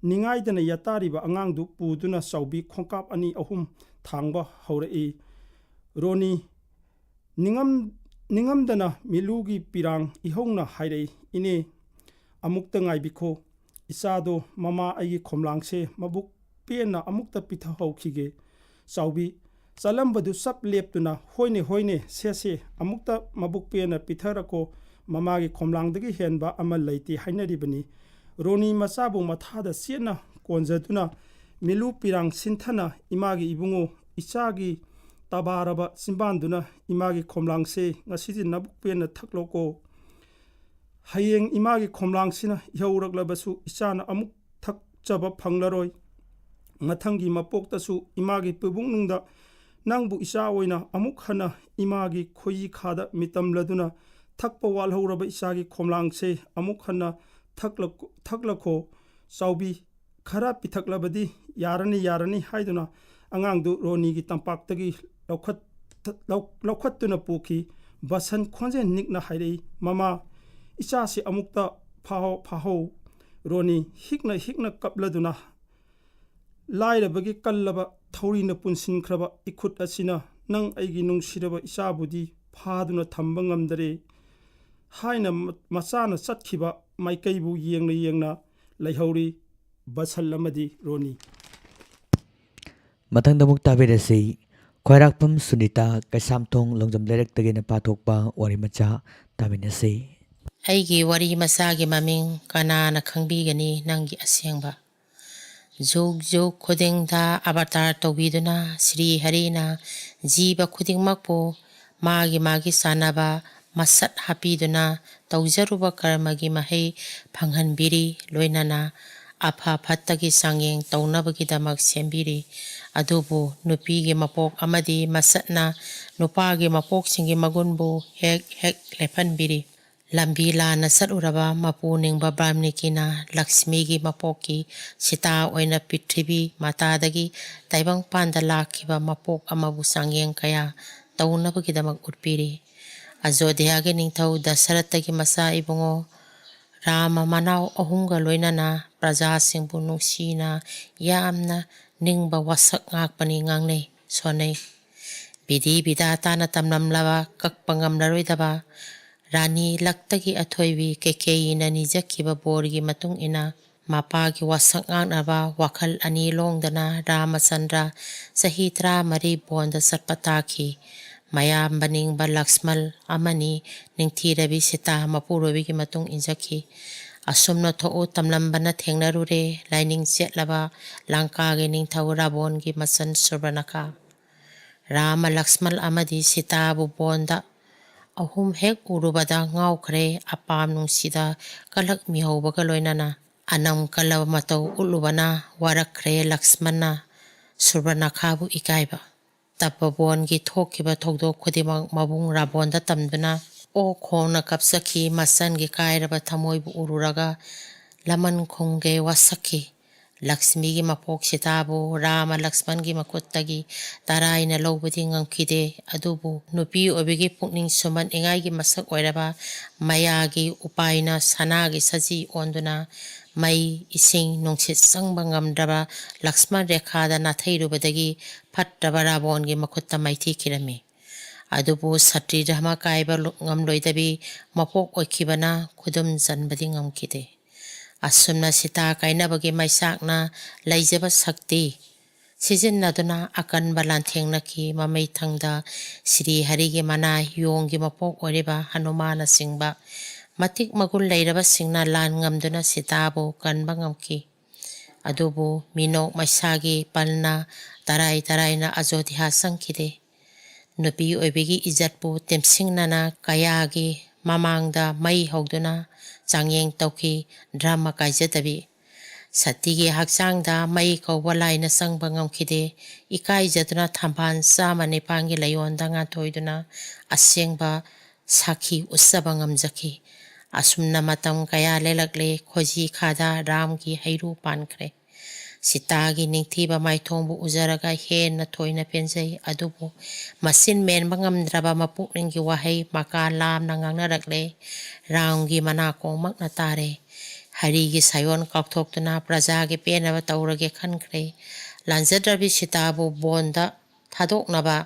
ꯅꯤꯡꯉꯥꯏꯗꯅ ꯌꯥꯇꯥꯔꯤꯕ ꯑꯉꯥꯡꯗꯨ ꯄꯨꯗꯨꯅ ꯆꯥꯎꯕꯤ ꯈꯣꯡꯀꯥꯞ ꯑꯅꯤ ꯑꯍꯨꯝ ꯊꯥꯡꯕ ꯍꯧꯔꯛꯏ꯫ ꯔꯣꯅꯤ ꯅꯤꯡꯉꯝ-, ꯅꯤꯡꯉꯝꯗꯅ ꯃꯤꯂꯨꯒꯤ ꯄꯤꯔꯥꯡ ꯏꯍꯧꯅ ꯍꯥꯏꯔꯛꯏ, "ꯏꯅꯦ, ꯑꯃꯨꯛꯇ ꯉꯥꯏꯕꯤꯈꯣ, ꯏꯆꯥꯗꯣ ꯃꯃꯥ ꯑꯩꯒꯤ ꯈꯣꯝꯂꯥꯡꯁꯦ ꯃꯕꯨꯛ ꯄꯦꯟꯅ ꯑꯃꯨꯛꯇ ꯄꯤꯊꯍꯧꯈꯤꯒꯦ꯫" ꯆꯥꯎꯕꯤ ꯆꯠꯂꯝꯕꯗꯨ ꯆꯞ ꯂꯦꯞꯇꯨꯅ, "ꯍꯣꯏꯅꯦ, ꯍꯣꯏꯅꯦ, ꯁꯦ, ꯁꯦ, ꯑꯃꯨꯛꯇ ꯃꯕꯨꯛ ꯄꯦꯟꯅ ꯄꯤꯊꯔꯀꯣ, ꯃꯃꯥꯒꯤ ꯈꯣꯝꯂꯥꯡꯗꯒꯤ ꯍꯦꯟꯕ ꯑꯃ ꯂꯩꯇꯦ ꯍꯥꯏꯅꯔꯤꯕꯅꯤ꯫" ꯔꯣꯅꯤ ꯃꯆꯥꯕꯨ ꯃꯊꯥꯗ ꯆꯦꯠꯅ ꯀꯣꯟꯖꯗꯨꯅ, ꯃꯤꯂꯨ ꯄꯤꯔꯥꯡ ꯁꯤꯟꯊꯅ, "ꯏꯃꯥꯒꯤ ꯏꯕꯨꯡꯉꯣ, ꯏꯆꯥꯒꯤ ꯇꯕꯥꯔꯕ ꯆꯤꯝꯕꯥꯟꯗꯨꯅ ꯏꯃꯥꯒꯤ ꯈꯣꯝꯂꯥꯡꯁꯦ ꯉꯁꯤꯗꯤ ꯅꯕꯨꯛ ꯄꯦꯟꯅ ꯊꯛꯂꯣꯀꯣ꯫ ꯍꯌꯦꯡ ꯏꯃꯥꯒꯤ ꯈꯣꯝꯂꯥꯡꯁꯤꯅ ꯏꯍꯧꯔꯛꯂꯕꯁꯨ ꯏꯆꯥꯅ ꯑꯃꯨꯛ ꯊꯛꯆꯕ ꯐꯪꯂꯔꯣꯏ꯫ ꯃꯊꯪꯒꯤ ꯃꯄꯣꯛꯇꯁꯨ ꯏꯃꯥꯒꯤ ꯄꯨꯕꯨꯛꯅꯨꯡꯗ ꯅꯪꯕꯨ ꯏꯆꯥ ꯑꯣꯏꯅ ꯑꯃꯨꯛ ꯍꯟꯅ ꯏꯃꯥꯒꯤ ꯈꯣꯏꯌꯤ ꯈꯥꯗ ꯃꯤꯇꯝꯂꯗꯨꯅ ꯊꯛꯄ ꯋꯥꯠꯍꯧꯔꯕ ꯏꯆꯥꯒꯤ ꯈꯣꯝꯂꯥꯡꯁꯦ ꯑꯃꯨꯛ ꯍꯟꯅ ꯊꯛꯂ-, ꯊꯛꯂꯈꯣ꯫ ꯆꯥꯎꯕꯤ ꯈꯔ ꯄꯤꯊꯛꯂꯕꯗꯤ ꯌꯥꯔꯅꯤ, ꯌꯥꯔꯅꯤ" ꯍꯥꯏꯗꯨꯅ ꯑꯉꯥꯡꯗꯨ ꯔꯣꯅꯤꯒꯤ ꯇꯝꯄꯥꯛꯇꯒꯤ ꯂꯧꯈꯠ-, ꯂꯧ-, ꯂꯧꯈꯠꯇꯨꯅ ꯄꯨꯈꯤ꯫ ꯕꯁꯟ ꯈꯣꯟꯖꯦꯜ ꯅꯤꯛꯅ ꯍꯥꯏꯔꯛꯏ, "ꯃꯃꯥ, ꯏꯆꯥꯁꯤ ꯑꯃꯨꯛꯇ ꯐꯥꯍꯧ, ꯐꯥꯍꯧ꯫" ꯔꯣꯅꯤ ꯍꯤꯛꯅ ꯍꯤꯛꯅ ꯀꯞꯂꯗꯨꯅ, "ꯂꯥꯏꯔꯕꯒꯤ ꯀꯜꯂꯕ ꯊꯧꯔꯤꯅ ꯄꯨꯟꯁꯤꯟꯈ꯭ꯔꯕ ꯏꯈꯨꯠ ꯑꯁꯤꯅ ꯅꯪ ꯑꯩꯒꯤ ꯅꯨꯡꯁꯤꯔꯕ ꯏꯆꯥꯕꯨꯗꯤ ꯐꯥꯗꯨꯅ ꯊꯝꯕ ꯉꯝꯗꯔꯦ" ꯍꯥꯏꯅ ꯃ-, ꯃꯆꯥꯅ ꯆꯠꯈꯤꯕ ꯃꯥꯏꯀꯩꯕꯨ ꯌꯦꯡꯅ ꯌꯦꯡꯅ ꯂꯩꯍꯧꯔꯤ ꯕꯁꯟ ꯑꯃꯗꯤ ꯔꯣꯅꯤ꯫ ꯃꯊꯪꯗ ꯑꯃꯨꯛ ꯇꯥꯕꯤꯔꯁꯤ꯫ ꯈ꯭ꯋꯥꯏꯔꯥꯛꯄꯝ ꯁꯨꯅꯤꯇꯥ, ꯀꯩꯁꯥꯝꯊꯣꯡ ꯂꯣꯡꯖꯝ ꯂꯩꯔꯛꯇꯒꯤꯅ ꯄꯥꯊꯣꯛꯄ ꯋꯥꯔꯤ ꯃꯆꯥ ꯇꯥꯃꯤꯟꯅꯁꯤ꯫ ꯑꯩꯒꯤ ꯋꯥꯔꯤ ꯃꯆꯥꯒꯤ ꯃꯃꯤꯡ "ꯀꯅꯥꯅ ꯈꯪꯕꯤꯒꯅꯤ ꯅꯪꯒꯤ ꯑꯁꯦꯡꯕ?" ꯖꯨꯒ ꯖꯨꯒ ꯈꯨꯗꯤꯡꯗ ꯑꯕꯇꯥꯔ ꯇꯧꯕꯤꯗꯨꯅ ꯁ꯭ꯔꯤ ꯍꯔꯤꯅ ꯖꯤꯕ ꯈꯨꯗꯤꯡꯃꯛꯄꯨ ꯃꯥꯒꯤ ꯃꯥꯒꯤ ꯆꯥꯟꯅꯕ ꯃꯁꯛ ꯍꯥꯞꯄꯤꯗꯨꯅ ꯇꯧꯖꯔꯨꯕ ꯀꯔꯃꯒꯤ ꯃꯍꯩ ꯐꯪꯍꯟꯕꯤꯔꯤ, ꯂꯣꯏꯅꯅ ꯑꯐ ꯐꯠꯇꯒꯤ ꯆꯥꯡꯌꯦꯡ ꯇꯧꯅꯕꯒꯤꯗꯃꯛ ꯁꯦꯝꯕꯤꯔꯤ꯫ ꯑꯗꯨꯕꯨ ꯅꯨꯄꯤꯒꯤ ꯃꯄꯣꯛ ꯑꯃꯗꯤ ꯃꯁꯛꯅ ꯅꯨꯄꯥꯒꯤ ꯃꯄꯣꯛꯁꯤꯡꯒꯤ ꯃꯒꯨꯟꯕꯨ ꯍꯦꯛ ꯍꯦꯛ ꯂꯦꯞꯍꯟꯕꯤꯔꯤ꯫ ꯂꯝꯕꯤ ꯂꯥꯟꯅ ꯆꯠꯂꯨꯔꯕ ꯃꯄꯨ ꯅꯤꯡꯕ ꯕ꯭ꯔꯥꯍꯃꯅꯤꯀꯤꯅ ꯂꯛꯁꯃꯤꯒꯤ ꯃꯄꯣꯛꯀꯤ ꯁꯤꯇꯥ ꯑꯣꯏꯅ ꯄ꯭ꯔꯤꯊꯤꯕꯤ ꯃꯇꯥꯗꯒꯤ ꯇꯥꯏꯕꯪꯄꯥꯟꯗ ꯂꯥꯛꯈꯤꯕ ꯃꯄꯣꯛ ꯑꯃꯕꯨ ꯆꯥꯡꯌꯦꯡ ꯀꯌꯥ ꯇꯧꯅꯕꯒꯤꯗꯃꯛ ꯎꯠꯄꯤꯔꯤ꯫ ꯑꯖꯣꯙ꯭ꯌꯥꯒꯤ ꯅꯤꯡꯊꯧ ꯗꯁꯔꯊꯒꯤ ꯃꯆꯥ ꯏꯕꯨꯡꯉꯣ ꯔꯥꯃ ꯃꯅꯥꯎ ꯑꯍꯨꯝꯒ ꯂꯣꯏꯅꯅ ꯄ꯭ꯔꯖꯥꯁꯤꯡꯕꯨ ꯅꯨꯡꯁꯤꯅ ꯌꯥꯝꯅ ꯅꯤꯡꯕ ꯋꯥꯁꯛ ꯉꯥꯛꯄꯅꯤ ꯉꯥꯡꯅꯩ ꯁꯣꯟꯅꯩ꯫ ꯕꯤꯙꯤ ꯕꯤꯙꯥꯇꯥꯅ ꯇꯝꯂꯝꯂꯕ ꯀꯛꯄ ꯉꯝꯂꯔꯣꯏꯗꯕ ꯔꯥꯅꯤ ꯂꯛꯇꯒꯤ ꯑꯊꯣꯏꯕꯤ ꯀꯦꯀꯦꯌꯤꯅ ꯅꯤꯖꯈꯤꯕ ꯕꯣꯔꯒꯤ ꯃꯇꯨꯡ ꯏꯟꯅ ꯃꯄꯥꯒꯤ ꯋꯥꯁꯛ ꯉꯥꯛꯅꯕ ꯋꯥꯈꯜ ꯑꯅꯤ ꯂꯣꯡꯗꯅ ꯔꯥꯃꯆꯟꯗ꯭ꯔ ꯆꯍꯤ ꯇꯔꯥꯃꯔꯤ ꯕꯣꯟꯗ ꯆꯠꯄ ꯇꯥꯈꯤ꯫ ꯃꯌꯥꯝꯕ ꯅꯤꯡꯕ ꯂꯛꯁꯃꯜ ꯑꯃꯅꯤ ꯅꯤꯡꯊꯤꯔꯕꯤ ꯁꯤꯇꯥ ꯃꯄꯨꯔꯣꯏꯕꯒꯤ ꯃꯇꯨꯡ ꯏꯟꯖꯈꯤ꯫ ꯑꯁꯨꯝꯅ ꯊꯣꯛꯎ ꯇꯝꯂꯝꯕꯅ ꯊꯦꯡꯅꯔꯨꯔꯦ ꯂꯥꯏꯅꯤꯡ ꯆꯦꯠꯂꯕ ꯂꯪꯀꯥꯒꯤ ꯅꯤꯡꯊꯧ ꯔꯥꯕꯣꯟꯒꯤ ꯃꯆꯟ ꯁꯨꯔꯕꯅꯈꯥ꯫ ꯔꯥꯃ ꯂꯛꯁꯃꯜ ꯑꯃꯗꯤ ꯁꯤꯇꯥꯕꯨ ꯕꯣꯟꯗ ꯑꯍꯨꯝ ꯍꯦꯛ ꯎꯔꯨꯕꯗ ꯉꯥꯎꯈ꯭ꯔꯦ꯫ ꯑꯄꯥꯝ ꯅꯨꯡꯁꯤꯗ ꯀꯂꯛ ꯃꯤꯍꯧꯕꯒ ꯂꯣꯏꯅꯅ ꯑꯅꯝ ꯀꯜꯂꯕ ꯃꯇꯧ ꯎꯠꯂꯨꯕꯅ ꯋꯥꯔꯛꯈ꯭ꯔꯦ ꯂꯛꯁꯃꯟꯅ ꯁꯨꯔꯕꯅꯈꯥꯕꯨ ꯏꯀꯥꯏꯕ꯫ ꯇꯞꯄꯕꯣꯟꯒꯤ ꯊꯣꯛꯈꯤꯕ ꯊꯧꯗꯣꯛ ꯈꯨꯗꯤꯡꯃꯛ ꯃꯕꯨꯡ ꯔꯥꯕꯣꯟꯗ ꯇꯝꯗꯨꯅ ꯑꯣꯛ ꯈꯣꯡꯅ ꯀꯞꯆꯈꯤ꯫ ꯃꯆꯟꯒꯤ ꯀꯥꯏꯔꯕ ꯊꯃꯣꯏꯕꯨ ꯎꯔꯨꯔꯒ ꯂꯃꯟ ꯈꯨꯝꯒꯦ ꯋꯥꯁꯛꯈꯤ꯫ ꯂꯛꯁꯃꯤꯒꯤ ꯃꯄꯣꯛ ꯁꯤꯇꯥꯕꯨ ꯔꯥꯃ ꯂꯛꯁꯃꯟꯒꯤ ꯃꯈꯨꯠꯇꯒꯤ ꯇꯔꯥꯏꯅ ꯂꯧꯕꯗꯤ ꯉꯝꯈꯤꯗꯦ꯫ ꯑꯗꯨꯕꯨ ꯅꯨꯄꯤ ꯑꯣꯏꯕꯒꯤ ꯄꯨꯛꯅꯤꯡ ꯁꯨꯝꯍꯠꯅꯤꯡꯉꯥꯏꯒꯤ ꯃꯁꯛ ꯑꯣꯏꯔꯕ ꯃꯌꯥꯒꯤ ꯎꯄꯥꯏꯅ ꯁꯅꯥꯒꯤ ꯁꯖꯤ ꯑꯣꯟꯗꯨꯅ ꯃꯩ, ꯏꯁꯤꯡ, ꯅꯨꯡꯁꯤꯠ ꯆꯪꯕ ꯉꯝꯗ꯭ꯔꯕ ꯂꯛꯁꯃꯟ ꯔꯦꯈꯥꯗ ꯅꯥꯊꯩꯔꯨꯕꯗꯒꯤ ꯐꯠꯇ꯭ꯔꯕ ꯔꯥꯕꯣꯟꯒꯤ ꯃꯈꯨꯠꯇ ꯃꯥꯏꯊꯤꯈꯤꯔꯝꯃꯤ꯫ ꯑꯗꯨꯕꯨ ꯁꯇ꯭ꯔꯤ ꯙꯔꯃ ꯀꯥꯏꯕ ꯂꯨ-, ꯉꯝꯂꯣꯏꯗꯕꯤ ꯃꯄꯣꯛ ꯑꯣꯏꯈꯤꯕꯅ ꯈꯨꯗꯨꯝ ꯆꯟꯕꯗꯤ ꯉꯝꯈꯤꯗꯦ꯫ ꯑꯁꯨꯝꯅ ꯁꯤꯇꯥ ꯀꯥꯏꯅꯕꯒꯤ ꯃꯩꯆꯥꯛꯅ ꯂꯩꯖꯕ ꯁꯛꯇꯤ ꯁꯤꯖꯤꯟꯅꯗꯨꯅ ꯑꯀꯟꯕ ꯂꯥꯟꯊꯦꯡꯅꯈꯤ꯫ ꯃꯃꯩꯊꯪꯗ ꯁ꯭ꯔꯤ ꯍꯔꯤꯒꯤ ꯃꯅꯥ, ꯌꯣꯡꯒꯤ ꯃꯄꯣꯛ ꯑꯣꯏꯔꯤꯕ ꯍꯅꯨꯃꯥꯟꯅꯆꯤꯡꯕ ꯃꯇꯤꯛ ꯃꯒꯨꯟ ꯂꯩꯔꯕꯁꯤꯡꯅ ꯂꯥꯟ ꯉꯝꯗꯨꯅ ꯁꯤꯇꯥꯕꯨ ꯀꯟꯕ ꯉꯝꯈꯤ꯫ ꯑꯗꯨꯕꯨ ꯃꯤꯅꯣꯛ ꯃꯩꯁꯥꯒꯤ ꯄꯜꯅ ꯇꯔꯥꯏ ꯇꯔꯥꯏꯅ ꯑꯖꯣꯙ꯭ꯌꯥ ꯆꯪꯈꯤꯗꯦ꯫ ꯅꯨꯄꯤ ꯑꯣꯏꯕꯤꯒꯤ ꯏꯖꯠꯄꯨ ꯇꯦꯝꯁꯤꯡꯅꯅ ꯀꯌꯥꯒꯤ ꯃꯃꯥꯡꯗ ꯃꯩ ꯍꯧꯗꯨꯅ ꯆꯥꯡꯌꯦꯡ ꯇꯧꯈꯤ, ꯙꯔꯃ ꯀꯥꯏꯖꯗꯕꯤ꯫ ꯁꯇꯤꯒꯤ ꯍꯛꯆꯥꯡꯗ ꯃꯩ ꯀꯧꯕ ꯂꯥꯏꯅ ꯆꯪꯕ ꯉꯝꯈꯤꯗꯦ꯫ ꯏꯀꯥꯏꯖꯗꯨꯅ ꯊꯝꯕꯥꯜ ꯆꯥꯝꯃ ꯅꯤꯄꯥꯟꯒꯤ ꯂꯩꯌꯣꯟꯗ ꯉꯥꯟꯊꯣꯏꯗꯨꯅ ꯑꯁꯦꯡꯕ ꯁꯥꯈꯤ ꯎꯠꯆꯕ ꯉꯝꯖꯈꯤ꯫ ꯑꯁꯨꯝꯅ ꯃꯇꯝ ꯀꯌꯥ ꯂꯦꯜꯂꯛꯂꯦ꯫ ꯈꯣꯏꯖꯤ ꯈꯥꯗ ꯔꯥꯝꯒꯤ ꯍꯩꯔꯨ ꯄꯥꯟꯈ꯭ꯔꯦ꯫ ꯁꯤꯇꯥꯒꯤ ꯅꯤꯡꯊꯤꯕ ꯃꯥꯏꯊꯣꯡꯕꯨ ꯎꯖꯔꯒ ꯍꯦꯟꯅ ꯊꯣꯏꯅ ꯄꯦꯟꯖꯩ꯫ ꯑꯗꯨꯕꯨ ꯃꯆꯤꯟ ꯃꯦꯟꯕ ꯉꯝꯗ꯭ꯔꯕ ꯃꯄꯨꯛꯅꯤꯡꯒꯤ ꯋꯥꯍꯩ ꯃꯀꯥ ꯂꯥꯝꯅ ꯉꯥꯡꯅꯔꯛꯂꯦ꯫ ꯔꯥꯝꯒꯤ ꯃꯅꯥꯀꯣꯡꯃꯛꯅ ꯇꯥꯔꯦ꯫ ꯍꯔꯤꯒꯤ ꯁꯥꯏꯑꯣꯟ ꯀꯥꯎꯊꯣꯛꯇꯨꯅ ꯄ꯭ꯔꯖꯥꯒꯤ ꯄꯦꯟꯅꯕ ꯇꯧꯔꯒꯦ ꯈꯟꯈ꯭ꯔꯦ꯫ ꯂꯥꯟꯖꯗ꯭ꯔꯕꯤ ꯁꯤꯇꯥꯕꯨ ꯕꯣꯟꯗ ꯊꯥꯗꯣꯛꯅꯕ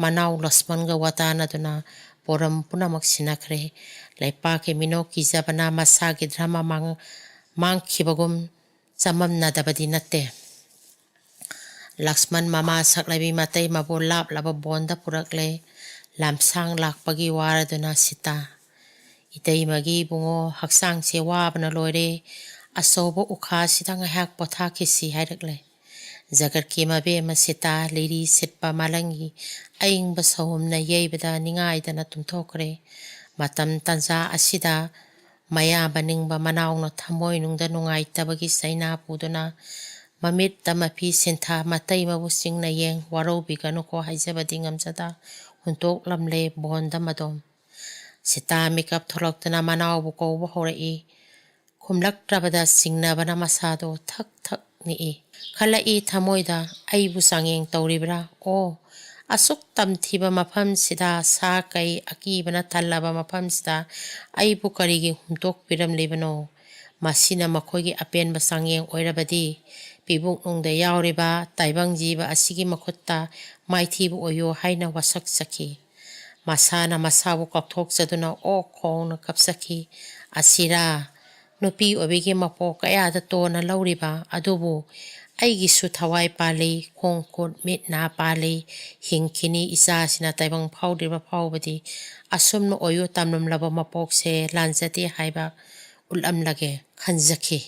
ꯃꯅꯥꯎ ꯂꯛꯁꯃꯟꯒ ꯋꯥꯇꯥꯅꯗꯨꯅ ꯄꯣꯔꯝ ꯄꯨꯝꯅꯃꯛ ꯁꯤꯟꯅꯈ꯭ꯔꯦ꯫ ꯂꯩꯄꯥꯛꯀꯤ ꯃꯤꯅꯣꯛ ꯀꯤꯖꯕꯅ ꯃꯁꯥꯒꯤ ꯙꯔꯃ ꯃꯥꯡ-, ꯃꯥꯡꯈꯤꯕꯒꯨꯝ ꯆꯃꯝꯅꯗꯕꯗꯤ ꯅꯠꯇꯦ꯫ ꯂꯛꯁꯃꯟ ꯃꯃꯥ ꯁꯛꯂꯕꯤ ꯃꯇꯩ ꯃꯕꯨ ꯂꯥꯞꯂꯕ ꯕꯣꯟꯗ ꯄꯨꯔꯛꯂꯦ꯫ ꯂꯝꯁꯥꯡ ꯂꯥꯛꯄꯒꯤ ꯋꯥꯔꯗꯨꯅ ꯁꯤꯇꯥ, "ꯏꯇꯩꯃꯒꯤ ꯏꯕꯨꯡꯉꯣ, ꯍꯛꯆꯥꯡꯁꯦ ꯋꯥꯕꯅ ꯂꯣꯏꯔꯦ꯫ ꯑꯆꯧꯕ ꯎꯈꯥꯁꯤꯗ ꯉꯥꯏꯍꯥꯛ ꯄꯣꯊꯥꯈꯤꯁꯤ" ꯍꯥꯏꯔꯛꯂꯦ꯫ ꯖꯒꯠꯀꯤ ꯃꯕꯦꯝꯃ ꯁꯤꯇꯥ ꯂꯤꯔꯤ ꯁꯤꯠꯄ ꯃꯥꯂꯪꯒꯤ ꯑꯏꯪꯕ ꯁꯍꯨꯝꯅ ꯌꯩꯕꯗ ꯅꯤꯡꯉꯥꯏꯗꯅ ꯇꯨꯝꯊꯣꯛꯈ꯭ꯔꯦ꯫ ꯃꯇꯝ ꯇꯥꯟꯖꯥ ꯑꯁꯤꯗ ꯃꯌꯥꯝꯕ ꯅꯤꯡꯕ ꯃꯅꯥꯎꯅ ꯊꯃꯣꯏꯅꯨꯡꯗ ꯅꯨꯡꯉꯥꯏꯇꯕꯒꯤ ꯆꯩꯅꯥ ꯄꯨꯗꯨꯅ ꯃꯃꯤꯠꯇ ꯃꯐꯤ ꯁꯤꯟꯊꯥ ꯃꯇꯩ ꯃꯕꯨ ꯆꯤꯡꯅ ꯌꯦꯡ ꯋꯥꯔꯧꯕꯤꯒꯅꯨꯀꯣ ꯍꯥꯏꯖꯕꯗꯤ ꯉꯝꯖꯗ ꯍꯨꯟꯇꯣꯛꯂꯝꯂꯦ ꯕꯣꯟꯗ ꯃꯗꯣꯝ꯫ ꯁꯤꯇꯥ ꯃꯤꯀꯞ ꯊꯣꯛꯂꯛꯇꯨꯅ ꯃꯅꯥꯎꯕꯨ ꯀꯧꯕ ꯍꯧꯔꯛꯏ꯫ ꯈꯨꯝꯂꯛꯇ꯭ꯔꯕꯗ ꯆꯤꯡꯅꯕꯅ ꯃꯁꯥꯗꯣ ꯊꯛ ꯊꯛ ꯅꯤꯛꯏ꯫ ꯈꯜꯂꯛꯏ ꯊꯃꯣꯏꯗ, "ꯑꯩꯕꯨ ꯆꯥꯡꯌꯦꯡ ꯇꯧꯔꯤꯕ꯭ꯔꯥ? ꯑꯣ, ꯑꯁꯨꯛ ꯇꯝꯊꯤꯕ ꯃꯐꯝꯁꯤꯗ, ꯁꯥ ꯀꯩ ꯑꯀꯤꯕꯅ ꯊꯜꯂꯕ ꯃꯐꯝꯁꯤꯗ ꯑꯩꯕꯨ ꯀꯔꯤꯒꯤ ꯍꯨꯟꯗꯣꯛꯄꯤꯔꯝꯂꯤꯕꯅꯣ? ꯃꯁꯤꯅ ꯃꯈꯣꯏꯒꯤ ꯑꯄꯦꯟꯕ ꯆꯥꯡꯌꯦꯡ ꯑꯣꯏꯔꯕꯗꯤ ꯄꯤꯕꯨꯛꯅꯨꯡꯗ ꯌꯥꯎꯔꯤꯕ ꯇꯥꯏꯕꯪ ꯖꯤꯕ ꯑꯁꯤꯒꯤ ꯃꯈꯨꯠꯇ ꯃꯥꯏꯊꯤꯕ ꯑꯣꯏꯌꯨ" ꯍꯥꯏꯅ ꯋꯥꯁꯛꯆꯈꯤ꯫ ꯃꯁꯥꯅ ꯃꯁꯥꯕꯨ ꯀꯥꯎꯊꯣꯛꯆꯗꯨꯅ ꯑꯣꯛ ꯈꯣꯡꯅ ꯀꯞꯆꯈꯤ꯫ "ꯑꯁꯤꯔꯥ?" ꯅꯨꯄꯤ ꯑꯣꯏꯕꯒꯤ ꯃꯄꯣꯛ ꯀꯌꯥꯗ ꯇꯣꯟꯅ ꯂꯧꯔꯤꯕ ꯑꯗꯨꯕꯨ ꯑꯩꯒꯤꯁꯨ ꯊꯋꯥꯏ ꯄꯥꯜꯂꯤ, ꯈꯣꯡ ꯈꯨꯠ ꯃꯤꯠ ꯅꯥ ꯄꯥꯜꯂꯤ, ꯍꯤꯡꯈꯤꯅꯤ ꯏꯆꯥꯁꯤꯅ ꯇꯥꯏꯕꯪ ꯐꯥꯎꯗ꯭ꯔꯤꯕ ꯐꯥꯎꯕꯗꯤ ꯑꯁꯨꯝꯅ ꯑꯣꯏꯌꯨ ꯇꯝꯂꯝꯂꯕ ꯃꯄꯣꯛꯁꯦ ꯂꯥꯟꯖꯗꯦ ꯍꯥꯏꯕ ꯎꯠꯂꯝꯂꯒꯦ ꯈꯟꯖꯈꯤ꯫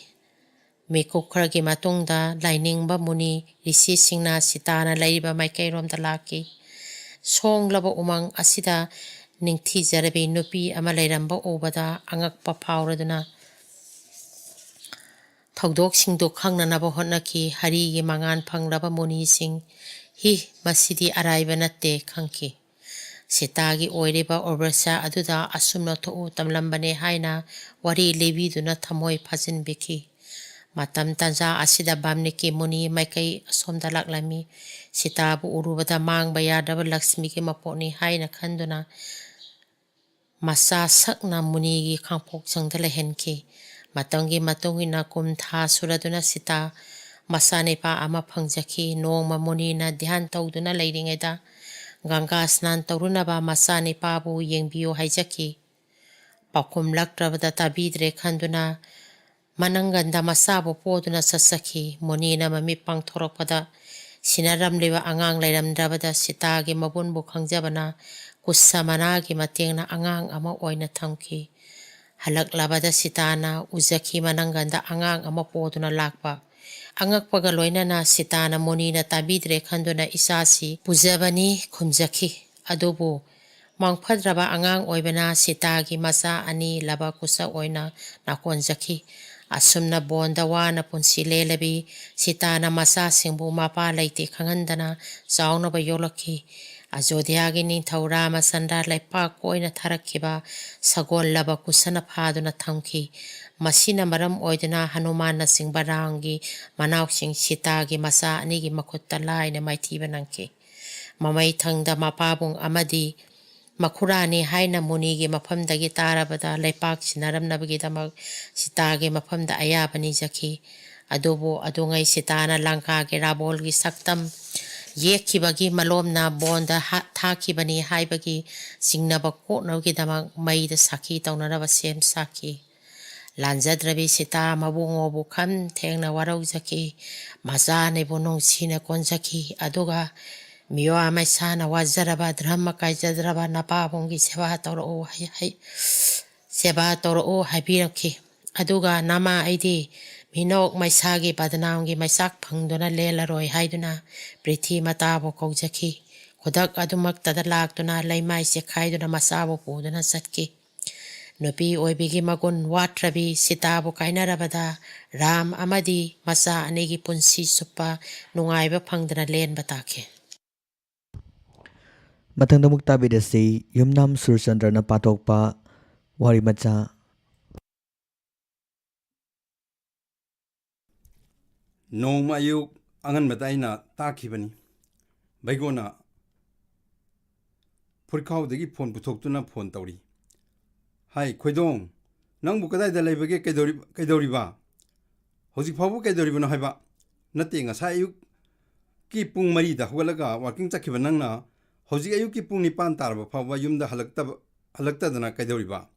ꯃꯤꯀꯨꯞ ꯈꯔꯒꯤ ꯃꯇꯨꯡꯗ ꯂꯥꯏꯅꯤꯡꯕ ꯃꯨꯅꯤ ꯔꯤꯁꯤꯁꯤꯡꯅ ꯁꯤꯇꯥꯅ ꯂꯩꯔꯤꯕ ꯃꯥꯏꯀꯩꯔꯣꯝꯗ ꯂꯥꯛꯈꯤ꯫ ꯁꯣꯡꯂꯕ ꯎꯃꯪ ꯑꯁꯤꯗ ꯅꯤꯡꯊꯤꯖꯔꯕꯤ ꯅꯨꯄꯤ ꯑꯃ ꯂꯩꯔꯝꯕ ꯎꯕꯗ ꯑꯉꯛꯄ ꯐꯥꯎꯔꯗꯨꯅ ꯊꯧꯗꯣꯛꯁꯤꯡꯗꯨ ꯈꯪꯅꯅꯕ ꯍꯣꯠꯅꯈꯤ꯫ ꯍꯔꯤꯒꯤ ꯃꯉꯥꯜ ꯐꯪꯂꯕ ꯃꯨꯅꯤꯁꯤꯡ, "ꯍꯤ, ꯃꯁꯤꯗꯤ ꯑꯔꯥꯏꯕ ꯅꯠꯇꯦ" ꯈꯪꯈꯤ꯫ ꯁꯤꯇꯥꯒꯤ ꯑꯣꯏꯔꯤꯕ ꯎꯔꯕꯁꯥ ꯑꯗꯨꯗ ꯑꯁꯨꯝꯅ ꯊꯣꯛꯎ ꯇꯝꯂꯝꯕꯅꯦ ꯍꯥꯏꯅ ꯋꯥꯔꯤ ꯂꯤꯕꯤꯗꯨꯅ ꯊꯃꯣꯏ ꯐꯥꯖꯤꯟꯕꯤꯈꯤ꯫ ꯃꯇꯝ ꯇꯥꯟꯖꯥ ꯑꯁꯤꯗ ꯕꯥꯝꯅꯤꯀꯤ ꯃꯨꯅꯤ ꯃꯥꯏꯀꯩ ꯑꯁꯣꯝꯗ ꯂꯥꯛꯂꯝꯃꯤ꯫ ꯁꯤꯇꯥꯕꯨ ꯎꯔꯨꯕꯗ ꯃꯥꯡꯕ ꯌꯥꯗ꯭ꯔꯕ ꯂꯛꯁꯃꯤꯒꯤ ꯃꯄꯣꯛꯅꯤ ꯍꯥꯏꯅ ꯈꯟꯗꯨꯅ ꯃꯆꯥ ꯁꯛꯅ ꯃꯨꯅꯤꯒꯤ ꯈꯥꯡꯄꯣꯛꯆꯪꯗ ꯂꯩꯍꯟꯈꯤ꯫ ꯃꯇꯝꯒꯤ ꯃꯇꯨꯡ ꯏꯟꯅ ꯀꯨꯝ ꯊꯥ ꯁꯨꯔꯗꯨꯅ ꯁꯤꯇꯥ ꯃꯆꯥꯅꯤꯄꯥ ꯑꯃ ꯐꯪꯖꯈꯤ꯫ ꯅꯣꯡꯃ ꯃꯨꯅꯤꯅ ꯙ꯭ꯌꯥꯟ ꯇꯧꯗꯨꯅ ꯂꯩꯔꯤꯉꯩꯗ ꯒꯪꯒꯥ ꯁ꯭ꯅꯥꯟ ꯇꯧꯔꯨꯅꯕ ꯃꯆꯥꯅꯤꯄꯥꯕꯨ ꯌꯦꯡꯕꯤꯌꯨ ꯍꯥꯏꯖꯈꯤ꯫ ꯄꯥꯎꯈꯨꯝꯂꯛꯇ꯭ꯔꯕꯗ ꯇꯥꯕꯤꯗ꯭ꯔꯦ ꯈꯟꯗꯨꯅ ꯃꯅꯪꯒꯟꯗ ꯃꯆꯥꯕꯨ ꯄꯣꯗꯨꯅ ꯆꯠꯆꯈꯤ꯫ ꯃꯨꯅꯤꯅ ꯃꯃꯤꯠ ꯄꯥꯡꯊꯣꯔꯛꯄꯗ ꯁꯤꯟꯅꯔꯝꯂꯤꯕ ꯑꯉꯥꯡ ꯂꯩꯔꯝꯗ꯭ꯔꯕꯗ ꯁꯤꯇꯥꯒꯤ ꯃꯒꯨꯟꯕꯨ ꯈꯪꯖꯕꯅ ꯀꯨꯁ ꯃꯅꯥꯒꯤ ꯃꯇꯦꯡꯅ ꯑꯉꯥꯡ ꯑꯃ ꯑꯣꯏꯅ ꯊꯝꯈꯤ꯫ ꯍꯜꯂꯛꯂꯕꯗ ꯁꯤꯇꯥꯅ ꯎꯖꯈꯤ ꯃꯅꯪꯒꯟꯗ ꯑꯉꯥꯡ ꯑꯃ ꯄꯣꯗꯨꯅ ꯂꯥꯛꯄ꯫ ꯑꯉꯛꯄꯒ ꯂꯣꯏꯅꯅ ꯁꯤꯇꯥꯅ ꯃꯨꯅꯤꯅ ꯇꯥꯕꯤꯗ꯭ꯔꯦ ꯈꯟꯗꯨꯅ ꯏꯆꯥꯁꯤ ꯄꯨꯖꯕꯅꯤ ꯈꯨꯝꯖꯈꯤ꯫ ꯑꯗꯨꯕꯨ ꯃꯥꯡꯐꯗ꯭ꯔꯕ ꯑꯉꯥꯡ ꯑꯣꯏꯕꯅ ꯁꯤꯇꯥꯒꯤ ꯃꯆꯥ ꯑꯅꯤ ꯂꯕ ꯀꯨꯁ ꯑꯣꯏꯅ ꯅꯥꯀꯣꯟꯖꯈꯤ꯫ ꯑꯁꯨꯝꯅ ꯕꯣꯟꯗ ꯋꯥꯅ ꯄꯨꯟꯁꯤ ꯂꯦꯜꯂꯕꯤ ꯁꯤꯇꯥꯅ ꯃꯆꯥꯁꯤꯡꯕꯨ ꯃꯄꯥ ꯂꯩꯇꯦ ꯈꯪꯍꯟꯗꯅ ꯆꯥꯎꯅꯕ ꯌꯣꯛꯂꯛꯈꯤ꯫ ꯑꯖꯣꯙ꯭ꯌꯥꯒꯤ ꯅꯤꯡꯊꯧ ꯔꯥꯃꯆꯟꯗ꯭ꯔ ꯂꯩꯄꯥꯛ ꯀꯣꯏꯅ ꯊꯥꯔꯛꯈꯤꯕ ꯁꯒꯣꯜ ꯂꯕ ꯀꯨꯁꯅ ꯐꯥꯗꯨꯅ ꯊꯝꯈꯤ꯫ ꯃꯁꯤꯅ ꯃꯔꯝ ꯑꯣꯏꯗꯨꯅ ꯍꯅꯨꯃꯥꯟꯅꯆꯤꯡꯕ ꯔꯥꯝꯒꯤ ꯃꯅꯥꯎꯁꯤꯡ ꯁꯤꯇꯥꯒꯤ ꯃꯆꯥ ꯑꯅꯤꯒꯤ ꯃꯈꯨꯠꯇ ꯂꯥꯏꯅ ꯃꯥꯏꯊꯤꯕ ꯅꯪꯈꯤ꯫ ꯃꯃꯩ ꯊꯪꯗ ꯃꯄꯥꯕꯨꯡ ꯑꯃꯗꯤ ꯃꯈꯨꯔꯥꯅꯤ ꯍꯥꯏꯅ ꯃꯨꯅꯤꯒꯤ ꯃꯐꯝꯗꯒꯤ ꯇꯥꯔꯕꯗ ꯂꯩꯄꯥꯛ ꯁꯤꯟꯅꯔꯝꯅꯕꯒꯤꯗꯃꯛ ꯁꯤꯇꯥꯒꯤ ꯃꯐꯝꯗ ꯑꯌꯥꯕ ꯅꯤꯖꯈꯤ꯫ ꯑꯗꯨꯕꯨ ꯑꯗꯨꯉꯩ ꯁꯤꯇꯥꯅ ꯂꯪꯀꯥꯒꯤ ꯔꯥꯕꯣꯜꯒꯤ ꯁꯛꯇꯝ ꯌꯦꯛꯈꯤꯕꯒꯤ ꯃꯂꯣꯝꯅ ꯕꯣꯟꯗ ꯍꯥ-, ꯊꯥꯈꯤꯕꯅꯤ ꯍꯥꯏꯕꯒꯤ ꯆꯤꯡꯅꯕ ꯀꯣꯛꯅꯕꯒꯤꯗꯃꯛ ꯃꯩꯗ ꯁꯥꯈꯤ ꯇꯧꯅꯅꯕ ꯁꯦꯝ ꯁꯥꯈꯤ꯫ ꯂꯥꯟꯖꯗ꯭ꯔꯕꯤ ꯁꯤꯇꯥ ꯃꯕꯨꯡꯉꯣꯕꯨ ꯈꯝ ꯊꯦꯡꯅ ꯋꯥꯔꯧꯖꯈꯤ꯫ ꯃꯆꯥ ꯑꯅꯤꯕꯨ ꯅꯨꯡꯁꯤꯅ ꯀꯣꯟꯖꯈꯤ꯫ ꯑꯗꯨꯒ ꯃꯤꯋꯥ ꯃꯩꯁꯥꯅ ꯋꯥꯖꯔꯕ, ꯙꯔꯃ ꯀꯥꯏꯖꯗ꯭ꯔꯕ ꯅꯄꯥꯕꯨꯡꯒꯤ ꯁꯦꯕꯥ ꯇꯧꯔꯛꯎ ꯍꯥꯏ-, ꯍꯥꯏ-, ꯁꯦꯕꯥ ꯇꯧꯔꯛꯎ ꯍꯥꯏꯕꯤꯔꯛꯈꯤ꯫ ꯑꯗꯨꯒ ꯅꯃꯥ ꯑꯩꯗꯤ ꯃꯤꯅꯣꯛ ꯃꯩꯁꯥꯒꯤ ꯕꯗꯅꯥꯝꯒꯤ ꯃꯩꯆꯥꯛ ꯐꯪꯗꯨꯅ ꯂꯦꯜꯂꯔꯣꯏ ꯍꯥꯏꯗꯨꯅ ꯄ꯭ꯔꯤꯊꯤ ꯃꯇꯥꯕꯨ ꯀꯧꯖꯈꯤ꯫ ꯈꯨꯗꯛ ꯑꯗꯨꯃꯛꯇꯗ ꯂꯥꯛꯇꯨꯅ ꯂꯩꯃꯥꯏ ꯆꯦꯈꯥꯏꯗꯨꯅ ꯃꯆꯥꯕꯨ ꯄꯨꯗꯨꯅ ꯆꯠꯈꯤ꯫ ꯅꯨꯄꯤ ꯑꯣꯏꯕꯤꯒꯤ ꯃꯒꯨꯟ ꯋꯥꯠꯇ꯭ꯔꯕꯤ ꯁꯤꯇꯥꯕꯨ ꯀꯥꯏꯅꯔꯕꯗ ꯔꯥꯝ ꯑꯃꯗꯤ ꯃꯆꯥ ꯑꯅꯤꯒꯤ ꯄꯨꯟꯁꯤ ꯆꯨꯞꯄ ꯅꯨꯡꯉꯥꯏꯕ ꯐꯪꯗꯅ ꯂꯦꯟꯕ ꯇꯥꯈꯤ꯫ ꯃꯊꯪꯗ ꯑꯃꯨꯛ ꯇꯥꯕꯤꯔꯁꯤ ꯌꯨꯝꯅꯥꯝ ꯁꯨꯔꯆꯟꯗ꯭ꯔꯅ ꯄꯥꯊꯣꯛꯄ ꯋꯥꯔꯤ ꯃꯆꯥ꯫ ꯅꯣꯡꯃ ꯑꯌꯨꯛ ꯑꯉꯟꯕꯗ ꯑꯩꯅ ꯇꯥꯈꯤꯕꯅꯤ꯫ ꯕꯩꯒꯣꯅ ꯐꯨꯔꯤꯠꯈꯥꯎꯗꯒꯤ ꯐꯣꯟ ꯄꯨꯊꯣꯛꯇꯨꯅ ꯐꯣꯟ ꯇꯧꯔꯤ꯫ "ꯍꯥꯏ, ꯈꯣꯏꯗꯣꯡ, ꯅꯪꯕꯨ ꯀꯗꯥꯏꯗ ꯂꯩꯕꯒꯦ? ꯀꯩꯗꯧꯔꯤ-, ꯀꯩꯗꯧꯔꯤꯕ? ꯍꯧꯖꯤꯛ ꯐꯥꯎꯕ ꯀꯩꯗꯧꯔꯤꯕꯅꯣ ꯍꯥꯏꯕ? ꯅꯠꯇꯦ, ꯉꯁꯥꯏ ꯑꯌꯨꯛꯀꯤ ꯄꯨꯡ ꯃꯔꯤꯗ ꯍꯧꯒꯠꯂꯒ ꯋꯥꯀꯤꯡ ꯆꯠꯈꯤꯕ ꯅꯪꯅ ꯍꯧꯖꯤꯛ ꯑꯌꯨꯛꯀꯤ ꯄꯨꯡ ꯅꯤꯄꯥꯟ ꯇꯥꯔꯕ ꯐꯥꯎꯕ ꯌꯨꯝꯗ ꯍꯜꯂꯛꯇꯕ, ꯍꯜꯂꯛꯇꯗꯅ ꯀꯩꯗꯧꯔꯤꯕ?"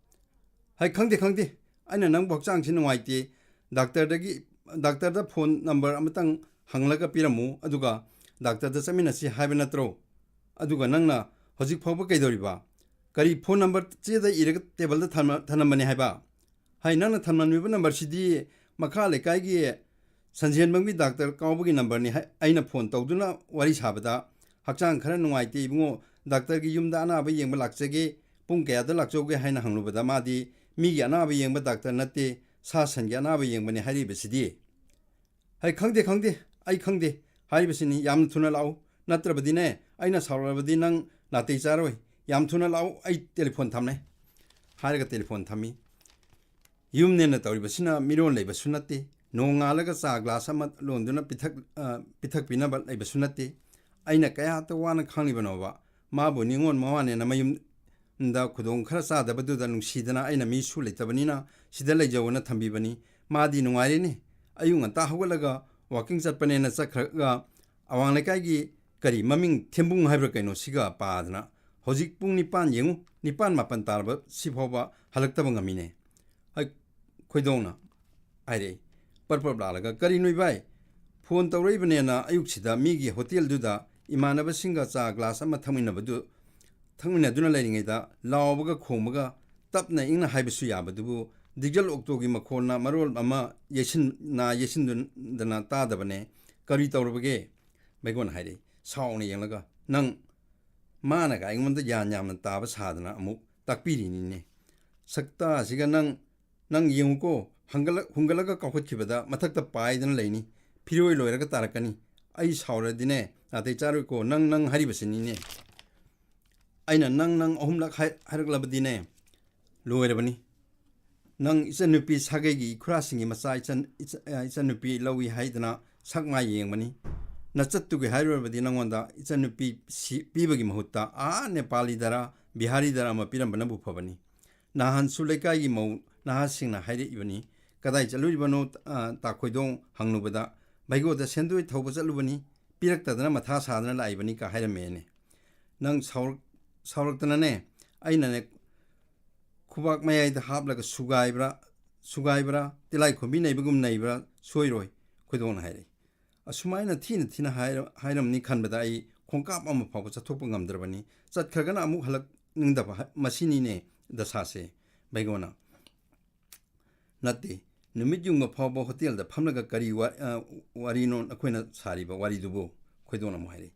"ꯍꯥꯏ, ꯈꯪꯗꯦ, ꯈꯪꯗꯦ꯫ ꯑꯩꯅ ꯅꯪꯕꯨ ꯍꯛꯆꯥꯡꯁꯤ ꯅꯨꯡꯉꯥꯏꯇꯦ, ꯗꯥꯛꯇꯔꯗꯒꯤ, ꯗꯥꯛꯇꯔꯗ ꯐꯣꯟ ꯅꯝꯕꯔ ꯑꯃꯇꯪ ꯍꯪꯂꯒ ꯄꯤꯔꯝꯃꯨ, ꯑꯗꯨꯒ ꯗꯥꯛꯇꯔꯗ ꯆꯠꯃꯤꯟꯅꯁꯤ ꯍꯥꯏꯕ ꯅꯠꯇ꯭ꯔꯣ? ꯑꯗꯨꯒ ꯅꯪꯅ ꯍꯧꯖꯤꯛ ꯐꯥꯎꯕ ꯀꯩꯗꯧꯔꯤꯕ? ꯀꯔꯤ ꯐꯣꯟ ꯅꯝꯕꯔ ꯆꯦꯗ ꯏꯔꯒ ꯇꯦꯕꯜꯗ ꯊꯝꯃ-, ꯊꯝꯂꯝꯕꯅꯤ ꯍꯥꯏꯕ? ꯍꯥꯏ, ꯅꯪꯅ ꯊꯝꯂꯝꯂꯤꯕ ꯅꯝꯕꯔꯁꯤꯗꯤ ꯃꯈꯥ ꯂꯩꯀꯥꯏꯒꯤ ꯁꯟꯖꯦꯟꯕꯝꯒꯤ ꯗꯥꯛꯇꯔ ꯀꯥꯎꯕꯒꯤ ꯅꯝꯕꯔꯅꯤ ꯍꯥꯏ-, ꯑꯩꯅ ꯐꯣꯟ ꯇꯧꯗꯨꯅ ꯋꯥꯔꯤ ꯁꯥꯕꯗ, ꯍꯛꯆꯥꯡ ꯈꯔ ꯅꯨꯡꯉꯥꯏꯇꯦ ꯏꯕꯨꯡꯉꯣ, ꯗꯥꯛꯇꯔꯒꯤ ꯌꯨꯝꯗ ꯑꯅꯥꯕ ꯌꯦꯡꯕ ꯂꯥꯛꯆꯒꯦ, ꯄꯨꯡ ꯀꯌꯥꯗ ꯂꯥꯛꯆꯧꯒꯦ ꯍꯥꯏꯅ ꯍꯪꯂꯨꯕꯗ, ꯃꯥꯗꯤ ꯃꯤꯒꯤ ꯑꯅꯥꯕ ꯌꯦꯡꯕ ꯗꯥꯛꯇꯔ ꯅꯠꯇꯦ, ꯁꯥ ꯁꯟꯒꯤ ꯑꯅꯥꯕ ꯌꯦꯡꯕꯅꯤ ꯍꯥꯏꯔꯤꯕꯁꯤꯗꯤ꯫ ꯍꯥꯏ, "ꯈꯪꯗꯦ, ꯈꯪꯗꯦ, ꯑꯩ ꯈꯪꯗꯦ" ꯍꯥꯏꯔꯤꯕꯁꯤꯅꯤ꯫ "ꯌꯥꯝꯅ ꯊꯨꯅ ꯂꯥꯛꯎ, ꯅꯠꯇ꯭ꯔꯕꯗꯤꯅꯦ, ꯑꯩꯅ ꯁꯥꯎꯔꯛꯂꯕꯗꯤ ꯅꯪ ꯅꯥꯇꯩ ꯆꯥꯔꯣꯏ꯫ ꯌꯥꯝ ꯊꯨꯅ ꯂꯥꯛꯎ, ꯑꯩ ꯇꯦꯂꯤꯐꯣꯟ ꯊꯝꯃꯦ" ꯍꯥꯏꯔꯒ ꯇꯦꯂꯤꯐꯣꯟ ꯊꯝꯃꯤ꯫ ꯌꯨꯝꯅꯦꯅ ꯇꯧꯔꯤꯕꯁꯤꯅ ꯃꯤꯔꯣꯜ ꯂꯩꯕꯁꯨ ꯅꯠꯇꯦ꯫ ꯅꯣꯡꯉꯥꯜꯂꯒ ꯆꯥ ꯒ꯭ꯂꯥꯁ ꯑꯃ ꯂꯣꯟꯗꯨꯅ ꯄꯤꯊꯛ-, ꯑ, ꯄꯤꯊꯛꯄꯤꯅꯕ ꯂꯩꯕꯁꯨ ꯅꯠꯇꯦ꯫ ꯑꯩꯅ ꯀꯌꯥꯇ ꯋꯥꯅ ꯈꯥꯡꯂꯤꯕꯅꯣꯕ? ꯃꯥꯕꯨ ꯅꯤꯉꯣꯜ ꯃꯋꯥꯅꯦꯅ ꯃꯌꯨꯝꯗ ꯈꯨꯗꯣꯡ ꯈꯔ ꯆꯥꯗꯕꯗꯨꯗ ꯅꯨꯡꯁꯤꯗꯅ ꯑꯩꯅ ꯃꯤꯁꯨ ꯂꯩꯇꯕꯅꯤꯅ ꯁꯤꯗ ꯂꯩꯖꯧꯑꯅ ꯊꯝꯕꯤꯕꯅꯤ꯫ ꯃꯥꯗꯤ ꯅꯨꯡꯉꯥꯏꯔꯦꯅꯦ꯫ ꯑꯌꯨꯛ ꯉꯟꯇꯥ ꯍꯧꯒꯠꯂꯒ ꯋꯥꯀꯤꯡ ꯆꯠꯄꯅꯦꯅ ꯆꯠꯈ꯭ꯔꯒ ꯑꯋꯥꯡ ꯂꯩꯀꯥꯏꯒꯤ ꯀꯔꯤ ꯃꯃꯤꯡ ꯊꯦꯝꯕꯨꯡ ꯍꯥꯏꯕ꯭ꯔꯥ ꯀꯩꯅꯣ ꯁꯤꯒ ꯄꯥꯗꯅ ꯍꯧꯖꯤꯛ ꯄꯨꯡ ꯅꯤꯄꯥꯟ ꯌꯦꯡꯉꯨ, ꯅꯤꯄꯥꯟ ꯃꯥꯄꯟ ꯇꯥꯔꯕ ꯁꯤꯐꯥꯎꯕ ꯍꯜꯂꯛꯇꯕ ꯉꯝꯃꯤꯅꯦ꯫ ꯍꯥꯏ, ꯈꯣꯏꯗꯣꯡꯅ ꯍꯥꯏꯔꯛꯏ, ꯄꯔꯞ ꯄꯔꯞ ꯂꯥꯛꯂꯒ, "ꯀꯔꯤꯅꯣ ꯏꯕꯥꯏ? ꯐꯣꯟ ꯇꯧꯔꯛꯏꯕꯅꯦꯅ ꯑꯌꯨꯛꯁꯤꯗ ꯃꯤꯒꯤ ꯍꯣꯇꯦꯜꯗꯨꯗ ꯏꯃꯥꯟꯅꯕꯁꯤꯡꯒ ꯆꯥ ꯒ꯭ꯂꯥꯁ ꯑꯃ ꯊꯛꯃꯤꯟꯅꯕꯗꯨ, ꯊꯛꯃꯤꯟꯅꯗꯨꯅ ꯂꯩꯔꯤꯉꯩꯗ ꯂꯥꯎꯕꯒ ꯈꯣꯡꯕꯒ ꯇꯞꯅ ꯏꯪꯅ ꯍꯥꯏꯕꯁꯨ ꯌꯥꯕꯗꯨꯕꯨ ꯗꯤꯖꯜ ꯑꯣꯛꯇꯣꯒꯤ ꯃꯈꯣꯟꯅ ꯃꯔꯣꯜ ꯑꯃ ꯌꯩꯁꯤꯟ-, ꯅꯥ ꯌꯩꯁꯤꯟꯗꯨꯅ ꯇꯥꯗꯕꯅꯦ꯫ ꯀꯔꯤ ꯇꯧꯔꯕꯒꯦ?" ꯕꯩꯒꯣꯟꯅ ꯍꯥꯏꯔꯛꯏ, ꯁꯥꯎꯅ ꯌꯦꯡꯂꯒ, "ꯅꯪ ꯃꯥꯅꯒ ꯑꯩꯉꯣꯟꯗ ꯒ꯭ꯌꯥꯟ ꯌꯥꯝꯅ ꯇꯥꯕ ꯁꯥꯗꯅ ꯑꯃꯨꯛ ꯇꯥꯛꯄꯤꯔꯤꯅꯤꯅꯦ꯫ ꯁꯛꯇꯥꯁꯤꯒ ꯅꯪ, ꯅꯪ ꯌꯦꯡꯉꯨꯀꯣ, ꯍꯪꯒꯠꯂ-, ꯍꯨꯟꯒꯠꯂꯒ ꯀꯥꯎꯈꯠꯈꯤꯕꯗ ꯃꯊꯛꯇ ꯄꯥꯏꯗꯅ ꯂꯩꯅꯤ꯫ ꯐꯤꯔꯣꯏ ꯂꯣꯏꯔꯒ ꯇꯥꯔꯛꯀꯅꯤ꯫ ꯑꯩ ꯁꯥꯎꯔꯗꯤꯅꯦ, ꯅꯥꯇꯩ ꯆꯥꯔꯣꯏꯀꯣ, ꯅꯪ, ꯅꯪ ꯍꯥꯏꯔꯤꯕꯁꯤꯅꯤꯅꯦ꯫ ꯑꯩꯅ ꯅꯪ, ꯅꯪ ꯑꯍꯨꯝꯂꯛ ꯍꯥꯏ-, ꯍꯥꯏꯔꯛꯂꯕꯗꯤꯅꯦ, ꯂꯣꯏꯔꯕꯅꯤ꯫ ꯅꯪ ꯏꯆꯟꯅꯨꯄꯤ ꯁꯥꯒꯩꯒꯤ ꯈꯨꯔꯥꯁꯤꯡꯒꯤ ꯃꯆꯥ ꯏꯆꯟ-, ꯏꯆ-, ꯑ, ꯏꯆꯟꯅꯨꯄꯤ ꯂꯧꯏ ꯍꯥꯏꯗꯅ ꯁꯛ ꯃꯥꯏ ꯌꯦꯡꯕꯅꯤ꯫ ꯅꯆꯠꯇꯨꯒꯤ ꯍꯥꯏꯔꯨꯔꯕꯗꯤ ꯅꯪꯉꯣꯟꯗ ꯏꯆꯟꯅꯨꯄꯤ ꯁꯤ-, ꯄꯤꯕꯒꯤ ꯃꯍꯨꯠꯇ ꯑꯥ ꯅꯦꯄꯥꯂꯤꯗꯔ ꯕꯤꯍꯥꯔꯤꯗꯔ ꯑꯃ ꯄꯤꯔꯝꯕꯅꯕꯨ ꯐꯕꯅꯤ꯫ ꯅꯍꯥꯟꯁꯨ ꯂꯩꯀꯥꯏꯒꯤ ꯃꯧ ꯅꯍꯥꯁꯤꯡꯅ ꯍꯥꯏꯔꯛꯏꯕꯅꯤ, "ꯀꯗꯥꯏ ꯆꯠꯂꯨꯔꯤꯕꯅꯣ, ꯑ, ꯇꯥ ꯈꯣꯏꯗꯣꯡ?" ꯍꯪꯂꯨꯕꯗ, "ꯚꯩꯒꯣꯗ ꯁꯦꯟꯗꯣꯏ ꯊꯧꯕ ꯆꯠꯂꯨꯕꯅꯤ, ꯄꯤꯔꯛꯇꯗꯅ ꯃꯊꯥ ꯁꯥꯗꯅ ꯂꯥꯛꯏꯕꯅꯤ" ꯀ ꯍꯥꯏꯔꯝꯃꯦꯅꯦ꯫ ꯅꯪ ꯁꯥꯎꯔꯛ-, ꯁꯥꯎꯔꯛꯇꯅꯅꯦ, ꯑꯩꯅꯅꯦ, ꯈꯨꯕꯥꯛ ꯃꯌꯥꯏꯗ ꯍꯥꯞꯂꯒ ꯁꯨꯒꯥꯏꯕ꯭ꯔꯥ, ꯁꯨꯒꯥꯏꯕ꯭ꯔꯥ, ꯇꯤꯂꯥꯏꯈꯣꯝꯕꯤ ꯅꯩꯕꯒꯨꯝ ꯅꯩꯕ꯭ꯔꯥ ꯁꯣꯏꯔꯣꯏ, ꯈꯣꯏꯗꯣꯡꯅ ꯍꯥꯏꯔꯛꯏ꯫ ꯑꯁꯨꯃꯥꯏꯅ ꯊꯤꯅ ꯊꯤꯅ ꯍꯥꯏꯔ-, ꯍꯥꯏꯔꯝꯅꯤ ꯈꯟꯕꯗ ꯑꯩ ꯈꯣꯡꯀꯥꯞ ꯑꯃ ꯐꯥꯎꯕ ꯆꯠꯊꯣꯛꯄ ꯉꯝꯗ꯭ꯔꯕꯅꯤ꯫ ꯆꯠꯈ꯭ꯔꯒꯅ ꯑꯃꯨꯛ ꯍꯜꯂꯛꯅꯤꯡꯗꯕ ꯍꯥꯏ-, ꯃꯁꯤꯅꯤꯅꯦ ꯗꯁꯥꯁꯦ꯫ ꯕꯩꯒꯣꯅ, "ꯅꯠꯇꯦ, ꯅꯨꯃꯤꯠ ꯌꯨꯡꯕ ꯐꯥꯎꯕ ꯍꯣꯇꯦꯜꯗ ꯐꯝꯂꯒ ꯀꯔꯤ ꯋꯥ-, ꯑ, ꯋꯥꯔꯤꯅꯣ ꯅꯈꯣꯏꯅ ꯁꯥꯔꯤꯕ ꯋꯥꯔꯤꯗꯨꯕꯨ?" ꯈꯣꯏꯗꯣꯟ ꯑꯃꯨꯛ ꯍꯥꯏꯔꯛꯏ꯫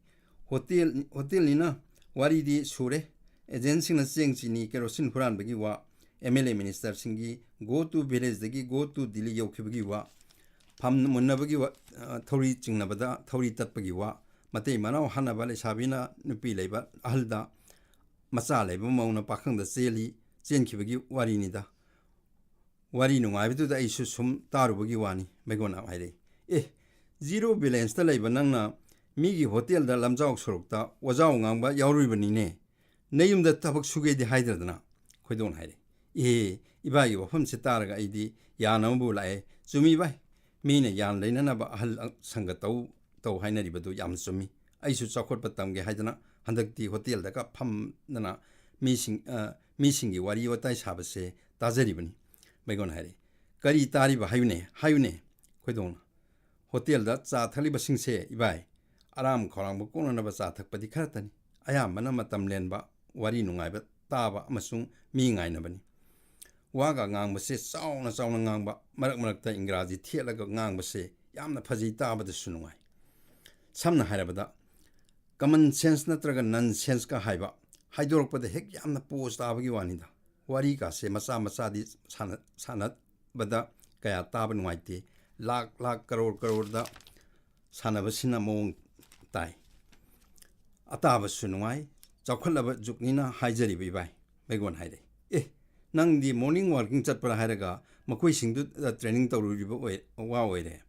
"ꯍꯣꯇꯦꯜ, ꯍꯣꯇꯦꯜꯅꯤꯅ ꯋꯥꯔꯤꯗꯤ ꯁꯨꯔꯦ꯫ ꯑꯦꯖꯦꯟꯁꯤꯡꯅ ꯆꯦꯡ, ꯆꯤꯅꯤ, ꯀꯦꯔꯣꯁꯤꯟ ꯍꯨꯔꯥꯟꯕꯒꯤ ꯋꯥ, ꯑꯦꯝ ꯑꯦꯜ ꯑꯦ ꯃꯤꯅꯤꯁꯇꯔꯁꯤꯡꯒꯤ go to villageꯗꯒꯤ go to ꯗꯤꯜꯂꯤ ꯌꯧꯈꯤꯕꯒꯤ ꯋꯥ, ꯐꯝ ꯃꯨꯟꯅꯕꯒꯤ ꯋꯥ-, ꯑ, ꯊꯧꯔꯤ ꯆꯤꯡꯅꯕꯗ ꯊꯧꯔꯤ ꯇꯠꯄꯒꯤ ꯋꯥ, ꯃꯇꯩ ꯃꯅꯥꯎ ꯍꯥꯠꯅꯕ ꯂꯩꯁꯥꯕꯤꯅ ꯅꯨꯄꯤ ꯂꯩꯕ ꯑꯍꯜꯗ, ꯃꯆꯥ ꯂꯩꯕ ꯃꯧꯅ ꯄꯥꯈꯪꯗ ꯆꯦꯜꯂꯤ, ꯆꯦꯟꯈꯤꯕꯒꯤ ꯋꯥꯔꯤꯅꯤꯗ꯫ ꯋꯥꯔꯤ ꯅꯨꯡꯉꯥꯏꯕꯗꯨꯗ ꯑꯩꯁꯨ ꯁꯨꯝ ꯇꯥꯔꯨꯕꯒꯤ ꯋꯥꯅꯤ", ꯕꯩꯒꯣꯟꯅ ꯍꯥꯏꯔꯛꯏ꯫ "ꯑꯦ, zero balanceꯇ ꯂꯩꯕ ꯅꯪꯅ ꯃꯤꯒꯤ ꯍꯣꯇꯦꯜꯗ ꯂꯝꯖꯥꯎ ꯁꯣꯔꯣꯛꯇ ꯋꯥꯖꯥꯎ ꯉꯥꯡꯕ ꯌꯥꯎꯔꯨꯔꯤꯕꯅꯤꯅꯦ꯫ ꯅꯌꯨꯝꯗ ꯊꯕꯛ ꯁꯨꯒꯦꯗꯤ ꯍꯥꯏꯗ꯭ꯔꯗꯅ", ꯈꯣꯏꯗꯣꯟ ꯍꯥꯏꯔꯛꯏ꯫ "ꯑꯦ, ꯏꯕꯥꯏꯒꯤ ꯋꯥꯐꯝꯁꯦ ꯇꯥꯔꯒ ꯑꯩꯗꯤ ꯌꯥꯅꯕꯕꯨ ꯂꯥꯛꯑꯦ꯫ ꯆꯨꯝꯃꯤ ꯏꯕꯥꯏ, ꯃꯤꯅ ꯌꯥꯟ ꯂꯩꯅꯅꯕ ꯑꯍꯜ ꯁꯪꯒ ꯇꯧ ꯇꯧ ꯍꯥꯏꯅꯔꯤꯕꯗꯨ ꯌꯥꯝꯅ ꯆꯨꯝꯃꯤ꯫ ꯑꯩꯁꯨ ꯆꯥꯎꯈꯠꯄ ꯇꯝꯒꯦ ꯍꯥꯏꯗꯅ ꯍꯟꯗꯛꯇꯤ ꯍꯣꯇꯦꯜꯗꯒ ꯐꯝꯗꯅ ꯃꯤꯁꯤꯡ, ꯑ, ꯃꯤꯁꯤꯡꯒꯤ ꯋꯥꯔꯤ ꯋꯥꯇꯥꯏ ꯁꯥꯕꯁꯦ ꯇꯥꯖꯔꯤꯕꯅꯤ", ꯕꯩꯒꯣꯟ ꯍꯥꯏꯔꯛꯏ꯫ "ꯀꯔꯤ ꯇꯥꯔꯤꯕ? ꯍꯥꯏꯌꯨꯅꯦ, ꯍꯥꯏꯌꯨꯅꯦ!" ꯈꯣꯏꯗꯣꯡꯅ, "ꯍꯣꯇꯦꯜꯗ ꯆꯥ ꯊꯛꯂꯤꯕꯁꯤꯡꯁꯦ, ꯏꯕꯥꯏ, ꯑꯔꯥꯝ ꯈꯧꯔꯥꯡꯕ ꯀꯣꯛꯅꯅꯕ ꯆꯥ ꯊꯛꯄꯗꯤ ꯈꯔꯇꯅꯤ꯫ ꯑꯌꯥꯝꯕꯅ ꯃꯇꯝ ꯂꯦꯟꯕ, ꯋꯥꯔꯤ ꯅꯨꯡꯉꯥꯏꯕ ꯇꯥꯕ ꯑꯃꯁꯨꯡ ꯃꯤ ꯉꯥꯏꯅꯕꯅꯤ꯫ ꯋꯥꯒ ꯉꯥꯡꯕꯁꯦ ꯆꯥꯎꯅ ꯆꯥꯎꯅ ꯉꯥꯡꯕ, ꯃꯔꯛ ꯃꯔꯛꯇ ꯏꯪꯒ꯭ꯔꯥꯖꯤ ꯊꯦꯠꯂꯒ ꯉꯥꯡꯕꯁꯦ ꯌꯥꯝꯅ ꯐꯖꯩ, ꯇꯥꯕꯗꯁꯨ ꯅꯨꯡꯉꯥꯏ꯫ ꯁꯝꯅ ꯍꯥꯏꯔꯕꯗ, ꯀꯃꯟ ꯁꯦꯟꯁ ꯅꯠꯇ꯭ꯔꯒ ꯅꯟ ꯁꯦꯟꯁꯀ ꯍꯥꯏꯕ, ꯍꯥꯏꯗꯣꯔꯛꯄꯗ ꯍꯦꯛ ꯌꯥꯝꯅ ꯄꯣꯁ ꯇꯥꯕꯒꯤ ꯋꯥꯅꯤꯗ꯫ ꯋꯥꯔꯤꯒꯁꯦ ꯃꯆꯥ ꯃꯆꯥꯗꯤ ꯁꯥꯟꯅ-, ꯁꯥꯟꯅꯕꯗ ꯀꯌꯥ ꯇꯥꯕ ꯅꯨꯡꯉꯥꯏꯇꯦ꯫ ꯂꯥꯛ ꯂꯥꯛ, ꯀꯔꯣꯔ ꯀꯔꯣꯔꯗ ꯁꯥꯟꯅꯕꯁꯤꯅ ꯃꯑꯣꯡ ꯇꯥꯏ꯫ ꯑꯇꯥꯕꯁꯨ ꯅꯨꯡꯉꯥꯏ꯫ ꯆꯥꯎꯈꯠꯂꯕ ꯖꯨꯒꯅꯤꯅ ꯍꯥꯏꯖꯔꯤꯕ ꯏꯕꯥꯏ꯫ ꯃꯩꯒꯣꯟ ꯍꯥꯏꯔꯦ, "ꯑꯦ, ꯅꯪꯗꯤ ꯃꯣꯔꯅꯤꯡ ꯋꯥꯛꯀꯤꯡ ꯆꯠꯄ꯭ꯔꯥ ꯍꯥꯏꯔꯒ ꯃꯈꯣꯏꯁꯤꯡꯗꯨꯗ ꯇ꯭ꯔꯦꯅꯤꯡ ꯇꯧꯔꯨꯔꯤꯕ ꯑꯣꯏ-, ꯋꯥ ꯑꯣꯏꯔꯦ꯫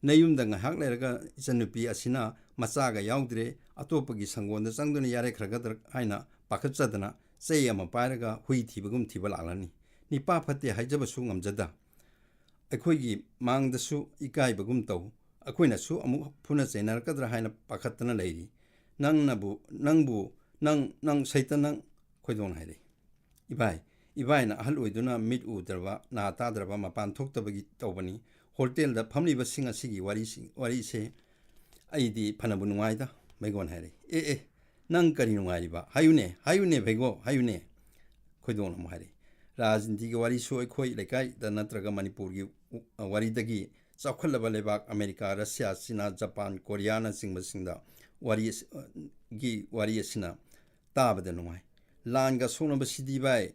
ꯅꯌꯨꯝꯗ ꯉꯥꯏꯍꯥꯛ ꯂꯩꯔꯒ ꯏꯆꯟꯅꯨꯄꯤ ꯑꯁꯤꯅ ꯃꯆꯥꯒ ꯌꯥꯎꯗ꯭ꯔꯦ, ꯑꯇꯣꯞꯄꯒꯤ ꯁꯪꯒꯣꯟꯗ ꯆꯪꯗꯨꯅ ꯌꯥꯔꯦꯈ꯭ꯔꯒꯗ꯭ꯔꯥ ꯍꯥꯏꯅ ꯄꯥꯈꯠꯆꯗꯅ ꯆꯩ ꯑꯃ ꯄꯥꯏꯔꯒ ꯍꯨꯏ ꯊꯤꯕꯒꯨꯝ ꯊꯤꯕ ꯂꯥꯛꯂꯅꯤ꯫ ꯅꯤꯄꯥ ꯐꯠꯇꯦ ꯍꯥꯏꯖꯕꯁꯨ ꯉꯝꯖꯗ꯫ ꯑꯩꯈꯣꯏꯒꯤ ꯃꯥꯡꯗꯁꯨ ꯏꯀꯥꯏꯕꯒꯨꯝ ꯇꯧ꯫ ꯑꯩꯈꯣꯏꯅꯁꯨ ꯑꯃꯨꯛ ꯐꯨꯅ ꯆꯩꯅꯔꯛꯀꯗ꯭ꯔꯥ ꯍꯥꯏꯅ ꯄꯥꯈꯠꯇꯅ ꯂꯩꯔꯤ꯫ ꯅꯪꯅꯕꯨ, ꯅꯪꯕꯨ, ꯅꯪ, ꯅꯪ ꯁꯩꯇ ꯅꯪ," ꯈꯣꯏꯗꯣꯡꯅ ꯍꯥꯏꯔꯛꯏ꯫ "ꯏꯕꯥꯏ, ꯏꯕꯥꯏꯅ ꯑꯍꯜ ꯑꯣꯏꯗꯨꯅ ꯃꯤꯠ ꯎꯗ꯭ꯔꯕ, ꯅꯥ ꯇꯥꯗ꯭ꯔꯕ, ꯃꯄꯥꯟ ꯊꯣꯛꯇꯕꯒꯤ ꯇꯧꯕꯅꯤ꯫ ꯍꯣꯇꯦꯜꯗ ꯐꯝꯂꯤꯕꯁꯤꯡ ꯑꯁꯤꯒꯤ ꯋꯥꯔꯤꯁꯤ-, ꯋꯥꯔꯤꯁꯦ ꯑꯩꯗꯤ ꯐꯅꯕꯨ ꯅꯨꯡꯉꯥꯏꯗ," ꯃꯩꯒꯣꯟ ꯍꯥꯏꯔꯛꯏ꯫ "ꯑꯦ, ꯑꯦ, ꯅꯪ ꯀꯔꯤ ꯅꯨꯡꯉꯥꯏꯔꯤꯕ? ꯍꯥꯏꯌꯨꯅꯦ, ꯍꯥꯏꯌꯨꯅꯦ, ꯚꯩꯒꯣ, ꯍꯥꯏꯌꯨꯅꯦ!" ꯈꯣꯏꯗꯣꯡꯅ ꯑꯃꯨꯛ ꯍꯥꯏꯔꯛꯏ꯫ "ꯔꯥꯖꯅꯤꯇꯤꯒꯤ ꯋꯥꯔꯤꯁꯨ ꯑꯩꯈꯣꯏ ꯂꯩꯀꯥꯏꯗ ꯅꯠꯇ꯭ꯔꯒ ꯃꯅꯤꯄꯨꯔꯒꯤ ꯋꯥꯔꯤꯗꯒꯤ ꯆꯥꯎꯈꯠꯂꯕ ꯂꯩꯕꯥꯛ ꯑꯃꯦꯔꯤꯀꯥ, ꯔꯁꯤꯌꯥ, ꯆꯤꯅꯥ, ꯖꯄꯥꯟ, ꯀꯣꯔꯤꯌꯥꯅꯆꯤꯡꯕꯁꯤꯡꯗ ꯋꯥꯔꯤ ꯑꯁꯤ-, ꯒꯤ ꯋꯥꯔꯤ ꯑꯁꯤꯅ ꯇꯥꯕꯗ ꯅꯨꯡꯉꯥꯏ꯫ ꯂꯥꯟꯒ ꯁꯣꯛꯅꯕꯁꯤꯗꯤ ꯚꯥꯏ,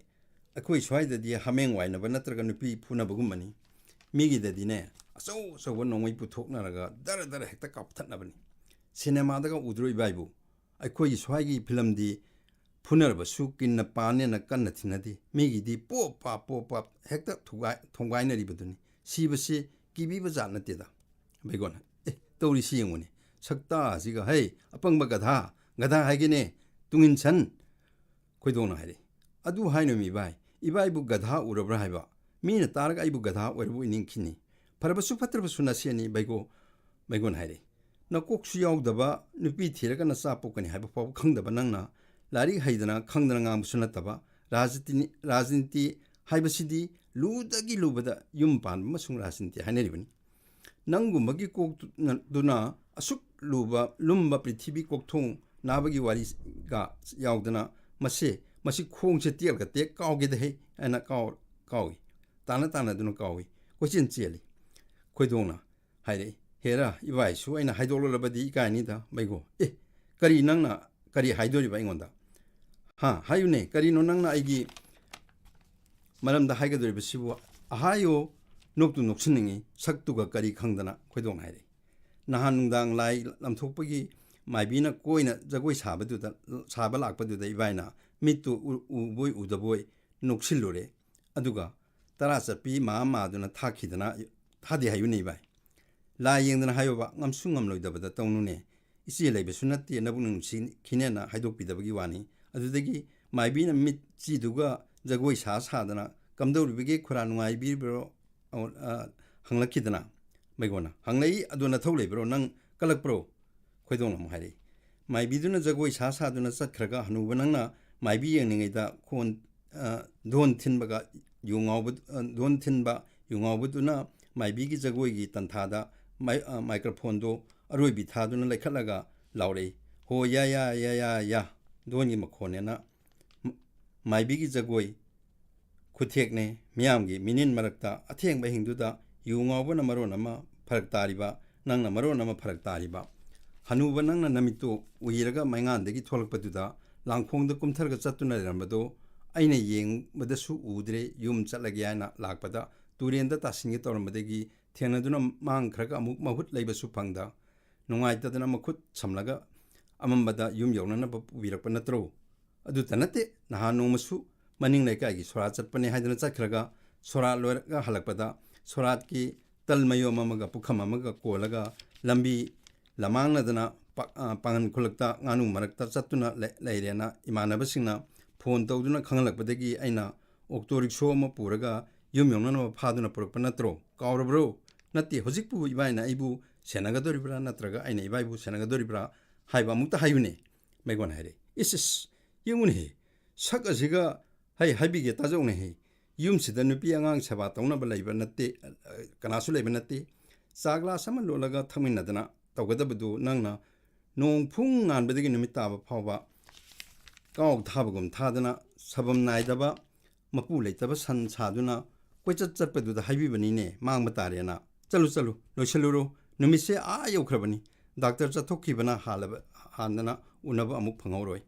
ꯑꯩꯈꯣꯏ ꯁ꯭ꯋꯥꯏꯗꯗꯤ ꯍꯥꯃꯦꯡ ꯋꯥꯏꯅꯕ ꯅꯠꯇ꯭ꯔꯒ ꯅꯨꯄꯤ ꯐꯨꯅꯕꯒꯨꯝꯕꯅꯤ꯫ ꯃꯤꯒꯤꯗꯗꯤꯅꯦ, ꯑꯆꯧ ꯑꯆꯧꯕ ꯅꯣꯡꯃꯩ ꯄꯨꯊꯣꯛꯅꯔꯒ ꯗꯔ ꯗꯔ ꯍꯦꯛꯇ ꯀꯥꯞꯊꯠꯅꯕꯅꯤ꯫ ꯁꯤꯅꯦꯃꯥꯗꯒ ꯎꯗ꯭ꯔꯣ ꯏꯕꯥꯏꯕꯨ? ꯑꯩꯈꯣꯏꯒꯤ ꯁ꯭ꯋꯥꯏꯒꯤ ꯐꯤꯂꯝꯗꯤ ꯐꯨꯅꯔꯕꯁꯨ ꯀꯤꯟꯅ ꯄꯥꯟꯅꯦꯅ ꯀꯟꯅ ꯊꯤꯟꯅꯗꯦ꯫ ꯃꯤꯒꯤꯗꯤ ꯄꯣꯞ ꯄꯥꯞ ꯄꯣꯞ ꯄꯥꯞ ꯍꯦꯛꯇ ꯊꯨꯒꯥꯏ-, ꯊꯣꯡꯒꯥꯏꯅꯔꯤꯕꯗꯨꯅꯤ꯫ ꯁꯤꯕꯁꯤ ꯀꯤꯕꯤꯕ ꯖꯥꯠ ꯅꯠꯇꯦꯗ꯫" ꯃꯩꯒꯣꯟꯅ, "ꯑꯦ, ꯇꯧꯔꯤꯁꯤ ꯌꯦꯡꯉꯨꯅꯦ꯫ ꯁꯛꯇꯥꯁꯤꯒ, ꯍꯩ, ꯑꯄꯪꯕ ꯒꯙꯥ, ꯒꯙꯥ ꯍꯥꯏꯒꯦꯅꯦ, ꯇꯨꯡꯏꯟꯁꯟ!" ꯈꯣꯏꯗꯣꯡꯅ ꯍꯥꯏꯔꯛꯏ꯫ "ꯑꯗꯨ ꯍꯥꯏꯅꯨꯃꯤ ꯏꯕꯥꯏ, ꯏꯕꯥꯏꯕꯨ ꯒꯙꯥ ꯎꯔꯕ꯭ꯔꯥ ꯍꯥꯏꯕ? ꯃꯤꯅ ꯇꯥꯔꯒ ꯑꯩꯕꯨ ꯒꯙꯥ ꯑꯣꯏꯔꯕꯣꯏ ꯅꯤꯡꯈꯤꯅꯤ꯫ ꯐꯔꯕꯁꯨ ꯐꯠꯇ꯭ꯔꯕꯁꯨ ꯅꯁꯦꯅꯤ ꯕꯩꯒꯣ꯫" ꯃꯩꯒꯣꯟ ꯍꯥꯏꯔꯛꯏ꯫ "ꯅꯀꯣꯛꯁꯨ ꯌꯥꯎꯗꯕ, ꯅꯨꯄꯤ ꯊꯤꯔꯒ ꯅꯆꯥ ꯄꯣꯛꯀꯅꯤ ꯍꯥꯏꯕ ꯐꯥꯎꯕ ꯈꯪꯗꯕ ꯅꯪꯅ, ꯂꯥꯏꯔꯤꯛ ꯍꯩꯗꯅ ꯈꯪꯗꯅ ꯉꯥꯡꯕꯁꯨ ꯅꯠꯇꯕ, ꯔꯥꯖꯅꯤꯇꯤ-, ꯔꯥꯖꯅꯤꯇꯤ ꯍꯥꯏꯕꯁꯤꯗꯤ ꯂꯨꯗꯒꯤ ꯂꯨꯕꯗ ꯌꯨꯝ ꯄꯥꯟꯕ ꯑꯃꯁꯨꯡ ꯔꯥꯖꯅꯤꯇꯤ ꯍꯥꯏꯅꯔꯤꯕꯅꯤ꯫ ꯅꯪꯒꯨꯝꯕꯒꯤ ꯀꯣꯛꯇꯨꯅ ꯑꯁꯨꯛ ꯂꯨꯕ, ꯂꯨꯝꯕ ꯄ꯭ꯔꯤꯊꯤꯕꯤ ꯀꯣꯛꯊꯣꯡ ꯅꯥꯕꯒꯤ ꯋꯥꯔꯤꯒ ꯌꯥꯎꯗꯅ, "ꯃꯁꯦ, ꯃꯁꯤ ꯈꯣꯡꯁꯦ ꯇꯦꯛꯂꯒ ꯇꯦꯛ ꯀꯥꯎꯒꯦꯗ ꯍꯦ" ꯍꯥꯏꯅ ꯀꯥꯎ-, ꯀꯥꯎꯏ꯫ ꯇꯥꯅ ꯇꯥꯅꯗꯨꯅ ꯀꯥꯎꯏ꯫ ꯀꯣꯏꯆꯦꯟ ꯆꯦꯜꯂꯤ꯫ ꯈꯣꯏꯗꯣꯡꯅ ꯍꯥꯏꯔꯛꯏ, "ꯍꯦꯔꯥ, ꯏꯕꯥꯏꯁꯨ ꯑꯩꯅ ꯍꯥꯏꯗꯣꯛꯂꯨꯔꯕꯗꯤ ꯏꯀꯥꯏꯅꯤꯗ, ꯃꯩꯒꯣ꯫ ꯑꯦ, ꯀꯔꯤ ꯅꯪꯅ ꯀꯔꯤ ꯍꯥꯏꯗꯣꯔꯤꯕ ꯑꯩꯉꯣꯟꯗ? ꯍꯥ, ꯍꯥꯏꯌꯨꯅꯦ, ꯀꯔꯤꯅꯣ ꯅꯪꯅ ꯑꯩꯒꯤ ꯃꯔꯝꯗ ꯍꯥꯏꯒꯗꯧꯔꯤꯕꯁꯤꯕꯨ?" "ꯑꯍꯥꯏꯌꯣ, ꯅꯣꯛꯇꯨ ꯅꯣꯛꯁꯤꯟꯅꯤꯡꯉꯤ, ꯁꯛꯇꯨꯒ ꯀꯔꯤ ꯈꯪꯗꯅ?" ꯈꯣꯏꯗꯣꯡꯅ ꯍꯥꯏꯔꯛꯏ꯫ "ꯅꯍꯥꯟ ꯅꯨꯡꯗꯥꯡ ꯂꯥꯏ ꯂꯝꯊꯣꯛꯄꯒꯤ ꯃꯥꯏꯕꯤꯅ ꯀꯣꯏꯅ ꯖꯒꯣꯏ ꯁꯥꯕꯗꯨꯗ, ꯁꯥꯕ ꯂꯥꯛꯄꯗꯨꯗ ꯏꯕꯥꯏꯅ ꯃꯤꯠꯇꯨ ꯎ-, ꯎꯕꯣꯏ ꯎꯗꯕꯣꯏ ꯅꯣꯛꯁꯤꯜꯂꯨꯔꯦ꯫ ꯑꯗꯨꯒ ꯇꯔꯥ ꯆꯠꯄꯤ ꯃꯥ ꯃꯥꯗꯨꯅ ꯊꯥꯈꯤꯗꯅ, ꯊꯥꯗꯦ ꯍꯥꯏꯌꯨꯅꯦ ꯏꯕꯥꯏ꯫ ꯂꯥꯏ ꯌꯦꯡꯗꯅ ꯍꯥꯏꯌꯣꯕ, ꯉꯝꯁꯨ ꯉꯝꯂꯣꯏꯗꯕꯗ ꯇꯧꯅꯨꯅꯦ꯫ ꯏꯆꯦ ꯂꯩꯕꯁꯨ ꯅꯠꯇꯦ, ꯅꯕꯨꯛ ꯅꯨꯡꯁꯤꯈꯤꯅꯦꯅ ꯍꯥꯏꯗꯣꯛꯄꯤꯗꯕꯒꯤ ꯋꯥꯅꯤ꯫ ꯑꯗꯨꯗꯒꯤ ꯃꯥꯏꯕꯤꯅ ꯃꯤꯠꯆꯤꯗꯨꯒ ꯖꯒꯣꯏ ꯁꯥ ꯁꯥꯗꯅ ꯀꯝꯗꯧꯔꯤꯕꯒꯦ, ꯈꯨꯔꯥ ꯅꯨꯡꯉꯥꯏꯕꯤꯔꯤꯕ꯭ꯔꯣ?" ꯑ, ꯍꯪꯂꯛꯈꯤꯗꯅ ꯃꯩꯒꯣꯟꯅ ꯍꯪꯂꯛꯏ, "ꯑꯗꯣ ꯅꯊꯧ ꯂꯩꯕ꯭ꯔꯣ? ꯅꯪ ꯀꯜꯂꯛꯄ꯭ꯔꯣ?" ꯈꯣꯏꯗꯣꯡꯅ ꯑꯃꯨꯛ ꯍꯥꯏꯔꯛꯏ, "ꯃꯥꯏꯕꯤꯗꯨꯅ ꯖꯒꯣꯏ ꯁꯥ ꯁꯥꯗꯨꯅ ꯆꯠꯈ꯭ꯔꯒ ꯍꯅꯨꯕ ꯅꯪꯅ ꯃꯥꯏꯕꯤ ꯌꯦꯡꯂꯤꯉꯩꯗ ꯈꯣꯟ, ꯑ, ꯙꯣꯟ ꯊꯤꯟꯕꯒ ꯌꯨ ꯉꯥꯎꯕ-, ꯑ, ꯙꯣꯟ ꯊꯤꯟꯕ ꯌꯨ ꯉꯥꯎꯕꯗꯨꯅ ꯃꯥꯏꯕꯤꯒꯤ ꯖꯒꯣꯏꯒꯤ ꯇꯟꯊꯥꯗ ꯃꯥꯏ-, ꯑ, ꯃꯥꯏꯀ꯭ꯔꯣꯐꯣꯟꯗꯣ ꯑꯔꯣꯏꯕꯤ ꯊꯥꯗꯨꯅ ꯂꯩꯈꯠꯂꯒ ꯂꯥꯎꯔꯛꯏ, 'ꯍꯣ ꯌꯥ ꯌꯥ ꯌꯥ ꯌꯥ ꯌꯥ, ꯙꯣꯟꯒꯤ ꯃꯈꯣꯟꯅꯦꯅ꯫ ꯃ-, ꯃꯥꯏꯕꯤꯒꯤ ꯖꯒꯣꯏ ꯈꯨꯊꯦꯛꯅꯦ꯫ ꯃꯤꯌꯥꯝꯒꯤ ꯃꯤꯅꯤꯟ ꯃꯔꯛꯇ ꯑꯊꯦꯡꯕ ꯑꯍꯤꯡꯗꯨꯗ ꯌꯨ ꯉꯥꯎꯕꯅ ꯃꯔꯣꯟ ꯑꯃ ꯐꯔꯛ ꯇꯥꯔꯤꯕ, ꯅꯪꯅ ꯃꯔꯣꯟ ꯑꯃ ꯐꯔꯛ ꯇꯥꯔꯤꯕ꯫ ꯍꯅꯨꯕ ꯅꯪꯅ ꯅꯃꯤꯠꯇꯨ ꯎꯏꯔꯒ ꯃꯩꯉꯥꯟꯗꯒꯤ ꯊꯣꯛꯂꯛꯄꯗꯨꯗ ꯂꯥꯡꯈꯣꯡꯗ ꯀꯨꯝꯊꯔꯒ ꯆꯠꯇꯨꯅ ꯂꯩꯔꯝꯕꯗꯨ ꯑꯩꯅ ꯌꯦꯡꯕꯗꯁꯨ ꯎꯗ꯭ꯔꯦ꯫ ꯌꯨꯝ ꯆꯠꯂꯒꯦ ꯍꯥꯏꯅ ꯂꯥꯛꯄꯗ ꯇꯨꯔꯦꯟꯗ ꯇꯥꯁꯤꯟꯒꯦ ꯇꯧꯔꯝꯕꯗꯒꯤ ꯊꯦꯡꯅꯗꯨꯅ ꯃꯥꯡꯈ꯭ꯔꯒ ꯑꯃꯨꯛ ꯃꯍꯨꯠ ꯂꯩꯕꯁꯨ ꯐꯪꯗ ꯅꯨꯡꯉꯥꯏꯇꯗꯅ ꯃꯈꯨꯠ ꯁꯝꯂꯒ ꯑꯃꯝꯕꯗ ꯌꯨꯝ ꯌꯧꯅꯅꯕ ꯄꯨꯕꯤꯔꯛꯄ ꯅꯠꯇ꯭ꯔꯣ? ꯑꯗꯨꯇ ꯅꯠꯇꯦ, ꯅꯍꯥꯟ ꯅꯣꯡꯃꯁꯨ ꯃꯅꯤꯡ ꯂꯩꯀꯥꯏꯒꯤ ꯁꯣꯔꯥ ꯆꯠꯄꯅꯦ ꯍꯥꯏꯗꯅ ꯆꯠꯈ꯭ꯔꯒ ꯁꯣꯔꯥ ꯂꯣꯏꯔꯒ ꯍꯜꯂꯛꯄꯗ ꯁꯣꯔꯥꯠꯀꯤ ꯇꯜ ꯃꯌꯣꯝ ꯑꯃꯒ ꯄꯨꯈꯝ ꯑꯃꯒ ꯀꯣꯜꯂꯒ ꯂꯝꯕꯤ ꯂꯃꯥꯡꯅꯗꯅ ꯄꯥ-, ꯑ, ꯄꯥꯡꯒꯟ ꯈꯨꯜꯂꯛꯇ ꯉꯥꯅꯨ ꯃꯔꯛꯇ ꯆꯠꯇꯨꯅ ꯂꯩ-, ꯂꯩꯔꯦꯅ ꯏꯃꯥꯟꯅꯕꯁꯤꯡꯅ ꯐꯣꯟ ꯇꯧꯗꯨꯅ ꯈꯪꯍꯜꯂꯛꯄꯗꯒꯤ ꯑꯩꯅ ꯑꯣꯛꯇꯣ ꯔꯤꯛꯁꯣ ꯑꯃ ꯄꯨꯔꯒ ꯌꯨꯝ ꯌꯧꯅꯅꯕ ꯐꯥꯗꯨꯅ ꯄꯨꯔꯛꯄ ꯅꯠꯇ꯭ꯔꯣ? ꯀꯥꯎꯔꯕ꯭ꯔꯣ? ꯅꯠꯇꯦ, ꯍꯧꯖꯤꯛꯄꯨ ꯏꯕꯥꯏꯅ ꯑꯩꯕꯨ ꯁꯦꯟꯅꯒꯗꯧꯔꯤꯕ꯭ꯔꯥ ꯅꯠꯇ꯭ꯔꯒ ꯑꯩꯅ ꯏꯕꯥꯏꯕꯨ ꯁꯦꯟꯅꯒꯗꯧꯔꯤꯕ꯭ꯔꯥ ꯍꯥꯏꯕ ꯑꯃꯨꯛꯇ ꯍꯥꯏꯌꯨꯅꯦ꯫ ꯃꯩꯒꯣꯟ ꯍꯥꯏꯔꯦ, "ꯏꯁ, ꯏꯁ, ꯌꯦꯡꯉꯨꯅꯦꯍꯦ, ꯁꯛ ꯑꯁꯤꯒ, ꯍꯩ, ꯍꯥꯏꯕꯤꯒꯦ, ꯇꯥꯖꯧꯅꯦꯍꯦ, ꯌꯨꯝꯁꯤꯗ ꯅꯨꯄꯤ ꯑꯉꯥꯡ ꯁꯦꯕꯥ ꯇꯧꯅꯕ ꯂꯩꯕ ꯅꯠꯇꯦ, ꯀꯅꯥꯁꯨ ꯂꯩꯕ ꯅꯠꯇꯦ꯫ ꯆꯥ ꯒ꯭ꯂꯥꯁ ꯑꯃ ꯂꯣꯜꯂꯒ ꯊꯛꯃꯤꯟꯅꯗꯅ ꯇꯧꯒꯗꯕꯗꯨ ꯅꯪꯅ ꯅꯣꯡ ꯐꯨꯡ ꯉꯥꯟꯕꯗꯒꯤ ꯅꯨꯃꯤꯠ ꯇꯥꯕ ꯐꯥꯎꯕ ꯀꯥꯎ ꯊꯥꯕꯒꯨꯝ ꯊꯥꯗꯅ ꯁꯕꯝ ꯅꯥꯏꯗꯕ ꯃꯄꯨ ꯂꯩꯇꯕ ꯁꯟ ꯁꯥꯗꯨꯅ ꯀꯣꯏꯆꯠ ꯆꯠꯄꯗꯨꯗ ꯍꯥꯏꯕꯤꯕꯅꯤꯅꯦ, ꯃꯥꯡꯕ ꯇꯥꯔꯦꯅ꯫ ꯆꯠꯂꯨ, ꯆꯠꯂꯨ, ꯂꯣꯏꯁꯤꯜꯂꯨꯔꯣ꯫ ꯅꯨꯃꯤꯠꯁꯦ ꯑꯥ ꯌꯧꯈ꯭ꯔꯕꯅꯤ꯫ ꯗꯥꯛꯇꯔ ꯆꯠꯊꯣꯛꯈꯤꯕꯅ ꯍꯥꯜꯂꯕ, ꯍꯥꯟꯗꯅ ꯎꯅꯕ ꯑꯃꯨꯛ ꯐꯪꯍꯧꯔꯣꯏ꯫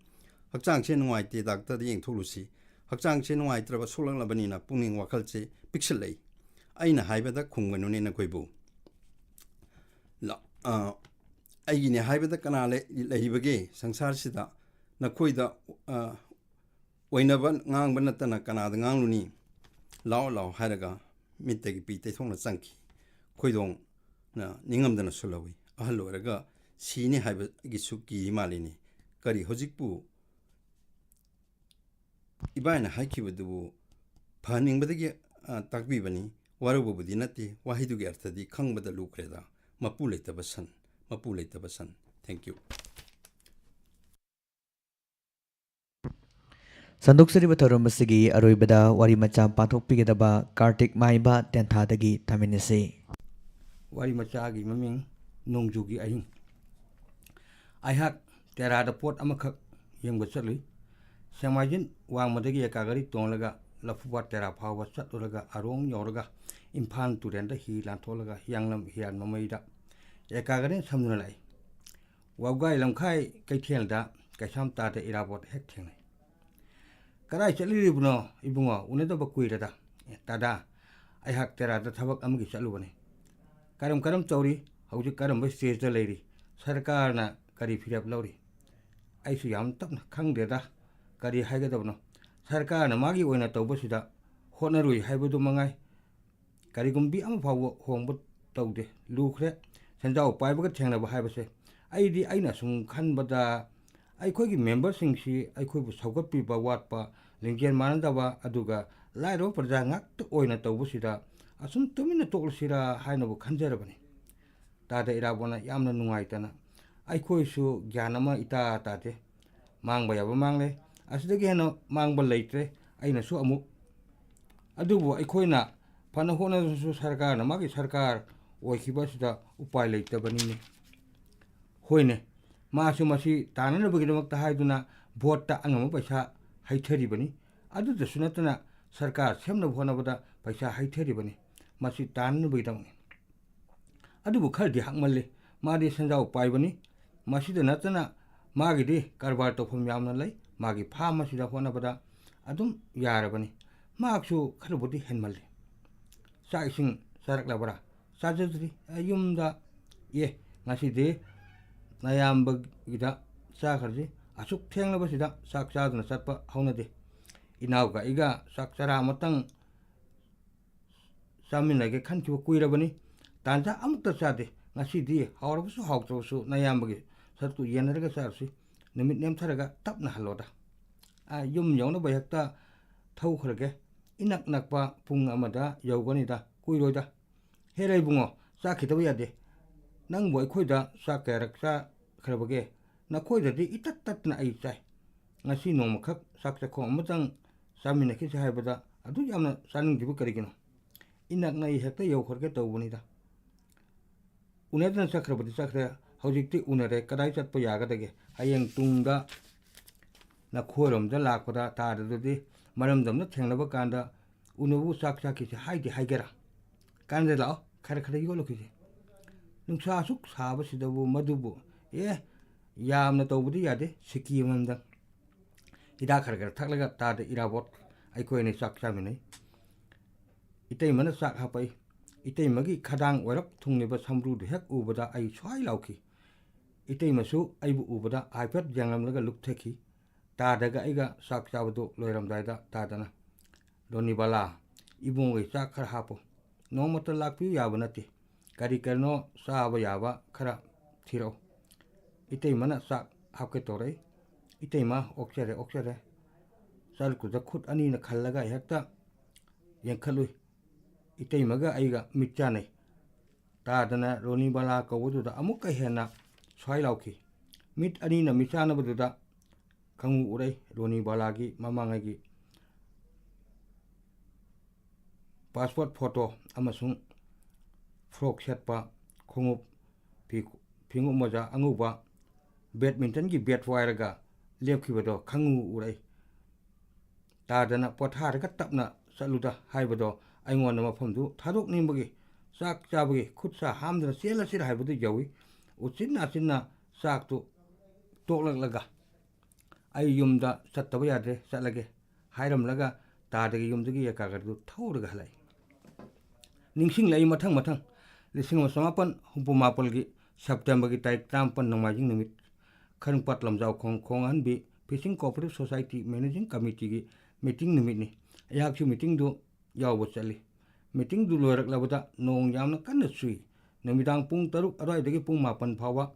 ꯍꯛꯆꯥꯡꯁꯦ ꯅꯨꯡꯉꯥꯏꯇꯦ, ꯗꯥꯛꯇꯔꯗ ꯌꯦꯡꯊꯣꯛꯂꯨꯁꯤ꯫ ꯍꯛꯆꯥꯡꯁꯦ ꯅꯨꯡꯉꯥꯏꯇ꯭ꯔꯕ, ꯁꯣꯛꯂꯛꯂꯕꯅꯤꯅ ꯄꯨꯛꯅꯤꯡ ꯋꯥꯈꯜꯁꯦ ꯄꯤꯛꯁꯤꯜꯂꯛꯏ꯫ ꯑꯩꯅ ꯍꯥꯏꯕꯗ ꯈꯨꯝꯒꯅꯨꯅꯦ ꯅꯈꯣꯏꯕꯨ꯫ ꯂ-, ꯑ, ꯑꯩꯒꯤꯅꯦ ꯍꯥꯏꯕꯗ ꯀꯅꯥ ꯂꯩ-, ꯂꯩꯔꯤꯕꯒꯦ ꯁꯪꯁꯥꯔꯁꯤꯗ? ꯅꯈꯣꯏꯗ, ꯑ, ꯑꯣꯏꯅꯕ ꯉꯥꯡꯕ ꯅꯠꯇꯅ ꯀꯅꯥꯗ ꯉꯥꯡꯂꯨꯅꯤ? ꯂꯥꯛꯑꯣ, ꯂꯥꯛꯑꯣ ꯍꯥꯏꯔꯒ ꯃꯤꯠꯇꯒꯤ ꯄꯤ ꯇꯩꯊꯣꯛꯅ ꯆꯪꯈꯤ꯫ ꯈꯣꯏꯗꯣꯡꯅ ꯅꯤꯡꯉꯝꯗꯅ ꯁꯨꯜꯍꯧꯏ꯫ ꯑꯍꯜ ꯑꯣꯏꯔꯒ ꯁꯤꯅꯤ ꯍꯥꯏꯕꯒꯤꯁꯨ ꯀꯤ ꯃꯥꯜꯂꯤꯅꯤ꯫ ꯀꯔꯤ ꯍꯧꯖꯤꯛꯄꯨ ꯏꯕꯥꯏꯅ ꯍꯥꯏꯈꯤꯕꯗꯨꯕꯨ ꯐꯍꯟꯅꯤꯡꯕꯗꯒꯤ, ꯑ, ꯇꯥꯛꯄꯤꯕꯅꯤ꯫ ꯋꯥꯔꯧꯕꯕꯨꯗꯤ ꯅꯠꯇꯦ, ꯋꯥꯍꯩꯗꯨꯒꯤ ꯑꯔꯊꯗꯤ ꯈꯪꯕꯗ ꯂꯨꯈ꯭ꯔꯦꯗ꯫ ꯃꯄꯨ ꯂꯩꯇꯕ ꯁꯟ, ꯃꯄꯨ ꯂꯩꯇꯕ ꯁꯟ꯫ Thank you꯫ ꯁꯟꯗꯣꯛꯆꯔꯤꯕ ꯊꯧꯔꯝ ꯑꯁꯤꯒꯤ ꯑꯔꯣꯏꯕꯗ ꯋꯥꯔꯤ ꯃꯆꯥ ꯄꯥꯡꯊꯣꯛꯄꯤꯒꯗꯕ ꯀꯥꯔꯇꯤꯛ ꯃꯥꯏꯕ ꯇꯦꯟꯊꯥꯗꯒꯤ ꯊꯝꯃꯤꯟꯅꯁꯤ꯫ ꯋꯥꯔꯤ ꯃꯆꯥꯒꯤ ꯃꯃꯤꯡ ꯅꯣꯡꯖꯨꯒꯤ ꯑꯍꯤꯡ꯫ ꯑꯩꯍꯥꯛ ꯇꯦꯔꯥꯗ ꯄꯣꯠ ꯑꯃꯈꯛ ꯌꯦꯡꯕ ꯆꯠꯂꯨꯏ꯫ ꯁꯦꯡꯃꯥꯏꯖꯤꯟ ꯋꯥꯡꯃꯗꯒꯤ ꯑꯦꯀꯥ ꯒꯥꯔꯤ ꯇꯣꯡꯂꯒ ꯂꯐꯨꯄꯥꯠ ꯇꯦꯔꯥ ꯐꯥꯎꯕ ꯆꯠꯂꯨꯔꯒ ꯑꯔꯣꯡ ꯌꯧꯔꯒ ꯏꯝꯐꯥꯜ ꯇꯨꯔꯦꯟꯗ ꯍꯤ ꯂꯥꯟꯊꯣꯛꯂꯒ ꯍꯤꯌꯥꯡꯂꯝ ꯍꯤꯌꯥꯟ ꯃꯃꯩꯗ ꯑꯦꯀꯥ ꯒꯥꯔꯗꯦꯟ ꯁꯝꯗꯨꯅ ꯂꯥꯛꯏ꯫ ꯋꯥꯕꯒꯥꯏ ꯂꯝꯈꯥꯏ ꯀꯩꯊꯦꯜꯗ ꯀꯩꯁꯥꯝ ꯇꯥꯗ ꯏꯔꯥꯕꯣꯠ ꯍꯦꯛ ꯊꯦꯡꯅꯩ꯫ "ꯀꯗꯥꯏ ꯆꯠꯂꯨꯔꯤꯕꯅꯣ ꯏꯕꯨꯡꯉꯣ? ꯎꯅꯗꯕ ꯀꯨꯏꯔꯦꯗ꯫" "ꯑꯦ, ꯇꯥꯗꯥ, ꯑꯩꯍꯥꯛ ꯇꯦꯔꯥꯗ ꯊꯕꯛ ꯑꯃꯒꯤ ꯆꯠꯂꯨꯕꯅꯤ꯫" "ꯀꯔꯝ ꯀꯔꯝ ꯇꯧꯔꯤ? ꯍꯧꯖꯤꯛ ꯀꯔꯝꯕ ꯁ꯭ꯇꯦꯖꯇ ꯂꯩꯔꯤ? ꯁꯔꯀꯥꯔꯅ ꯀꯔꯤ ꯐꯤꯔꯦꯞ ꯂꯧꯔꯤ?" ꯑꯩꯁꯨ ꯌꯥꯝ ꯇꯞꯅ, "ꯈꯪꯗꯦꯗ, ꯀꯔꯤ ꯍꯥꯏꯒꯗꯕꯅꯣ? ꯁꯔꯀꯥꯔꯅ ꯃꯥꯒꯤ ꯑꯣꯏꯅ ꯇꯧꯕꯁꯤꯗ ꯍꯣꯠꯅꯔꯨꯏ ꯍꯥꯏꯕꯗꯨ ꯃꯉꯥꯏ꯫ ꯀꯔꯤꯒꯨꯝꯕꯤ ꯑꯃ ꯐꯥꯎꯕ ꯍꯣꯡꯕ ꯇꯧꯗꯦ꯫ ꯂꯨꯈ꯭ꯔꯦ ꯁꯦꯟꯖꯥꯎ ꯄꯥꯏꯕꯒ ꯊꯦꯡꯅꯕ ꯍꯥꯏꯕꯁꯦ꯫ ꯑꯩꯗꯤ ꯑꯩꯅ ꯁꯨꯝ ꯈꯟꯕꯗ ꯑꯩꯈꯣꯏꯒꯤ ꯃꯦꯝꯕꯔꯁꯤꯡꯁꯤ ꯑꯩꯈꯣꯏꯕꯨ ꯁꯧꯒꯠꯄꯤꯕ ꯋꯥꯠꯄ, ꯂꯤꯡꯖꯦꯜ ꯃꯥꯟꯅꯗꯕ, ꯑꯗꯨꯒ ꯂꯥꯏꯔꯕ ꯄ꯭ꯔꯖꯥ ꯉꯥꯛꯇ ꯑꯣꯏꯅ ꯇꯧꯕꯁꯤꯗ ꯑꯁꯨꯝ ꯇꯨꯃꯤꯟꯅ ꯇꯣꯛꯂꯁꯤꯔꯥ ꯍꯥꯏꯅꯕꯨ ꯈꯟꯖꯔꯕꯅꯤ꯫ ꯇꯥꯗ ꯏꯔꯥꯕꯣꯠꯅ ꯌꯥꯝꯅ ꯅꯨꯡꯉꯥꯏꯇꯅ, "ꯑꯩꯈꯣꯏꯁꯨ ꯒ꯭ꯌꯥꯟ ꯑꯃ ꯏꯇꯥ ꯇꯥꯗꯦ꯫ ꯃꯥꯡꯕ ꯌꯥꯕ ꯃꯥꯡꯂꯦ꯫ ꯑꯁꯤꯗꯒꯤ ꯍꯦꯟꯅ ꯃꯥꯡꯕ ꯂꯩꯇ꯭ꯔꯦ꯫" ꯑꯩꯅꯁꯨ ꯑꯃꯨꯛ ꯑꯗꯨꯕꯨ ꯑꯩꯈꯣꯏꯅ ꯐꯅ ꯍꯣꯠꯅꯔꯁꯨ ꯁꯔꯀꯥꯔꯅ ꯃꯥꯒꯤ ꯁꯔꯀꯥꯔ ꯑꯣꯏꯈꯤꯕ ꯑꯁꯤꯗ ꯎꯄꯥꯏ ꯂꯩꯇꯕꯅꯤꯅꯦ꯫ ꯍꯣꯏꯅꯦ, ꯃꯥꯁꯨ ꯃꯁꯤ ꯇꯥꯟꯅꯅꯕꯒꯤꯗꯃꯛꯇ ꯍꯥꯏꯗꯨꯅ ꯚꯣꯠꯇ ꯑꯉꯝꯕ ꯄꯩꯁꯥ ꯍꯩꯊꯔꯤꯕꯅꯤ꯫ ꯑꯗꯨꯗꯁꯨ ꯅꯠꯇꯅ ꯁꯔꯀꯥꯔ ꯁꯦꯝꯅꯕ ꯍꯣꯠꯅꯕꯗ ꯄꯩꯁꯥ ꯍꯩꯊꯔꯤꯕꯅꯤ꯫ ꯃꯁꯤ ꯇꯥꯟꯅꯅꯕꯒꯤꯗꯃꯛꯅꯤ꯫ ꯑꯗꯨꯕꯨ ꯈꯔꯗꯤ ꯍꯛꯃꯜꯂꯤ꯫ ꯃꯥꯗꯤ ꯁꯦꯟꯖꯥꯎ ꯄꯥꯏꯕꯅꯤ꯫ ꯃꯁꯤꯗ ꯅꯠꯇꯅ ꯃꯥꯒꯤꯗꯤ ꯀꯔꯕꯥꯔ ꯇꯧꯐꯝ ꯌꯥꯝꯅ ꯂꯩ꯫ ꯃꯥꯒꯤ ꯐꯥꯝ ꯑꯁꯤꯗ ꯍꯣꯠꯅꯕꯗ ꯑꯗꯨꯝ ꯌꯥꯔꯕꯅꯤ꯫ ꯃꯍꯥꯛꯁꯨ ꯈꯔꯕꯨꯗꯤ ꯍꯦꯟꯃꯜꯂꯤ꯫ "ꯆꯥꯛ ꯏꯁꯤꯡ ꯆꯥꯔꯛꯂꯕ꯭ꯔꯥ?" "ꯆꯥꯖꯗ꯭ꯔꯤ꯫ ꯑꯩ ꯌꯨꯝꯗ"꯫ "ꯑꯦ, ꯉꯁꯤꯗꯤ ꯅꯌꯥꯝꯕꯒꯤꯗ ꯆꯥꯈ꯭ꯔꯁꯤ꯫ ꯑꯁꯨꯛ ꯊꯦꯡꯂꯕꯁꯤꯗ ꯆꯥꯛ ꯆꯥꯗꯨꯅ ꯆꯠꯄ ꯍꯧꯅꯗꯦ꯫ ꯏꯅꯥꯎꯒ ꯑꯩꯒ ꯆꯥꯛ ꯆꯔꯥ ꯑꯃꯇꯪ ꯆꯥꯃꯤꯟꯅꯒꯦ ꯈꯟꯈꯤꯕ ꯀꯨꯏꯔꯕꯅꯤ꯫ ꯇꯥꯟꯖꯥ ꯑꯃꯨꯛꯇ ꯆꯥꯗꯦ꯫ ꯉꯁꯤꯗꯤ ꯍꯥꯎꯔꯕꯁꯨ ꯍꯥꯎꯇ꯭ꯔꯕꯁꯨ ꯅꯌꯥꯝꯕꯒꯤ ꯁꯔꯨꯛꯇꯨ ꯌꯦꯟꯅꯔꯒ ꯆꯥꯔꯁꯤ꯫ ꯅꯨꯃꯤꯠ ꯅꯦꯝꯊꯔꯒ ꯇꯞꯅ ꯍꯜꯂꯣꯗ꯫ ꯑꯥ, ꯌꯨꯝ ꯌꯧꯅꯕ ꯍꯦꯛꯇ ꯊꯧꯈ꯭ꯔꯒꯦ꯫ ꯏꯅꯛ ꯅꯛꯄ ꯄꯨꯡ ꯑꯃꯗ ꯌꯧꯒꯅꯤꯗ, ꯀꯨꯏꯔꯣꯏꯗ꯫ ꯍꯦꯔꯥ ꯏꯕꯨꯡꯉꯣ, ꯆꯥꯈꯤꯗꯕ ꯌꯥꯗꯦ꯫ ꯅꯪꯕꯨ ꯑꯩꯈꯣꯏꯗ ꯆꯥꯛ ꯀꯌꯥꯔꯛ ꯆꯥꯈ꯭ꯔꯕꯒꯦ? ꯅꯈꯣꯏꯗꯗꯤ ꯏꯇꯠ ꯇꯠꯇꯅ ꯑꯩ ꯆꯥꯏ꯫ ꯉꯁꯤ ꯅꯣꯡꯃꯈꯛ ꯆꯥꯛ ꯆꯥꯛꯈꯣꯝ ꯑꯃꯇꯪ ꯆꯥꯃꯤꯟꯅꯈꯤꯁꯤ ꯍꯥꯏꯕꯗ ꯑꯗꯨꯛ ꯌꯥꯝꯅ ꯆꯥꯅꯤꯡꯗ꯭ꯔꯤꯕ ꯀꯔꯤꯒꯤꯅꯣ? ꯏꯅꯛ ꯅꯛꯏ, ꯍꯦꯛꯇ ꯌꯧꯈ꯭ꯔꯒꯦ ꯇꯧꯕꯅꯤꯗ꯫ ꯎꯅꯗꯅ ꯆꯠꯈ꯭ꯔꯕꯗꯤ ꯆꯠꯈ꯭ꯔꯦ, ꯍꯧꯖꯤꯛꯇꯤ ꯎꯅꯔꯦ, ꯀꯗꯥꯏ ꯆꯠꯄ ꯌꯥꯒꯗꯒꯦ? ꯍꯌꯦꯡ ꯇꯨꯡꯗ ꯅꯈꯣꯏꯔꯣꯝꯗ ꯂꯥꯛꯄꯗ ꯇꯥꯗ꯭ꯔꯗꯤ ꯃꯔꯝꯗꯝꯗ ꯊꯦꯡꯅꯕ ꯀꯥꯟꯗ ꯎꯅꯕꯕꯨ ꯆꯥꯛ ꯆꯥꯈꯤꯁꯦ ꯍꯥꯏꯗꯤ ꯍꯥꯏꯒꯦꯔꯥ? ꯀꯥꯟꯅꯗꯦ, ꯂꯥꯛꯑꯣ, ꯈꯔ ꯈꯔ ꯌꯣꯠꯂꯨꯈꯤꯁꯦ꯫ ꯅꯨꯡꯁꯥ ꯑꯁꯨꯛ ꯁꯥꯕꯁꯤꯗꯕꯨ ꯃꯗꯨꯕꯨ, ꯑꯦ, ꯌꯥꯝꯅ ꯇꯧꯕꯗꯤ ꯌꯥꯗꯦ, ꯁꯤꯀꯤ ꯑꯃꯃꯝꯗꯪ꯫ ꯍꯤꯗꯥꯛ ꯈꯔ ꯈꯔ ꯊꯛꯂꯒ ꯇꯥꯗ ꯏꯔꯥꯕꯣꯠ ꯑꯩꯈꯣꯏ ꯑꯅꯤ ꯆꯥꯛ ꯆꯥꯃꯤꯟꯅꯩ꯫ ꯏꯇꯩꯃꯅ ꯆꯥꯛ ꯍꯥꯞꯄꯛꯏ꯫ ꯏꯇꯩꯃꯒꯤ ꯈꯗꯥꯡ ꯑꯣꯏꯔꯞ ꯊꯨꯡꯂꯤꯕ ꯁꯝꯕ꯭ꯔꯨꯗꯨ ꯍꯦꯛ ꯎꯕꯗ ꯑꯩ ꯁ꯭ꯋꯥꯏ ꯂꯥꯎꯈꯤ꯫ ꯏꯇꯩꯃꯁꯨ ꯑꯩꯕꯨ ꯎꯕꯗ ꯍꯥꯏꯐꯦꯠ ꯌꯦꯡꯂꯝꯂꯒ ꯂꯨꯞꯊꯈꯤ꯫ ꯇꯥꯗꯒ ꯑꯩꯒ ꯆꯥꯛ ꯆꯥꯕꯗꯨ ꯂꯣꯏꯔꯝꯗꯥꯏꯗ ꯇꯥꯗꯅ, "ꯔꯣꯅꯤꯕꯥꯂꯥ, ꯏꯕꯨꯡꯉꯣꯒꯤ ꯆꯥꯛ ꯈꯔ ꯍꯥꯞꯄꯨ꯫ ꯅꯣꯡꯃꯇ ꯂꯥꯛꯄꯤꯌꯨ ꯌꯥꯕ ꯅꯠꯇꯦ꯫ ꯀꯔꯤ ꯀꯔꯤꯅꯣ ꯆꯥꯕ ꯌꯥꯕ ꯈꯔ ꯊꯤꯔꯛꯎ꯫" ꯏꯇꯩꯃꯅ ꯆꯥꯛ ꯍꯥꯞꯀꯦ ꯇꯧꯔꯛꯏ꯫ ꯏꯇꯩꯃ ꯑꯣꯛꯆꯔꯦ, ꯑꯣꯛꯆꯔꯦ꯫ ꯆꯔꯨꯛꯇꯨꯗ ꯈꯨꯠ ꯑꯅꯤꯅ ꯈꯜꯂꯒ ꯍꯦꯛꯇ ꯌꯦꯡꯈꯠꯂꯨꯏ꯫ ꯏꯇꯩꯃꯒ ꯑꯩꯒ ꯃꯤꯠ ꯆꯥꯟꯅꯩ꯫ ꯇꯥꯗꯅ ꯔꯣꯅꯤꯕꯥꯂꯥ ꯀꯧꯕꯗꯨꯗ ꯑꯃꯨꯛꯀ ꯍꯦꯟꯅ ꯁ꯭ꯋꯥꯏ ꯂꯥꯎꯈꯤ꯫ ꯃꯤꯠ ꯑꯅꯤꯅ ꯃꯤꯠ ꯆꯥꯟꯅꯕꯗꯨꯗ ꯈꯪꯎ ꯎꯔꯦ ꯔꯣꯅꯤꯕꯥꯂꯥꯒꯤ ꯃꯃꯥꯡꯉꯩꯒꯤ ꯄꯥꯁꯄꯣꯔꯠ ꯐꯣꯇꯣ ꯑꯃꯁꯨꯡ ꯐ꯭ꯔꯣꯛ ꯁꯦꯠꯄ, ꯈꯣꯡꯎꯞ, ꯐꯤ-, ꯐꯤꯉꯨꯞ ꯃꯣꯖꯥ ꯑꯉꯧꯕ, ꯕꯦꯗꯃꯤꯟꯇꯟꯒꯤ ꯕꯦꯠ ꯋꯥꯏꯔꯒ ꯂꯦꯞꯈꯤꯕꯗꯣ ꯈꯪꯎ ꯎꯔꯛꯏ꯫ ꯇꯥꯗꯅ ꯄꯣꯊꯥꯔꯒ ꯇꯞꯅ ꯆꯠꯂꯨꯗ ꯍꯥꯏꯕꯗꯣ ꯑꯩꯉꯣꯟꯗ ꯃꯐꯝꯗꯨ ꯊꯥꯗꯣꯛꯅꯤꯡꯕꯒꯤ ꯆꯥꯛ ꯆꯥꯕꯒꯤ ꯈꯨꯠ ꯁꯥ ꯍꯥꯝꯗꯅ ꯆꯦꯜꯂꯁꯤꯔ ꯍꯥꯏꯕꯗꯨ ꯌꯧꯏ꯫ ꯎꯆꯤꯟ ꯅꯥꯆꯤꯟꯅ ꯆꯥꯛꯇꯨ ꯇꯣꯛꯂꯛꯂꯒ ꯑꯩ ꯌꯨꯝꯗ ꯆꯠꯇꯕ ꯌꯥꯗ꯭ꯔꯦ, ꯆꯠꯂꯒꯦ ꯍꯥꯏꯔꯝꯂꯒ ꯇꯥꯗꯒꯤ ꯌꯨꯝꯗꯒꯤ ꯌꯥꯀꯥꯒꯥꯔꯤꯗꯨ ꯊꯧꯔꯒ ꯍꯜꯂꯛꯏ꯫ ꯅꯤꯡꯁꯤꯡꯂꯛꯏ ꯃꯊꯪ ꯃꯊꯪ꯫ ꯂꯤꯁꯤꯡ ꯑꯃ ꯆꯃꯥꯄꯟ ꯍꯨꯝꯐꯨ ꯃꯥꯄꯜꯒꯤ ꯁꯦꯞꯇꯦꯝꯕꯔꯒꯤ ꯇꯥꯔꯤꯛ ꯇꯔꯥꯃꯥꯄꯟ ꯅꯣꯡꯃꯥꯏꯖꯤꯡ ꯅꯨꯃꯤꯠ, ꯈꯔꯤꯡꯄꯥꯠ ꯂꯝꯖꯥꯎ ꯈꯣꯡ ꯈꯣꯡ ꯑꯍꯟꯕꯤ ꯐꯤꯁꯤꯡ ꯀꯣꯑꯣꯄꯔꯦꯇꯤꯚ ꯁꯣꯁꯥꯏꯇꯤ ꯃꯦꯅꯦꯖꯤꯡ ꯀꯃꯤꯇꯤꯒꯤ ꯃꯤꯇꯤꯡ ꯅꯨꯃꯤꯠꯅꯤ꯫ ꯑꯩꯍꯥꯛꯁꯨ ꯃꯤꯇꯤꯡꯗꯨ ꯌꯥꯎꯕ ꯆꯠꯂꯤ꯫ ꯃꯤꯇꯤꯡꯗꯨ ꯂꯣꯏꯔꯛꯂꯕꯗ ꯅꯣꯡ ꯌꯥꯝꯅ ꯀꯟꯅ ꯆꯨꯏ꯫ ꯅꯨꯃꯤꯗꯥꯡ ꯄꯨꯡ ꯇꯔꯨꯛ ꯑꯗꯨꯋꯥꯏꯗꯒꯤ ꯄꯨꯡ ꯃꯥꯄꯟ ꯐꯥꯎꯕ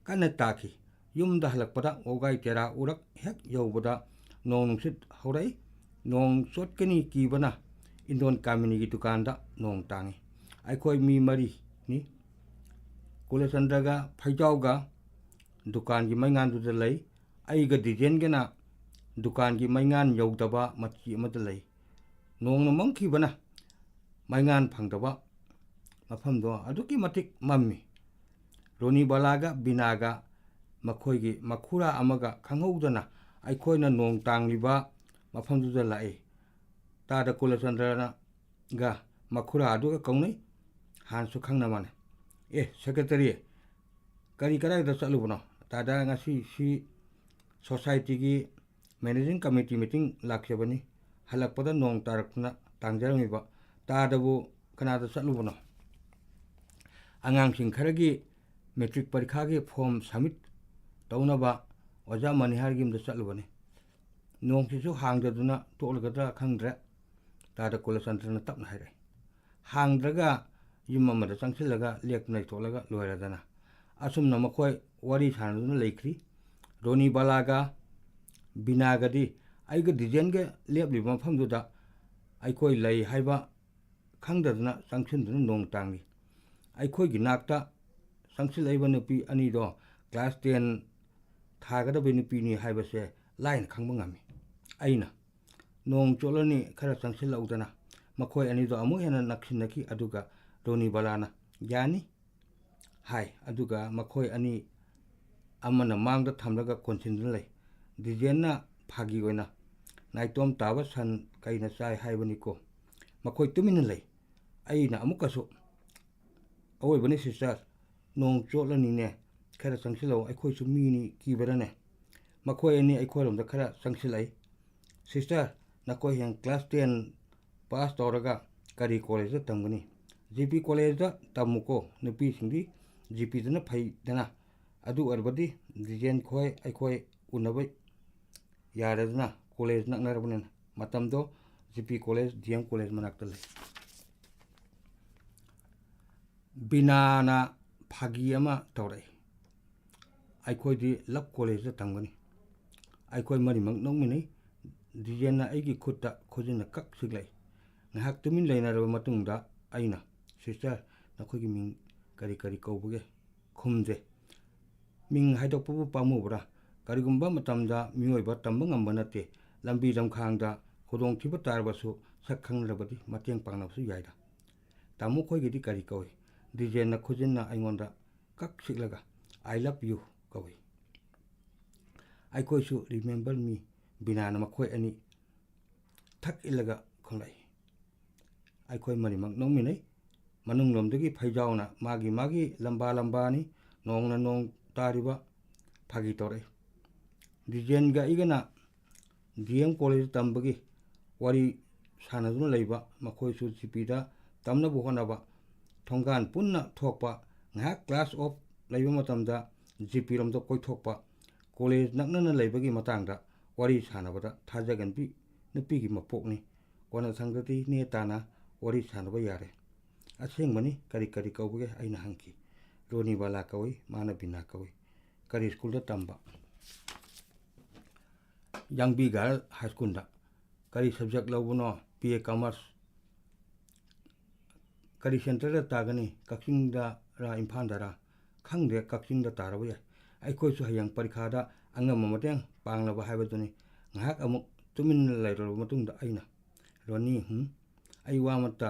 ꯀꯟꯅ ꯇꯥꯈꯤ꯫ ꯌꯨꯝꯗ ꯍꯜꯂꯛꯄꯗ ꯋꯥꯎꯒꯥꯏ ꯇꯦꯔꯥ ꯎꯔꯛ ꯍꯦꯛ ꯌꯧꯕꯗ ꯅꯣꯡ ꯅꯨꯡꯁꯤꯠ ꯍꯧꯔꯛꯏ꯫ ꯅꯣꯡ ꯆꯣꯠꯀꯅꯤ ꯀꯤꯕꯅ ꯏꯟꯗꯣꯟ ꯀꯥꯃꯤꯅꯤꯒꯤ ꯗꯨꯀꯥꯟꯗ ꯅꯣꯡ ꯇꯥꯡꯏ꯫ ꯑꯩꯈꯣꯏ ꯃꯤ ꯃꯔꯤꯅꯤ꯫ ꯀꯨꯂꯆꯟꯗ꯭ꯔꯒ ꯐꯩꯖꯥꯎꯒ ꯗꯨꯀꯥꯟꯒꯤ ꯃꯩꯉꯥꯟꯗꯨꯗ ꯂꯩ꯫ ꯑꯩꯒ ꯗꯤꯖꯦꯟꯒꯅ ꯗꯨꯀꯥꯟꯒꯤ ꯃꯩꯉꯥꯟ ꯌꯧꯗꯕ ꯃꯆꯤ ꯑꯃꯗ ꯂꯩ꯫ ꯅꯣꯡꯅ ꯃꯝꯈꯤꯕꯅ ꯃꯩꯉꯥꯟ ꯐꯪꯗꯕ ꯃꯐꯝꯗꯣ ꯑꯗꯨꯛꯀꯤ ꯃꯇꯤꯛ ꯃꯝꯃꯤ꯫ ꯔꯣꯅꯤꯕꯥꯂꯥꯒ ꯕꯤꯅꯥꯒ ꯃꯈꯣꯏꯒꯤ ꯃꯈꯨꯔꯥ ꯑꯃꯒ ꯈꯪꯍꯧꯗꯅ ꯑꯩꯈꯣꯏꯅ ꯅꯣꯡ ꯇꯥꯡꯂꯤꯕ ꯃꯐꯝꯗꯨꯗ ꯂꯥꯛꯏ꯫ ꯇꯥꯗ ꯀꯨꯂꯆꯟꯗ꯭ꯔꯅꯒ ꯃꯈꯨꯔꯥ ꯑꯗꯨꯒ ꯀꯧꯅꯩ꯫ ꯍꯥꯟꯅꯁꯨ ꯈꯪꯅ ꯃꯥꯜꯂꯦ꯫ "ꯑꯦ, ꯁꯦꯀ꯭ꯔꯦꯇꯔꯤ, ꯀꯔꯤ ꯀꯗꯥꯏꯗ ꯆꯠꯂꯨꯕꯅꯣ? ꯇꯥꯗ ꯉꯁꯤ ꯁꯤ ꯁꯣꯁꯥꯏꯇꯤꯒꯤ ꯃꯦꯅꯦꯖꯤꯡ ꯀꯃꯤꯇꯤ ꯃꯤꯇꯤꯡ ꯂꯥꯛꯆꯕꯅꯤ꯫ ꯍꯜꯂꯛꯄꯗ ꯅꯣꯡ ꯇꯥꯔꯛꯇꯨꯅ ꯇꯥꯡꯖꯔꯝꯃꯤꯕ꯫ ꯇꯥꯗꯕꯨ ꯀꯅꯥꯗ ꯆꯠꯂꯨꯕꯅꯣ?" ꯑꯉꯥꯡꯁꯤꯡ ꯈꯔꯒꯤ ꯃꯦꯇ꯭ꯔꯤꯛ ꯄꯔꯤꯈꯥꯒꯤ ꯐꯣꯔꯝ ꯁꯕꯃꯤꯠ ꯇꯧꯅꯕ ꯑꯣꯖꯥ ꯃꯅꯤꯍꯥꯔꯒꯤ ꯌꯨꯝꯗ ꯆꯠꯂꯨꯕꯅꯤ꯫ ꯅꯣꯡꯁꯤꯁꯨ ꯍꯥꯡꯗꯗꯨꯅ ꯇꯣꯛꯂꯒꯗ꯭ꯔꯥ ꯈꯪꯗ꯭ꯔꯦ꯫ ꯇꯥꯗ ꯀꯨꯂꯆꯟꯗ꯭ꯔꯅ ꯇꯞꯅ ꯍꯥꯏꯔꯛꯏ꯫ ꯍꯥꯡꯗ꯭ꯔꯒ ꯌꯨꯝ ꯑꯃꯗ ꯆꯪꯁꯤꯜꯂꯒ ꯂꯦꯛꯇꯨꯅ ꯂꯩꯊꯣꯛꯂꯒ ꯂꯣꯏꯔꯦꯗꯅ꯫ ꯑꯁꯨꯝꯅ ꯃꯈꯣꯏ ꯋꯥꯔꯤ ꯁꯥꯟꯅꯗꯨꯅ ꯂꯩꯈ꯭ꯔꯤ꯫ ꯔꯣꯅꯤꯕꯥꯂꯥꯒ ꯕꯤꯅꯥꯒꯗꯤ ꯑꯩꯒ ꯗꯤꯖꯦꯟꯒ ꯂꯦꯞꯂꯤꯕ ꯃꯐꯝꯗꯨꯗ ꯑꯩꯈꯣꯏ ꯂꯩ ꯍꯥꯏꯕ ꯈꯪꯗꯗꯨꯅ ꯆꯪꯁꯤꯟꯗꯨꯅ ꯅꯣꯡ ꯇꯥꯡꯂꯤ꯫ ꯑꯩꯈꯣꯏꯒꯤ ꯅꯥꯛꯇ ꯆꯪꯁꯤꯜꯂꯛꯏꯕ ꯅꯨꯄꯤ ꯑꯅꯤꯗꯣ ꯀ꯭ꯂꯥꯁ ꯇꯦꯟ ꯊꯥꯒꯗꯕ ꯅꯨꯄꯤꯅꯤ ꯍꯥꯏꯕꯁꯦ ꯂꯥꯏꯅ ꯈꯪꯕ ꯉꯝꯃꯤ꯫ ꯑꯩꯅ, "ꯅꯣꯡ ꯆꯣꯠꯂꯅꯤ, ꯈꯔ ꯆꯪꯁꯤꯜꯂꯛꯎꯗꯅ, ꯃꯈꯣꯏ ꯑꯅꯤꯗꯣ ꯑꯃꯨꯛ ꯍꯦꯟꯅ ꯅꯛꯁꯤꯟꯅꯈꯤ꯫ ꯑꯗꯨꯒ ꯔꯣꯅꯤꯕꯂꯥꯅ "ꯌꯥꯅꯤ" ꯍꯥꯏ꯫ ꯑꯗꯨꯒ ꯃꯈꯣꯏ ꯑꯅꯤ ꯑꯃꯅ ꯃꯥꯡꯗ ꯊꯝꯂꯒ ꯀꯣꯟꯁꯤꯟꯗꯨꯅ ꯂꯩ꯫ ꯗꯤꯖꯦꯟꯅ ꯐꯥꯒꯤ ꯑꯣꯏꯅ "ꯅꯥꯏꯇꯣꯝ ꯇꯥꯕ ꯁꯟ ꯀꯩꯅ ꯆꯥꯏ ꯍꯥꯏꯕꯅꯤꯀꯣ"꯫ ꯃꯈꯣꯏ ꯇꯨꯃꯤꯟꯅ ꯂꯩ꯫ ꯑꯩꯅ ꯑꯃꯨꯛꯀꯁꯨ "ꯑꯋꯣꯏꯕꯅꯤ ꯁꯤꯁꯇꯔ, ꯅꯣꯡ ꯆꯣꯠꯂꯅꯤꯅꯦ, ꯈꯔ ꯆꯪꯁꯤꯜꯂꯛꯑꯣ, ꯑꯩꯈꯣꯏꯁꯨ ꯃꯤꯅꯤ ꯀꯤꯕ꯭ꯔꯅꯦ?" ꯃꯈꯣꯏ ꯑꯅꯤ ꯑꯩꯈꯣꯏꯔꯣꯝꯗ ꯈꯔ ꯆꯪꯁꯤꯜꯂꯛꯏ꯫ "ꯁꯤꯁꯇꯔ, ꯅꯈꯣꯏ ꯍꯌꯦꯡ ꯀ꯭ꯂꯥꯁ ꯇꯦꯟ ꯄꯥꯁ ꯇꯧꯔꯒ ꯀꯔꯤ ꯀꯣꯂꯦꯖꯇ ꯇꯝꯒꯅꯤ?" "ꯖꯤ ꯄꯤ ꯀꯣꯂꯦꯖꯇ ꯇꯝꯃꯨꯀꯣ, ꯅꯨꯄꯤꯁꯤꯡꯗꯤ ꯖꯤ ꯄꯤꯗꯅ ꯐꯩꯗꯅ꯫ ꯑꯗꯨ ꯑꯣꯏꯔꯕꯗꯤ ꯗꯤꯖꯦꯟ ꯈꯣꯏ ꯑꯩꯈꯣꯏ ꯎꯅꯕ ꯌꯥꯔꯦꯗꯅ, ꯀꯣꯂꯦꯖ ꯅꯛꯅꯔꯕꯅꯤꯅ"꯫ ꯃꯇꯝꯗꯣ G P college, D M college ꯃꯅꯥꯛꯇ ꯂꯩ꯫ ꯕꯤꯅꯥꯅ ꯐꯥꯒꯤ ꯑꯃ ꯇꯧꯔꯛꯏ꯫ "ꯑꯩꯈꯣꯏꯗꯤ ꯂꯞ ꯀꯣꯂꯦꯖꯇ ꯇꯝꯒꯅꯤ"꯫ ꯑꯩꯈꯣꯏ ꯃꯔꯤꯃꯛ ꯅꯣꯛꯃꯤꯟꯅꯩ꯫ ꯗꯤꯖꯦꯟꯅ ꯑꯩꯒꯤ ꯈꯨꯠꯇ ꯈꯨꯖꯤꯟꯅ ꯀꯛ ꯁꯤꯛꯂꯛꯏ꯫ ꯉꯥꯏꯍꯥꯛ ꯇꯨꯃꯤꯟ ꯂꯩꯅꯔꯕ ꯃꯇꯨꯡꯗ ꯑꯩꯅ, "ꯁꯤꯁꯇꯔ, ꯅꯈꯣꯏꯒꯤ ꯃꯤꯡ ꯀꯔꯤ ꯀꯔꯤ ꯀꯧꯕꯒꯦ?" ꯈꯨꯝꯗꯦ꯫ ꯃꯤꯡ ꯍꯥꯏꯗꯣꯛꯄꯕꯨ ꯄꯥꯝꯃꯨꯕ꯭ꯔꯥ? ꯀꯔꯤꯒꯨꯝꯕ ꯃꯇꯝꯗ ꯃꯤꯑꯣꯏꯕ ꯇꯝꯕ ꯉꯝꯕ ꯅꯠꯇꯦ꯫ ꯂꯝꯕꯤ ꯂꯝꯈꯥꯡꯗ ꯈꯨꯗꯣꯡꯊꯤꯕ ꯇꯥꯔꯕꯁꯨ ꯁꯛ ꯈꯪꯅꯔꯕꯗꯤ ꯃꯇꯦꯡ ꯄꯥꯡꯅꯕꯁꯨ ꯌꯥꯏꯗ꯫ "ꯇꯥꯃꯣ ꯈꯣꯏꯒꯤꯗꯤ ꯀꯔꯤ ꯀꯧꯏ?" ꯗꯤꯖꯦꯟꯅ ꯈꯨꯖꯤꯟꯅ ꯑꯩꯉꯣꯟꯗ ꯀꯛ ꯁꯤꯛꯂꯒ "I love you" ꯀꯧꯏ꯫ "ꯑꯩꯈꯣꯏꯁꯨ remember me", ꯕꯤꯅꯥꯅ ꯃꯈꯣꯏ ꯑꯅꯤ ꯊꯛ ꯏꯜꯂꯒ ꯈꯨꯝꯂꯛꯏ꯫ ꯑꯩꯈꯣꯏ ꯃꯔꯤꯃꯛ ꯅꯣꯛꯃꯤꯟꯅꯩ꯫ ꯃꯅꯨꯡꯂꯣꯝꯗꯒꯤ ꯐꯩꯖꯥꯎꯅ ꯃꯥꯒꯤ ꯃꯥꯒꯤ ꯂꯝꯕꯥ ꯂꯝꯕꯥꯅꯤ, ꯅꯣꯡꯅ ꯅꯣꯡ ꯇꯥꯔꯤꯕ ꯐꯥꯒꯤ ꯇꯧꯔꯛꯏ꯫ ꯗꯤꯖꯦꯟꯒ ꯑꯩꯒꯅ ꯗꯤ ꯑꯦꯝ ꯀꯣꯂꯦꯖ ꯇꯝꯕꯒꯤ ꯋꯥꯔꯤ ꯁꯥꯟꯅꯗꯨꯅ ꯂꯩꯕ, ꯃꯈꯣꯏꯁꯨ ꯖꯤ ꯄꯤꯗ ꯇꯝꯅꯕ ꯍꯣꯠꯅꯕ, ꯊꯣꯡꯒꯥꯟ ꯄꯨꯟꯅ ꯊꯣꯛꯄ, ꯉꯥꯏꯍꯥꯛ ꯀ꯭ꯂꯥꯁ ꯑꯣꯐ ꯂꯩꯕ ꯃꯇꯝꯗ ꯖꯤ ꯄꯤꯔꯣꯝꯗ ꯀꯣꯏꯊꯣꯛꯄ, ꯀꯣꯂꯦꯖ ꯅꯛꯅꯅ ꯂꯩꯕꯒꯤ ꯃꯇꯥꯡꯗ ꯋꯥꯔꯤ ꯁꯥꯟꯅꯕꯗ ꯊꯥꯖꯒꯟꯕꯤ ꯅꯨꯄꯤꯒꯤ ꯃꯄꯣꯛꯅꯤ꯫ ꯀꯣꯟꯅꯊꯪꯗꯗꯤ ꯅꯦ ꯇꯥꯅ ꯋꯥꯔꯤ ꯁꯥꯟꯅꯕ ꯌꯥꯔꯦ꯫ "ꯑꯁꯦꯡꯕꯅꯤ, ꯀꯔꯤ ꯀꯔꯤ ꯀꯧꯕꯒꯦ?" ꯑꯩꯅ ꯍꯪꯈꯤ꯫ "ꯔꯣꯅꯤꯕꯥꯂꯥ ꯀꯧꯏ, ꯃꯥꯅ ꯕꯤꯅꯥ ꯀꯧꯏ"꯫ "ꯀꯔꯤ ꯁ꯭ꯀꯨꯜꯗ ꯇꯝꯕ?" "ꯌꯥꯡꯕꯤ ꯒꯥꯔꯜ ꯍꯥꯏ ꯁ꯭ꯀꯨꯜꯗ"꯫ "ꯀꯔꯤ ꯁꯕꯖꯦꯛ ꯂꯧꯕꯅꯣ?" "B A commerce". "ꯀꯔꯤ ꯁꯦꯟꯇꯔꯗ ꯇꯥꯒꯅꯤ? ꯀꯛꯆꯤꯡꯗꯔ, ꯏꯝꯐꯥꯜꯗꯔ?" "ꯈꯪꯗꯦ, ꯀꯛꯆꯤꯡꯗ ꯇꯥꯔꯕ ꯌꯥꯏ"꯫ ꯑꯩꯈꯣꯏꯁꯨ ꯍꯌꯦꯡ ꯄꯔꯤꯈꯥꯗ ꯑꯉꯝꯕ ꯃꯇꯦꯡ ꯄꯥꯡꯅꯕ ꯍꯥꯏꯕꯗꯨꯅꯤ꯫ ꯉꯥꯏꯍꯥꯛ ꯑꯃꯨꯛ ꯇꯨꯃꯤꯟꯅ ꯂꯩꯔꯨꯔꯕ ꯃꯇꯨꯡꯗ ꯑꯩꯅ, "ꯔꯣꯅꯤ, ꯍꯨꯝ?" ꯑꯩ ꯋꯥ ꯑꯃꯠꯇ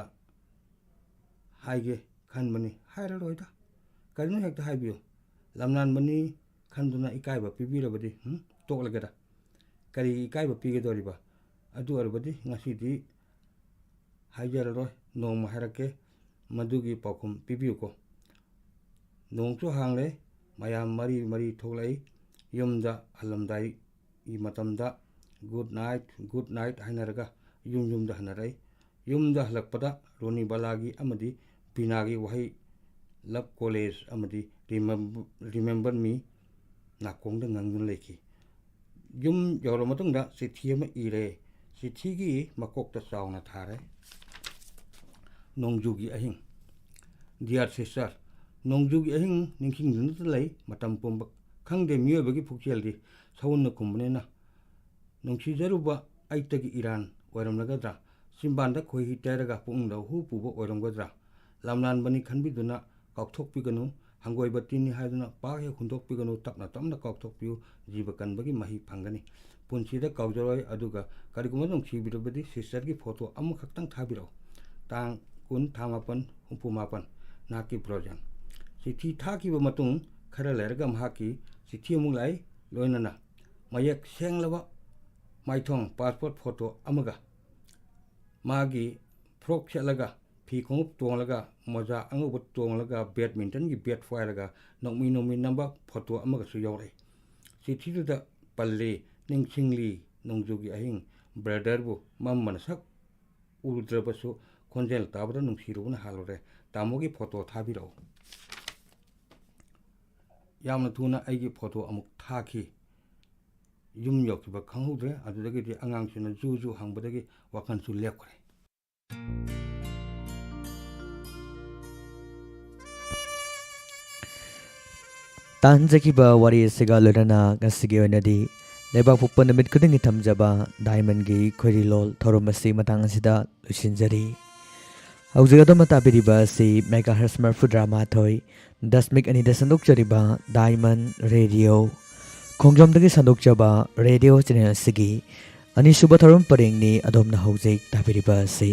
ꯍꯥꯏꯒꯦ ꯈꯟꯕꯅꯤ꯫ ꯍꯥꯏꯔꯔꯣꯏꯗ꯫ ꯀꯔꯤꯅꯣ ꯍꯦꯛꯇ ꯍꯥꯏꯕꯤꯌꯨ꯫ ꯂꯝꯂꯥꯟꯕꯅꯤ ꯈꯟꯗꯨꯅ ꯏꯀꯥꯏꯕ ꯄꯤꯕꯤꯔꯕꯗꯤ, ꯎꯝ, ꯇꯣꯛꯂꯒꯦꯗ꯫ ꯀꯔꯤꯒꯤ ꯏꯀꯥꯏꯕ ꯄꯤꯒꯗꯧꯔꯤꯕ? ꯑꯗꯨ ꯑꯣꯏꯔꯕꯗꯤ ꯉꯁꯤꯗꯤ ꯍꯥꯏꯖꯔꯔꯣꯏ, ꯅꯣꯡꯃ ꯍꯥꯏꯔꯛꯀꯦ꯫ ꯃꯗꯨꯒꯤ ꯄꯥꯎꯈꯨꯝ ꯄꯤꯕꯤꯌꯨꯀꯣ꯫ ꯅꯣꯡꯁꯨ ꯍꯥꯡꯂꯦ, ꯃꯌꯥꯝ ꯃꯔꯤ ꯃꯔꯤ ꯊꯣꯛꯂꯛꯏ꯫ ꯌꯨꯝꯗ ꯍꯜꯂꯝꯗꯥꯏꯒꯤ ꯃꯇꯝꯗ "Good night, good night" ꯍꯥꯏꯅꯔꯒ ꯌꯨꯝ ꯌꯨꯝꯗ ꯍꯟꯅꯔꯛꯏ꯫ ꯌꯨꯝꯗ ꯍꯜꯂꯛꯄꯗ ꯔꯣꯅꯤꯕꯂꯥꯒꯤ ꯑꯃꯗꯤ ꯕꯤꯅꯥꯒꯤ ꯋꯥꯍꯩ "Love College" ꯑꯃꯗꯤ "Remember, Remember Me" ꯅꯥꯀꯣꯡꯗ ꯉꯪꯗꯨꯅ ꯂꯩꯈꯤ꯫ ꯌꯨꯝ ꯌꯧꯔꯕ ꯃꯇꯨꯡꯗ ꯆꯤꯊꯤ ꯑꯃ ꯏꯔꯦ꯫ ꯆꯤꯊꯤꯒꯤ ꯃꯀꯣꯛꯇ ꯆꯥꯎꯅ ꯊꯥꯔꯦ, "ꯅꯣꯡꯖꯨꯒꯤ ꯑꯍꯤꯡ"꯫ "Dear sister, ꯅꯣꯡꯖꯨꯒꯤ ꯑꯍꯤꯡ ꯅꯤꯡꯁꯤꯡꯗꯨꯅꯇ ꯂꯩ ꯃꯇꯝ ꯄꯨꯝꯕ꯫ ꯈꯪꯗꯦ ꯃꯤꯑꯣꯏꯕꯒꯤ ꯄꯨꯛꯆꯦꯜꯗꯤ ꯁꯑꯣꯟꯅ ꯈꯨꯝꯕꯅꯤꯅ꯫ ꯅꯨꯡꯁꯤꯖꯔꯨꯕ ꯑꯩꯇꯒꯤ ꯏꯔꯥꯟ ꯑꯣꯏꯔꯝꯂꯒꯗ꯭ꯔꯥ? ꯆꯤꯝꯕꯥꯟꯗ ꯈꯣꯏꯍꯤ ꯇꯩꯔꯒ ꯄꯨꯛꯅꯤꯡꯗ ꯍꯨ ꯄꯨꯕ ꯑꯣꯏꯔꯝꯒꯗ꯭ꯔꯥ? ꯂꯝꯂꯥꯟꯕꯅꯤ ꯈꯟꯕꯤꯗꯨꯅ ꯀꯥꯎꯊꯣꯛꯄꯤꯒꯅꯨ, ꯍꯪꯒꯣꯏꯕ ꯇꯤꯟꯅꯤ ꯍꯥꯏꯗꯨꯅ ꯄꯥꯛ ꯍꯦꯛ ꯍꯨꯟꯗꯣꯛꯄꯤꯒꯅꯨ, ꯇꯞꯅ ꯇꯞꯅ ꯀꯥꯎꯊꯣꯛꯄꯤꯌꯨ, ꯖꯤꯕ ꯀꯟꯕꯒꯤ ꯃꯍꯩ ꯐꯪꯒꯅꯤ꯫ ꯄꯨꯟꯁꯤꯗ ꯀꯥꯎꯖꯔꯣꯏ꯫ ꯑꯗꯨꯒ ꯀꯔꯤꯒꯨꯝꯕ ꯅꯨꯡꯁꯤꯕꯤꯔꯕꯗꯤ sisterꯒꯤ photo ꯑꯃꯈꯛꯇꯪ ꯊꯥꯕꯤꯔꯛꯎ꯫ ꯇꯥꯡ ꯀꯨꯟ, ꯊꯥ ꯃꯥꯄꯟ, ꯍꯨꯝꯐꯨ ꯃꯥꯄꯟ, ꯅꯍꯥꯛꯀꯤ ꯕ꯭ꯔꯣꯖꯦꯟ"꯫ ꯆꯤꯊꯤ ꯊꯥꯈꯤꯕ ꯃꯇꯨꯡ ꯈꯔ ꯂꯩꯔꯒ ꯃꯍꯥꯛꯀꯤ ꯆꯤꯊꯤ ꯑꯃꯨꯛ ꯂꯥꯛꯏ, ꯂꯣꯏꯅꯅ ꯃꯌꯦꯛ ꯁꯦꯡꯂꯕ ꯃꯥꯏꯊꯣꯡ passport photo ꯑꯃꯒ꯫ ꯃꯥꯒꯤ frock ꯁꯦꯠꯂꯒ, ꯐꯤ ꯈꯣꯡꯎꯞ ꯇꯣꯡꯂꯒ, ꯃꯣꯖꯥ ꯑꯉꯧꯕ ꯇꯣꯡꯂꯒ, badmintonꯒꯤ bat ꯄꯥꯏꯔꯒ ꯅꯣꯛꯃꯤ ꯅꯣꯛꯃꯤ ꯅꯝꯕ photo ꯑꯃꯒꯁꯨ ꯌꯥꯎꯔꯛꯏ꯫ ꯆꯤꯊꯤꯗꯨꯗ ꯄꯜꯂꯤ, "ꯅꯤꯡꯁꯤꯡꯂꯤ ꯅꯣꯡꯖꯨꯒꯤ ꯑꯍꯤꯡ, brotherꯕꯨ ꯃꯝꯃꯅ ꯁꯛ ꯎꯔꯨꯗ꯭ꯔꯕꯁꯨ ꯈꯣꯟꯖꯦꯜ ꯇꯥꯕꯗ ꯅꯨꯡꯁꯤꯔꯨꯕꯅ ꯍꯥꯜꯂꯨꯔꯦ꯫ ꯇꯥꯃꯣꯒꯤ photo ꯊꯥꯕꯤꯔꯛꯎ"꯫ ꯌꯥꯝꯅ ꯊꯨꯅ ꯑꯩꯒꯤ photo ꯑꯃꯨꯛ ꯊꯥꯈꯤ꯫ ꯌꯨꯝ ꯌꯧꯈꯤꯕ ꯈꯪꯍꯧꯗ꯭ꯔꯦ꯫ ꯑꯗꯨꯗꯒꯤꯗꯤ ꯑꯉꯥꯡꯁꯤꯡꯅ ꯖꯨ ꯖꯨ ꯍꯪꯕꯗꯒꯤ ꯋꯥꯈꯜꯁꯨ ꯂꯦꯞꯈ꯭ꯔꯦ꯫ ꯇꯥꯍꯟꯖꯈꯤꯕ ꯋꯥꯔꯤ ꯑꯁꯤꯒ ꯂꯣꯏꯅꯅ ꯉꯁꯤꯒꯤ ꯑꯣꯏꯅꯗꯤ ꯂꯩꯕꯥꯛꯄꯣꯛꯄ ꯅꯨꯃꯤꯠ ꯈꯨꯗꯤꯡꯒꯤ ꯊꯝꯖꯕ ꯗꯥꯏꯃꯟꯒꯤ ꯈꯣꯏꯔꯤꯂꯣꯜ ꯊꯧꯔꯝ ꯑꯁꯤ ꯃꯇꯥꯡ ꯑꯁꯤꯗ ꯂꯣꯏꯁꯤꯟꯖꯔꯤ꯫ ꯍꯧꯖꯤꯛ ꯑꯗꯣꯝꯅ ꯇꯥꯕꯤꯔꯤꯕ ꯑꯁꯤ megahertz ꯃꯔꯤꯐꯨꯇꯔꯥ ꯃꯥꯊꯣꯏ ꯗꯁꯃꯤꯛ ꯑꯅꯤꯗ ꯁꯟꯗꯣꯛꯆꯔꯤꯕ ꯗꯥꯏꯃꯟ ꯔꯦꯗꯤꯑꯣ, ꯈꯣꯡꯖꯣꯝꯗꯒꯤ ꯁꯟꯗꯣꯛꯆꯕ ꯔꯦꯗꯤꯑꯣ ꯆꯦꯅꯦꯜ ꯑꯁꯤꯒꯤ ꯑꯅꯤꯁꯨꯕ ꯊꯧꯔꯝ ꯄꯔꯦꯡꯅꯤ ꯑꯗꯣꯝꯅ ꯍꯧꯖꯤꯛ ꯇꯥꯕꯤꯔꯤꯕ ꯑꯁꯤ꯫